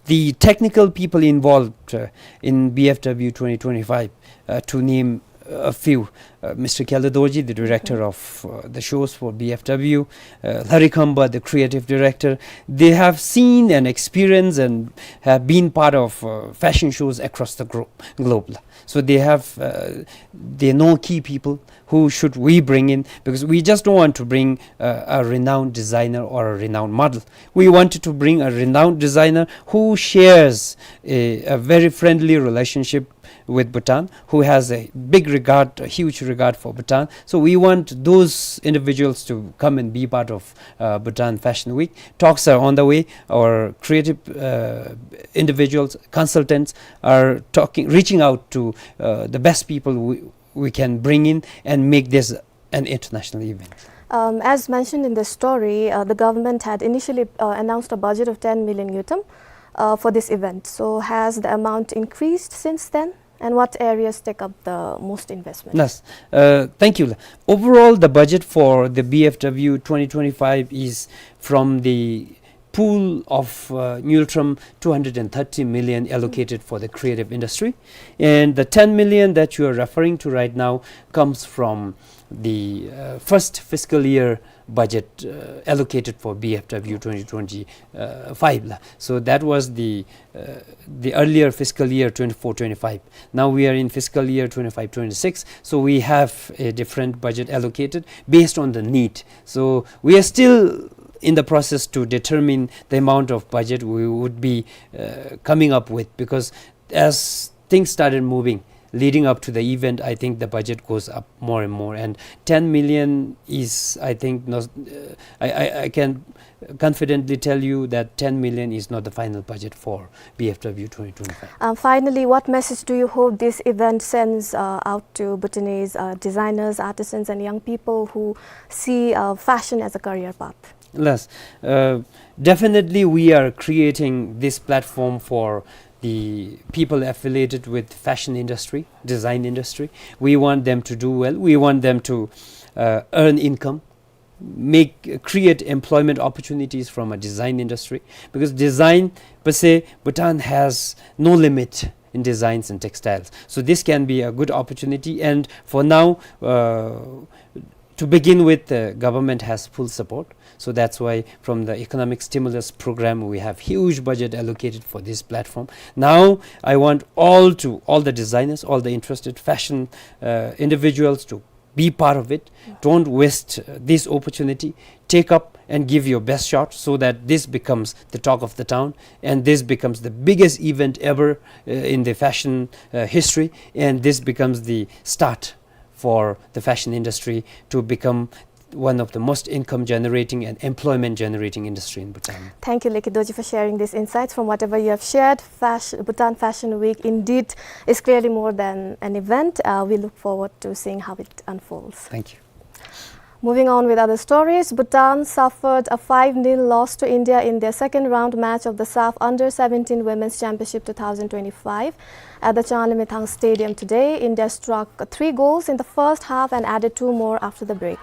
the technical people involved, uh, in B F W twenty twenty-five, uh, to name a few, uh, Mister Khyele Dorji, the director of, uh, the shows for B F W, uh, Lhari Khamba, the creative director, they have seen and experienced and have been part of, uh, fashion shows across the glo-, globe. So they have, uh, they know key people who should we bring in, because we just don't want to bring, uh, a renowned designer or a renowned model. We wanted to bring a renowned designer who shares a, a very friendly relationship with Bhutan, who has a big regard, a huge regard for Bhutan. So we want those individuals to come and be part of, uh, Bhutan Fashion Week. Talks are on the way. Our creative, uh, individuals, consultants are talking, reaching out to, uh, the best people we, we can bring in and make this an international event. Um, as mentioned in the story, uh, the government had initially, uh, announced a budget of ten million ngultrum, uh, for this event. So has the amount increased since then? And what areas take up the most investment? Yes. Uh, thank you. Overall, the budget for the B F W twenty twenty-five is from the pool of, uh, ngultrum two hundred and thirty million allocated for the creative industry. And the ten million that you are referring to right now comes from the, uh, first fiscal year budget, uh, allocated for B F W twenty twenty-five la. So that was the, uh, the earlier fiscal year twenty-four twenty-five. Now we are in fiscal year twenty-five twenty-six, so we have a different budget allocated based on the need. So we are still in the process to determine the amount of budget we would be, uh, coming up with, because as things started moving leading up to the event, I think the budget goes up more and more. And ten million is, I think, not, uh, I, I, I can confidently tell you that ten million is not the final budget for B F W twenty twenty-five. Um, finally, what message do you hope this event sends, uh, out to Bhutanese, uh, designers, artisans, and young people who see, uh, fashion as a career path? Yes, uh, definitely we are creating this platform for the people affiliated with fashion industry, design industry. We want them to do well. We want them to, uh, earn income, make, create employment opportunities from a design industry, because design per se, Bhutan has no limit in designs and textiles. So this can be a good opportunity, and for now, uh, to begin with, the government has full support. So that's why from the economic stimulus program, we have huge budget allocated for this platform. Now, I want all to, all the designers, all the interested fashion, uh, individuals to Be part of it. Don't waste, uh, this opportunity. Take up and give your best shot so that this becomes the talk of the town and this becomes the biggest event ever, uh, in the fashion, uh, history, and this becomes the start for the fashion industry to become one of the most income generating and employment generating industry in Bhutan. Thank you, Lekhi Dorji, for sharing these insights. From whatever you have shared, Fash-, Bhutan Fashion Week indeed is clearly more than an event. Uh, we look forward to seeing how it unfolds. Thank you. Moving on with other stories, Bhutan suffered a five nil loss to India in their second round match of the SAFF Under seventeen Women's Championship two thousand twenty-five. At the Changlimithang Stadium today, India struck three goals in the first half and added two more after the break.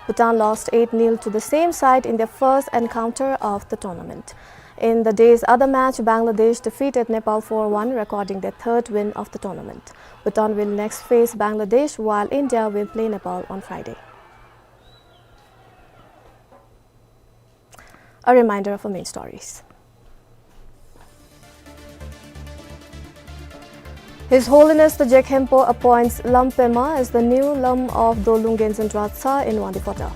Bhutan lost eight nil to the same side in their first encounter of the tournament. In the day's other match, Bangladesh defeated Nepal four one, recording their third win of the tournament. Bhutan will next face Bangladesh, while India will play Nepal on Friday. A reminder of our main stories. His Holiness the Je Khenpo appoints Lam Pema as the new Lam of Dolung Genzin Dratsa in Wangdue Phodrang.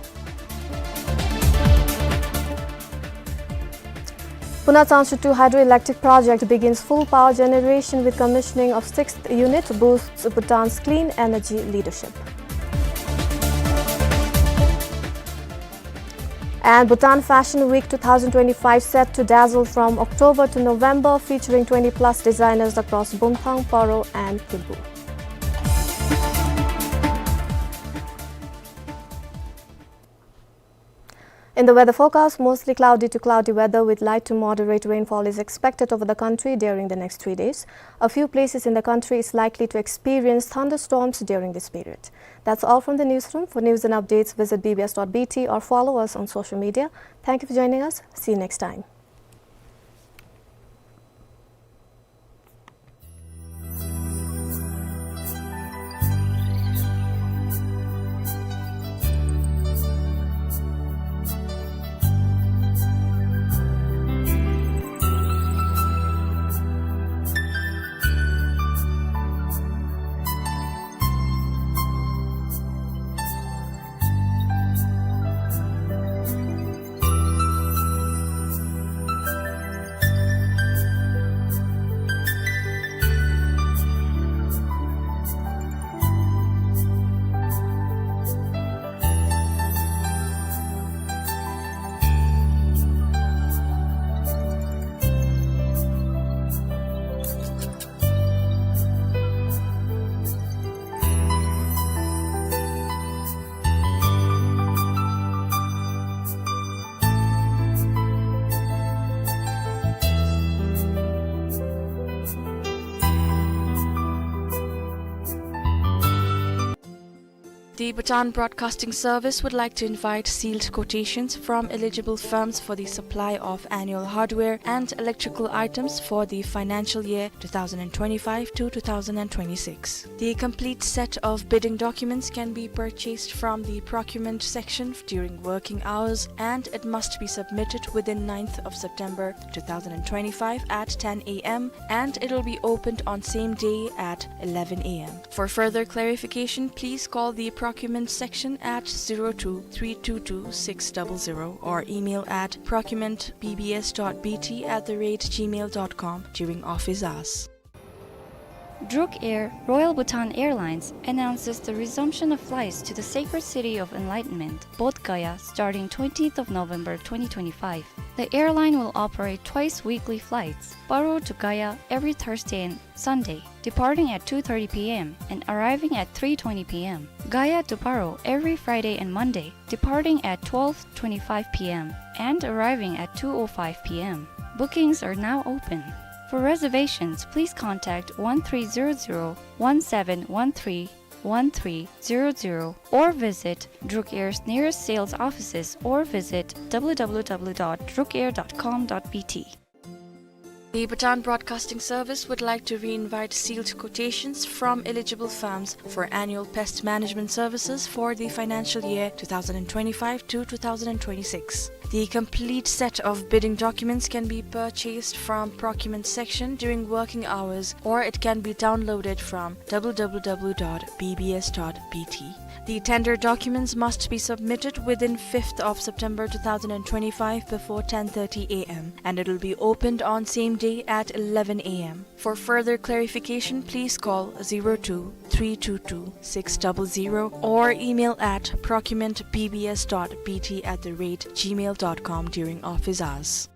Puna Changsu two hydroelectric project begins full power generation with commissioning of sixth unit, boosts Bhutan's clean energy leadership. And Bhutan Fashion Week two thousand twenty-five set to dazzle from October to November, featuring twenty plus designers across Bumthang, Paro and Phulbu. In the weather forecast, mostly cloudy to cloudy weather with light to moderate rainfall is expected over the country during the next three days. A few places in the country is likely to experience thunderstorms during this period. That's all from the newsroom. For news and updates, visit B B S dot B T or follow us on social media. Thank you for joining us. See you next time. The Bhutan Broadcasting Service would like to invite sealed quotations from eligible firms for the supply of annual hardware and electrical items for the financial year two thousand twenty-five to two thousand twenty-six. The complete set of bidding documents can be purchased from the procurement section during working hours, and it must be submitted within ninth of September two thousand twenty-five at ten A M, and it will be opened on same day at eleven A M. For further clarification, please call the procurement section at zero two three two two six double zero or email at procurement B B S dot B T at the rate gmail dot com during office hours. Druk Air, Royal Bhutan Airlines, announces the resumption of flights to the sacred city of enlightenment, Bodh Gaya, starting twentieth of November twenty twenty-five. The airline will operate twice weekly flights, Paro to Gaya every Thursday and Sunday, departing at two thirty P M and arriving at three twenty P M. Gaya to Paro every Friday and Monday, departing at twelve twenty-five P M and arriving at two oh five P M. Bookings are now open. For reservations, please contact one three zero zero, one seven one three, one three zero zero or visit Druk Air's nearest sales offices or visit W W W dot druk air dot com dot B T. The Bhutan Broadcasting Service would like to re-invite sealed quotations from eligible firms for annual pest management services for the financial year two thousand twenty-five to two thousand twenty-six. The complete set of bidding documents can be purchased from procurement section during working hours, or it can be downloaded from w w w dot b b s dot b t. The tender documents must be submitted within fifth of September two thousand and twenty-five before ten thirty a m, and it will be opened on same day at eleven a m. For further clarification, please call zero two three two two six double zero or email at procurement b b s dot b t at the rate gmail dot com during office hours.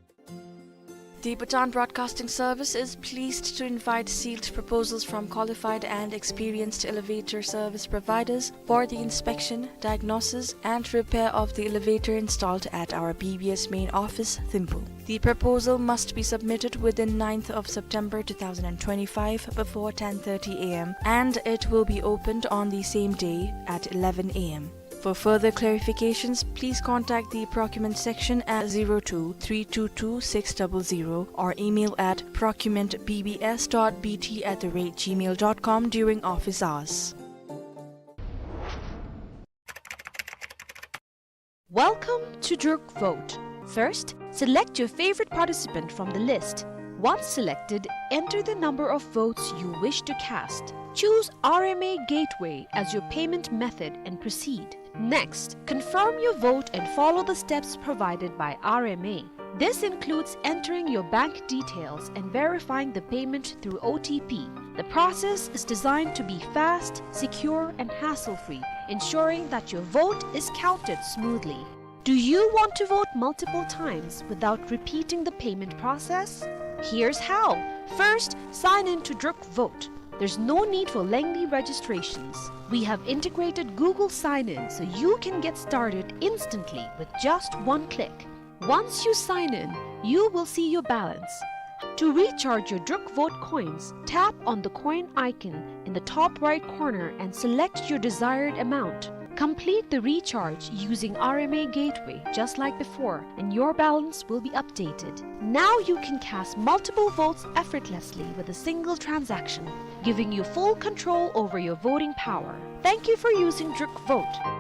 The Bhutan Broadcasting Service is pleased to invite sealed proposals from qualified and experienced elevator service providers for the inspection, diagnosis, and repair of the elevator installed at our B B S main office, Thimphu. The proposal must be submitted within ninth of September two thousand and twenty-five before ten thirty a m, and it will be opened on the same day at eleven a m. For further clarifications, please contact the procurement section at zero two three two two six double zero or email at procurement b b s dot b t at the rate gmail dot com during office hours. Welcome to Druk Vote. First, select your favorite participant from the list. Once selected, enter the number of votes you wish to cast. Choose R M A Gateway as your payment method and proceed. Next, confirm your vote and follow the steps provided by R M A. This includes entering your bank details and verifying the payment through O T P. The process is designed to be fast, secure, and hassle-free, ensuring that your vote is counted smoothly. Do you want to vote multiple times without repeating the payment process? Here's how. First, sign in to Druk Vote. There's no need for lengthy registrations. We have integrated Google Sign-In so you can get started instantly with just one click. Once you sign in, you will see your balance. To recharge your Druk Vote coins, tap on the coin icon in the top right corner and select your desired amount. Complete the recharge using R M A Gateway just like before, and your balance will be updated. Now you can cast multiple votes effortlessly with a single transaction, giving you full control over your voting power. Thank you for using Druk Vote.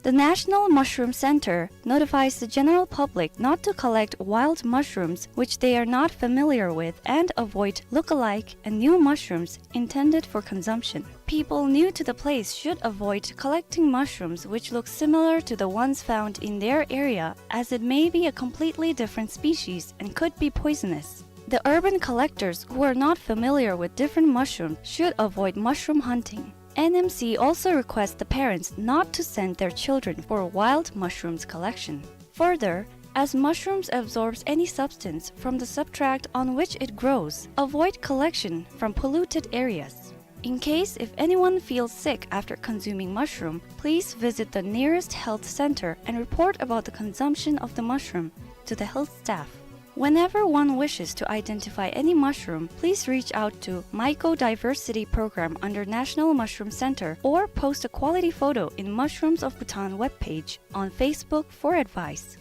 The National Mushroom Center notifies the general public not to collect wild mushrooms which they are not familiar with and avoid look-alike and new mushrooms intended for consumption. People new to the place should avoid collecting mushrooms which look similar to the ones found in their area, as it may be a completely different species and could be poisonous. The urban collectors who are not familiar with different mushrooms should avoid mushroom hunting. N M C also requests the parents not to send their children for wild mushrooms collection. Further, as mushrooms absorbs any substance from the substrate on which it grows, avoid collection from polluted areas. In case if anyone feels sick after consuming mushroom, please visit the nearest health center and report about the consumption of the mushroom to the health staff. Whenever one wishes to identify any mushroom, please reach out to Mycodiversity Program under National Mushroom Center or post a quality photo in Mushrooms of Bhutan webpage on Facebook for advice.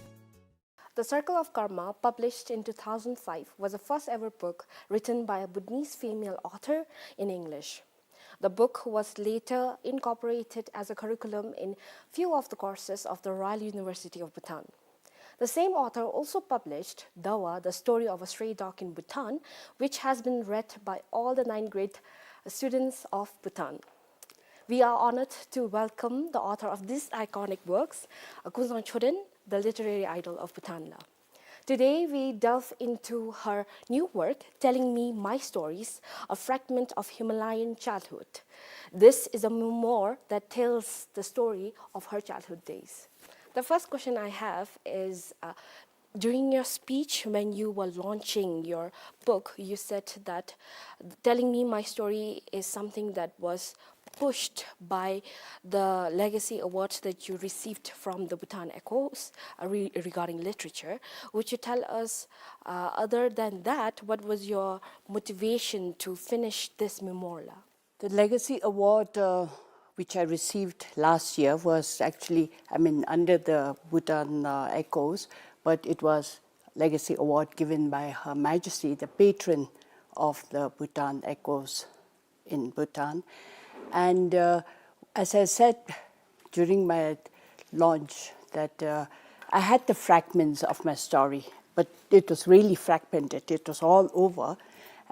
The Circle of Karma, published in two thousand five, was the first ever book written by a Bhutanese female author in English. The book was later incorporated as a curriculum in few of the courses of the Royal University of Bhutan. The same author also published Dawa, The Story of a Stray Dog in Bhutan, which has been read by all the nine grade students of Bhutan. We are honored to welcome the author of these iconic works, uh, Kunzang Choden, the literary idol of Bhutan la. Today, we delve into her new work, Telling Me My Stories, a fragment of Himalayan childhood. This is a memoir that tells the story of her childhood days. The first question I have is, uh, during your speech, when you were launching your book, you said that Telling Me My Story is something that was pushed by the Legacy Award that you received from the Bhutan Echoes, uh, re-, regarding literature. Would you tell us, uh, other than that, what was your motivation to finish this memoir la? The Legacy Award, uh, which I received last year, was actually, I mean, under the Bhutan, uh, Echoes, but it was Legacy Award given by Her Majesty, the patron of the Bhutan Echoes in Bhutan. And, uh, as I said during my launch, that, uh, I had the fragments of my story, but it was really fragmented. It was all over.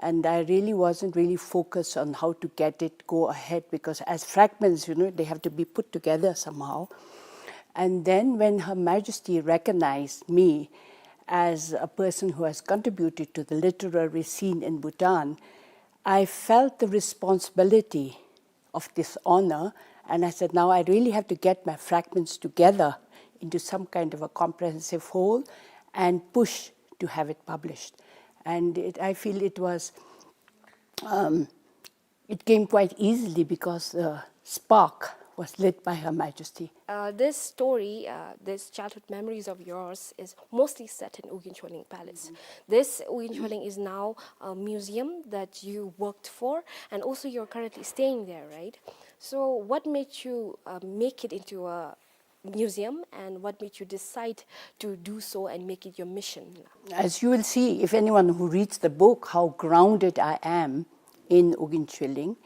And I really wasn't really focused on how to get it go ahead, because as fragments, you know, they have to be put together somehow. And then when Her Majesty recognized me as a person who has contributed to the literary scene in Bhutan, I felt the responsibility of this honor. And I said, "Now I really have to get my fragments together into some kind of a comprehensive whole and push to have it published." And it, I feel it was, um, it came quite easily because the spark was lit by Her Majesty. Uh, this story, uh, this childhood memories of yours is mostly set in Ugyen Chweleng Palace. This Ugyen Chweleng is now a museum that you worked for, and also you're currently staying there, right? So, what made you, uh, make it into a museum, and what made you decide to do so and make it your mission? As you will see, if anyone who reads the book, how grounded I am in Ugyen Chweleng.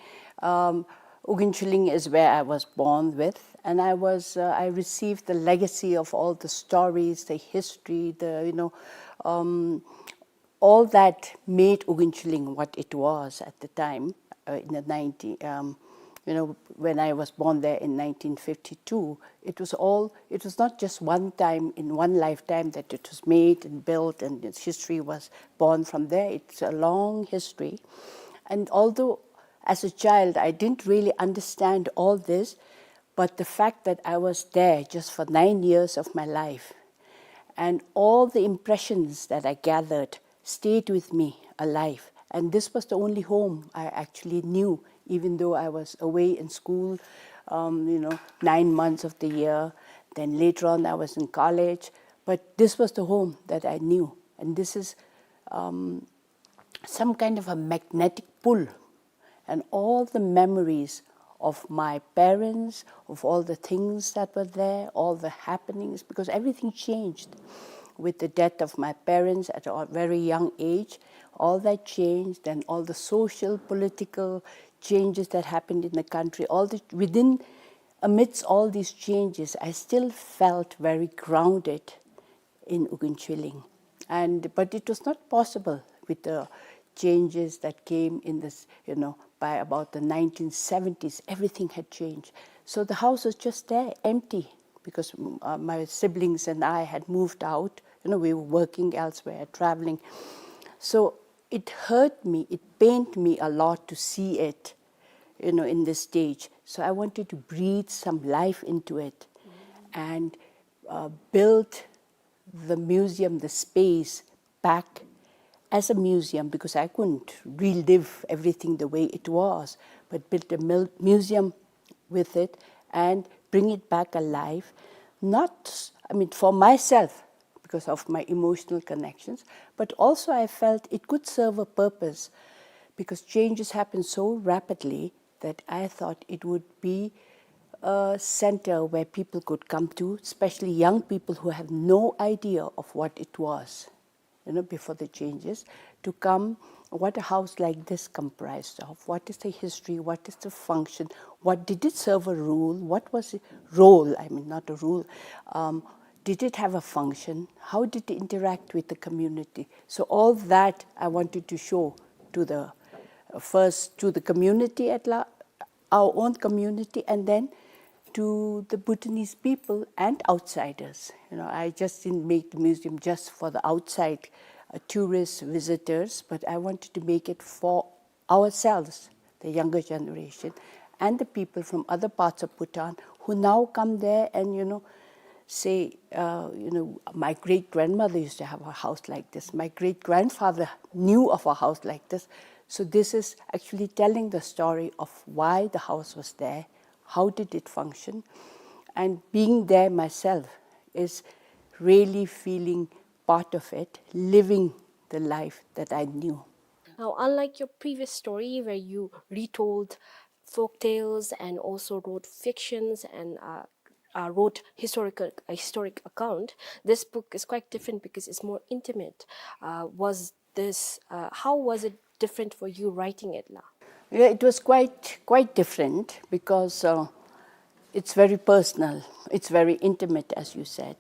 Um, Ugyen Chweleng is where I was born with, and I was, uh, I received the legacy of all the stories, the history, the, you know, um, all that made Ugyen Chweleng what it was at the time, uh, in the nineteen, um, you know, when I was born there in nineteen fifty-two. It was all, it was not just one time in one lifetime that it was made and built and its history was born from there. It's a long history. And although as a child I didn't really understand all this, but the fact that I was there just for nine years of my life, and all the impressions that I gathered stayed with me alive. And this was the only home I actually knew, even though I was away in school, um, you know, nine months of the year. Then later on, I was in college. But this was the home that I knew. And this is, um, some kind of a magnetic pull, and all the memories of my parents, of all the things that were there, all the happenings, because everything changed with the death of my parents at a very young age. All that changed, and all the social, political changes that happened in the country, all the, within, amidst all these changes, I still felt very grounded in Ugyen Chweleng. And, but it was not possible with the changes that came in this, you know, by about the nineteen seventies, everything had changed. So the house was just there, empty, because, mm, uh, my siblings and I had moved out. You know, we were working elsewhere, traveling. So it hurt me, it pained me a lot to see it, you know, in this stage. So I wanted to breathe some life into it and, uh, build the museum, the space, back as a museum, because I couldn't relive everything the way it was, but build a mil-, museum with it and bring it back alive. Not, I mean, for myself, because of my emotional connections, but also I felt it could serve a purpose, because changes happen so rapidly that I thought it would be a center where people could come to, especially young people who have no idea of what it was, you know, before the changes, to come, what a house like this comprised of, what is the history, what is the function, what did it serve a role, what was the role, I mean, not a role, um, did it have a function, how did it interact with the community? So all that I wanted to show to the, uh, first to the community at la-, our own community, and then to the Bhutanese people and outsiders. You know, I just didn't make the museum just for the outside, uh, tourists, visitors, but I wanted to make it for ourselves, the younger generation, and the people from other parts of Bhutan who now come there and, you know, say, uh, you know, "My great-grandmother used to have a house like this. My great-grandfather knew of a house like this." So this is actually telling the story of why the house was there, how did it function, and being there myself is really feeling part of it, living the life that I knew. Now, unlike your previous story where you retold folk tales and also wrote fictions and, uh, uh, wrote historical, a historic account, this book is quite different because it's more intimate. Uh, was this, uh, how was it different for you writing it la? Yeah, it was quite, quite different because, uh, it's very personal, it's very intimate, as you said.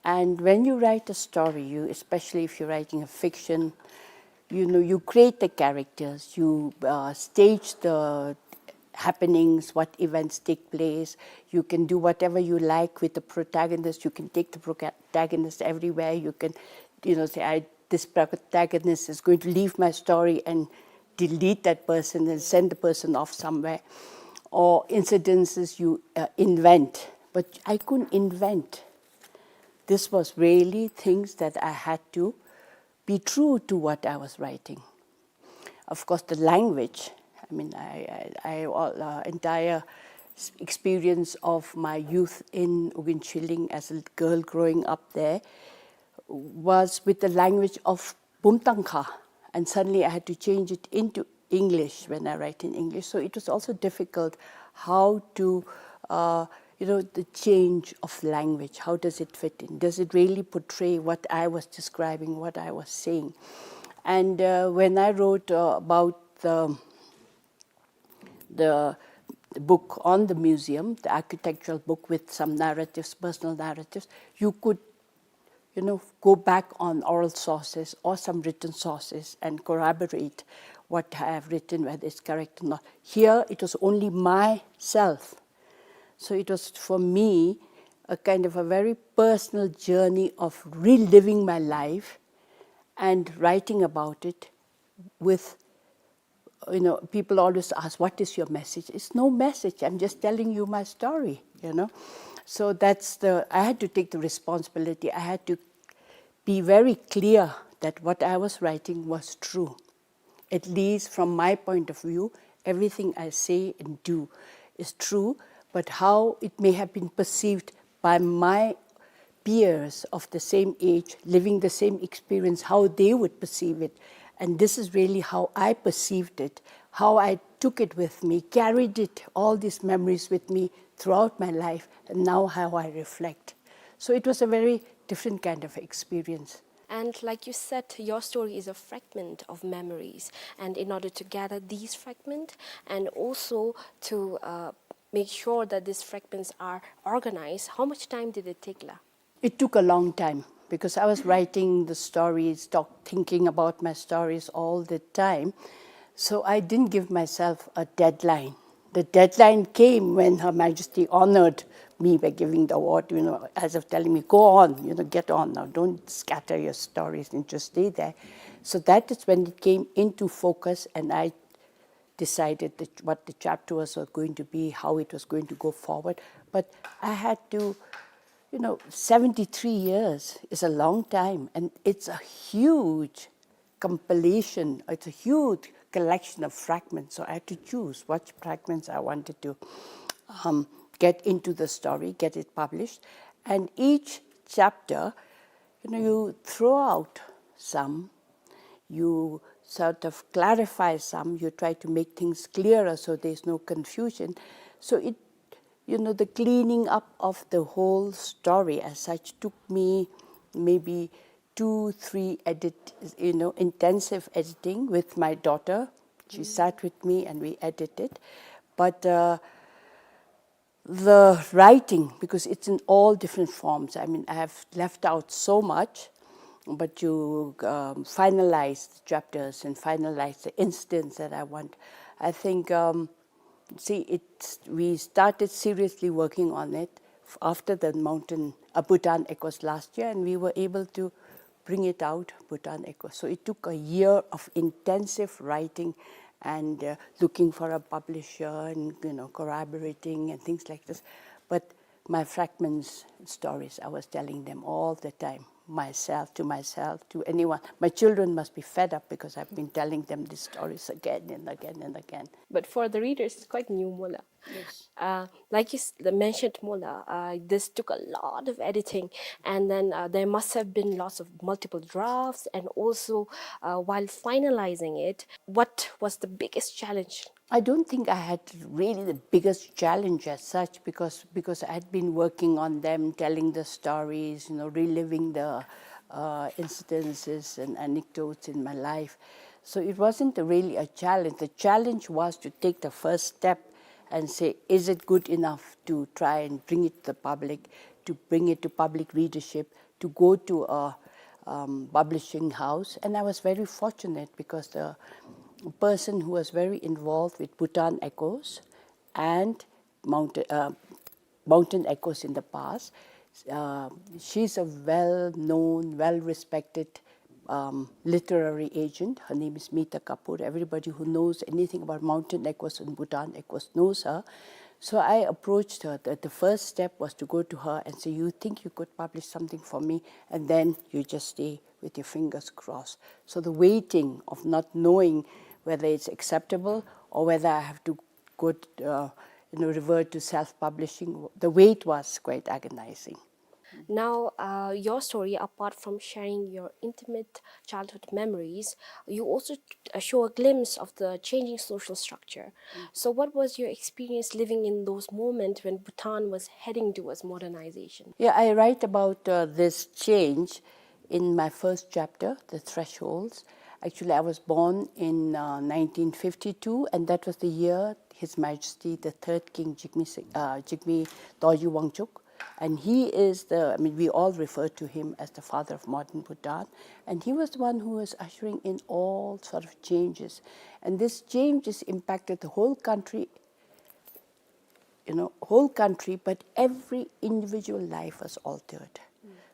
And when you write a story, you, especially if you're writing a fiction, you know, you create the characters, you, uh, stage the happenings, what events take place. You can do whatever you like with the protagonist. You can take the protagonist everywhere. You can, you know, say, "I, this protagonist is going to leave my story and delete that person and send the person off somewhere." Or incidences you, uh, invent. But I couldn't invent. This was really things that I had to be true to what I was writing. Of course, the language, I mean, I, I, I all, uh, entire s-, experience of my youth in Uginchilling as a girl growing up there was with the language of Bumtangkha, and suddenly I had to change it into English when I write in English. So it was also difficult how to, uh, you know, the change of language. How does it fit in? Does it really portray what I was describing, what I was saying? And, uh, when I wrote, uh, about the, the book on the museum, the architectural book with some narratives, personal narratives, you could, you know, go back on oral sources or some written sources and corroborate what I have written, whether it's correct or not. Here, it was only myself. So it was, for me, a kind of a very personal journey of reliving my life and writing about it with, you know, people always ask, "What is your message?" It's no message. I'm just telling you my story, you know. So that's the, I had to take the responsibility. I had to be very clear that what I was writing was true. At least from my point of view, everything I say and do is true, but how it may have been perceived by my peers of the same age, living the same experience, how they would perceive it. And this is really how I perceived it, how I took it with me, carried it, all these memories with me throughout my life, and now how I reflect. So it was a very different kind of experience. And like you said, your story is a fragment of memories. And in order to gather these fragments and also to, uh, make sure that these fragments are organized, how much time did it take, la? It took a long time because I was writing the stories, talk, thinking about my stories all the time. So I didn't give myself a deadline. The deadline came when Her Majesty honored me by giving the award, you know, as of telling me, "Go on, you know, get on now. Don't scatter your stories and just stay there." So that is when it came into focus, and I decided that what the chapter was going to be, how it was going to go forward. But I had to, you know, seventy-three years is a long time, and it's a huge compilation, it's a huge collection of fragments. So I had to choose what fragments I wanted to, um, get into the story, get it published. And each chapter, you know, you throw out some, you sort of clarify some, you try to make things clearer so there's no confusion. So it, you know, the cleaning up of the whole story as such took me maybe two, three edit, you know, intensive editing with my daughter. She sat with me and we edited. But, uh, the writing, because it's in all different forms. I mean, I have left out so much, but you, um, finalize the chapters and finalize the incidents that I want. I think, um, see, it's, we started seriously working on it f-, after the mountain, uh, Bhutan Echoes last year, and we were able to bring it out, Bhutan Echoes. So it took a year of intensive writing and, uh, looking for a publisher and, you know, corroborating and things like this. But my fragments stories, I was telling them all the time, myself, to myself, to anyone. My children must be fed up because I've been telling them these stories again and again and again. But for the readers, it's quite new, mo la. Yes. Uh, like you s-, the mentioned, mo la, uh, this took a lot of editing, and then, uh, there must have been lots of multiple drafts, and also, uh, while finalizing it, what was the biggest challenge? I don't think I had really the biggest challenge as such, because, because I had been working on them, telling the stories, you know, reliving the, uh, incidences and anecdotes in my life. So it wasn't really a challenge. The challenge was to take the first step and say, "Is it good enough to try and bring it to the public, to bring it to public readership, to go to a um, publishing house, and I was very fortunate because the person who was very involved with Bhutan Echoes and Mountain, uh, Mountain Echoes in the past, uh, she's a well-known, well-respected um, literary agent. Her name is Mita Kapoor. Everybody who knows anything about Mountain Echoes and Bhutan Echoes knows her. So I approached her. The, the first step was to go to her and say, "You think you could publish something for me?" And then you just stay with your fingers crossed. So the waiting of not knowing whether it's acceptable or whether I have to go, uh, you know, revert to self-publishing, the wait was quite agonizing. Now, uh, your story, apart from sharing your intimate childhood memories, you also t- uh, show a glimpse of the changing social structure. So, what was your experience living in those moments when Bhutan was heading towards modernization? Yeah, I write about uh, this change in my first chapter, The Thresholds. Actually, I was born in uh, nineteen fifty-two, and that was the year His Majesty the Third King Jigme, Si- uh, Jigme Dorji Wangchuck, and he is the, I mean, we all refer to him as the father of modern Bhutan, and he was the one who was ushering in all sort of changes. And this changes impacted the whole country, you know, whole country, but every individual life was altered.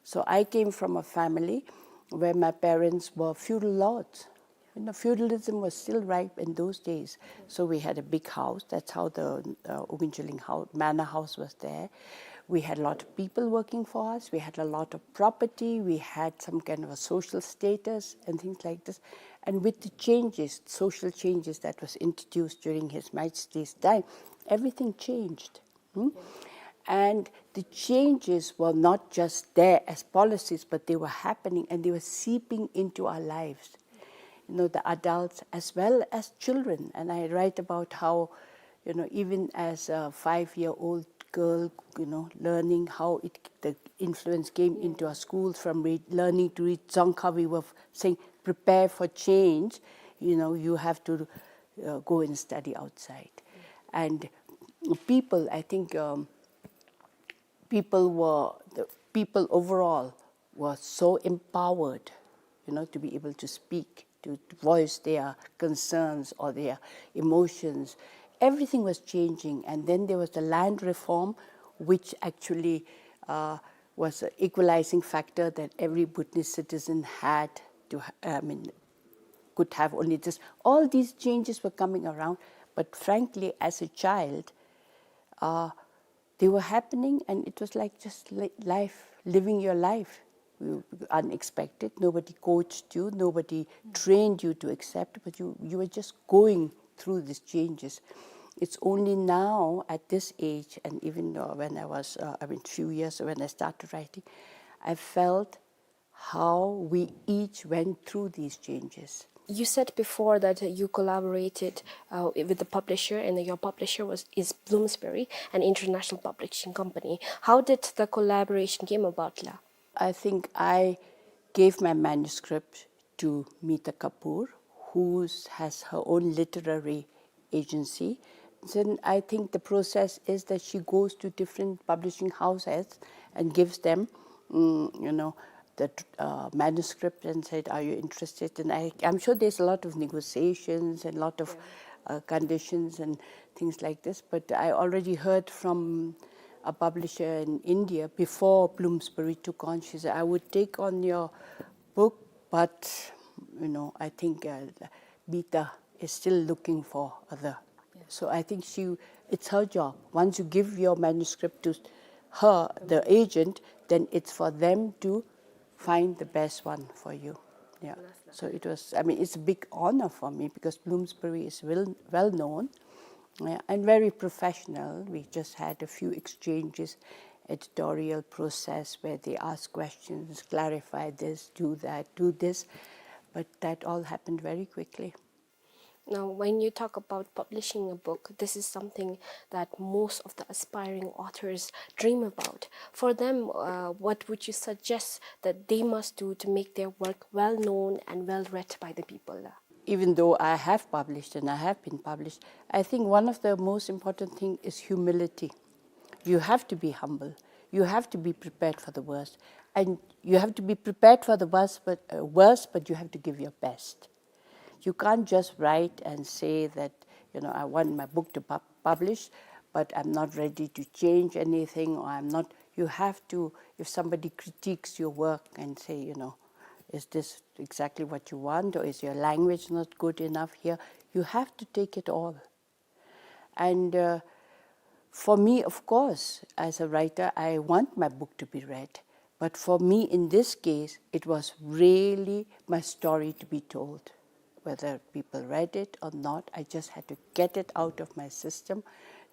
So I came from a family where my parents were feudal lords. You know, feudalism was still ripe in those days. So we had a big house. That's how the uh, Ogunchilling house, manor house was there. We had a lot of people working for us. We had a lot of property. We had some kind of a social status and things like this. And with the changes, social changes that was introduced during His Majesty's time, everything changed. Hmm? And the changes were not just there as policies, but they were happening and they were seeping into our lives. You know, the adults as well as children. And I write about how, you know, even as a five-year-old girl, you know, learning how it, the influence came into our schools from read, learning to read Dzongkha, we were saying, "Prepare for change. You know, you have to uh, go and study outside." And people, I think, um, people were, the people overall were so empowered, you know, to be able to speak, to voice their concerns or their emotions. Everything was changing, and then there was the land reform, which actually uh, was an equalizing factor that every Bhutanese citizen had to, ha- I mean, could have only this. All these changes were coming around, but frankly, as a child, uh, they were happening, and it was like just li- life, living your life. You- Unexpected. Nobody coached you. Nobody trained you to accept. But you you were just going through these changes. It's only now at this age, and even uh, when I was, uh, I mean, few years when I started writing, I felt how we each went through these changes. You said before that you collaborated uh, with the publisher, and your publisher was is Bloomsbury, an international publishing company. How did the collaboration came about, la? I think I gave my manuscript to Mita Kapoor, who has her own literary agency. Then I think the process is that she goes to different publishing houses and gives them, mm, you know, the uh, manuscript and said, "Are you interested?" And I, I'm sure there's a lot of negotiations and a lot of uh, conditions and things like this. But I already heard from a publisher in India before Bloomsbury took on. She said, "I would take on your book, but, you know, I think uh, Mita is still looking for other." So I think she, it's her job. Once you give your manuscript to her, the agent, then it's for them to find the best one for you. Yeah. So it was, I mean, it's a big honor for me because Bloomsbury is well, well known, yeah, and very professional. We just had a few exchanges, editorial process where they ask questions, clarify this, do that, do this. But that all happened very quickly. Now, when you talk about publishing a book, this is something that most of the aspiring authors dream about. For them, uh, what would you suggest that they must do to make their work well known and well read by the people? Even though I have published and I have been published, I think one of the most important thing is humility. You have to be humble. You have to be prepared for the worst. And you have to be prepared for the worst, but, uh, worst, but you have to give your best. You can't just write and say that, you know, "I want my book to pub-, publish, but I'm not ready to change anything," or "I'm not," you have to, if somebody critiques your work and say, you know, "Is this exactly what you want, or is your language not good enough here?" You have to take it all. And, uh, for me, of course, as a writer, I want my book to be read. But for me, in this case, it was really my story to be told. Whether people read it or not, I just had to get it out of my system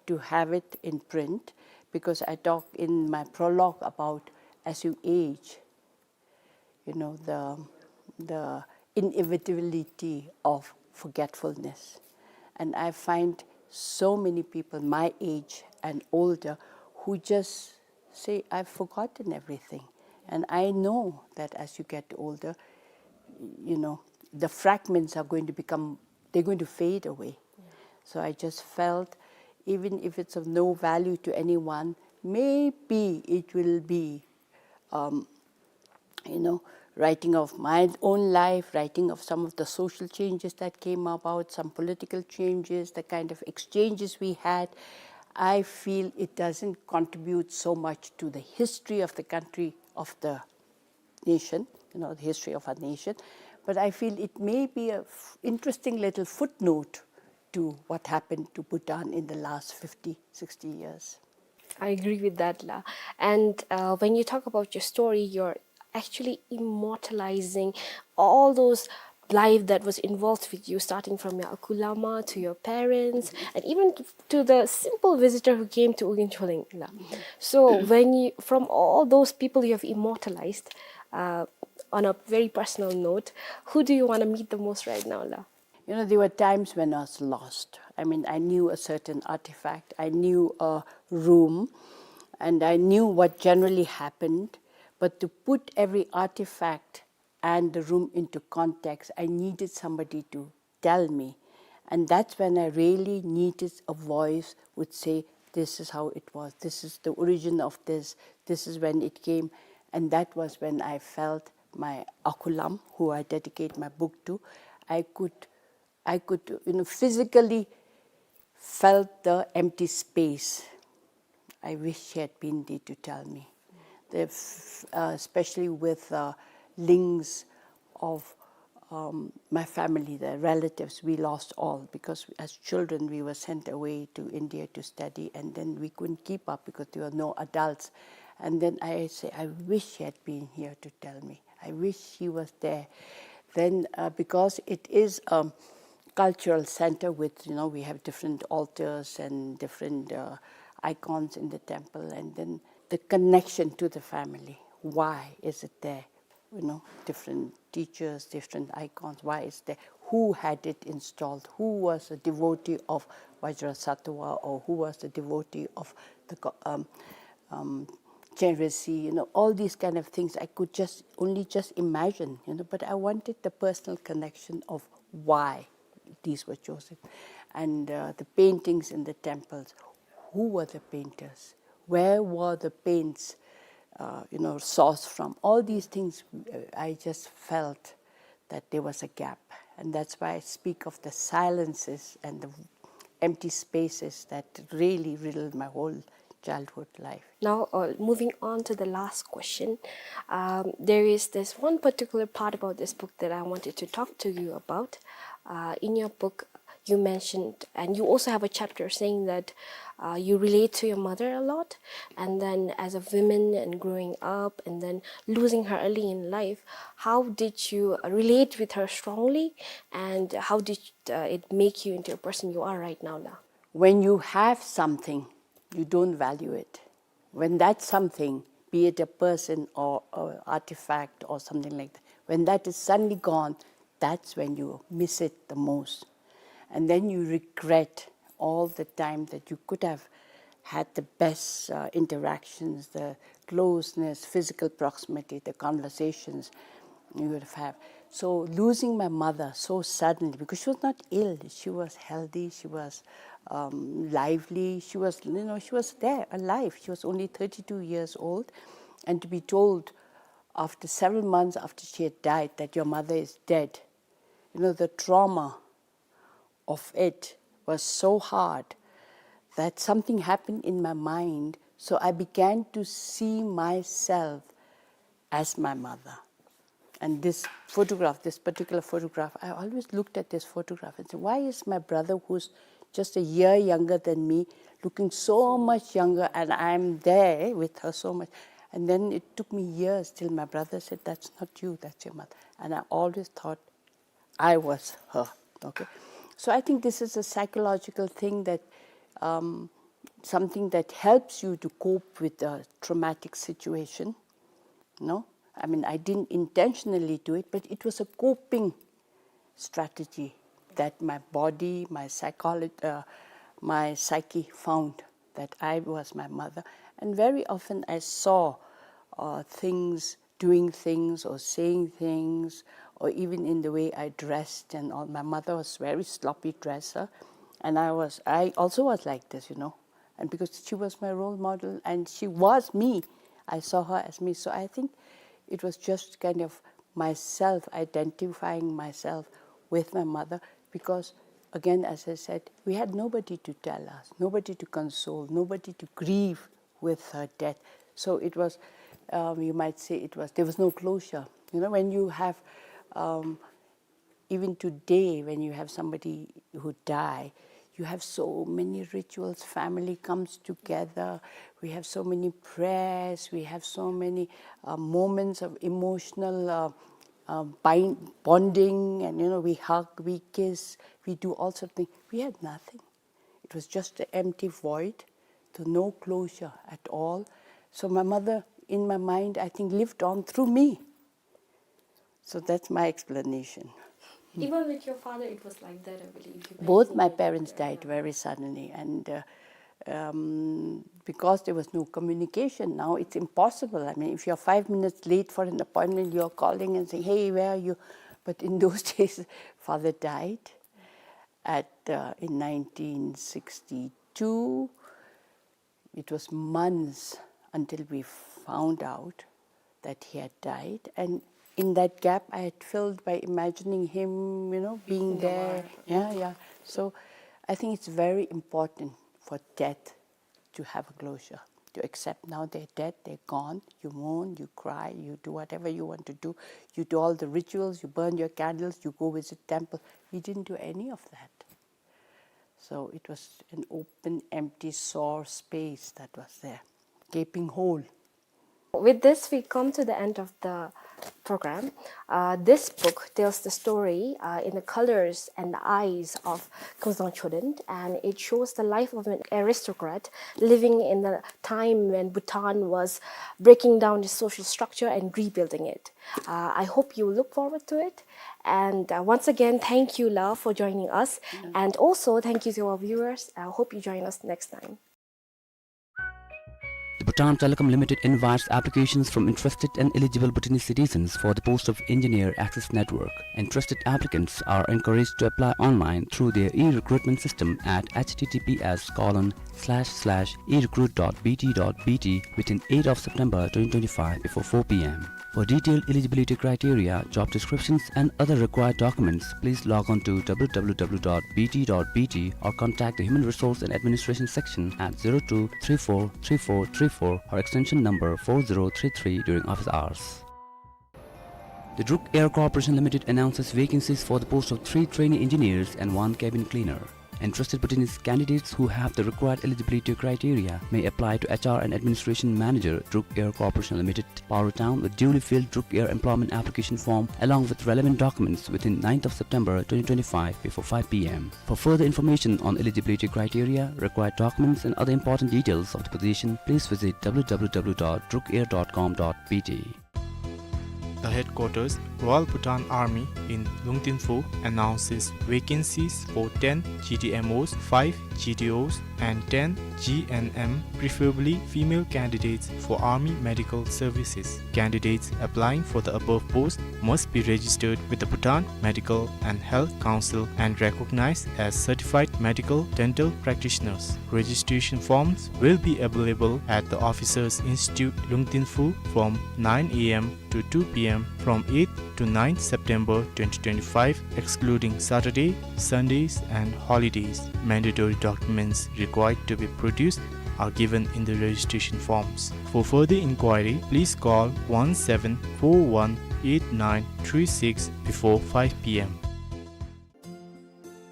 to have it in print, because I talk in my prologue about as you age, you know, the, the inevitability of forgetfulness. And I find so many people my age and older who just say, "I've forgotten everything." And I know that as you get older, you know, the fragments are going to become, they're going to fade away. So I just felt, even if it's of no value to anyone, maybe it will be, um, you know, writing of my own life, writing of some of the social changes that came about, some political changes, the kind of exchanges we had. I feel it doesn't contribute so much to the history of the country, of the nation, you know, the history of our nation. But I feel it may be a f-, interesting little footnote to what happened to Bhutan in the last fifty, sixty years. I agree with that, La. And, uh, when you talk about your story, you're actually immortalizing all those life that was involved with you, starting from your Akulama to your parents, and even to, to the simple visitor who came to Ugin Choleng, La. So when you, from all those people you have immortalized, uh, on a very personal note, who do you wanna meet the most right now, La? You know, there were times when I was lost. I mean, I knew a certain artifact, I knew a room, and I knew what generally happened. But to put every artifact and the room into context, I needed somebody to tell me. And that's when I really needed a voice would say, "This is how it was, this is the origin of this, this is when it came." And that was when I felt my Akulam, who I dedicate my book to, I could, I could, you know, physically felt the empty space. I wish she had been there to tell me. The f-, uh, especially with, uh, links of, um, my family, the relatives, we lost all because as children we were sent away to India to study, and then we couldn't keep up because there were no adults. And then I say, "I wish she had been here to tell me. I wish she was there." Then, uh, because it is a cultural center with, you know, we have different altars and different, uh, icons in the temple, and then the connection to the family. Why is it there? You know, different teachers, different icons. Why is there? Who had it installed? Who was a devotee of Vajrasattva, or who was a devotee of the go-, um, um, Chenrezig? You know, all these kind of things I could just, only just imagine, you know, but I wanted the personal connection of why these were chosen. And, uh, the paintings in the temples, who were the painters? Where were the paints, uh, you know, sourced from? All these things, uh, I just felt that there was a gap. And that's why I speak of the silences and the empty spaces that really riddled my whole childhood life. Now, uh, moving on to the last question, um, there is this one particular part about this book that I wanted to talk to you about. Uh, in your book, you mentioned, and you also have a chapter saying that, uh, you relate to your mother a lot, and then as a woman and growing up, and then losing her early in life, how did you, uh, relate with her strongly, and how did, uh, it make you into a person you are right now, La? When you have something, you don't value it. When that something, be it a person or a artifact or something like that, when that is suddenly gone, that's when you miss it the most. And then you regret all the time that you could have had the best, uh, interactions, the closeness, physical proximity, the conversations you would have. So losing my mother so suddenly, because she was not ill, she was healthy, she was, um, lively, she was, you know, she was there, alive. She was only thirty-two years old, and to be told, after several months after she had died, that your mother is dead, you know, the trauma of it was so hard that something happened in my mind. So I began to see myself as my mother. And this photograph, this particular photograph, I always looked at this photograph and said, "Why is my brother, who's just a year younger than me, looking so much younger, and I'm there with her so much?" And then it took me years till my brother said, "That's not you, that's your mother." And I always thought I was her. Okay. So I think this is a psychological thing that, um, something that helps you to cope with a traumatic situation. No? I mean, I didn't intentionally do it, but it was a coping strategy that my body, my psychology, uh, my psyche found that I was my mother. And very often I saw, uh, things, doing things or saying things, or even in the way I dressed and all. My mother was very sloppy dresser, and I was, I also was like this, you know. And because she was my role model and she was me, I saw her as me. So I think it was just kind of myself identifying myself with my mother because, again, as I said, we had nobody to tell us, nobody to console, nobody to grieve with her death. So it was, um, you might say it was, there was no closure. You know, when you have, um, even today, when you have somebody who die, you have so many rituals, family comes together, we have so many prayers, we have so many, uh, moments of emotional, uh, uh, bind-, bonding, and, you know, we hug, we kiss, we do all sorts of things. We had nothing. It was just an empty void, so no closure at all. So my mother, in my mind, I think, lived on through me. So that's my explanation. Even with your father, it was like that, I believe. You mentioned that. Both my parents died very suddenly, and, uh, um, because there was no communication, now it's impossible. I mean, if you're five minutes late for an appointment, you're calling and saying, "Hey, where are you?" But in those days, father died at, uh, in nineteen sixty-two. It was months until we found out that he had died. And in that gap, I had filled by imagining him, you know, being there. Yeah, yeah. So I think it's very important for death to have a closure, to accept now they're dead, they're gone. You mourn, you cry, you do whatever you want to do. You do all the rituals, you burn your candles, you go visit temple. We didn't do any of that. So it was an open, empty, sore space that was there, gaping hole. With this, we come to the end of the program. Uh, this book tells the story, uh, in the colors and the eyes of Kmzang Choden, and it shows the life of an aristocrat living in the time when Bhutan was breaking down its social structure and rebuilding it. Uh, I hope you look forward to it. And, uh, once again, thank you, La, for joining us. And also, thank you to our viewers. I hope you join us next time. The Bhutan Telecom Limited invites applications from interested and eligible Bhutanese citizens for the post of Engineer Access Network. Interested applicants are encouraged to apply online through their e-recruitment system at H T T P S colon slash slash e recruit dot B T dot B T within eighth of September twenty twenty-five before four P M. For detailed eligibility criteria, job descriptions, and other required documents, please log on to W W W dot B T dot B T or contact the Human Resource and Administration section at zero two three four three four three four or extension number four zero three three during office hours. The Druk Air Corporation Limited announces vacancies for the post of three trainee engineers and one cabin cleaner. Interested Bhutanese candidates who have the required eligibility criteria may apply to H R and Administration Manager, Druk Air Corporation Limited, Paro Town, with duly filled Druk Air employment application form along with relevant documents within ninth of September twenty twenty-five before five P M. For further information on eligibility criteria, required documents, and other important details of the position, please visit W W W dot druk air dot com dot B T. The headquarters, Royal Bhutan Army in Lungtinphu, announces vacancies for ten G D M Os, five G D Os, and ten G N M, preferably female candidates, for Army Medical Services. Candidates applying for the above post must be registered with the Bhutan Medical and Health Council and recognized as certified medical dental practitioners. Registration forms will be available at the Officers Institute, Lungtinfu, from nine A M to two P M from eighth to ninth September twenty twenty-five, excluding Saturday, Sundays, and holidays. Mandatory documents required to be produced are given in the registration forms. For further inquiry, please call one seven four one eight nine three six before five P M.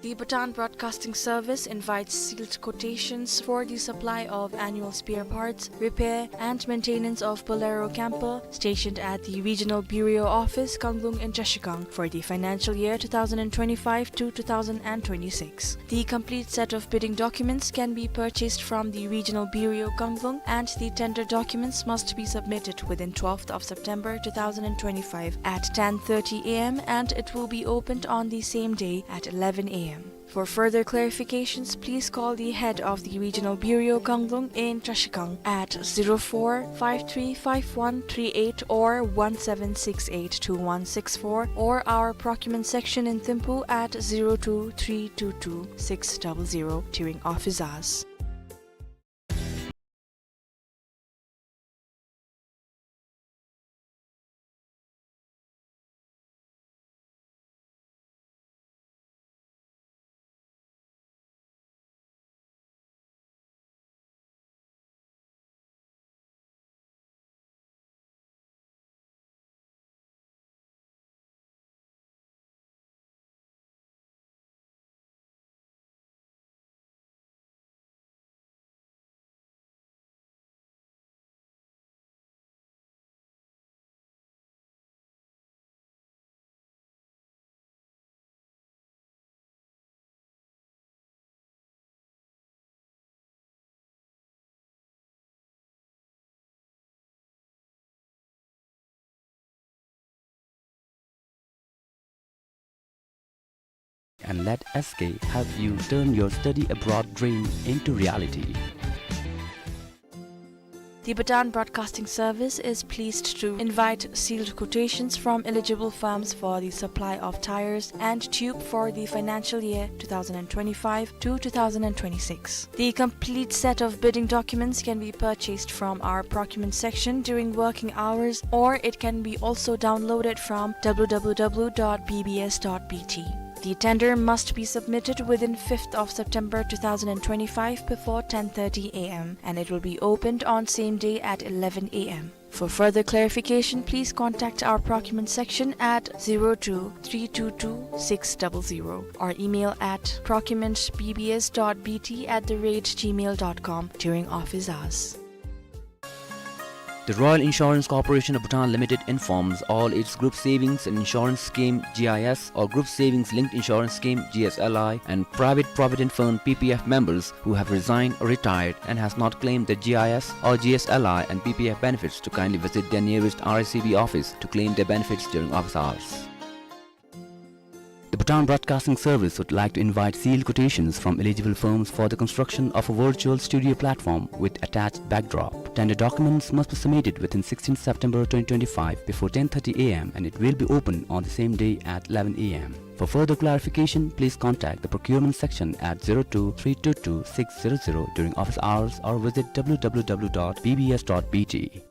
The Bhutan Broadcasting Service invites sealed quotations for the supply of annual spare parts, repair, and maintenance of Bolero camper stationed at the Regional Bureau Office, Kanglung in Trashigang for the financial year two thousand and twenty-five to two thousand and twenty-six. The complete set of bidding documents can be purchased from the Regional Bureau, Kanglung, and the tender documents must be submitted within twelfth of September two thousand and twenty-five at ten thirty A M, and it will be opened on the same day at eleven A M. For further clarifications, please call the head of the Regional Bureau, Kanglung in Trashigang, at zero four five three five one three eight or one seven six eight two one six four, or our procurement section in Thimphu at zero two three two two six double zero during office hours. And let S K help you turn your study abroad dream into reality. The Bhutan Broadcasting Service is pleased to invite sealed quotations from eligible firms for the supply of tires and tube for the financial year two thousand and twenty-five to two thousand and twenty-six. The complete set of bidding documents can be purchased from our procurement section during working hours, or it can be also downloaded from W W W dot B B S dot B T. The tender must be submitted within fifth of September two thousand and twenty-five before ten thirty A M, and it will be opened on same day at eleven A M. For further clarification, please contact our procurement section at zero two three two two six double zero or email at procurement B B S dot B T at the rate gmail dot com during office hours. The Royal Insurance Corporation of Bhutan Limited informs all its Group Savings and Insurance Scheme, G I S, or Group Savings Linked Insurance Scheme, G S L I, and Private Provident Fund, P P F, members who have resigned or retired and has not claimed the G I S or G S L I and P P F benefits to kindly visit their nearest R I C B office to claim their benefits during office hours. The Bhutan Broadcasting Service would like to invite sealed quotations from eligible firms for the construction of a virtual studio platform with attached backdrop. Tender documents must be submitted within sixteenth September twenty twenty-five before ten thirty A M, and it will be open on the same day at eleven A M. For further clarification, please contact the procurement section at zero two three two two six zero zero during office hours or visit W W W dot B B S dot B T.